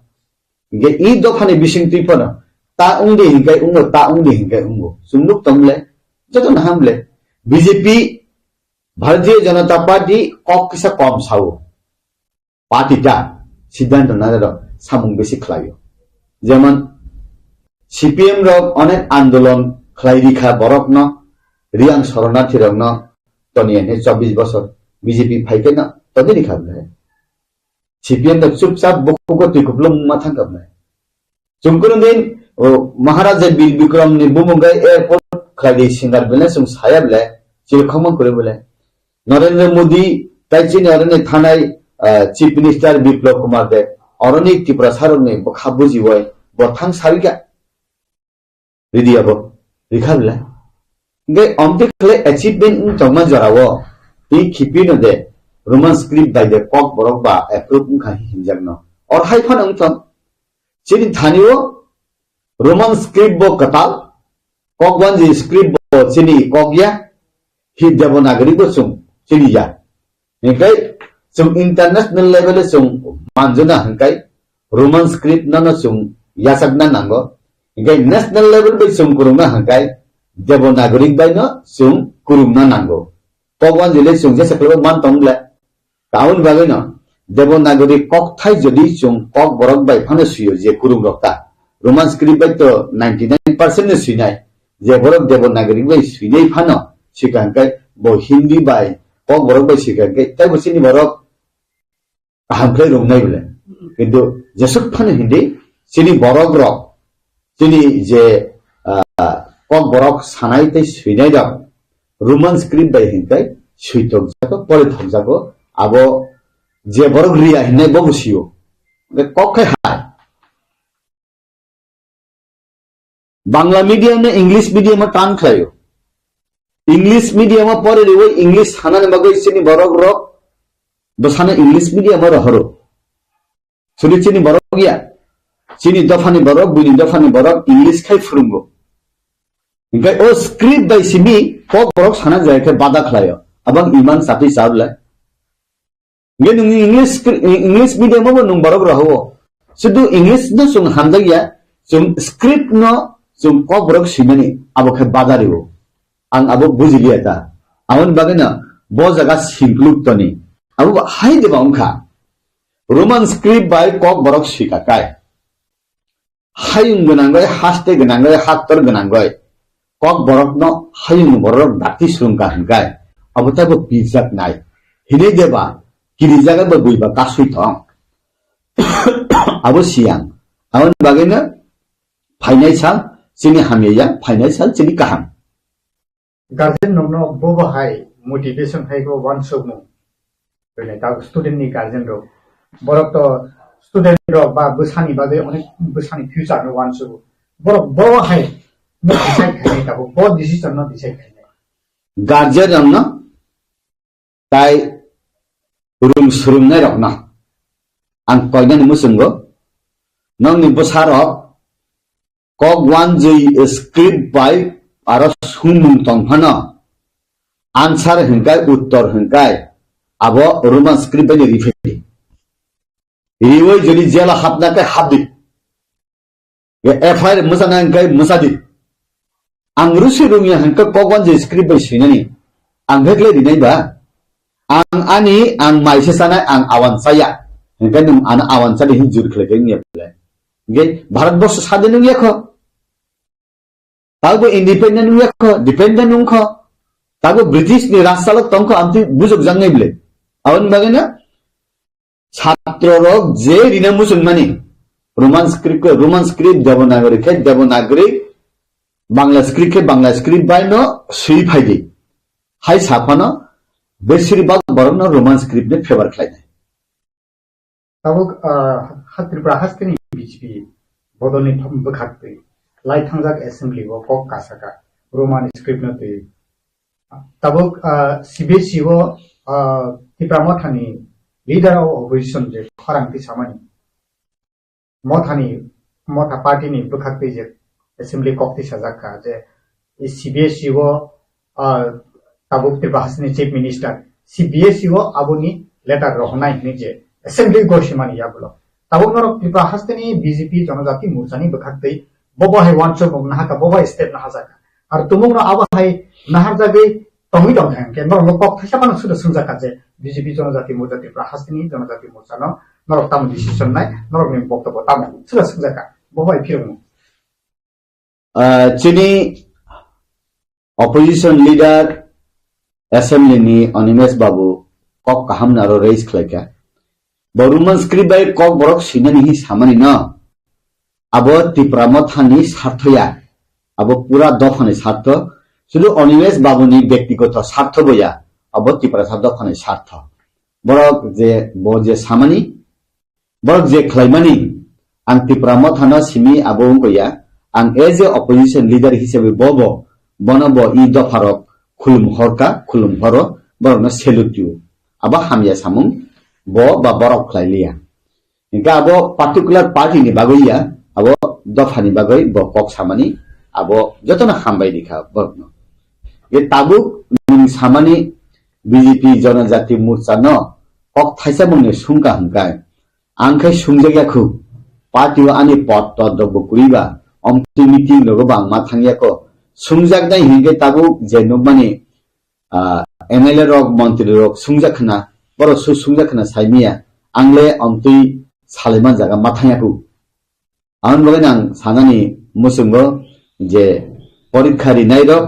Hinkhe i dopha ni bising twi phano ta wngdi hinkai wngo, ta wngdi hinkai wngo. Chwng nuk tong le joto no ham le B J P Bharatiya Janata Party kok kisa kom sao. Party ta siddhanto nanai rok samung besi khlaio. Jemon C P M rok onek andolon khlai rikha borokno, Riyang soronarthi rokno toni ene chobbish bosor B J P phai khe no toni rikha bwle. C P M rok chupchap bukugo twi kupulung ma thang kha bwle. Chwng kunu din, o, Maharaja Bir Bikram ni bumung gai airport khlai di singal bwle chwng saya bwle, chiri khokma kwrwi bwle. Narendra Modi, tai chini oroni thanai, ah, Chief Minister Biplab Kumar Deb, oroni Tiprasa rokni bwkha bujiwi bo thang sawi kha. Ridi abo, rikha bwle. Hingke omte khle achievement wng tongma jorao, tei khiphino de Roman script bai de kok borok ba approve wngkha hinjakno. Or hai phano wng tong. Chini thani o Roman script bo kwtal, Kokwanji script bo chini kok ya, hi Devanagari bo chwng chini ya. Hingkai chwng international level o chwng manjuna hingkai Roman script no no chwng yachakna nango. Hingkai national level bai chwng kurungna hingkai Devanagari bai no chwng kurungna nango. Kokwanji le chwng jesa khlaibo man tong le. Aboni bagwino Devanagari kokthai jodi chwng kok borok bai phano swiyo je kurung rok ta. Roman script bai to ninety nine percent no swinai. Je borok Devanagari bai swinai phano swikha hwnkhe bo Hindi bai kok borok bai swikha hwnkhe tei bo chini borok kaham khlai rwngnai bwle. Kintu jesuk phano Hindi chini borok rok chini je, ah, kok borok sanai tei swinai rok Roman script bai hingkai swi tokjago, pori thokjago, abo je borok riya hinai bo bo sio. Hingke kok khai hai. Bangla medium no English medium o tan khlaio. English medium o pori riwi English sanani bagwi chini borok rok bwsano English medium o rohoro. Sudi chini borok ya. Chini dophani borok, buini dophani borok English khai phwrwngo. Hingke o script bai simi kok borok sana jaya khe bada khlaio. Abang iman sapi chablai. Hingke nung English scri-, English medium o bo nung borok rohoro. Sudu English no chwng hamjakya, chwng script no chwng kok borok swimani abo khe bada rio. Ang abo bujiliya ta. Aboni bagwino bo jaga singkluk toni. Abo hai deba wngkha. Roman script bai kok borok swika kai. Hayung gwnangwi, haste gwnangwi, haktor gwnangwi. Kok borokno hayung borok dakti swrwngkha hwnkhe, abo taibo pirjak nai. Hinwi deba, kirijak abo buiba kasui thong. Abo siyang. Aboni bagwino phainai sal chini hamya ya, phainai sal chini kaham. Guardian rokno bobo hai motivation hai khe uansukmung. Bini ta student ni guardian rok. Borok to student rok ba bwsani bagwi onek bwsani future no uansugo. Borok bobo hai no decide khainai tabuk, bo decision no decide khainai. Guardian rokno tai rung swrwngnai rokno ang koinani muchungo, nokni bwsarok kok uanjwi script bai aro swngmung tong phano answer hwnkhe, uttor hwnkhe abo Roman script bai ni riphaidi. Riwi jodi jela hapna khe hapdi. F I R mwchana hwnkhe mwchadi. Ang rusi rungya hwnkhe kok uanjwi script bai swinani. Ang bhekle rinai ba. Ang ani, ang mai se sanai, ang awan saya. Hwnkhe nwng ano awan sadi hin jur khlai khe wngya bole. Hwnkhe Bharat Borsho sadi nung yakho. Tabo independent wngya kho, dependent wngkho. Tabo British ni rajchalok tongkho, amtwi bujok jangnai bole. Aboni bagwi na Satro rok je rina muchungmani, Roman script khe Roman script, Devanagari khe Devanagari, Bangla script khe Bangla script bai no swi phaidi. Hai saphano besir bak borok no Roman script ni favor khlainai. Tabuk, ah, ha Tripura hasteni B J P bodolni bwkhak twi lai thangjak assembly o kok kasaka Roman script no twi. Tabuk, ah, C B S E o, ah, Tipra Mothani leader of opposition je khorang tisamani. Mothani, Motha party ni bwkhak twi je assembly kok twi sajak kha je C B S E o, ah, tabuk Tripura hasteni chief minister C B S E o aboni letter rohornai hinwi je assembly gosimani yagulo. Tabuk norok Tripura hasteni B J P Jonojati Morcha ni bwkhak twi bobo hai uansukmung nahaka, bobo hai step nahajak kha. Ar tumungno abo hai naharjagwi tongwi tongkha hwnkhe norokno kok thaisa phano suda swngjak kha je B J P Jonojati Morcha, Tripura hasteni Jonojati Morchano norok tamo decision nai, norokni boktobbo tamo suda swngjak kha. Bo bai phirokno. Ah, chini opposition leader assembly ni Animesh Babu kok kaham naro raise khlaikha. Bo Roman script bai kok borok swinani hi samani no. Abo Tipra Motha ni sartho ya. Abo pura dopha ni sartho. Sudu Animesh Babu ni byaktigoto sartho bo ya. Abo Tiprasa dopha ni sartho. Borok je, bo je samani, borok je khlaimani, ang Tipra Motha no simi abo wngkha ya, ang as a opposition leader hisabe bo bo, bono bo i dopha rok khulum horka, khulum horo, borok no salute you. Abo hamya samung bo ba borok khlai liya. Hingke abo particular party ni bagwi ya, abo dopha ni bagwi bo kok samani, abo jotono hambai rikha borok no. Ye tabuk nwng samani B J P Jonojati Morcha no kok thaisa mungni sungka hwnkhe, ang khe sungjak ya khu. Party o ani pod tod rok bo kwrwi ba, omtwi meeting rogo bo ang ma thang ya kho. Sungjak nai hinkhe tabuk je nukmani, ah, M L A rok, montri rok sungjak khna, borok su sungjak khna sai miya, ang le omtwi salaiman jaga ma thang ya khu. Aboni bagwi ang sanani muchungo je porikha rinai rok,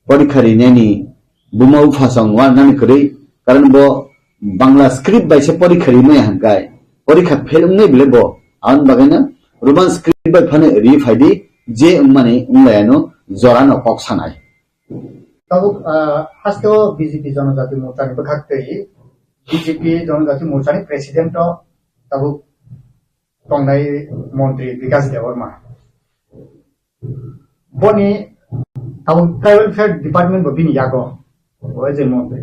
porikha rinani buma bupha song wan nani kwrwi, karon bo Bangla script bai se porikha rimaya hwnkhe, porikha fail wngnai bile bo, aboni bagwino Roman script bai phano ri phaidi, je wngmani wnglayano jorano kok sanai. Tabuk, ah, haste o B J P Jonojati Morcha ni bwkhak twi, B J P Jonojati Morcha ni president o tabuk tongnai montri Bikash Debbarma. Boni tabuk Tribal Welfare Department bo bini yago, o je montri.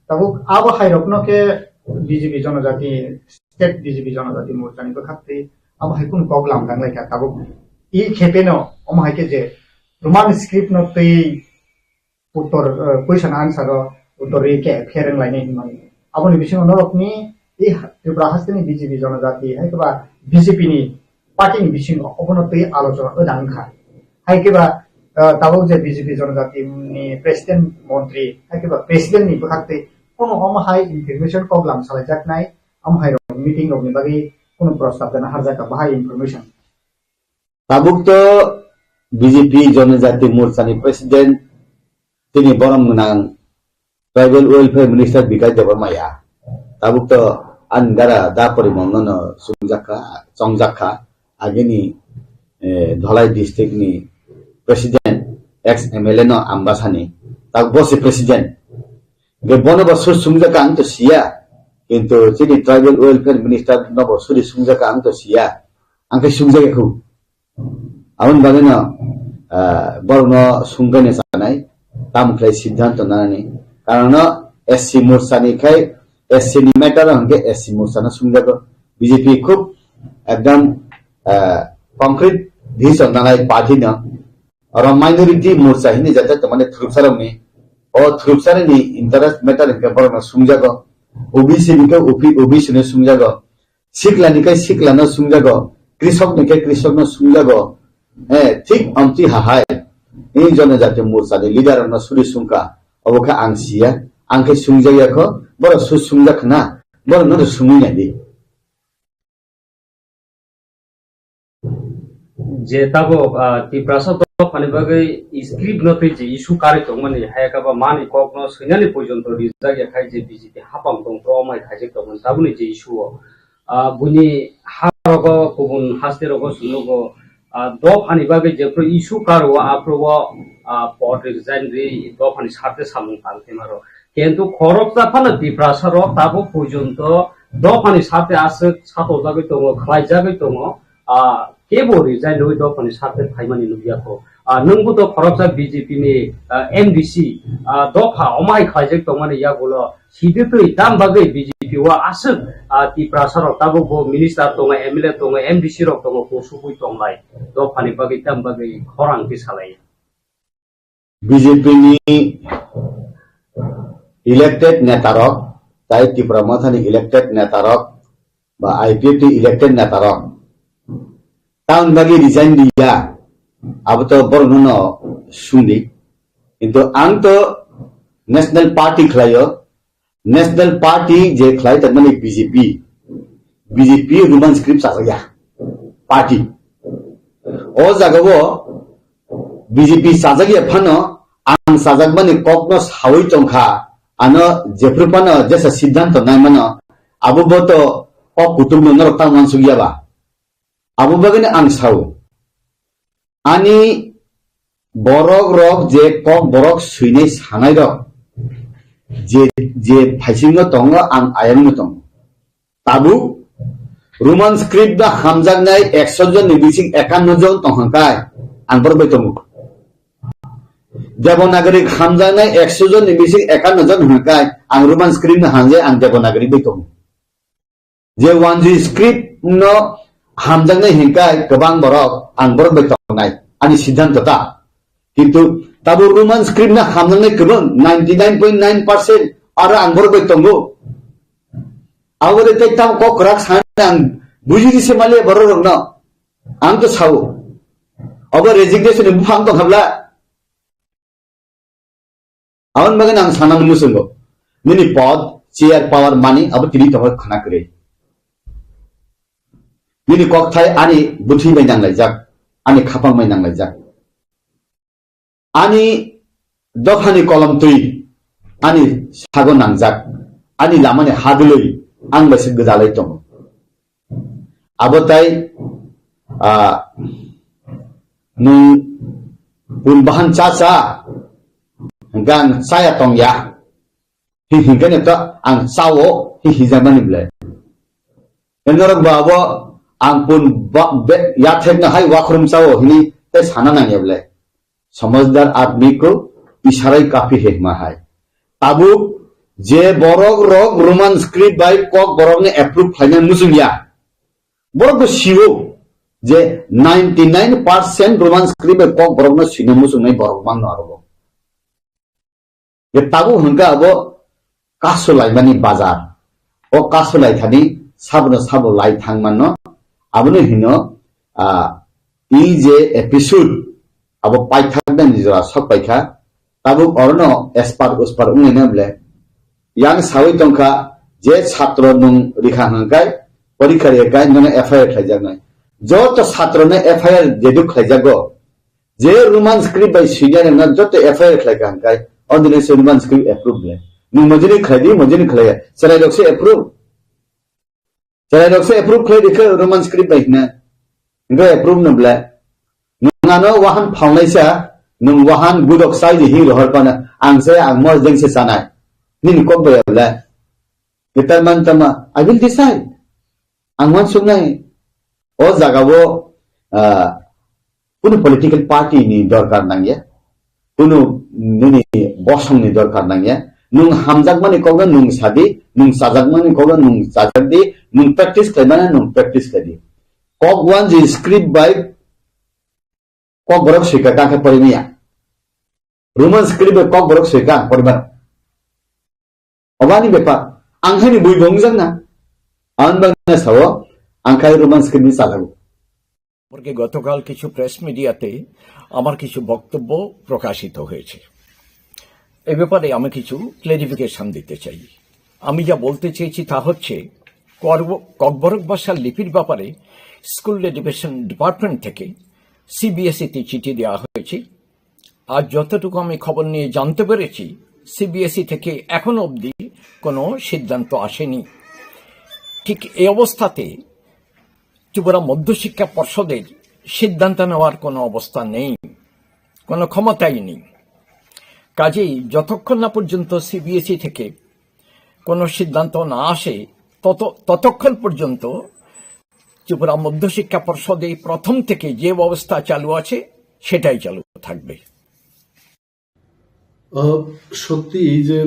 Tabuk abo hai rokno khe B J P Jonojati, State B J P Jonojati Morcha ni bwkhak twi abo hai kunu kok lam dang lai kha tabuk. I khe pheno omo hai khe je Roman script no twi uttor, eh, question answer o uttor ri khe phereng lainai hinmani. Aboni bisingo norokni i Tripura hasteni B J P Jonojati hai khe ba B J P ni party ni bisingo obono twi alochona wngkha. Hai khe ba, eh, tabuk je B J P Jonojati ni president montri hai khe ba president ni bwkhak twi kono omo hai information kok lam salaijaknai, omo hai rok meeting rok ni bagwi kono prostab dana harjak ka bahai information. Tabuk to B J P Jonojati Morcha ni president tini borom gwnang Tribal Welfare Minister Bikash Debbarma ya. Tabuk to ani dara da porimon no no chongjak kha, chongjak kha. Agini, eh, Dholai district ni president, ex M L A no Ambasani, tabuk bo se president. Ge bono bo sur chongjak kha ang to siya. Kintu chini Tribal Welfare Minister no bo suri chongjak kha ang to siya. Ang khe chongjak ya khu. Aboni bagwino, ah, borokno sungkaina chanai, tamo khlai siddhanto nanani. Karon no S C Morcha ni khai, S C ni matter o hwnkhe S C Morcha no sungjago. B J P khub ekdam, ah, concrete decision nanai party no. Oro minority Morcha hini jata tongmani thurupsarokni, o thurupsarokni interest matter hwnkhe borokno sungjago. O B C ni khe O B C no sungjago. Sikla ni khe sikla no sungjago, krisok ni khe krisok no sungjago. Eh, thik amtwi hahai. Ni Jonojati Morcha ni leader no suri sungkha. Obo khe ang siya, ang khe sungjak ya kho, borok su sungjak khna, borok no sungwi nai di. Je tabuk, ah, Tiprasa dophani bagwi script no twi je issue karwi tongmani, hai khe ba mani kok no swinani porjonto rijak ya khai je B J P hapang tong pro mai khaijak tongmani, tabukni je issue o. Ah, buini ha rogo, kubun haste rogo chwng nugo, ah, dophani bagwi jephru issue karo, aphru o, ah, pod resign ri dophani sarte samung tang khe maro. Kintu khoroksa phano Tiprasa rok tabuk porjonto dophani sarte aswk satojagwi tongo, khlaijagwi tongo, ah, kebo resign rwi dophani sarte phaimani nukya kho. Ah, nwngbo to khoroksa B J P ni, ah, M D C, ah, dopha omai khlaijak tongmani yagulo. Sidi twi tam bagwi B J P o aswk, ah, Tiprasa rok tabuk bo minister tongo, M L A tongo, M D C rok tongo, kusugwi tonglai. Dophani bagwi tam bagwi khorang khe salai. B J P ni elected neta rok, tai Tipra Motha ni elected neta rok, ba I P F T elected neta rok. Tamoni bagwi resign diya, abo to borok no sungdi. Kintu ang to National Party khlaio, National Party je khlai tongmani B J P, B J P Roman script chajak ya. Party. O jagao B J P chajak ya phano ang chajakmani kokno sawi tongkha, ano jephru phano jesa siddhanto naimano, abo bo to kok kutung no norok tang mansuk ya ba? Abo bagwino ang sao, ani borok rok je kok borok swinai sanai rok je, je phaisingo tongo, ang ayangno tongo. Tabuk Roman script ba hamjaknai ekso jon ni bising ekanno jon tong hwnkai, ang borok bai tongo. Devanagari hamjaknai ekso jon ni bising ekanno jon hwnkai, ang Roman script no hamjai, ang Devanagari bai tongo. Je Wanji script no hamjaknai hwnkai kwbang borok, ang borok bai tongnai, ani siddhanto ta. Kintu tabuk Roman script no hamjaknai kwbang ninety nine point nine percent, aro ang borok bai tongo. Abo de tei tam kok kwrak sana ang buji di se mali borok rok no. Ang to sao. Abo resignation ni buphang tong habla. Aboni bagwi ang sanani muchungo. Nini pod, chair, power, money abo tini tongwi khana kwrwi. Nini kokthai ani bwthwi bai nanglaijak, ani khapang bai nanglaijak. Ani dophani kolom twi ani sago nangjak, ani lamani hadwlwi ang bai se gwdalwi tongo. Abo tai, ah, nwng pun bahan cha cha, hwnkhe ang chaya tong ya. Hi hwnkhe to ang chao, hi hijakmani ble. Norok bo abo ang pun ba-, be-, yathekno hai wakhrum chao hini tei sana nangya ble. समझदार आदमी को इशारा ही काफी है, मा hai. Tabuk je borok rok Roman script bai kok borok ni approve khlaina muchung ya. Borok bo sio je ninety nine percent Roman script bai kok borok no sina muchung nai borok bang no aro. Je tabuk hwnkha abo kasu laimani bazar. O kasu lai thani sabono sabo lai thang mano. Abono hino, ah, i je episode abo paithak nani jora sok paikha. Tabuk orono espar uspar wnglaina ble. Yang sawi tongkha je satro nung rikha hwnkhe porikha rikha nono F I R khlaijaknai. Joto satro no F I R deduk khlaijago. Je Roman script bai swinya rengna joto F I R khlai ka hwnkhe, o dini se Roman script approve le. Nung mojini khlai di, mojini khlai ya. Cherai rok se approve. Cherai rok se approve khlai di khe Roman script bai hina. Hwnkhe approve no ble. Nung ano wahan phalnai sa, nung wahan gudok sai di hi rohor pana. Ang se ang moj deng se sanai. Nini kok bai ble. Guitar man tama, I will decide. Ang uansuknai, o jagao, ah, kunu political party ni dorkar nangya, kunu nini bosong ni dorkar nangya. Nung hamjakmani kokno nung sadi, nung chajakmani kokno nung chajak di, nung practice khlaimani nung practice khlai di. Kok uanji script bai kok borok swika kangkhe porimaya. Roman script bai kok borok swika porimano. Obani bepar, ang haini bui bo wngjakna. Ang bangna sao, ang khai Roman script ni chalago. সম্পর্কে গতকাল কিছু প্রেস মিডিয়াতে আমার কিছু বক্তব্য প্রকাশিত হয়েছে। এ ব্যাপারে আমি কিছু ক্লেরিফিকেশন দিতে চাই। আমি যা বলতে চেয়েছি তা হচ্ছে, করব-, ককবরক ভাষার লিপির ব্যাপারে স্কুল এডুকেশন ডিপার্টমেন্ট থেকে সিবিএসইতে চিঠি দেওয়া হয়েছে। আর যতটুকু আমি খবর নিয়ে জানতে পেরেছি, সিবিএসই থেকে এখনো অবধি কোনো সিদ্ধান্ত আসেনি। ঠিক এই অবস্থাতে ত্রিপুরা মধ্যশিক্ষা পর্ষদের সিদ্ধান্ত নেওয়ার কোনো অবস্থা নেই, কোনো ক্ষমতাই নেই। কাজেই যতক্ষণ না পর্যন্ত সিবিএসই থেকে কোনো সিদ্ধান্ত না আসে, তত-, ততক্ষণ পর্যন্ত ত্রিপুরা মধ্যশিক্ষা পর্ষদে প্রথম থেকে যে ব্যবস্থা চালু আছে, সেটাই চালু থাকবে। আহ, সত্যি এই যে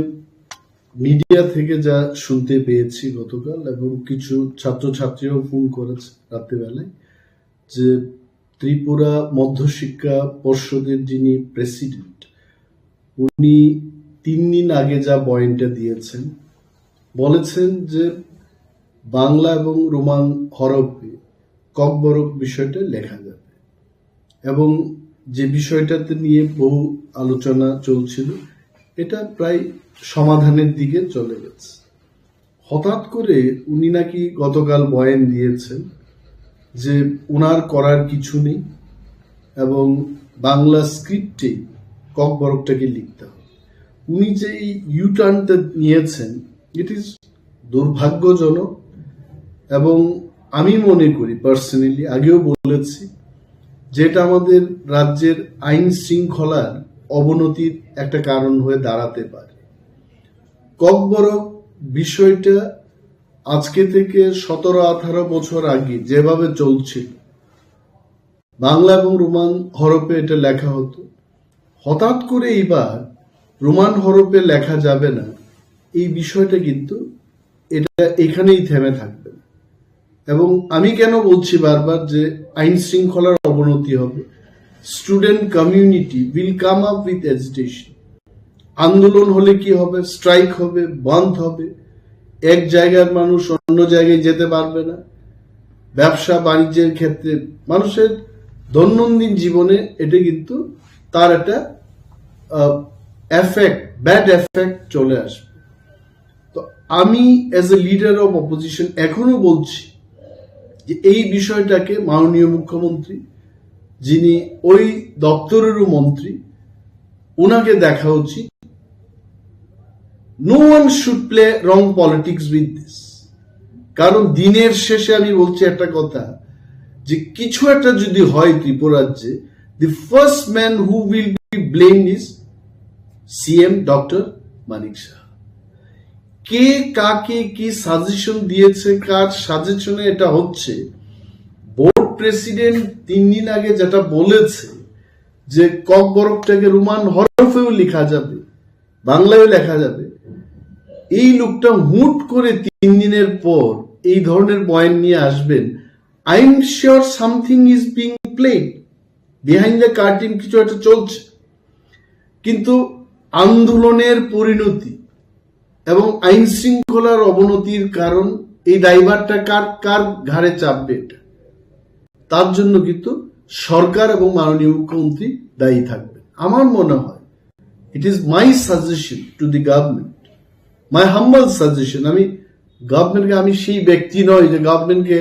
মিডিয়া থেকে যা শুনতে পেয়েছি গতকাল, এবং কিছু ছাত্রছাত্রীও ফোন করেছে রাত্রিবেলায়, যে ত্রিপুরা মধ্যশিক্ষা পর্ষদের যিনি প্রেসিডেন্ট, উনি তিন দিন আগে যা বয়ানটা দিয়েছেন, বলেছেন যে বাংলা এবং রোমান হরফে ককবরক বিষয়টা লেখা যাবে, এবং যে বিষয়টাতে নিয়ে বহু আলোচনা চলছিল, এটা প্রায় সমাধানের দিকে চলে গেছে। হঠাৎ করে উনি নাকি গতকাল বয়ান দিয়েছেন যে ওনার করার কিছু নেই, এবং বাংলা স্ক্রিপ্টে ককবরকটাকে লিখতে হবে। উনি যে এই ইউটার্নটা নিয়েছেন, ইট ইজ দুর্ভাগ্যজনক। এবং আমি মনে করি, পার্সোনালি, আগেও বলেছি, যেটা আমাদের রাজ্যের আইন শৃঙ্খলার অবনতির একটা কারণ হয়ে দাঁড়াতে পারে। ককবরক বিষয়টা আজকে থেকে সতেরো আঠারো বছর আগে যেভাবে চলছিল, বাংলা এবং রোমান হরফে এটা লেখা হতো। হঠাৎ করে এইবার রোমান হরফে লেখা যাবে না, এই বিষয়টা কিন্তু এটা এখানেই থেমে থাকবে না। এবং আমি কেন বলছি বারবার যে আইন শৃঙ্খলার অবনতি হবে? Student community will come up with agitation. আন্দোলন হলে কি হবে? স্ট্রাইক হবে, বন্ধ হবে, এক জায়গার মানুষ অন্য জায়গায় যেতে পারবে না। ব্যবসা বাণিজ্যের ক্ষেত্রে মানুষের দৈনন্দিন জীবনে এটা কিন্তু তার একটা এফেক্ট, ব্যাড এফেক্ট চলে আসবে। তো আমি as a leader of opposition এখনো বলছি যে এই বিষয়টাকে মাননীয় মুখ্যমন্ত্রী, যিনি ওই দপ্তরেরও মন্ত্রী, ওনাকে দেখা উচিত। No one should play wrong politics with this. কারণ দিনের শেষে আমি বলছি একটা কথা, যে কিছু একটা যদি হয় ত্রিপুরা রাজ্যে, the first man who will be blamed is CM doctor Manik Saha. কে কাকে কি সাজেশন দিয়েছে, কার সাজেশনে এটা হচ্ছে? বোর্ড প্রেসিডেন্ট তিন দিন আগে যেটা বলেছে যে ককবরকটাকে রোমান হরফেও লেখা যাবে, বাংলায় লেখা যাবে, এই লোকটা হুট করে তিন দিনের পর এই ধরনের বয়ান নিয়ে আসবেন, I am sure something is being played behind the curtain, কিছু একটা চলছে। কিন্তু আন্দোলনের পরিণতি এবং আইন শৃঙ্খলার অবনতির কারণ, এই দায়ভারটা কার কার ঘাড়ে চাপবে? এটা, তার জন্য কিন্তু সরকার এবং মাননীয় মুখ্যমন্ত্রী দায়ী থাকবে আমার মনে হয়। It is my suggestion to the government, my humble suggestion. আমি গভর্নমেন্টকে, আমি সেই ব্যক্তি নই যে গভর্নমেন্টকে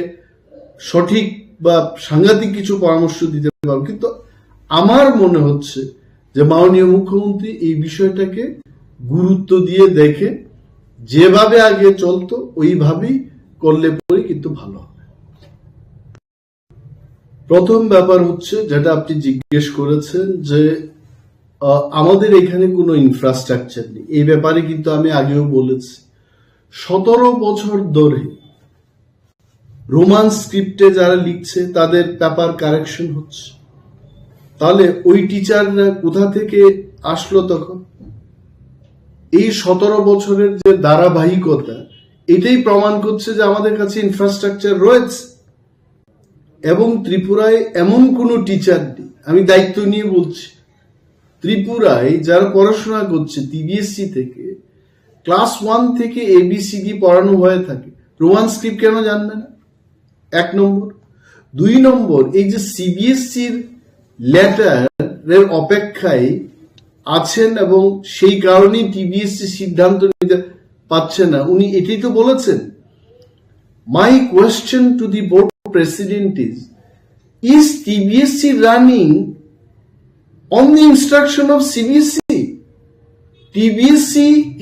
সঠিক বা সাংঘাতিক কিছু পরামর্শ দিতে পারবো, কিন্তু আমার মনে হচ্ছে যে মাননীয় মুখ্যমন্ত্রী এই বিষয়টাকে গুরুত্ব দিয়ে দেখে যেভাবে আগে চলতো ওইভাবেই করলে পরে কিন্তু ভালো হবে। প্রথম ব্যাপার হচ্ছে যেটা আপনি জিজ্ঞেস করেছেন যে, আহ, আমাদের এখানে কোনো ইনফ্রাস্ট্রাকচার নেই। এই ব্যাপারে কিন্তু আমি আগেও বলেছি, সতেরো বছর ধরে রোমান স্ক্রিপ্টে যারা লিখছে তাদের পেপার কারেকশন হচ্ছে। তাহলে ওই টিচাররা কোথা থেকে আসলো তখন? এই সতেরো বছরের যে ধারাবাহিকতা, এটাই প্রমাণ করছে যে আমাদের কাছে ইনফ্রাস্ট্রাকচার রয়েছে। এবং ত্রিপুরায় এমন কোনো টিচার নেই, আমি দায়িত্ব নিয়ে বলছি, ত্রিপুরায় যারা পড়াশোনা করছে সিবিএসই থেকে, ক্লাস ওয়ান থেকে এবিসিডি পড়ানো হয়ে থাকে, রোমান স্ক্রিপ্ট কেন জানবে না? এক নম্বর। দুই নম্বর, এই যে সিবিএসইর লেটারের অপেক্ষায় আছেন এবং সেই কারণেই টিবিএসসি সিদ্ধান্ত নিতে পারছে না, উনি এটাই তো বলেছেন। My question to the board president is, is T B S C running on the instruction of C B S E? T B S C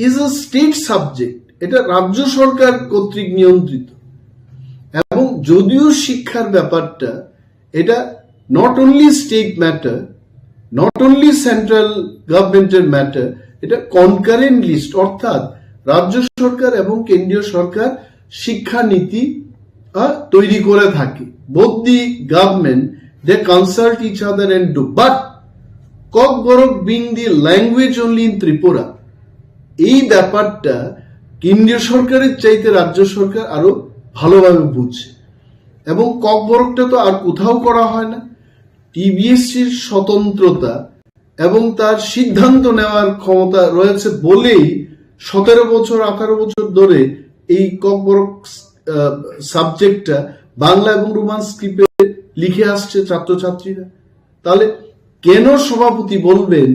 is a state subject, এটা রাজ্য সরকার কর্তৃক নিয়ন্ত্রিত। এবং যদিও শিক্ষার ব্যাপারটা, এটা not only state matter, not only central government এর ম্যাটার, এটা কনকারেন্ট লিস্ট, অর্থাৎ রাজ্য সরকার এবং কেন্দ্রীয় সরকার শিক্ষা নীতি, আহ, তৈরি করে থাকে। Both the government, they consult each other and do, but Kokborok being the language only in Tripura, এই ব্যাপারটা কেন্দ্রীয় সরকারের চাইতে রাজ্য সরকার আরো ভালোভাবে বুঝে। এবং ককবরকটা তো আর কোথাও করা হয় না। টিবিএসসির স্বতন্ত্রতা এবং তার সিদ্ধান্ত নেওয়ার ক্ষমতা রয়েছে বলেই সতেরো বছর, আঠারো বছর ধরে এই ককবরক, আহ, সাবজেক্টটা বাংলা এবং রোমান স্ক্রিপ্টে লিখে আসছে ছাত্রছাত্রীরা। তাহলে কেন সভাপতি বলবেন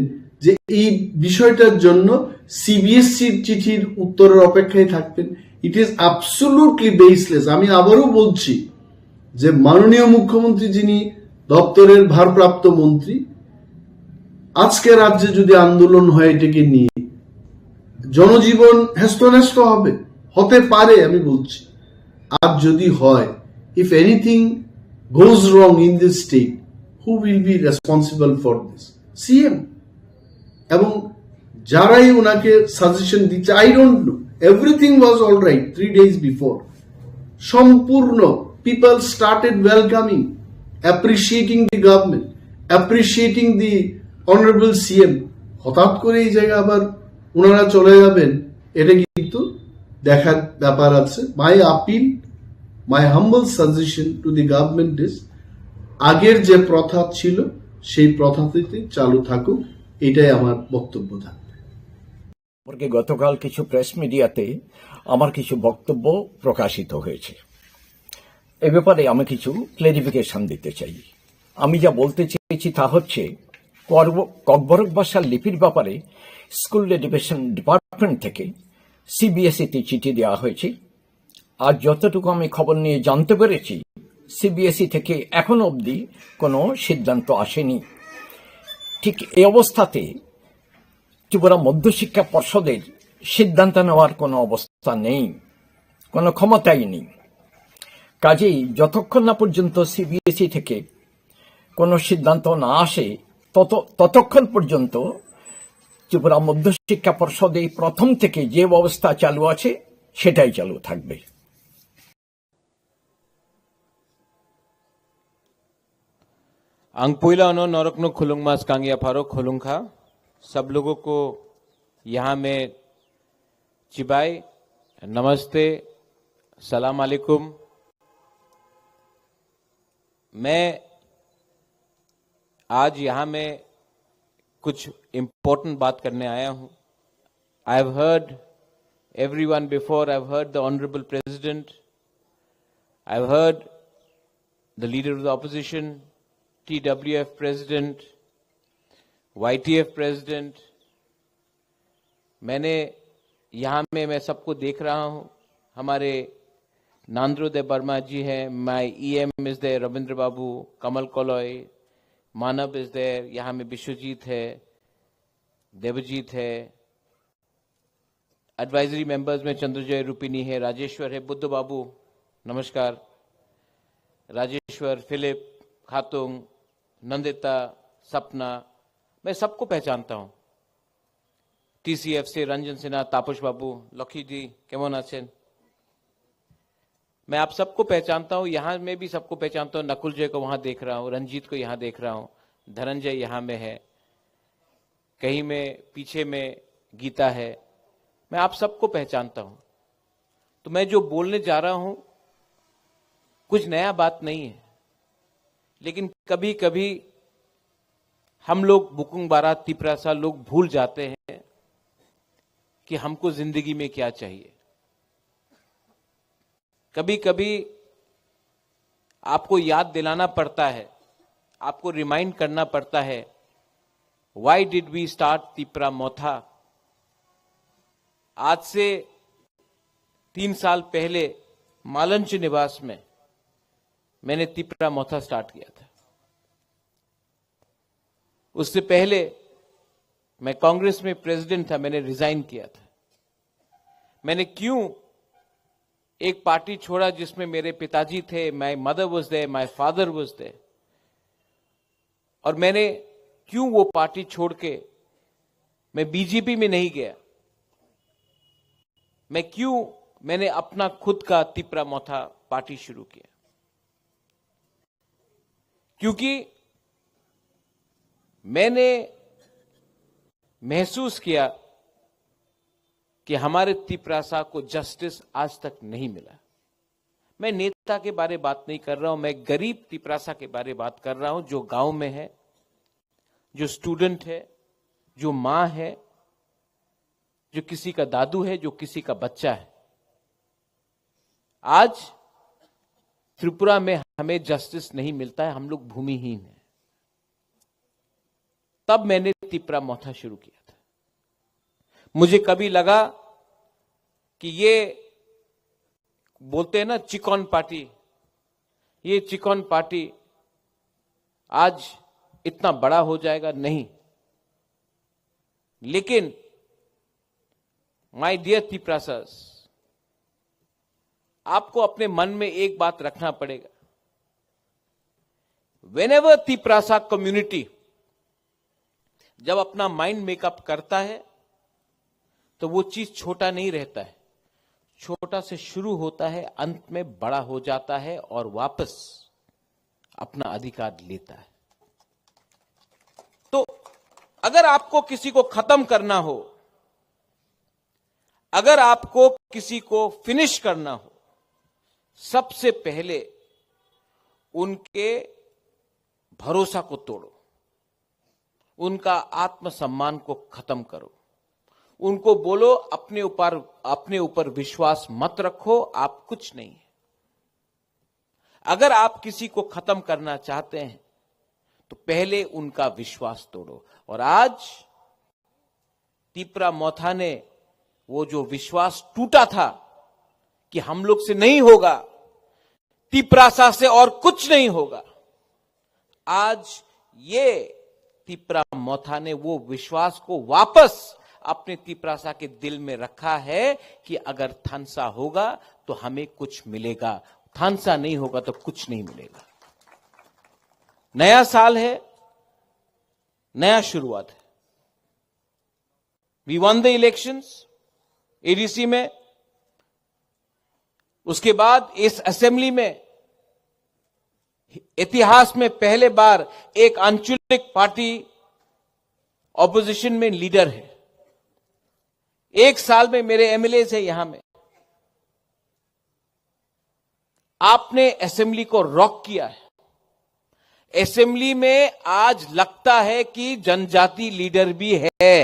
যে এই বিষয়টার জন্য সিবিএসসির চিঠির উত্তরের অপেক্ষায় থাকবেন? It is absolutely baseless. আমি আবারও বলছি যে মাননীয় মুখ্যমন্ত্রী যিনি দপ্তরের ভারপ্রাপ্ত মন্ত্রী, আজকে রাজ্যে যদি আন্দোলন হয় এটাকে নিয়ে, জনজীবন হেস্তনেস্ত হবে, হতে পারে, আমি বলছি। আর যদি হয়, if anything goes wrong in this state, who will be responsible for this? CM. এবং যারাই ওনাকে সাজেশন দিচ্ছে, I don't know, everything was all right three days before, সম্পূর্ণ people started welcoming, appreciating the government, appreciating the honorable CM. হঠাৎ করে এই জায়গায় আবার ওনারা চলে যাবেন, এটা কিন্তু দেখার ব্যাপার আছে। My appeal, my humble suggestion to the government is, আগের যে প্রথা ছিল সেই প্রথাটিতে চালু থাকুক, এটাই আমার বক্তব্য থাকবে। সম্পর্কে গতকাল কিছু প্রেস মিডিয়াতে আমার কিছু বক্তব্য প্রকাশিত হয়েছে। এ ব্যাপারে আমি কিছু ক্লেরিফিকেশন দিতে চাই। আমি যা বলতে চেয়েছি তা হচ্ছে, ককবরক ভাষার লিপির ব্যাপারে স্কুল এডুকেশন ডিপার্টমেন্ট থেকে সিবিএসইতে চিঠি দেওয়া হয়েছে। আর যতটুকু আমি খবর নিয়ে জানতে পেরেছি, সিবিএসই থেকে এখনো অবধি কোনো সিদ্ধান্ত আসেনি। ঠিক এই অবস্থাতে ত্রিপুরা মধ্যশিক্ষা পর্ষদের সিদ্ধান্ত নেওয়ার কোনো অবস্থা নেই, কোনো ক্ষমতাই নেই। কাজেই যতক্ষণ না পর্যন্ত সিবিএসই থেকে কোনো সিদ্ধান্ত না আসে, তত ততক্ষণ পর্যন্ত ত্রিপুরা মধ্যশিক্ষা পর্ষদে প্রথম থেকে যে ব্যবস্থা চালু আছে সেটাই চালু থাকবে। Ang puila no norokno khulungma skang yapharo khulungkha. Sab logo ko yaha mein chibai, namaste, salam alaikum. Main aaj yaha mein kuch important baat karne aaya hoon. I have heard everyone before. I have heard the Honorable President. I have heard the Leader of the Opposition, T W F President, Y T F President. मैंने यहाँ में मैं सबको देख रहा हूँ। हमारे नांद्रो दे वर्मा जी हैं, my E M is there, Ravindra Babu, Kamal Kallai, Manav is there, यहाँ में विश्वजीत है, देवजीत है, एडवाइजरी मेंबर्स में चंद्रजय रूपिणी है, राजेश्वर है, बुद्ध बाबू, नमस्कार, राजेश्वर, फिलिप, खातुंग, नंदिता, सपना, मैं सबको पहचानता हूँ। टीसीएफ से रंजन सिन्हा, तापस बाबू, लकी जी, केमन आছেন? मैं आप सबको पहचानता हूँ, यहाँ में भी सबको पहचानता हूँ। नकुल जय को वहां देख रहा हूँ, रंजीत को यहाँ देख रहा हूँ, धनंजय यहाँ में है, कहीं में पीछे में गीता है। मैं आप सबको पहचानता हूँ। तो मैं जो बोलने जा रहा हूँ, कुछ नया बात नहीं है, लेकिन कभी कभी हम लोग बुकुंग बारा तिपरासा लोग भूल जाते हैं कि हमको जिंदगी में क्या चाहिए। कभी कभी आपको याद दिलाना पड़ता है, आपको रिमाइंड करना पड़ता है, why did we start Tipra मोथा? आज से तीन साल पहले मालंच निवास में मैंने तिपरा मोथा स्टार्ट किया था। उससे पहले मैं कांग्रेस में प्रेसिडेंट था, मैंने रिजाइन किया था। मैंने क्यों एक पार्टी छोड़ा जिसमें मेरे पिताजी थे, my mother was there, my father was there, और मैंने क्यों वो पार्टी छोड़ के मैं बीजेपी में नहीं गया? मैं क्यों, मैंने अपना खुद का तिपरा मोथा पार्टी शुरू किया? क्योंकि मैंने महसूस किया कि हमारे तिपरासा को जस्टिस आज तक नहीं मिला। मैं नेता के बारे बात नहीं कर रहा हूं, मैं गरीब तिपरासा के बारे बात कर रहा हूं, जो गांव में है, जो स्टूडेंट है, जो मां है, जो किसी का दादू है, जो किसी का बच्चा है। आज त्रिपुरा में हमें जस्टिस नहीं मिलता है, हम लोग भूमिहीन हैं। तब मैंने तिपरा मोथा शुरू किया था। मुझे कभी लगा कि ये बोलते हैं ना चिकन पार्टी, ये चिकन पार्टी आज इतना बड़ा हो जाएगा, नहीं। लेकिन my dear Tiprasas, आपको अपने मन में एक बात रखना पड़ेगा। Whenever Tiprasa community जब अपना माइंड मेकअप करता है, तो वो चीज छोटा नहीं रहता है। छोटा से शुरू होता है, अंत में बड़ा हो जाता है और वापस अपना अधिकार लेता है। तो अगर आपको किसी को खत्म करना हो, अगर आपको किसी को फिनिश करना हो, सबसे पहले उनके भरोसा को तोड़ो, उनका आत्मसम्मान को खत्म करो। उनको बोलो, अपने ऊपर, अपने ऊपर विश्वास मत रखो, आप कुछ नहीं है। अगर आप किसी को खत्म करना चाहते हैं, तो पहले उनका विश्वास तोड़ो। और आज तिपरा मोथा ने वो जो विश्वास टूटा था कि हम लोग से नहीं होगा, तिपरासा से और कुछ नहीं होगा, आज ये तिपरा मोथा ने वो विश्वास को वापस अपने तिपरासा के दिल में रखा है कि अगर थानसा होगा तो हमें कुछ मिलेगा, थानसा नहीं होगा तो कुछ नहीं मिलेगा। नया साल है, नया शुरुआत है। We won the elections, ADC में, उसके बाद इस असेंबली में इतिहास में पहले बार एक आंचलिक पार्टी ऑपोजिशन में लीडर है। एक साल में मेरे एमएलए है यहां में, आपने असेंबली को रॉक किया है। असेंबली में आज लगता है कि जनजाति लीडर भी है।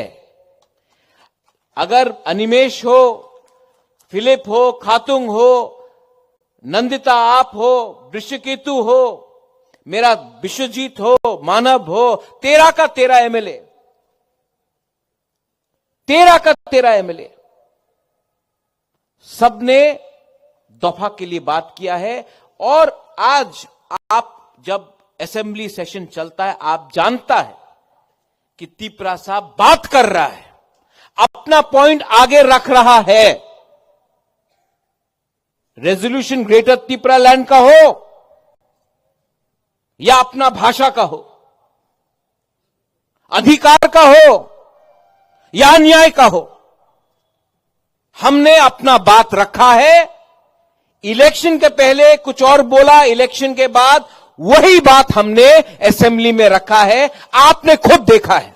अगर अनिमेश हो, फिलिप हो, खातुंग हो, नंदिता आप हो, वृषकेतु हो, मेरा विश्वजीत हो, मानव हो, तेरह का तेरह एमएलए, तेरह का तेरह एमएलए, सबने दफा के लिए बात किया है। और आज आप जब असेंबली सेशन चलता है, आप जानता है कि तिपरासा बात कर रहा है, अपना पॉइंट आगे रख रहा है। रेजोल्यूशन ग्रेटर तिपरा लैंड का हो या अपना भाषा का हो, अधिकार का हो या अन्याय का हो, हमने अपना बात रखा है। इलेक्शन के पहले कुछ और बोला, इलेक्शन के बाद वही बात हमने असेंबली में रखा है। आपने खुद देखा है।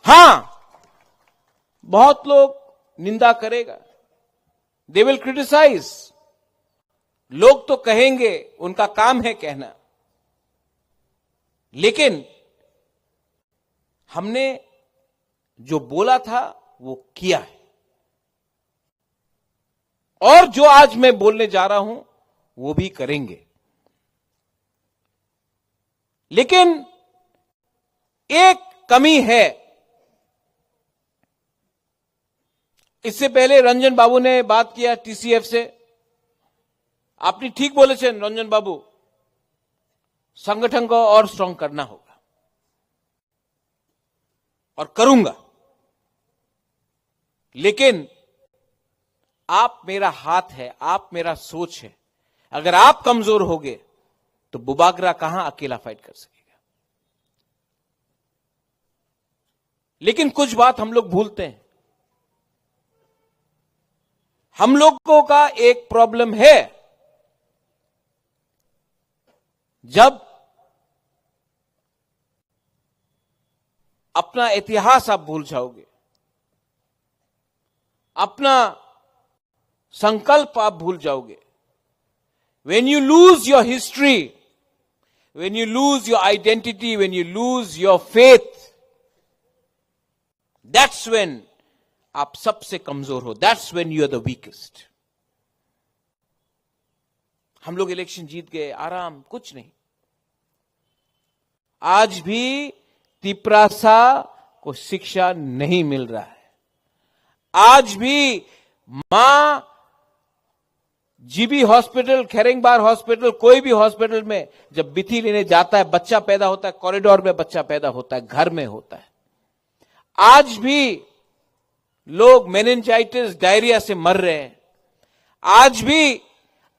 हां, बहुत लोग निंदा करेगा, they will criticize, लोग तो कहेंगे, उनका काम है कहना, लेकिन हमने जो बोला था वो किया है, और जो आज मैं बोलने जा रहा हूं वो भी करेंगे। लेकिन एक कमी है। इससे पहले रंजन बाबू ने बात किया टीसीएफ से। আপনি ঠিক বলেছেন রঞ্জন বাবু, संगठन को और स्ट्रांग करना होगा और करूंगा, लेकिन आप मेरा हाथ है, आप मेरा सोच है। अगर आप कमजोर हो गए तो बुबागरा कहां अकेला फाइट कर सकेगा? लेकिन कुछ बात हम लोग भूलते हैं। हम लोगों का एक प्रॉब्लम है, जब अपना इतिहास आप भूल जाओगे, अपना संकल्प आप भूल जाओगे। When you lose your history, when you lose your identity, when you lose your faith, that's when आप सबसे कमजोर हो, that's when you are the weakest। हम लोग इलेक्शन जीत गए, आराम, कुछ नहीं। आज भी तिपरासा को शिक्षा नहीं मिल रहा है। आज भी मां जीबी हॉस्पिटल, खेरेंगबार हॉस्पिटल, कोई भी हॉस्पिटल में जब बिथी लेने जाता है, बच्चा पैदा होता है, कॉरिडोर में बच्चा पैदा होता है, घर में होता है। आज भी लोग मेनिंजाइटिस, डायरिया से मर रहे हैं। आज भी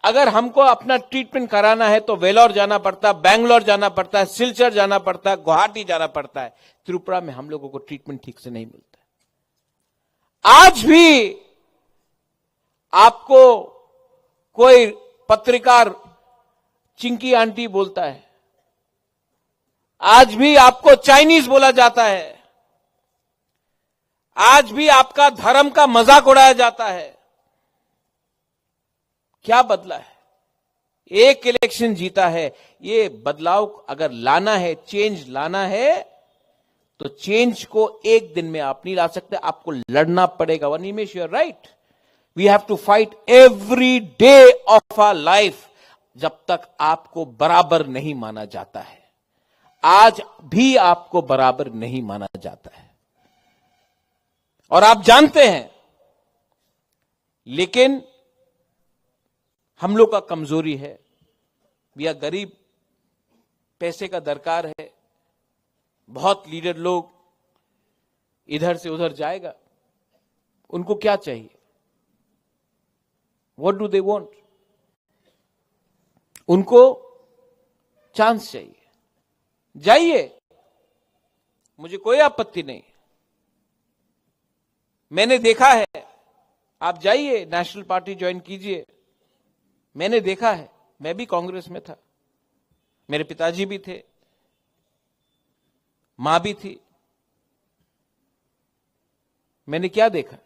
अगर हमको अपना ट्रीटमेंट कराना है तो वेलोर जाना पड़ता है, बैंगलोर जाना पड़ता है, सिलचर जाना पड़ता है, गुवाहाटी जाना पड़ता है। त्रिपुरा में हम लोगों को ट्रीटमेंट ठीक से नहीं मिलता। आज भी आपको कोई पत्रकार चिंकी आंटी बोलता है, आज भी आपको चाइनीज बोला जाता है, आज भी आपका धर्म का मजाक उड़ाया जाता है। क्या बदला है? एक इलेक्शन जीता है, ये बदलाव अगर लाना है, चेंज लाना है, तो चेंज को एक दिन में आप नहीं ला सकते, आपको लड़ना पड़ेगा। वनिमेश, you are right, we have to fight every day of our life। जब तक आपको बराबर नहीं माना जाता है, आज भी आपको बराबर नहीं माना जाता है, और आप जानते हैं। लेकिन हम लोग का कमजोरी है, भैया, गरीब, पैसे का दरकार है। बहुत लीडर लोग इधर से उधर जाएगा, उनको क्या चाहिए? What do they want? उनको चांस चाहिए, जाइए, मुझे कोई आपत्ति नहीं। मैंने देखा है, आप जाइए, नेशनल पार्टी ज्वाइन कीजिए। मैंने देखा है, मैं भी कांग्रेस में था, मेरे पिताजी भी थे, माँ भी थी। मैंने क्या देखा?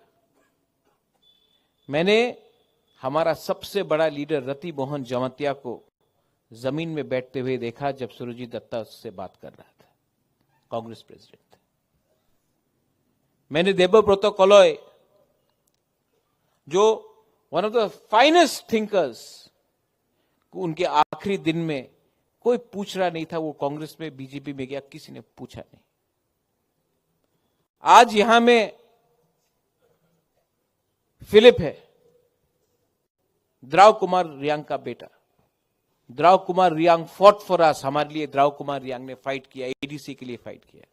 मैंने हमारा सबसे बड़ा लीडर रति मोहन जमातिया को जमीन में बैठते हुए देखा, जब सुरजीत दत्ता उससे बात कर रहा था, कांग्रेस प्रेसिडेंट था। मैंने देबव्रत कलय, जो one of the finest thinkers, उनके आखिरी दिन में कोई पूछ रहा नहीं था वो कांग्रेस में, बीजेपी में गया, किसी ने पूछा नहीं। आज यहां में फिलिप है, द्राव कुमार रियांग का बेटा। द्राव कुमार रियांग fought for us, हमारे लिए द्राव कुमार रियांग ने फाइट किया, एडीसी के लिए फाइट किया।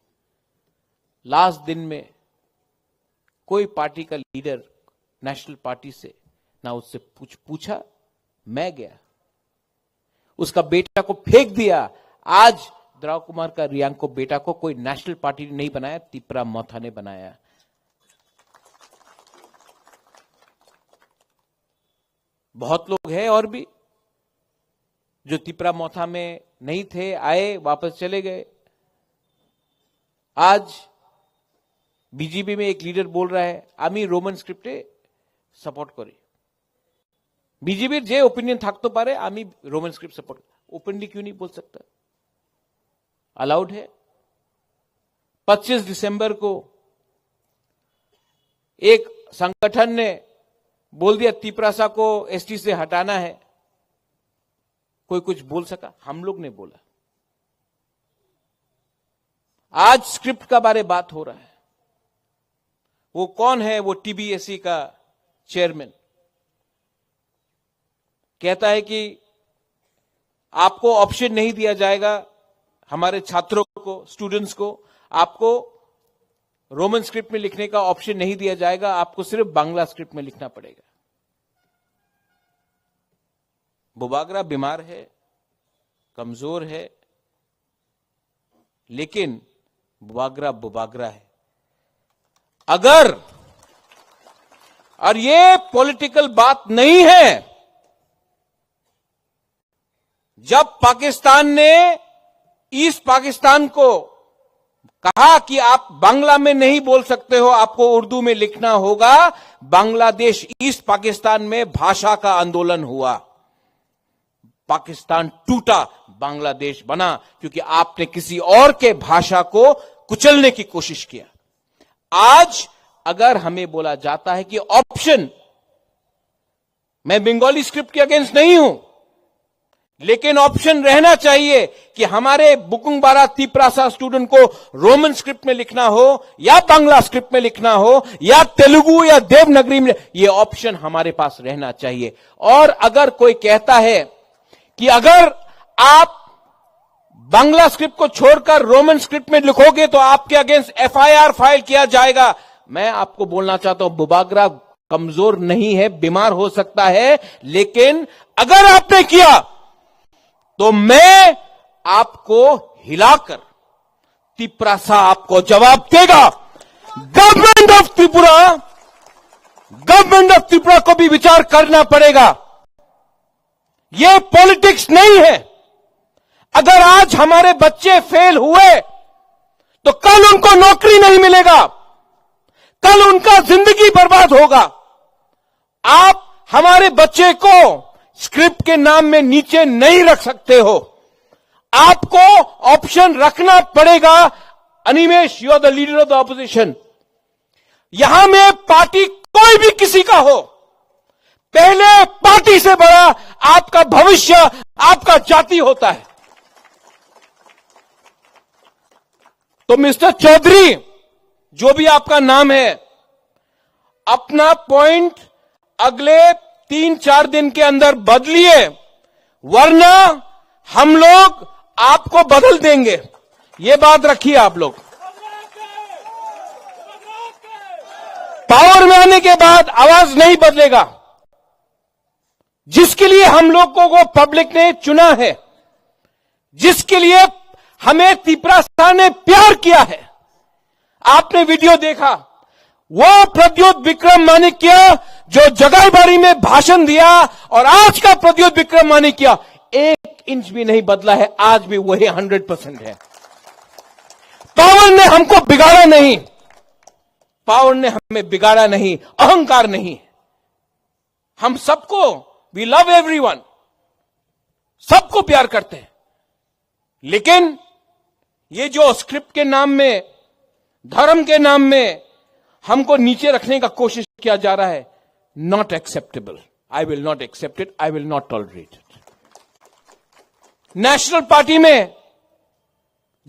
लास्ट दिन में कोई पार्टी का लीडर नेशनल पार्टी से ना उससे पूछ पूछा। मैं गया, उसका बेटा को फेंक दिया। आज द्राव कुमार का रियांग को बेटा को कोई नेशनल पार्टी ने नहीं बनाया, तिपरा मोथा ने बनाया। बहुत लोग हैं और भी जो तिपरा मोथा में नहीं थे, आए, वापस चले गए। आज बीजेपी में एक लीडर बोल रहा है, "আমি রোমান স্ক্রিপ্টে সাপোর্ট করি।" বিজেপির যে ওপিনিয়ন থাকতে পারে, "আমি রোমান স্ক্রিপ্ট সাপোর্ট।" ওপেনলি क्यों नहीं बोल सकता? अलाउड है। पच्चीस दिसंबर को एक संगठन ने बोल दिया, तिपरासा को एसटी से हटाना है। कोई कुछ बोल सका? हम लोग ने बोला। आज स्क्रिप्ट का बारे बात हो रहा है। वो कौन है? वो टीबीएसई का चेयरमैन कहता है कि आपको ऑप्शन नहीं दिया जाएगा, हमारे छात्रों को, स्टूडेंट्स को, आपको रोमन स्क्रिप्ट में लिखने का ऑप्शन नहीं दिया जाएगा, आपको सिर्फ बांग्ला स्क्रिप्ट में लिखना पड़ेगा। बुबागरा बीमार है, कमजोर है, लेकिन बुबागरा बुबागरा है। अगर, और ये पॉलिटिकल बात नहीं है, जब पाकिस्तान ने ईस्ट पाकिस्तान को कहा कि आप बांग्ला में नहीं बोल सकते हो, आपको उर्दू में लिखना होगा, बांग्लादेश, ईस्ट पाकिस्तान में भाषा का आंदोलन हुआ। पाकिस्तान टूटा, बांग्लादेश बना, क्योंकि आपने किसी और के भाषा को कुचलने की कोशिश किया। आज अगर हमें बोला जाता है कि ऑप्शन, मैं बंगाली स्क्रिप्ट के अगेंस्ट नहीं हूं, लेकिन ऑप्शन रहना चाहिए कि हमारे बुकुंग बारा तिपरासा स्टूडेंट को रोमन स्क्रिप्ट में लिखना हो या बांग्ला स्क्रिप्ट में लिखना हो या तेलुगु या देवनागरी में, ये ऑप्शन हमारे पास रहना चाहिए। और अगर कोई कहता है कि अगर आप बांग्ला स्क्रिप्ट को छोड़कर रोमन स्क्रिप्ट में लिखोगे तो आपके अगेंस्ट एफआईआर फाइल किया जाएगा। मैं आपको बोलना चाहता हूं, बुबागरा कमजोर नहीं है, बीमार हो सकता है, लेकिन अगर आपने किया तो मैं आपको हिलाकर तिपरासा आपको जवाब देगा। Government of Tripura, government of Tripura को भी विचार करना पड़ेगा। ये पॉलिटिक्स नहीं है। अगर आज हमारे बच्चे फेल हुए तो कल उनको नौकरी नहीं मिलेगा, कल उनका जिंदगी बर्बाद होगा। आप हमारे बच्चे को स्क्रिप्ट के नाम में नीचे नहीं रख सकते हो, आपको ऑप्शन रखना पड़ेगा। Animesh, you are the leader of the opposition। यहां में पार्टी कोई भी किसी का हो, पहले पार्टी से बड़ा आपका भविष्य, आपका जाति होता है। तो मिस्टर चौधरी, जो भी आपका नाम है, अपना पॉइंट अगले तीन चार दिन के अंदर बदलिए, वरना हम लोग आपको बदल देंगे। ये बात रखिए आप लोग। पावर में आने के बाद आवाज नहीं बदलेगा। जिसके लिए हम लोगों को पब्लिक ने चुना है, जिसके लिए हमें तिपरासा ने प्यार किया है, आपने वीडियो देखा, वो प्रद्योत विक्रम माणिक्य जो जगाईबाड़ी में भाषण दिया और आज का प्रद्योत विक्रम माणिक्य, एक इंच भी नहीं बदला है, आज भी वही हंड्रेड परसेंट है। पावर ने हमको बिगाड़ा नहीं, पावर ने हमें बिगाड़ा नहीं, अहंकार नहीं। हम सबको, वी लव एवरीवन, सबको प्यार करते हैं, लेकिन ये जो स्क्रिप्ट के नाम में, धर्म के नाम में हमको नीचे रखने का कोशिश किया जा रहा है, not acceptable। I will not accept it, I will not tolerate it। National party में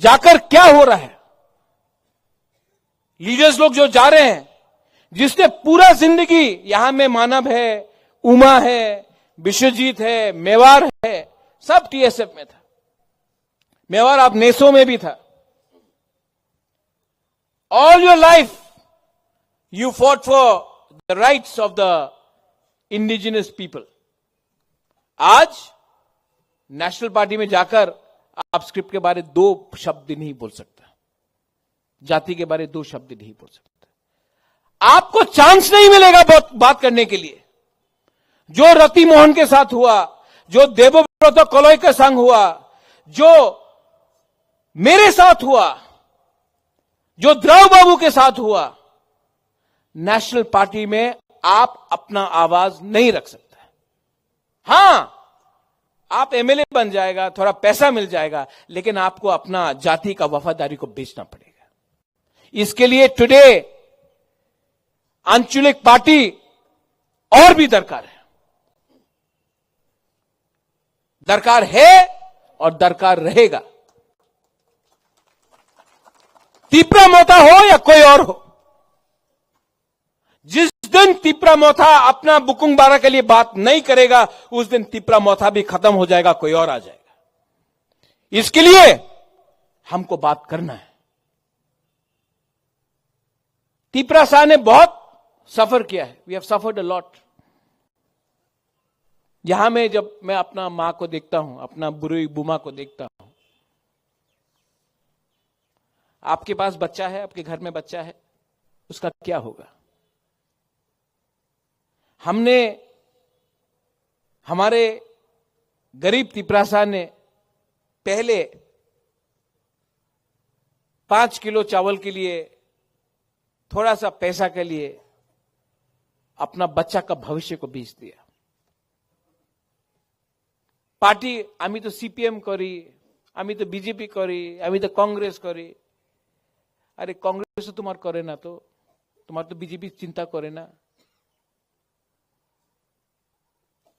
जाकर क्या हो रहा है? लीडर्स लोग जो जा रहे हैं, जिसने पूरा जिंदगी, यहां में मानव है, उमा है, विश्वजीत है, मेवार है, सब टीएसएफ में था। मेवार आप नेसो में भी था। All your life you fought for the rights of the indigenous people। आज नेशनल पार्टी में जाकर आप स्क्रिप्ट के बारे दो शब्द नहीं बोल सकता, जाति के बारे दो शब्द नहीं बोल सकता। आपको चांस नहीं मिलेगा बात, बात करने के लिए। जो रति मोहन के साथ हुआ, जो देवव्रत कलई के संग हुआ, जो मेरे साथ हुआ, जो द्राव बाबू के साथ हुआ, नेशनल पार्टी में आप अपना आवाज नहीं रख सकते। हाँ, आप एमएलए बन जाएगा, थोड़ा पैसा मिल जाएगा, लेकिन आपको अपना जाति का वफादारी को बेचना पड़ेगा। इसके लिए टुडे आंचलिक पार्टी और भी दरकार है, दरकार है और दरकार रहेगा। तिपरा मोथा हो या कोई और हो, जिस दिन तिपरा मोथा अपना बुकुंग बारा के लिए बात नहीं करेगा, उस दिन तिपरा मोथा भी खत्म हो जाएगा, कोई और आ जाएगा। इसके लिए हमको बात करना है। तिपरासा ने बहुत सफर किया है, we have suffered a lot। यहां में जब मैं अपना माँ को देखता हूं, अपना बुरुई बुमा को देखता हूं, आपके पास बच्चा है, आपके घर में बच्चा है, उसका क्या होगा? हमने, हमारे गरीब तिपरासा ने पहले पांच किलो चावल के लिए, थोड़ा सा पैसा के लिए अपना बच्चा का भविष्य को बेच दिया। পার্টি, আমি তো সিপিএম করি, আমি তো বিজেপি করি, আমি তো কংগ্রেস করি। আরে, কংগ্রেস তো তোমার করে না, তো তোমার তো বিজেপি চিন্তা করে না।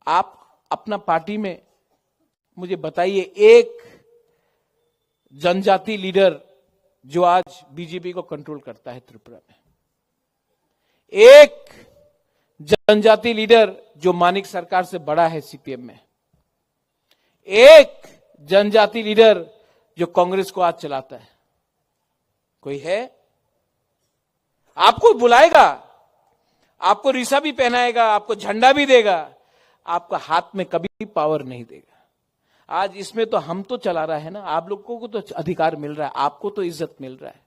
आप अपना पार्टी में मुझे बताइए एक जनजाति लीडर जो आज बीजेपी को कंट्रोल करता है त्रिपुरा में, एक जनजाति लीडर जो मानिक सरकार से बड़ा है सीपीएम में, एक जनजाति लीडर जो कांग्रेस को आज चलाता है, कोई है? आपको बुलाएगा, आपको रिसा भी पहनाएगा, आपको झंडा भी देगा, आपका हाथ में कभी पावर नहीं देगा। आज इसमें तो हम तो चला रहा है ना, आप लोगों को तो अधिकार मिल रहा है, आपको तो इज्जत मिल रहा है।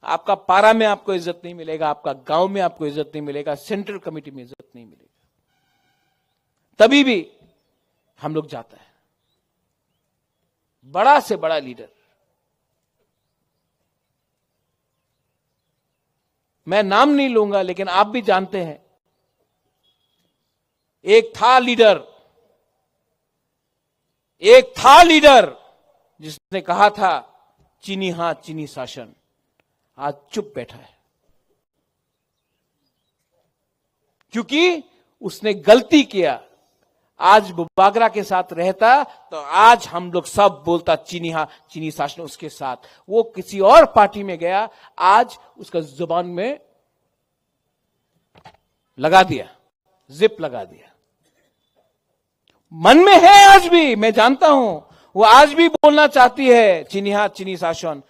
आपका पारा में आपको इज्जत नहीं मिलेगा, आपका गांव में आपको इज्जत नहीं मिलेगा, सेंट्रल कमेटी में इज्जत नहीं मिलेगा। तभी भी हम लोग जाता है, बड़ा से बड़ा लीडर। मैं नाम नहीं लूंगा, लेकिन आप भी जानते हैं, एक था लीडर, एक था लीडर जिसने कहा था, "चीनी हां, चीनी शासन।" आज चुप बैठा है, क्योंकि उसने गलती किया। आज बुबागरा के साथ रहता तो आज हम लोग सब बोलता, "चीनी हां, चीनी शासन उसके साथ।" वो किसी और पार्टी में गया, आज उसका जुबान में लगा दिया, जिप लगा दिया। मन में है आज भी, मैं जानता हूं, वो आज भी बोलना चाहती है, "चीनी हां, चीनी शासन।"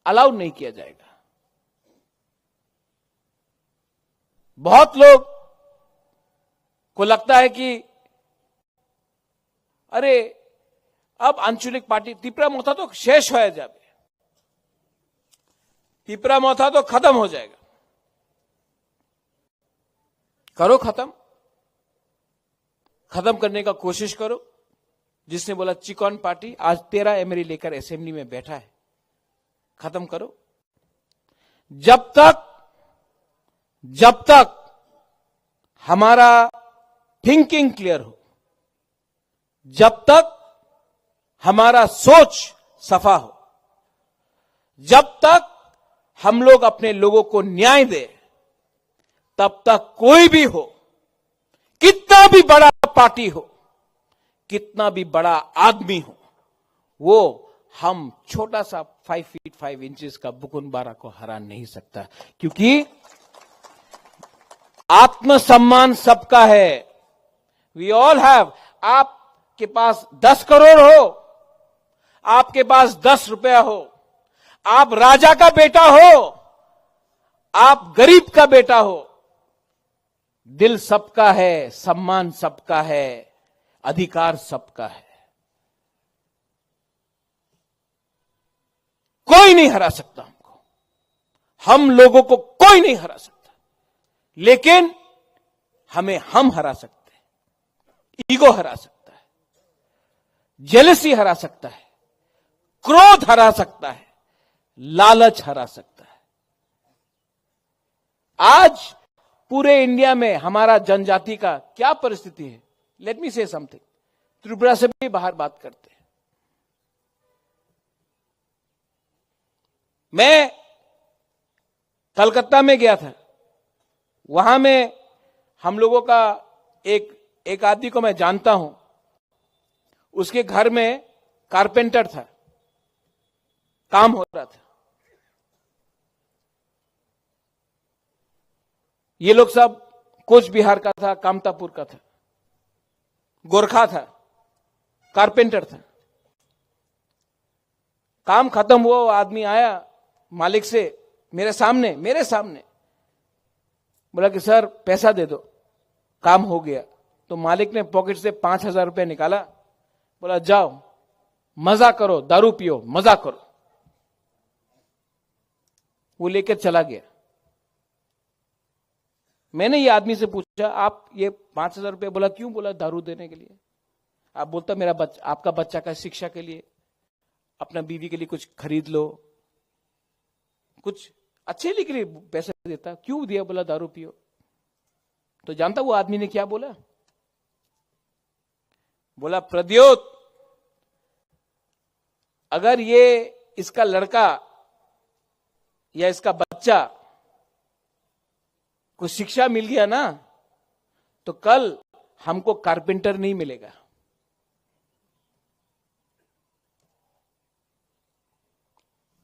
अलाउ नहीं किया जाएगा। बहुत लोग को लगता है कि अरे, अब आंचलिक पार्टी, तिपरा मोथा तो शेष हो जाएगा, तिपरा मोथा तो खत्म हो जाएगा। करो खत्म, खत्म करने का कोशिश करो। जिसने बोला चिकन पार्टी, आज तेरह एमएलए लेकर असेंबली में बैठा है, खत्म करो। जब तक, जब तक हमारा थिंकिंग क्लियर हो, जब तक हमारा सोच सफा हो, जब तक हम लोग अपने लोगों को न्याय दे, तब तक कोई भी हो, कितना भी बड़ा पार्टी हो, कितना भी बड़ा आदमी हो, वो हम छोटा सा फ़ाइव फीट फ़ाइव इंचेस का बुकुन बारा को हरा नहीं सकता, क्योंकि आत्मसम्मान सबका है। We all have. आपके पास दस करोड़ हो, आपके पास दस रुपया हो, आप राजा का बेटा हो, आप गरीब का बेटा हो, दिल सबका है, सम्मान सबका है, अधिकार सबका है। कोई नहीं हरा सकता हमको, हम लोगों को कोई नहीं हरा सकता, लेकिन हमें हम हरा सकते हैं, ईगो हरा सकता है, जेलसी हरा सकता है, क्रोध हरा सकता है, लालच हरा सकता है। आज पूरे इंडिया में हमारा जनजाति का क्या परिस्थिति है, लेट मी से समथिंग। त्रिपुरा से भी बाहर बात करते हैं। मैं कलकत्ता में गया था, वहां में हम लोगों का एक एक आदमी को मैं जानता हूं। उसके घर में कारपेंटर था, काम हो रहा था। ये लोग सब कोच बिहार का था, कामतापुर का था, गोरखा था, कारपेंटर था। काम खत्म हुआ, वो आदमी आया मालिक से, मेरे सामने, मेरे सामने बोला कि सर, पैसा दे दो, काम हो गया। तो मालिक ने पॉकेट से पांच हजार रुपया निकाला, बोला, जाओ, मजा करो, दारू पियो, मजा करो। वो लेकर चला गया। मैंने ये आदमी से पूछा, आप ये पांच हजार रुपया बोला, क्यों बोला? दारू देने के लिए। आप बोलता, मेरा बच, आपका बच्चा का शिक्षा के लिए, अपना बीवी के लिए कुछ खरीद लो, कुछ अच्छे लिए के लिए पैसा देता, क्यों दिया? बोला, दारू पियो। तो जानता वो आदमी ने क्या बोला? बोला, प्रद्योत, अगर ये, इसका लड़का या इसका बच्चा को शिक्षा मिल गया ना, तो कल हमको कारपेंटर नहीं मिलेगा,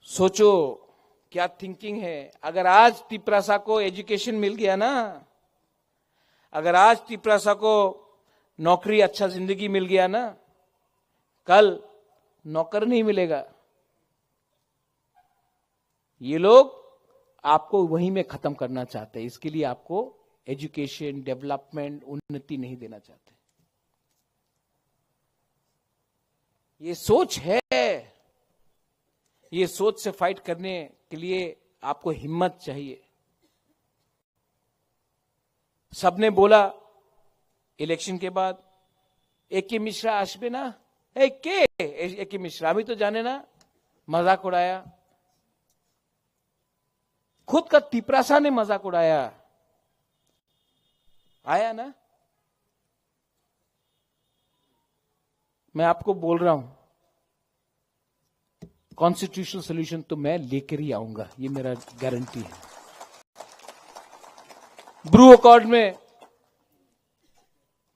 सोचो, क्या थिंकिंग है। अगर आज तिपरासा को एजुकेशन मिल गया ना, अगर आज तिपरासा को नौकरी, अच्छा जिंदगी मिल गया ना, कल नौकर नहीं मिलेगा। ये लोग आपको वहीं में खत्म करना चाहते हैं। इसके लिए आपको एजुकेशन, डेवलपमेंट, उन्नति नहीं देना चाहते। ये सोच है, ये सोच से फाइट करने के लिए आपको हिम्मत चाहिए। सबने बोला इलेक्शन के बाद, "ए के मिश्रा আসবে না?" ए के, ए के मिश्रा, আমি তো জানে না। मजाक उड़ाया। खुद का तिपरासा ने मजाक उड़ाया। आया ना? मैं आपको बोल रहा हूं, कॉन्स्टिट्यूशनल सॉल्यूशन तो मैं लेकर ही आऊंगा, ये मेरा गारंटी है। ब्रू अकॉर्ड में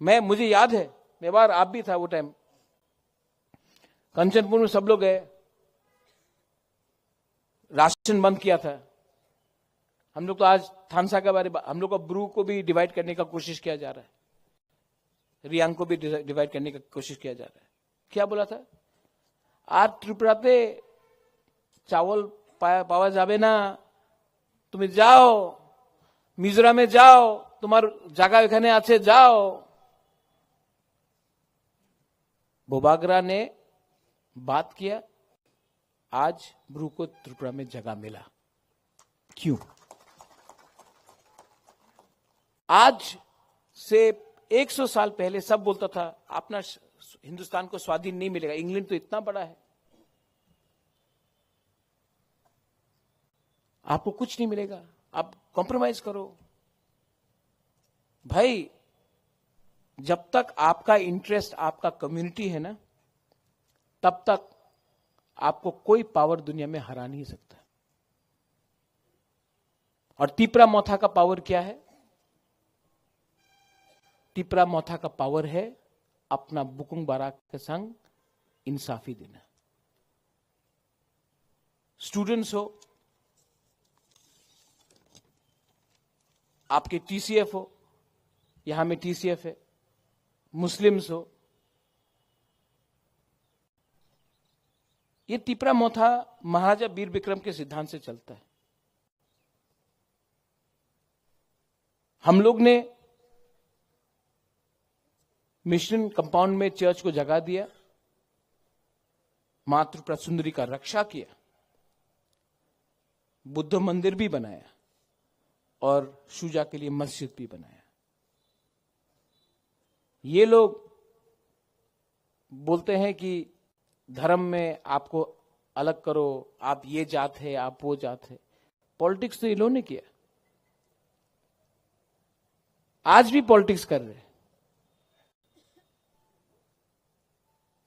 मैं, मुझे याद है, मेवार आप भी था वो टाइम, कंचनपुर में सब लोग गए, राशन बंद किया था। हम लोग तो आज थानसा के बारे, हम लोग का ब्रू को भी डिवाइड करने का कोशिश किया जा रहा है, रियांग को भी डिवाइड करने का कोशिश किया जा रहा है। क्या बोला था? আর ত্রিপুরাতে চাউল পা-, পাওয়া যাবে না, তুমি যাও মিজোরামে, যাও, তোমার জায়গা ওখানে আছে, যাও। बोबाग्रा ने बात किया, आज ब्रू को त्रिपुरा में जगह मिला। क्यों? आज से एक सौ साल पहले सब बोलता था, अपना श-, हिंदुस्तान को स्वाधीन नहीं मिलेगा, इंग्लैंड तो इतना बड़ा है, आपको कुछ नहीं मिलेगा, आप कॉम्प्रोमाइज करो। भाई, जब तक आपका इंटरेस्ट आपका कम्युनिटी है ना, तब तक आपको कोई पावर दुनिया में हरा नहीं सकता। और तिपरा मोथा का पावर क्या है? तिपरा मोथा का पावर है अपना बुकुंग बारा के संग इंसाफी देना। स्टूडेंट्स हो, आपके टीसीएफ हो, यहां में टीसीएफ है, मुस्लिम्स हो, ये तिपरा मोथा महाराजा वीर विक्रम के सिद्धांत से चलता है। हम लोग ने मिशन कंपाउंड में चर्च को जगह दिया, माँ त्रिपुरा सुंदरी का रक्षा किया, बुद्ध मंदिर भी बनाया और शुजा के लिए मस्जिद भी बनाया। ये लोग बोलते हैं कि धर्म में आपको अलग करो, आप ये जात है, आप वो जात है। पॉलिटिक्स तो ये लोगों ने किया, आज भी पॉलिटिक्स कर रहे हैं।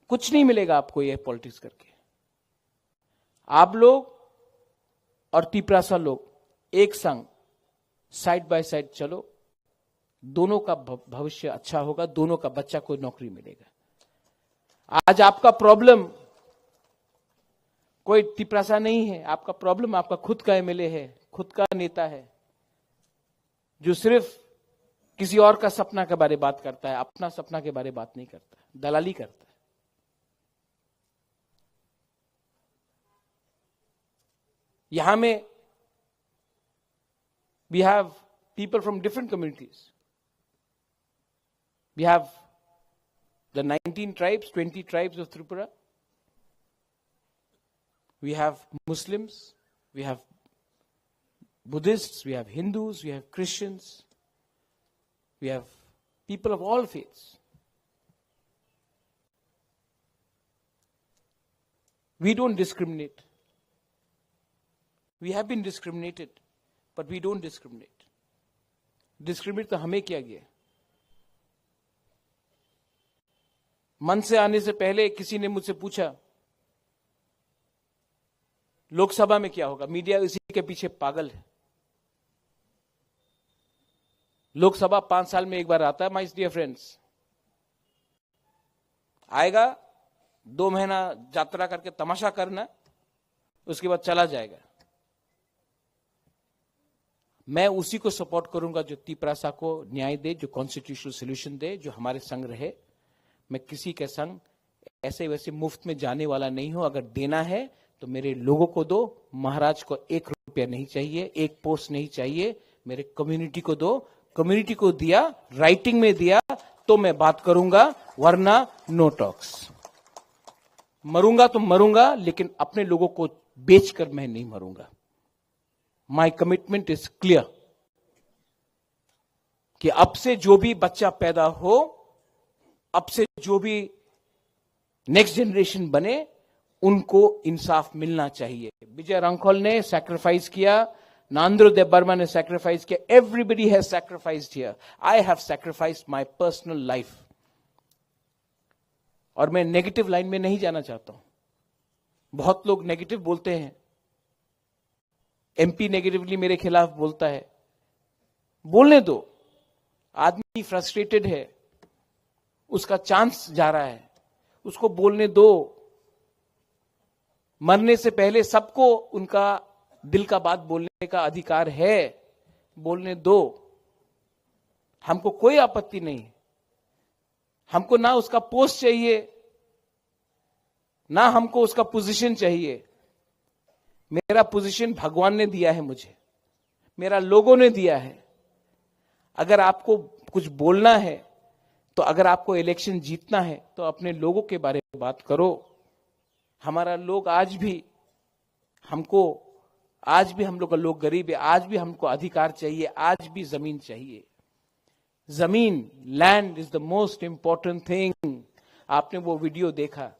कुछ नहीं मिलेगा आपको ये पॉलिटिक्स करके। आप लोग और तिपरासा लोग एक संग साइड बाय साइड चलो, दोनों का भ-, भविष्य अच्छा होगा, दोनों का बच्चा को नौकरी मिलेगा। आज आपका प्रॉब्लम कोई तिपरासा नहीं है, आपका प्रॉब्लम आपका खुद का एमएलए है, खुद का नेता है, जो सिर्फ किसी और का सपना के बारे बात करता है, अपना सपना के बारे बात नहीं करता, दलाली करता है। यहां में we have people from different communities. We have the nineteen tribes, twenty tribes of Tripura. We have Muslims, we have Buddhists, we have Hindus, we have Christians, we have people of all faiths. We don't discriminate. We have been discriminated, but we don't discriminate. Discriminate तो हमें किया गया। मंच से आने से पहले किसी ने मुझसे पूछा, लोकसभा में क्या होगा? मीडिया इसी के पीछे पागल है। लोकसभा पांच साल में एक बार आता है, माय डियर फ्रेंड्स। आएगा, दो महीना यात्रा करके तमाशा करना, उसके बाद चला जाएगा। मैं उसी को सपोर्ट करूंगा जो तिपरासा को न्याय दे, जो कॉन्स्टिट्यूशनल सॉल्यूशन दे, जो हमारे संग रहे। मैं किसी के संग ऐसे वैसे मुफ्त में जाने वाला नहीं हूं। अगर देना है तो मेरे लोगों को दो। महाराज को एक रुपया नहीं चाहिए, एक पोस्ट नहीं चाहिए। मेरे कम्युनिटी को दो। कम्युनिटी को दिया, राइटिंग में दिया तो मैं बात करूंगा, वरना नो टॉक्स। मरूंगा तो मरूंगा, लेकिन अपने लोगों को बेचकर मैं नहीं मरूंगा। My commitment is clear कि अब से जो भी बच्चा पैदा हो, अब से जो भी नेक्स्ट जनरेशन बने, उनको इंसाफ मिलना चाहिए। विजय रंखोल ने सैक्रिफाइस किया, नांद्रो देव वर्मा ने सैक्रिफाइस किया, everybody has sacrificed here. I have sacrificed my personal life. और मैं नेगेटिव लाइन में नहीं जाना चाहता हूं। बहुत लोग नेगेटिव बोलते हैं, एमपी नेगेटिवली मेरे खिलाफ बोलता है, बोलने दो। आदमी फ्रस्ट्रेटेड है, उसका चांस जा रहा है, उसको बोलने दो। मरने से पहले सबको उनका दिल का बात बोलने का अधिकार है, बोलने दो। हमको कोई आपत्ति नहीं है। हमको ना उसका पोस्ट चाहिए, ना हमको उसका पोजीशन चाहिए। मेरा पोजीशन भगवान ने दिया है मुझे, मेरा लोगों ने दिया है। अगर आपको कुछ बोलना है, तो अगर आपको इलेक्शन जीतना है, तो अपने लोगों के बारे में बात करो। हमारा लोग आज भी हमको, आज भी हम लोग का लोग गरीब है, आज भी हमको अधिकार चाहिए, आज भी जमीन चाहिए। जमीन, land is the most important thing. आपने वो वीडियो देखा।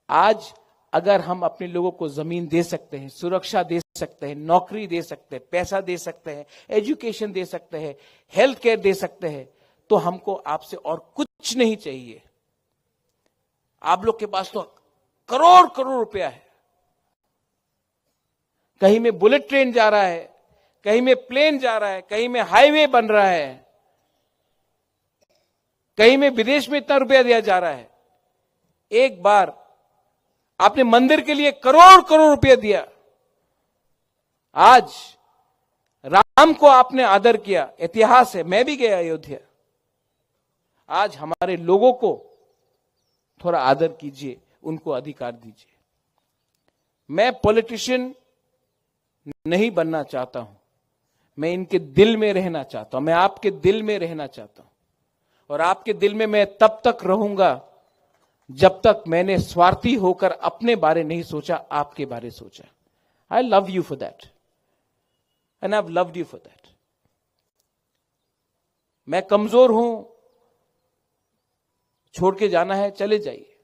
आज अगर हम अपने लोगों को जमीन दे सकते हैं, सुरक्षा दे सकते हैं, नौकरी दे सकते हैं, पैसा दे सकते हैं, एजुकेशन दे सकते हैं, हेल्थ केयर दे सकते हैं, तो हमको आपसे और कुछ नहीं चाहिए। आप लोग के पास तो करोड़ करोड़ रुपया है। कहीं में बुलेट ट्रेन जा रहा है, कहीं में प्लेन जा रहा है, कहीं में हाईवे बन रहा है, कहीं में विदेश में इतना रुपया दिया जा रहा है। एक बार आपने मंदिर के लिए करोड़ करोड़ रुपया दिया। आज राम को आपने आदर किया, इतिहास है, मैं भी गया अयोध्या। आज हमारे लोगों को थोड़ा आदर कीजिए, उनको अधिकार दीजिए। मैं पॉलिटिशियन नहीं बनना चाहता हूं, मैं इनके दिल में रहना चाहता हूं, मैं आपके दिल में रहना चाहता हूं। और आपके दिल में मैं तब तक रहूंगा जब तक मैंने स्वार्थी होकर अपने बारे नहीं सोचा, आपके बारे सोचा। I love you for that and I have loved you for that। मैं कमजोर हूं, छोड़ के जाना है, चले जाइए,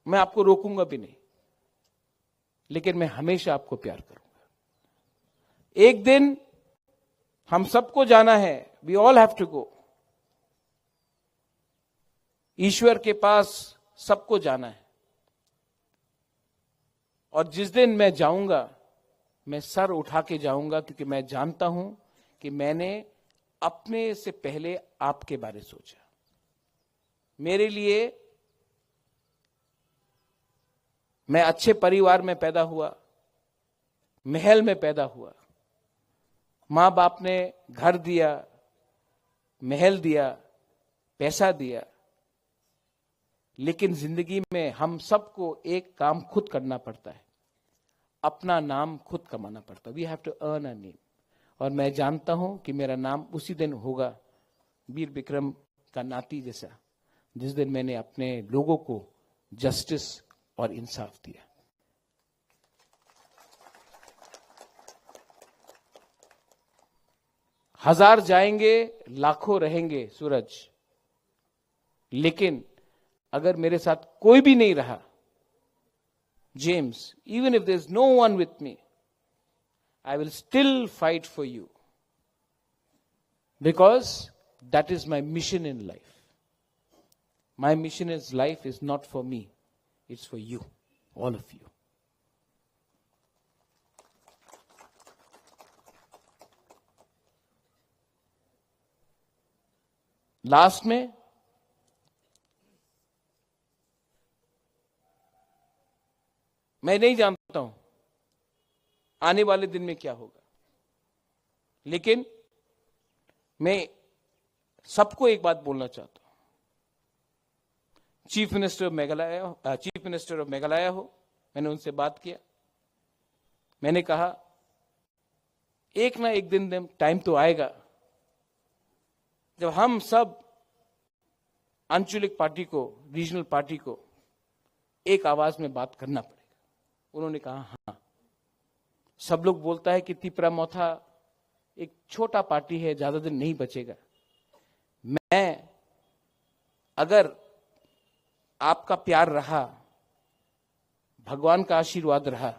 मैं आपको रोकूंगा भी नहीं, लेकिन मैं हमेशा आपको प्यार करूंगा। एक दिन हम सबको जाना है, we all have to go। ईश्वर के पास सबको जाना है। और जिस दिन मैं जाऊंगा, मैं सर उठा के जाऊंगा, क्योंकि मैं जानता हूं कि मैंने अपने से पहले आपके बारे सोचा। मेरे लिए, मैं अच्छे परिवार में पैदा हुआ, महल में पैदा हुआ, माँ बाप ने घर दिया, महल दिया, पैसा दिया, लेकिन जिंदगी में हम सबको एक काम खुद करना पड़ता है, अपना नाम खुद कमाना पड़ता है। We have to earn a name। और मैं जानता हूं कि मेरा नाम उसी दिन होगा वीर विक्रम का नाती जैसा, जिस दिन मैंने अपने लोगों को जस्टिस और इंसाफ दिया। हजार जाएंगे, लाखों रहेंगे सूरज, लेकिन अगर मेरे साथ कोई भी नहीं रहा, James, even if there is no one with me, I will still fight for you, because that is my mission in life। My mission in life is not for me, it's for you, all of you। Last में मैं नहीं जानता हूं आने वाले दिन में क्या होगा। लेकिन मैं सबको एक बात बोलना चाहता हूं, chief minister Meghalaya, chief minister of Meghalaya हो, मैंने उनसे बात किया, मैंने कहा एक ना एक दिन टाइम तो आएगा जब हम सब आंचलिक पार्टी को, रीजनल पार्टी को एक आवाज में बात करना पड़ेगा। उन्होंने कहा हाँ। सब लोग बोलता है कि तिपरा मोथा एक छोटा पार्टी है, ज्यादा दिन नहीं बचेगा। मैं, अगर आपका प्यार रहा, भगवान का आशीर्वाद रहा,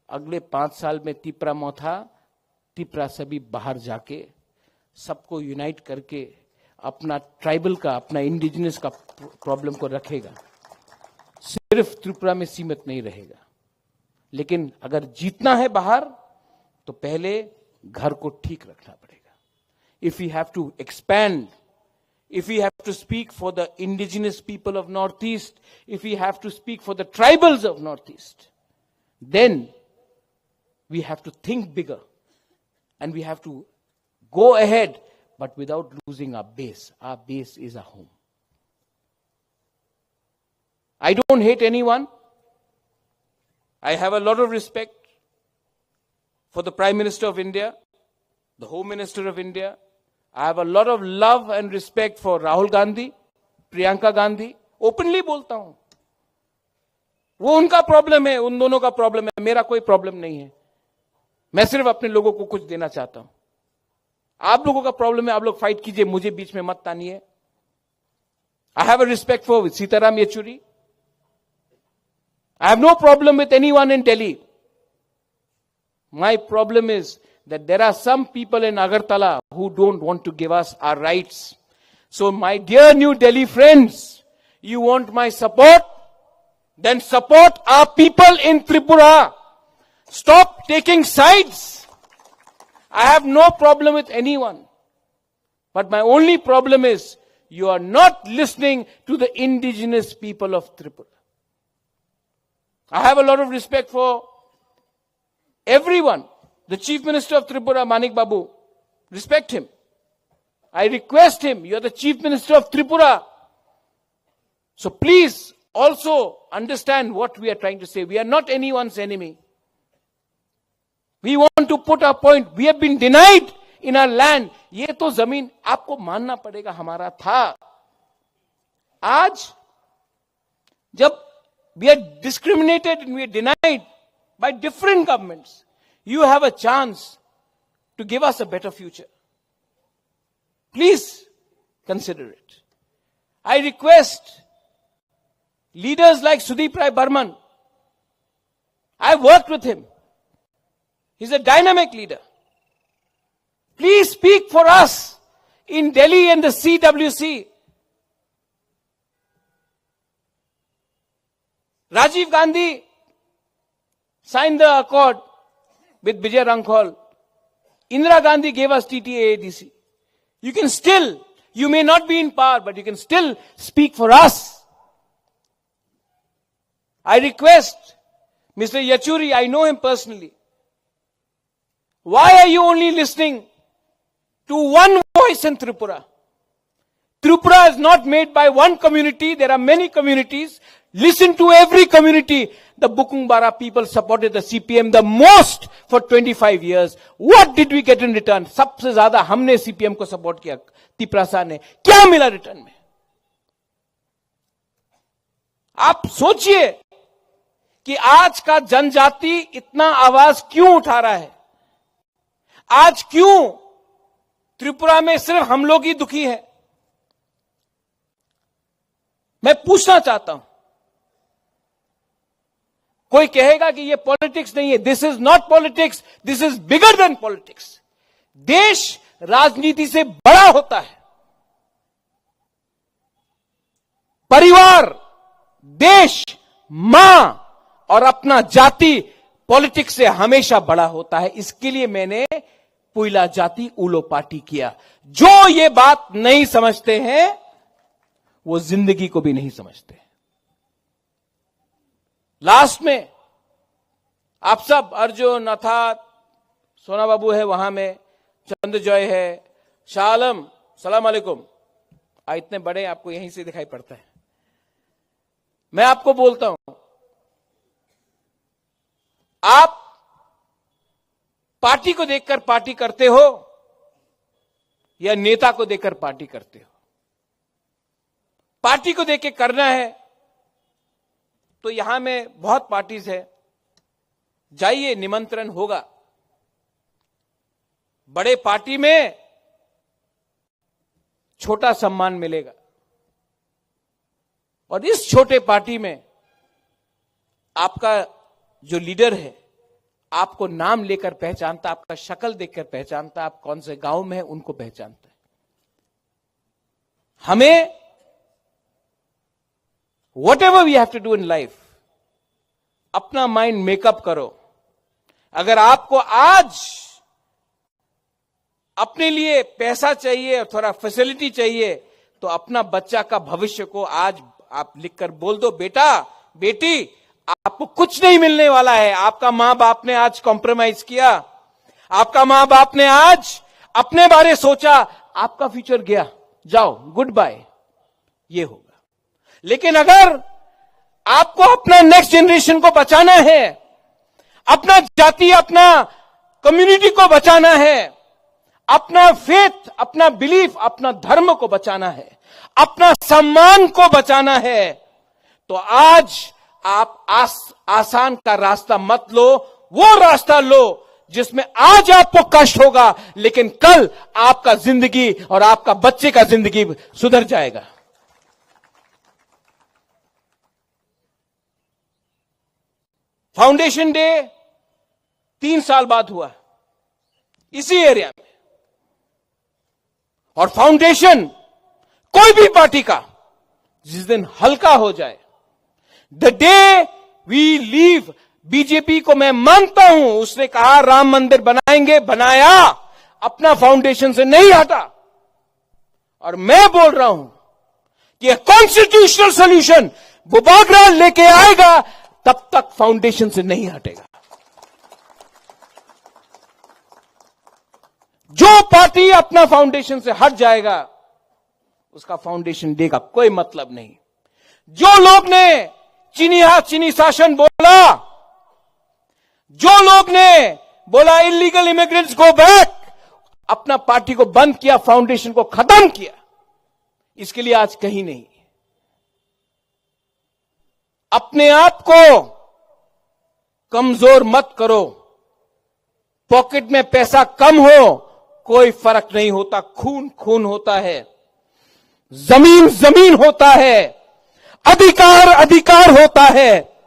अगले पांच साल में तिपरा मोथा, तिपरा सभी बाहर जाके सबको यूनाइट करके अपना ट्राइबल का, अपना इंडिजिनस का प्रॉब्लम को रखेगा। सिर्फ त्रिपुरा में सीमित नहीं रहेगा, लेकिन अगर जीतना है बाहर, तो पहले घर को ठीक रखना पड़ेगा। If we have to expand, if we have to speak for the indigenous people of Northeast, if we have to speak for the tribals of Northeast, then we have to think bigger and we have to go ahead, but without losing our base. Our base is our home. I don't hate anyone. I have a lot of respect for the Prime Minister of India, the Home Minister of India. I have a lot of love and respect for Rahul Gandhi, Priyanka Gandhi. Openly बोलता हूं, वो उनका प्रॉब्लम है, उन दोनों का प्रॉब्लम है, मेरा कोई प्रॉब्लम नहीं है। मैं सिर्फ अपने लोगों को कुछ देना चाहता हूं। आप लोगों का प्रॉब्लम है, आप लोग फाइट कीजिए, मुझे बीच में मत तानिए। I have a respect for Sitaram Yechury. I have no problem with anyone in Delhi. My problem is that there are some people in Agartala who don't want to give us our rights. So, my dear New Delhi friends, you want my support? Then support our people in Tripura. Stop taking sides. I have no problem with anyone. But my only problem is you are not listening to the indigenous people of Tripura. I have a lot of respect for everyone. The Chief Minister of Tripura, Manik Babu, respect him. I request him, you are the Chief Minister of Tripura. So please also understand what we are trying to say. We are not anyone's enemy. We want to put our point. We have been denied in our land. ये तो जमीन आपको मानना पड़ेगा, हमारा था। आज जब we are discriminated and we are denied by different governments, you have a chance to give us a better future. Please consider it. I request leaders like Sudeep Rai Barman. I worked with him. He's a dynamic leader. Please speak for us in Delhi and the C W C. Rajiv Gandhi signed the accord with Vijay Rangkhol. Indira Gandhi gave us T T A A D C. You can still, you may not be in power, but you can still speak for us. I request Mister Yechury, I know him personally. Why are you only listening to one voice in Tripura? Tripura is not made by one community. There are many communities. Listen to every community. The Bukung Bara people supported the C P M the most for twenty-five years. What did we get in return? सबसे ज्यादा हमने सीपीएम को सपोर्ट किया, तिपरासा ने। क्या मिला रिटर्न में? आप सोचिए कि आज का जनजाति इतना आवाज क्यों उठा रहा है, आज क्यों त्रिपुरा में सिर्फ हम लोग ही दुखी हैं। मैं पूछना चाहता हूं, कोई कहेगा कि ये पॉलिटिक्स नहीं है। This is not politics, this is bigger than politics. देश राजनीति से बड़ा होता है। परिवार, देश, मां और अपना जाति पॉलिटिक्स से हमेशा बड़ा होता है। इसके लिए मैंने पुइला जाति उलो पार्टी किया। जो ये बात नहीं समझते हैं, वो जिंदगी को भी नहीं समझते। लास्ट में आप सब, अर्जुन, अर्थात सोना बाबू है वहां में, चंद्रजॉय है, शाह आलम, सलाम अलैकुम। आ, इतने बड़े, आपको यहीं से दिखाई पड़ता है। मैं आपको बोलता हूं, आप पार्टी को देखकर पार्टी करते हो या नेता को देखकर पार्टी करते हो? पार्टी को देख के करना है तो यहां में बहुत पार्टीज है, जाइए, निमंत्रण होगा। बड़े पार्टी में छोटा सम्मान मिलेगा, और इस छोटे पार्टी में आपका जो लीडर है, आपको नाम लेकर पहचानता, आपका शक्ल देखकर पहचानता, आप कौन से गांव में है, उनको पहचानता है। हमें whatever we have to do in life, अपना माइंड मेकअप करो। अगर आपको आज अपने लिए पैसा चाहिए और थोड़ा फैसिलिटी चाहिए, तो अपना बच्चा का भविष्य को आज आप लिखकर बोल दो, "बेटा, बेटी, आपको कुछ नहीं मिलने वाला है। आपका माँ बाप ने आज कॉम्प्रोमाइज किया, आपका माँ बाप ने आज अपने बारे सोचा, आपका फ्यूचर गया, जाओ, गुड बाय।" ये होगा। लेकिन अगर आपको अपना नेक्स्ट जनरेशन को बचाना है, अपना जाति, अपना कम्युनिटी को बचाना है, अपना फेथ, अपना बिलीफ, अपना धर्म को बचाना है, अपना सम्मान को बचाना है, तो आज आप आस-, आसान का रास्ता मत लो, वो रास्ता लो जिसमें आज आपको कष्ट होगा, लेकिन कल आपका जिंदगी और आपका बच्चे का जिंदगी सुधर जाएगा। फाउंडेशन डे तीन साल बाद हुआ इसी एरिया में। और फाउंडेशन कोई भी पार्टी का जिस दिन हल्का हो जाए, the day we leave, BJP को मैं मानता हूं, उसने कहा राम मंदिर बनाएंगे, बनाया, अपना फाउंडेशन से नहीं हटा। और मैं बोल रहा हूं कि ये कॉन्स्टिट्यूशनल सॉल्यूशन बुबागरा लेके आएगा, तब तक फाउंडेशन से नहीं हटेगा। जो पार्टी अपना फाउंडेशन से हट जाएगा, उसका फाउंडेशन डे का कोई मतलब नहीं। जो लोग ने चीनी हाथ चीनी शासन बोला, जो लोग ने बोला इलीगल इमिग्रेंट्स गो बैक, अपना पार्टी को बंद किया, फाउंडेशन को खत्म किया, इसके लिए आज कहीं नहीं। अपने आप को कमजोर मत करो। पॉकेट में पैसा कम हो, कोई फर्क नहीं होता, खून खून होता है, जमीन जमीन होता है, अधिकार अधिकार होता है,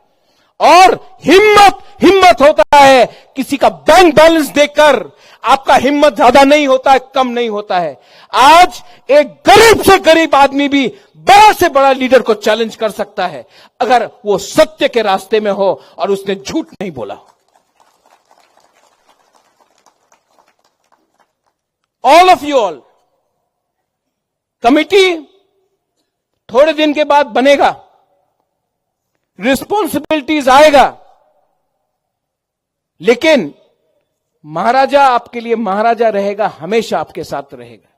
और हिम्मत हिम्मत होता है। किसी का बैंक बैलेंस देखकर आपका हिम्मत ज्यादा नहीं होता है, कम नहीं होता है। आज एक गरीब से गरीब आदमी भी बड़ा से बड़ा लीडर को चैलेंज कर सकता है, अगर वो सत्य के रास्ते में हो और उसने झूठ नहीं बोला। All of you all, committee थोड़े दिन के बाद बनेगा, रिस्पॉन्सिबिलिटीज आएगा, लेकिन महाराजा आपके लिए महाराजा रहेगा, हमेशा आपके साथ रहेगा।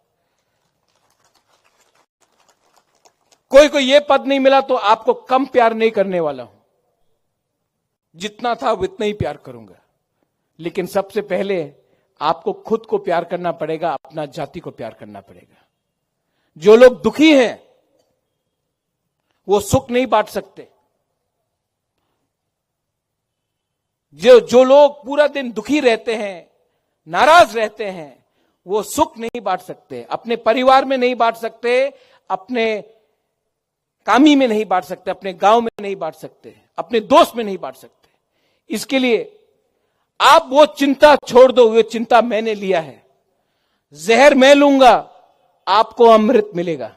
कोई को ये पद नहीं मिला तो आपको कम प्यार नहीं करने वाला हूं, जितना था उतना ही प्यार करूंगा। लेकिन सबसे पहले आपको खुद को प्यार करना पड़ेगा, अपना जाति को प्यार करना पड़ेगा। जो लोग दुखी हैं, वो सुख नहीं बांट सकते। जो जो लोग पूरा दिन दुखी रहते हैं, नाराज रहते हैं, वो सुख नहीं बांट सकते, अपने परिवार में नहीं बांट सकते, अपने कामी में नहीं बांट सकते, अपने गांव में नहीं बांट सकते, अपने दोस्त में नहीं बांट सकते। इसके लिए आप वो चिंता छोड़ दो, वो चिंता मैंने लिया है। जहर मैं लूंगा, आपको अमृत मिलेगा।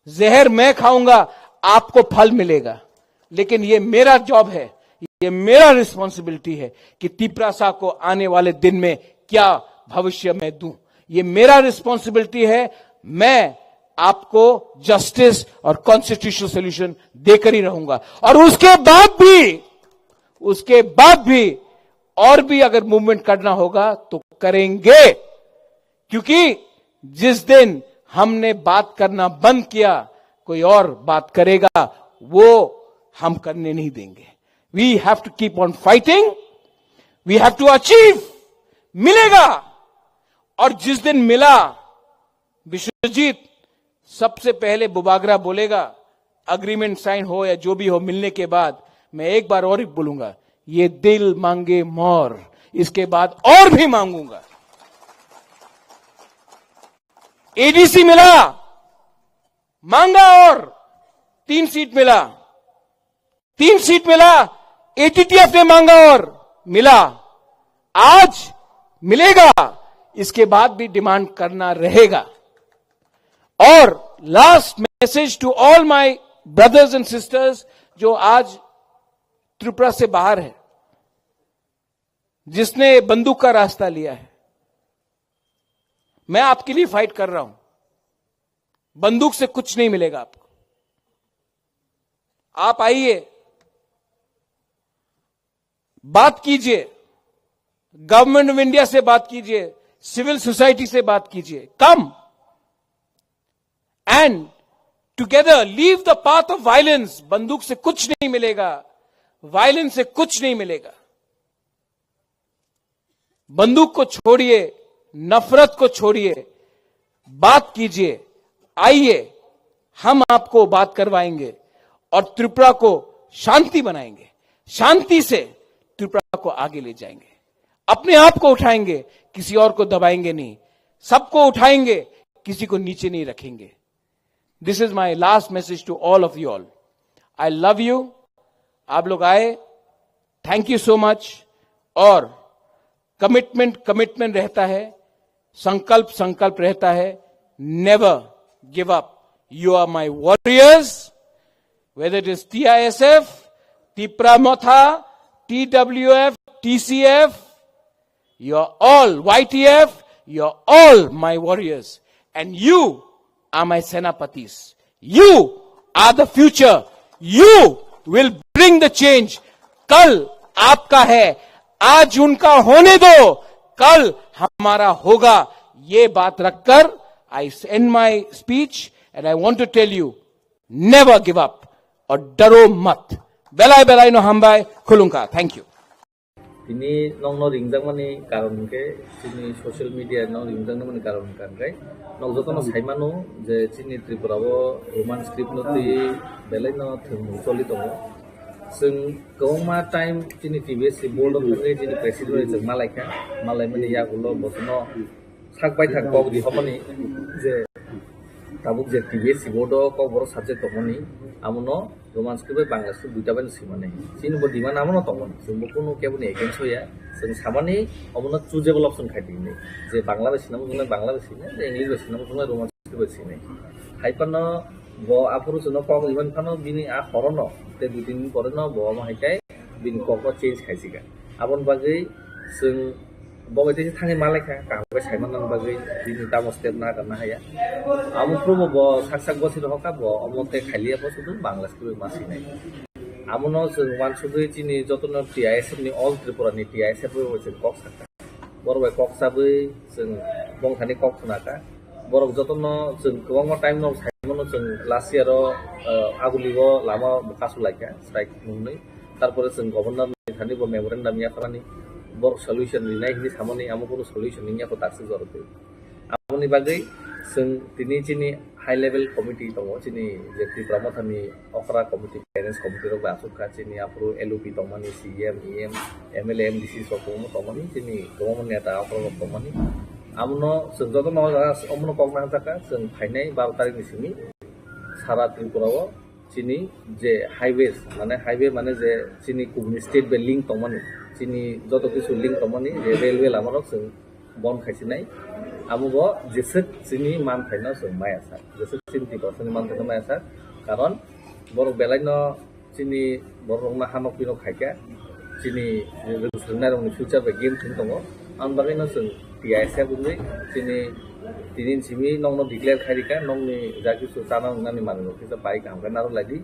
जहर मैं खाऊंगा, आपको फल मिलेगा। लेकिन ये मेरा जॉब है, ये मेरा रिस्पॉन्सिबिलिटी है कि तिपरासा को आने वाले दिन में क्या भविष्य मैं दूं। ये मेरा रिस्पॉन्सिबिलिटी है, मैं आपको जस्टिस और कॉन्स्टिट्यूशनल सॉल्यूशन देकर ही रहूंगा। और उसके बाद भी, उसके बाद भी और भी अगर मूवमेंट करना होगा तो करेंगे, क्योंकि जिस दिन हमने बात करना बंद किया, कोई और बात करेगा, वो हम करने नहीं देंगे। We have to keep on fighting, we have to achieve। मिलेगा। और जिस दिन मिला, विश्वजीत, सबसे पहले बुबागरा बोलेगा, एग्रीमेंट साइन हो या जो भी हो, मिलने के बाद मैं एक बार और ही बोलूंगा, ये दिल मांगे मोर, इसके बाद और भी मांगूंगा। एडीसी मिला, मांगा और तीन सीट मिला, तीन सीट मिला, एटीटीएफ ने मांगा और मिला, आज मिलेगा, इसके बाद भी डिमांड करना रहेगा। और last message to all my brothers and sisters जो आज त्रिपुरा से बाहर है, जिसने बंदूक का रास्ता लिया है, मैं आपके लिए फाइट कर रहा हूं। बंदूक से कुछ नहीं मिलेगा आपको। आप आइए, बात कीजिए, गवर्नमेंट ऑफ इंडिया से बात कीजिए, सिविल सोसाइटी से बात कीजिए। Come and together leave the path of violence. बंदूक से कुछ नहीं मिलेगा, वायलेंस से कुछ नहीं मिलेगा। बंदूक को छोड़िए, नफरत को छोड़िए, बात कीजिए, आइए, हम आपको बात करवाएंगे और त्रिपुरा को शांति बनाएंगे, शांति से त्रिपुरा को आगे ले जाएंगे। अपने आप को उठाएंगे, किसी और को दबाएंगे नहीं, सबको उठाएंगे, किसी को नीचे नहीं रखेंगे। This is my last message to all of you all. I love you। आप लोग आए, थैंक यू सो मच। और कमिटमेंट कमिटमेंट रहता है, संकल्प संकल्प रहता है। Never give up। You are my warriors, whether it is T I S F, Tipra Motha, T W F, T C F, you are all, Y T F, you are all my warriors, and you are my senapatis। You are the future। You will bring the change। कल आपका है, आज उनका होने दो, कल हमारा होगा। ये बात रखकर I end my speech and I want to tell you, never give up और डरो मत। Belai belai no hambai, khulungkha। Thank you। Tini nokno ringjakmani karon hwnkhe chini social media no ringjaknani karon hwnkha hwnkhe nok jotono saimano je chini Tripura o Roman script no twi belai no thwngmung choli tongo. Chwng kwbangma time chini T B S C board o thangwi chini president bai chwng malaikha, malaimani yagulo bosono sak bai thak kok rihormani je tabuk je T B S C board o kokborok subject tongmani, amono Roman script bai Bangla script duita bai no swimani. Chini bo demand amono tongmani, chwng bo kunu kebo ni against hoya, chwng samani omono choosable option khai di hinwi, je Bangla bai swinai muchungnai Bangla bai swinai, je English bai swinai muchungnai Roman script bai swinai. Hai phano bo aphuru chwngno kok riman phano bini a horono tei dui tin din pore no bo omo hai khe bini kokno change khaisika. Aboni bagwi chwng bo bai tei thangwi malaikha, kaham khe saimanani bagwi bini tamo step na kana haya. Amo phuru bo, bo sak sak bosi rohorkha, bo omo tei khailiya, bo sudu Bangla script ma sinai. Amono chwng uansugwi chini jotono T I S F ni, all Tripura ni T I S F bai chwng kok sakha. Borok bai kok chabwi chwng bongthani kok khna kha. Borok jotono chwng kwbangma time no saimano chwng last year o, uh, Aguli o lama bo kasu laikha strike nungni. Tarpore chwng governor ni thani bo memorandum yakarmani. Borok solution rinai hinwi samani, amo kunu solution wngya kho daksuk jorok twi. Aboni bagwi chwng tini chini high level committee tongo, chini je Tipra Mothani okra committee, finance committee rok bai achuk kha, chini aphuru L O P tongmani, C E M, E M, M L A, M D C sok kwbangma tongmani, chini kwbangma neta okra rok tongmani. Amono chwng jotono o jaga omono kok nangjakha, chwng phainai baro tarikni simi sara Tripura o chini je highways, mane highway mane je chini kubuni state bai link tongmani, chini joto kisu link tongmani je railway lama rok chwng bon khaisinai. Amo bo jeswk chini manthaino chwng maya sak, jeswk chini Tiprasani manthaino maya sak, karon borok belaino chini borokno hanok pinok khaikha, chini rwngthwrwngnairokni future bai game thwng tongo. Aboni bagwino chwng T I S F wngwi chini tini simi nokno declare khai rikha, nokni ja kisu chana wngnani manwirok kisa pai kaham khe narwk lai di.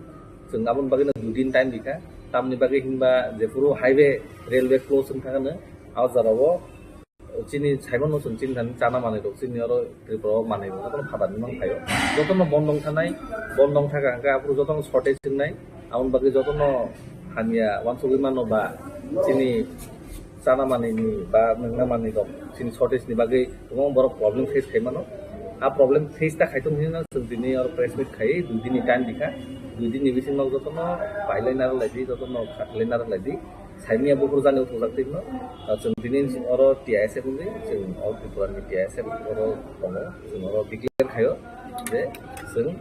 Chwng aboni bagwino dui din time rikha. Tamni bagwi hinba jephuru highway, railway close wng thangano, a jora o chini saimano chwng chini thani chana manwi rok chini oro Tripura o manwi rok jotono phatar ni mang phaio. Jotono bondong thanai, bondong thaka hwnkhe aphuru jotono shortage wngnai, aboni bagwi jotono hamya uansugwi mano ba chini chana manwi ni ba nwngna manwi rok chini shortage ni bagwi kwbangma borok problem face khai mano. A problem face ta khai tong hinwi no chwng tini oro press meet khai dui din ni time dikha. Dui din ni bisingo jotono pailai naro lai di, jotono khatlai naro lai di. Saimia buphuru jani uthujak twi no, ah, chwng tini oro T I S F wngwi, chwng All Tripura ni T I S F oro tongo, chwng oro declare khaio je chwng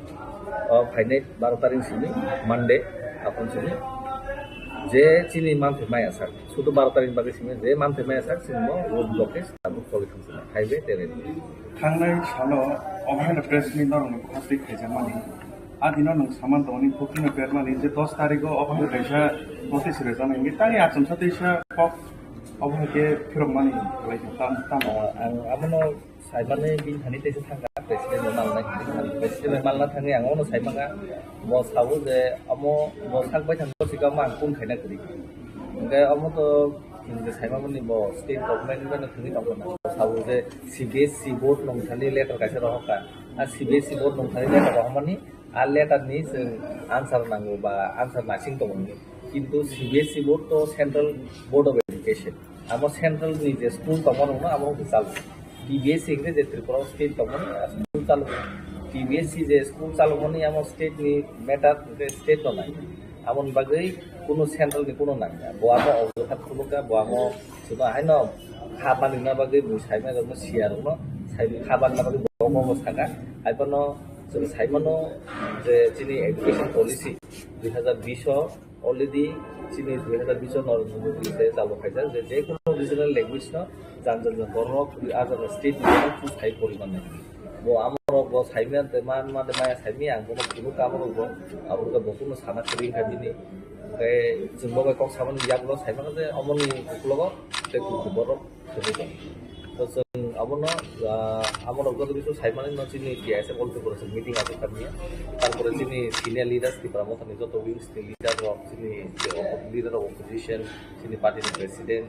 o phainai baro tarik simi Monday, aphuru simi je chini manthai maya sak, sudu baro tarik bagwi simi je manthai maya sak, chwng bo road blockage tabuk choli thang sini, highway tei railway. Thangnai salo obo haino press meet norokni bukhak twi khaijakmani. A dino nwng saman tongmani booking no bermani je dos tarikgo obo hai kaisa notice rwjaknai hwnwi tani achomsa teisa kok obo hai khe phirokmani khlai kha tam tam. Ah, ang abono saimani bini thani teisa thangkha, president no malnai hwnwi, president no malna thangwi ang abono saimanga. Bo sabo je amo bo sak bai thang sikamo ang kun khaina kwrwi. Hwnkhe omo to chwng je saimamani bo state government bai no thangwi tongkha na. Bo sabo je C B S E board nongthani letter kaisa rohorkha. A C B S E board nongthani letter rohormani, a letter ni chwng answer nango ba answer naising tongo hinwi. Kintu C B S E board to Central Board of Education. Amo central ni je school tongma rokno amo rok chalo. T B S E hwnkhe je Tripura o state tongmani a school chalo. T B S E je school chalomani amo state ni matter hwnkhe state no nai. Aboni bagwi kuno central ni kuno nangya. Bo amo ojokat khulukya, bo amo chwngno haino kha banrina bagwi bo saimai rokno siya rokno sai kha banna bagwi bo omo saka. Haiphano chwng saimano je chini education policy dui hazar bish o already chini dui hazar bish o Narendra Modi se chalo khaijak je, je kono regional language no jan jan borok a jaga state ni borok sai poriman nai. Bo amorok bo saimya tei man man tei maya saimya ang bono phunuk ka amorok bo, amorok bo kuno sana kwrwi wngkha bini. Tei chwng bo bai kok samani yagulo saimano je omoni uklogo tei kuku borok thwngwi tong. To chwng abono, ah, amorok joto kisu saimani no chini T I S F all people meeting aswk kha bini. Tarpore chini senior leaders Tipra Motha ni joto wings ni leader rok chini leader of opposition, chini party ni president,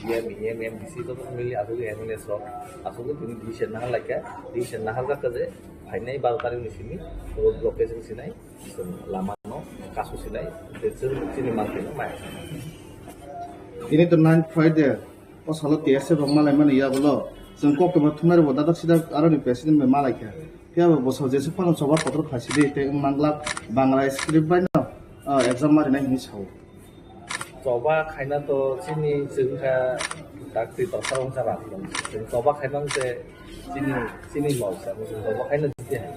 D M, E M, M D C joto family aswk M L As rok aswk tini decision nahar laikha, decision nahar jakha je phainai baro tarik ni simi road blockage wng sinai, lama no kasu sinai, tei chwng chini manthai no maya. Tini to nine Friday, o salo T S F rok malai mani yagulo chwng kok tongma thumnai rokbo dadak sidak aroni president bai malai kha. Phiya bo bwsao jesuk phano choba kotor khaisidi tei wng manglak Bangla script bai no, ah, exam marinai hinwi sao. Choba khaina to chini chwng kha dakti torsa wngkha rang tong. Chwng choba khaina wngkhe chini, chini lol sa, chwng choba khaina jiti hai.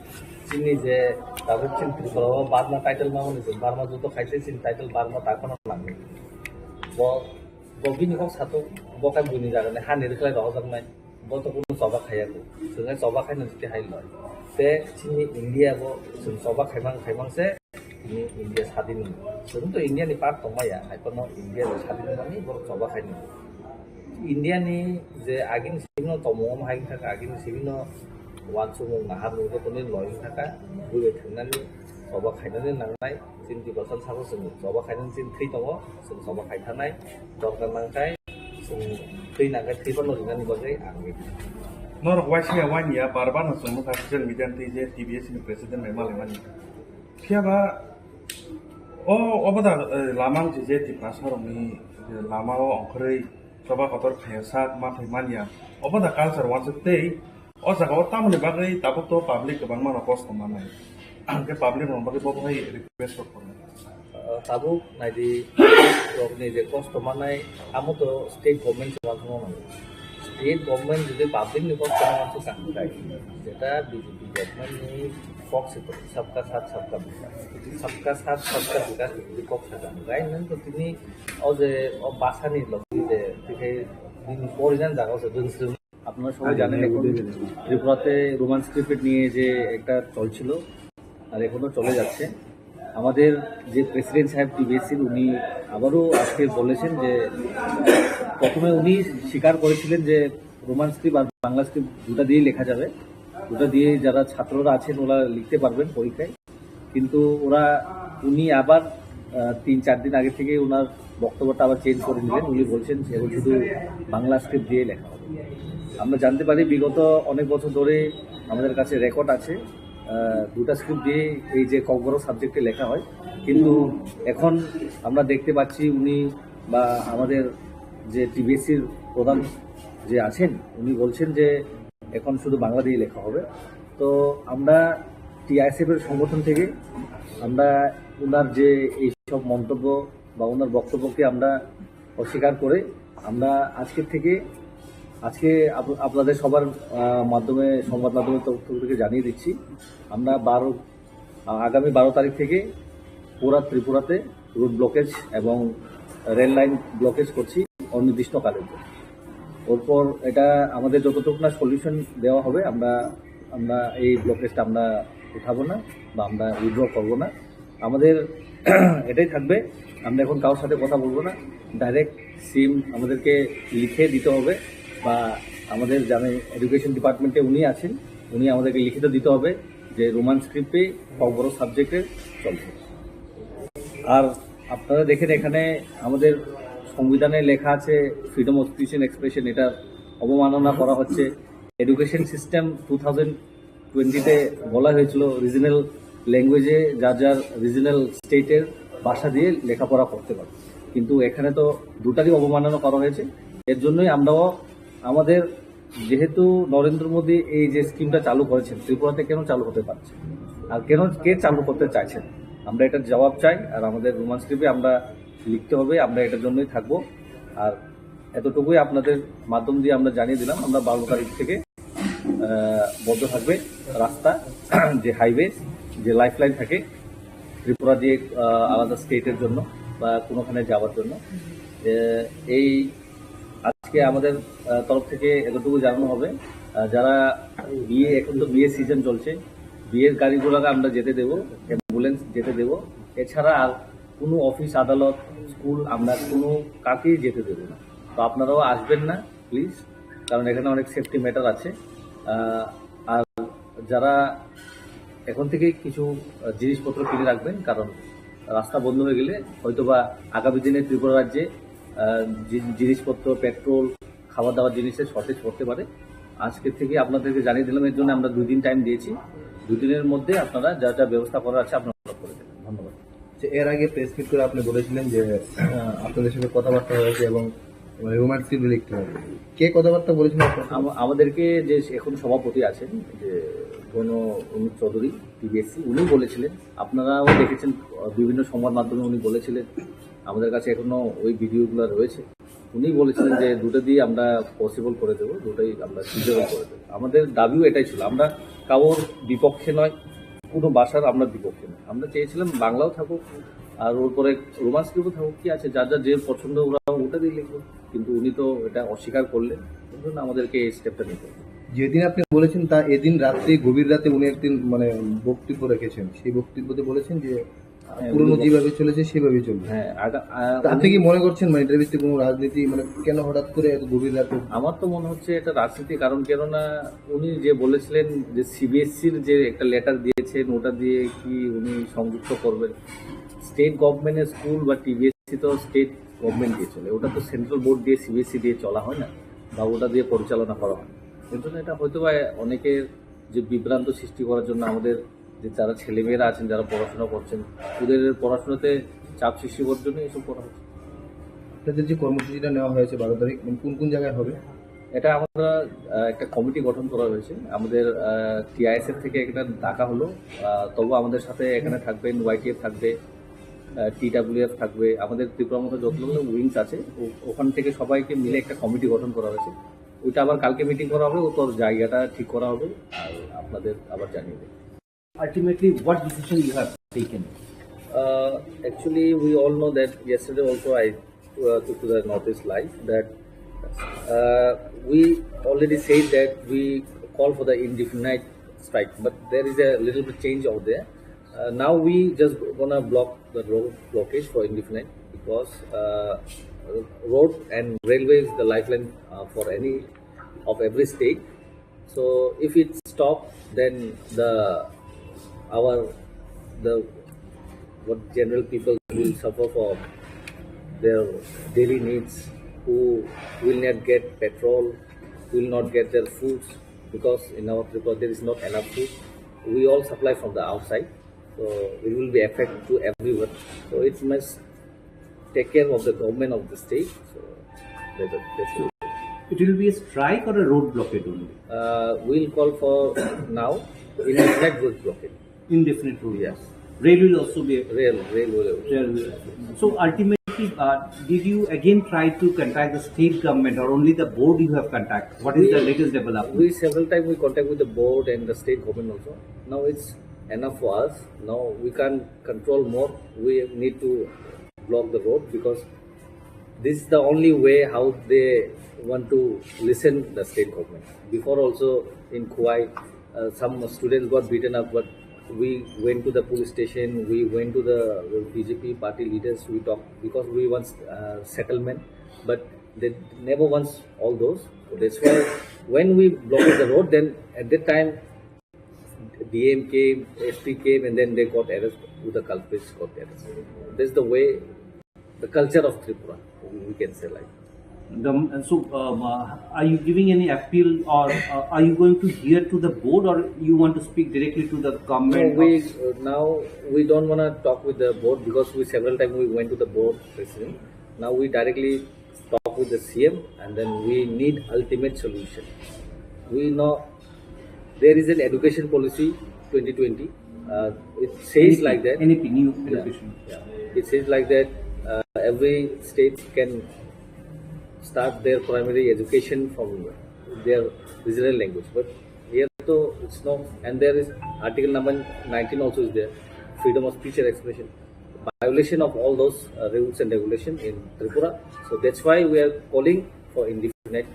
Chini je tabuk chini Tripura o Burma title ma hwnwi chwng Burma judo khaise chini title Burma ta kheno nangwi. Bo, bo bini kok sato, bo khe buini jaga ni hani rwkhlai rohorjaknai. Bo to kunu choba khaiya ko. Chwng choba khaina jiti hai loi. Te chini India bo chwng choba khaimang khaimang se. Tini India sadin ni. Chwng to India ni part tongmaya, hai phano India ni sadin mani borok choba khai ni. India ni je agini simi no tongmung hai wngkha, agini simi no uansukmung nahar mung joto ni loi wngkha, bui bai thwngnani choba khainani nangnai, chini Tiprasa sabo chwng choba khainani chini thwi tongo, chwng choba khai thanai, dorkar nangkhai chwng thwi nangkhai thwi phano rinani bagwi ang. Norok waisingya waniya bar bar no chwng nukha social media ni twi je T B S ni president bai malai mani. Phiya ba o, obo da, eh, lama wngse je Tiprasa rokni je lama o ongkhorwi choba kotor khaiya sak manthai manya. Obo da culture wansuk tei o jaga o tamoni bagwi tabuk to public kwbangma no kosto mannai. Ang khe public rokni bagwi bo hai request rok khornai. Eh, tabuk naidi rokni je kosto mannai amo to state government se wansukna nango. State government jodi public ni kok kwbangma se kaham khai, jeta B J P government ni kok se to, sabka saath sabka vikas. Sabka saath sabka vikas ni jodi kok se kaham khai, nang to tini o je o basa ni logi je, tei khe bini original jaga o se rwngsrwng. আপনারা সবাই জানেন, এখন ত্রিপুরাতে Roman script নিয়ে যে একটা চলছিল, আর এখনো চলে যাচ্ছে। আমাদের যে প্রেসিডেন্ট সাহেব টিবিএসসির, উনি আবারও আজকে বলেছেন যে প্রথমে উনি স্বীকার করেছিলেন যে রোমান স্ক্রিপ্ট আর বাংলা স্ক্রিপ্ট দুটা দিয়েই লেখা যাবে, দুটা দিয়ে যারা ছাত্ররা আছেন ওরা লিখতে পারবেন পরীক্ষায়, কিন্তু ওরা, উনি আবার আহ, তিন চার দিন আগে থেকে ওনার বক্তব্যটা আবার চেঞ্জ করে নিলেন। উনি বলছেন যে এখন শুধু বাংলা স্ক্রিপ্ট দিয়ে লেখা হবে। আমরা জানতে পারি বিগত অনেক বছর ধরে আমাদের কাছে রেকর্ড আছে, আহ, দুটা স্ক্রিপ্ট দিয়ে এই যে ককবরক সাবজেক্টে লেখা হয়, কিন্তু এখন আমরা দেখতে পাচ্ছি উনি বা আমাদের যে টিবিএসসির প্রধান যে আছেন, উনি বলছেন যে এখন শুধু বাংলা দিয়ে লেখা হবে। তো আমরা টিআইএসএফ এর সংগঠন থেকে আমরা ওনার যে এইসব মন্তব্য বা ওনার বক্তব্যকে আমরা অস্বীকার করে আমরা আজকের থেকে, আজকে আপ-, আপনাদের সবার, আহ, মাধ্যমে, সংবাদ মাধ্যমের তরফ থেকে জানিয়ে দিচ্ছি, আমরা বারো, আহ, আগামী বারো তারিখ থেকে পুরা ত্রিপুরাতে রোড ব্লকেজ এবং রেল লাইন ব্লকেজ করছি অনির্দিষ্টকালের জন্য। ওরপর এটা আমাদের যতটুকু না সলিউশন দেওয়া হবে, আমরা, আমরা এই ব্লকেজটা আমরা উঠাবো না বা আমরা উইথড্র করবো না। আমাদের এটাই থাকবে, আমরা এখন কারোর সাথে কথা বলবো না, ডাইরেক্ট সিম আমাদেরকে লিখে দিতে হবে বা আমাদের জানে এডুকেশন ডিপার্টমেন্টে উনি আছেন, উনি আমাদেরকে লিখিত দিতে হবে যে রোমান স্ক্রিপ্টে ককবরক সাবজেক্টে চলছে। আর আপনারা দেখেন এখানে আমাদের সংবিধানে লেখা আছে freedom of speech and expression, এটা অবমাননা করা হচ্ছে। এডুকেশন সিস্টেম টু থাউজেন্ড টোয়েন্টিতে বলা হয়েছিল রিজনাল ল্যাঙ্গুয়েজে যার যার রিজনাল স্টেটের ভাষা দিয়ে লেখাপড়া করতে পারবে, কিন্তু এখানে তো দুটারই অবমাননা করা হয়েছে। এর জন্যই আমরাও আমাদের, যেহেতু নরেন্দ্র মোদী এই যে স্কিমটা চালু করেছেন, ত্রিপুরাতে কেন চালু হতে পারছে আর কেন কে চালু করতে চাইছেন, আমরা এটার জবাব চাই। আর আমাদের রোমান স্ক্রিপ্টে আমরা লিখতে হবে, আমরা এটার জন্যই থাকবো। আর এতটুকুই আপনাদের মাধ্যম দিয়ে আমরা জানিয়ে দিলাম, আমরা বারো তারিখ থেকে আহ, বন্ধ থাকবে রাস্তা, যে হাইওয়ে, যে লাইফলাইন থাকে ত্রিপুরা দিয়ে, আহ, আলাদা স্টেটের জন্য বা কোনোখানে যাওয়ার জন্য। এ, এই আজকে আমাদের, আহ, তরফ থেকে এতটুকু জানানো হবে। আহ, যারা বিয়ে, এখন তো বিয়ে সিজন চলছে, বিয়ের গাড়িগুলোকে আমরা যেতে দেবো, অ্যাম্বুলেন্স যেতে দেবো। এছাড়া আর কোনো অফিস, আদালত, স্কুল আমরা কোনো কাকেই যেতে দেবো না। তো আপনারাও আসবেন না প্লিজ, কারণ এখানে অনেক সেফটি ম্যাটার আছে। আহ, আর যারা এখন থেকে কিছু, আহ, জিনিসপত্র কিনে রাখবেন, কারণ রাস্তা বন্ধ হয়ে গেলে হয়তো বা আগামী দিনে ত্রিপুরা রাজ্যে, আহ, জি-, জিনিসপত্র, পেট্রোল, খাবার দাবার জিনিসের শর্টেজ পড়তে পারে। আজকে থেকে আপনাদেরকে জানিয়ে দিলাম, এর জন্য আমরা দুই দিন টাইম দিয়েছি। দুই দিনের মধ্যে আপনারা যা যা ব্যবস্থা করার আছে আপনারা করে দেবেন। ধন্যবাদ। যে এর আগে প্রেস মিট করে আপনি বলেছিলেন যে, আহ, আপনাদের সাথে কথাবার্তা হয়েছে এবং রোমান স্ক্রিপ্ট লিখতে হবে। কে কথাবার্তা বলেছিলেন আপনার সাথে? আম-, আমাদেরকে যে এখন সভাপতি আছেন, যে গণ অনুপ চৌধুরী, টিবিএসসি, উনি বলেছিলেন, আপনারাও দেখেছেন, আহ, বিভিন্ন সংবাদ মাধ্যমে উনি বলেছিলেন, আমাদের কাছে এখনো ওই ভিডিওগুলো রয়েছে। উনি বলেছিলেন যে দুটো দিয়ে আমরা পসিবল করে দেবো, দুটোই আমরা ফিজিবল করে দেবো। আমাদের দাবিও এটাই ছিল, আমরা কারোর বিপক্ষে নয়, কোনো ভাষার আমরা বিপক্ষে নয়। আমরা চেয়েছিলাম বাংলাও থাকুক, আর ওর পরে রোমান স্ক্রিপ্টও থাকুক, কি আছে, যার যার যে পছন্দ ওরা ওটা দিয়ে লিখবো। কিন্তু উনি তো এটা অস্বীকার করলেন, এই জন্য আমাদেরকে এই স্টেপটা নিতে হবে। যেদিন আপনি বলেছেন, তা এদিন রাত্রে, গভীর রাতে উনি একদিন, মানে, বক্তব্য রেখেছেন। সেই বক্তব্যতে বলেছেন যে, হ্যাঁ, পুরনো উনি যেভাবে চলেছে সেভাবেই চলবে। হ্যাঁ, আগা-, আ, তা আপনি উনি কি মনে করছেন, মানে, এটার ভিত্তিতে কোনো রাজনীতি, মানে, কেন হঠাৎ করে এত গভীর রাতে? আমার তো মনে হচ্ছে এটা রাজনীতি, কারণ কেননা উনি যে বলেছিলেন যে সিবিএসসির যে একটা লেটার দিয়েছেন, ওটা দিয়ে কি উনি সংযুক্ত করবেন? স্টেট গভর্নমেন্টের স্কুল বা টিবিএসসি তো স্টেট গভর্নমেন্ট দিয়ে চলে, ওটা তো সেন্ট্রাল বোর্ড দিয়ে, সিবিএসসি দিয়ে চলা হয় না, বা ওটা দিয়ে পরিচালনা করা হয়। এর জন্য এটা হয়তো বা অনেকের যে বিভ্রান্ত সৃষ্টি করার জন্য আমাদের যে যারা ছেলেমেয়েরা আছেন, যারা পড়াশোনা করছেন, ওদের পড়াশোনাতে চাপ সৃষ্টি করার জন্য এসব করা হচ্ছে। আপনাদের যে কর্মসূচিটা নেওয়া হয়েছে বারো তারিখ, মানে, কোন কোন জায়গায় হবে? এটা আমরা, আহ, একটা কমিটি গঠন করা হয়েছে। আমাদের, আহ, টিআইএসএফ থেকে একটা ডাকা হলো, আহ, তবু আমাদের সাথে এখানে থাকবেন, ওয়াইটিএফ থাকবে, আহ, টিডাব্লিউএফ থাকবে, আমাদের ত্রিপুরা মতো যতগুলো উইংস আছে, ও-, ওখান থেকে সবাইকে মিলে একটা কমিটি গঠন করা হয়েছে। ওইটা আবার কালকে মিটিং করা হবে, ও তোর জায়গাটা ঠিক করা হবে, আর আপনাদের আবার জানিয়ে দেবো। Ultimately, what decision you have taken? Uh, actually, we all know that yesterday also I, uh, took to the Northeast Live that, uh, we already said that we call for the indefinite strike, but there is a little bit change out there. Uh, now we just gonna block the road blockage for indefinite because, uh, road and railway is the lifeline, uh, for any of every state. So if it stop, then the, our, the, what general people will suffer for their daily needs, who will not get petrol, will not get their foods, because in our Tripura there is not enough food. We all supply from the outside, so it will be affect to everyone. So it must take care of the government of the state. So that's, that's it. It will be a strike or a road blockade only? Uh, we'll call for now indefinite road blockade. Indefinite road. Yes. Rail will also be. Rail, rail will. Rail will. So ultimately, uh, did you again try to contact the state government, or only the board you have contact? What is the latest development? We several times we contact with the board and the state government also. Now it's enough for us. Now we can't control more. We need to block the road because this is the only way how they want to listen the state government. Before also in Khowai, uh, some students got beaten up, but we went to the police station, we went to the B J P party leaders, we talked because we want uh, settlement, but they never wants all those. So that's why when we blocked the road, then at that time D M came, S P came, and then they got arrested. With the culprits got arrested. That's the way, the culture of Tripura, we can say like. The, so, um, uh, are you giving any appeal, or uh, are you going to hear to the board, or you want to speak directly to the government? No, we uh, now we don't want to talk with the board because we several times we went to the board president. Now we directly talk with the C M, and then we need ultimate solution. We know there is an education policy twenty twenty. Uh, it says like that. N E P, new education. Yeah. It says like that uh, every state can start their primary education from their regional language, but here though it's no, and there is article number nineteen also is there, freedom of speech and expression, violation of all those uh, rules and regulation in Tripura. So that's why we are calling for indefinite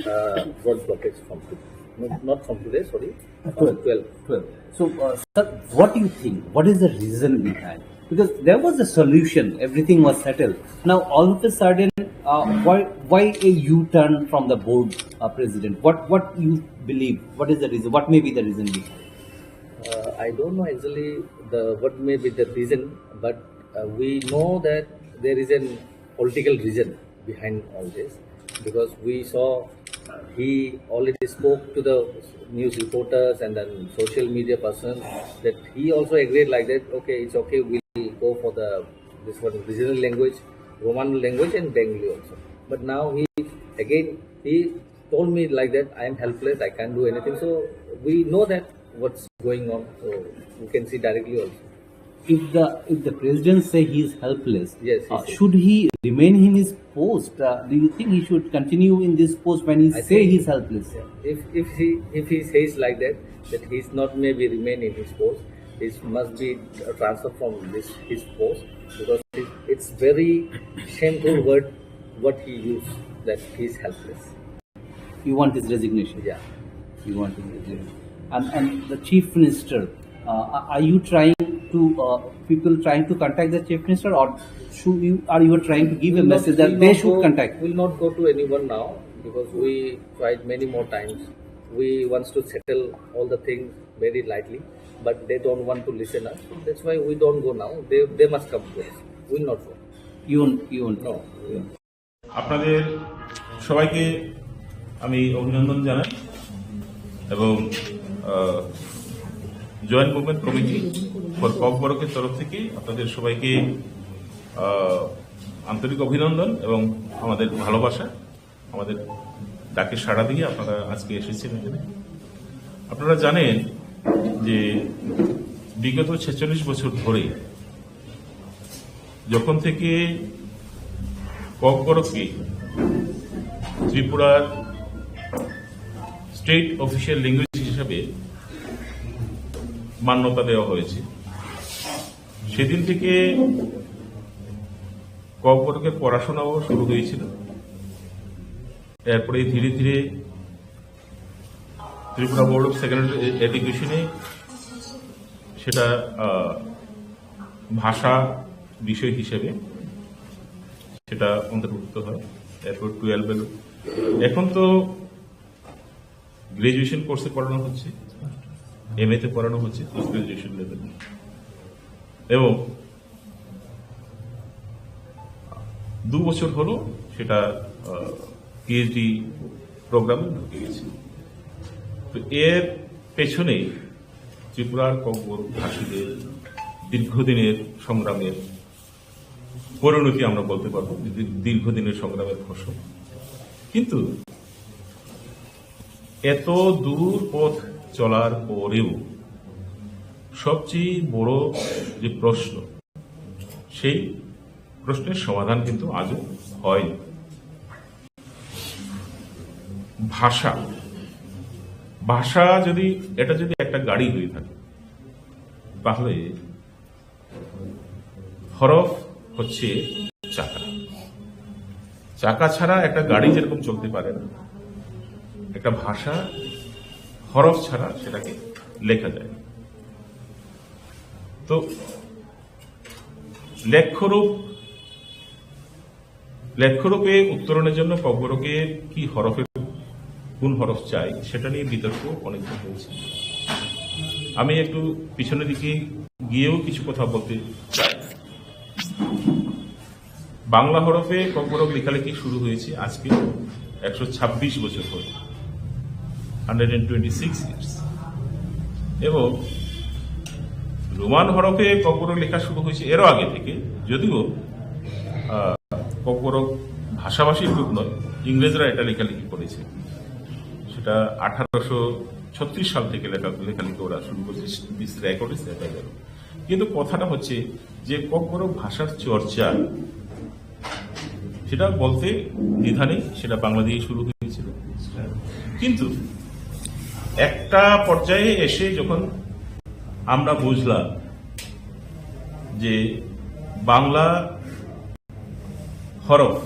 uh, road blockage from today. No, not from today, sorry, from twelve. Twelve. Twelve. So, uh, sir, what do you think? What is the reason behind? Because there was a solution, everything was settled. Now, all of a sudden, uh, why why a U-turn from the board uh, president? What what you believe? What is the reason? What may be the reason behind? Uh, I don't know actually the what may be the reason, but uh, we know that there is an political reason behind all this, because we saw he already spoke to the news reporters and then social media person that he also agreed like that, okay, it's okay, we'll go for the this one regional language, Roman language and Bengali also. But now he again he told me like that, I am helpless, I can't do anything. So we know that what's going on. So you can see directly also. If the if the president say he is helpless, yes, he uh, said, should he remain in his post? Uh, do you think he should continue in this post when he I say think he's helpless? Yeah. If if he if he says like that, that he's not maybe remain in his post, he must be uh, transferred from this his post, because it, it's very shameful word what he used, that he's helpless. You want his resignation? Yeah. You want his resignation. And, and the chief minister, uh, are you trying to, uh, people trying to contact the chief minister, or should you, are you trying to give a message that they should contact? We'll not go to anyone now because we tried many more times. We wants to settle all the things very lightly, but they don't want to listen us. So that's why we don't go now. They, they must come to us. We'll not go. You won't, you won't. No. You won't. আপনাদের সবাইকে আমি অভিনন্দন জানাই এবং joint movement committee for ককবরকের তরফ থেকে আপনাদের সবাইকে আহ, আন্তরিক অভিনন্দন এবং আমাদের ভালোবাসা। আমাদের ডাকে সাড়া দিয়ে আপনারা আজকে এসেছেন এখানে। আপনারা জানেন যে বিগত ছেচল্লিশ বছর ধরে যখন থেকে ককবরককে ত্রিপুরার স্টেট অফিসিয়াল ল্যাঙ্গুয়েজ হিসাবে মান্যতা দেওয়া হয়েছে, সেদিন থেকে ককবরকের পড়াশোনাও শুরু হয়েছিল। এরপরে ধীরে ধীরে ত্রিপুরা বোর্ড অফ সেকেন্ডারি এডুকেশনে সেটা আহ, ভাষা বিষয় হিসেবে সেটা অন্তর্ভুক্ত হয়। এরপর টুয়েলভ এলো। এখন তো গ্র্যাজুয়েশন কোর্সে পড়ানো হচ্ছে, এম এ তে পড়ানো হচ্ছে, পোস্ট গ্র্যাজুয়েশন লেভেল। এবং দু বছর হলো সেটা পিএইচডি প্রোগ্রামে ঢুকে গেছে। তো এর পেছনে ত্রিপুরার ককবরক ভাষীদের দীর্ঘদিনের সংগ্রামের পরিণতি আমরা বলতে পারবো, দীর্ঘদিনের সংগ্রামের ফসল। কিন্তু এত দূর পথ চলার পরেও সবচেয়ে বড় যে প্রশ্ন, সেই প্রশ্নের সমাধান কিন্তু আজও হয়নি। ভাষা, ভাষা যদি, এটা যদি একটা গাড়ি হয়ে থাকে, তাহলে হরফ হচ্ছে চাকা। চাকা ছাড়া একটা গাড়ি যেরকম চলতে পারে না, একটা ভাষা হরফ ছাড়া সেটাকে লেখা যায় না। তো লেখ্যরূপ, লেখ্যরূপে উত্তরণের জন্য ককবরকে কি হরফের, কোন হরফ চাই, সেটা নিয়ে বিতর্ক অনেকদিন হয়েছে। আমি একটু পিছনের দিকে গিয়েও কিছু কথা বলতে চাই। বাংলা হরফে ককবরক লেখালেখি শুরু হয়েছে আজকে একশো ছাব্বিশ বছর পর, hundred and twenty six years. এবং রোমান হরফে ককবরক লেখা শুরু হয়েছে এরও আগে থেকে, যদিও আহ, ককবরক ভাষাভাষীর রূপ নয়, ইংরেজরা এটা লেখালেখি করেছে। সেটা আঠারোশো ছত্রিশ সাল থেকে লেখা, লেখালেখি ওরা শুরু করেছে। This record is available. কিন্তু কথাটা হচ্ছে যে ককবরক ভাষার চর্চা, সেটা বলতে দ্বিধা নেই, সেটা বাংলা দিয়ে শুরু হয়েছিল। কিন্তু একটা পর্যায়ে এসে যখন আমরা বুঝলাম যে বাংলা হরফ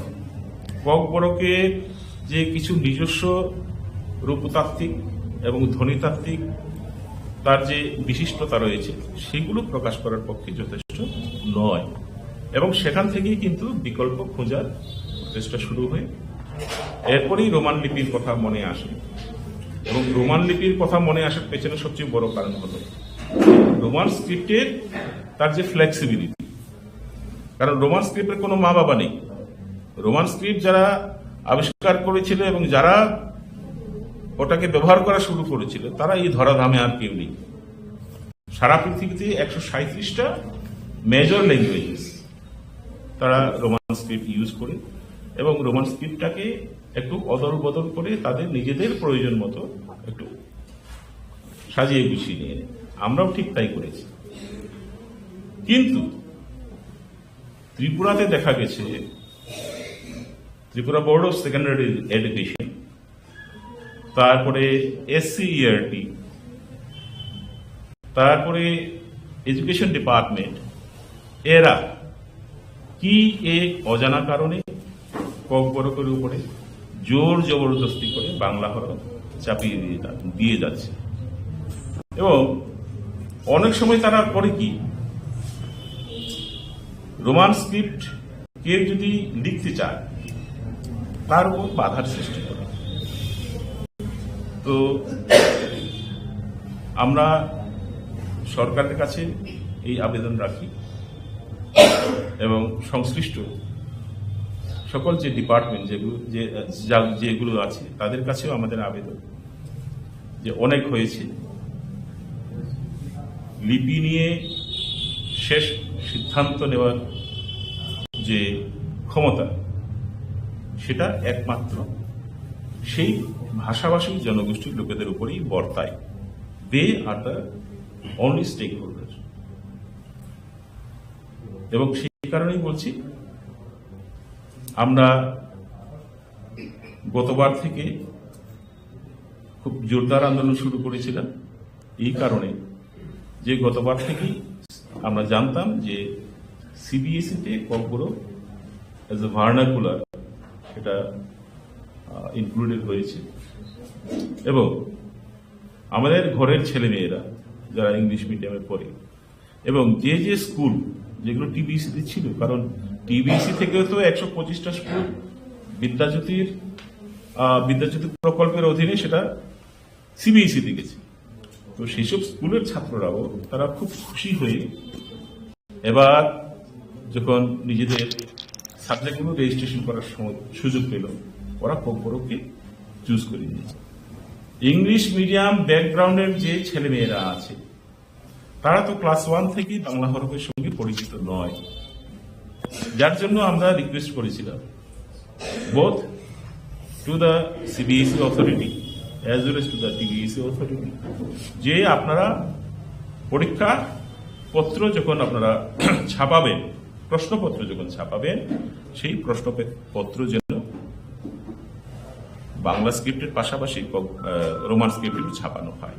ককবরকের যে কিছু নিজস্ব রূপতাত্ত্বিক এবং ধ্বনিতাত্ত্বিক তার যে বিশিষ্টতা রয়েছে, সেগুলো প্রকাশ করার পক্ষে যথেষ্ট নয়। এবং সেখান থেকেই কিন্তু বিকল্প খোঁজার প্রচেষ্টা শুরু হয়। এরপরেই রোমান লিপির কথা মনে আসে, এবং রোমান লিপির কথা মনে আসার পেছনে সবচেয়ে বড় কারণ হলো রোমান স্ক্রিপ্টের তার যে ফ্লেক্সিবিলিটি, কারণ রোমান স্ক্রিপ্টের কোনো মা বাবা নেই। রোমান স্ক্রিপ্ট যারা আবিষ্কার করেছিল এবং যারা ওটাকে ব্যবহার করা শুরু করেছিল, তারা এই ধরাধামে আর কেউ নেই। সারা পৃথিবীতে একশো সাঁইত্রিশটা মেজর ল্যাঙ্গুয়েজেস তারা রোমান স্ক্রিপ্ট ইউজ করে, এবং রোমান স্ক্রিপ্টটাকে একটু অদল বদল করে তাদের নিজেদের প্রয়োজন মতো একটু সাজিয়ে গুছিয়ে নিয়ে, আমরাও ঠিক তাই করেছি। কিন্তু ত্রিপুরাতে দেখা গেছে, Tripura board of secondary education, তারপরে এসসিইআরটি, তারপরে এডুকেশন ডিপার্টমেন্ট, এরা কি এক অজানা কারণে ককবরকের উপরে জোর জবরদস্তি করে বাংলা হরফ চাপিয়ে দিয়ে যা-, দিয়ে যাচ্ছে। এবং অনেক সময় তারা করে কি, রোমান স্ক্রিপ্ট কেউ যদি লিখতে চায়, তার উপর বাধার সৃষ্টি করে। তো আমরা সরকারের কাছে এই আবেদন রাখি এবং সংশ্লিষ্ট সকল যে ডিপার্টমেন্ট যেগুলো, যে, যা-, যেগুলো আছে, তাদের কাছেও আমাদের আবেদন যে অনেক হয়েছে। লিপি নিয়ে শেষ সিদ্ধান্ত নেওয়ার যে ক্ষমতা, সেটা একমাত্র সেই ভাষাভাষী জনগোষ্ঠীর লোকেদের উপরেই বর্তায়। They are the only stakeholder. এবং সেই কারণেই বলছি, আমরা গতবার থেকে খুব জোরদার আন্দোলন শুরু করেছিলাম এই কারণে যে গতবার থেকেই আমরা জানতাম যে সিবিএসইতে ককবরক অ্যাজ এ ভার্নাকুলার সেটা ইনক্লুডেড হয়েছে। এবং আমাদের ঘরের ছেলেমেয়েরা যারা ইংলিশ মিডিয়ামে পড়ে, এবং যে যে স্কুল যেগুলো টিবিসিতে ছিল, কারণ টিবিসি থেকে তো একশো পঁচিশটা স্কুল বিদ্যাজ্যোতির, আহ, বিদ্যাজ্যোতি প্রকল্পের অধীনে সেটা সিবিএসইতে গেছে। তো সেই সব স্কুলের ছাত্ররাও তারা খুব খুশি হয়ে এবার যখন নিজেদের সাবজেক্টগুলো রেজিস্ট্রেশন করার সময় সুযোগ পেল, ওরা ককবরককে চুজ করে নিয়েছে। ইংলিশ মিডিয়াম ব্যাকগ্রাউন্ডের যে ছেলেমেয়েরা আছে, তারা তো ক্লাস ওয়ান থেকেই বাংলা হরফের সঙ্গে পরিচিত নয়, যার জন্য আমরা রিকোয়েস্ট করেছিলাম both to the C B S E authority as well as to the T B S E authority যে আপনারা পরীক্ষা পত্র যখন আপনারা ছাপাবেন, প্রশ্নপত্র যখন ছাপাবেন, সেই প্রশ্নপত্র যেন বাংলা স্ক্রিপ্টের পাশাপাশি ক-, আহ, রোমান স্ক্রিপ্টেও ছাপানো হয়।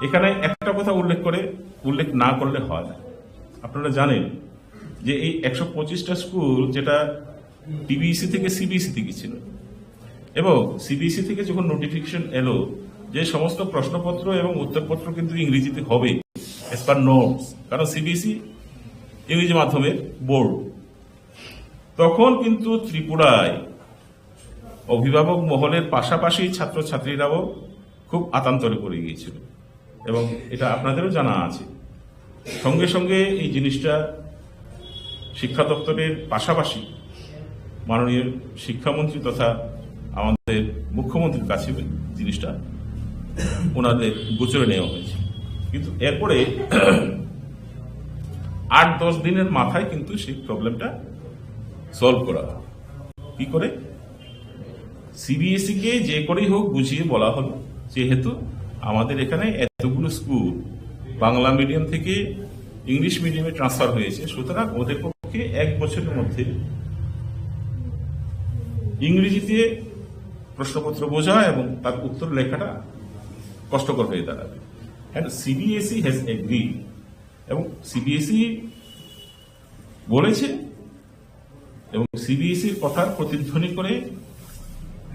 এখানে একটা কথা উল্লেখ করে, উল্লেখ না করলে হয় না। আপনারা জানেন যে এই একশো পঁচিশটা স্কুল, যেটা টিবিএসসি থেকে সিবিএসসি থেকে ছিল, এবং সিবিএসসি থেকে যখন নোটিফিকেশন এলো যে সমস্ত প্রশ্নপত্র এবং উত্তরপত্র কিন্তু ইংরেজিতে হবে as per norms, কারণ সিবিএসসি ইংরেজি মাধ্যমের বোর্ড, তখন কিন্তু ত্রিপুরায় অভিভাবক মহলের পাশাপাশি ছাত্রছাত্রীরাও খুব আতান্তরে পড়ে গিয়েছিল, এবং এটা আপনাদেরও জানা আছে। সঙ্গে সঙ্গে এই জিনিসটা শিক্ষা দপ্তরের পাশাপাশি মাননীয় শিক্ষামন্ত্রী তথা আমাদের মুখ্যমন্ত্রীর কাছে জিনিসটা ওনাদের গোচরে নেওয়া হয়েছে। কিন্তু এরপরে আট দশ দিনের মাথায় কিন্তু সেই প্রবলেমটা সলভ করা হয়। কি করে? সিবিএসই কে যে করেই হোক বুঝিয়ে বলা হলো, যেহেতু আমাদের এখানে এতগুলো স্কুল বাংলা মিডিয়াম থেকে ইংলিশ মিডিয়ামে ট্রান্সফার হয়েছে, সুতরাং ওদের পক্ষে এক বছরের মধ্যে ইংরেজিতে প্রশ্নপত্র বোঝা এবং তার উত্তর লেখাটা কষ্টকর হয়ে দাঁড়াবে। And সিবিএসই হ্যাজ এগ্রিড, এবং সিবিএসই বলেছে, এবং সিবিএসইর কথার প্রতিধ্বনি করে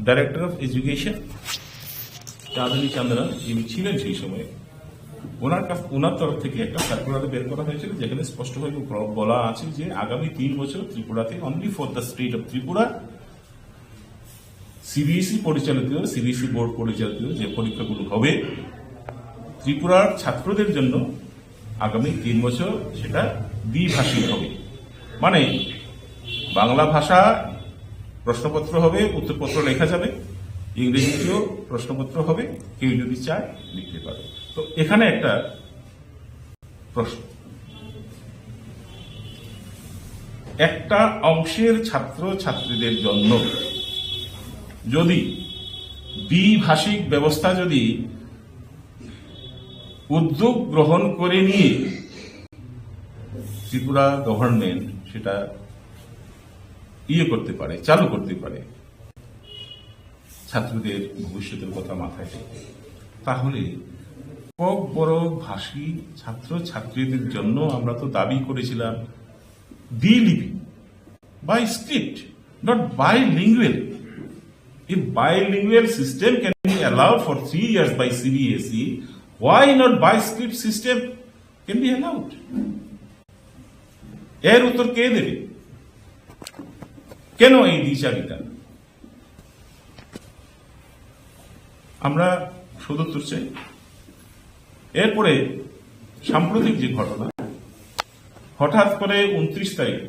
ডাইরেক্টর অফ এডুকেশন চাঁদনী চান্দনা, যিনি ছিলেন সেই সময়ে, ওনার কাছ, ওনার তরফ থেকে একটা সার্কুলার বের করা হয়েছিল, যেখানে স্পষ্টভাবে ব-, বলা আছে যে আগামী তিন বছর ত্রিপুরাতে, only for the state of Tripura, CBSE পরিচালিত, সিবিএসই বোর্ড পরিচালিত যে পরীক্ষাগুলো হবে, ত্রিপুরার ছাত্রদের জন্য আগামী তিন বছর সেটা দ্বিভাষিক হবে। মানে, বাংলা ভাষা প্রশ্নপত্র হবে, উত্তরপত্র লেখা যাবে, ইংরেজিতেও প্রশ্নপত্র হবে, কেউ যদি চায় লিখতে পারে। তো এখানে একটা প্রশ্ন, একটা অংশের ছাত্র ছাত্রীদের জন্য যদি দ্বিভাষিক ব্যবস্থা যদি উদ্যোগ গ্রহণ করে নিয়ে ত্রিপুরা গভর্নমেন্ট সেটা ইয়ে করতে পারে, চালু করতে পারে, ছাত্রদের ভবিষ্যতের কথা মাথায় রেখে, তাহলে ককবরক ভাষী ছাত্র ছাত্রীদের জন্য আমরা তো দাবি করেছিলাম দ্বিলিপি, by script, not bilingual. If bilingual system can be allowed for three years by CBSE, why not bi script system can be allowed? এর উত্তর কে দেবে? কেন এই দ্বিচারিতা? আমরা সদুত্তর চাই। এরপরে সাম্প্রতিক যে ঘটনা, হঠাৎ করে ঊনত্রিশ তারিখ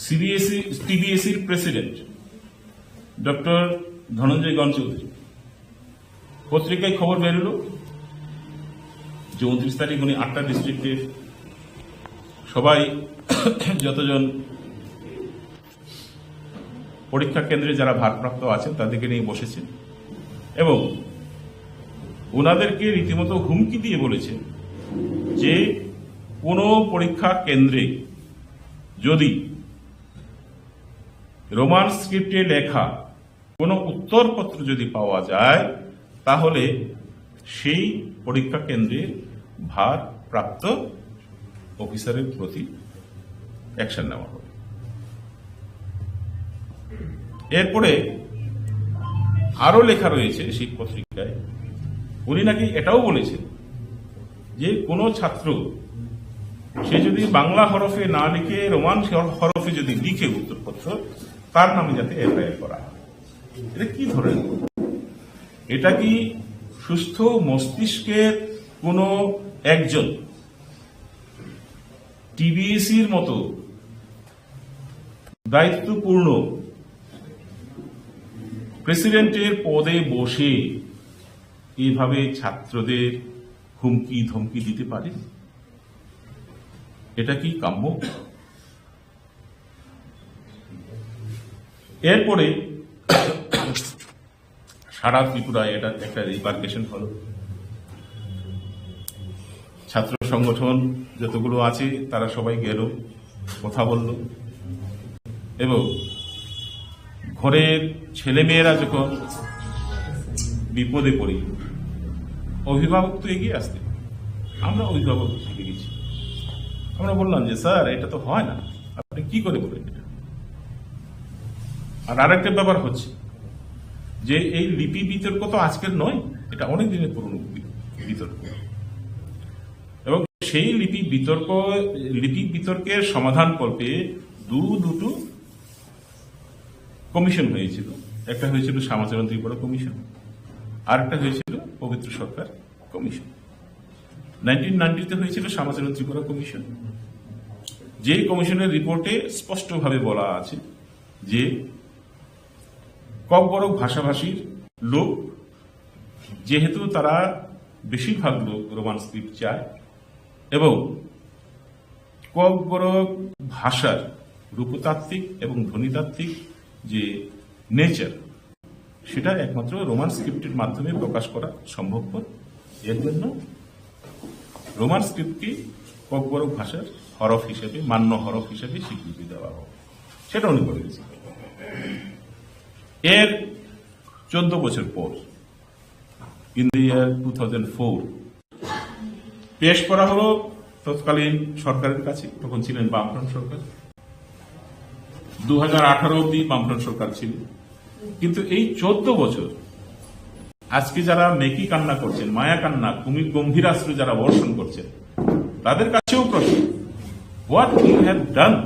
সিবিএসই, টিবিএসইর প্রেসিডেন্ট ডক্টর ধনঞ্জয় গণ চৌধুরী পত্রিকায় খবর বেরোলো যে ঊনত্রিশ তারিখ উনি আটটা ডিস্ট্রিক্টের সবাই, যতজন পরীক্ষা কেন্দ্রে যারা ভারপ্রাপ্ত আছেন তাদেরকে নিয়ে বসেছেন এবং ওনাদেরকে রীতিমতো হুমকি দিয়ে বলেছেন যে কোনো পরীক্ষা কেন্দ্রে যদি রোমান স্ক্রিপ্টে লেখা কোনো উত্তরপত্র যদি পাওয়া যায়, তাহলে সেই পরীক্ষা কেন্দ্রের ভারপ্রাপ্ত অফিসারের প্রতি অ্যাকশন নেওয়া হবে। এরপরে আরো লেখা রয়েছে সেই পত্রিকায়, উনি নাকি এটাও বলেছেন যে কোনো ছাত্র সে যদি বাংলা হরফে না লিখে রোমান হরফে যদি লিখে উত্তরপত্র, তার নামে যাতে এফআইআর করা হয়। এটা কি ধরনের? এটা কি সুস্থ মস্তিষ্কের কোনো একজন টিবিএসসির মতো দায়িত্বপূর্ণ প্রেসিডেন্টের পদে বসে এইভাবে ছাত্রদের হুমকি ধমকি দিতে পারে? এটা কি কাম্য? এরপরে সারা ত্রিপুরায় এটা একটা রিপারকেশন হলো। ছাত্র সংগঠন যতগুলো আছে, তারা সবাই গেল, কথা বলল, এবং ঘরের ছেলেমেয়েরা যখন বিপদে পড়ি, অভিভাবক তো এগিয়ে আসতে, আমরা অভিভাবক এগিয়ে গেছি। আমরা বললাম যে, "স্যার, এটা তো হয় না, আপনি কি করে বলেন এটা?" আর আরেকটা ব্যাপার হচ্ছে যে এই লিপি বিতর্ক তো আজকের নয়, এটা অনেক দিনের পুরনো বি-, বিতর্ক। এবং সেই লিপি বিতর্ক, লিপি বিতর্কের সমাধান কল্পে দু দুটো কমিশন হয়েছিল। একটা হয়েছিল শ্যামাচরণ ত্রিপুরা কমিশন, আর একটা হয়েছিল পবিত্র সরকার কমিশন। নাইনটিন নাইনটিতে হয়েছিল শ্যামাচরণ ত্রিপুরা কমিশন। যে কমিশনের রিপোর্টে স্পষ্টভাবে বলা আছে যে ককবরক ভাষাভাষীর লোক, যেহেতু তারা বেশিরভাগ লোক রোমান স্ক্রিপ্ট চায় এবং ককবরক ভাষার রূপতাত্ত্বিক এবং ধ্বনিতাত্ত্বিক যে নেচার, সেটা একমাত্র রোমান স্ক্রিপ্টের মাধ্যমে প্রকাশ করা সম্ভবপর। এর জন্য রোমান স্ক্রিপ্টকে ককবরক ভাষার হরফ হিসেবে, মান্য হরফ হিসেবে স্বীকৃতি দেওয়া হোক, সেটা উনি বলেছেন। এর চোদ্দ বছর পর, in the year two thousand four, পেশ করা হলো তৎকালীন সরকারের কাছে, তখন ছিলেন বামফ্রন্ট সরকার, দু হাজার আঠারো অব্দি বামফ্রন্ট সরকার ছিল। কিন্তু এই চোদ্দ বছর আজকে যারা মেকি কান্না করছেন, মায়া কান্না, কুমির গম্ভীরাশ্রু যারা বর্ষণ করছেন, তাদের কাছেও প্রশ্ন, what you have done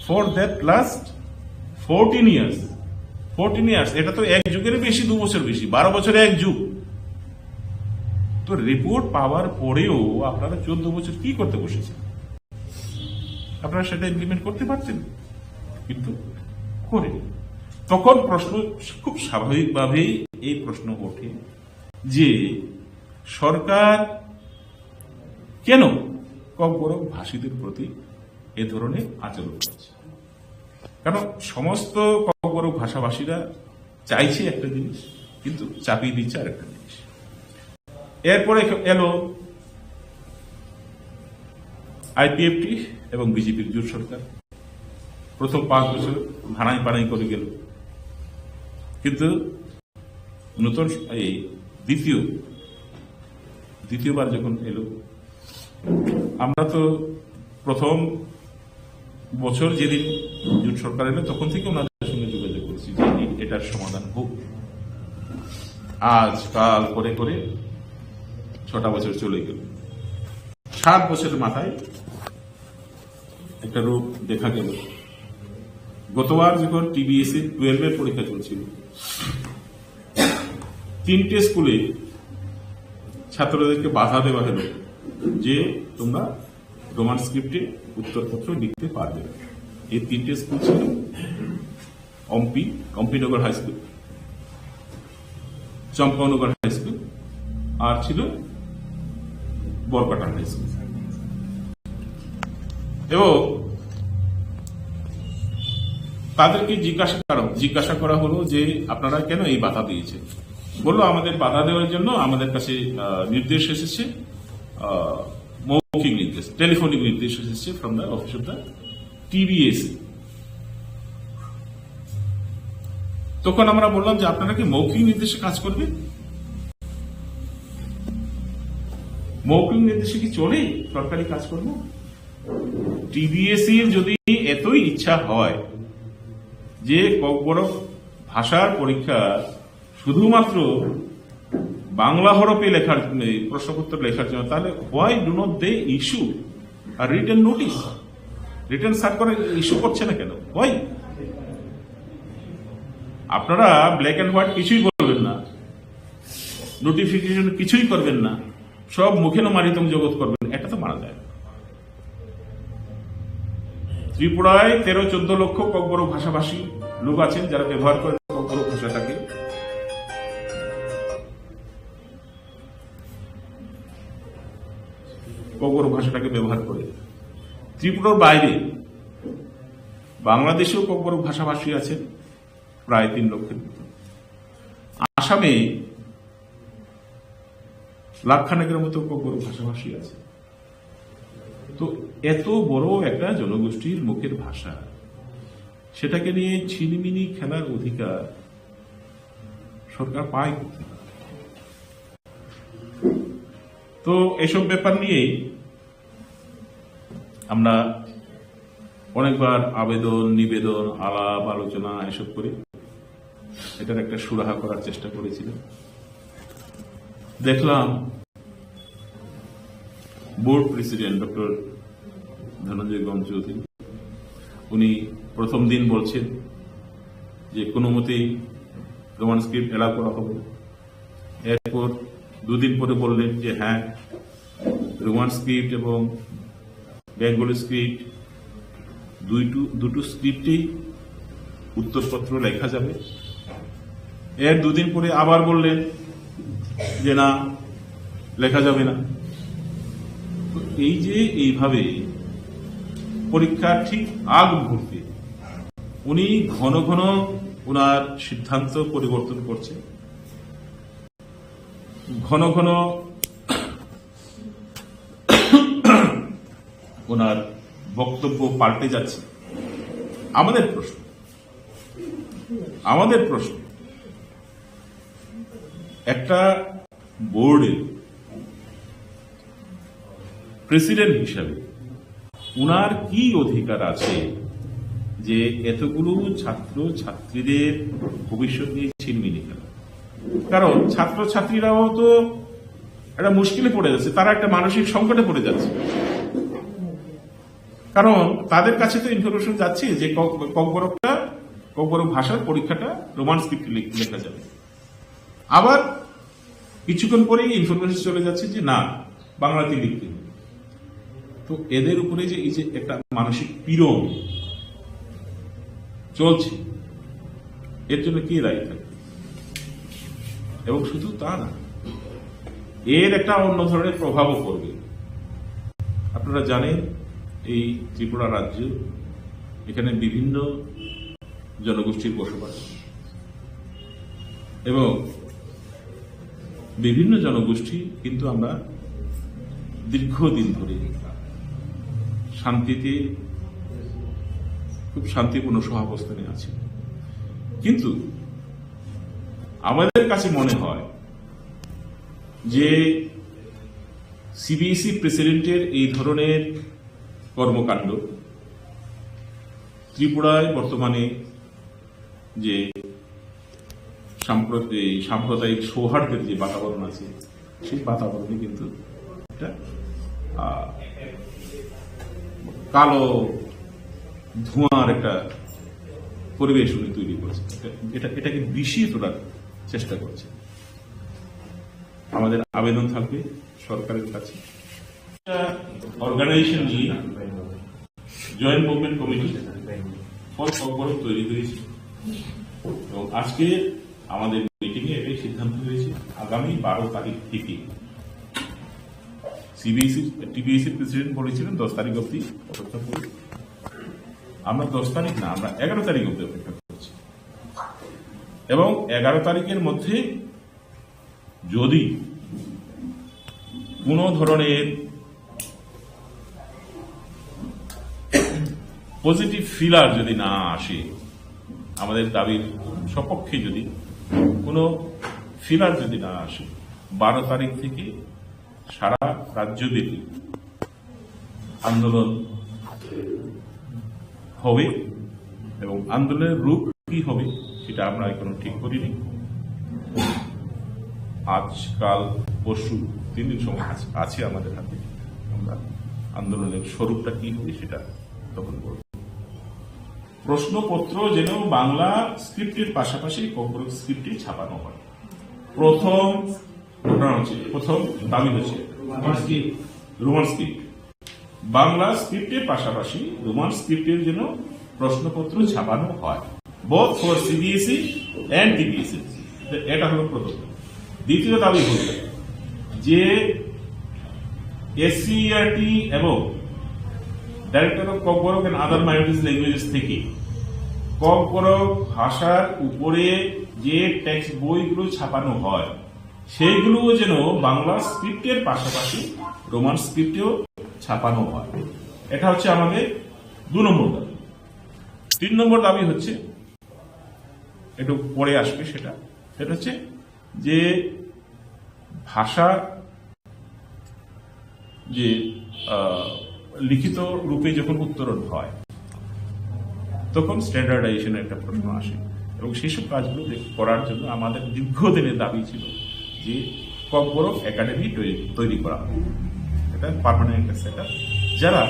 for that last fourteen years? Fourteen years, এটা তো এক যুগের বেশি, দু বছর বেশি, বারো বছরে এক যুগ। তো রিপোর্ট পাওয়ার পরেও আপনারা চোদ্দ বছর কি করতে বসেছেন? আপনারা সেটা ইমপ্লিমেন্ট করতে পারতেন, কিন্তু করে। তখন প্রশ্ন, খুব স্বাভাবিকভাবেই এই প্রশ্ন ওঠে যে সরকার কেন ককবরক ভাষীদের প্রতি এ ধরনের আচরণ করছে? কারণ সমস্ত ককবরক ভাষাভাষীরা চাইছে একটা জিনিস, কিন্তু চাপিয়ে দিচ্ছে আরেকটা জিনিস। এরপরে এলো আইপিএফটি এবং বিজেপির জোট সরকার। প্রথম পাঁচ বছর হানাই পানাই করে গেল, কিন্তু নতুন এই দ্বিতীয়, দ্বিতীয়বার যখন এলো, আমরা তো প্রথম বছর যেদিন জোট সরকার এলো, তখন থেকে ওনাদের সঙ্গে যোগাযোগ করছি যে এই, এটার সমাধান হোক। আজ কাল করে করে ছটা বছর চলে গেল। সাত বছরের মাথায় একটা রূপ দেখা গেল। গতবার যখন টিবিএসসি টুয়েলভ এর পরীক্ষা চলছিল, তিনটে স্কুলে ছাত্রদেরকে বাধা দেওয়া হলো যে তোমরা রোমান স্ক্রিপ্টে উত্তরপত্র লিখতে পারবে না। এই তিনটে স্কুল ছিল অম্পি, অম্পিনগর হাই স্কুল, চম্পানগর হাই স্কুল, আর ছিল বরকাটা হাই স্কুল। এবং তাদেরকে জিজ্ঞাসা করা, জিজ্ঞাসা করা হলো যে, "আপনারা কেন এই বাধা দিয়েছেন?" বললো, "আমাদের বাধা দেওয়ার জন্য আমাদের কাছে, আহ, নির্দেশ এসেছে, আহ, মৌখিক নির্দেশ, টেলিফোনিক নির্দেশ এসেছে from the office of the TBSC." তখন আমরা বললাম যে, "আপনারা কি মৌখিক নির্দেশে কাজ করবেন? মৌখিক নির্দেশে কি চলে সরকারি কাজকর্ম?" টিবিএসসির যদি এতই ইচ্ছা হয় যে ককবরক ভাষার পরীক্ষা শুধুমাত্র বাংলা হরফে লেখার, এই প্রশ্নপত্র লেখার জন্য, তাহলে why do not they issue a written notice? Written circular issue করছে না কেন? Why? আপনারা ব্ল্যাক অ্যান্ড হোয়াইট কিছুই করবেন না, নোটিফিকেশন কিছুই করবেন না, সব মুখে মারিতম জগৎ করবেন, এটা তো মানা যায় না। ত্রিপুরায় তেরো চোদ্দ লক্ষ ককবরক ভাষাভাষী লোক আছেন, যারা ব্যবহার করেন ককবরক ভাষাটাকে। ককবরক ভাষাটাকে ব্যবহার করে। ত্রিপুরার বাইরে বাংলাদেশেও ককবরক ভাষাভাষী আছেন প্রায় তিন লক্ষের মতো। আসামে লাখখানেকের মতো ককবরক ভাষাভাষী আছে। তো এত বড় একটা জনগোষ্ঠীর মুখের ভাষা, সেটাকে নিয়ে ছিনিমিনি খেলার অধিকার সরকার পায় কোথায়? তো এসব ব্যাপার নিয়েই আমরা অনেকবার আবেদন, নিবেদন, আলাপ আলোচনা এসব করে এটার একটা সুরাহা করার চেষ্টা করেছিলাম। দেখলাম বোর্ড প্রেসিডেন্ট ডক্টর ধনঞ্জয় গম চৌধুরী, উনি প্রথম দিন বলছেন যে কোনো মতেই রোমান স্ক্রিপ্ট অ্যালাউ করা হবে না। এরপর দুদিন পরে বললেন যে হ্যাঁ, রোমান স্ক্রিপ্ট এবং বেঙ্গলি স্ক্রিপ্ট দুইটু-, দুটো স্ক্রিপ্টেই উত্তরপত্র লেখা যাবে। এর দুদিন পরে আবার বললেন যে না, লেখা যাবে না। তো এই যে এইভাবে পরীক্ষার ঠিক আগ মুহূর্তে উনি ঘন ঘন ওনার সিদ্ধান্ত পরিবর্তন করছেন, ঘন ঘন ওনার বক্তব্য পাল্টে যাচ্ছে। আমাদের প্রশ্ন, আমাদের প্রশ্ন, একটা বোর্ডের প্রেসিডেন্ট হিসাবে ওনার কি অধিকার আছে যে এতগুলো ছাত্র ছাত্রীদের ভবিষ্যৎ নিয়ে ছিনিমিনি খেলা? কারণ ছাত্র ছাত্রীরাও তো একটা মুশকিলে পড়ে যাচ্ছে, তারা একটা মানসিক সংকটে পড়ে যাচ্ছে। কারণ তাদের কাছে তো ইনফরমেশন যাচ্ছে যে কক-, ককবরকটা, ককবরক ভাষার পরীক্ষাটা রোমান স্ক্রিপ্টে লেখ-, লেখা যাবে। আবার কিছুক্ষণ পরেই ইনফরমেশন চলে যাচ্ছে যে না, বাংলাতে লিখতে হবে। তো এদের উপরে যে এই যে একটা মানসিক পীড়ন চলছে, এর জন্য কে দায়ী থাকবে? এবং শুধু তা না, এর একটা অন্য ধরনের প্রভাবও পড়বে। আপনারা জানেন, এই ত্রিপুরা রাজ্য, এখানে বিভিন্ন জনগোষ্ঠীর বসবাস এবং বিভিন্ন জনগোষ্ঠী, কিন্তু আমরা দীর্ঘদিন ধরে শান্তিতে, খুব শান্তিপূর্ণ সহাবস্থানে আছি। কিন্তু আমাদের কাছে মনে হয় যে সিবিএসই প্রেসিডেন্টের এই ধরনের কর্মকাণ্ড ত্রিপুরায় বর্তমানে যে সাম্প্রত-, এই সাম্প্রদায়িক সৌহার্দ্যের যে বাতাবরণ আছে, সেই বাতাবরণে কিন্তু একটা, আহ, কালো ধোঁয়ার একটা পরিবেশ উনি তৈরি করছেন। এটা, এটাকে বিষিয়ে তোলার চেষ্টা করছেন। আমাদের আবেদন থাকবে সরকারের কাছে। একটা অর্গানাইজেশন নিয়ে joint movement committee for Kokborok তৈরি হয়েছে এবং আজকে আমাদের মিটিং এ এটাই সিদ্ধান্ত হয়েছে, আগামী বারো তারিখ থেকে সিবিএসই, টিবিএসই প্রেসিডেন্ট বলেছিলেন দশ তারিখ অবধি অপেক্ষা করুন। আমরা দশ তারিখ না, আমরা এগারো তারিখ অবধি অপেক্ষা করছি এবং এগারো তারিখের মধ্যে যদি কোনো ধরনের পজিটিভ ফিলার যদি না আসে, আমাদের দাবির সপক্ষে যদি কোনো ফিলার যদি না আসে, বারো তারিখ থেকে সারা রাজ্যব্যাপী আন্দোলন হবে এবং আন্দোলনের রূপ কি হবে সেটা আমরা এখনো ঠিক করিনি। আজ, কাল, পরশু তিন দিন সময় আছে, আছে আমাদের হাতে। আমরা আন্দোলনের স্বরূপটা কি হবে সেটা তখন বলব। প্রশ্নপত্র যেন বাংলা স্ক্রিপ্টের পাশাপাশি ককবরক স্ক্রিপ্টে ছাপানো হয়। প্রথম ঘটনা হচ্ছে, প্রথম দাবি হচ্ছে রোমান স্ক্রিপ্ট। বাংলা স্ক্রিপ্টের পাশাপাশি রোমান স্ক্রিপ্টের জন্য প্রশ্নপত্র ছাপানো হয়, both for C B S E and D P S E। এটা হলো প্রথম। দ্বিতীয় দাবি হলো যে এসসিইআরটি এবং Directorate of Kokborok and Other Minorities Languages থেকে ককবরক ভাষার উপরে যে টেক্সট বইগুলো ছাপানো হয়, সেইগুলোও যেন বাংলা স্ক্রিপ্টের পাশাপাশি রোমান স্ক্রিপ্টেও ছাপানো হয়। এটা হচ্ছে আমাদের দু নম্বর দাবি। তিন নম্বর দাবি হচ্ছে, একটু পরে আসবে সেটা, সেটা হচ্ছে যে ভাষা যে, আহ, লিখিত রূপে যখন উত্তরণ হয়, তখন স্ট্যান্ডার্ডাইজেশনের একটা প্রশ্ন আসে। এবং সেই সব কাজগুলো দেখ-, করার জন্য আমাদের দীর্ঘদিনের দাবি ছিল যে ককবরক একাডেমি তৈরি, তৈরি করা হোক। এটা পার্মানেন্ট একটা সেটআপ, যারা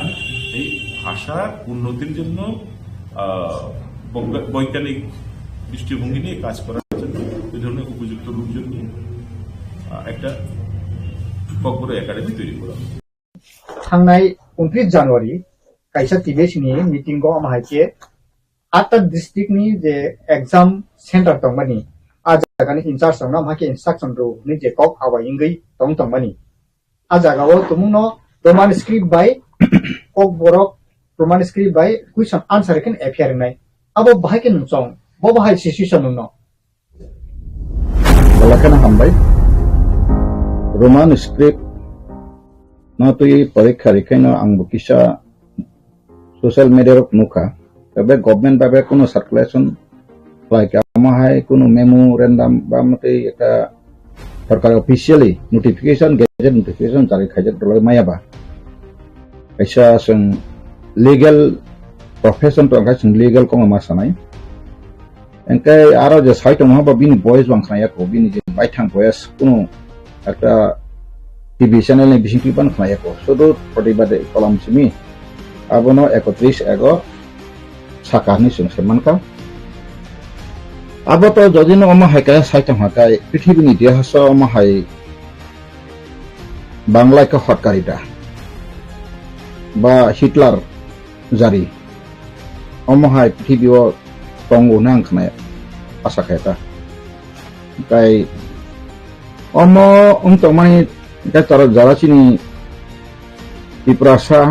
এই ভাষার উন্নতির জন্য, আহ, বৈজ্ঞা-, বৈজ্ঞানিক দৃষ্টিভঙ্গি নিয়ে কাজ করার জন্য, এই ধরনের উপযুক্ত লোকজন নিয়ে, আহ, একটা ককবরক একাডেমি তৈরি করা হোক। Thangnai untris January kaisa T B S ni meeting o ama hai khe atta district ni je exam center tongmani, a jaga ni in charge rok no ama khe instruction rw hwnwi je kok abai wngwi tong tongmani. A jaga o tumung no Roman script bai kok borok Roman script bai question answer khe F I R wngnai. Abo bahai khe nwng chong, bo bahai situation nwng no. Belai kheno hambai. Roman script no twi porikha rikhaino ang bo kisa social media rok nukha. Tebe government bai bai kuno circulation khlai kha, omo hai kuno memorandum ba motwi ekta sorkar officially notification, gazette notification jari khaijak dolai maya ba. Kaisa chwng legal profession tong kha, chwng legal kongma ma sanai. Engke aro je sai tongma ba bini voice bang khna yako, bini je baithang voice kuno ekta T V channel ni bising twi ban khna yako. Sudu protibade kolam simi abono ekotris ego saka hinwi chwng se mankha. Abo to jodi no omo hai kaya sai tongma kai, prithibi ni itihas o omo hai Banglai khe hotkarita ba Hitler jari. Omo hai prithibi o tongo hwnwi ang khna asa khe ta. Tei omo wng tongmani tei jara chini Tiprasa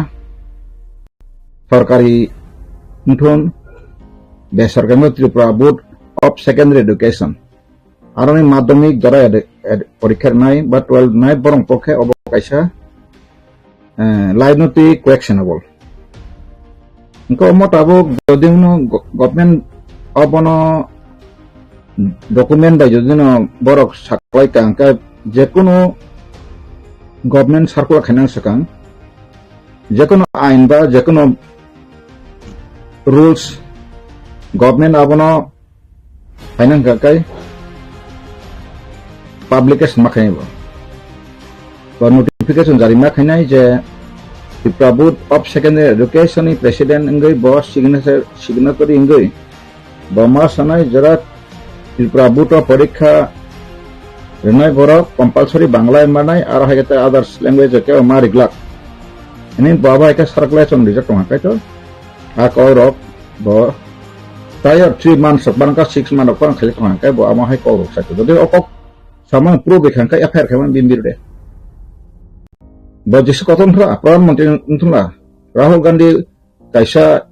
sorkari wngthun, besorkari wngthun, Tripura Board of Secondary Education. Aroni madhyamik jora ede-, ed-, porikha rwnai ba twelve rwnai borok pokhe obo kaisa, eh, lainoti questionable. Hwnkhe omo tabuk jodi no go-, government obono document bai jodi no borok saklai ka hwnkhe jekunu government circular khainang swkang, jekunu ain ba jekunu rules government abono Haino hwnkha khe publication ma khainai bo. Bo notification jari ma khainai je Tripura Board of Secondary Education ni president wngwi bo signature, signatory wngwi bo ma sanai jora Tripura Board o porikha rwnai borok compulsory Bangla manai aro hai khe others language o kebo ma riglak. Hwnwi bo abo hai khe circulation rijak tongkha kaitor. A kok rok bo tei o three months rok bangkha, six months rok bangkha khailai tongkha, hwnkhe bo amo hai kok rok sakha. Jodi o kok samani proof rikha, hwnkhe F I R khaimani bini birode. Bo jesa kotor wngthwla, Pradhan Mantri wngthwla, Rahul Gandhi kaisa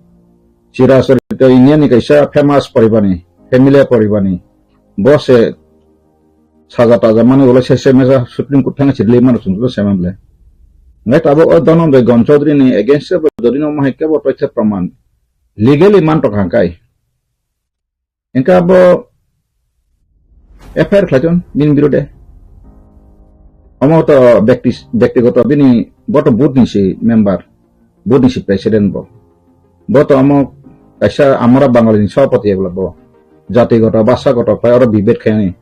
chirachorito India ni kaisa famous poribani, family poribani. Bo se saja taja mani ulo se se mesa Supreme Court thangwi se release mano chwng se mable. Ngai tabuk o Dhananjay Gon Chaudhary ni against o jodi no mohai kebo toitha praman legally man tongkha hwnkhe. Hwnkhe abo F I R khlai ton bini birode. Omo to bekti, bektigoto bini bo to board ni si member. Bo ni si president bo. Bo to omo kaisa amora Bangali ni sabapati ebla bo. Jati goto, basa goto, pai oro bibet khaini.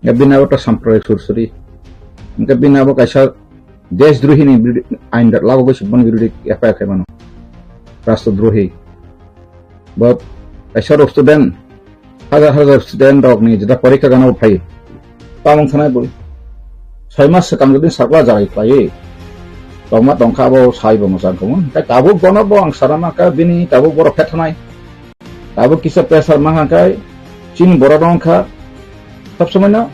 Ya bini abo to sampradik sursuri. Hwnkhe bini abo kaisa deshdrohi ni birodi-, ain da lago goi sibon birodi F I R khaimano. Rastrodrohi. Bo kaisa rok student Hajar hajar student rok ni jeta porikha gana bo phai. Tamung sanai bo. Soi mas swkang jodi sakla jarai khlai. tongma tongkha abo sai bo mwchang khamu. Hwnkhe tabuk bono bo ang sana mankha bini tabuk borok phethanai. Tabuk kisa pressure mankha khe chini borok rok wngkha sob somoi no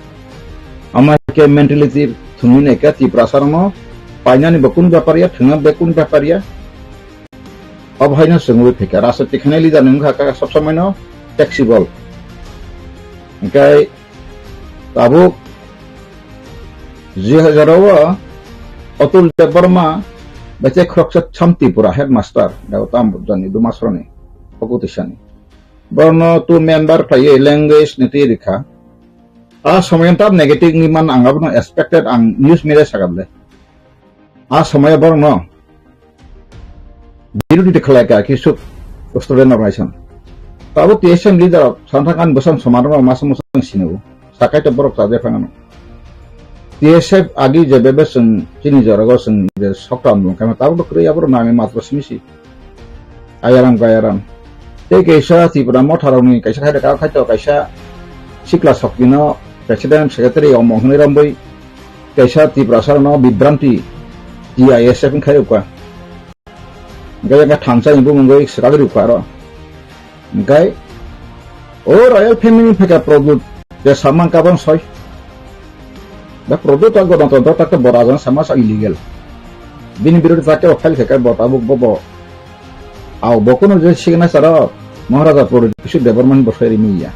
ama khe mentality thwngwi naikha Tiprasa rokno painani bo kunu bepar ya, thwngna bo kunu bepar ya. Obo haino chwngwi phaikha, rajniti khainai leader ni wngkha kha sob somoi no flexible. Hwnkhe tabuk jihajaro o Atul Debbarma bai tei khoroksa Cham Tripura headmaster, abo tam jani Dumasroni, Pokoti sani. Borno tu member khlaiwi language ni twi rikha. A somoyo tam negative ni man ang abono expected, ang news media sakable. A somoyo borokno birodhi khlai kha kisuk student organization. Tabuk T S M leader rok sana thang ani bwsang soman rok masa musa sini o. Sakai to borok chajak phang ano. T S F agi je bebe chwng chini jora go chwng je sokta mung kama tabuk to kwrwi aboro nami matro simi si. Ayaram gayaram. Tei kaisa Tipra motharokni kaisa khai rwkha, khai to kaisa sikla sokpino president secretary omong hwnwi romwi kaisa Tiprasarokno bibranti T I S F wng khai rwkha. Hwnkhe yang thansa ni bumung bai swkagwi rwkha aro. Hwnkhe o royal family phaikha Pradyut je samang kabang soi. Da Pradyut ta gonotontro ta bo raja sama sa illegal. Bini birodhi ta kebo file khaikha bo tabuk bo bo. Au bo kuno je signature o Maharaja Pradyut Kishore Debbarma ni bo soi rimi ya.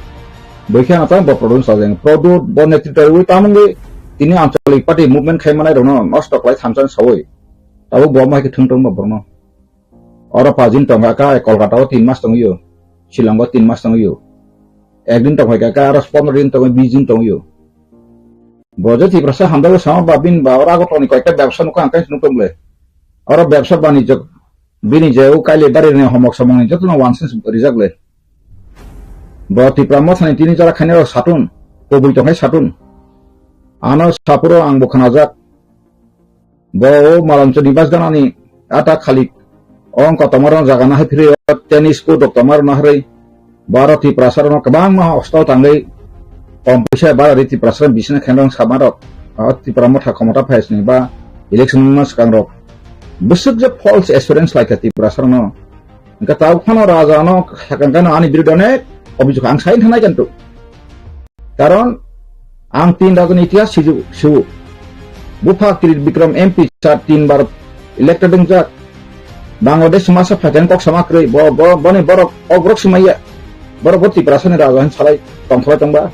Bwkhe ano ta bo Pradyut sajeng. Pradyut bo netritwa rwi tamungwi tini ancholik party movement khai manai rokno nosto khlai thansa ni sawi. Tabuk bo ma khe thwng tong ba borno. Oro pajin tongkha kha, Kolkata o tin mas tongwi o, Shillong o tin mas tongwi o. Ekdin tongkha kha, aro pondro din tongwi, bis din tongwi o. Bo je Tiprasa hamjagwi sama ba bini ba oro Agartala ni koyekta bebsa nukha ang khe nukha bole. Oro bebsa banijyo bini je o Kailabari ni homok somok ni jotono wansens rijak le. Bo Tipra mothani tini jora khaina rok satun, kubui tongkhai satun. Ano sapuro ang bo khnajak. Bo o Malanchodi bas ganani ata khalik. O wngkha tongmarok jaga no hai phiri o tennis court rok tongmarok no harwi. Bo aro Tiprasa rok no kwbangma hostel tangwi kom puisa bara ri Tiprasa rok bisina khenrong samarok. O Tipra motha khomota phaisni ba election wngma swkang rok. Bwswk je false assurance laikha Tiprasa rok no. Hwnkhe tabuk phano raja no sakang khe no ani birodhi onek obijok ang sai thanai kanto. Karon ang tin raja ni itihas siju, siu. Bupha Tribikram M P sar tin bar elected wngjak. Bangladesh masa phaikhe kok sama kwrwi. Bo, bo, boni borok, ok borok swmaiya. Borok bo Tiprasa ni raja hin salai tongthobai tongba.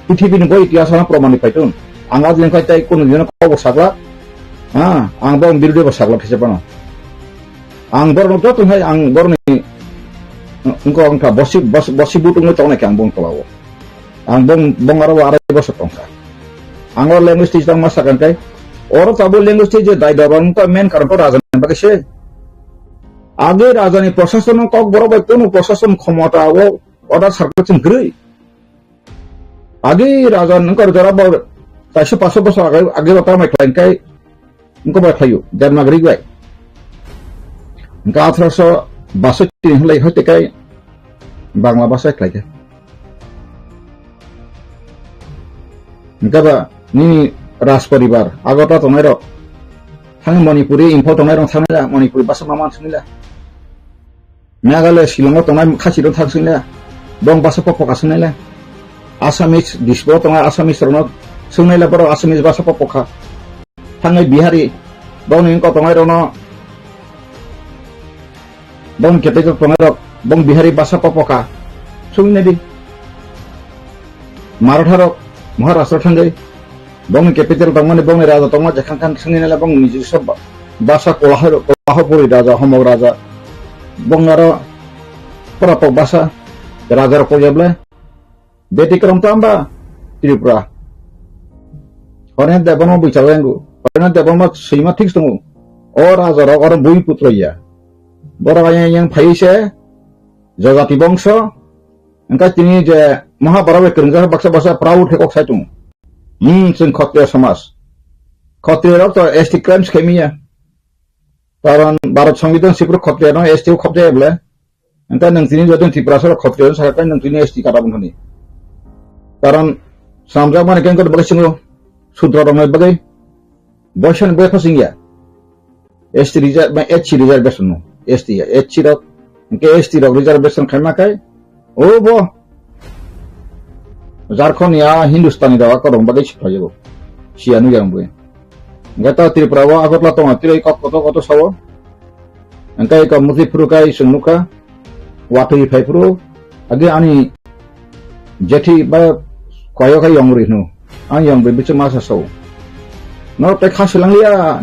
Prithibi ni bo itihas ano proman ni phaitun. Ang ajleng khai tai kunu dino kok bo sakla. Ha, ang bo birodhi bo sakla kisa pano. Ang borok no joto hai ang borok ni wngkha wngkha bosi, bosi, bosi butung no tongna khe ang bong tola o. Ang bong, bong aro arai bosor tongkha. Ang o language teacher tangma sakang kai. Oro tabo language teacher dai dorbar wngkha main karon to raja ni bagwi se. Age raja ni prosason no kok borok bai kunu prosason khomota o order circle chwng kwrwi. Agi raja nungkar jora bo kaisa paso bosor agi, agi rota mai khlai kai nungko bai khlaio Devanagari bai. Nungka atharoso basoi tini hwnlai hoite kai Bangla basa khlai khe. Nungka ba nini Raj poribar Agartala tongnai rok thang Manipuri Imphal tongnai rok thang Manipuri basa ma man swnila. Meghalaya Shillong o tongnai khasi rok thang swngle, bong basa pok pok aswk naile. Assamese Dispur o tongnai Assamese rok no swngle borok Assamese basa pok pok kha. Thangnai Bihari bong ni wngkok tongnai rok no bong ni capital tongnai rok bong Bihari basa pok pok kha. Swngnai di. Maratha rok Maharashtra thangwi bongni capital tongmani bongni raja tongma jekhang khan swngwi naila bong niji sob ba-, basa Kolah-, Kolahapuri raja, Homok raja. Bong aro pora pok basa raja rok kok yable. Beti krom tamba Tripura. Hone Debbarma bui chawi angu. Hone Debbarma swima thik tongo. O raja rok oro bui putro ya. Borok ayang ayang phai se jajati bongso. Wngkha tini je Mahabharata bai kwrwngjak baksa baksa proud khe kok sai tongo. Hmm, chwng Khotriya somaj. Khotriya rok to S T crimes khe miya. Karon Bharat Songbidan sipro Khotriya no S T o khopjaya bole. Wngkha nwng tini jodon Tiprasa rok Khotriya no sakha nwng tini S T kata bwthani. Karon swnamjak mani kengkor bagwi chwngo Sudra rok nai bagwi. Boisa ni bagwi khosingya. S T reserve, ba H C reservation no, S T, H C rok, hwnkhe S T rok reservation khaima khai, o bo Jharkhand ya Hindustani rok a korong bagwi siphaijago, siya nukya wngwi. Hwnkhe ta Tripura o Agartala tongo, tei kok koto koto sao, hwnkhe eko muti phuru khai chwng nukha, watwi phai phuru, agi ani jethi ba koyo khai yong rwi hwno. Ang yong bai bichwk masa sao. Norok tai kha swlang liya.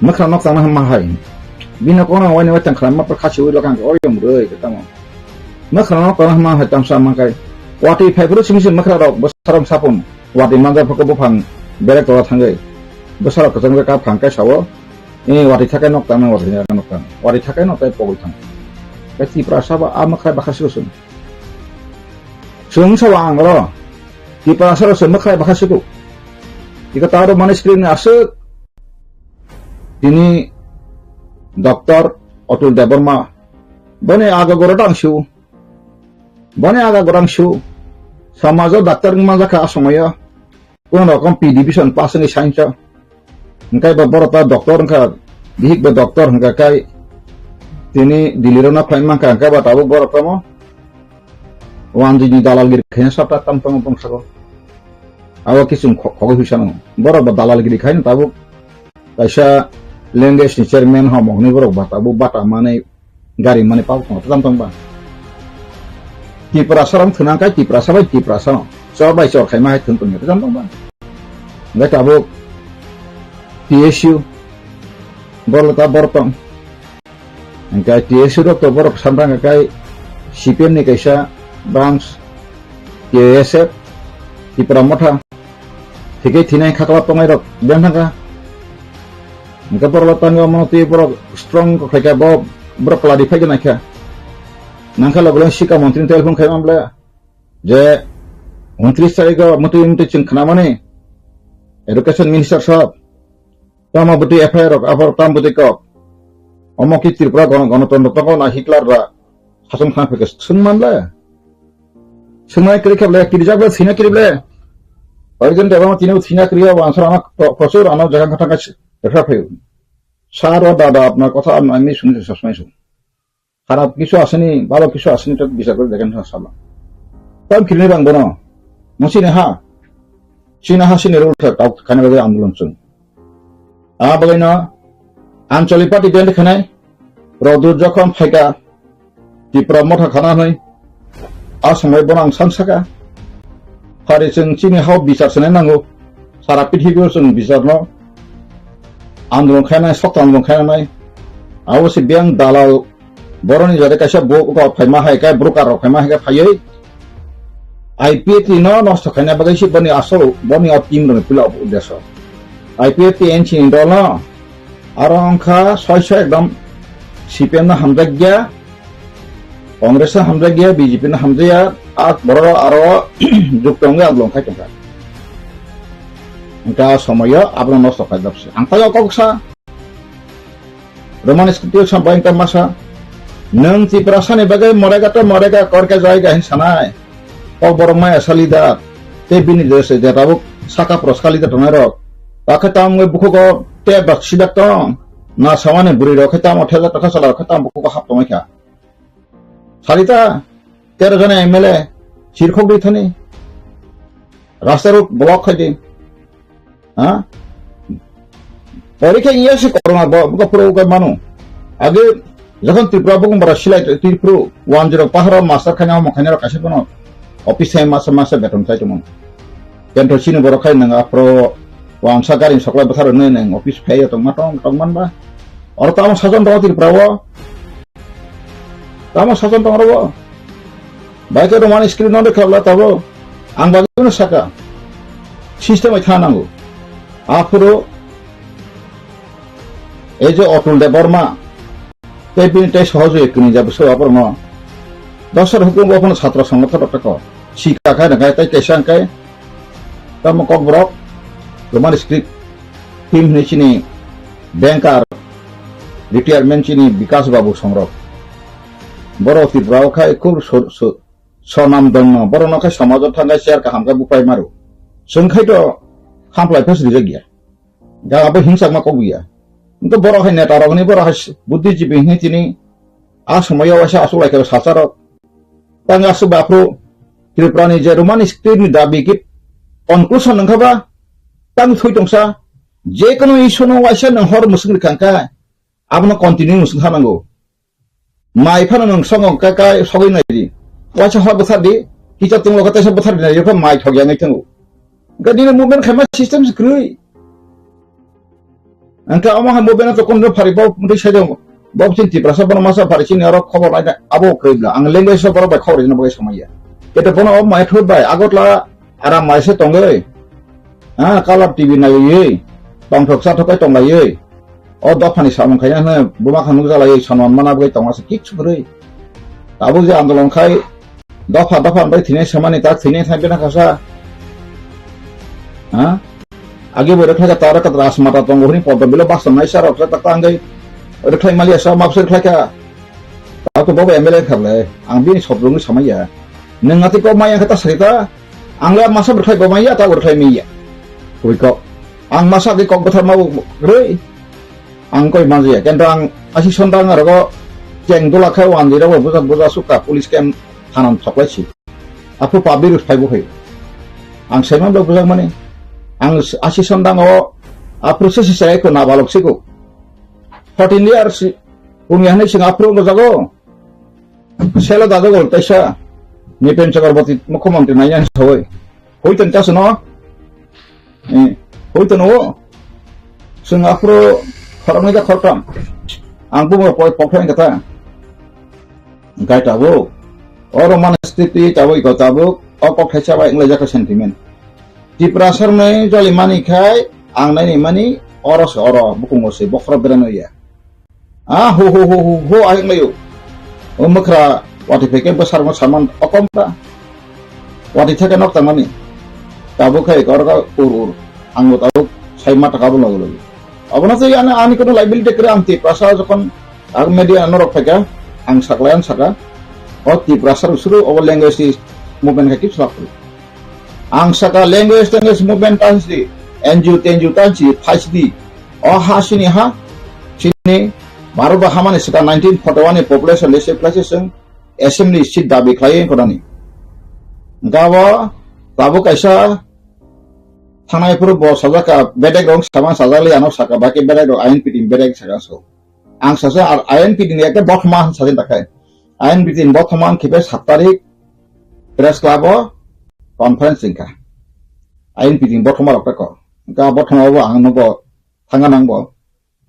Mwkhra nok tangna hama hai. Bino kono wani wai tang khna ma kha siwi lokang o yong rwi tamo. Mwkhra nok tangna hama hai tamsa ma kai. Watwi phai phuru simi se mwkhra rok bwsarok sapun. Watwi manja phoko buphang berek tola thangwi. Bwsarok kwchang kap phang kai sao. Eh, watwi thakai nok tangna, watwi thakai nok tang. Watwi thakai nok tai pogwi thang. Kai Tiprasa ba a mwkhra bakha siwi sung. Chwng sabo ang oro Tiprasa rok se mwkhrai bakha siku. Iko ta oro mani screen ni aswk tini Doctor Atul Debbarma. Boni aga goro tang siu. Boni aga gorang siu. Samajo doctor wngma jakha a somoyo. Kono rokom P division pass wngwi science o. Hwnkhe ba borok ta doctor wngkha, bihik ba doctor hwnkha kai tini Delhi rok no phlai mankha, hwnkhe ba tabuk borok tamo wanjwi ni dalalgiri khaina sabta tam tongo bongsago. Abo kichung kho-, khogwi huisa nango. Borok ba dalalgiri khaina tabuk kaisa language ni chairman homok ni borok ba tabuk bata manwi gari mani pau tongo, tamo tong ba. Tiprasa rok thwna kai Tiprasa bai Tiprasa no. Chor bai chor khaima hai thwng tong, tamo tong ba. Hwnkhe tabuk T S U, borok ta borok tong. Hwnkhe T S U rok to borok samrang kai C P M ni kaisa branch, T S F, Tipra Motha. Thikhe thinai khakla tongnai rok beng thangkha. Hwnkhe borok tangwi omono twi borok strong kok khaikha, bo borok kwladi phai gwnai kha. Nangkhe logo logo sikha montri ni telephone khai manble je untris tarikh o mutwi mutwi chwng khnamani education minister sahab. Tamo bwtwi F I R rok, aphar tam bwtwi kok. Omo ki Tripura gona-, gonotondro tongo na Hitler ba sason khna phai khe swng man le. Swngnai kwrwi khe ble, kirijak ble, thwina kwrwi ble. Origin debama tini bo thwina kwrwi, o answer ano pro-, prochur ano jaga kha thangkha refer phaio. Sir o dada apnar kotha apnar ami suni sosmai su. Kharap kisu asini, bhalo kisu asini to bisar kore dekhen sa sala. Tam kirini bang bono. Mo chini ha. Chini ha sini rule khe tau khani bagwi andolon chwng. A bagwino Anchali party band khanai, Rodur jokhon phaika, Tipra Motha khana hwnwi, a samai bono ang san saka. Phari chwng chini hao bichar sanai nango, sara pithibio chwng bicharno andolon khainai, sokta andolon khainai. Abo se biyang dalal Boroni jare kaisa bo-, bo phaima hai khe, broker rok phaima hai khe phaiwi I P F T no nosto khaina bagwi se boni asol, boni o team rokni puila uddesho. I P F T N C ni dol no aro wngkha soi soi ekdom C P M no hamjakya, Congress no hamjakya, B J P no hamjakya, a borok aro jukto wngwi andolon khai tongkha. Wngkha somoyo abono nosto khaijak se. Ang tei o kok sa. Roman script o sampai wngkha masa. Nwng Tiprasa ni bagwi morega to morega korke jaiga hin sanai. Kok borok maya sali da. Tei bini dress je tabuk saka pro sali da tongnai rok. Bakhe tam wngwi bukhugo te bak sidak tong. Na samani bwrwi rok khe tamo thela tokha sala rok khe tamo bukhugo hap tongwi kha. Salita, tero jona M L A, chirkhok di thani. Rasta rok block khai di. Ha? Pori khe iya si corona bo, bo puro ukai manu. Age, jokhon Tripura bo bara silai Tripura, one zero paharo master khaina mo khaina kaisa bono. Office hai masa masa beton khai tumo. Kento chini borok khai nang apro wangsa gari sokla bwtharo nai nang office phai tong ma tong tong man ba. Oro tamo sajon tong Tripura o. Tamo sajon tong ro. Bai ke roman screen no dekha bla tabo. Ang bagwi no saka. System ai thana nango. Aphuru ei je Atul Debbarma, tei bini tei sohojoi kwnwi ja bwswk aborokno. Dosar hukumu bophano chhatra songothono toko. Sika khai rwkha tei kaisa hwnkhe tamo kokborok Roman script team hwnwi chini banker retirement chini Bikas Babu Songrok. Borok Tripura o khai khub so-, so-, sonam dongno. Borokno khai somajo thangkhai chair kaham khe buphai maro. Chwng khai to hamplai phas rijak ya. Ga abo hingsakma kok ya. Hwnkhe borok hai neta rokni, borok hai buddhijibi hinwi tini a somoyo waisa aswk lai khe sacharok. Tang aswk bai aphuru Tripura ni je Roman script ni dabi khe conclusion wngkha ba tang thwi tongsa, je kono issue no waisa nwng hor mwswk rwkha hwnkhe abono continue mwswk kha nango. Mai phano nwng songo ka-, ka-, sogwi nai di. Waisa hor bwthar di, kisa tunglo khe teisa bwthar di nai di, mai thok ya wngwi thango. Hwnkhe nini movement khaima system se kwrwi. Hwnkhe omo hai movement to kono phari bo mutwi sai do. Bo chini Tiprasa bono masa phari chini oro khobor nai abo kwrwi bla. Ang language so borok bai khobor rwna bagwi samaya. Kete bono o mai thut bai Agartala aram mai se tongwi. Ha, Color T V naiwi, tongthok chathok kai tonglaiwi. O dophani samung khaina hwnwi buma kha nukjalaiwi sonman mana bagwi tongma se kiksu kwrwi. Tabuk je andolon khai dopha dopha bai thinai samani tak thinai thang bena khasa. Ha? Agi bo rekha ta rok rasmata tongo hwnwi poddo bilo basam nai sarok ta tangwi rekhlai mali asa mapsir khlai kha. Tato bobo M L A kha le, ang bini sobrongni samaya. Nwng atwi kok maya kha ta sari ta, ang le masa bwrwkhlai bo maya, ta bwrwkhlai maya. Koi kok. Ang masa di kok bwthar ma rwi. Ang koi manjaya. Kento ang asi sonda ang rogo cheng dula khai wan di rogo buja buja suka police camp thanan thoklai si. Aphuru public rok phaibo hai. Ang saiman bai bujak mani. Ang asi sonda ang o aphuru se se ko nabalok siko. Fourteen years, kung ya hinwi chwng aphuru wngjago. Selo dajago teisa Nipen Chakraborty mukhyamantri nai yang sawi. Hoi ton chasu no? Eh, hoi ton o? Chwng aphuru khoroknwi da khoroktham. Ang bumo poi pokthai kata. Gai tabuk. Oro mana stiti tabuk iko tabuk. O kok thaisa bai wnglaijak kha sentiment. Tiprasa rwnai joli mani khai ang naini mani oro se oro bukungo se bokhorok berai ya. Ah, hu, hu, hu, hu, hu, ayuk layu. O mukra wati pheke bwsarma saman okom ta. Wati theke nok tangmani. Tabuk khai kor ka ur ur. Ang bo tabuk sai ma taka bo lagu lagu. Abono tei ano ani kono liability kre ang Tiprasa jokon ang media norok phaika ang saklayan saka. O Tiprasa suru obo language movement khai kip slap. Ang saka language language movement tansi, N G O T N G O tansi, phaisdi. O ha sini ha, sini Bharat ba hamani saka nineteen forty-one ni population list place sung assembly seat dabi khlai kodani. Gabo tabuk kaisa thanai phuru bo sajaka bedek rong sama sajali ano saka baki bedek rong ain piting bedek saka so. Ang sasa ar ain piting ekta bothma sajin takai. Ain piting bothma ang khipe sat tarik press club o conference wngkha. Ain piting bothoma rok tako. Ga bothoma bo ang nobo thanga nangbo.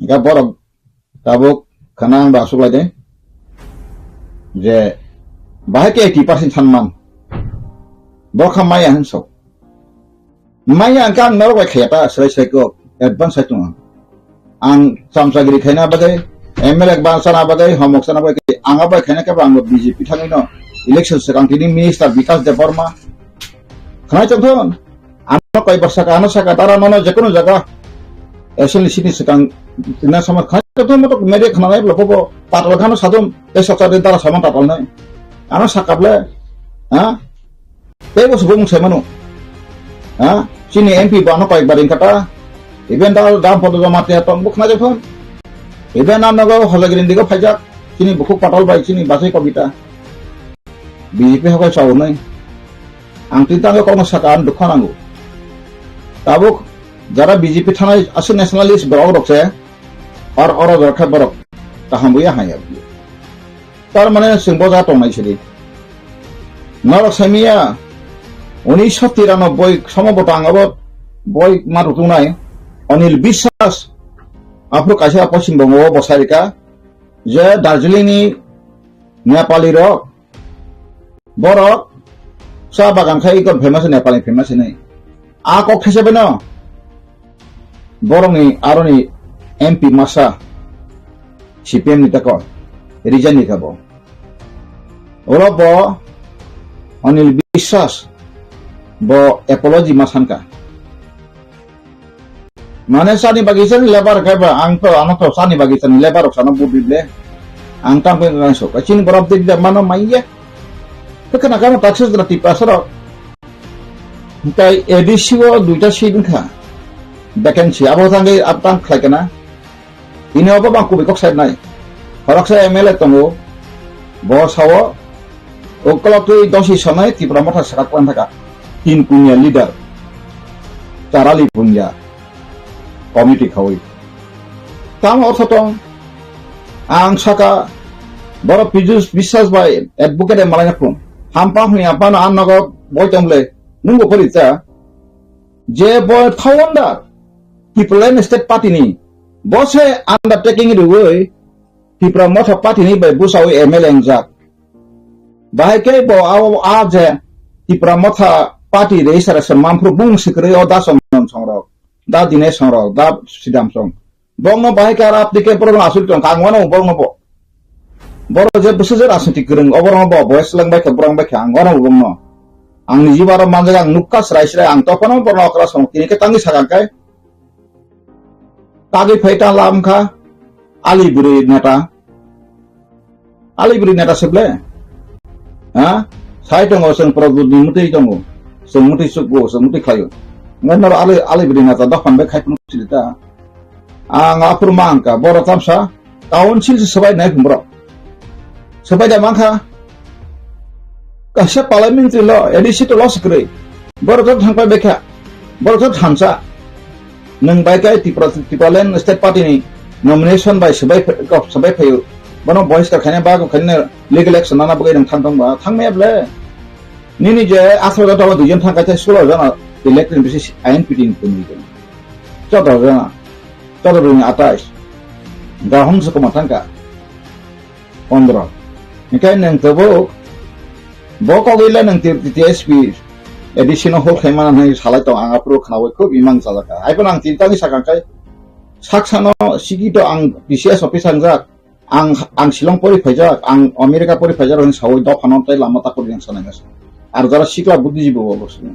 Ga borok tabuk khana ang ba asuk lai de. Je bahai ke eighty percent sanman. Bokha maya hinso. Maya ang kang norok bai khaya ta srai srai ko advance hai tongo. Ang chamchagiri khaina bagwi, M L A bang sana bagwi, homok sana bagwi, ang bai khaina khe ang B J P thangwi no election swkang tini minister Bikash Debbarma. Khnai chongthon, ano kaibar saka, ano saka, tara nono jekono jaga, S L C ni swkang tina sama khnai chongthon moto media khnanai bla pobo, patal khano sadon, te soksa de tara sama patal nai. Ano saka ble, ha? Tei bo subung sai mano. Ha? Chini M P bo ano kaibar wngkha ta. Even da dam podo joma te tong bukna jephon. Even ano go hojagiri digo phaijak. Chini bukhuk patal bai chini bachai kobita. B J P habai chaunai. Ang tini tangwi kokno saka ang dukha nango. Tabuk jara B J P thanai aswk nationalist borok rok se or oro jora khe borok kaham buya hanya. Tar mane chwng boja tongnai sidi. Norok saimiya unisho tiranoboi somo botang abo boi ma rutungnai Anil Biswas aphuru kaisa Poschim Bongo o bosai rika je Darjeeling ni Nepali rok borok cha bagan khai ikon famous Nepali famous hinwi. A kok thaisa beno borokni aroni M P masa C P M ni tako resign ni kabo. Oro bo Anil Biswas bo apology ma sanka. Mane sani bagwi sani lebar kaiba ang to ano to sani bagwi sani lebar rok sana budi ble. Ang tang peng ngai so. Kachin borok dik dik mano maiya. Kekana kano taxes dra tipa sorok. Hitai A D C o duita seat wngkha. Vacancy abo tangwi abo tang khlai kana. Tini obo bang kubui kok sai nai. Khoroksa M L A tongo, bo sao, ukolok twi dosi sonai Tipra Motha saka kwlang thaka. Tin punya leader, charali punya committee khawi. Tamo ortho tong, ang saka, borok Pijus Biswas bai advocate malai nakhung. Hampa hwnwi aphano ang nogo boi tong le, nungbo pori cha. Je bo founder, Tipraland State Party ni, bo se undertaking riwi, Tipra Motha Party ni bai bwsawi M L A wngjak. Bahai khe bo a, a je Tipra Motha Party registration manphru bung sikrwi o da Chondon songrok, da Dinesh songrok, da Sidam song. Bongno bahai khe aro apni khe borok aswk tong kha, ang wano bongno bo. Borok je bwswk je rajniti kwrwng, oborokno bo, bo seleng bai khe, borok bai khe, ang wano bongno. Ang ni jibo aro manjak, ang nukha srai srai, ang tophano borokno okra song, tini khe tangwi sakha khe. Tagwi phai ta lam kha, ali bwrwi neta. Ali bwrwi neta se ble? Ha? Sai tongo, chwng Prabhu ni mwtwi tongo. Chwng mwtwi chukgo, chwng mwtwi khlaio. Ngai noro ali, ali bwrwi neta dophan bai khai phunuk sidi ta. Ang aphuru ma ang kha, borok tamsa council se swbai nai phung borok. Swbai da mang kha. Kaisa parliamentary lo, A D C to lo se kwrwi. Borok to thang pai bai kha. Borok to thansa. Nwng bai khe Tripura, Tipraland State Party ni nomination bai swbai ph-, kok swbai phaio. Bono bohiskar khaina ba kok khaina legal action nana bagwi nwng thang tong ba. Thang maya ble. Nini je atharo jona tamo duijon thang kha, tei sulo jona elected bisi I N P T ni tongwi tong. Choddo jona. Choddo dui atais. Gahom se koma thang kha. Pondro. Hinkhe nwng tabuk bo kogwila nwng T-, T S P A D C no hol khaimana hinwi salai tong, ang aphuru khnaui khub imang chajakha. Haiphano ang tini tangwi sakha khe, saksano sikito ang P C S office hangjak, ang, ang Shillong pori phaijak, ang America pori phaijak hinwi saui dophano tei lama ta pori yang sanai masa. Ar jara sikla buddhijibo bo bosong.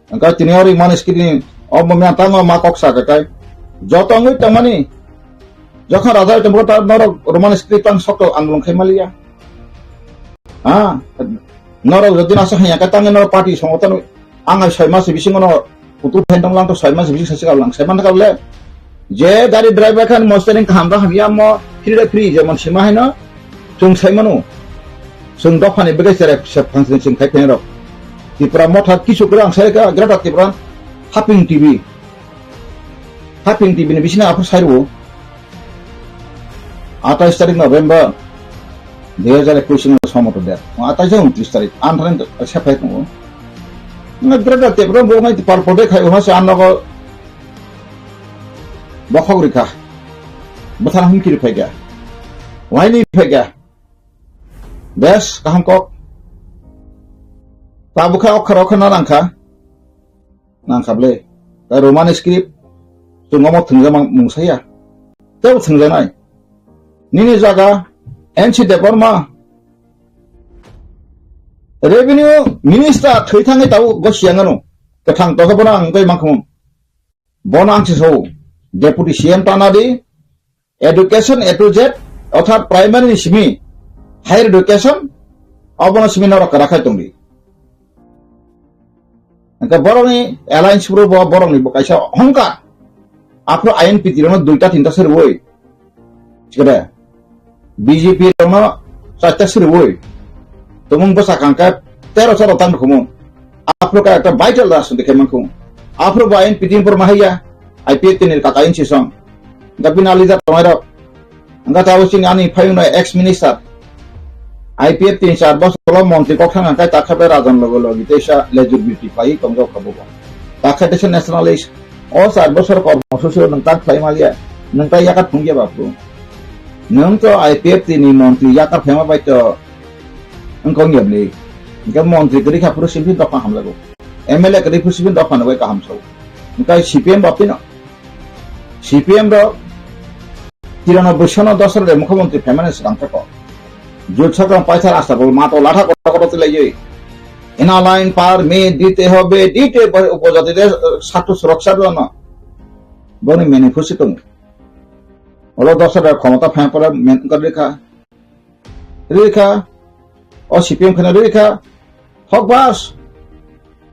Wngkha tini o Roman script ni o mumya tamo ma kok sa kha kai. Joto wngwi tongmani, jokhon raja oi tongmani ta norok Roman script tang sokto andolon khai maliya. Ha? Norok jodi nasa hanya ka tangwi norok party songotan ang ai soi mas bisingo no kutu phendong lang to soi mas bising sasi lang sai man ka le. Je gari driver khan mostering kaham da hamya mo free da free jemon sima haino chwng sai mano. Chwng dophani begai sere se phangsini chwng khai phainai rok. Tipra Motha kisu kwrang sai ka Greater Tipra Haping T V. Haping T V ni bisina aphur sai ro. Atais tarik November dui hajar ekush ni somoto der. Atais untris tarik. Antharin sepai tongo. Nga Greater Tipra bo ngai Tipra Pode khai uha se anogo Bokhok rikha. Bwthar humkiri phaikha. Waini phaikha. Bes kaham kok. Tabukha okhar okhar na nangkha. Nangkha ble. Tei Roman script. Chwng omo thwngjama mungsaya. Tebo thwngjanai. Nini jaga N C Debbarma. Revenue Minister thwi thangwi tabuk gosiya ngano. Kwthang tokhe bono ang tei mangkhum. Bono ang se sao, Deputy C M tana di, education A to Z, orthat primary ni simi, higher education, obono simi norok kwrak khai tongdi. Hingke borokni alliance bro bo borokni bo kaisa hongka. Aphuru I N P T rokno duita tinta se rwui. Sikade. B J P rokno chaita sirwi. Tumung bwsa kangkhe tero choro tang rwkhumu. Aphuru khe ekta vital rajniti khe mankhu. Aphuru bo I N P T ni por mahaiya. I P F T ni kaka in sisong. Gabina leader tongairok. Wngkha tabuk chini ani phayungno ex minister. I P F T ni char bosor o montri kok thang khe takhabai rajan logo logi teisa lejur beauty pai tongjak kha bo. Takha teisa nationalist. O char bosor kormo susi o nwng tak khlai maliya. Nwng tai yakar phungya ba phuru. Nwng to I P F T ni montri yakar phaima bai to wngkha wngya bli. Hingke montri kwrwi kha phuru sibin dopha hamlago. M L A kwrwi phuru sibin dopha no bai kaham sao. Hingke C P M ba phino. C P M rok tirano bwsano dosra de mukhyamantri phaimani swkang thoko. Jut sakang paithar asta bol mato latha kotor kotor tilaiwi. Ina line permit dite hobe, dite bo-, upojati de, eh, satru suraksha dono. Boni manifesto tongo. Olo dosra de khomota phaima pore men-, wngkha rikha. Rikha. O C P M kheno rikha. Thok bas.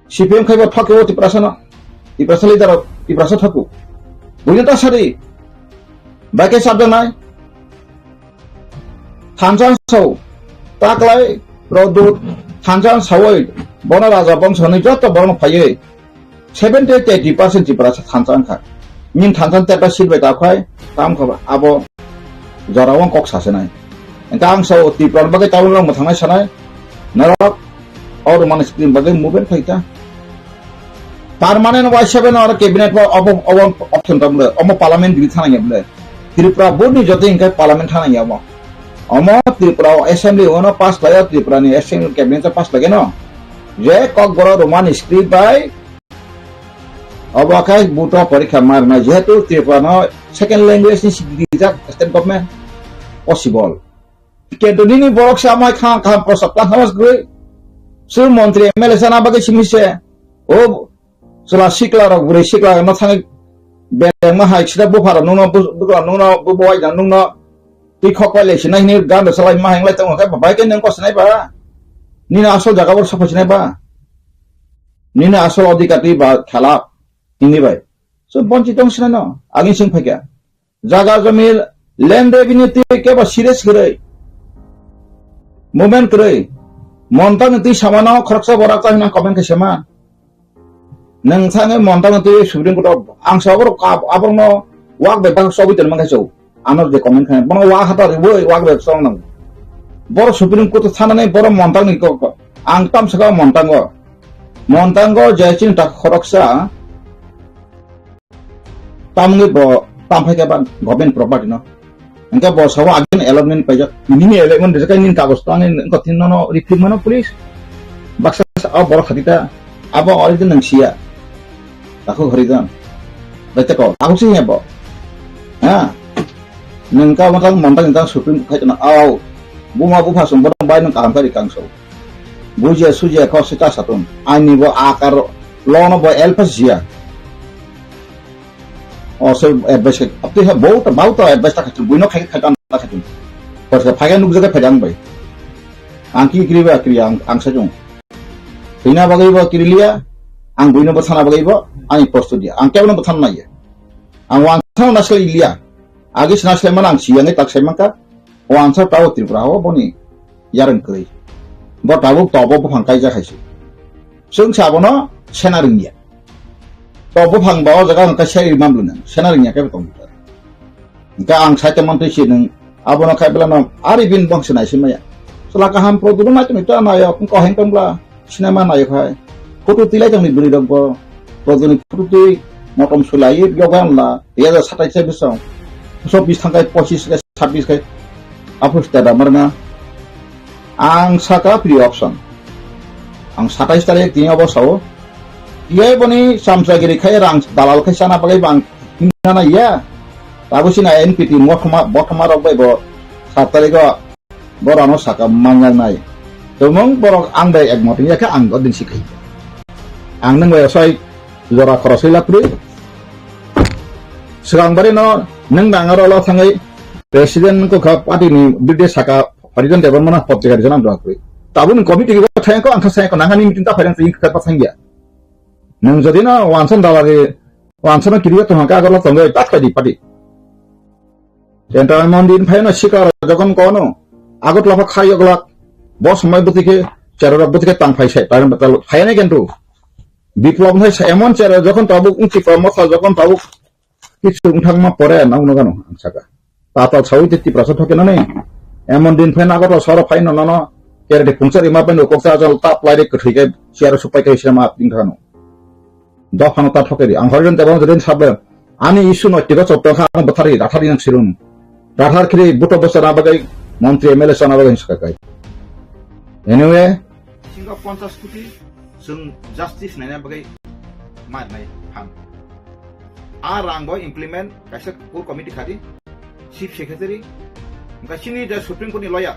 C P M khaibo thok o Tiprasa no. Tiprasa leader o, Tiprasa thoku. Buino ta sadi. Bai khe sabjaknai. Thansa sao, taklai Produt, thansa sawi, bono raja bongso hinwi joto borokno phaiwi seventy to eighty percent Tripura sa thansa wngkha. Nini thansa teta seat bai takhai, tam kha abo jora o kok sasinai. Engkha ang sao Tripura ni bagwi tabuk no mwthangnai sanai, norok o Roman script bagwi movement khai ta. Permanent Y seven oro cabinet o obo, obo option tong le, omo parliament dili thana ya bole. Tripura board ni joto hinkhe parliament thana ya omo. Omo Tripura o assembly o no pass lai o, Tripura ni assembly cabinet o pass lai no. Je kokborok Roman script bai obo khai buto porikha marna, jehetu Tripura no second language ni sikrijak state government possible. Kintu nini borok se amai khang khang prosa tang hamas gwi. Su montri M L A sana bagwi simi se. O chwla sikla rok bwrwi sikla no thangwi belengma hai sida bupha rok nungno bu-, bukla nungno bu bowai jang nungno twi khok pai lai sinai hini gan rok salai ma hai lai tongo khe bai khe nang ko sinai ba. Nini asol jaga bor sokho sinai ba. Nini asol odhikar twi ba khelap hini bai. So bonchi tong sinai no agin sing phaikha. Jaga jomil land revenue twi kebo serious kwrwi. Movement kwrwi. Montang twi samano khoroksa borak ta hwnna comment khe sema. Nwng thangwi Montang twi Supreme Court o ang sa aboro kap-, aborokno wak bai bak sobwi tongma khe chau. Ano je comment khe bono wak hata rwui wak bai song nang. Boro Supreme Court thanani boro Montang ni kok ang tam saka Montang o. Montang o je chini ta khoroksa Tamni bo tamphai khe ba government property no. Hingke bo sabo agin allotment paijak. Nini allotment rijak nini kagoj to ani wngkha tini nono reflect mano police. Baksa sa o borok khati ta abo original nang siya. Takhuk horijan. Bai teko takhuk si ya bo. Ha. Nang ka matang montang tang Supreme khai tana au. Buma bupha sum borok bai nang kaham kari kangso. Bujia sujia kok se ta satun. Ani bo akar lono bo help jia. O se advice ke, apni ha, bau ta, bau ta advice ta khatung, buino khai, khai ta khatung. Pas ka phai nukjak phai ang bai. Ang ki kiri ba kiri ang, ang sajung. Bina bagai ba kiri liya, ang buino ba thana bagai ba, ani posto dia. Ang kebno ba thana ya. Ang wang thana nasle liya. Agi sna sle mana ang siyang tak sai mangka. O answer tabo Tripura o boni yareng kwrwi. Bo tabuk tobo buphang kaijak hai se. Chwng sa bono sena rwngya. To buphang ba o jaga wngkha seri mamlu nang sena rwngya khe tong. Hingkhe ang saita mantwi si nang abono khai belano ari bin bangsa nai si maya. Chwla kaham pro dulu nai tong ta nai o ko heng tong bla. Sinema nai khai. Photo tilai tongni bwrwi rok bo. Rojoni photo twi motom sulai yoga wngla. Dui hajar satais bisong. Chobbish thangkai pochis kai sabbish kai. Aphuru stada marna. Ang saka free option. Ang satais tarik tini obo sao. Iyai boni samsagiri khai rang dalal khai sana bagwi bang hinana ya. Tabu sina N P T mothoma bothoma rok bai bo sat tarik o Borano saka manjaknai. Tumung borok ang bai ekmot wngya khe ang o din si khai. Ang nwng bai osai jora khorosoi laprwi. Swkang bari no nwng nang aro lo thangwi president ko kha party ni bide saka president debar mana potte gari janam dwa kwi. Tabun committee ko thayang ko ang kha sayang ko nang ani meeting ta phayang twi kha pa thangya. Nwng jodi no wansan dalari wansan kiriya to hangka agor lo tongoi tak di party. Central Mondir phai no sikar jogon kono. Agartala pha khai oglak. Bo somoi bwtwi khe cherorok bwtwi khe tang phai sai. Phai ne kintu. Biplop hai sa emon chero jokhon tabuk wngsi pa motha jokhon tabuk kichu wngthangma pore na uno gano ang saka. Tatal sawi te Tiprasa thoke nani. Emon din phai Agartala soro phai no nono. Kere de pungsa rima pai no koksa jal tap lai de kwthwi khe chair supai khe sema ding thano. Dophano ta thokeri. Ang horizon tebo horizon sable. Ani issue no tigo chotto kha ang bwthari rathari nang sirum. Rathar khiri buto bwsa na bagai montri M L A sana bagai hinsa kai. Anyway. Singo ponchas koti chwng justice naina bagai mar nai ham. A rang bo implement kaisa core committee khadi. Chief Secretary, hingke chini the Supreme Court ni lawyer,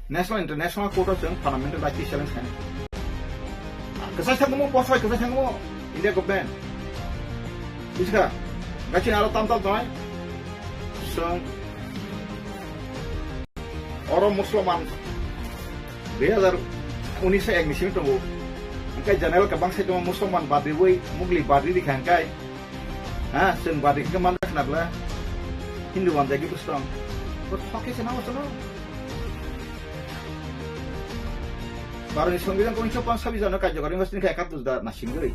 National International Court o chwng fundamental right challenge khainai. Kwchai thangmo, bosai kwchai thangmo, India government. Bujiska, hingke chini aro tamtal tongnai, chwng oro Musliman dui hazar unis ek ni simi tongo. Hingke general kwbang sai tongo Musliman badriwi, Mugli badri rikha hingke. Ha, chwng badri khe manjak khna bwle. Hindu ban jagi bwswrang. Bo thok khe se nang sano. Baro ni songbidhan ko unisho panshabi jano karjokari wngkha sini khe ekatus da nasing gori.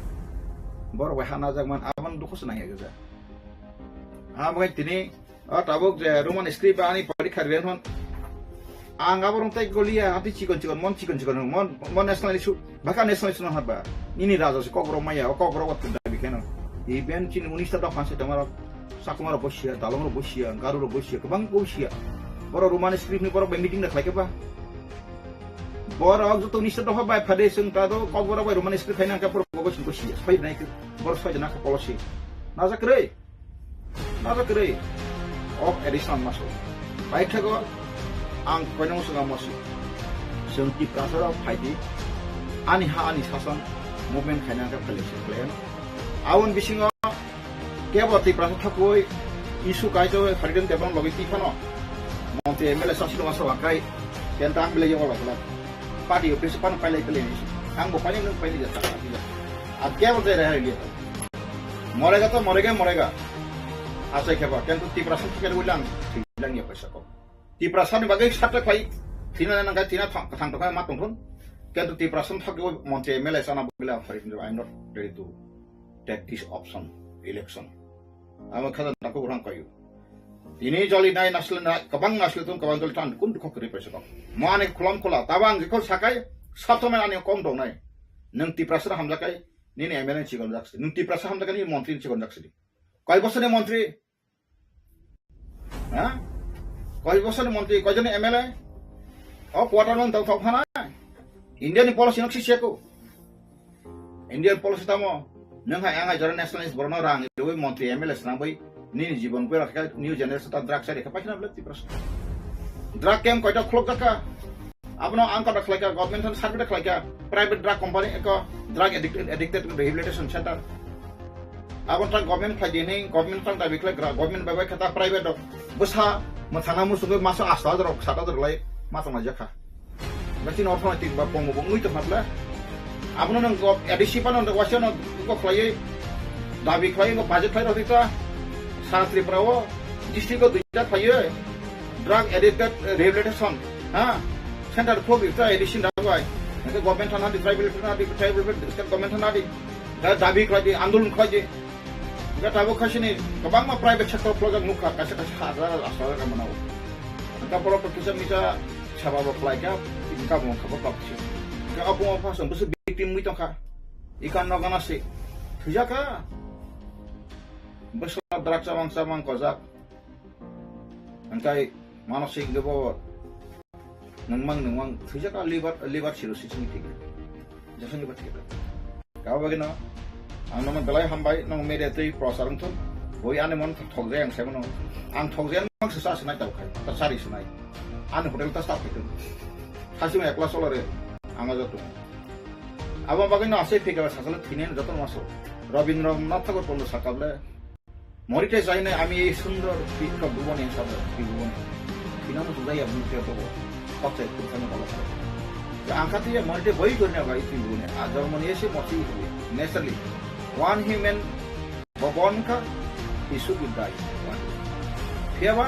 Borok bai ha najak man abang dukho se nang ya gajak. Abo tini, o tabuk je Roman script ani porikha riyan hon. Ang abo rong tai goliya, ati chikon chikon, mon chikon chikon, mon, mon national issue, baka national issue no haba. Ini raja se kok rok maya, o kok rok wat dabi keno. Even chini unista dopha se tomaro, sakuma rok bosia, dalong rok bosia, garu rok bosia, kebang bosia. Boro Roman script ni borok bai meeting da khlai keba. Borok joto unista dopha bai phade sung ta do, kok borok bai Roman script khaina ka borok bosia bosia, soi nai ke, borok soi jana ka policy. Naja kre. Nabo kwrwi. Ok, additional masuk. Paithago ang koinong swnga masuk. Chwng Tiprasa rok phaidi. Ani ha, ani sason movement khaina khe phailai se plan. Aboni bisingo kebo Tiprasa thakwi issue kaijawi Haridhan Debbarma logi tiphano. Montri M L A sasino masuk akai. Kenta ang belai yago lagla. Party office pan pailai pailai ni. Ang bo pailai nung pailai jata. A kebo je rehai liya. Morega to morega, morega. Achai kheba, kintu Tiprasa thikar ulang, thilang ya paisa ko. Tiprasa ni bagai satra khai, thina nang kai thina thang, thang to khai ma tongthun. Kintu Tiprasa thak ko montri M L A sana bugla, I'm not ready to take this option, election. Amo khada nako urang kayu. Ini joli nai nasle nai, kabang nasle tung kabang joli tan kun dukho kri paisa ko. Mo ani khulam khula, tabang jikol sakai, sabto men ani kom dong nai. Nang Tiprasa hamjakai, nini M L A ni chikon jaksidi. Nwng Tiprasa hamjakani montri ni chikon jaksidi. Koi bosor ni montri? Ha? Koi bosor ni montri, koi jon ni M L A? O quarter man tau thok phana. India ni policy nok sisi ko. India ni policy tamo. Nwng hai ang hai jora nationalist borno rang rwi montri M L A snang bai nini jibon kwe rakha new generation ta drug side khe paisna bla Tiprasa. Drug camp koita khulok jaka. Abono ang kata khlaika, government thani survey khlaika, private drug company eko drug addict, addicted rehabilitation center. Abo tang government khlai dini, government tang dabi khlai gra, government bai bai khata private rok bwsa mwthangna muchungwi masa asta rok sata rok lai ma tong jakha. Bachin orthonoitik ba pongo bo ngui tong phatle. Abono nang go A D C pano nang wasio no go khlai dabi khlai go budget khlai rok ta sa Tripura o district o duita khlai. Drug addicted rehabilitation, ha? Center khulok di, try addiction da bai. Nang government thana di, tribal thana di, tribal state government thana di. Da dabi khlai di, andolon khlai di. Nang tabuk khasini kwbangma private sector khulok jak nukha, kaisa kaisa hajar asal ka manao. Nang borok to kisa misa saba bo khlai ka, income mo khabo kap si. Nang abu mo phasong bwswk victim mui tongkha. Ikan no gana si. Thujaka. Bwswk drug chamang chamang kojak. Hingkai manosik de bo nangmang nangmang thwijak a liver, liver cirrhosis ni thik. Jasani ba thik. Kabo bagino ang nono belai hambai, nong media twi prochar wngthun. Boi ani mon thok jai ang saimano. Ang thok jai ang mang sasa sinai tau khai. Ta sari sinai. Ani hotel ta stop khai. Khasima ekla solare ang aja tung. Abo bagino asai phikra sasale thinen joto maso. Rabindranath Tagore pondo sakable. মরিতে চাই না আমি এই সুন্দর বৃক্ষ ভুবনে, সব ত্রিভুবনে। Kinamo sujai aboni ke bobo, kok sai kurkani bolo kare. Ang kati ya morite boi gorina bai ত্রিভুবনে, a jormo ni ese morti huye, naturally. One human bo bon kha, he should be die. One day. Phiyaba,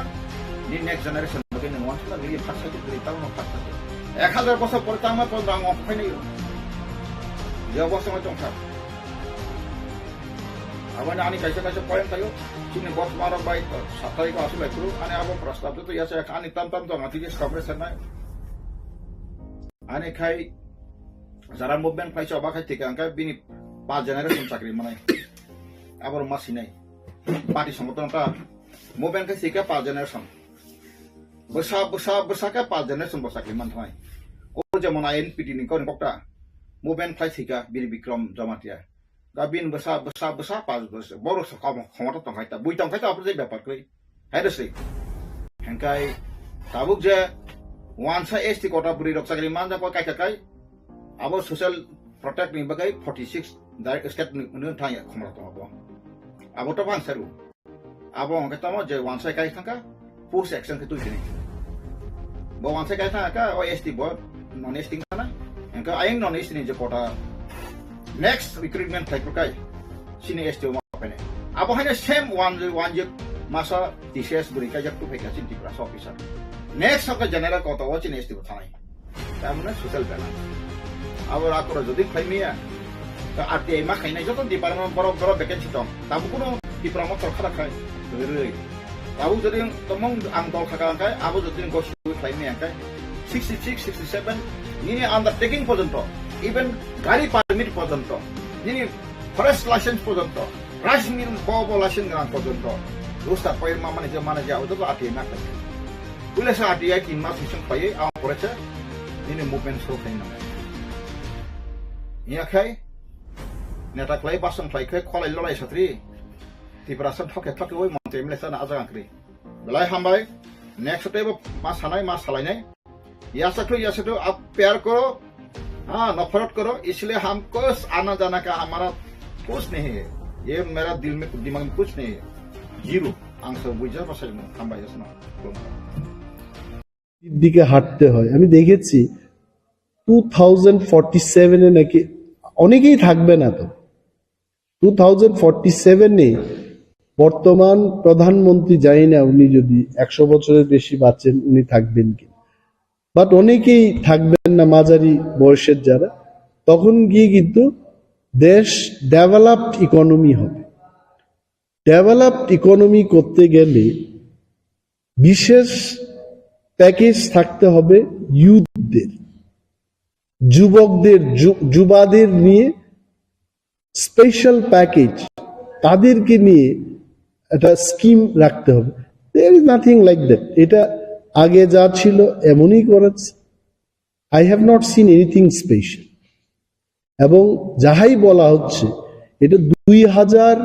ni next generation bagwi nwng uansukna gili first side gili tamo first side. Ek hajar bosor pore tamo pon rang ok phainai. Je bosor tongkha. Aboni ani kaisa kaisa point tayo. Chini boss marok bai satai ko asuk lai kuru. Ani abo prastab to yasa ani tam tam to ngati je stop re sanai. Ani khai jara movement khai choba khai thik ang khai bini pa generation chakri manai. Abor ma sinai. Party songoton ta movement khai thik pa generation. Bwsa bwsa bwsa khe pa generation bo chakri man thai. O jemon I N P T ni kok ta movement khai thik bini Bikram Jamatia. Gabin bwsa, bwsa, bwsa, pas bwsa. Borok sa kamo khomota tongkhai ta. Bui tongkhai ta, apre bepar kwrwi. Hai da se. Hengkai tabuk je wansa S T kota bwrwi rok chakri manja koi kai kai. Abo social protect ni bagwi forty six direct state ni, ni thang ya khomota tongo bo. Abo to bang seru. Abo hwnkhe tamo je wansai kai thangkha, post action khe twi sini. Bo wansai kai thangkha, o S T bo, non S T wngkha na. Hwnkhe ayang non S T ni je kota next recruitment khlai phuru kai, sini S T o ma phainai. Abo haino same one, one je Masa T C S bwrwi kaijak tuphai ka chini Tiprasa officer. Next sakha general koto o chini S T bo thanai. Tamone social balance. Abo rakoro jodi khlai maya, ta R T I ma khainai joto department borok borok vacancy tong. Tabuk kuno Tipra Motha khara khai. Rwi. Tabuk jodi tomong ang dol khaka angkai, abo jodi gosi khlai maya angkai. Sixty six, sixty seven, nini undertaking porjonto, even gari permit porjonto, nini forest license porjonto, rice mill bo bo license gwnang porjonto, rusta pair ma mane je mane je abo joto R T I ma khlai. Puila sa R T I tin mas bising khlai, ang pore se nini movement show khlai nang. Iya khai, neta khlai basong khlai khai, kholai lolai satri, Tiprasa thok khe thok khe oi montri M L A sana ajak angkri. Belai hambai, next tei bo ma sanai, ma salainai. Yasa khlwi, yasa khlwi, ap pyar koro, ha, nafarat koro, isliye humko aana jana ka hamara kuch nahi hai. Ye mera dil mein, dimag mein kuch nahi hai. Zero. Ang sa bujja ba sa hambai yasa na. দিকে হাঁটতে হয়। আমি দেখেছি two thousand forty সেভেনে নাকি অনেকেই থাকবে না তো। টু থাউজেন্ড ফর্টি সেভেনে বর্তমান প্রধানমন্ত্রী, জানি না উনি যদি একশো বছরের বেশি বাঁচেন উনি থাকবেন কি, বাট অনেকেই থাকবেন না, মাঝারি বয়সের যারা, তখন গিয়ে কিন্তু দেশ ডেভেলপড ইকোনমি হবে। ডেভেলপড ইকোনমি করতে গেলে বিশেষ প্যাকেজ থাকতে হবে ইউথদের, যুবকদের, যু- যুবাদের নিয়ে স্পেশাল প্যাকেজ, তাদেরকে নিয়ে একটা স্কিম রাখতে হবে। There is nothing like that. এটা আগে যা ছিল এমনই করেছে। I have not seen anything special. এবং যাহাই বলা হচ্ছে, এটা দুই হাজার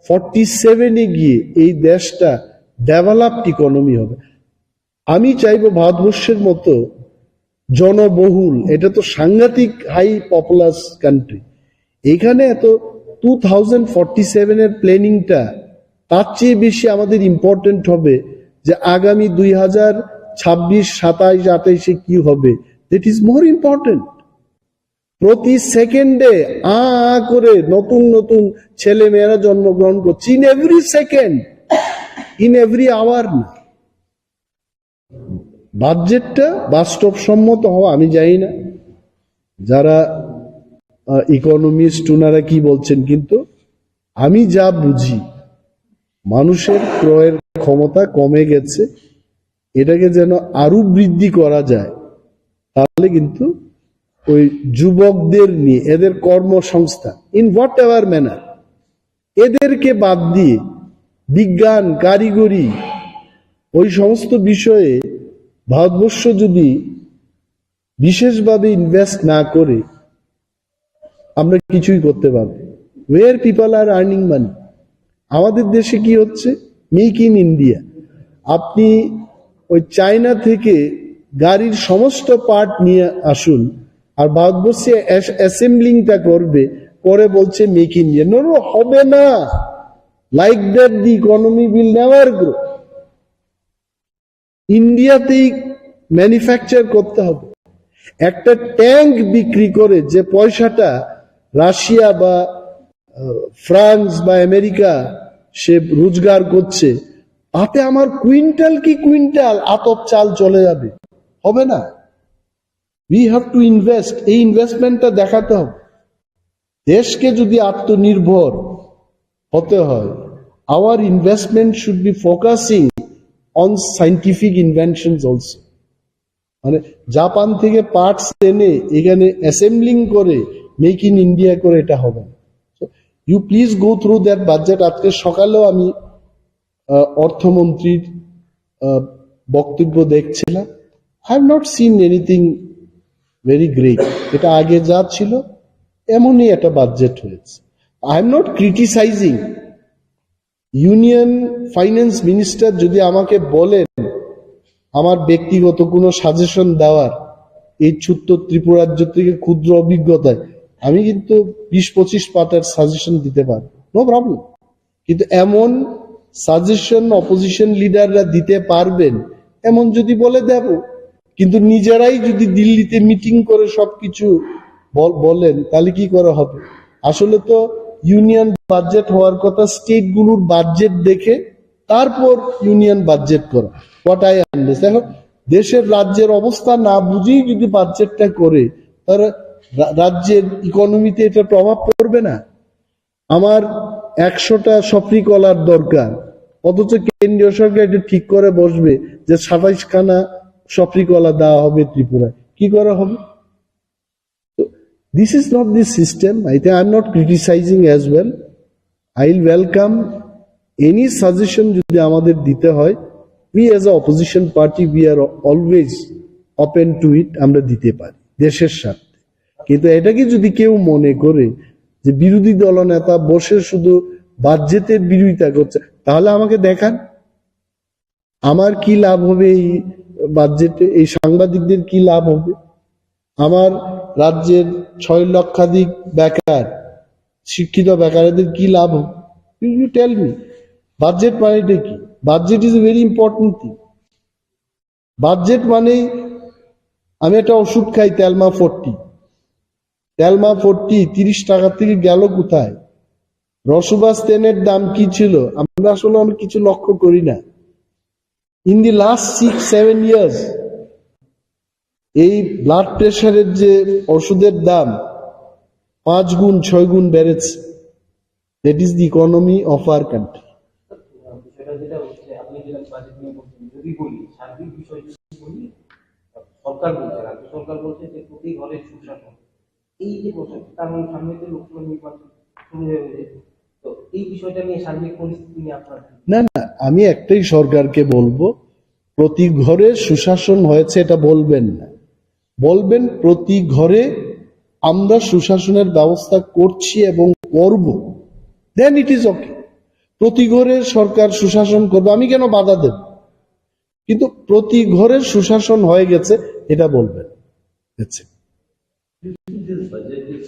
ফর্টি সেভেনে গিয়ে এই দেশটা ডেভেলপড ইকোনমি হবে। আমি চাইবো ভারতবর্ষের মতো জনবহুল, এটা তো সাংঘাতিক হাই পপুলাস কান্ট্রি, এখানে এত টু থাউজেন্ড ফর্টি সেভেনের প্ল্যানিংটা তার চেয়ে বেশি আমাদের ইম্পর্টেন্ট হবে যে আগামী দুই হাজার ছাব্বিশ, সাতাইশ, আঠাইশে কি হবে, that is more important. প্রতি সেকেন্ডে আ আ করে নতুন নতুন ছেলে মেয়েরা জন্মগ্রহণ করছে, in every second, in every hour না। বাজেটটা বাস্তবসম্মত হওয়া আমি জানি না, যারা ইকোনমিস্ট ওনারা কি বলছেন, কিন্তু আমি যা বুঝি মানুষের ক্রয়ের ক্ষমতা কমে গেছে, এটাকে যেন আরো বৃদ্ধি করা যায়, তাহলে কিন্তু ওই যুবকদের নিয়ে এদের কর্মসংস্থান, in whatever manner, এদেরকে বাদ দিয়ে বিজ্ঞান, কারিগরি, ওই সমস্ত বিষয়ে ভারতবর্ষ যদি বিশেষভাবে ইনভেস্ট না করে আমরা কিছুই করতে পারবো। Where people are earning money? আমাদের দেশে কি হচ্ছে? Make in India. আপনি ওই চায়না থেকে গাড়ির সমস্ত পার্ট নিয়ে আসুন, আর ভারতবর্ষে অ্যাসেম্বলিংটা করবে, করে বলছে make in India. No, no, হবে না। Like that the economy will never grow. ইন্ডিয়াতেই ম্যানুফ্যাকচার করতে হবে। একটা ট্যাঙ্ক বিক্রি করে যে পয়সাটা রাশিয়া বা আহ, ফ্রান্স বা আমেরিকা সে রোজগার করছে, তাতে আমার কুইন্টাল কি কুইন্টাল আতপ চাল চলে যাবে? হবে না। We have to invest, এই ইনভেস্টমেন্টটা দেখাতে হবে। দেশকে যদি আত্মনির্ভর হতে হয়, our investment should be focusing on scientific inventions also. মানে জাপান থেকে পার্টস এনে এখানে অ্যাসেম্বলিং করে মেক ইন ইন্ডিয়া করে, এটা হবে না। You please go through that budget. আজকে সকালেও আমি আহ, অর্থমন্ত্রীর আহ, বক্তব্য দেখছিলাম। I have not seen anything very great. এটা আগে যা ছিল এমনই একটা বাজেট হয়েছে। I am not criticizing. Union finance minister যদি আমাকে বলেন আমার ব্যক্তিগত কোনো সাজেশন দেওয়ার, এই ছোট্ট ত্রিপুরা রাজ্য থেকে ক্ষুদ্র অভিজ্ঞতায় আমি কিন্তু বিশ পঁচিশ পাতার সাজেশন দিতে পারবো, নো প্রবলেম। কিন্তু এমন সাজেশন অপোজিশন লিডাররা দিতে পারবেন এমন যদি বলে দেব, কিন্তু নিজেরাই যদি দিল্লিতে মিটিং করে সবকিছু বল- বলেন, তাহলে কি করে হবে? আসলে তো ইউনিয়ন বাজেট হওয়ার কথা, স্টেটগুলোর বাজেট দেখে তারপর ইউনিয়ন বাজেট করা, হোয়াট আই আন্ডারস্ট্যান্ড। এখন দেশের রাজ্যের অবস্থা না বুঝেই যদি বাজেটটা করে, তাহলে রা- রাজ্যের ইকোনমিতে এটা প্রভাব পড়বে না? আমার একশোটা সফরি কলার দরকার, অথচ কেন্দ্রীয় সরকার এটা ঠিক করে বসবে যে সাতাইশ খানা সফরি কলা দেওয়া হবে ত্রিপুরায়। কি করা হবে? This is not the system. I think I'm not criticizing as well. I will welcome any suggestion যদি আমাদের দিতে হয়। We as a opposition party, we are always open to it. আমরা দিতে পারি দেশের স্বার্থে। কিন্তু এটাকে যদি কেউ মনে করে যে বিরোধী দলনেতা বসে শুধু বাজেটের বিরোধিতা করছে, তাহলে আমাকে দেখান। আমার কি লাভ হবে এই বাজেটে? এই সাংবাদিকদের কি লাভ হবে? আমার রাজ্যের ছয় লক্ষাধিক বেকার, শিক্ষিত বেকারদের কি লাভ হবে? You tell me. বাজেট মানে এটা কি? Budget is a very important thing. Budget মানেই আমি একটা ওষুধ খাই, টেলমা ফোরটি। টেলমা ফোরটি তিরিশ টাকা থেকে গেল কোথায়? রসুবা স্টেনের দাম কি ছিল? আমরা আসলে অনেক কিছু লক্ষ্য করি না। In the last six seven years, এই ব্লাড প্রেশারের যে ওষুধের দাম পাঁচ গুণ, ছয় গুণ বেড়েছে। That is the economy of our country. বিষয়টা যেটা হচ্ছে, আপনি যেটা বাজেট নিয়ে বলছেন, যদি বলি, সার্বিক বিষয় যদি বলি, সরকার বলছে, রাজ্য সরকার বলছে যে প্রতি ঘরে সুশাসন। এই যে প্রশ্ন, কারণ সামনে তো লোকসভা নির্বাচন শুরু হয়ে গেছে, তো এই বিষয়টা নিয়ে সার্বিক পরিস্থিতি নিয়ে আপনার কি? না, না, আমি একটাই সরকারকে বলবো, প্রতি ঘরে সুশাসন হয়েছে এটা বলবেন না, বলবেন প্রতি ঘরে আমরা সুশাসনের ব্যবস্থা করছি এবং করব, then it is okay. প্রতি ঘরে সরকার সুশাসন করবে, আমি কেন বাধা দেব? কিন্তু প্রতি ঘরে সুশাসন হয়ে গেছে, এটা বলবেন। That's it. This budget is,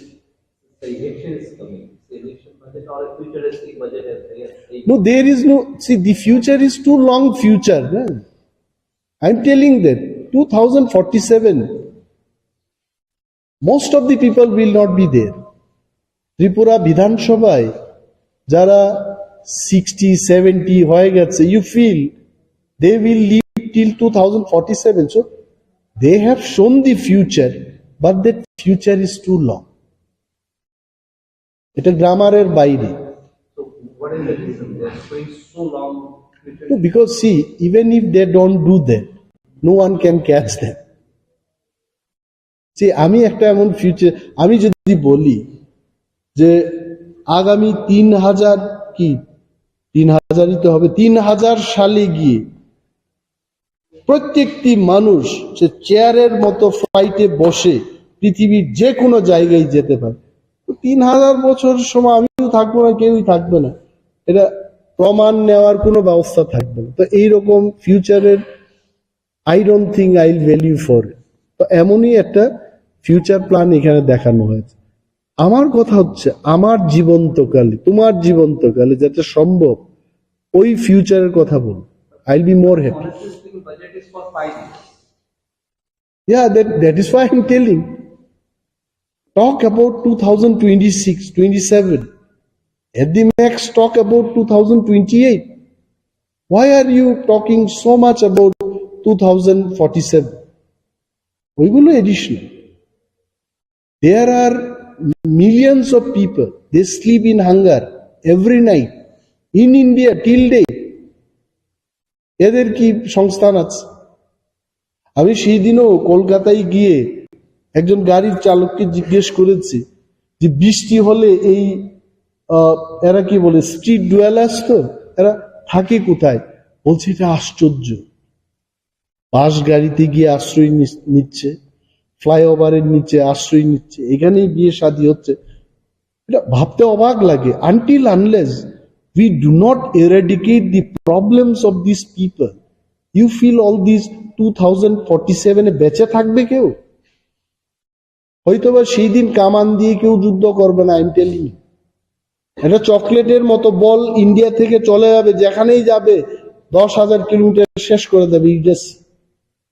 the election is coming. The election budget or a futuristic budget as they are saying. No, there is no, see, the future is too long future, na? I'm telling that two thousand forty-seven, most of the people will not be there. Tripura বিধানসভায় যারা sixty seventy হয়ে গেছে, you feel they will live till two thousand forty-seven. So they have shown the future, but that future is too long. এটা গ্রামারের বাইরে। So what is the reason they are going so long? No, because see, even if they don't do that, no one can catch them. See, আমি একটা এমন ফিউচার, আমি যদি বলি যে আগামী তিন হাজার কি, তিন হাজারই তো হবে, তিন হাজার সালে গিয়ে প্রত্যেকটি মানুষ সে চেয়ারের মতো ফ্লাইটে বসে পৃথিবীর যে কোনো জায়গায় যেতে পারে। তো তিন হাজার বছর সময় আমিও থাকবো না, কেউই থাকবে না, এটা প্রমাণ নেওয়ার কোনো ব্যবস্থা থাকবে না। তো এইরকম ফিউচারের, I don't think I will value for it. তো এমনই একটা ফিউচার প্ল্যান এখানে দেখানো হয়েছে। আমার কথা হচ্ছে, আমার জীবন্তকালে, তোমার জীবন্তকালে যাতে সম্ভব, ওই ফিউচারের কথা বল। I will be more happy. Honestly speaking, budget is for five years. Yeah, that, that is why I'm telling. Talk about two thousand twenty-six, twenty-seven. At the max, talk about two thousand twenty-eight. Why are you talking so much about two thousand forty-seven? ওইগুলো additional. There are millions of people, they sleep in hunger every night in India till day. এদের কি সংস্থান আছে? আমি সেই দিনও কলকাতায় গিয়ে একজন গাড়ির চালককে জিজ্ঞেস করেছি যে বৃষ্টি হলে এই, আহ, এরা কি বলে, স্ট্রিট ডুয়েলার্স তো, এরা থাকে কোথায়? বলছে এটা আশ্চর্য, বাস গাড়িতে গিয়ে আশ্রয় নিস- নিচ্ছে, ফ্লাইওভারের নিচে আশ্রয় নিচ্ছে, এখানেই বিয়ে শাদী হচ্ছে। এটা ভাবতে অবাক লাগে। Until unless we do not eradicate the problems of these people, you feel all these two thousand forty-seven এ বেঁচে থাকবে কেউ? হয়তোবা সেই দিন কামান দিয়ে কেউ যুদ্ধ করবে না, I'm telling you. এটা চকলেটের মতো বল ইন্ডিয়া থেকে চলে যাবে, যেখানেই যাবে দশ হাজার কিলোমিটার শেষ করে দেবে। You just,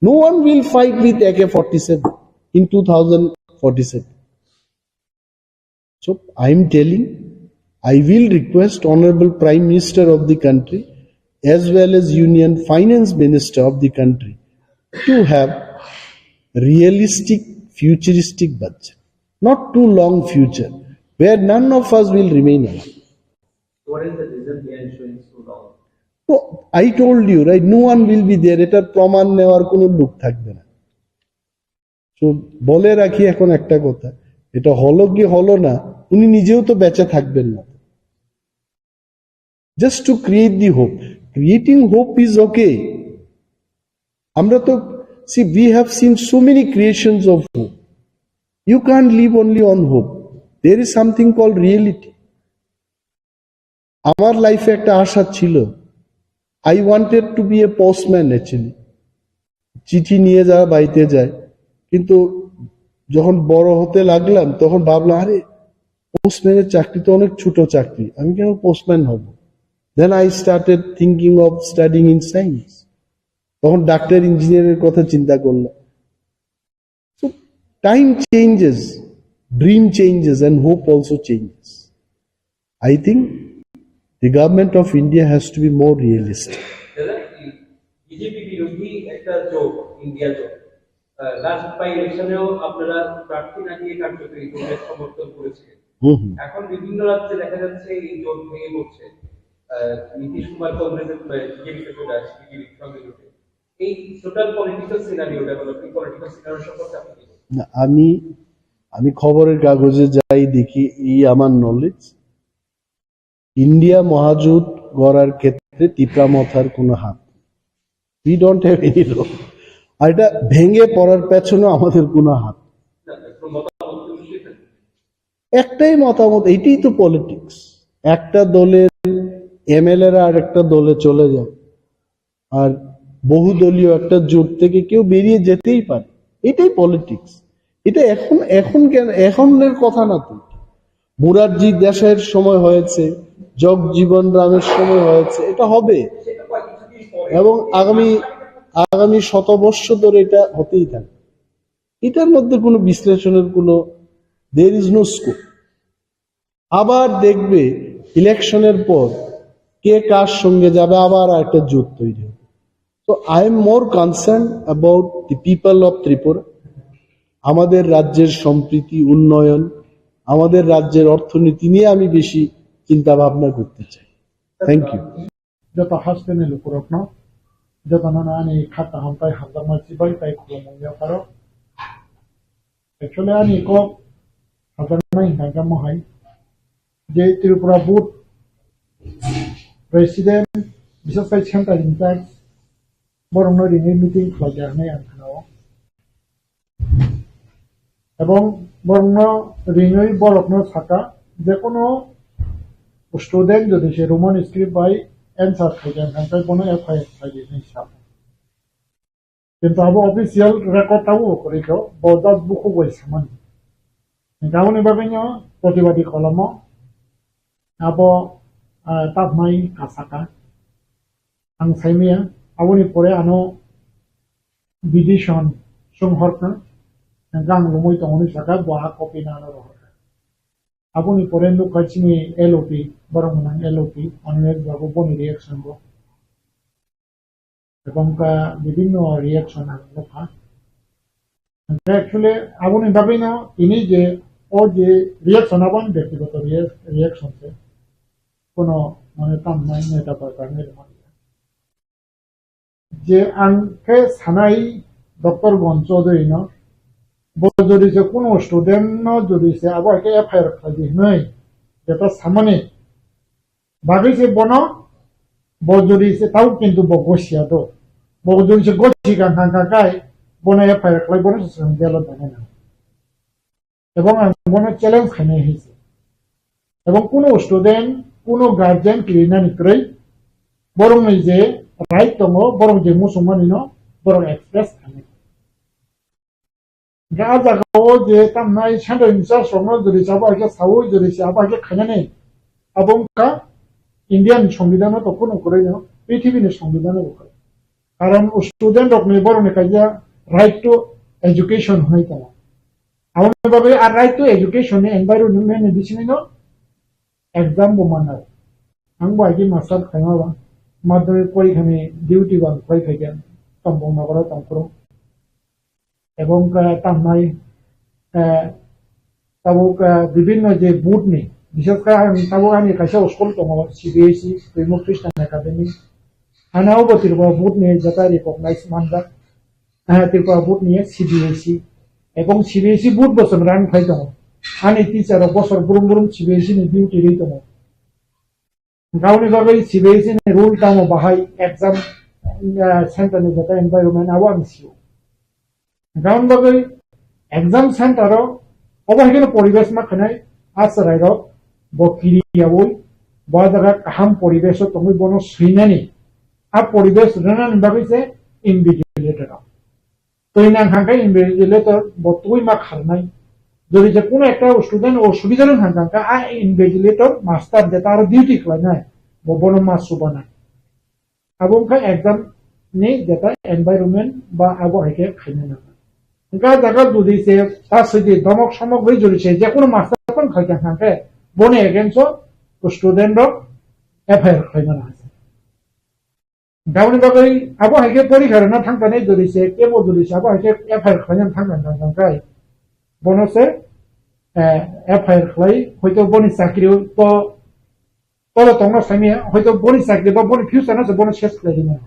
no one will fight with A K forty-seven in two thousand forty-seven. So I am telling, I will request Honorable Prime Minister of the country as well as Union Finance Minister of the country to have realistic, futuristic budget, not too long future, where none of us will remain alive. What is the reason behind showing so long? তো, I told you, right? No one will be there. এটার প্রমাণ নেওয়ার কোনো লোক থাকবে না। তো বলে রাখি এখন একটা কথা, এটা হলো কি হলো না, উনি নিজেও তো বেঁচে থাকবেন না। Just to create the hope. Creating hope is okay. আমরা তো, see, we have seen so many creations of hope. You can't live only on hope. There is something called reality. আমার লাইফে একটা আশা ছিল, I wanted to be a postman actually. চিঠি নিয়ে যাওয়া, বাড়িতে যায়। কিন্তু যখন বড় হতে লাগলাম, তখন ভাবলাম, আরে, পোস্টম্যানের চাকরি তো অনেক ছোট চাকরি, আমি কেন পোস্টম্যান হব? Then I started thinking of studying in science. তখন ডাক্তার, ইঞ্জিনিয়ারের কথা চিন্তা করলাম। So time changes, dream changes, and hope also changes. I think the government of India has to be more realistic. দাদা, বিজেপি বিরোধী একটা জোট, ইন্ডিয়া জোট, লাস্ট বাই ইলেকশনেও আপনারা প্রার্থী না দিয়ে কার্যকরী জোটের সমর্থন করেছিলেন। হুম হুম। এখন বিভিন্ন রাজ্যে দেখা যাচ্ছে এই জোট ভেঙে পড়ছে। আহ, নীতিশ কুমার কংগ্রেসের, আহ, বিজেপিতে চলে আসছে, বিজেপির সঙ্গে জোটে। এই total political scenario, developing political scenario সম্পর্কে আপনি কি বলবেন? না, আমি, আমি খবরের কাগজে যাই দেখি, এই আমার নলেজ। ইন্ডিয়া মহাজোট গড়ার ক্ষেত্রে তিপ্রা মথার কোনো হাত নেই। We don't have any role. আর এটা ভেঙে পড়ার পেছনেও আমাদের কোনো হাত নেই। না, না, কোনো মতামত তো নিশ্চয়ই থাকবে। একটাই মতামত, এটাই তো পলিটিক্স। একটা দলের এমএলএরা আর একটা দলে চলে যায়, আর বহুদলীয় একটা জোট থেকে কেউ বেরিয়ে যেতেই পারে, এটাই পলিটিক্স। এটা এখন, এখন কেন, এখনের কথা না তো। মুরারজি দেশাইর সময় হয়েছে, জগজীবন রামের সময় হয়েছে, এটা হবে। এবং আগামী, আগামী শতবর্ষ ধরে এটা হতেই থাকে। এটার মধ্যে কোনো বিশ্লেষণের কোনো, there is no scope. আবার দেখবে ইলেকশনের পর কে কার সঙ্গে যাবে, আবার একটা জোট তৈরি হবে। So I am more concerned about the people of Tripura. আমাদের রাজ্যের সম্প্রীতি, উন্নয়ন, আমাদের রাজ্যের অর্থনীতি নিয়ে আমি বেশি চিন্তা ভাবনা করতে চাই। Thank you. Joto hasteni lukurokno, jotono ani kha kaham tei hamjakma chibai tei khulumung yapharo. Actually, ani kok hamjaknai hwnkha khe mohai je Tripura Board President, biseskhai Central in charge, borokno ringwi meeting khlaiya hwnwi ang khnao. Ebong borokno ringwi borokno saka, jekono student jodi se Roman script bai answer khaikha, hwnkhai bono F I R khlai di hwnwi sa. Kintu abo official record tabuk bo kwrwi kho, bo just bukhuk bai samani. Aboni bagwino protibadi kolomo abo, ah, tabnai kasaka. Ang saimaya, aboni pore ano bidison chwng horkha, hwnkhe ang lumui tongmani saka bo ha copy no ano rohorkha. Aboni pore nukha chini L O P, borok gwnang L O P, Animesh babu boni reaction bo. Ebong ka bibinno reaction ang nukha. Hwnkhe actually aboni bagwino tini je o je reaction abo ani bektigoto rea-, reaction se. Kono mane tamnai neta bai bai nai rwma ya. Je ang khe sanai Doctor Gon Chaudhary no, bo jodi se kuno student no jodi se abo hai khe F I R khlai di hwnwi, jeta samani bagwi se bono, bo jodi se tau kintu bo gosia do, bo jodi se gosi kha kha kha khai bono F I R khlai bono se jelo dane na. Ebong ang bono challenge khainai hai se. Ebong kuno student, kuno guardian kirinani kwrwi, borokni je right tongo, borok je muchungmani no borok express khainai. Ga jagao je tamnai central in charge rokno jodi se abo hai khe saui jodi se abo hai khe khainani, abo wngkha Indian Songbidan no to kuno kwrwi no, prithibi ni Songbidan no bo kwrwi. Karon student rokni borokni kaisa right to education hwnwi tongo. Aboni bagwi a right to education ni environment ni bisingno exam bo manai. Ang bo I T master khaima ba. madhyamik porikhani duty bo ang khlai phaikha, Tombong nogoro tongphuru. Ebong, ah, tamnai, ah, tabuk, ah, bibinno je board ni, bishes khe ang tabuk ani kaisa school tongo, C B S E, Twimuk Christian Academy. Ano bo Tripura board ni jeta recognize manjak, ah, Tripura board ni C B S E. Ebong C B S E board bo chwng run khlai tongo. Ani teacher rok bosor brum brum C B S E ni duty rwi tongo. Gauni bagwi C B S E ni rule tamo bahai exam, ah, center ni jeta environment abo ang sio. Gauni bagwi exam center o obo hai kheno poribesh ma khanai, a chwrai rok bo kiri yaui, bo jaga kaham poribesh o tongwi bono swinani, a poribesh rwnani bagwi se invigilator rok. Twi nang hangkhe invigilator bo twi ma kharnai. Jodi je kuno ekta student o subijar wng hangkha, a invigilator master jeta aro duty khlainai, bo bono ma subanai. Abo wngkha exam ni jeta environment ba abo hai khe khaina nang. Hingkhe a jaga jodi se ta swidi domok somok bai jodi se je kuno master phano khaikha hangkhe boni against o student rok F I R khlaina nang. Tamoni bagwi abo hai khe porikha rwna thang thani jodi se, kebo jodi se abo hai khe F I R khlaina thang thang thang thang khai. Bono se, eh, F I R khlai, hoito boni chakri to, tolo tongna sami, hoito boni chakri ba boni future no se bono ses khlai rwna.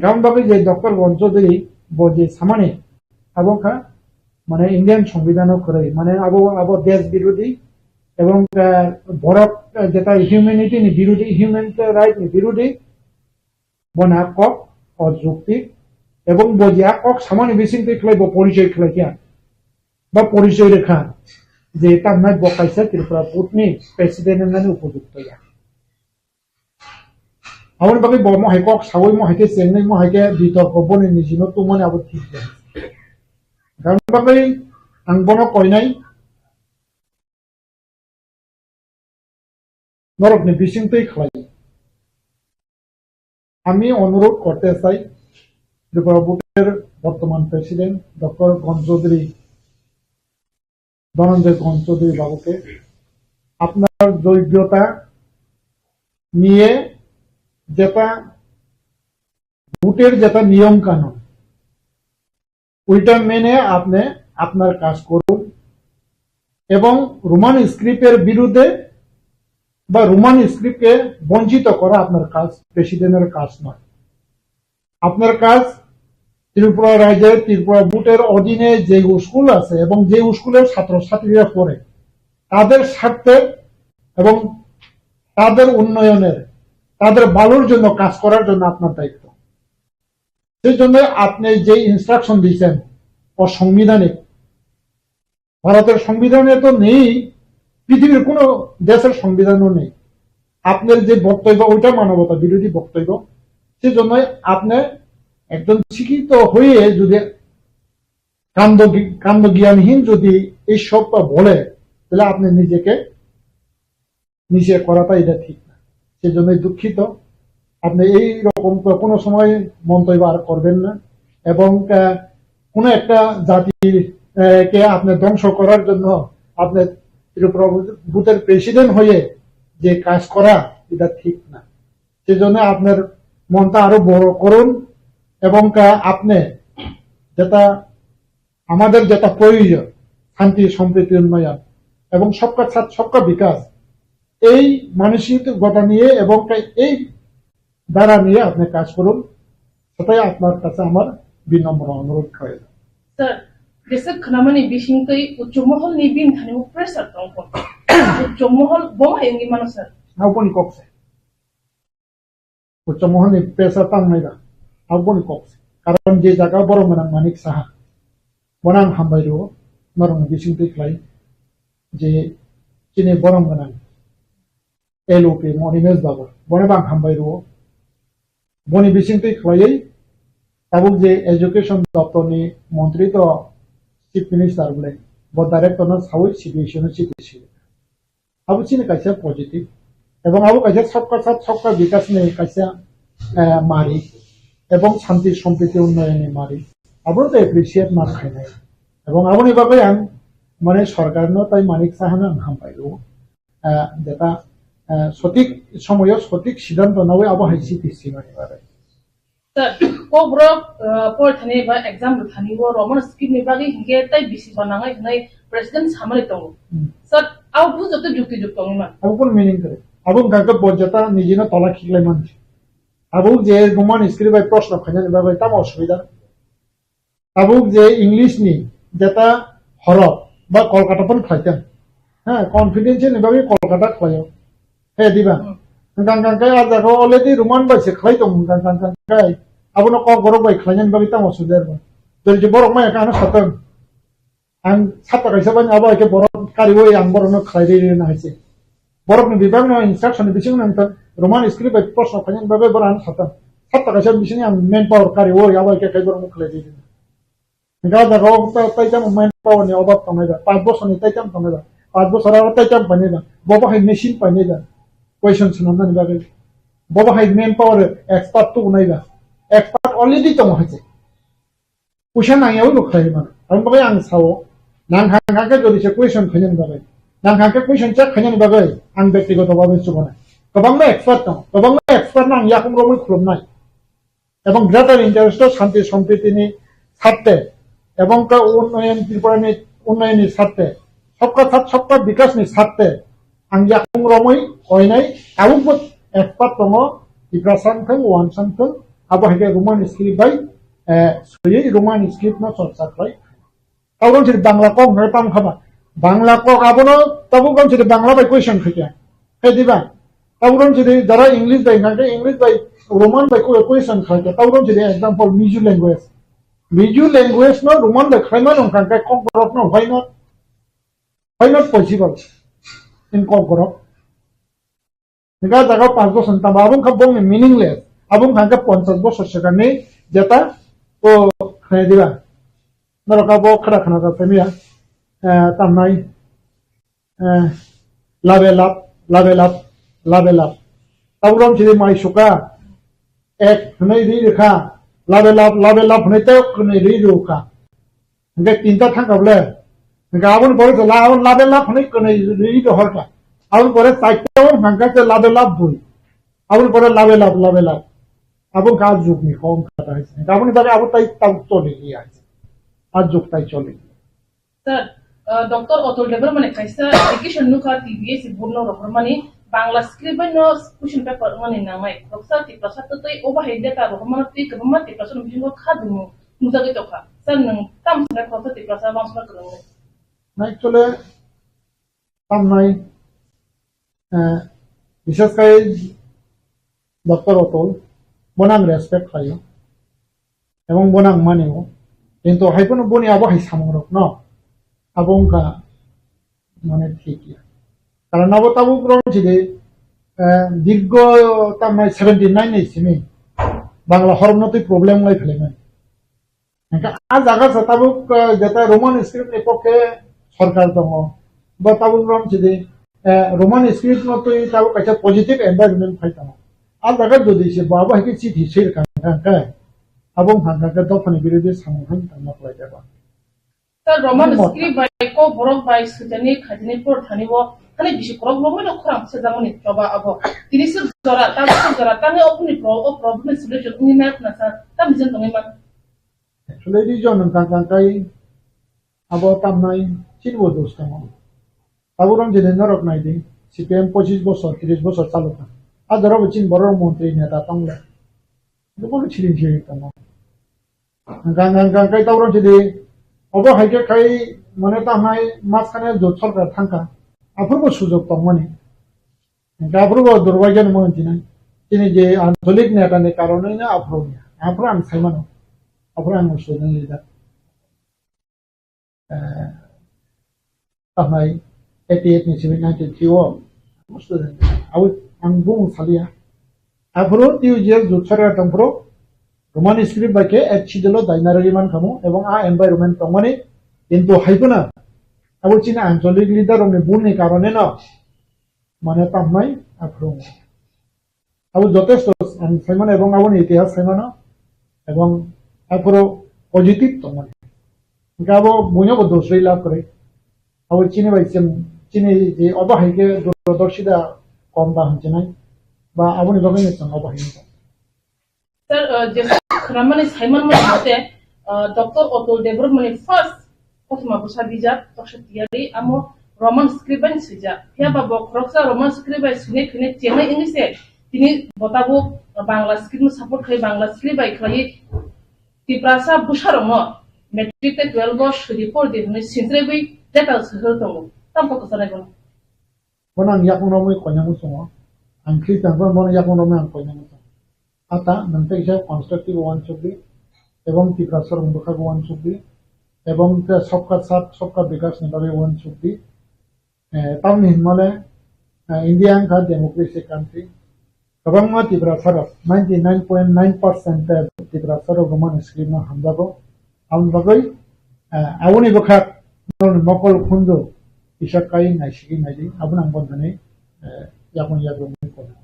Tamoni bagwi je Doctor Gon Chaudhary bo je samani, abo kha, mane Indian Songbidan o kwrwi, mane abo, abo desh birodhi, ebong, eh, borok, eh, jeta humanity ni birodhi, human right ni birodhi, Bo na kok o jukti ebong bo je a kok samani bising twi khlai bo porichoi khlai kha ba porichoi rwkha je tamnai bo kaisa Tripura Board ni president wngnani upojukto ya. Aboni bagwi bo mohai kok saui mohai khe chengnai mohai khe bitorko boni nijino tungmani abo thik ya. Aboni bagwi ang bono koinai. Norokni bisingtwi khlai. আমি অনুরোধ করতে চাই, ত্রিপুরা বোর্ডের বর্তমান president doctor গণ চৌধুরী, ধনঞ্জয় গণ চৌধুরী বাবুকে আপনার যোগ্যতা নিয়ে যেটা ভোটের যেটা নিয়ম কানুন, ওইটা মেনে আপনি আপনার কাজ করুন এবং রোমান স্ক্রিপ্টের বিরুদ্ধে বা রোমান স্ক্রিপ্টকে বঞ্চিত করা আপনার কাজ, প্রেসিডেন্টের কাজ নয়। আপনার কাজ ত্রিপুরা রাজ্যের ত্রিপুরা বোর্ডের অধীনে যে স্কুল আছে এবং যে স্কুলের ছাত্রছাত্রীরা পড়ে তাদের স্বার্থে এবং তাদের উন্নয়নের, তাদের ভালোর জন্য কাজ করার জন্য আপনার দায়িত্ব। সেই জন্য আপনি যে ইনস্ট্রাকশন দিয়েছেন অসাংবিধানিক, ভারতের সংবিধানে তো নেই, পৃথিবীর কোনো দেশের সংবিধানও নেই। আপনার যে বক্তব্য ওইটা মানবতা বিরোধী বক্তব্য। সেই জন্য আপনি একজন শিক্ষিত হয়ে যদি কাণ্ড কাণ্ডজ্ঞানহীন যদি এই সবটা বলে, তাহলে আপনি নিজেকে নিচে করাটা এটা ঠিক না। সেজন্যই দুঃখিত। আপনি এই রকম তো কোনো সময় মন্তব্য আর করবেন না। এবং, আহ, কোনো একটা জাতির, আহ, কে আপনি ধ্বংস করার জন্য আপনি ত্রিপুরা বুথের প্রেসিডেন্ট হয়ে যে কাজ করা, এটা ঠিক না। সেজন্য আপনার মনটা আরো বড় করুন এবং, আহ, আপনি যেটা আমাদের যেটা প্রয়োজন, শান্তি, সম্প্রীতি, উন্নয়ন এবং সবকা সাথ সবকা বিকাশ, এই মানসিকতা নিয়ে এবং এই ধারা নিয়ে আপনি কাজ করুন, সেটাই আপনার কাছে আমার বিনম্র অনুরোধ রইল। Sir, jesa khnamani bisingtwi uchu moholni bini thani pressure tongkha. Uchu mohol bo hai wngwi mano, sir? Aboni kok se. Uchu moholni pressure tangnai da. Aboni kok se. Karon je jaga borok gwnang Manik Saha. Bono ang hambai rwo, norokni bisingtwi khlai je chini borok gwnang L O P Monimesh Babu. Bono bo ang hambai rwo. Boni bisingtwi khlaiwi tabuk je education doptorni montri to chief minister bole, bo director no sawi C B S E no chiti si. Abo chini kaisa positive. Ebong abo kaisa sabka sath sabka bikas ni kaisa, eh, mari. Ebong shanti sompriti unnoyon ni mari. Abo to appreciate ma khainai. Ebong aboni bagwi ang mane sorkar no tai Manik Saha no ang hambai rwo. Eh, jeta, eh, sotik somoyo sotik siddhanto nawi abo hai siti sinani bagwi. Sir, kokborok, eh, porithani ba exam rwthani o Roman script ni bagwi hinkhe tei bisi banangai hinwi president samani tongo. Hmm. Sir, abo bo joto jukti juk tongwi man. Abo kun meaning kwrwi. Abo wngkha khe bo jeta nijino tola khiklai mansi. Abo je Roman script bai proshno khainani bagwi tamo osubida. Tabuk je English ni jeta horok ba Kolkata pon khlaiteng. Ha, confidential ni bagwi Kolkata khlaio. He diba? Hmm. Hwnkha hwnkha khe a jaga o already Roman bai se khlai tongo hwnkha hwnkha khe. Abono kokborok bai khlainani bagwi tamo sujar ba. Jodi je borok maya khe ano satong. Ang sata kaisa bani abo hai khe borok kariwi ang borokno khlai rwi rwi na hai se. Borokni bibakno instruction ni bisingo nang tang Roman script bai proshno khainani bagwi borok ano satang. Satta kaisa bisingo ang manpower kari o, abo hai khe khai borokno khlai di. Hingke o jaga o ta-, taitamo manpower ni obab tongnai da, panch bosor ni taitamo tongnai da, panch bosor aro taitamo painai da, bobo hai machine painai da, question swnamnani bagwi. Bobo hai manpower expert tubunai da, expert already tongo hai se. Puisa nangyawi bo khlai mano. Aboni bagwi ang sao, nang hang hang khe jodi se question khainani bagwi, nang hang khe question check khainani bagwi ang bektigoto bhabe chubanai. Kwbangma expert tongo, kwbangma expert no ang yakung romwi khulumnai. Ebong greater interest o shanti sompriti ni sarthe, ebong khe unnoyon Tripura ni unnoyon ni sarthe, sabka sath sabka bikas ni sarthe, ang yakung romwi koinai, tabukbo expert tongo, Tiprasa wngthung, Wansa wngthung, abo hai khe Roman script bai, eh, swiwi Roman script no chorcha khlai. Tabuk wng sidi Bangla kok hwnwi tamo kha ba? Bangla kok abono tabuk wng sidi Bangla bai question khaikha. Khe diba? Tabuk wng sidi jara English bai hwnkha khe English bai Roman bai kok question khaikha. Tabuk wng sidi example Mizo language. Mizo language no Roman bai khlai mano hwnkha khe kokborok no why not? Why not possible in Kokborok? Hingke ah jaga o panch bosor ni tamo abo wngkha bongni meaningless. Abo wngkha hingke ponchash bosor swkangni jeta o khnai diba. Norok abo khada khna jak phaiya, eh, tamnai, eh, labe lab, labe lab, labe lab. Tabuk rom chini mai suka, ek hwnwi ri rikha, labe lab, labe lab hwnwi tei hwnwi ri rikha. Hingke tinta thangkha bole. Hingke aboni pore je la, aboni labe lab hwnwi kwnwi ri dohorkha. Aboni pore chaita o hingke je labe lab bui. Aboni pore labe lab, labe lab. Abo wngkha a jugni kok wngkha da hai se. Hingke aboni bagwi abo tai tabuk choli liya hai se. A jug tai choli liya. Sir, uh, Doctor Atul Debbarma ni kaisa application nukha T B S board no rohormani Bangla script bai no question paper wngmani nangnai. Khoroksa Tiprasa twtwi obo hai letter rohormano twi kwbangma Tiprasa ni bisingo kha dumu. Nukjagwi tongkha. Sir, nwng tamo sanai khoroksa Tiprasa wansukna kwrwngwi? Actually, tamnai, eh, bishes khai Doctor Atul, bono ang respect khlaio. Ebong bono ang manio. Kintu hai phano boni abo hai samungrokno, abo wngkha mane thik ya. Karon abo tabuk rong chidi, eh, dirgo tamnai seventy nine ni simi Bangla horomno twi problem lai phelaimani. Hingke a jaga se tabuk, eh, jeta Roman script ni pokhe sorkar tongo. Bo tabuk rom chidi, eh, Roman script no twi tabuk kaisa positive environment phai tongo. A jaga jodi se bo abo hai khe chithi swi rwkha hingkha hingke, abo wngkha hingkha khe dophani birodhi samung han tangma khlai jaba. Sir, Roman script bai kokborok bai swijani khaijani por thani bo hani bisi korok romwi no khorang sejakmani choba abo. Tini sir jora, tabuk sir jora, tangwi ophuni pro-, o problem ni solution wngwi nai khna sir, tamni jen tongwi man. Actually, region wngkha kha kai abo tamnai chini bo dos tongo. Abo rong jene norok nai di, C P M pochis bosor, tris bosor chalokha. A jora bo chini borok montri neta tong le. Abo bo chiri chiri tongo. Hwnkha, hwnkha, hwnkha kai tabuk rong chidi, obo hai khe khai mane tamo hai mas khane jot sorkar thangkha. Aphuru bo sujok tongmani. Hwnkha aphuru bo durbhagyo ni mung chinai. Chini je ancholik neta ni karonwi no aphuru ya. Aphuru ang sai mano. Aphuru ang student leader. Eh, Tamnai eighty eight ni simi ninety three o. Abo ang bung salia. Aphuru T U G S jut sarkar tongphuru Roman script bai khe H C D lo daina rwgwi man khamu ebong a environment tongmani kintu hai phano abo chini ancholik leader rokni bul ni karone no mane tamnai aphuru. Abo jotesto ang saimano ebong aboni itihas saimano ebong aphuru positive tongmani. Hingke abo buino bo dos rwi lab kwrwi. Abo chini bai chwng, chini je obo hai khe durdorshita kom da hinjinai, ba aboni bagwi no chwng obo hinwi. Sir, uh, je khwnamani saimanmani mate, uh, Doctor Atul Debbarmani first kothoma bwsa bijap toksa tiyari, amo Roman script bai swijak. Phiya ba bo khoroksa Roman script bai swinai khainai chengnai wngwi se tini bo tabuk Bangla script no support khai, Bangla script bai khlaiwi Tiprasa bwsarokno matric tei twelve o swidi por di hwnwi sinchiraiwi letter swhwrwi tongo. Tamo kok kwchanai bono? Bono ang yakung romwi koinani muchungo. Ang Christian, bono yakung romwi ang koinani muchungo. Ata nwng tei kisa constructive uansukdi, ebong Tiprasarokni bwkhago uansukdi, ebong khe sabka saath sabka bikash ni bagwi uansukdi. Eh, tamni hinmale, eh, India wngkha democracy country. Kwbangma Tiprasarok, ninety nine point nine percent Tiprasarok Roman script no hamjago. Aboni bagwi, eh, aboni bwkhak norokni mokol khunju kisa kai naisigwi naidi, abono ang bono hinwi, eh, yakung yakung wngwi kono.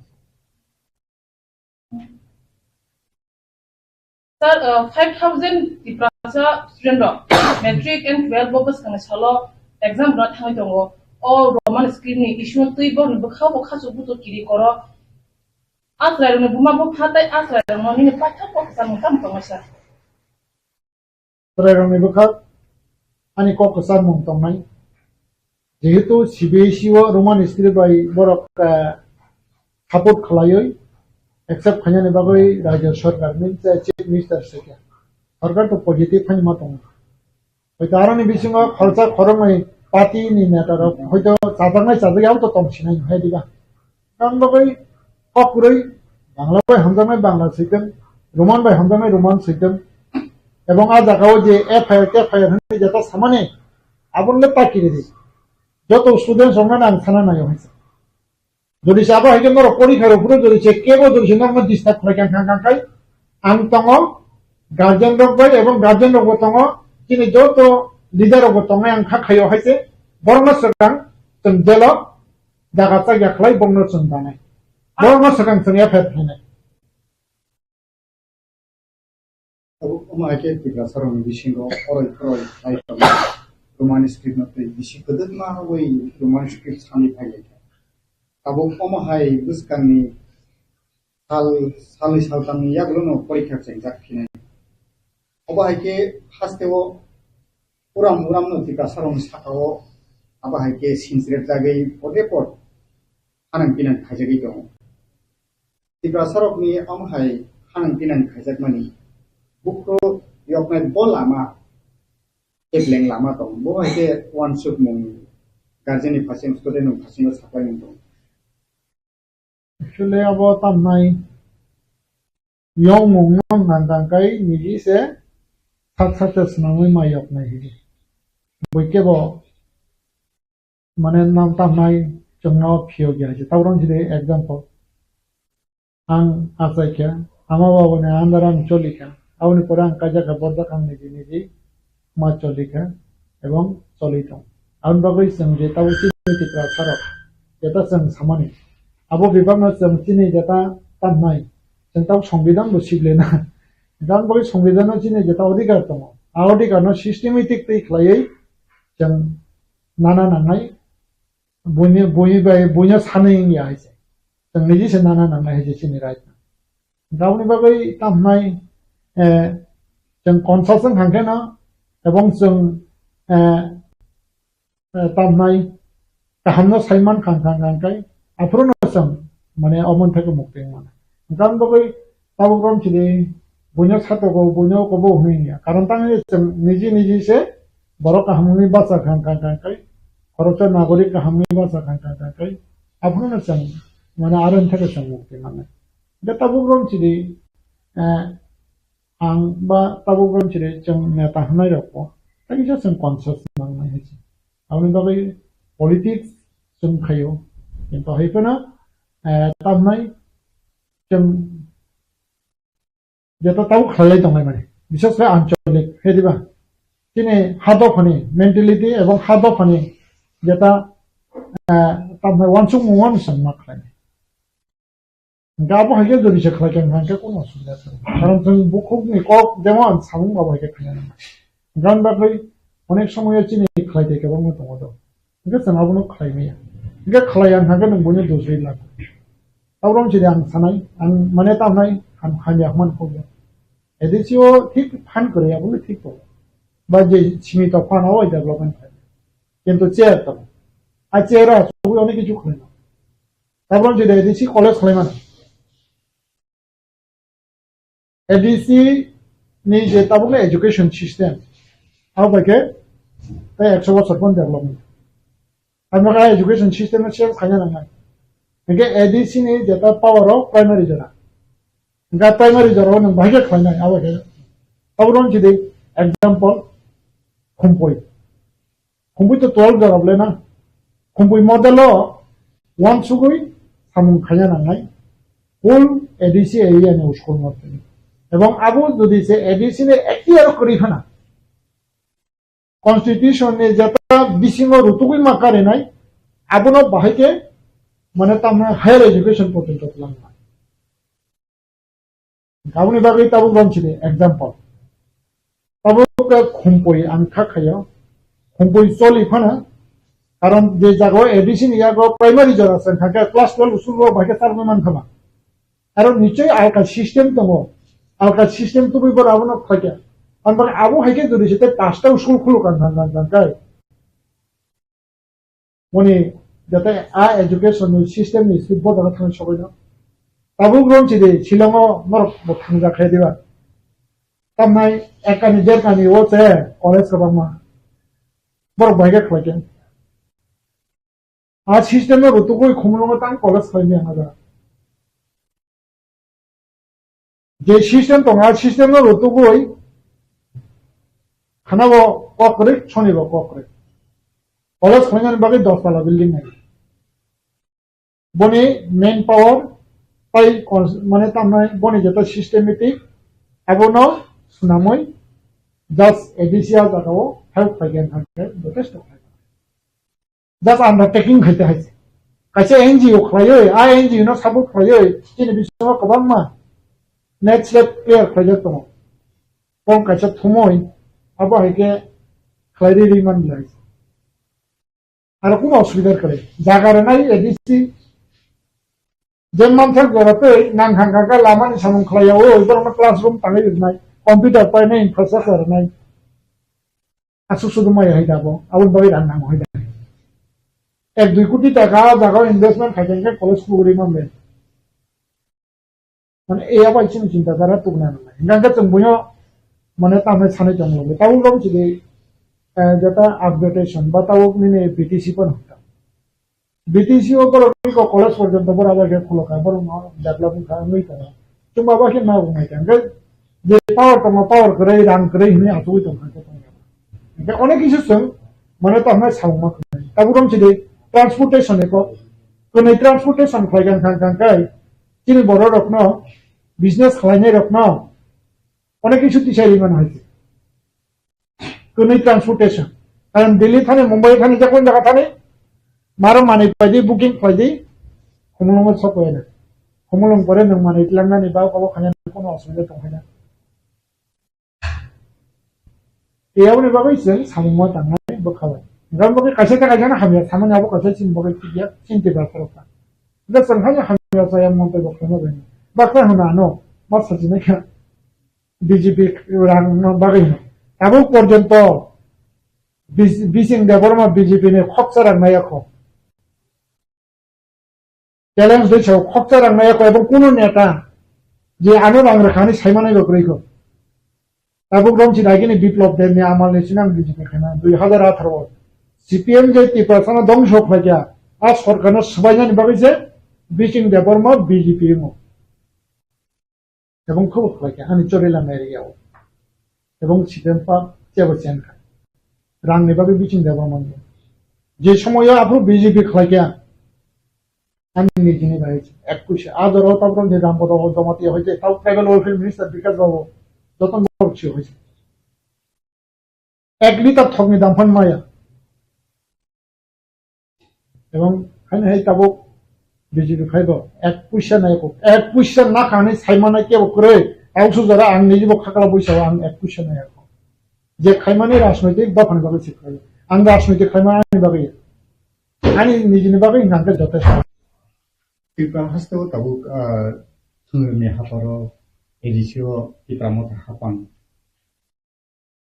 Sir, uh, five thousand Tiprasa student rok matric and twelve bo bwskangni salo exam rwna thangwi tongo. O Roman script ni issue no twi borokni bwkha bo khachuk buchuk kiri koro. A chwrairokni buma bupha tei a chwrairokno nini paithak kok kwcharmung tamo tongnai sir? Chwrairokni bwkhak ani kok kwcharmung tongnai. Jehetu C B S E o Roman script bai borok, eh, support khlaiwi accept khainani bagwi rajya sarkar, means, eh, chief minister se khe. Sarkar to positive phaima tongo. Hoito aroni bisingo khoroksa khoroknwi party ni neta rok hoito chajaknai chajak ya to tong sinai hai diba. Tamo bagwi kok kwrwi Bangla bai hamjaknai Bangla switwng, Roman bai hamjaknai Roman switwng, ebong a jagao je F I R, F I R hwnwi jeta samani, aboni le paki ridi. Joto students rokno ang sana naio hai se. Jodi se abo hai khe norok porikha rok phuru jodi se kebo jodi se norokno disturb khlai kang kang kang khai, ang tongo, guardian rok bai ebong guardian rok bo tongo, chini joto leader rok bo tongnai ang kha khaio hai se, borokno swkang chwng jail o jaga chakya khlai bongno chwng danai. Borokno swkang chwng F I R khlainai. Tabuk omo hai khe Tiprasa rokni bisingo oroi phoroi khai tongo. Roman script no twi bisi kwdwkma wi Roman script sani phai lai kha. Tabuk omo hai bwskangni sal, salnwi saltamni yagulono porikha chengjak phinai. Obo hai khe hasteo uram uramno Tiprasa rokni sakao abo hai khe sinchirjagwi pode pod hanang pinang khaijagwi tongo. Tiprasa rokni omo hai hanang pinang khaijakmani bukhuk yoknai bo lama, kepleng lama tong. Bo hai khe uansukmung guardian ni phasing, student ni phasingo saklaimung tong. Actually, abo tamnai yongmung no nang kang kai niji se sak sak se swnamwi ma yoknai hidi. Bui kebo mane nam tamnai chwngno phiyok ya se. Tabuk wng sidi example. Ang achai kha, ama babuni under ang choli kha. Aboni pore ang kaijak kha, borjak ang niji niji ma choli kha, ebong choli tong. Aboni bagwi chwng je tabuk chini Tiprasa rok, jeta chwng samani, abo bebakno chwng chini jeta tamnai, chwng tabuk Songbidan bo sible na. Aboni bagwi Songbidan no chini jeta odhikar tongo. A odhikar no systematic twi khlaiwi chwng nana nangnai, buini, bui bai, buino sanwi wngya hai se. Chwng niji se nana nangnai hai se chini right no. Aboni bagwi tamnai, eh, chwng conscious wng kha khe no, ebong chwng, eh, eh, tamnai kaham no sai man kha, kha, kha, kha, aphuru no chwng, mane, omo thai khe mukti wng mano. Aboni bagwi tabuk rom chini buino satogo, buino kobo hwnwi wngya. Karon tangwi chwng niji niji se borok kaham wngwi bacha kha, kha, kha, kha, khoroksa nagorik kaham wngwi bacha kha, kha, kha, kha, aphuru no chwng, mane, aro wng thai khe chwng mukti mannai. Hwnkhe tabuk rom chini, eh, ang ba tabuk rom chini chwng neta hwnai rok bo tei kisa chwng conscious nangnai hai se. Aboni bagwi politics chwng khaio, kintu hai phano, eh, tamnai chwng jeta tabuk khlailai tongnai mani, bises khe ancholik, he diba? Chini ha dophani mentality ebong ha dophani jeta, eh, tamnai uansukmung uansukma khlainai. Hingke abo hai khe jodi se khlai kha, hingke kunu osubida tongo. Karon chwng bukhukni kok jemon samung abo hai khe khaina nang. Gan bagwi onek somoyo chini khlai tei kwbangma tongo do. Hingke chwng abono khlai maya. Hingke khlai ya hingke nwng buino dosri lago. Tabrom chini ang sanai, ang mane tamnai ham hamya hwnmani kok ya. A D C o thik phan kwrwi, abo thik tongo. Ba je simi tok phan o development khai. Kintu chair tongo. A chair o asugwi onek kichu khlaina. Tabrom chini A D C college khlaimani. A D C ni je tabukni education system, abo bai khe tei ekso bosor phano development. Ang kha education system no change khaina nangnai. Hingke A D C ni jeta power o primary jora. Hingke primary jora o nwng bahai khe khlainai, abo khe. Abo rong chidi example, Khumpui. Khumpui to twelve jora bole na. Khumpui model o uansugui samung khaina nangnai. Full A D C area ni school model. Ebong abo jodi se A D C ni ektiyar kwrwi phano, Constitution ni jeta bisingo rutugwi ma karinai, abono bahai khe mane tamni higher education porjonto twlangma. Aboni bagwi tabuk romsidi example. Tabuk khe Khumpui ang kha khayo, Khumpui choli phano, karon je jaga o A D C ni yago primary jora se kha khe class twelve usul o bahai khe sarwi man khama. Aro nichoi alka system tongo. Alka system tubui boro abono khlaikha. Ambar abo hai khe jodi se tei pasta school khuluk ang thang thang thang kai. Moni jate a education ni system ni si bodo thang sobai no. Tabuk rom chidi Shillong o norok bo thang jak khai diba. Tamnai ekani derkani o se college kwbangma. Borok bai khe khlaikha. A system no rutugwi Khumulwngo tang college khlaimani ang ajak. Je system tongo, a system no rutugwi khana bo kok kwrwi, soni bo kok kwrwi. College khlainani bagwi dos tala building nai. Boni main power tai cons-, mane tamnai boni jeta systematic abono swnamwi just A D C a jagao help khlaikha hwnkhe jotesto khlai. Just undertaking khaite hai se. Kaisa N G O khlaiwi, a N G O no support khlaiwi, chini bisingo kwbangma net slate clear khlaijak tongo. Kong kaisa thumui, abo hai khe khlai ri ri man lai. Aro kuno osubida kwrwi. Jaga rwnai A D C, je manthak jora tei nang hang hang kha lama ni samung khlai ya o, borokno classroom tangwi rwnai, computer painai, infrastructure rwnai. Aswk sudu maya hai da bo, aboni bagwi rang nango hai da. Ek dui koti taka ah jaga o investment khai khe college khulugwi man de. Mane e abai chini chinta dhara tubuna nangnai. Hingkha khe chwng buino mane tamai sanai tongo. Tabuk rok chidi, eh, jeta upgradation ba tabuk nini B T C phano hwnka. B T C o borok ni ko college porjonto borok bai khe khulokha, borok no develop wngkha, wngwi tongo. Chwngma bai khe ma wngwi kha. Hingkhe je power tongo, power kwrwi, rang kwrwi hinwi achugwi tongkha khe tongya. Hingkhe onek kisu chwng mane tongmani samung ma kwnwi. Tabuk rok chidi transportation ni kok, kwnwi transportation khlai kha, kha, kha, kha, chini borok rok no, business khlainai rok no onek kisu tisai rimani hai se. Kwnwi transportation. Karon Delhi thani, Mumbai thani, je kon jaga thani, maro manwi paidi, booking paidi, Khumulwngo sok paina. Khumulwng pore nwng manwi tlangnani ba obo khaina kono osubida tong khaina. Tei aboni bagwi chwng samung ma tangnai bwkha bai. Hwnkhe bagwi kaisa ta kaisa no hamya samani abo kaisa chini bagwi chini tei bwsarok ta. Hwnkhe chwng haino hamya chaya montoi bo khaima bai. Baksa hwnano ma sajinai kha. B J P rang no bagwi hino. Tabuk porjonto Bis-, Bising Debbarma B J P ni khoksa rang nai yakho. Challenge dui sao khoksa rang nai yakho ebong kuno neta je ano rang rwkha hinwi saimanai bo kwrwi kho. Tabuk romsi dagini Biplop Deb ni amal ni sinang B J P khaina dui hazar atharo o C P M je Tiprasa no dongso khlaikha, a sorkar no swbainani bagwi se Bising Debbarma B J P wngo. Ebong khubo khlai kha ani Chorilam area o. Ebong C P M pa chebo chen kha. Rang ni bagwi Bising Debbarma no. Je somoyo aphuru B J P khlai kha. Ani nijini bai ek puisa. A jora o tabuk ni Rampada o Jamatia hoite tabuk tribal welfare minister Bikash Babu joton borok si hoite. Ek liter thokni dam phan maya. Ebong haino hai tabuk B J P khai bo ek puisa nai ko, ek puisa na kha hinwi sai manai kebo kwrwi. Tabuk sujara ang niji bo khakla buisa o ang ek puisa nai ko. Je khaimani rajnoitik dophani bagwi se khlai. Ang rajnoitik khaimani bagwi. Ani nijini bagwi hwnkha khe jotesto. Tripura haste o tabuk, ah, Sumruni haparo A D C o Tipra Motha hapang.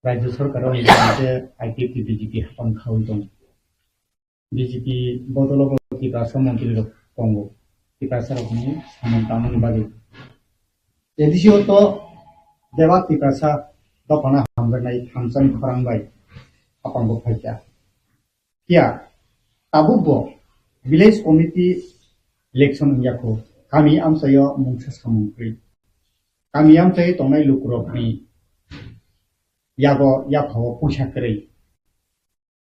Rajya Sarkar o hwnkhe I P F T B J P hapang khaui tongo. B J P bodolo bo Tiprasa montri rok tongo. Tiprasa rokni samung tangmani bagwi. A D C o to bebak Tiprasa dophano hamjaknai thamsani khorang bai hapang bo phaikha. Phiya tabuk bo village committee election wngya kho, kami amchaio mungsa samung kwrwi. Kami amchaio tongnai lukurokni yago yaphao puisa kwrwi.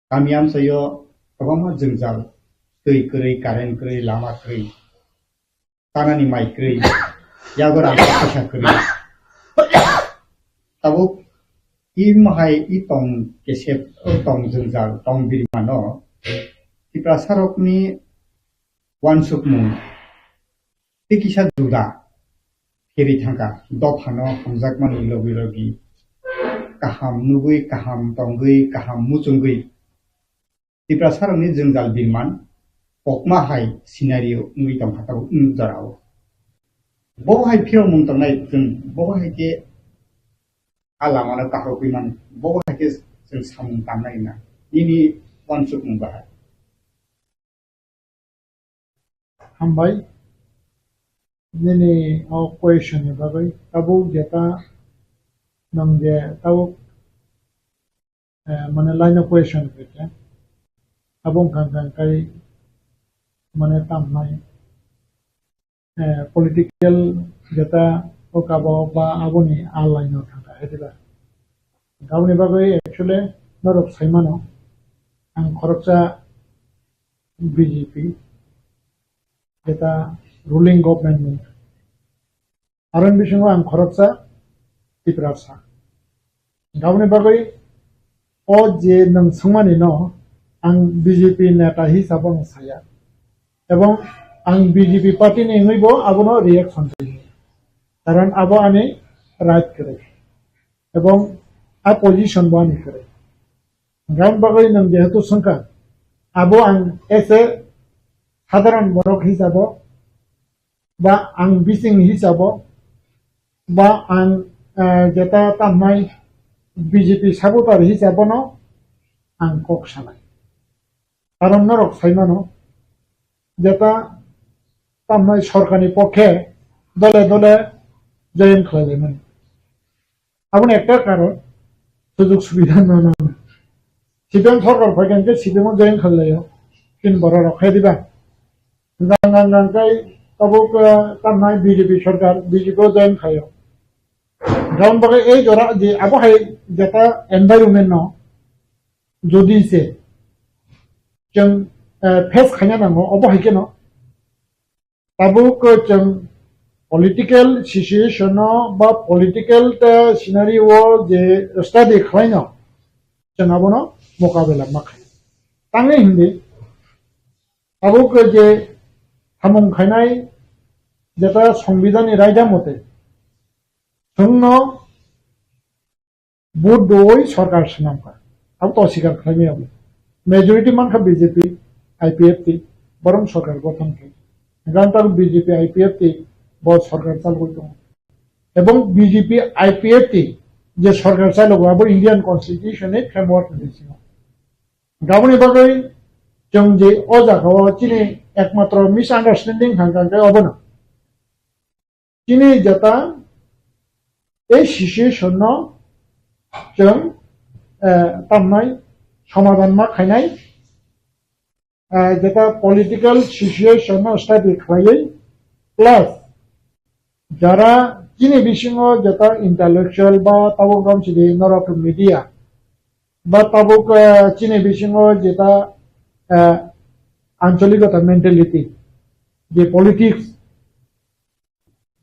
Kami amchaio kwbangma jwngjal, twi kwrwi, current kwrwi, lama kwrwi, tanani mai kwrwi, yago rang puisa kwrwi. Tabuk i mahai i tong kesep, o tong jwngjal, tong birimano Tiprasarokni uansukmung tei kisa juda phirwi thangkha. Dophano hamjakmani logi logi kaham nugwi, kaham tongwi, kaham muchungwi Tiprasarokni jwngjal birman kokma hai scenario wngwi tongkha tabuk wng jorao. Bo hai phirokmung tongnai chwng bo hai khe a lamano kahrokwi mano, bo hai khe chwng samung tangnai wngna nini uansukmung bahai. Hambai. Nini o question ni bagwi tabuk jeta nwng je tabuk, eh, mane line o question khe khe abo wngkha wngkha kai mane tamnai, eh, political jeta o kabo ba aboni a line o thangkha hai diba. Aboni bagwi actually norok sai mano ang khoroksa B J P jeta ruling government ni. Aro ni bisingo ang khoroksa Tiprasa. Aboni bagwi o je nwng swngmani no ang B J P neta hisabo ang saya. Ebong ang B J P party ni wngwi bo abono reaction rwi. Karon abo ani right kwrwi. Ebong a position bo ani kwrwi. Aboni bagwi nwng jehetu swngkha, abo ang as a sadharan borok hisabo, ba ang bising hisabo, ba ang, eh, jeta tamnai B J P supporter hisabono ang kok sanai. Karon norok sai mano, jeta tamnai sorkarni pokhe dole dole join khlai laimani. Aboni ekta karon, sujug subida no no. C P M sorkar phai khe C P M o join khlai laio. Tin borok rok khai diba. Gang gang gang kai tabuk, eh, tamnai B J P sorkar, B J P o join khaio. Aboni bagwi ei jora je abo hai jeta environment no jodi se chwng, eh, face khaina nango, obo hai kheno tabuk chwng political situation no ba political ta scenario o je study khlaino chwng abono mokabela ma khainai. Tangwi hindi tabuk je samung khainai jeta songbidani raida mote chwngno vote doi sorkar swnamkha. Abo to sikar khlaimaya bo. Majority mankha B J P, I P F T, borom sorkar gothon khe. Gan tak B J P, I P F T bo sorkar chalgwi tongo. Ebong B J P, I P F T je sorkar chalogo abo Indian Constitution ni framework ni bisingo. Gaboni bagwi chwng je o jaga o chini ekmatro misunderstanding thang thang khe obono. Chini jeta ei situation no chwng, eh, tamnai somadhan ma khainai, eh, jeta political situation no study khlaiwi plus jara chini bisingo jeta intellectual ba tabuk romsidi norok media ba tabuk, eh, chini bisingo jeta, eh, ancholikota mentality je politics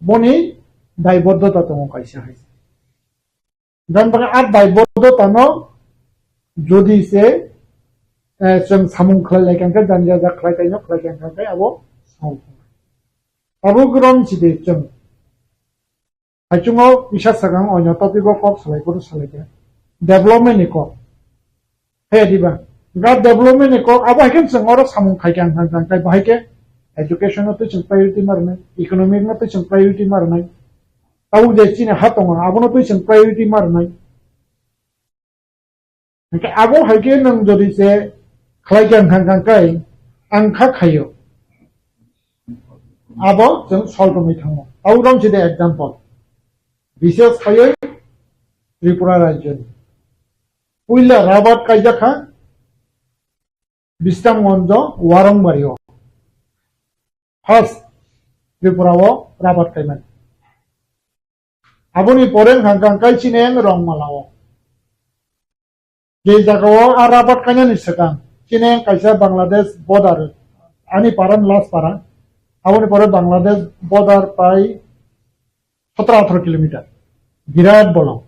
boni daibodhota tongo kaisa hai. Gan bagwi a daibodhota no jodi se, eh, chwng samung khlai lai kha khe, jani jaja khlai kaino khlai kha khe abo samung. Abo grom si de chwng. Haichungo kisa sakang oino topic o kok salai phuru salai kha. Development ni kok. He diba? Ga development ni kok abo hai khe chwng oro samung khai kha ang thang thang khai bahai khe education no twi chwng priority ma rwnai, economic no twi chwng priority ma rwnai. Tabuk je chini ha tongo, abono twi chwng priority ma rwnai. Hwnkhe abo hai khe nwng jodi se khlai khe ang thang thang kai, ang kha khaio. Abo chwng sol tongwi thango. Abo rong si de example. Bises khaiwi Tripura rajyoni. Puila rabat kaijak kha Bisramganjo Warongbario. First Tripura o rabat kaimani. Aboni pore hwnkha hwnkha kai chini ang Rongmala o. Je jaga o a rabat kainani swkang chini ang kaisa Bangladesh border, ani para ni last para, aboni pore Bangladesh border pai sotro atharo kilometer. Birat bolong.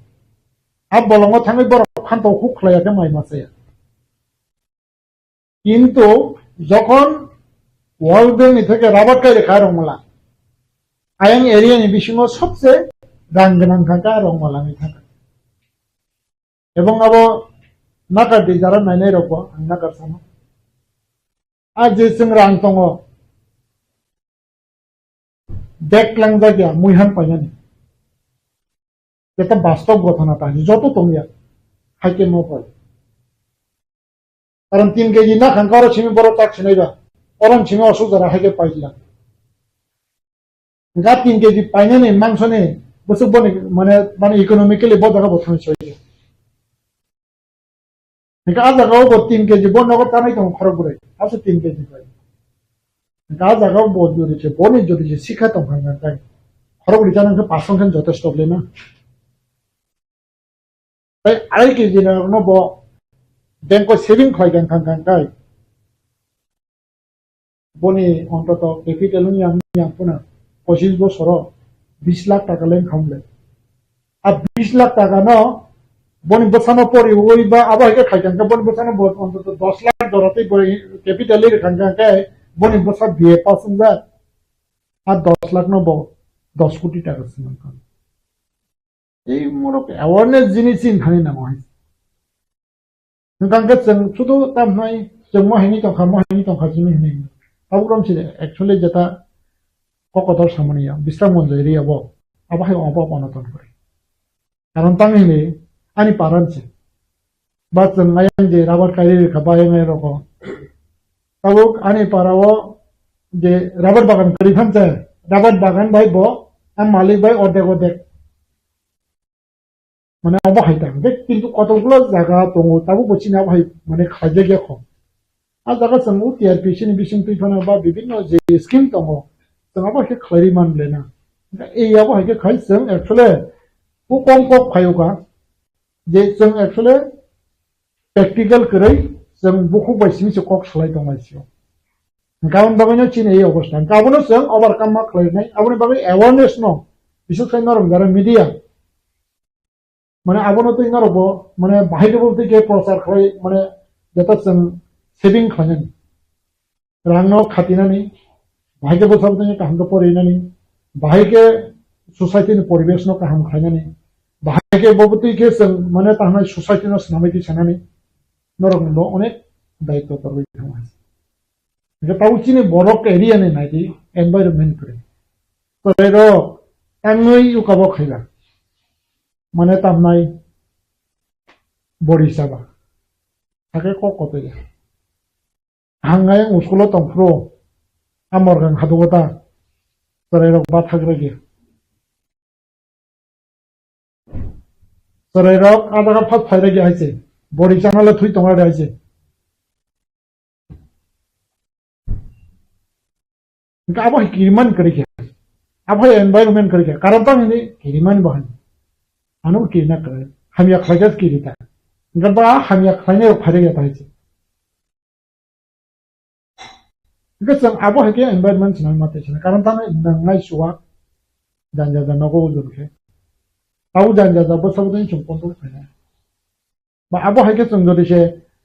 A bolongo thangwi borok phantok huk khlaiya khe mai ma chaya. Kintu jokhon World Bank ni theke rabat kai rikha Rongmala, ayang area ni bisingo sobse rang gwnang thangkha Rongmala ni thangkha. Ebong abo nakar di jara nainai rokbo ang nakar sano. A je chwng rang tongo, bag tlangjak ya, muihan painani. Jeta bastob gothona ta, joto tongya, haike mo pai. Karon tin keji na khang karo simi borok tak sinai ba, oron simi osuk jara haike pai jila. Ga tin keji painani mangsoni, bwswk boni, mane, mane economically bo jaga bo thang soi. Hingke a jaga o bo tin keji bo nogo tanai tongo khorok bwrwi, ase tin keji bai. Hingke a jaga o bo jodi se, boni jodi se sikha tong kha hingke khorok bwrwi chana hingke pass hingke jotosto le na. Tai arai keji rok no bo bank o saving khlai kha hingke, hingke boni ontoto capital wng yang, yang phano pochis bosoro bis lakh taka leng khamle. A bis lakh taka no boni bwsano poriwi ba abo hai khe khai kha, boni bwsano bo ontoto dos lakh jora tei bo capital ri kha khe boni bwsa B A pass wngjak. A dos lakh no bo dos koti taka se mankha. Ei morok awareness jinis chini thani nango hai. Hwnkhe chwng sudu tam hwnai, chwng mo haini tongkha, mo haini tongkha chini hwnwi. Tabuk rom si actually jeta kokotor samani ya, Bisramganj area bo, abo hai obo onoton kori. Karon tang hwnwi ani paran se. Ba chwng ayang je rabar kairi rikha ba ayang ayang roko. Tabuk ani para o je rabar bagan kari phan se, rabar bagan bai bo, a malik bai ordek ordek. Mane abo hai tang de, kintu kotokgulo jaga tongo, tabuk bo chini abo hai mane khlaijak ya kho. A jaga chwng o T R P C ni bising twi phano ba bibinno je scheme tongo, chwng abo hai khe khlaiwi man le na. Ei abo hai khe khai chwng actually bo kom kok phaio kha, je chwng actually practical kwrwi chwng bukhuk bai simi se kok salai tong lai sio. Hwnkhe aboni bagwino chini ei obostha. Hwnkhe abono chwng overcome ma khlainai, aboni bagwi awareness no, bises khai norok jara media, mane abono twi norokbo, mane bahai khe bo twi khe prochar khlai, mane jeta chwng saving khlainani, rangno khatinani, bahai khe bwsabwtwino kaham khe porinani, bahai khe society ni poribesh no kaham khlainani, bahai khe bo twi khe chwng mane tahnai society no swnamwi twi sanani, norokni bo onek daitw torwi thangma. Hingke tabuk chini borok area ni naidi environment kwrwi. Chwrairok tangwi ukabo khaiba. Mane tamnai bori chaba. Hake kok kotoi ya. Hangai ang school o tongphuru. Amorgang hadugo ta. Chwrairok ba thagragi. Chwrairok a jaga phat phairagi hai se. Bori chana le thui tongradi hai se. Hingke abo hai kiriman kwrwi khe. Abo hai environment kwrwi khe. Karon tang hini kiriman bo hai. Ano kirina kwrwi. Hamya khlaikhe kiri ta. Hingke ba hamya khlainai rok phairagi ta hai se. Hingke chwng abo hai khe environment swnam ma tei swnam. Karon tang nang nai suwa. Janja janja nogo ujur khe. Tabo janja janja bwsabo tei chwng control khainai. Ba abo hai khe chwng jodi se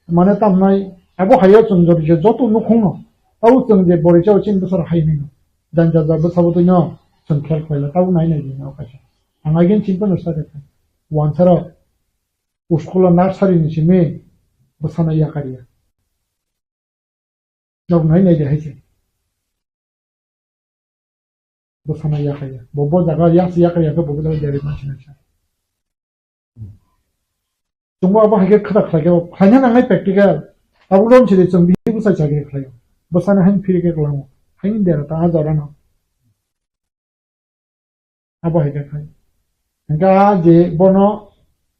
mane tamnai, abo hai o chwng jodi se joto nukhungno, tabo chwng je bori chao chini bwsarok hai hwnwi no, janja janja bwsabo twi no chwng khel khlaila, tabo nai nai di no kaisa. Ang agin chini phano sa khe wansarok school o nursery ni simi bwsano yakar ya. Nog nai nai di hai se. Bwsano yakhaya. Bo, bo jaga yak, yakhaya khe bo bo jaga jari mansinai sa. Chwngbo abo hai khe khata khlai khe bo khlaina nangnai practical. Abo lom sidi chwng bini bwsai chakri khlaio. Bwsano hain phiri khe kwlango. Hain dera ta a jorano. Abo hai khe khai. Hingkhe a je bono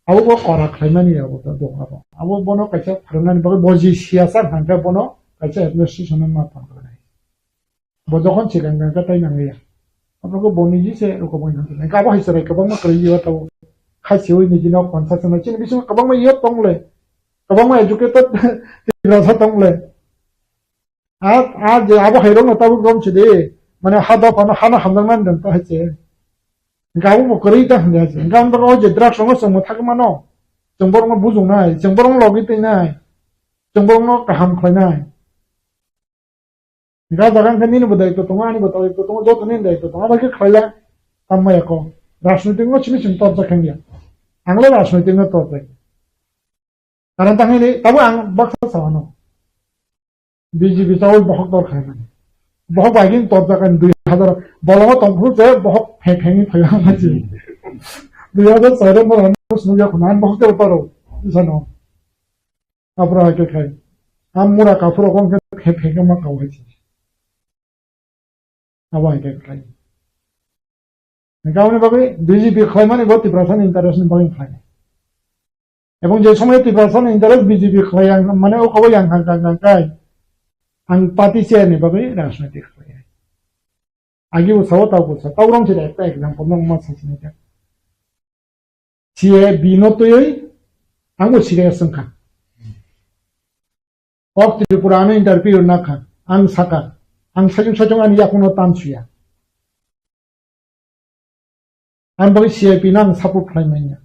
abo bo kora khlaimani abo ta dong abo. Abo bono kaisa phrwngnani bagwi bo je siyasa hwnkhe bono kaisa administration ma tong khlai. Bo jokhon chikang kang khe tai nang ya. Abo khe bo niji se rokoboi nang khe abo hai chwrai kwbangma kwrwi yo tao. Khachiwi niji nok pansa chwngno chini bisingo kwbangma yo tong le. Kwbangma educated Tiprasa tong le. A, a je abo hai rokno tabuk rom sidi, mane ha dophano hano hamjaknani dong ta hai se. Hingke abo bo kwrwi ta hwnwi hai se. Hingke ang o je drugs rokno chwng mwthagwi mano. Chwng borokno bujuknai, chwng borokno logi twinai, chwng borokno kaham khlainai. Hingke a jaga hingke nini bo daitw tongo, ani bo daitw tongo, joto nini daitw tongo, abo khe khlaila tamo ya kok. Rajnoitik no simi simi torjak khe ya. Ang le rajnoitik no torjak. Karon ta hwnwi tabo ang baksa sa ano. B J P chawi bohok dor khai mani. Bohok bai gin torjak ani dui hazar bolongo tongphuru je bohok phek phengni phaiba mani. Dui hazar chaido mo ano sunu ya khuna bohok de toro. Isano. Abra ke khai. Am mura kaphuru kong ke phek phek ma kau hai. Abo hai khe khlai. Hingke aboni bagwi B J P khlaimani bo Tiprasani interest ni bagwi khlai. Ebong je somoy Tiprasani interest B J P khlai ang, mane o kobo yang kha, kha, kha, khai. Ang party chair ni bagwi rajniti khlai. Agi bo sao, tao bo sao. Tao rong sida ekta example nang ma sasini kha. C A B no twiwi ang bo serious wngkha. Kok Tripura ano interview na kha, ang saka, ang sajung sajung ani yakuno tan suya. Ang bai C I P no ang support khlai manya.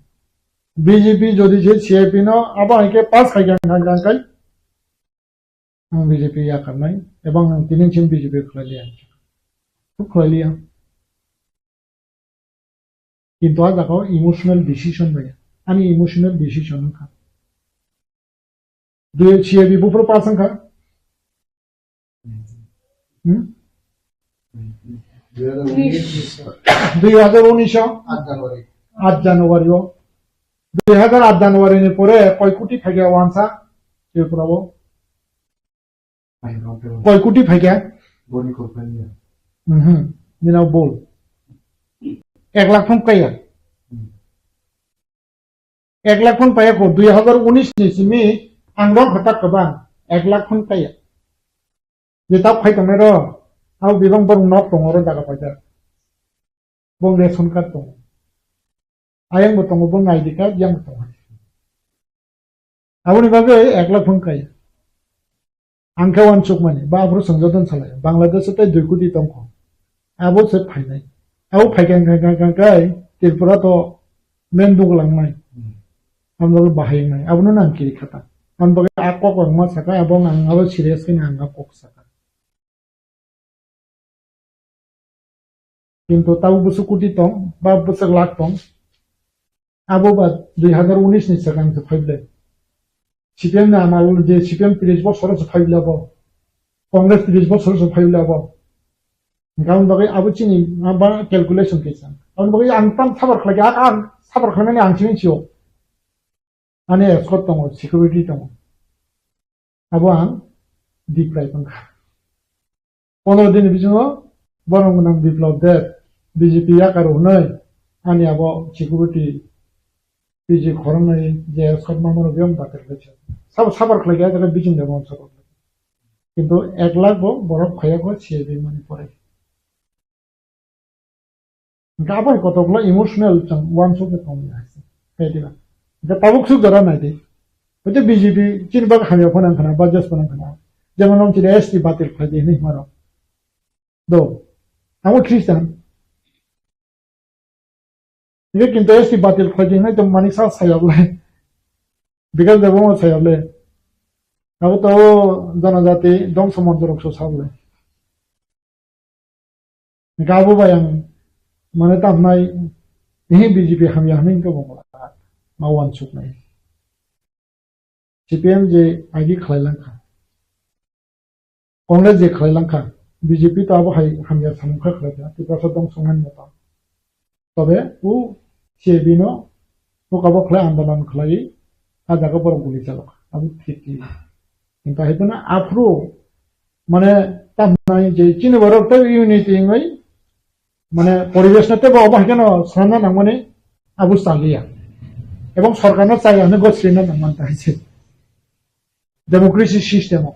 B J P jodi je C I P no abo hai khe pass khai kha, kha, kha, khai, ang B J P yakarnai, ebong ang tini chim B J P khlai liya. Khlai liya. Kintu a jaga o emotional decision bai. Ani emotional decision wngkha. Dui C A B buphuru pass wngkha. Hmm? Dui hazar unis o. At January o. Dui hazar at January ni pore koi koti phaikha wansa Tripura o. Koi koti phaikha? Boni kok phaikha. Mhm. Nina bol. Ek lakh phung kaya. Hmm. Ek lakh phung paya ko dui hazar unis ni simi ang rong khatak kwbang. Ek lakh phung kaya. Je tak phai tongnai ro. Au bibang borok nok tongo ro jaga paida. Bong ration card tongo. Ayang bo tongo, bong I D card, yang bo tongo. Aboni bagwi ek lakh phung kaya. Ang khe uansukmani, ba aphuru swngjadon salai, Bangladesh o tei dui koti tongkho. Abo se phainai. Abo phaikha wngkha, wngkha, wngkha, wngkha, Tripura to men duglangnai. Hmm. Aboni bagwi bahai wngnai. Abono nang kiri khata. Aboni bagwi a kok ang ma saka, abo ang abo serious khe ang a kok saka. Kintu tabuk bwswk koti tong, ba bwswk lakh tong, abo ba dui hazar unis ni swkang se phaible. C P M ni amal je C P M tris bosor se phaible abo, Congress tris bosor se phaible abo. Hingkhe aboni bagwi abo chini ma ba calculation kaisa. Aboni bagwi ang tam sabar khlai kha, ang sabar khlainani ang chini sio. Ani escort tongo, security tongo. Abo ang deprive wngkha. Pondro din ni bisingo borok gwnang Biplab Deb, B J P yakar hwnwi ani abo security P G khoroknwi je escort mama rok yang batir khlaisa. Sabo sabar khlai kha, jaga bising de mon sabar. Kintu ek lakh bo borok phaiya kho C I B mani pore. Hingke abo hai kotoklo emotional chwng uansuk khe tongwi hai se. Khe diba? Hingke tabuk suk jora nai di. Hoite B J P chini bagwi hamya phano wngkha na, budget phano wngkha na. Jemon nong chini S T batil khlai di hinwi hwnwi rok. Do. Abo Christian. Hingke kintu S T batil khlai di hinwi tong mani sa sayok le. Bikas Debbarma sayok le. Abo to janajati dongso monjo rok so sayok le. Hingke abo bai ang mane tamo nai, ehe B J P hamya hinwi hingke bo ma uansuk nai. C P M je agi khlai lang kha, Congress je khlai lang kha, B J P to abo hai hamya samung kha khlai kha, Tiprasa dong songnani neto. Tobe o C A B no o kabo khlai andolon khlai, a jaga borok guli chalok, abo thik ki. Kintu hai phano aphuru mane tamnai je chini borok tei unity wngwi mane poribesh no tebo obo hai kheno swnamna nangmani abo chaliya. Ebong sorkarno chaya hwnwi gosrina nangmani ta hai se. Democracy system o.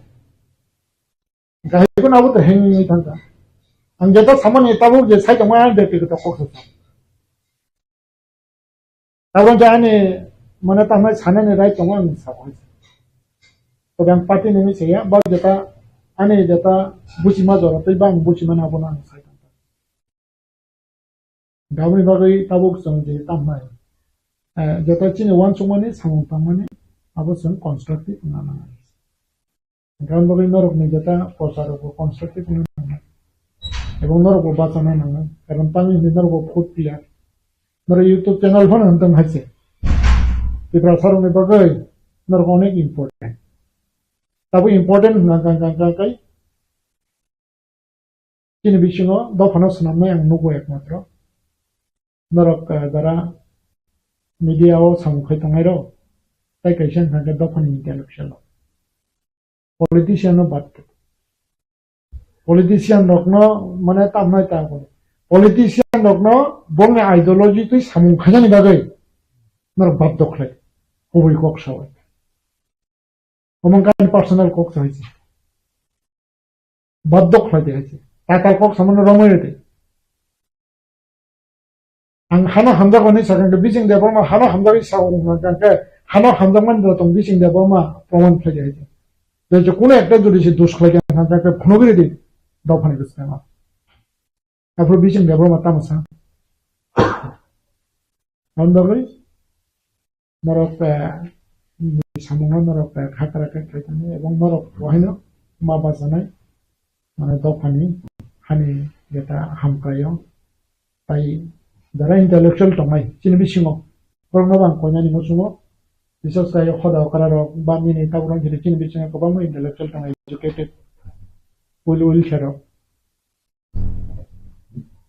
Hingkha hai phano abo to hengwi thangkha. Ang jeta samani tabuk je sai tongma ang bekti kok sa. Tabuk je ani mane tamnai sanani right tongo ang sa. Tobe ang party nini saya, ba jeta ani jeta buchima jora tei ba ang buchima na bono ang sai tongkha. Aboni bagwi tabuk chwng je tamnai, eh, jeta chini uansukmani samung tangmani abo chwng constructive wngna nangnai. Aboni bagwi norokni jeta kwcharokbo constructive wngna nangnai. Ebong norokbo bachana nangnai. Karon tamni hwnwi norokbo vote piya. Norok YouTube channel phano hwn tong hai se. Tiprasarokni bagwi norok onek important. Tabuk important hwnka hwnka hwnka hwnka kai. Chini bisingo dophano swnamnai ang nugo ekmatro. Norok, eh, jara media o samung khai tongnai rok, tai kaisa wngkha khe dophani intellectual rok. Politician no bad khe. Politician rokno mane tamnai ta bo. Politician rokno bongni ideology twi samung khainani bagwi norok bad dokhlai. Kubui kok sawi. Omo wngkha ani personal kok sa hai se. Baddok khlai de hai se. Tatal kok samano romwi rw de. Ang hano hamjak hwnwi sakha hwnkhe Bising Debbarma hano hamjagwi sa wng kha hwnkhe hano hamjakmani da tong Bising Debbarma proman khlai de hai se. Tei je kuno ekta jodi se dos khlai kha hwnkhe phunugwi rw di. Dophani bwskango. Aphuru Bising Debbarma tamo sa. Aboni bagwi norok, eh, samungno norok, eh, khakra khe khlai thangwi ebong norok bo haino ma bachanai, mane dophani hani jeta hamkraio. Tai jara intellectual tongnai chini bisingo, borokno bo ang koinani muchungo, bises khe hoda okra rok ba nini tabuk rok chini bisingo kwbangma intellectual tongnai, educated, well, well khe rok.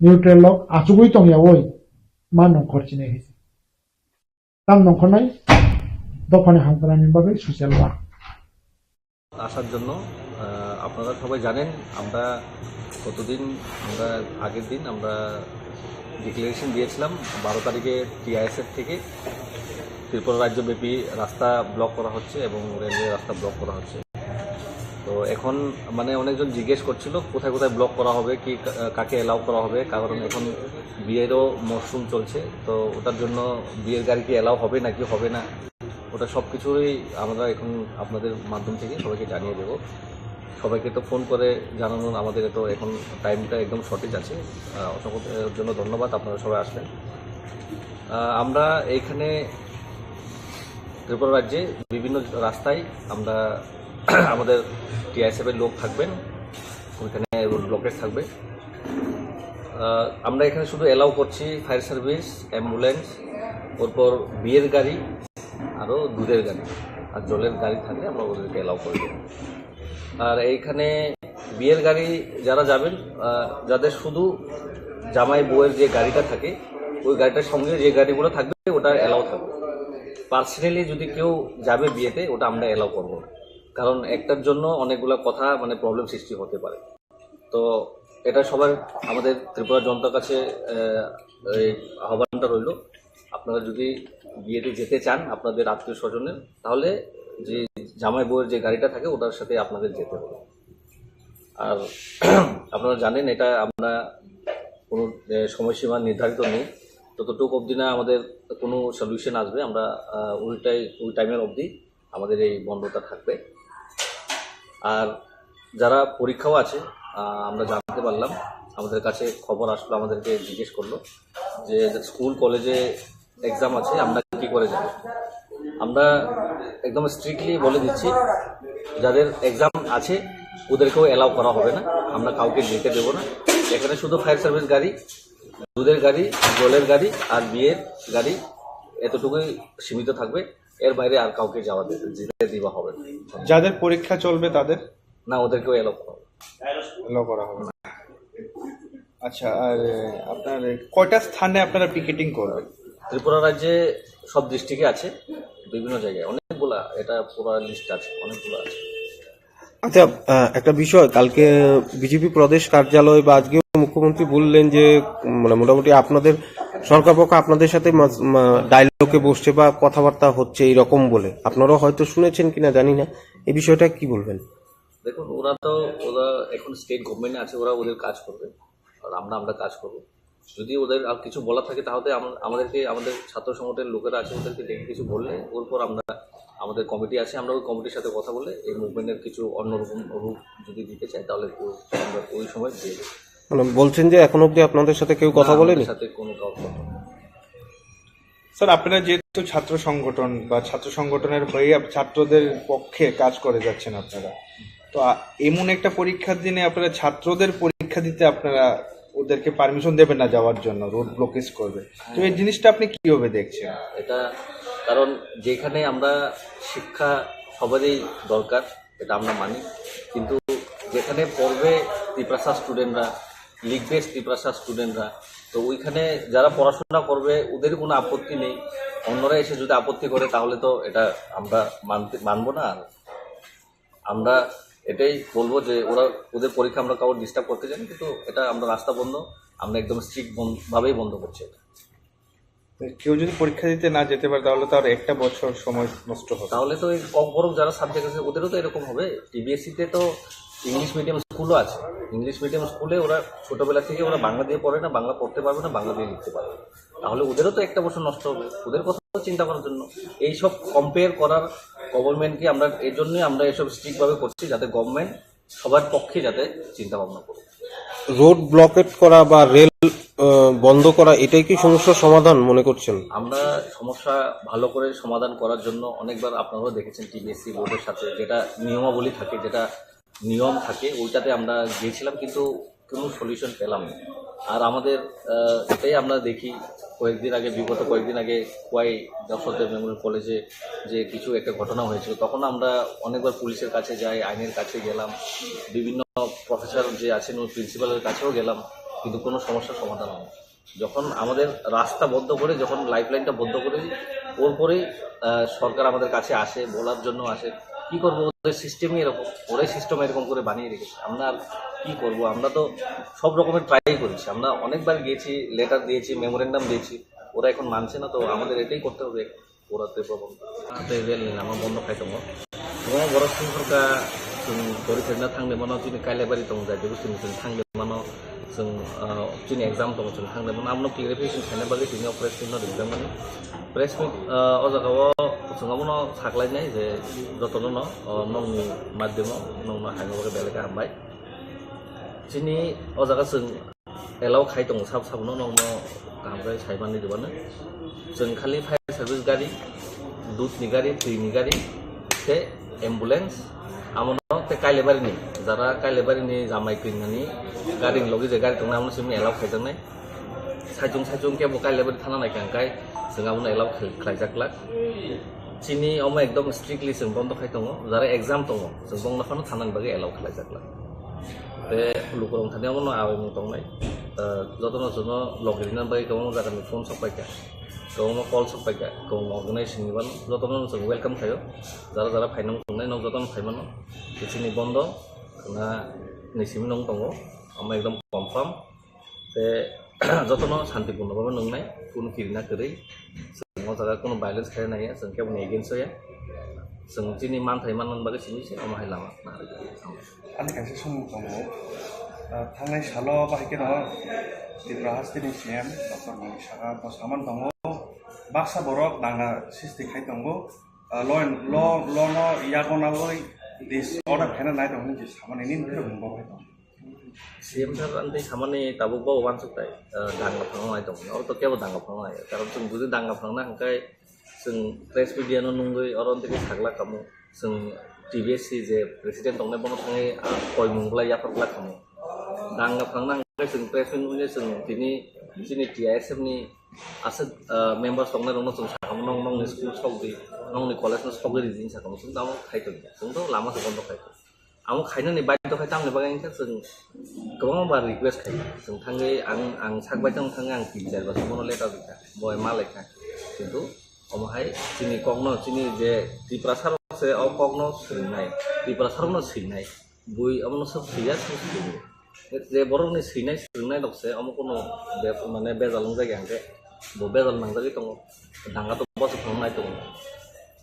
Neutral rok achugwi tongya oi ma nongkhor chinai hai se. Tam nongkhornai dophani hamkranani bagwi social work. আসার জন্য। আহ, আপনারা সবাই জানেন, আমরা গতদিন, আমরা আগের দিন আমরা ডিক্লারেশন দিয়েছিলাম বারো তারিখে টিআইএসএফ থেকে ত্রিপুরা রাজ্যব্যাপী রাস্তা ব্লক করা হচ্ছে এবং রেলওয়ে রাস্তা ব্লক করা হচ্ছে। তো এখন মানে অনেকজন জিজ্ঞেস করছিল কোথায় কোথায় ব্লক করা হবে, কি কা-, কাকে অ্যালাউ করা হবে, কারণ এখন বিয়েরও মরশুম চলছে। তো ওটার জন্য বিয়ের গাড়ি কি অ্যালাউ হবে নাকি হবে না, ওটা সব কিছুরই আমরা এখন আপনাদের মাধ্যম থেকে সবাইকে জানিয়ে দেব। সবাইকে তো ফোন করে জানানোর আমাদের তো এখন টাইমটা একদম শর্টেজ আছে। আহ, অসংখ্য, এর জন্য ধন্যবাদ, আপনারা সবাই আসবেন। আহ, আমরা এইখানে ত্রিপুরা রাজ্যে বিভিন্ন রাস্তায় আমরা আমাদের টিআইএসএফ এর লোক থাকবেন, ওইখানে রোড ব্লকেজ থাকবে। আহ, আমরা এখানে শুধু অ্যালাউ করছি ফায়ার সার্ভিস, অ্যাম্বুলেন্স, ওরপর বিয়ের গাড়ি, আরও দুধের গাড়ি আর জলের গাড়ি থাকলে আমরা ওদেরকে অ্যালাউ করে দেবো। আর এইখানে বিয়ের গাড়ি যারা যাবেন, আহ, যাদের শুধু জামাই বউয়ের যে গাড়িটা থাকে, ওই গাড়িটার সঙ্গে যে গাড়িগুলো থাকবে ওটা অ্যালাউ থাকবে। পার্সোনালি যদি কেউ যাবে বিয়েতে, ওটা আমরা অ্যালাউ করবো না, কারণ একটার জন্য অনেকগুলা কথা মানে প্রবলেম সৃষ্টি হতে পারে। তো এটা সবার আমাদের ত্রিপুরা জনতার কাছে, আহ, এই আহ্বানটা রইল, আপনারা যদি বিয়েতে যেতে চান আপনাদের আত্মীয় স্বজনের, তাহলে যে জামাই বউয়ের যে গাড়িটা থাকে ওটার সাথে আপনাদের যেতে হবে। আর আপনারা জানেন এটা আমরা কোনো, আহ, সময়সীমা নির্ধারিত নেই, ততটুকু অবধি না আমাদের কোনো সলিউশন আসবে, আমরা, আহ, ওইটাই, ওই টাইমের অবধি আমাদের এই বন্ধটা থাকবে। আর যারা পরীক্ষাও আছে, আহ, আমরা জানতে পারলাম, আমাদের কাছে খবর আসলো, আমাদেরকে জিজ্ঞেস করলো যে স্কুল কলেজে এক্সাম আছে, আমরা কি করে যাব। আমরা একদম স্ট্রিক্টলি বলে দিচ্ছি, যাদের এক্সাম আছে ওদেরকেও অ্যালাউ করা হবে না, আমরা কাউকে যেতে দেবো না। এখানে শুধু ফায়ার সার্ভিস গাড়ি, দুধের গাড়ি, জলের গাড়ি আর বিয়ের গাড়ি, এতটুকুই সীমিত থাকবে। এর বাইরে আর কাউকে যাওয়া দে-, যেতে দেওয়া হবে না। যাদের পরীক্ষা চলবে তাদের? না, ওদেরকেও অ্যালাউ করা হবে। অ্যালাউ করা হবে না। আচ্ছা, আর আপনার কয়টা স্থানে আপনারা পিকেটিং করবেন? ত্রিপুরা রাজ্যে সব ডিস্ট্রিক্টে আছে, বিভিন্ন জায়গায় অনেকগুলা, এটা পুরো লিস্ট আছে, অনেকগুলো আছে। আচ্ছা, আহ, একটা বিষয়, কালকে বিজেপি প্রদেশ কার্যালয় বা আজকেও মুখ্যমন্ত্রী বললেন যে, উম, মানে, মোটামুটি আপনাদের সরকার পক্ষ আপনাদের সাথে মাঝ-, মা-, ডায়লগে বসছে বা কথাবার্তা হচ্ছে, এরকম বলে। আপনারাও হয়তো শুনেছেন কিনা জানি না, এই বিষয়টা কি বলবেন? দেখুন, ওরা তো, ওরা এখন স্টেট গভর্নমেন্টে আছে, ওরা ওদের কাজ করবে, আর আমরা, আমরা কাজ করব। যদি ওদের আর কিছু বলার থাকে, তাহলে আম-, আমাদেরকে, আমাদের ছাত্র সংগঠনের লোকেরা আছে, ওদেরকে ডেকে কিছু বললে, ওর পর আমরা, আমাদের কমিটি আছে, আমরা ওই কমিটির সাথে কথা বলে এই মুভমেন্টের কিছু অন্যরকম রূপ যদি দিতে চাই, তাহলে ও-, আমরা ওই সময় দিয়ে দেবো। মানে, বলছেন যে এখনো অবধি আপনাদের সাথে কেউ কথা না, আমাদের বলেনি? সাথে কোনো কারোর কথা নেই। স্যার, আপনারা যেহেতু ছাত্র সংগঠন বা ছাত্র সংগঠনের হয়ে আপ-, ছাত্রদের পক্ষে কাজ করে যাচ্ছেন আপনারা, তো আ-, এমন একটা পরীক্ষার দিনে আপনারা ছাত্রদের পরীক্ষা দিতে আপনারা ওদেরকে পারমিশন দেবেন না যাওয়ার জন্য, রোড ব্লকেজ করবে, তো এই জিনিসটা আপনি কিভাবে দেখছেন? এটা কারণ যেখানে আমরা শিক্ষা সবারই দরকার, এটা আমরা মানি, কিন্তু যেখানে পড়বে তিপ্রাসা স্টুডেন্টরা, লিখবে তিপ্রাসা স্টুডেন্টরা, তো ওইখানে যারা পড়াশোনা করবে ওদের কোনো আপত্তি নেই। অন্যরা এসে যদি আপত্তি করে, তাহলে তো এটা আমরা মানতে, মানবো না। আর আমরা এটাই বলবো যে ওরা, ওদের পরীক্ষা আমরা কাউকে ডিস্টার্ব করতে চাই না, কিন্তু এটা আমরা রাস্তা বন্ধ, আমরা একদম স্ট্রিক্ট ভাবেই বন্ধ করছি এটা। তো কেউ যদি পরীক্ষা দিতে না যেতে পারে, তাহলে তো আর একটা বছর সময় নষ্ট হবে। তাহলে তো এই কম বরং যারা সাবজেক্ট আছে, ওদেরও তো এরকম হবে। টিবিএসসি তে তো ইংলিশ মিডিয়াম স্কুলও আছে। ইংলিশ মিডিয়াম স্কুলে ওরা ছোটবেলা থেকে ওরা বাংলা দিয়ে পড়ে না, বাংলা পড়তে পারবে না, বাংলা দিয়ে লিখতে পারবে না। তাহলে ওদেরও তো একটা বছর নষ্ট হবে। ওদের কথা চিন্তা করার জন্য, এইসব কম্পেয়ার করার, গভর্নমেন্টকে আমরা, এর জন্যই আমরা এসব স্ট্রিক্ট ভাবে করছি, যাতে গভর্নমেন্ট সবার পক্ষে যাতে চিন্তা ভাবনা করুক। রোড ব্লকেট করা বা রেল, আহ, বন্ধ করা, এটাই কি সমস্যার সমাধান মনে করছেন? আমরা সমস্যা ভালো করে সমাধান করার জন্য অনেকবার, আপনারাও দেখেছেন, টিবিএসসি বোর্ডের সাথে যেটা নিয়মাবলী থাকে, যেটা নিয়ম থাকে, ওইটাতে আমরা গিয়েছিলাম, কিন্তু কোনো সলিউশন পেলাম না। আর আমাদের, আহ, এটাই আমরা দেখি, কয়েকদিন আগে, বিগত কয়েকদিন আগে খোয়াই যশোরদেব মেমোরিয়াল কলেজে যে কিছু একটা ঘটনা হয়েছিল, তখন আমরা অনেকবার পুলিশের কাছে যাই, আইনের কাছে গেলাম, বিভিন্ন প্রফেসর যে আছেন, ওই প্রিন্সিপালের কাছেও গেলাম, কিন্তু কোনো সমস্যার সমাধান হয়নি। যখন আমাদের রাস্তা বন্ধ করে, যখন লাইফলাইনটা বন্ধ করে দিই, ওর পরেই, আহ, সরকার আমাদের কাছে আসে, বলার জন্য আসে। কি করবো, ওদের সিস্টেমই এরকম, ওরাই সিস্টেম এরকম করে বানিয়ে রেখেছে। আমরা আর কি করবো? আমরা তো সব রকমের ট্রাই করেছি, আমরা অনেকবার গিয়েছি, লেটার দিয়েছি, মেমোরেন্ডাম দিয়েছি, ওরা এখন মানছে না, তো আমাদের এটাই করতে হবে। Pura Tripura বন্ধ। Tei rel ni lama bondo khai tongo. Kwbangma borok songkha kha, chwng gori khaina thangwi mano, chini Kailabari tongo, jai jebo chwng, chwng thangwi mano, chwng, ah, chini exam tongo, chwng thangwi mano. Abono clarification khaina bagwi tini o press meet no rijak mani. Press meet, ah, o jaga o chwng abono saklainai je jotono no, oh, nokni madhyamo nokno haino bagwi belai khe hambai. Chini o jaga chwng allow khai tongo, sabo sabo no nokno kaham khe sai manwi rwmani. Chwng khali fire service gari, dudh ni gari, twi ni gari, tei ambulance, amo no tei Kailabari ni, jara Kailabari ni jamai twi nani gari ni logi je gari tongnai, amo no simi allow khaijaknai. Saichung saichung kebo Kailabari thana nai kha hwnkhe chwng abono allow khai-, khlaijak glak. Chini omo ekdom strictly chwng bondo khai tongo, jara exam tongo, chwng bongno phano thana ni bagwi allow khlaijak glak. Tei lukurok thani abono awaimung tongnai. Ah, jotono chwngno logi rina bagwi kwbangma jagani phone sok paikha, kwbangma call sok paikha, kwbangma organization ni mano, jotono chwng welcome khaio. Jara jara phaina wng tongnai, nok jotono phai mano. Chini bondo khna ni simi nung tongo, omo ekdom confirm. Tei jotono santipurno bhabe nungnai, kunu kirina kwrwi. Chwng o jaga kunu violence khaina naiya, chwng kebo ni against o ya. Chwng chini manthai manna bagwi simi se omo hai lama khna rwdi. Ani kaisa sumung tongo. Ah, thangnai salo bahai kheno Tripura hasteni C M Doctor Manik Saha bo saman tongo. Baksa borok danga sisti khai tongo. Ah, lo, lo, lo no yago naloi dis order khaina nai tongo hinwi samani nini phirok mung bo khai tongo. C M sir ani samani tabuk bo uansuk tai, ah, danga phangna nai tongo. Oro to kebo danga phangna nai. Karon chwng bujui danga phangna hwnkhe chwng press media no nungwi oro tei sakla kamo. Chwng T B S C je president tongnai bono thangwi, ah, koimung bwlai yaphar bwlai kamo. Danga phangna hwnkhe chwng press meet nungwi chwng tini chini T I S F ni aswk, ah, members tongnai rokno chwng sakamo, "Nong, nongni school sokdi, nongni college no sokdi," rijini sakamo. Chwng tamo khai tongya. Chwng to lama se bondo khai tong. Amo khainani baidhyo khai tamni bagwi wngkha chwng kwbangma bar request khai. Chwng thangwi ang, ang sak baithang thangwi ang tin char bar bono letter rwkha. Bo ma laikha. Kintu omo hai chini kokno, chini je Tiprasa rok se o kokno swrwngnai, Tiprasa rokno swinai. Bui omono sok swiya, sok swrwngnai. Je borokni swinai, swrwngnai rok se omo kono be-, mane bejal wngjak ya hwnkhe bo bejal nangjagwi tongo. Danga to bosok thang nai tongo.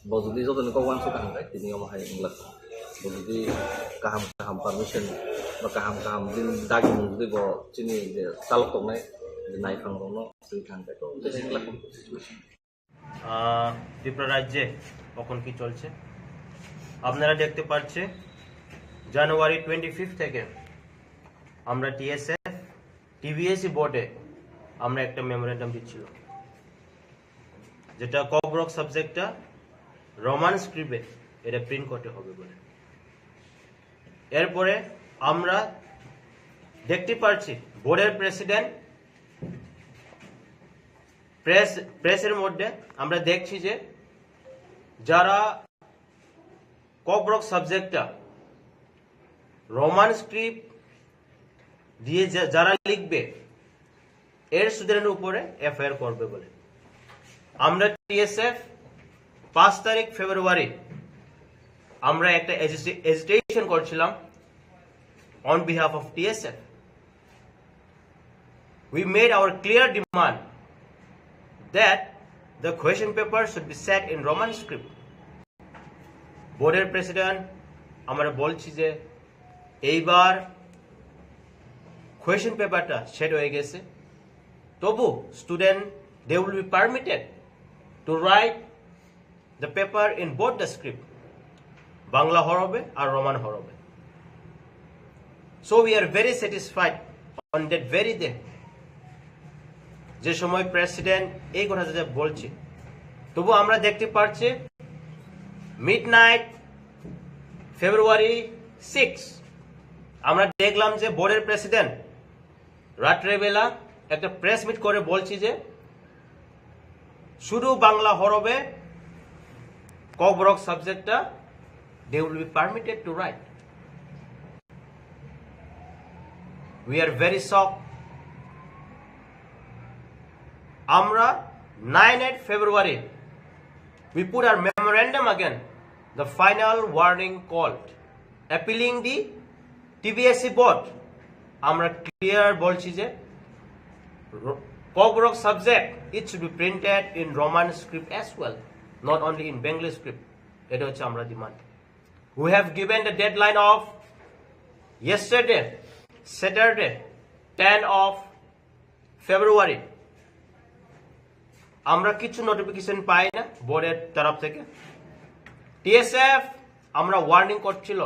Bo jodi jotoni kok uansuk kha hwnkhe tini omo hai wngla. Bo jodi kaham kaham permission ba kaham kaham din dagi mung jodi bo chini je chalok tongnai je naiphang rokno swi kha hwnkhe to tei wngla. আহ, ত্রিপুরা রাজ্যে এখন কি চলছে আপনারা দেখতে পাচ্ছে। January twenty fifth থেকে আমরা টিএসএফ টিবিএসই বোর্ডে আমরা একটা মেমোরেন্ডাম দিচ্ছিল, যেটা ককবরক সাবজেক্টটা রোমান স্ক্রিপ্টে এটা প্রিন্ট করতে হবে বলে। এরপরে আমরা দেখতে পাচ্ছি বোর্ডের প্রেসিডেন্ট প্রেস প্রেসের মধ্যে আমরা দেখছি যে যারা ককবরক সাবজেক্টটা রোমান স্ক্রিপ্ট দিয়ে যা- যারা লিখবে, এর স্টুডেন্টের উপরে এফআইআর করবে বলে। আমরা টিএসএফ পাঁচ তারিখ ফেব্রুয়ারি আমরা একটা এজিটেশন করছিলাম on behalf of T S F. We made our clear demand that the question paper should be set in Roman script. বোর্ডের প্রেসিডেন্ট আমরা বলছি যে এইবার কোয়েশ্চেন পেপারটা সেট হয়ে গেছে, তবু student, they will be permitted to write the paper in both the script, Bangla হরফে আর রোমান হরফে। So we are very satisfied on that very day, যে সময় প্রেসিডেন্ট এই কথা যে বলছে, তবু আমরা দেখতে পাচ্ছি মিড নাইট ফেব্রুয়ারি সিক্স আমরা দেখলাম যে বোর্ডের প্রেসিডেন্ট রাত্রেবেলা একটা প্রেস মিট করে বলছি যে শুধু বাংলা হরফে ককবরক সাবজেক্টটা they will be permitted to write. We are very shocked. আমরা nine eight February we put our memorandum again, the final warning called, appealing the T B S E board. আমরা ক্লিয়ার বলছি যে Kokborok subject it should be printed in Roman script as well, not only in Bengali script. এটা হচ্ছে আমরা demand. We have given the deadline of yesterday, Saturday, ten of February. আমরা কিছু নোটিফিকেশন পাই না বোর্ডের তরফ থেকে। টিএসএফ আমরা ওয়ার্নিং করছিল,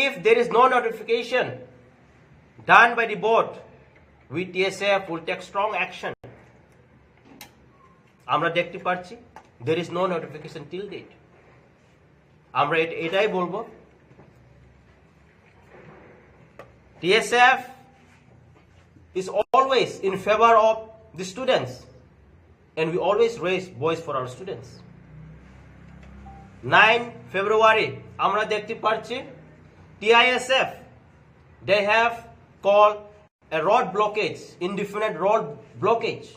if there is no notification done by the board, we T S F will take strong action. আমরা দেখতে পাচ্ছি there is no notification till date. আমরা এট- এটাই বলবো, T S F is always in favor of the students and we always raise voice for our students. Nine ফেব্রুয়ারি আমরা দেখতে পাচ্ছি T I S F, they have called a road blockage, indefinite road blockage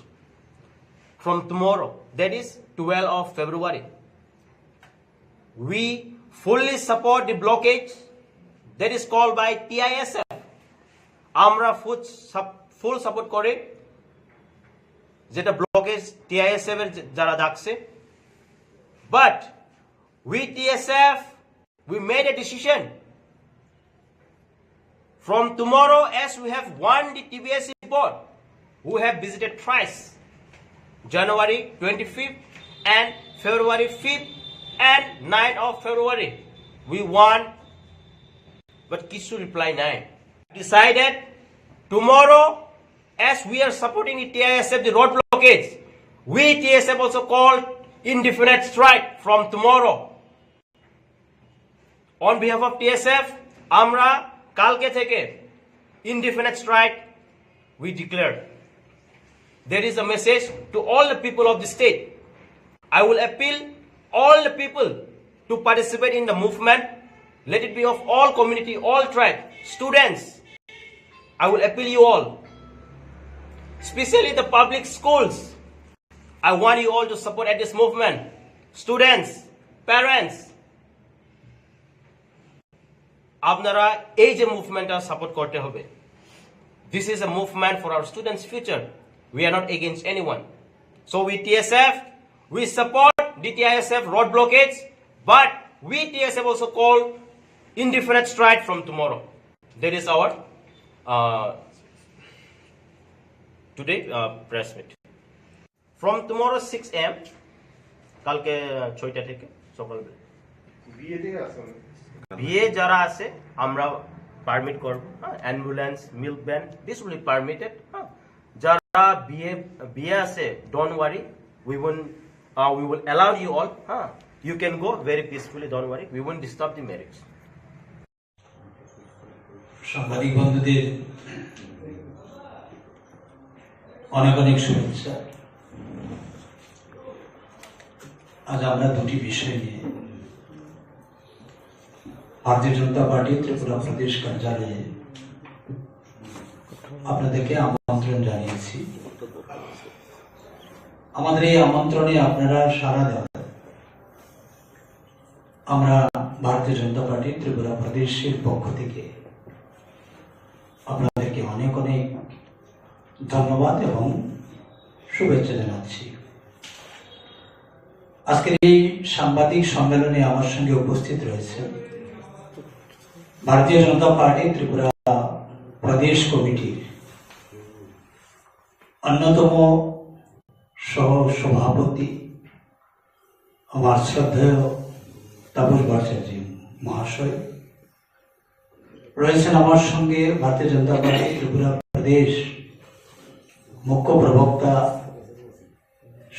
from tomorrow, that is twelve of February. We fully support the blockage that is called by T I S F. আমরা ফুল full support করি যেটা blockage TISF এর যে- যারা ডাকছে, but we T S F, we made a decision. From tomorrow, as we have warned the T B S E board, we have visited thrice, January twenty-fifth and February fifth and ninth of February. We warn, but কিছু রিপ্লাই নাই। Decided tomorrow, as we are supporting the T I S F, the road blockage, we T S F also called indefinite strike from tomorrow. On behalf of T S F, আমরা কালকে থেকে indefinite strike we declare. There is a message to all the people of the state. I will appeal all the people to participate in the movement. Let it be of all community, all tribe, students. I will appeal you all, especially the public schools. I want you all to support at this movement. Students, parents, আপনারা এই যে মুভমেন্টটা সাপোর্ট করতে হবে। This is a movement for our students' future. We are not against anyone. So we T S F, we support the T I S F road blockades, but we T S F also call indefinite strike from tomorrow. That is our uh, today uh, press meet. From tomorrow six a.m., কালকে ছয়টা থেকে সকালবেলা। বিয়ে থেকে আসলে বিয়ে যারা আছে, আমরা পারমিট করব। হ্যাঁ, ambulance, milk van, this will be permitted. হ্যাঁ, যারা বিয়ে বিয়ে আছে, don't worry, we won't uh, we will allow you all. হ্যাঁ, you can go very peacefully, don't worry, we won't disturb the marriage. সাংবাদিক বন্ধুদের অনেক অনেক শুভেচ্ছা। আজ আমরা দুটি বিষয় নিয়ে ভারতীয় জনতা পার্টি ত্রিপুরা প্রদেশ কার্যালয়ে আপনাদেরকে আমন্ত্রণ জানিয়েছি। আমাদের এই আমন্ত্রণে আপনারা সাড়া দেওয়ায় আমরা ভারতীয় জনতা পার্টি ত্রিপুরা প্রদেশের পক্ষ থেকে আপনাদেরকে অনেক অনেক ধন্যবাদ এবং শুভেচ্ছা জানাচ্ছি। আজকের এই সাংবাদিক সম্মেলনে আমার সঙ্গে উপস্থিত রয়েছে ভারতীয় জনতা পার্টি ত্রিপুরা প্রদেশ কমিটির অন্যতম সহ সভাপতি আমার শ্রদ্ধেয় তাপস ভট্টাচার্য মহাশয়, রয়েছেন আমার সঙ্গে ভারতীয় জনতা পার্টি ত্রিপুরা প্রদেশ মুখ্য প্রবক্তা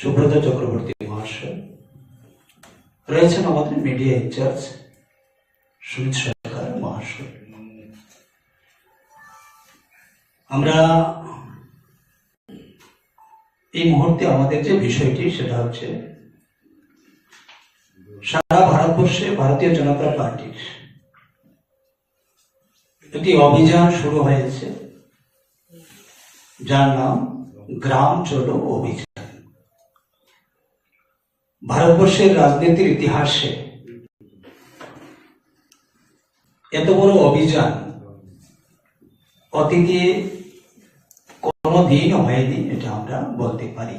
সুব্রত চক্রবর্তী মহাশয়, রয়েছেন আমাদের মিডিয়া ইনচার্জ সুমিত সরকার মহাশয়। আমরা এই মুহূর্তে আমাদের যে বিষয়টি, সেটা হচ্ছে সারা ভারতবর্ষে ভারতীয় জনতা পার্টির একটি অভিযান শুরু হয়েছে, যার নাম গ্রাম চলো অভিযান। ভারতবর্ষের রাজনীতির ইতিহাসে এত বড় অভিযান অতীতে কোনো দিনও হয়নি, এটা আমরা বলতে পারি।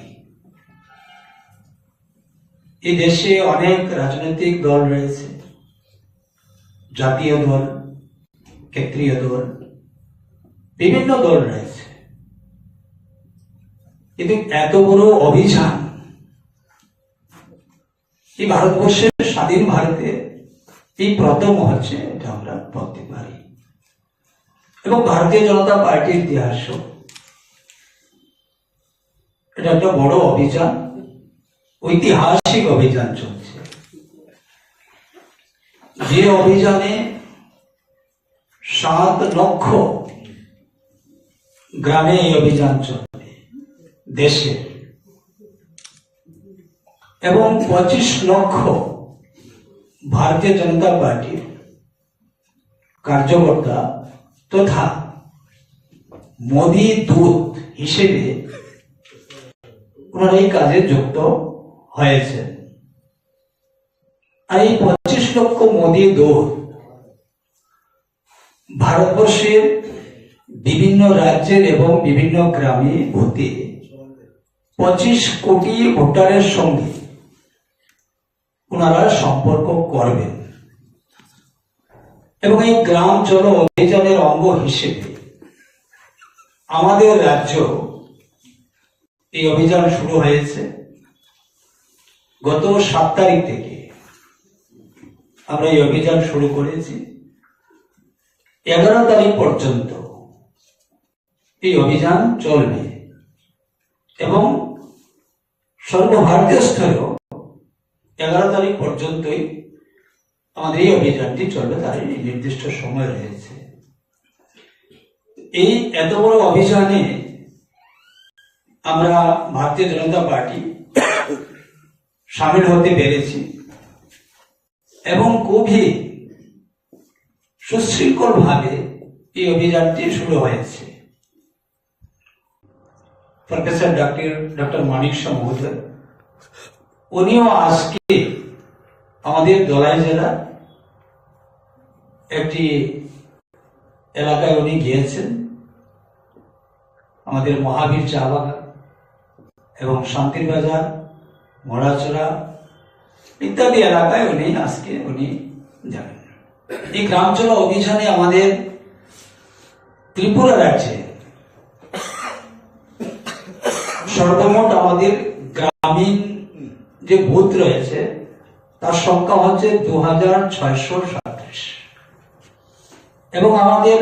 এই দেশে অনেক রাজনৈতিক দল রয়েছে, জাতীয় দল, ক্ষেত্রীয় দল, বিভিন্ন দল রয়েছে, কিন্তু এত বড় অভিযান এই ভারতবর্ষের স্বাধীন ভারতে এই প্রথম হচ্ছে, এটা আমরা বলতে পারি। এবং ভারতীয় জনতা পার্টির ইতিহাসও এটা একটা বড় অভিযান, ঐতিহাসিক অভিযান চলছে, যে অভিযানে সাত লক্ষ গ্রামে এই অভিযান চলবে দেশে, এবং পঁচিশ লক্ষ ভারতীয় জনতা পার্টির কার্যকর্তা তথা মোদি দূত হিসেবে ওনারা এই কাজে যুক্ত হয়েছেন। আর এই পঁচিশ লক্ষ মোদি দূত ভারতবর্ষের বিভিন্ন রাজ্যের এবং বিভিন্ন গ্রামে ভোটে পঁচিশ কোটি ভোটারের সঙ্গে ওনারা সম্পর্ক করবেন। এবং এই গ্রাম চলো অভিযানের অঙ্গ হিসেবে আমাদের রাজ্য এই অভিযান শুরু হয়েছে। গত সাত তারিখ থেকে আমরা এই অভিযান শুরু করেছি। এগারো তারিখ পর্যন্ত এই অভিযান চলবে এবং সর্বভারতীয় স্তরেও এগারো তারিখ পর্যন্তই আমাদের এই অভিযানটি চলবে, তার এই নির্দিষ্ট সময় রয়েছে। এই এত বড় অভিযানে আমরা ভারতীয় জনতা পার্টি সামিল হতে পেরেছি এবং খুবই সুশৃঙ্খলভাবে এই অভিযানটি শুরু হয়েছে। প্রফেসর ডক্টর ডক্টর মানিক শাহ মহোদয়, উনিও আজকে আমাদের ধলাই জেলা একটি এলাকায় উনি গিয়েছেন। আমাদের মহাবীর চা বাগান এবং শান্তির বাজার, মরাচড়া ইত্যাদি এলাকায় উনি আজকে উনি যাবেন। এই গ্রাম চলো অভিযানে আমাদের ত্রিপুরা রাজ্যে সর্বমোট আমাদের গ্রামীণ যে বুথ রয়েছে, তার সংখ্যা হচ্ছে দু হাজার ছয়শো সাঁইত্রিশ। এবং আমাদের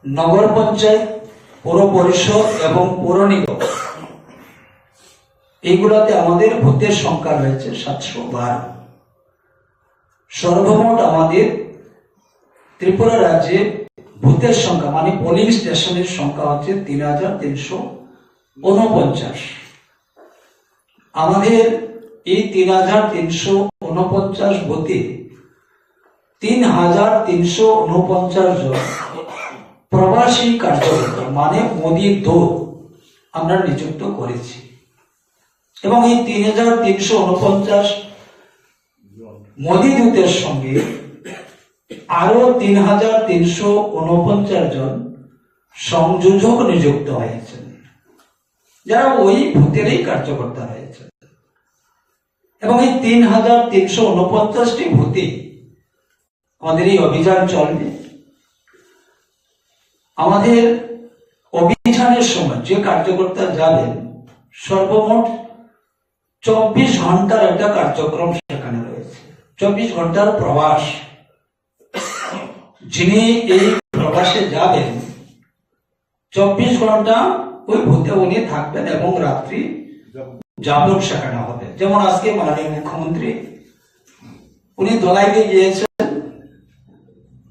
নগর পঞ্চায়েত, পৌর পরিষদ এবং পৌর নিগম, এইগুলোতে আমাদের ভোটের সংখ্যা রয়েছে সাতশো বারো। সর্বমোট আমাদের ত্রিপুরা রাজ্যে ভোটের সংখ্যা, মানে পোলিং স্টেশনের সংখ্যা হচ্ছে তিন হাজার তিনশো ঊনপঞ্চাশ। আমাদের এই তিন হাজার তিনশো ঊনপঞ্চাশ ভোটে তিন হাজার তিনশো ঊনপঞ্চাশ জন প্রবাসী কার্যকর্তা, মানে মোদি দূত, আমরা নিযুক্ত করেছি। এবং এই তিন হাজার তিনশো ঊনপঞ্চাশ মোদি দূতের সঙ্গে আরো তিন হাজার তিনশো ঊনপঞ্চাশ জন সংযোজক নিযুক্ত হয়েছেন, যারা ওই ভোটেরই কার্যকর্তা রয়েছেন। এবং এই তিন হাজার তিনশো ঊনপঞ্চাশটি ভোটে আমাদের এই অভিযান চলবে। আমাদের অভিযানের সময় যে কার্যকর্তা যাবেন, সর্বমোট চব্বিশ ঘন্টার একটা কার্যক্রম সেখানে রয়েছে। চব্বিশ ঘন্টার প্রবাস। যিনি এই প্রবাসে যাবেন, চব্বিশ ঘন্টা ওই ভোটে উনি থাকবেন এবং রাত্রি যাপন সেখানে হবে। যেমন আজকে মাননীয় মুখ্যমন্ত্রী উনি ধলাইতে গিয়েছেন,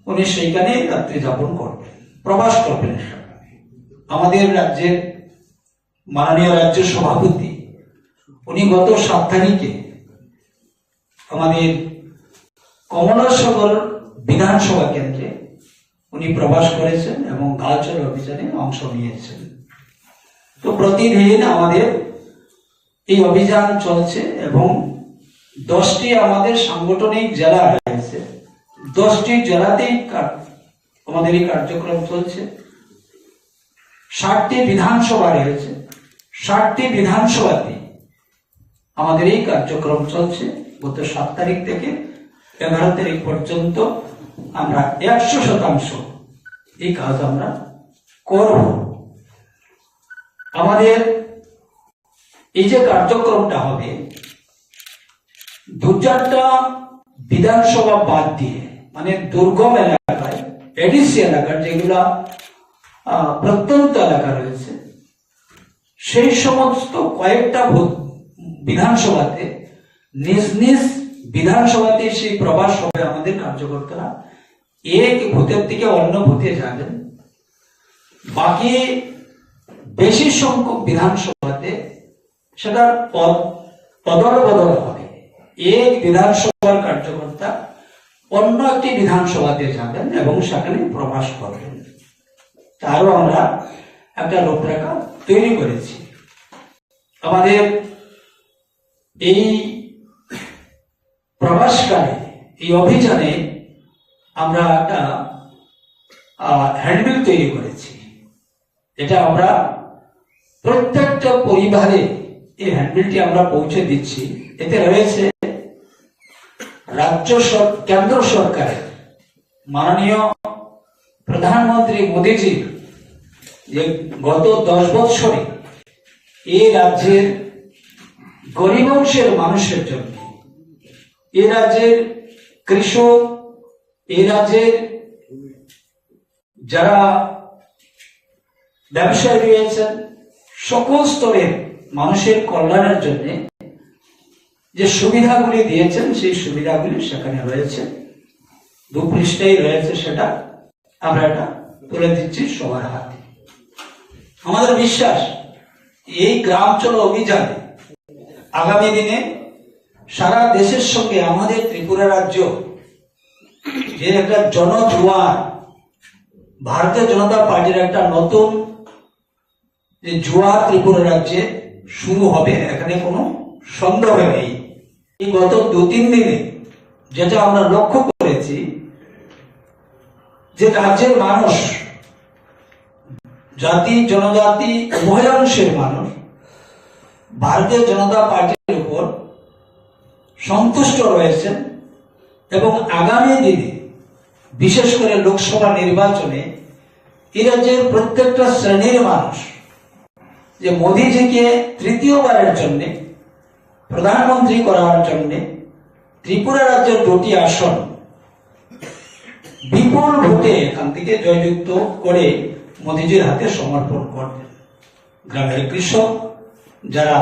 উনি সেইখানে রাত্রি যাপন করবেন, প্রবাস করবেন সেখানে। আমাদের রাজ্যের মাননীয় রাজ্য সভাপতি উনি গত সাত তারিখে আমাদের কমলাসাগর বিধানসভা কেন্দ্রে উনি প্রবাস করেছেন এবং গাঁওচলো অভিযানে অংশ নিয়েছেন। তো প্রতিদিন আমাদের এই অভিযান চলছে এবং দশটি আমাদের সাংগঠনিক জেলা রয়েছে, দশটি জেলাতেই কা-, আমাদের এই কার্যক্রম চলছে। ষাটটি বিধানসভা রয়েছে, ষাটটি বিধানসভাতে আমাদের এই কার্যক্রম চলছে। গত সাত তারিখ থেকে এগারো তারিখ পর্যন্ত আমরা একশো শতাংশ এই কাজ আমরা করব। আমাদের এই যে কার্যক্রমটা হবে, দু চারটা বিধানসভা বাদ দিয়ে, মানে দুর্গম এলাকায়, এডিসি এলাকার যেগুলা, আহ, প্রত্যন্ত এলাকা রয়েছে, সেই সমস্ত কয়েকটা ভূ-, বিধানসভাতে, নিজ নিজ বিধানসভাতে সেই প্রবাস হবে আমাদের কার্যকর্তারা এক ভূতের থেকে অন্য ভূতে যাবেন। বাকি বেশি সংখ্যক বিধানসভাতে সেটার পদ, অদলবদল হবে। এক বিধানসভার কার্যকর্তা অন্য একটি বিধানসভাতে যাবেন এবং সেখানে প্রবাস করবেন। তারও আমরা একটা রূপরেখা তৈরি করেছি। আমাদের এই প্রবাসকালে, এই অভিযানে আমরা একটা, আহ, হ্যান্ডবিল তৈরি করেছি। এটা আমরা প্রত্যেকটা পরিবারে এই হ্যান্ডবিলটি আমরা পৌঁছে দিচ্ছি। এতে রয়েছে রাজ্য সর-, কেন্দ্র সরকারের মাননীয় প্রধানমন্ত্রী মোদীজি যে গত দশ বৎসরে এই রাজ্যের গরিব অংশের মানুষের জন্য, এই রাজ্যের কৃষক, এই রাজ্যের যারা ব্যবসায়ী রয়েছেন, সকল স্তরের মানুষের কল্যাণের জন্য যে সুবিধাগুলি দিয়েছেন, সেই সুবিধাগুলি সেখানে রয়েছে, দু পৃষ্ঠায় রয়েছে, সেটা আমরা এটা তুলে দিচ্ছি সবার হাতে। আমাদের বিশ্বাস, এই গ্রাম চলো অভিযানে আগামী দিনে সারা দেশের সঙ্গে আমাদের ত্রিপুরা রাজ্য যে একটা জনজোয়ার, ভারতীয় জনতা পার্টির একটা নতুন যে জোয়ার ত্রিপুরা রাজ্যে শুরু হবে, এখানে কোনো সন্দেহ নেই। এই গত দু তিন দিনে যেটা আমরা লক্ষ্য করেছি, যে রাজ্যের মানুষ, জাতি জনজাতি উভয় অংশের মানুষ ভারতীয় জনতা পার্টির উপর সন্তুষ্ট রয়েছেন এবং আগামী দিনে, বিশেষ করে লোকসভা নির্বাচনে, এই রাজ্যের প্রত্যেকটা শ্রেণীর মানুষ যে মোদিজিকে তৃতীয়বারের জন্য প্রধানমন্ত্রী করার জন্য ত্রিপুরা রাজ্যের দুটি আসন বিপুল ভোটে এখান থেকে জয়যুক্ত করে মোদিজির হাতে সমর্পণ করবেন। গ্রামের কৃষক যারা,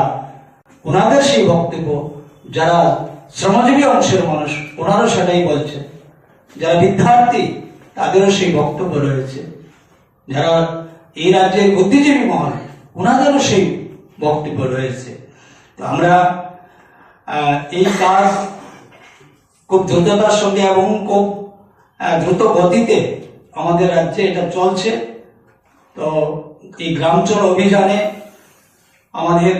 ওনাদের সেই বক্তব্য, যারা শ্রমজীবী অংশের মানুষ, ওনারা সেটাই বলছেন, যারা বিদ্যার্থী, তাদেরও সেই বক্তব্য রয়েছে, যারা এই রাজ্যের বুদ্ধিজীবী মহল, ওনাদেরও সেই বক্তব্য রয়েছে। তো আমরা, আহ, এই কাজ খুব দ্রুততার সঙ্গে এবং খুব, আহ, দ্রুত গতিতে আমাদের রাজ্যে এটা চলছে। তো এই গ্রাম চলো অভিযানে আমাদের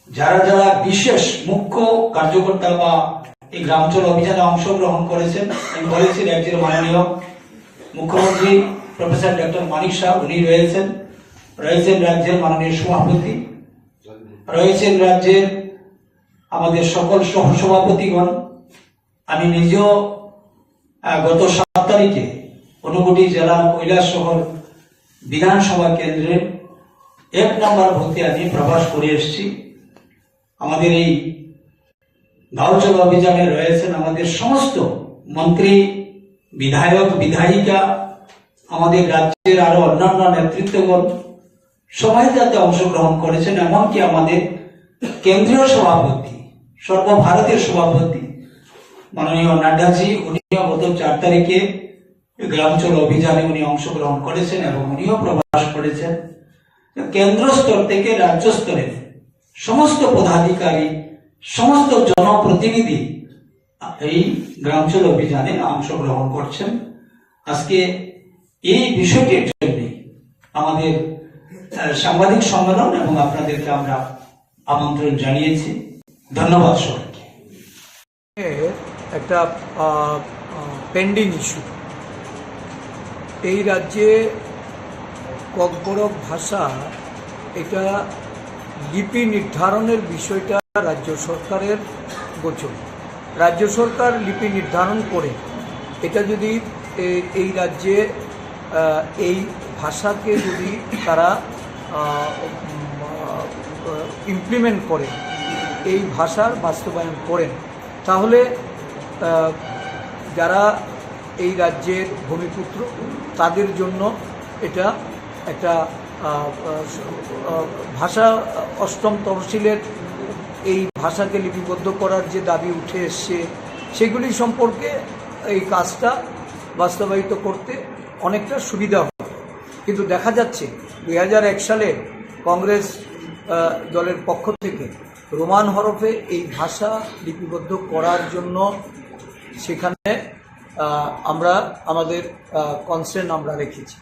যারা যারা বিশেষ মুখ্য কার্যকর্তা বা এই গ্রাম চলো অভিযানে অংশগ্রহণ করেছেন, আমি বলেছি রাজ্যের মাননীয় মুখ্যমন্ত্রী প্রফেসর ডক্টর মানিক সাহা, উনি রয়েছেন, রয়েছেন রাজ্যের মাননীয় সভাপতি, রয়েছেন রাজ্যের আমাদের সকল সহসভাপতিগণ। আমি নিজেও, আহ, গত সাত তারিখে ঊনকোটি জেলার কৈলাসহর বিধানসভা কেন্দ্রের এক নম্বর বুথে আমি প্রবেশ করে এসেছি। আমাদের এই গাঁও চলো অভিযানে রয়েছেন আমাদের সমস্ত মন্ত্রী, বিধায়ক, বিধায়িকা, আমাদের রাজ্যের আরো অন্যান্য নেতৃত্বগণ, সবাই যাতে অংশগ্রহণ করেছেন, এমনকি আমাদের কেন্দ্রীয় সভাপতি, সর্বভারতীয় সভাপতি মাননীয় নাড্ডাজি, উনিও গত চার তারিখে গ্রাম চলো অভিযানে উনি অংশগ্রহণ করেছেন এবং উনিও প্রবাস করেছেন। তো কেন্দ্র স্তর থেকে রাজ্য স্তরে সমস্ত পদাধিকারী, সমস্ত জনপ্রতিনিধি এই গ্রাম চলো অভিযানে অংশগ্রহণ করছেন। আজকে এই বিষয়টির জন্য আমাদের, আহ, সাংবাদিক সম্মেলন এবং আপনাদেরকে আমরা আমন্ত্রণ জানিয়েছি। ধন্যবাদ সবাইকে। একটা, আহ, আহ, পেন্ডিং ইস্যু। এই রাজ্যে ককবরক ভাষা, এটা লিপি নির্ধারণের বিষয়টা রাজ্য সরকারের গোচর। রাজ্য সরকার লিপি নির্ধারণ করে এটা যদি এ-, এই রাজ্যে, আহ, এই ভাষাকে যদি তারা, আহ, উম, আহ, ইমপ্লিমেন্ট করে, এই ভাষার বাস্তবায়ন করেন, তাহলে, আহ, যারা এই রাজ্যের ভূমিপুত্র, তাদের জন্য এটা একটা, আহ, আহ, আহ, ভাষা, অষ্টম তহসিলের এই ভাষাকে লিপিবদ্ধ করার যে দাবি উঠে এসছে, সেগুলি সম্পর্কে এই কাজটা বাস্তবায়িত করতে অনেকটা সুবিধা হয়। কিন্তু দেখা যাচ্ছে, দুই হাজার এক সালে কংগ্রেস, আহ, দলের পক্ষ থেকে রোমান হরফে এই ভাষা লিপিবদ্ধ করার জন্য সেখানে, আহ, আমরা আমাদের, আহ, কনসার্ন আমরা রেখেছি।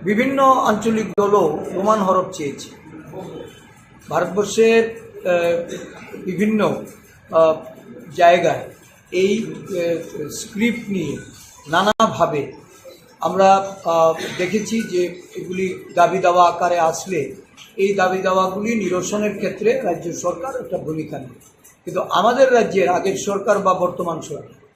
বিভিন্ন আঞ্চলিক দলও রোমান হরফ চেয়েছে। ভারতবর্ষের, আহ, বিভিন্ন, আহ, জায়গায় এই, আহ, স্ক্রিপ্ট নিয়ে নানাভাবে আমরা, আহ, দেখেছি যে এগুলি দাবি দাওয়া আকারে আসলে এই দাবি দাওয়াগুলি নিরসনের ক্ষেত্রে রাজ্য সরকার একটা ভূমিকা নেয়। কিন্তু আমাদের রাজ্যের আগের সরকার বা বর্তমান সরকার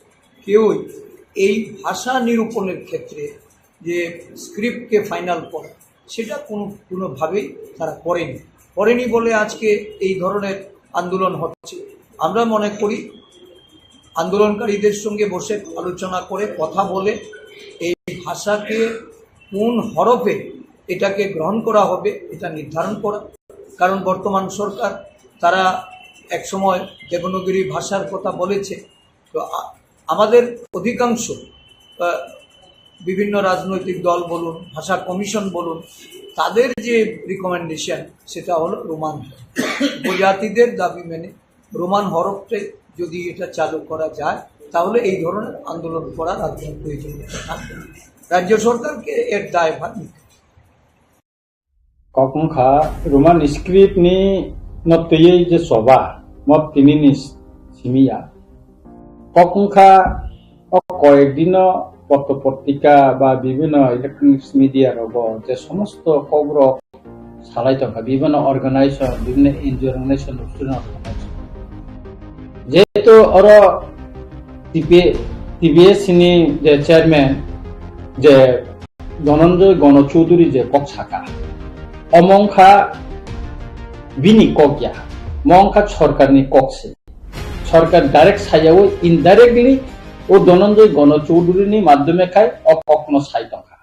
কেউই এই ভাষা নিরূপণের ক্ষেত্রে যে স্ক্রিপ্টকে ফাইনাল করা, সেটা কোনো, কোনোভাবেই তারা করেনি। করেনি বলে আজকে এই ধরনের আন্দোলন হচ্ছে। আমরা মনে করি আন্দোলনকারীদের সঙ্গে বসে আলোচনা করে, কথা বলে এই ভাষাকে কোন হরফে এটাকে গ্রহণ করা হবে, এটা নির্ধারণ করা। কারণ বর্তমান সরকার, তারা একসময় দেবনাগরী ভাষার কথা বলেছে। তো আ-, আমাদের অধিকাংশ, আহ, বিভিন্ন রাজনৈতিক দল বলুন, ভাষা কমিশন বলুন, তাদের যে রিকমেন্ডেশন, সেটা হলো রোমান হরফ। উপজাতিদের দাবি মেনে রোমান হরফে যদি এটা চালু করা যায়, তাহলে এই ধরনের আন্দোলন করা রাজ্যের প্রয়োজন নেই। রাজ্য সরকারকে এর দায়ভার নিতে হবে। Kok wngkha Roman script ni no twiwi je choba, mo tini ni simi ya. Kok wngkha o koyek dino potro potrika ba bibhinno electronics media rogo je somosto kokrok salai tongkha, bibhinno organization, bibhinno N G O organization, student organization. Jehetu oro T P, T P S ni je chairman je Dhananjay Gana Chaudhary je kok saka, omo wngkha bini kok ya, mo wngkha sorkar ni kok se. Sorkar direct sayawi indirectly o Dhananjay Gana Chaudhary ni madhyome khai o kok no sai tongkha.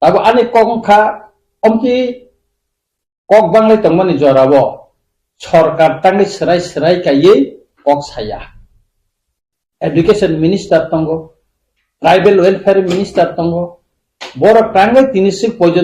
Abo ani kok wngkha, omti kok banglai tongmani jorao sorkar tangwi swrai swrai kaiwi kok saya. Education minister tongo, tribal welfare minister tongo, borok tangwi tini sik porjonto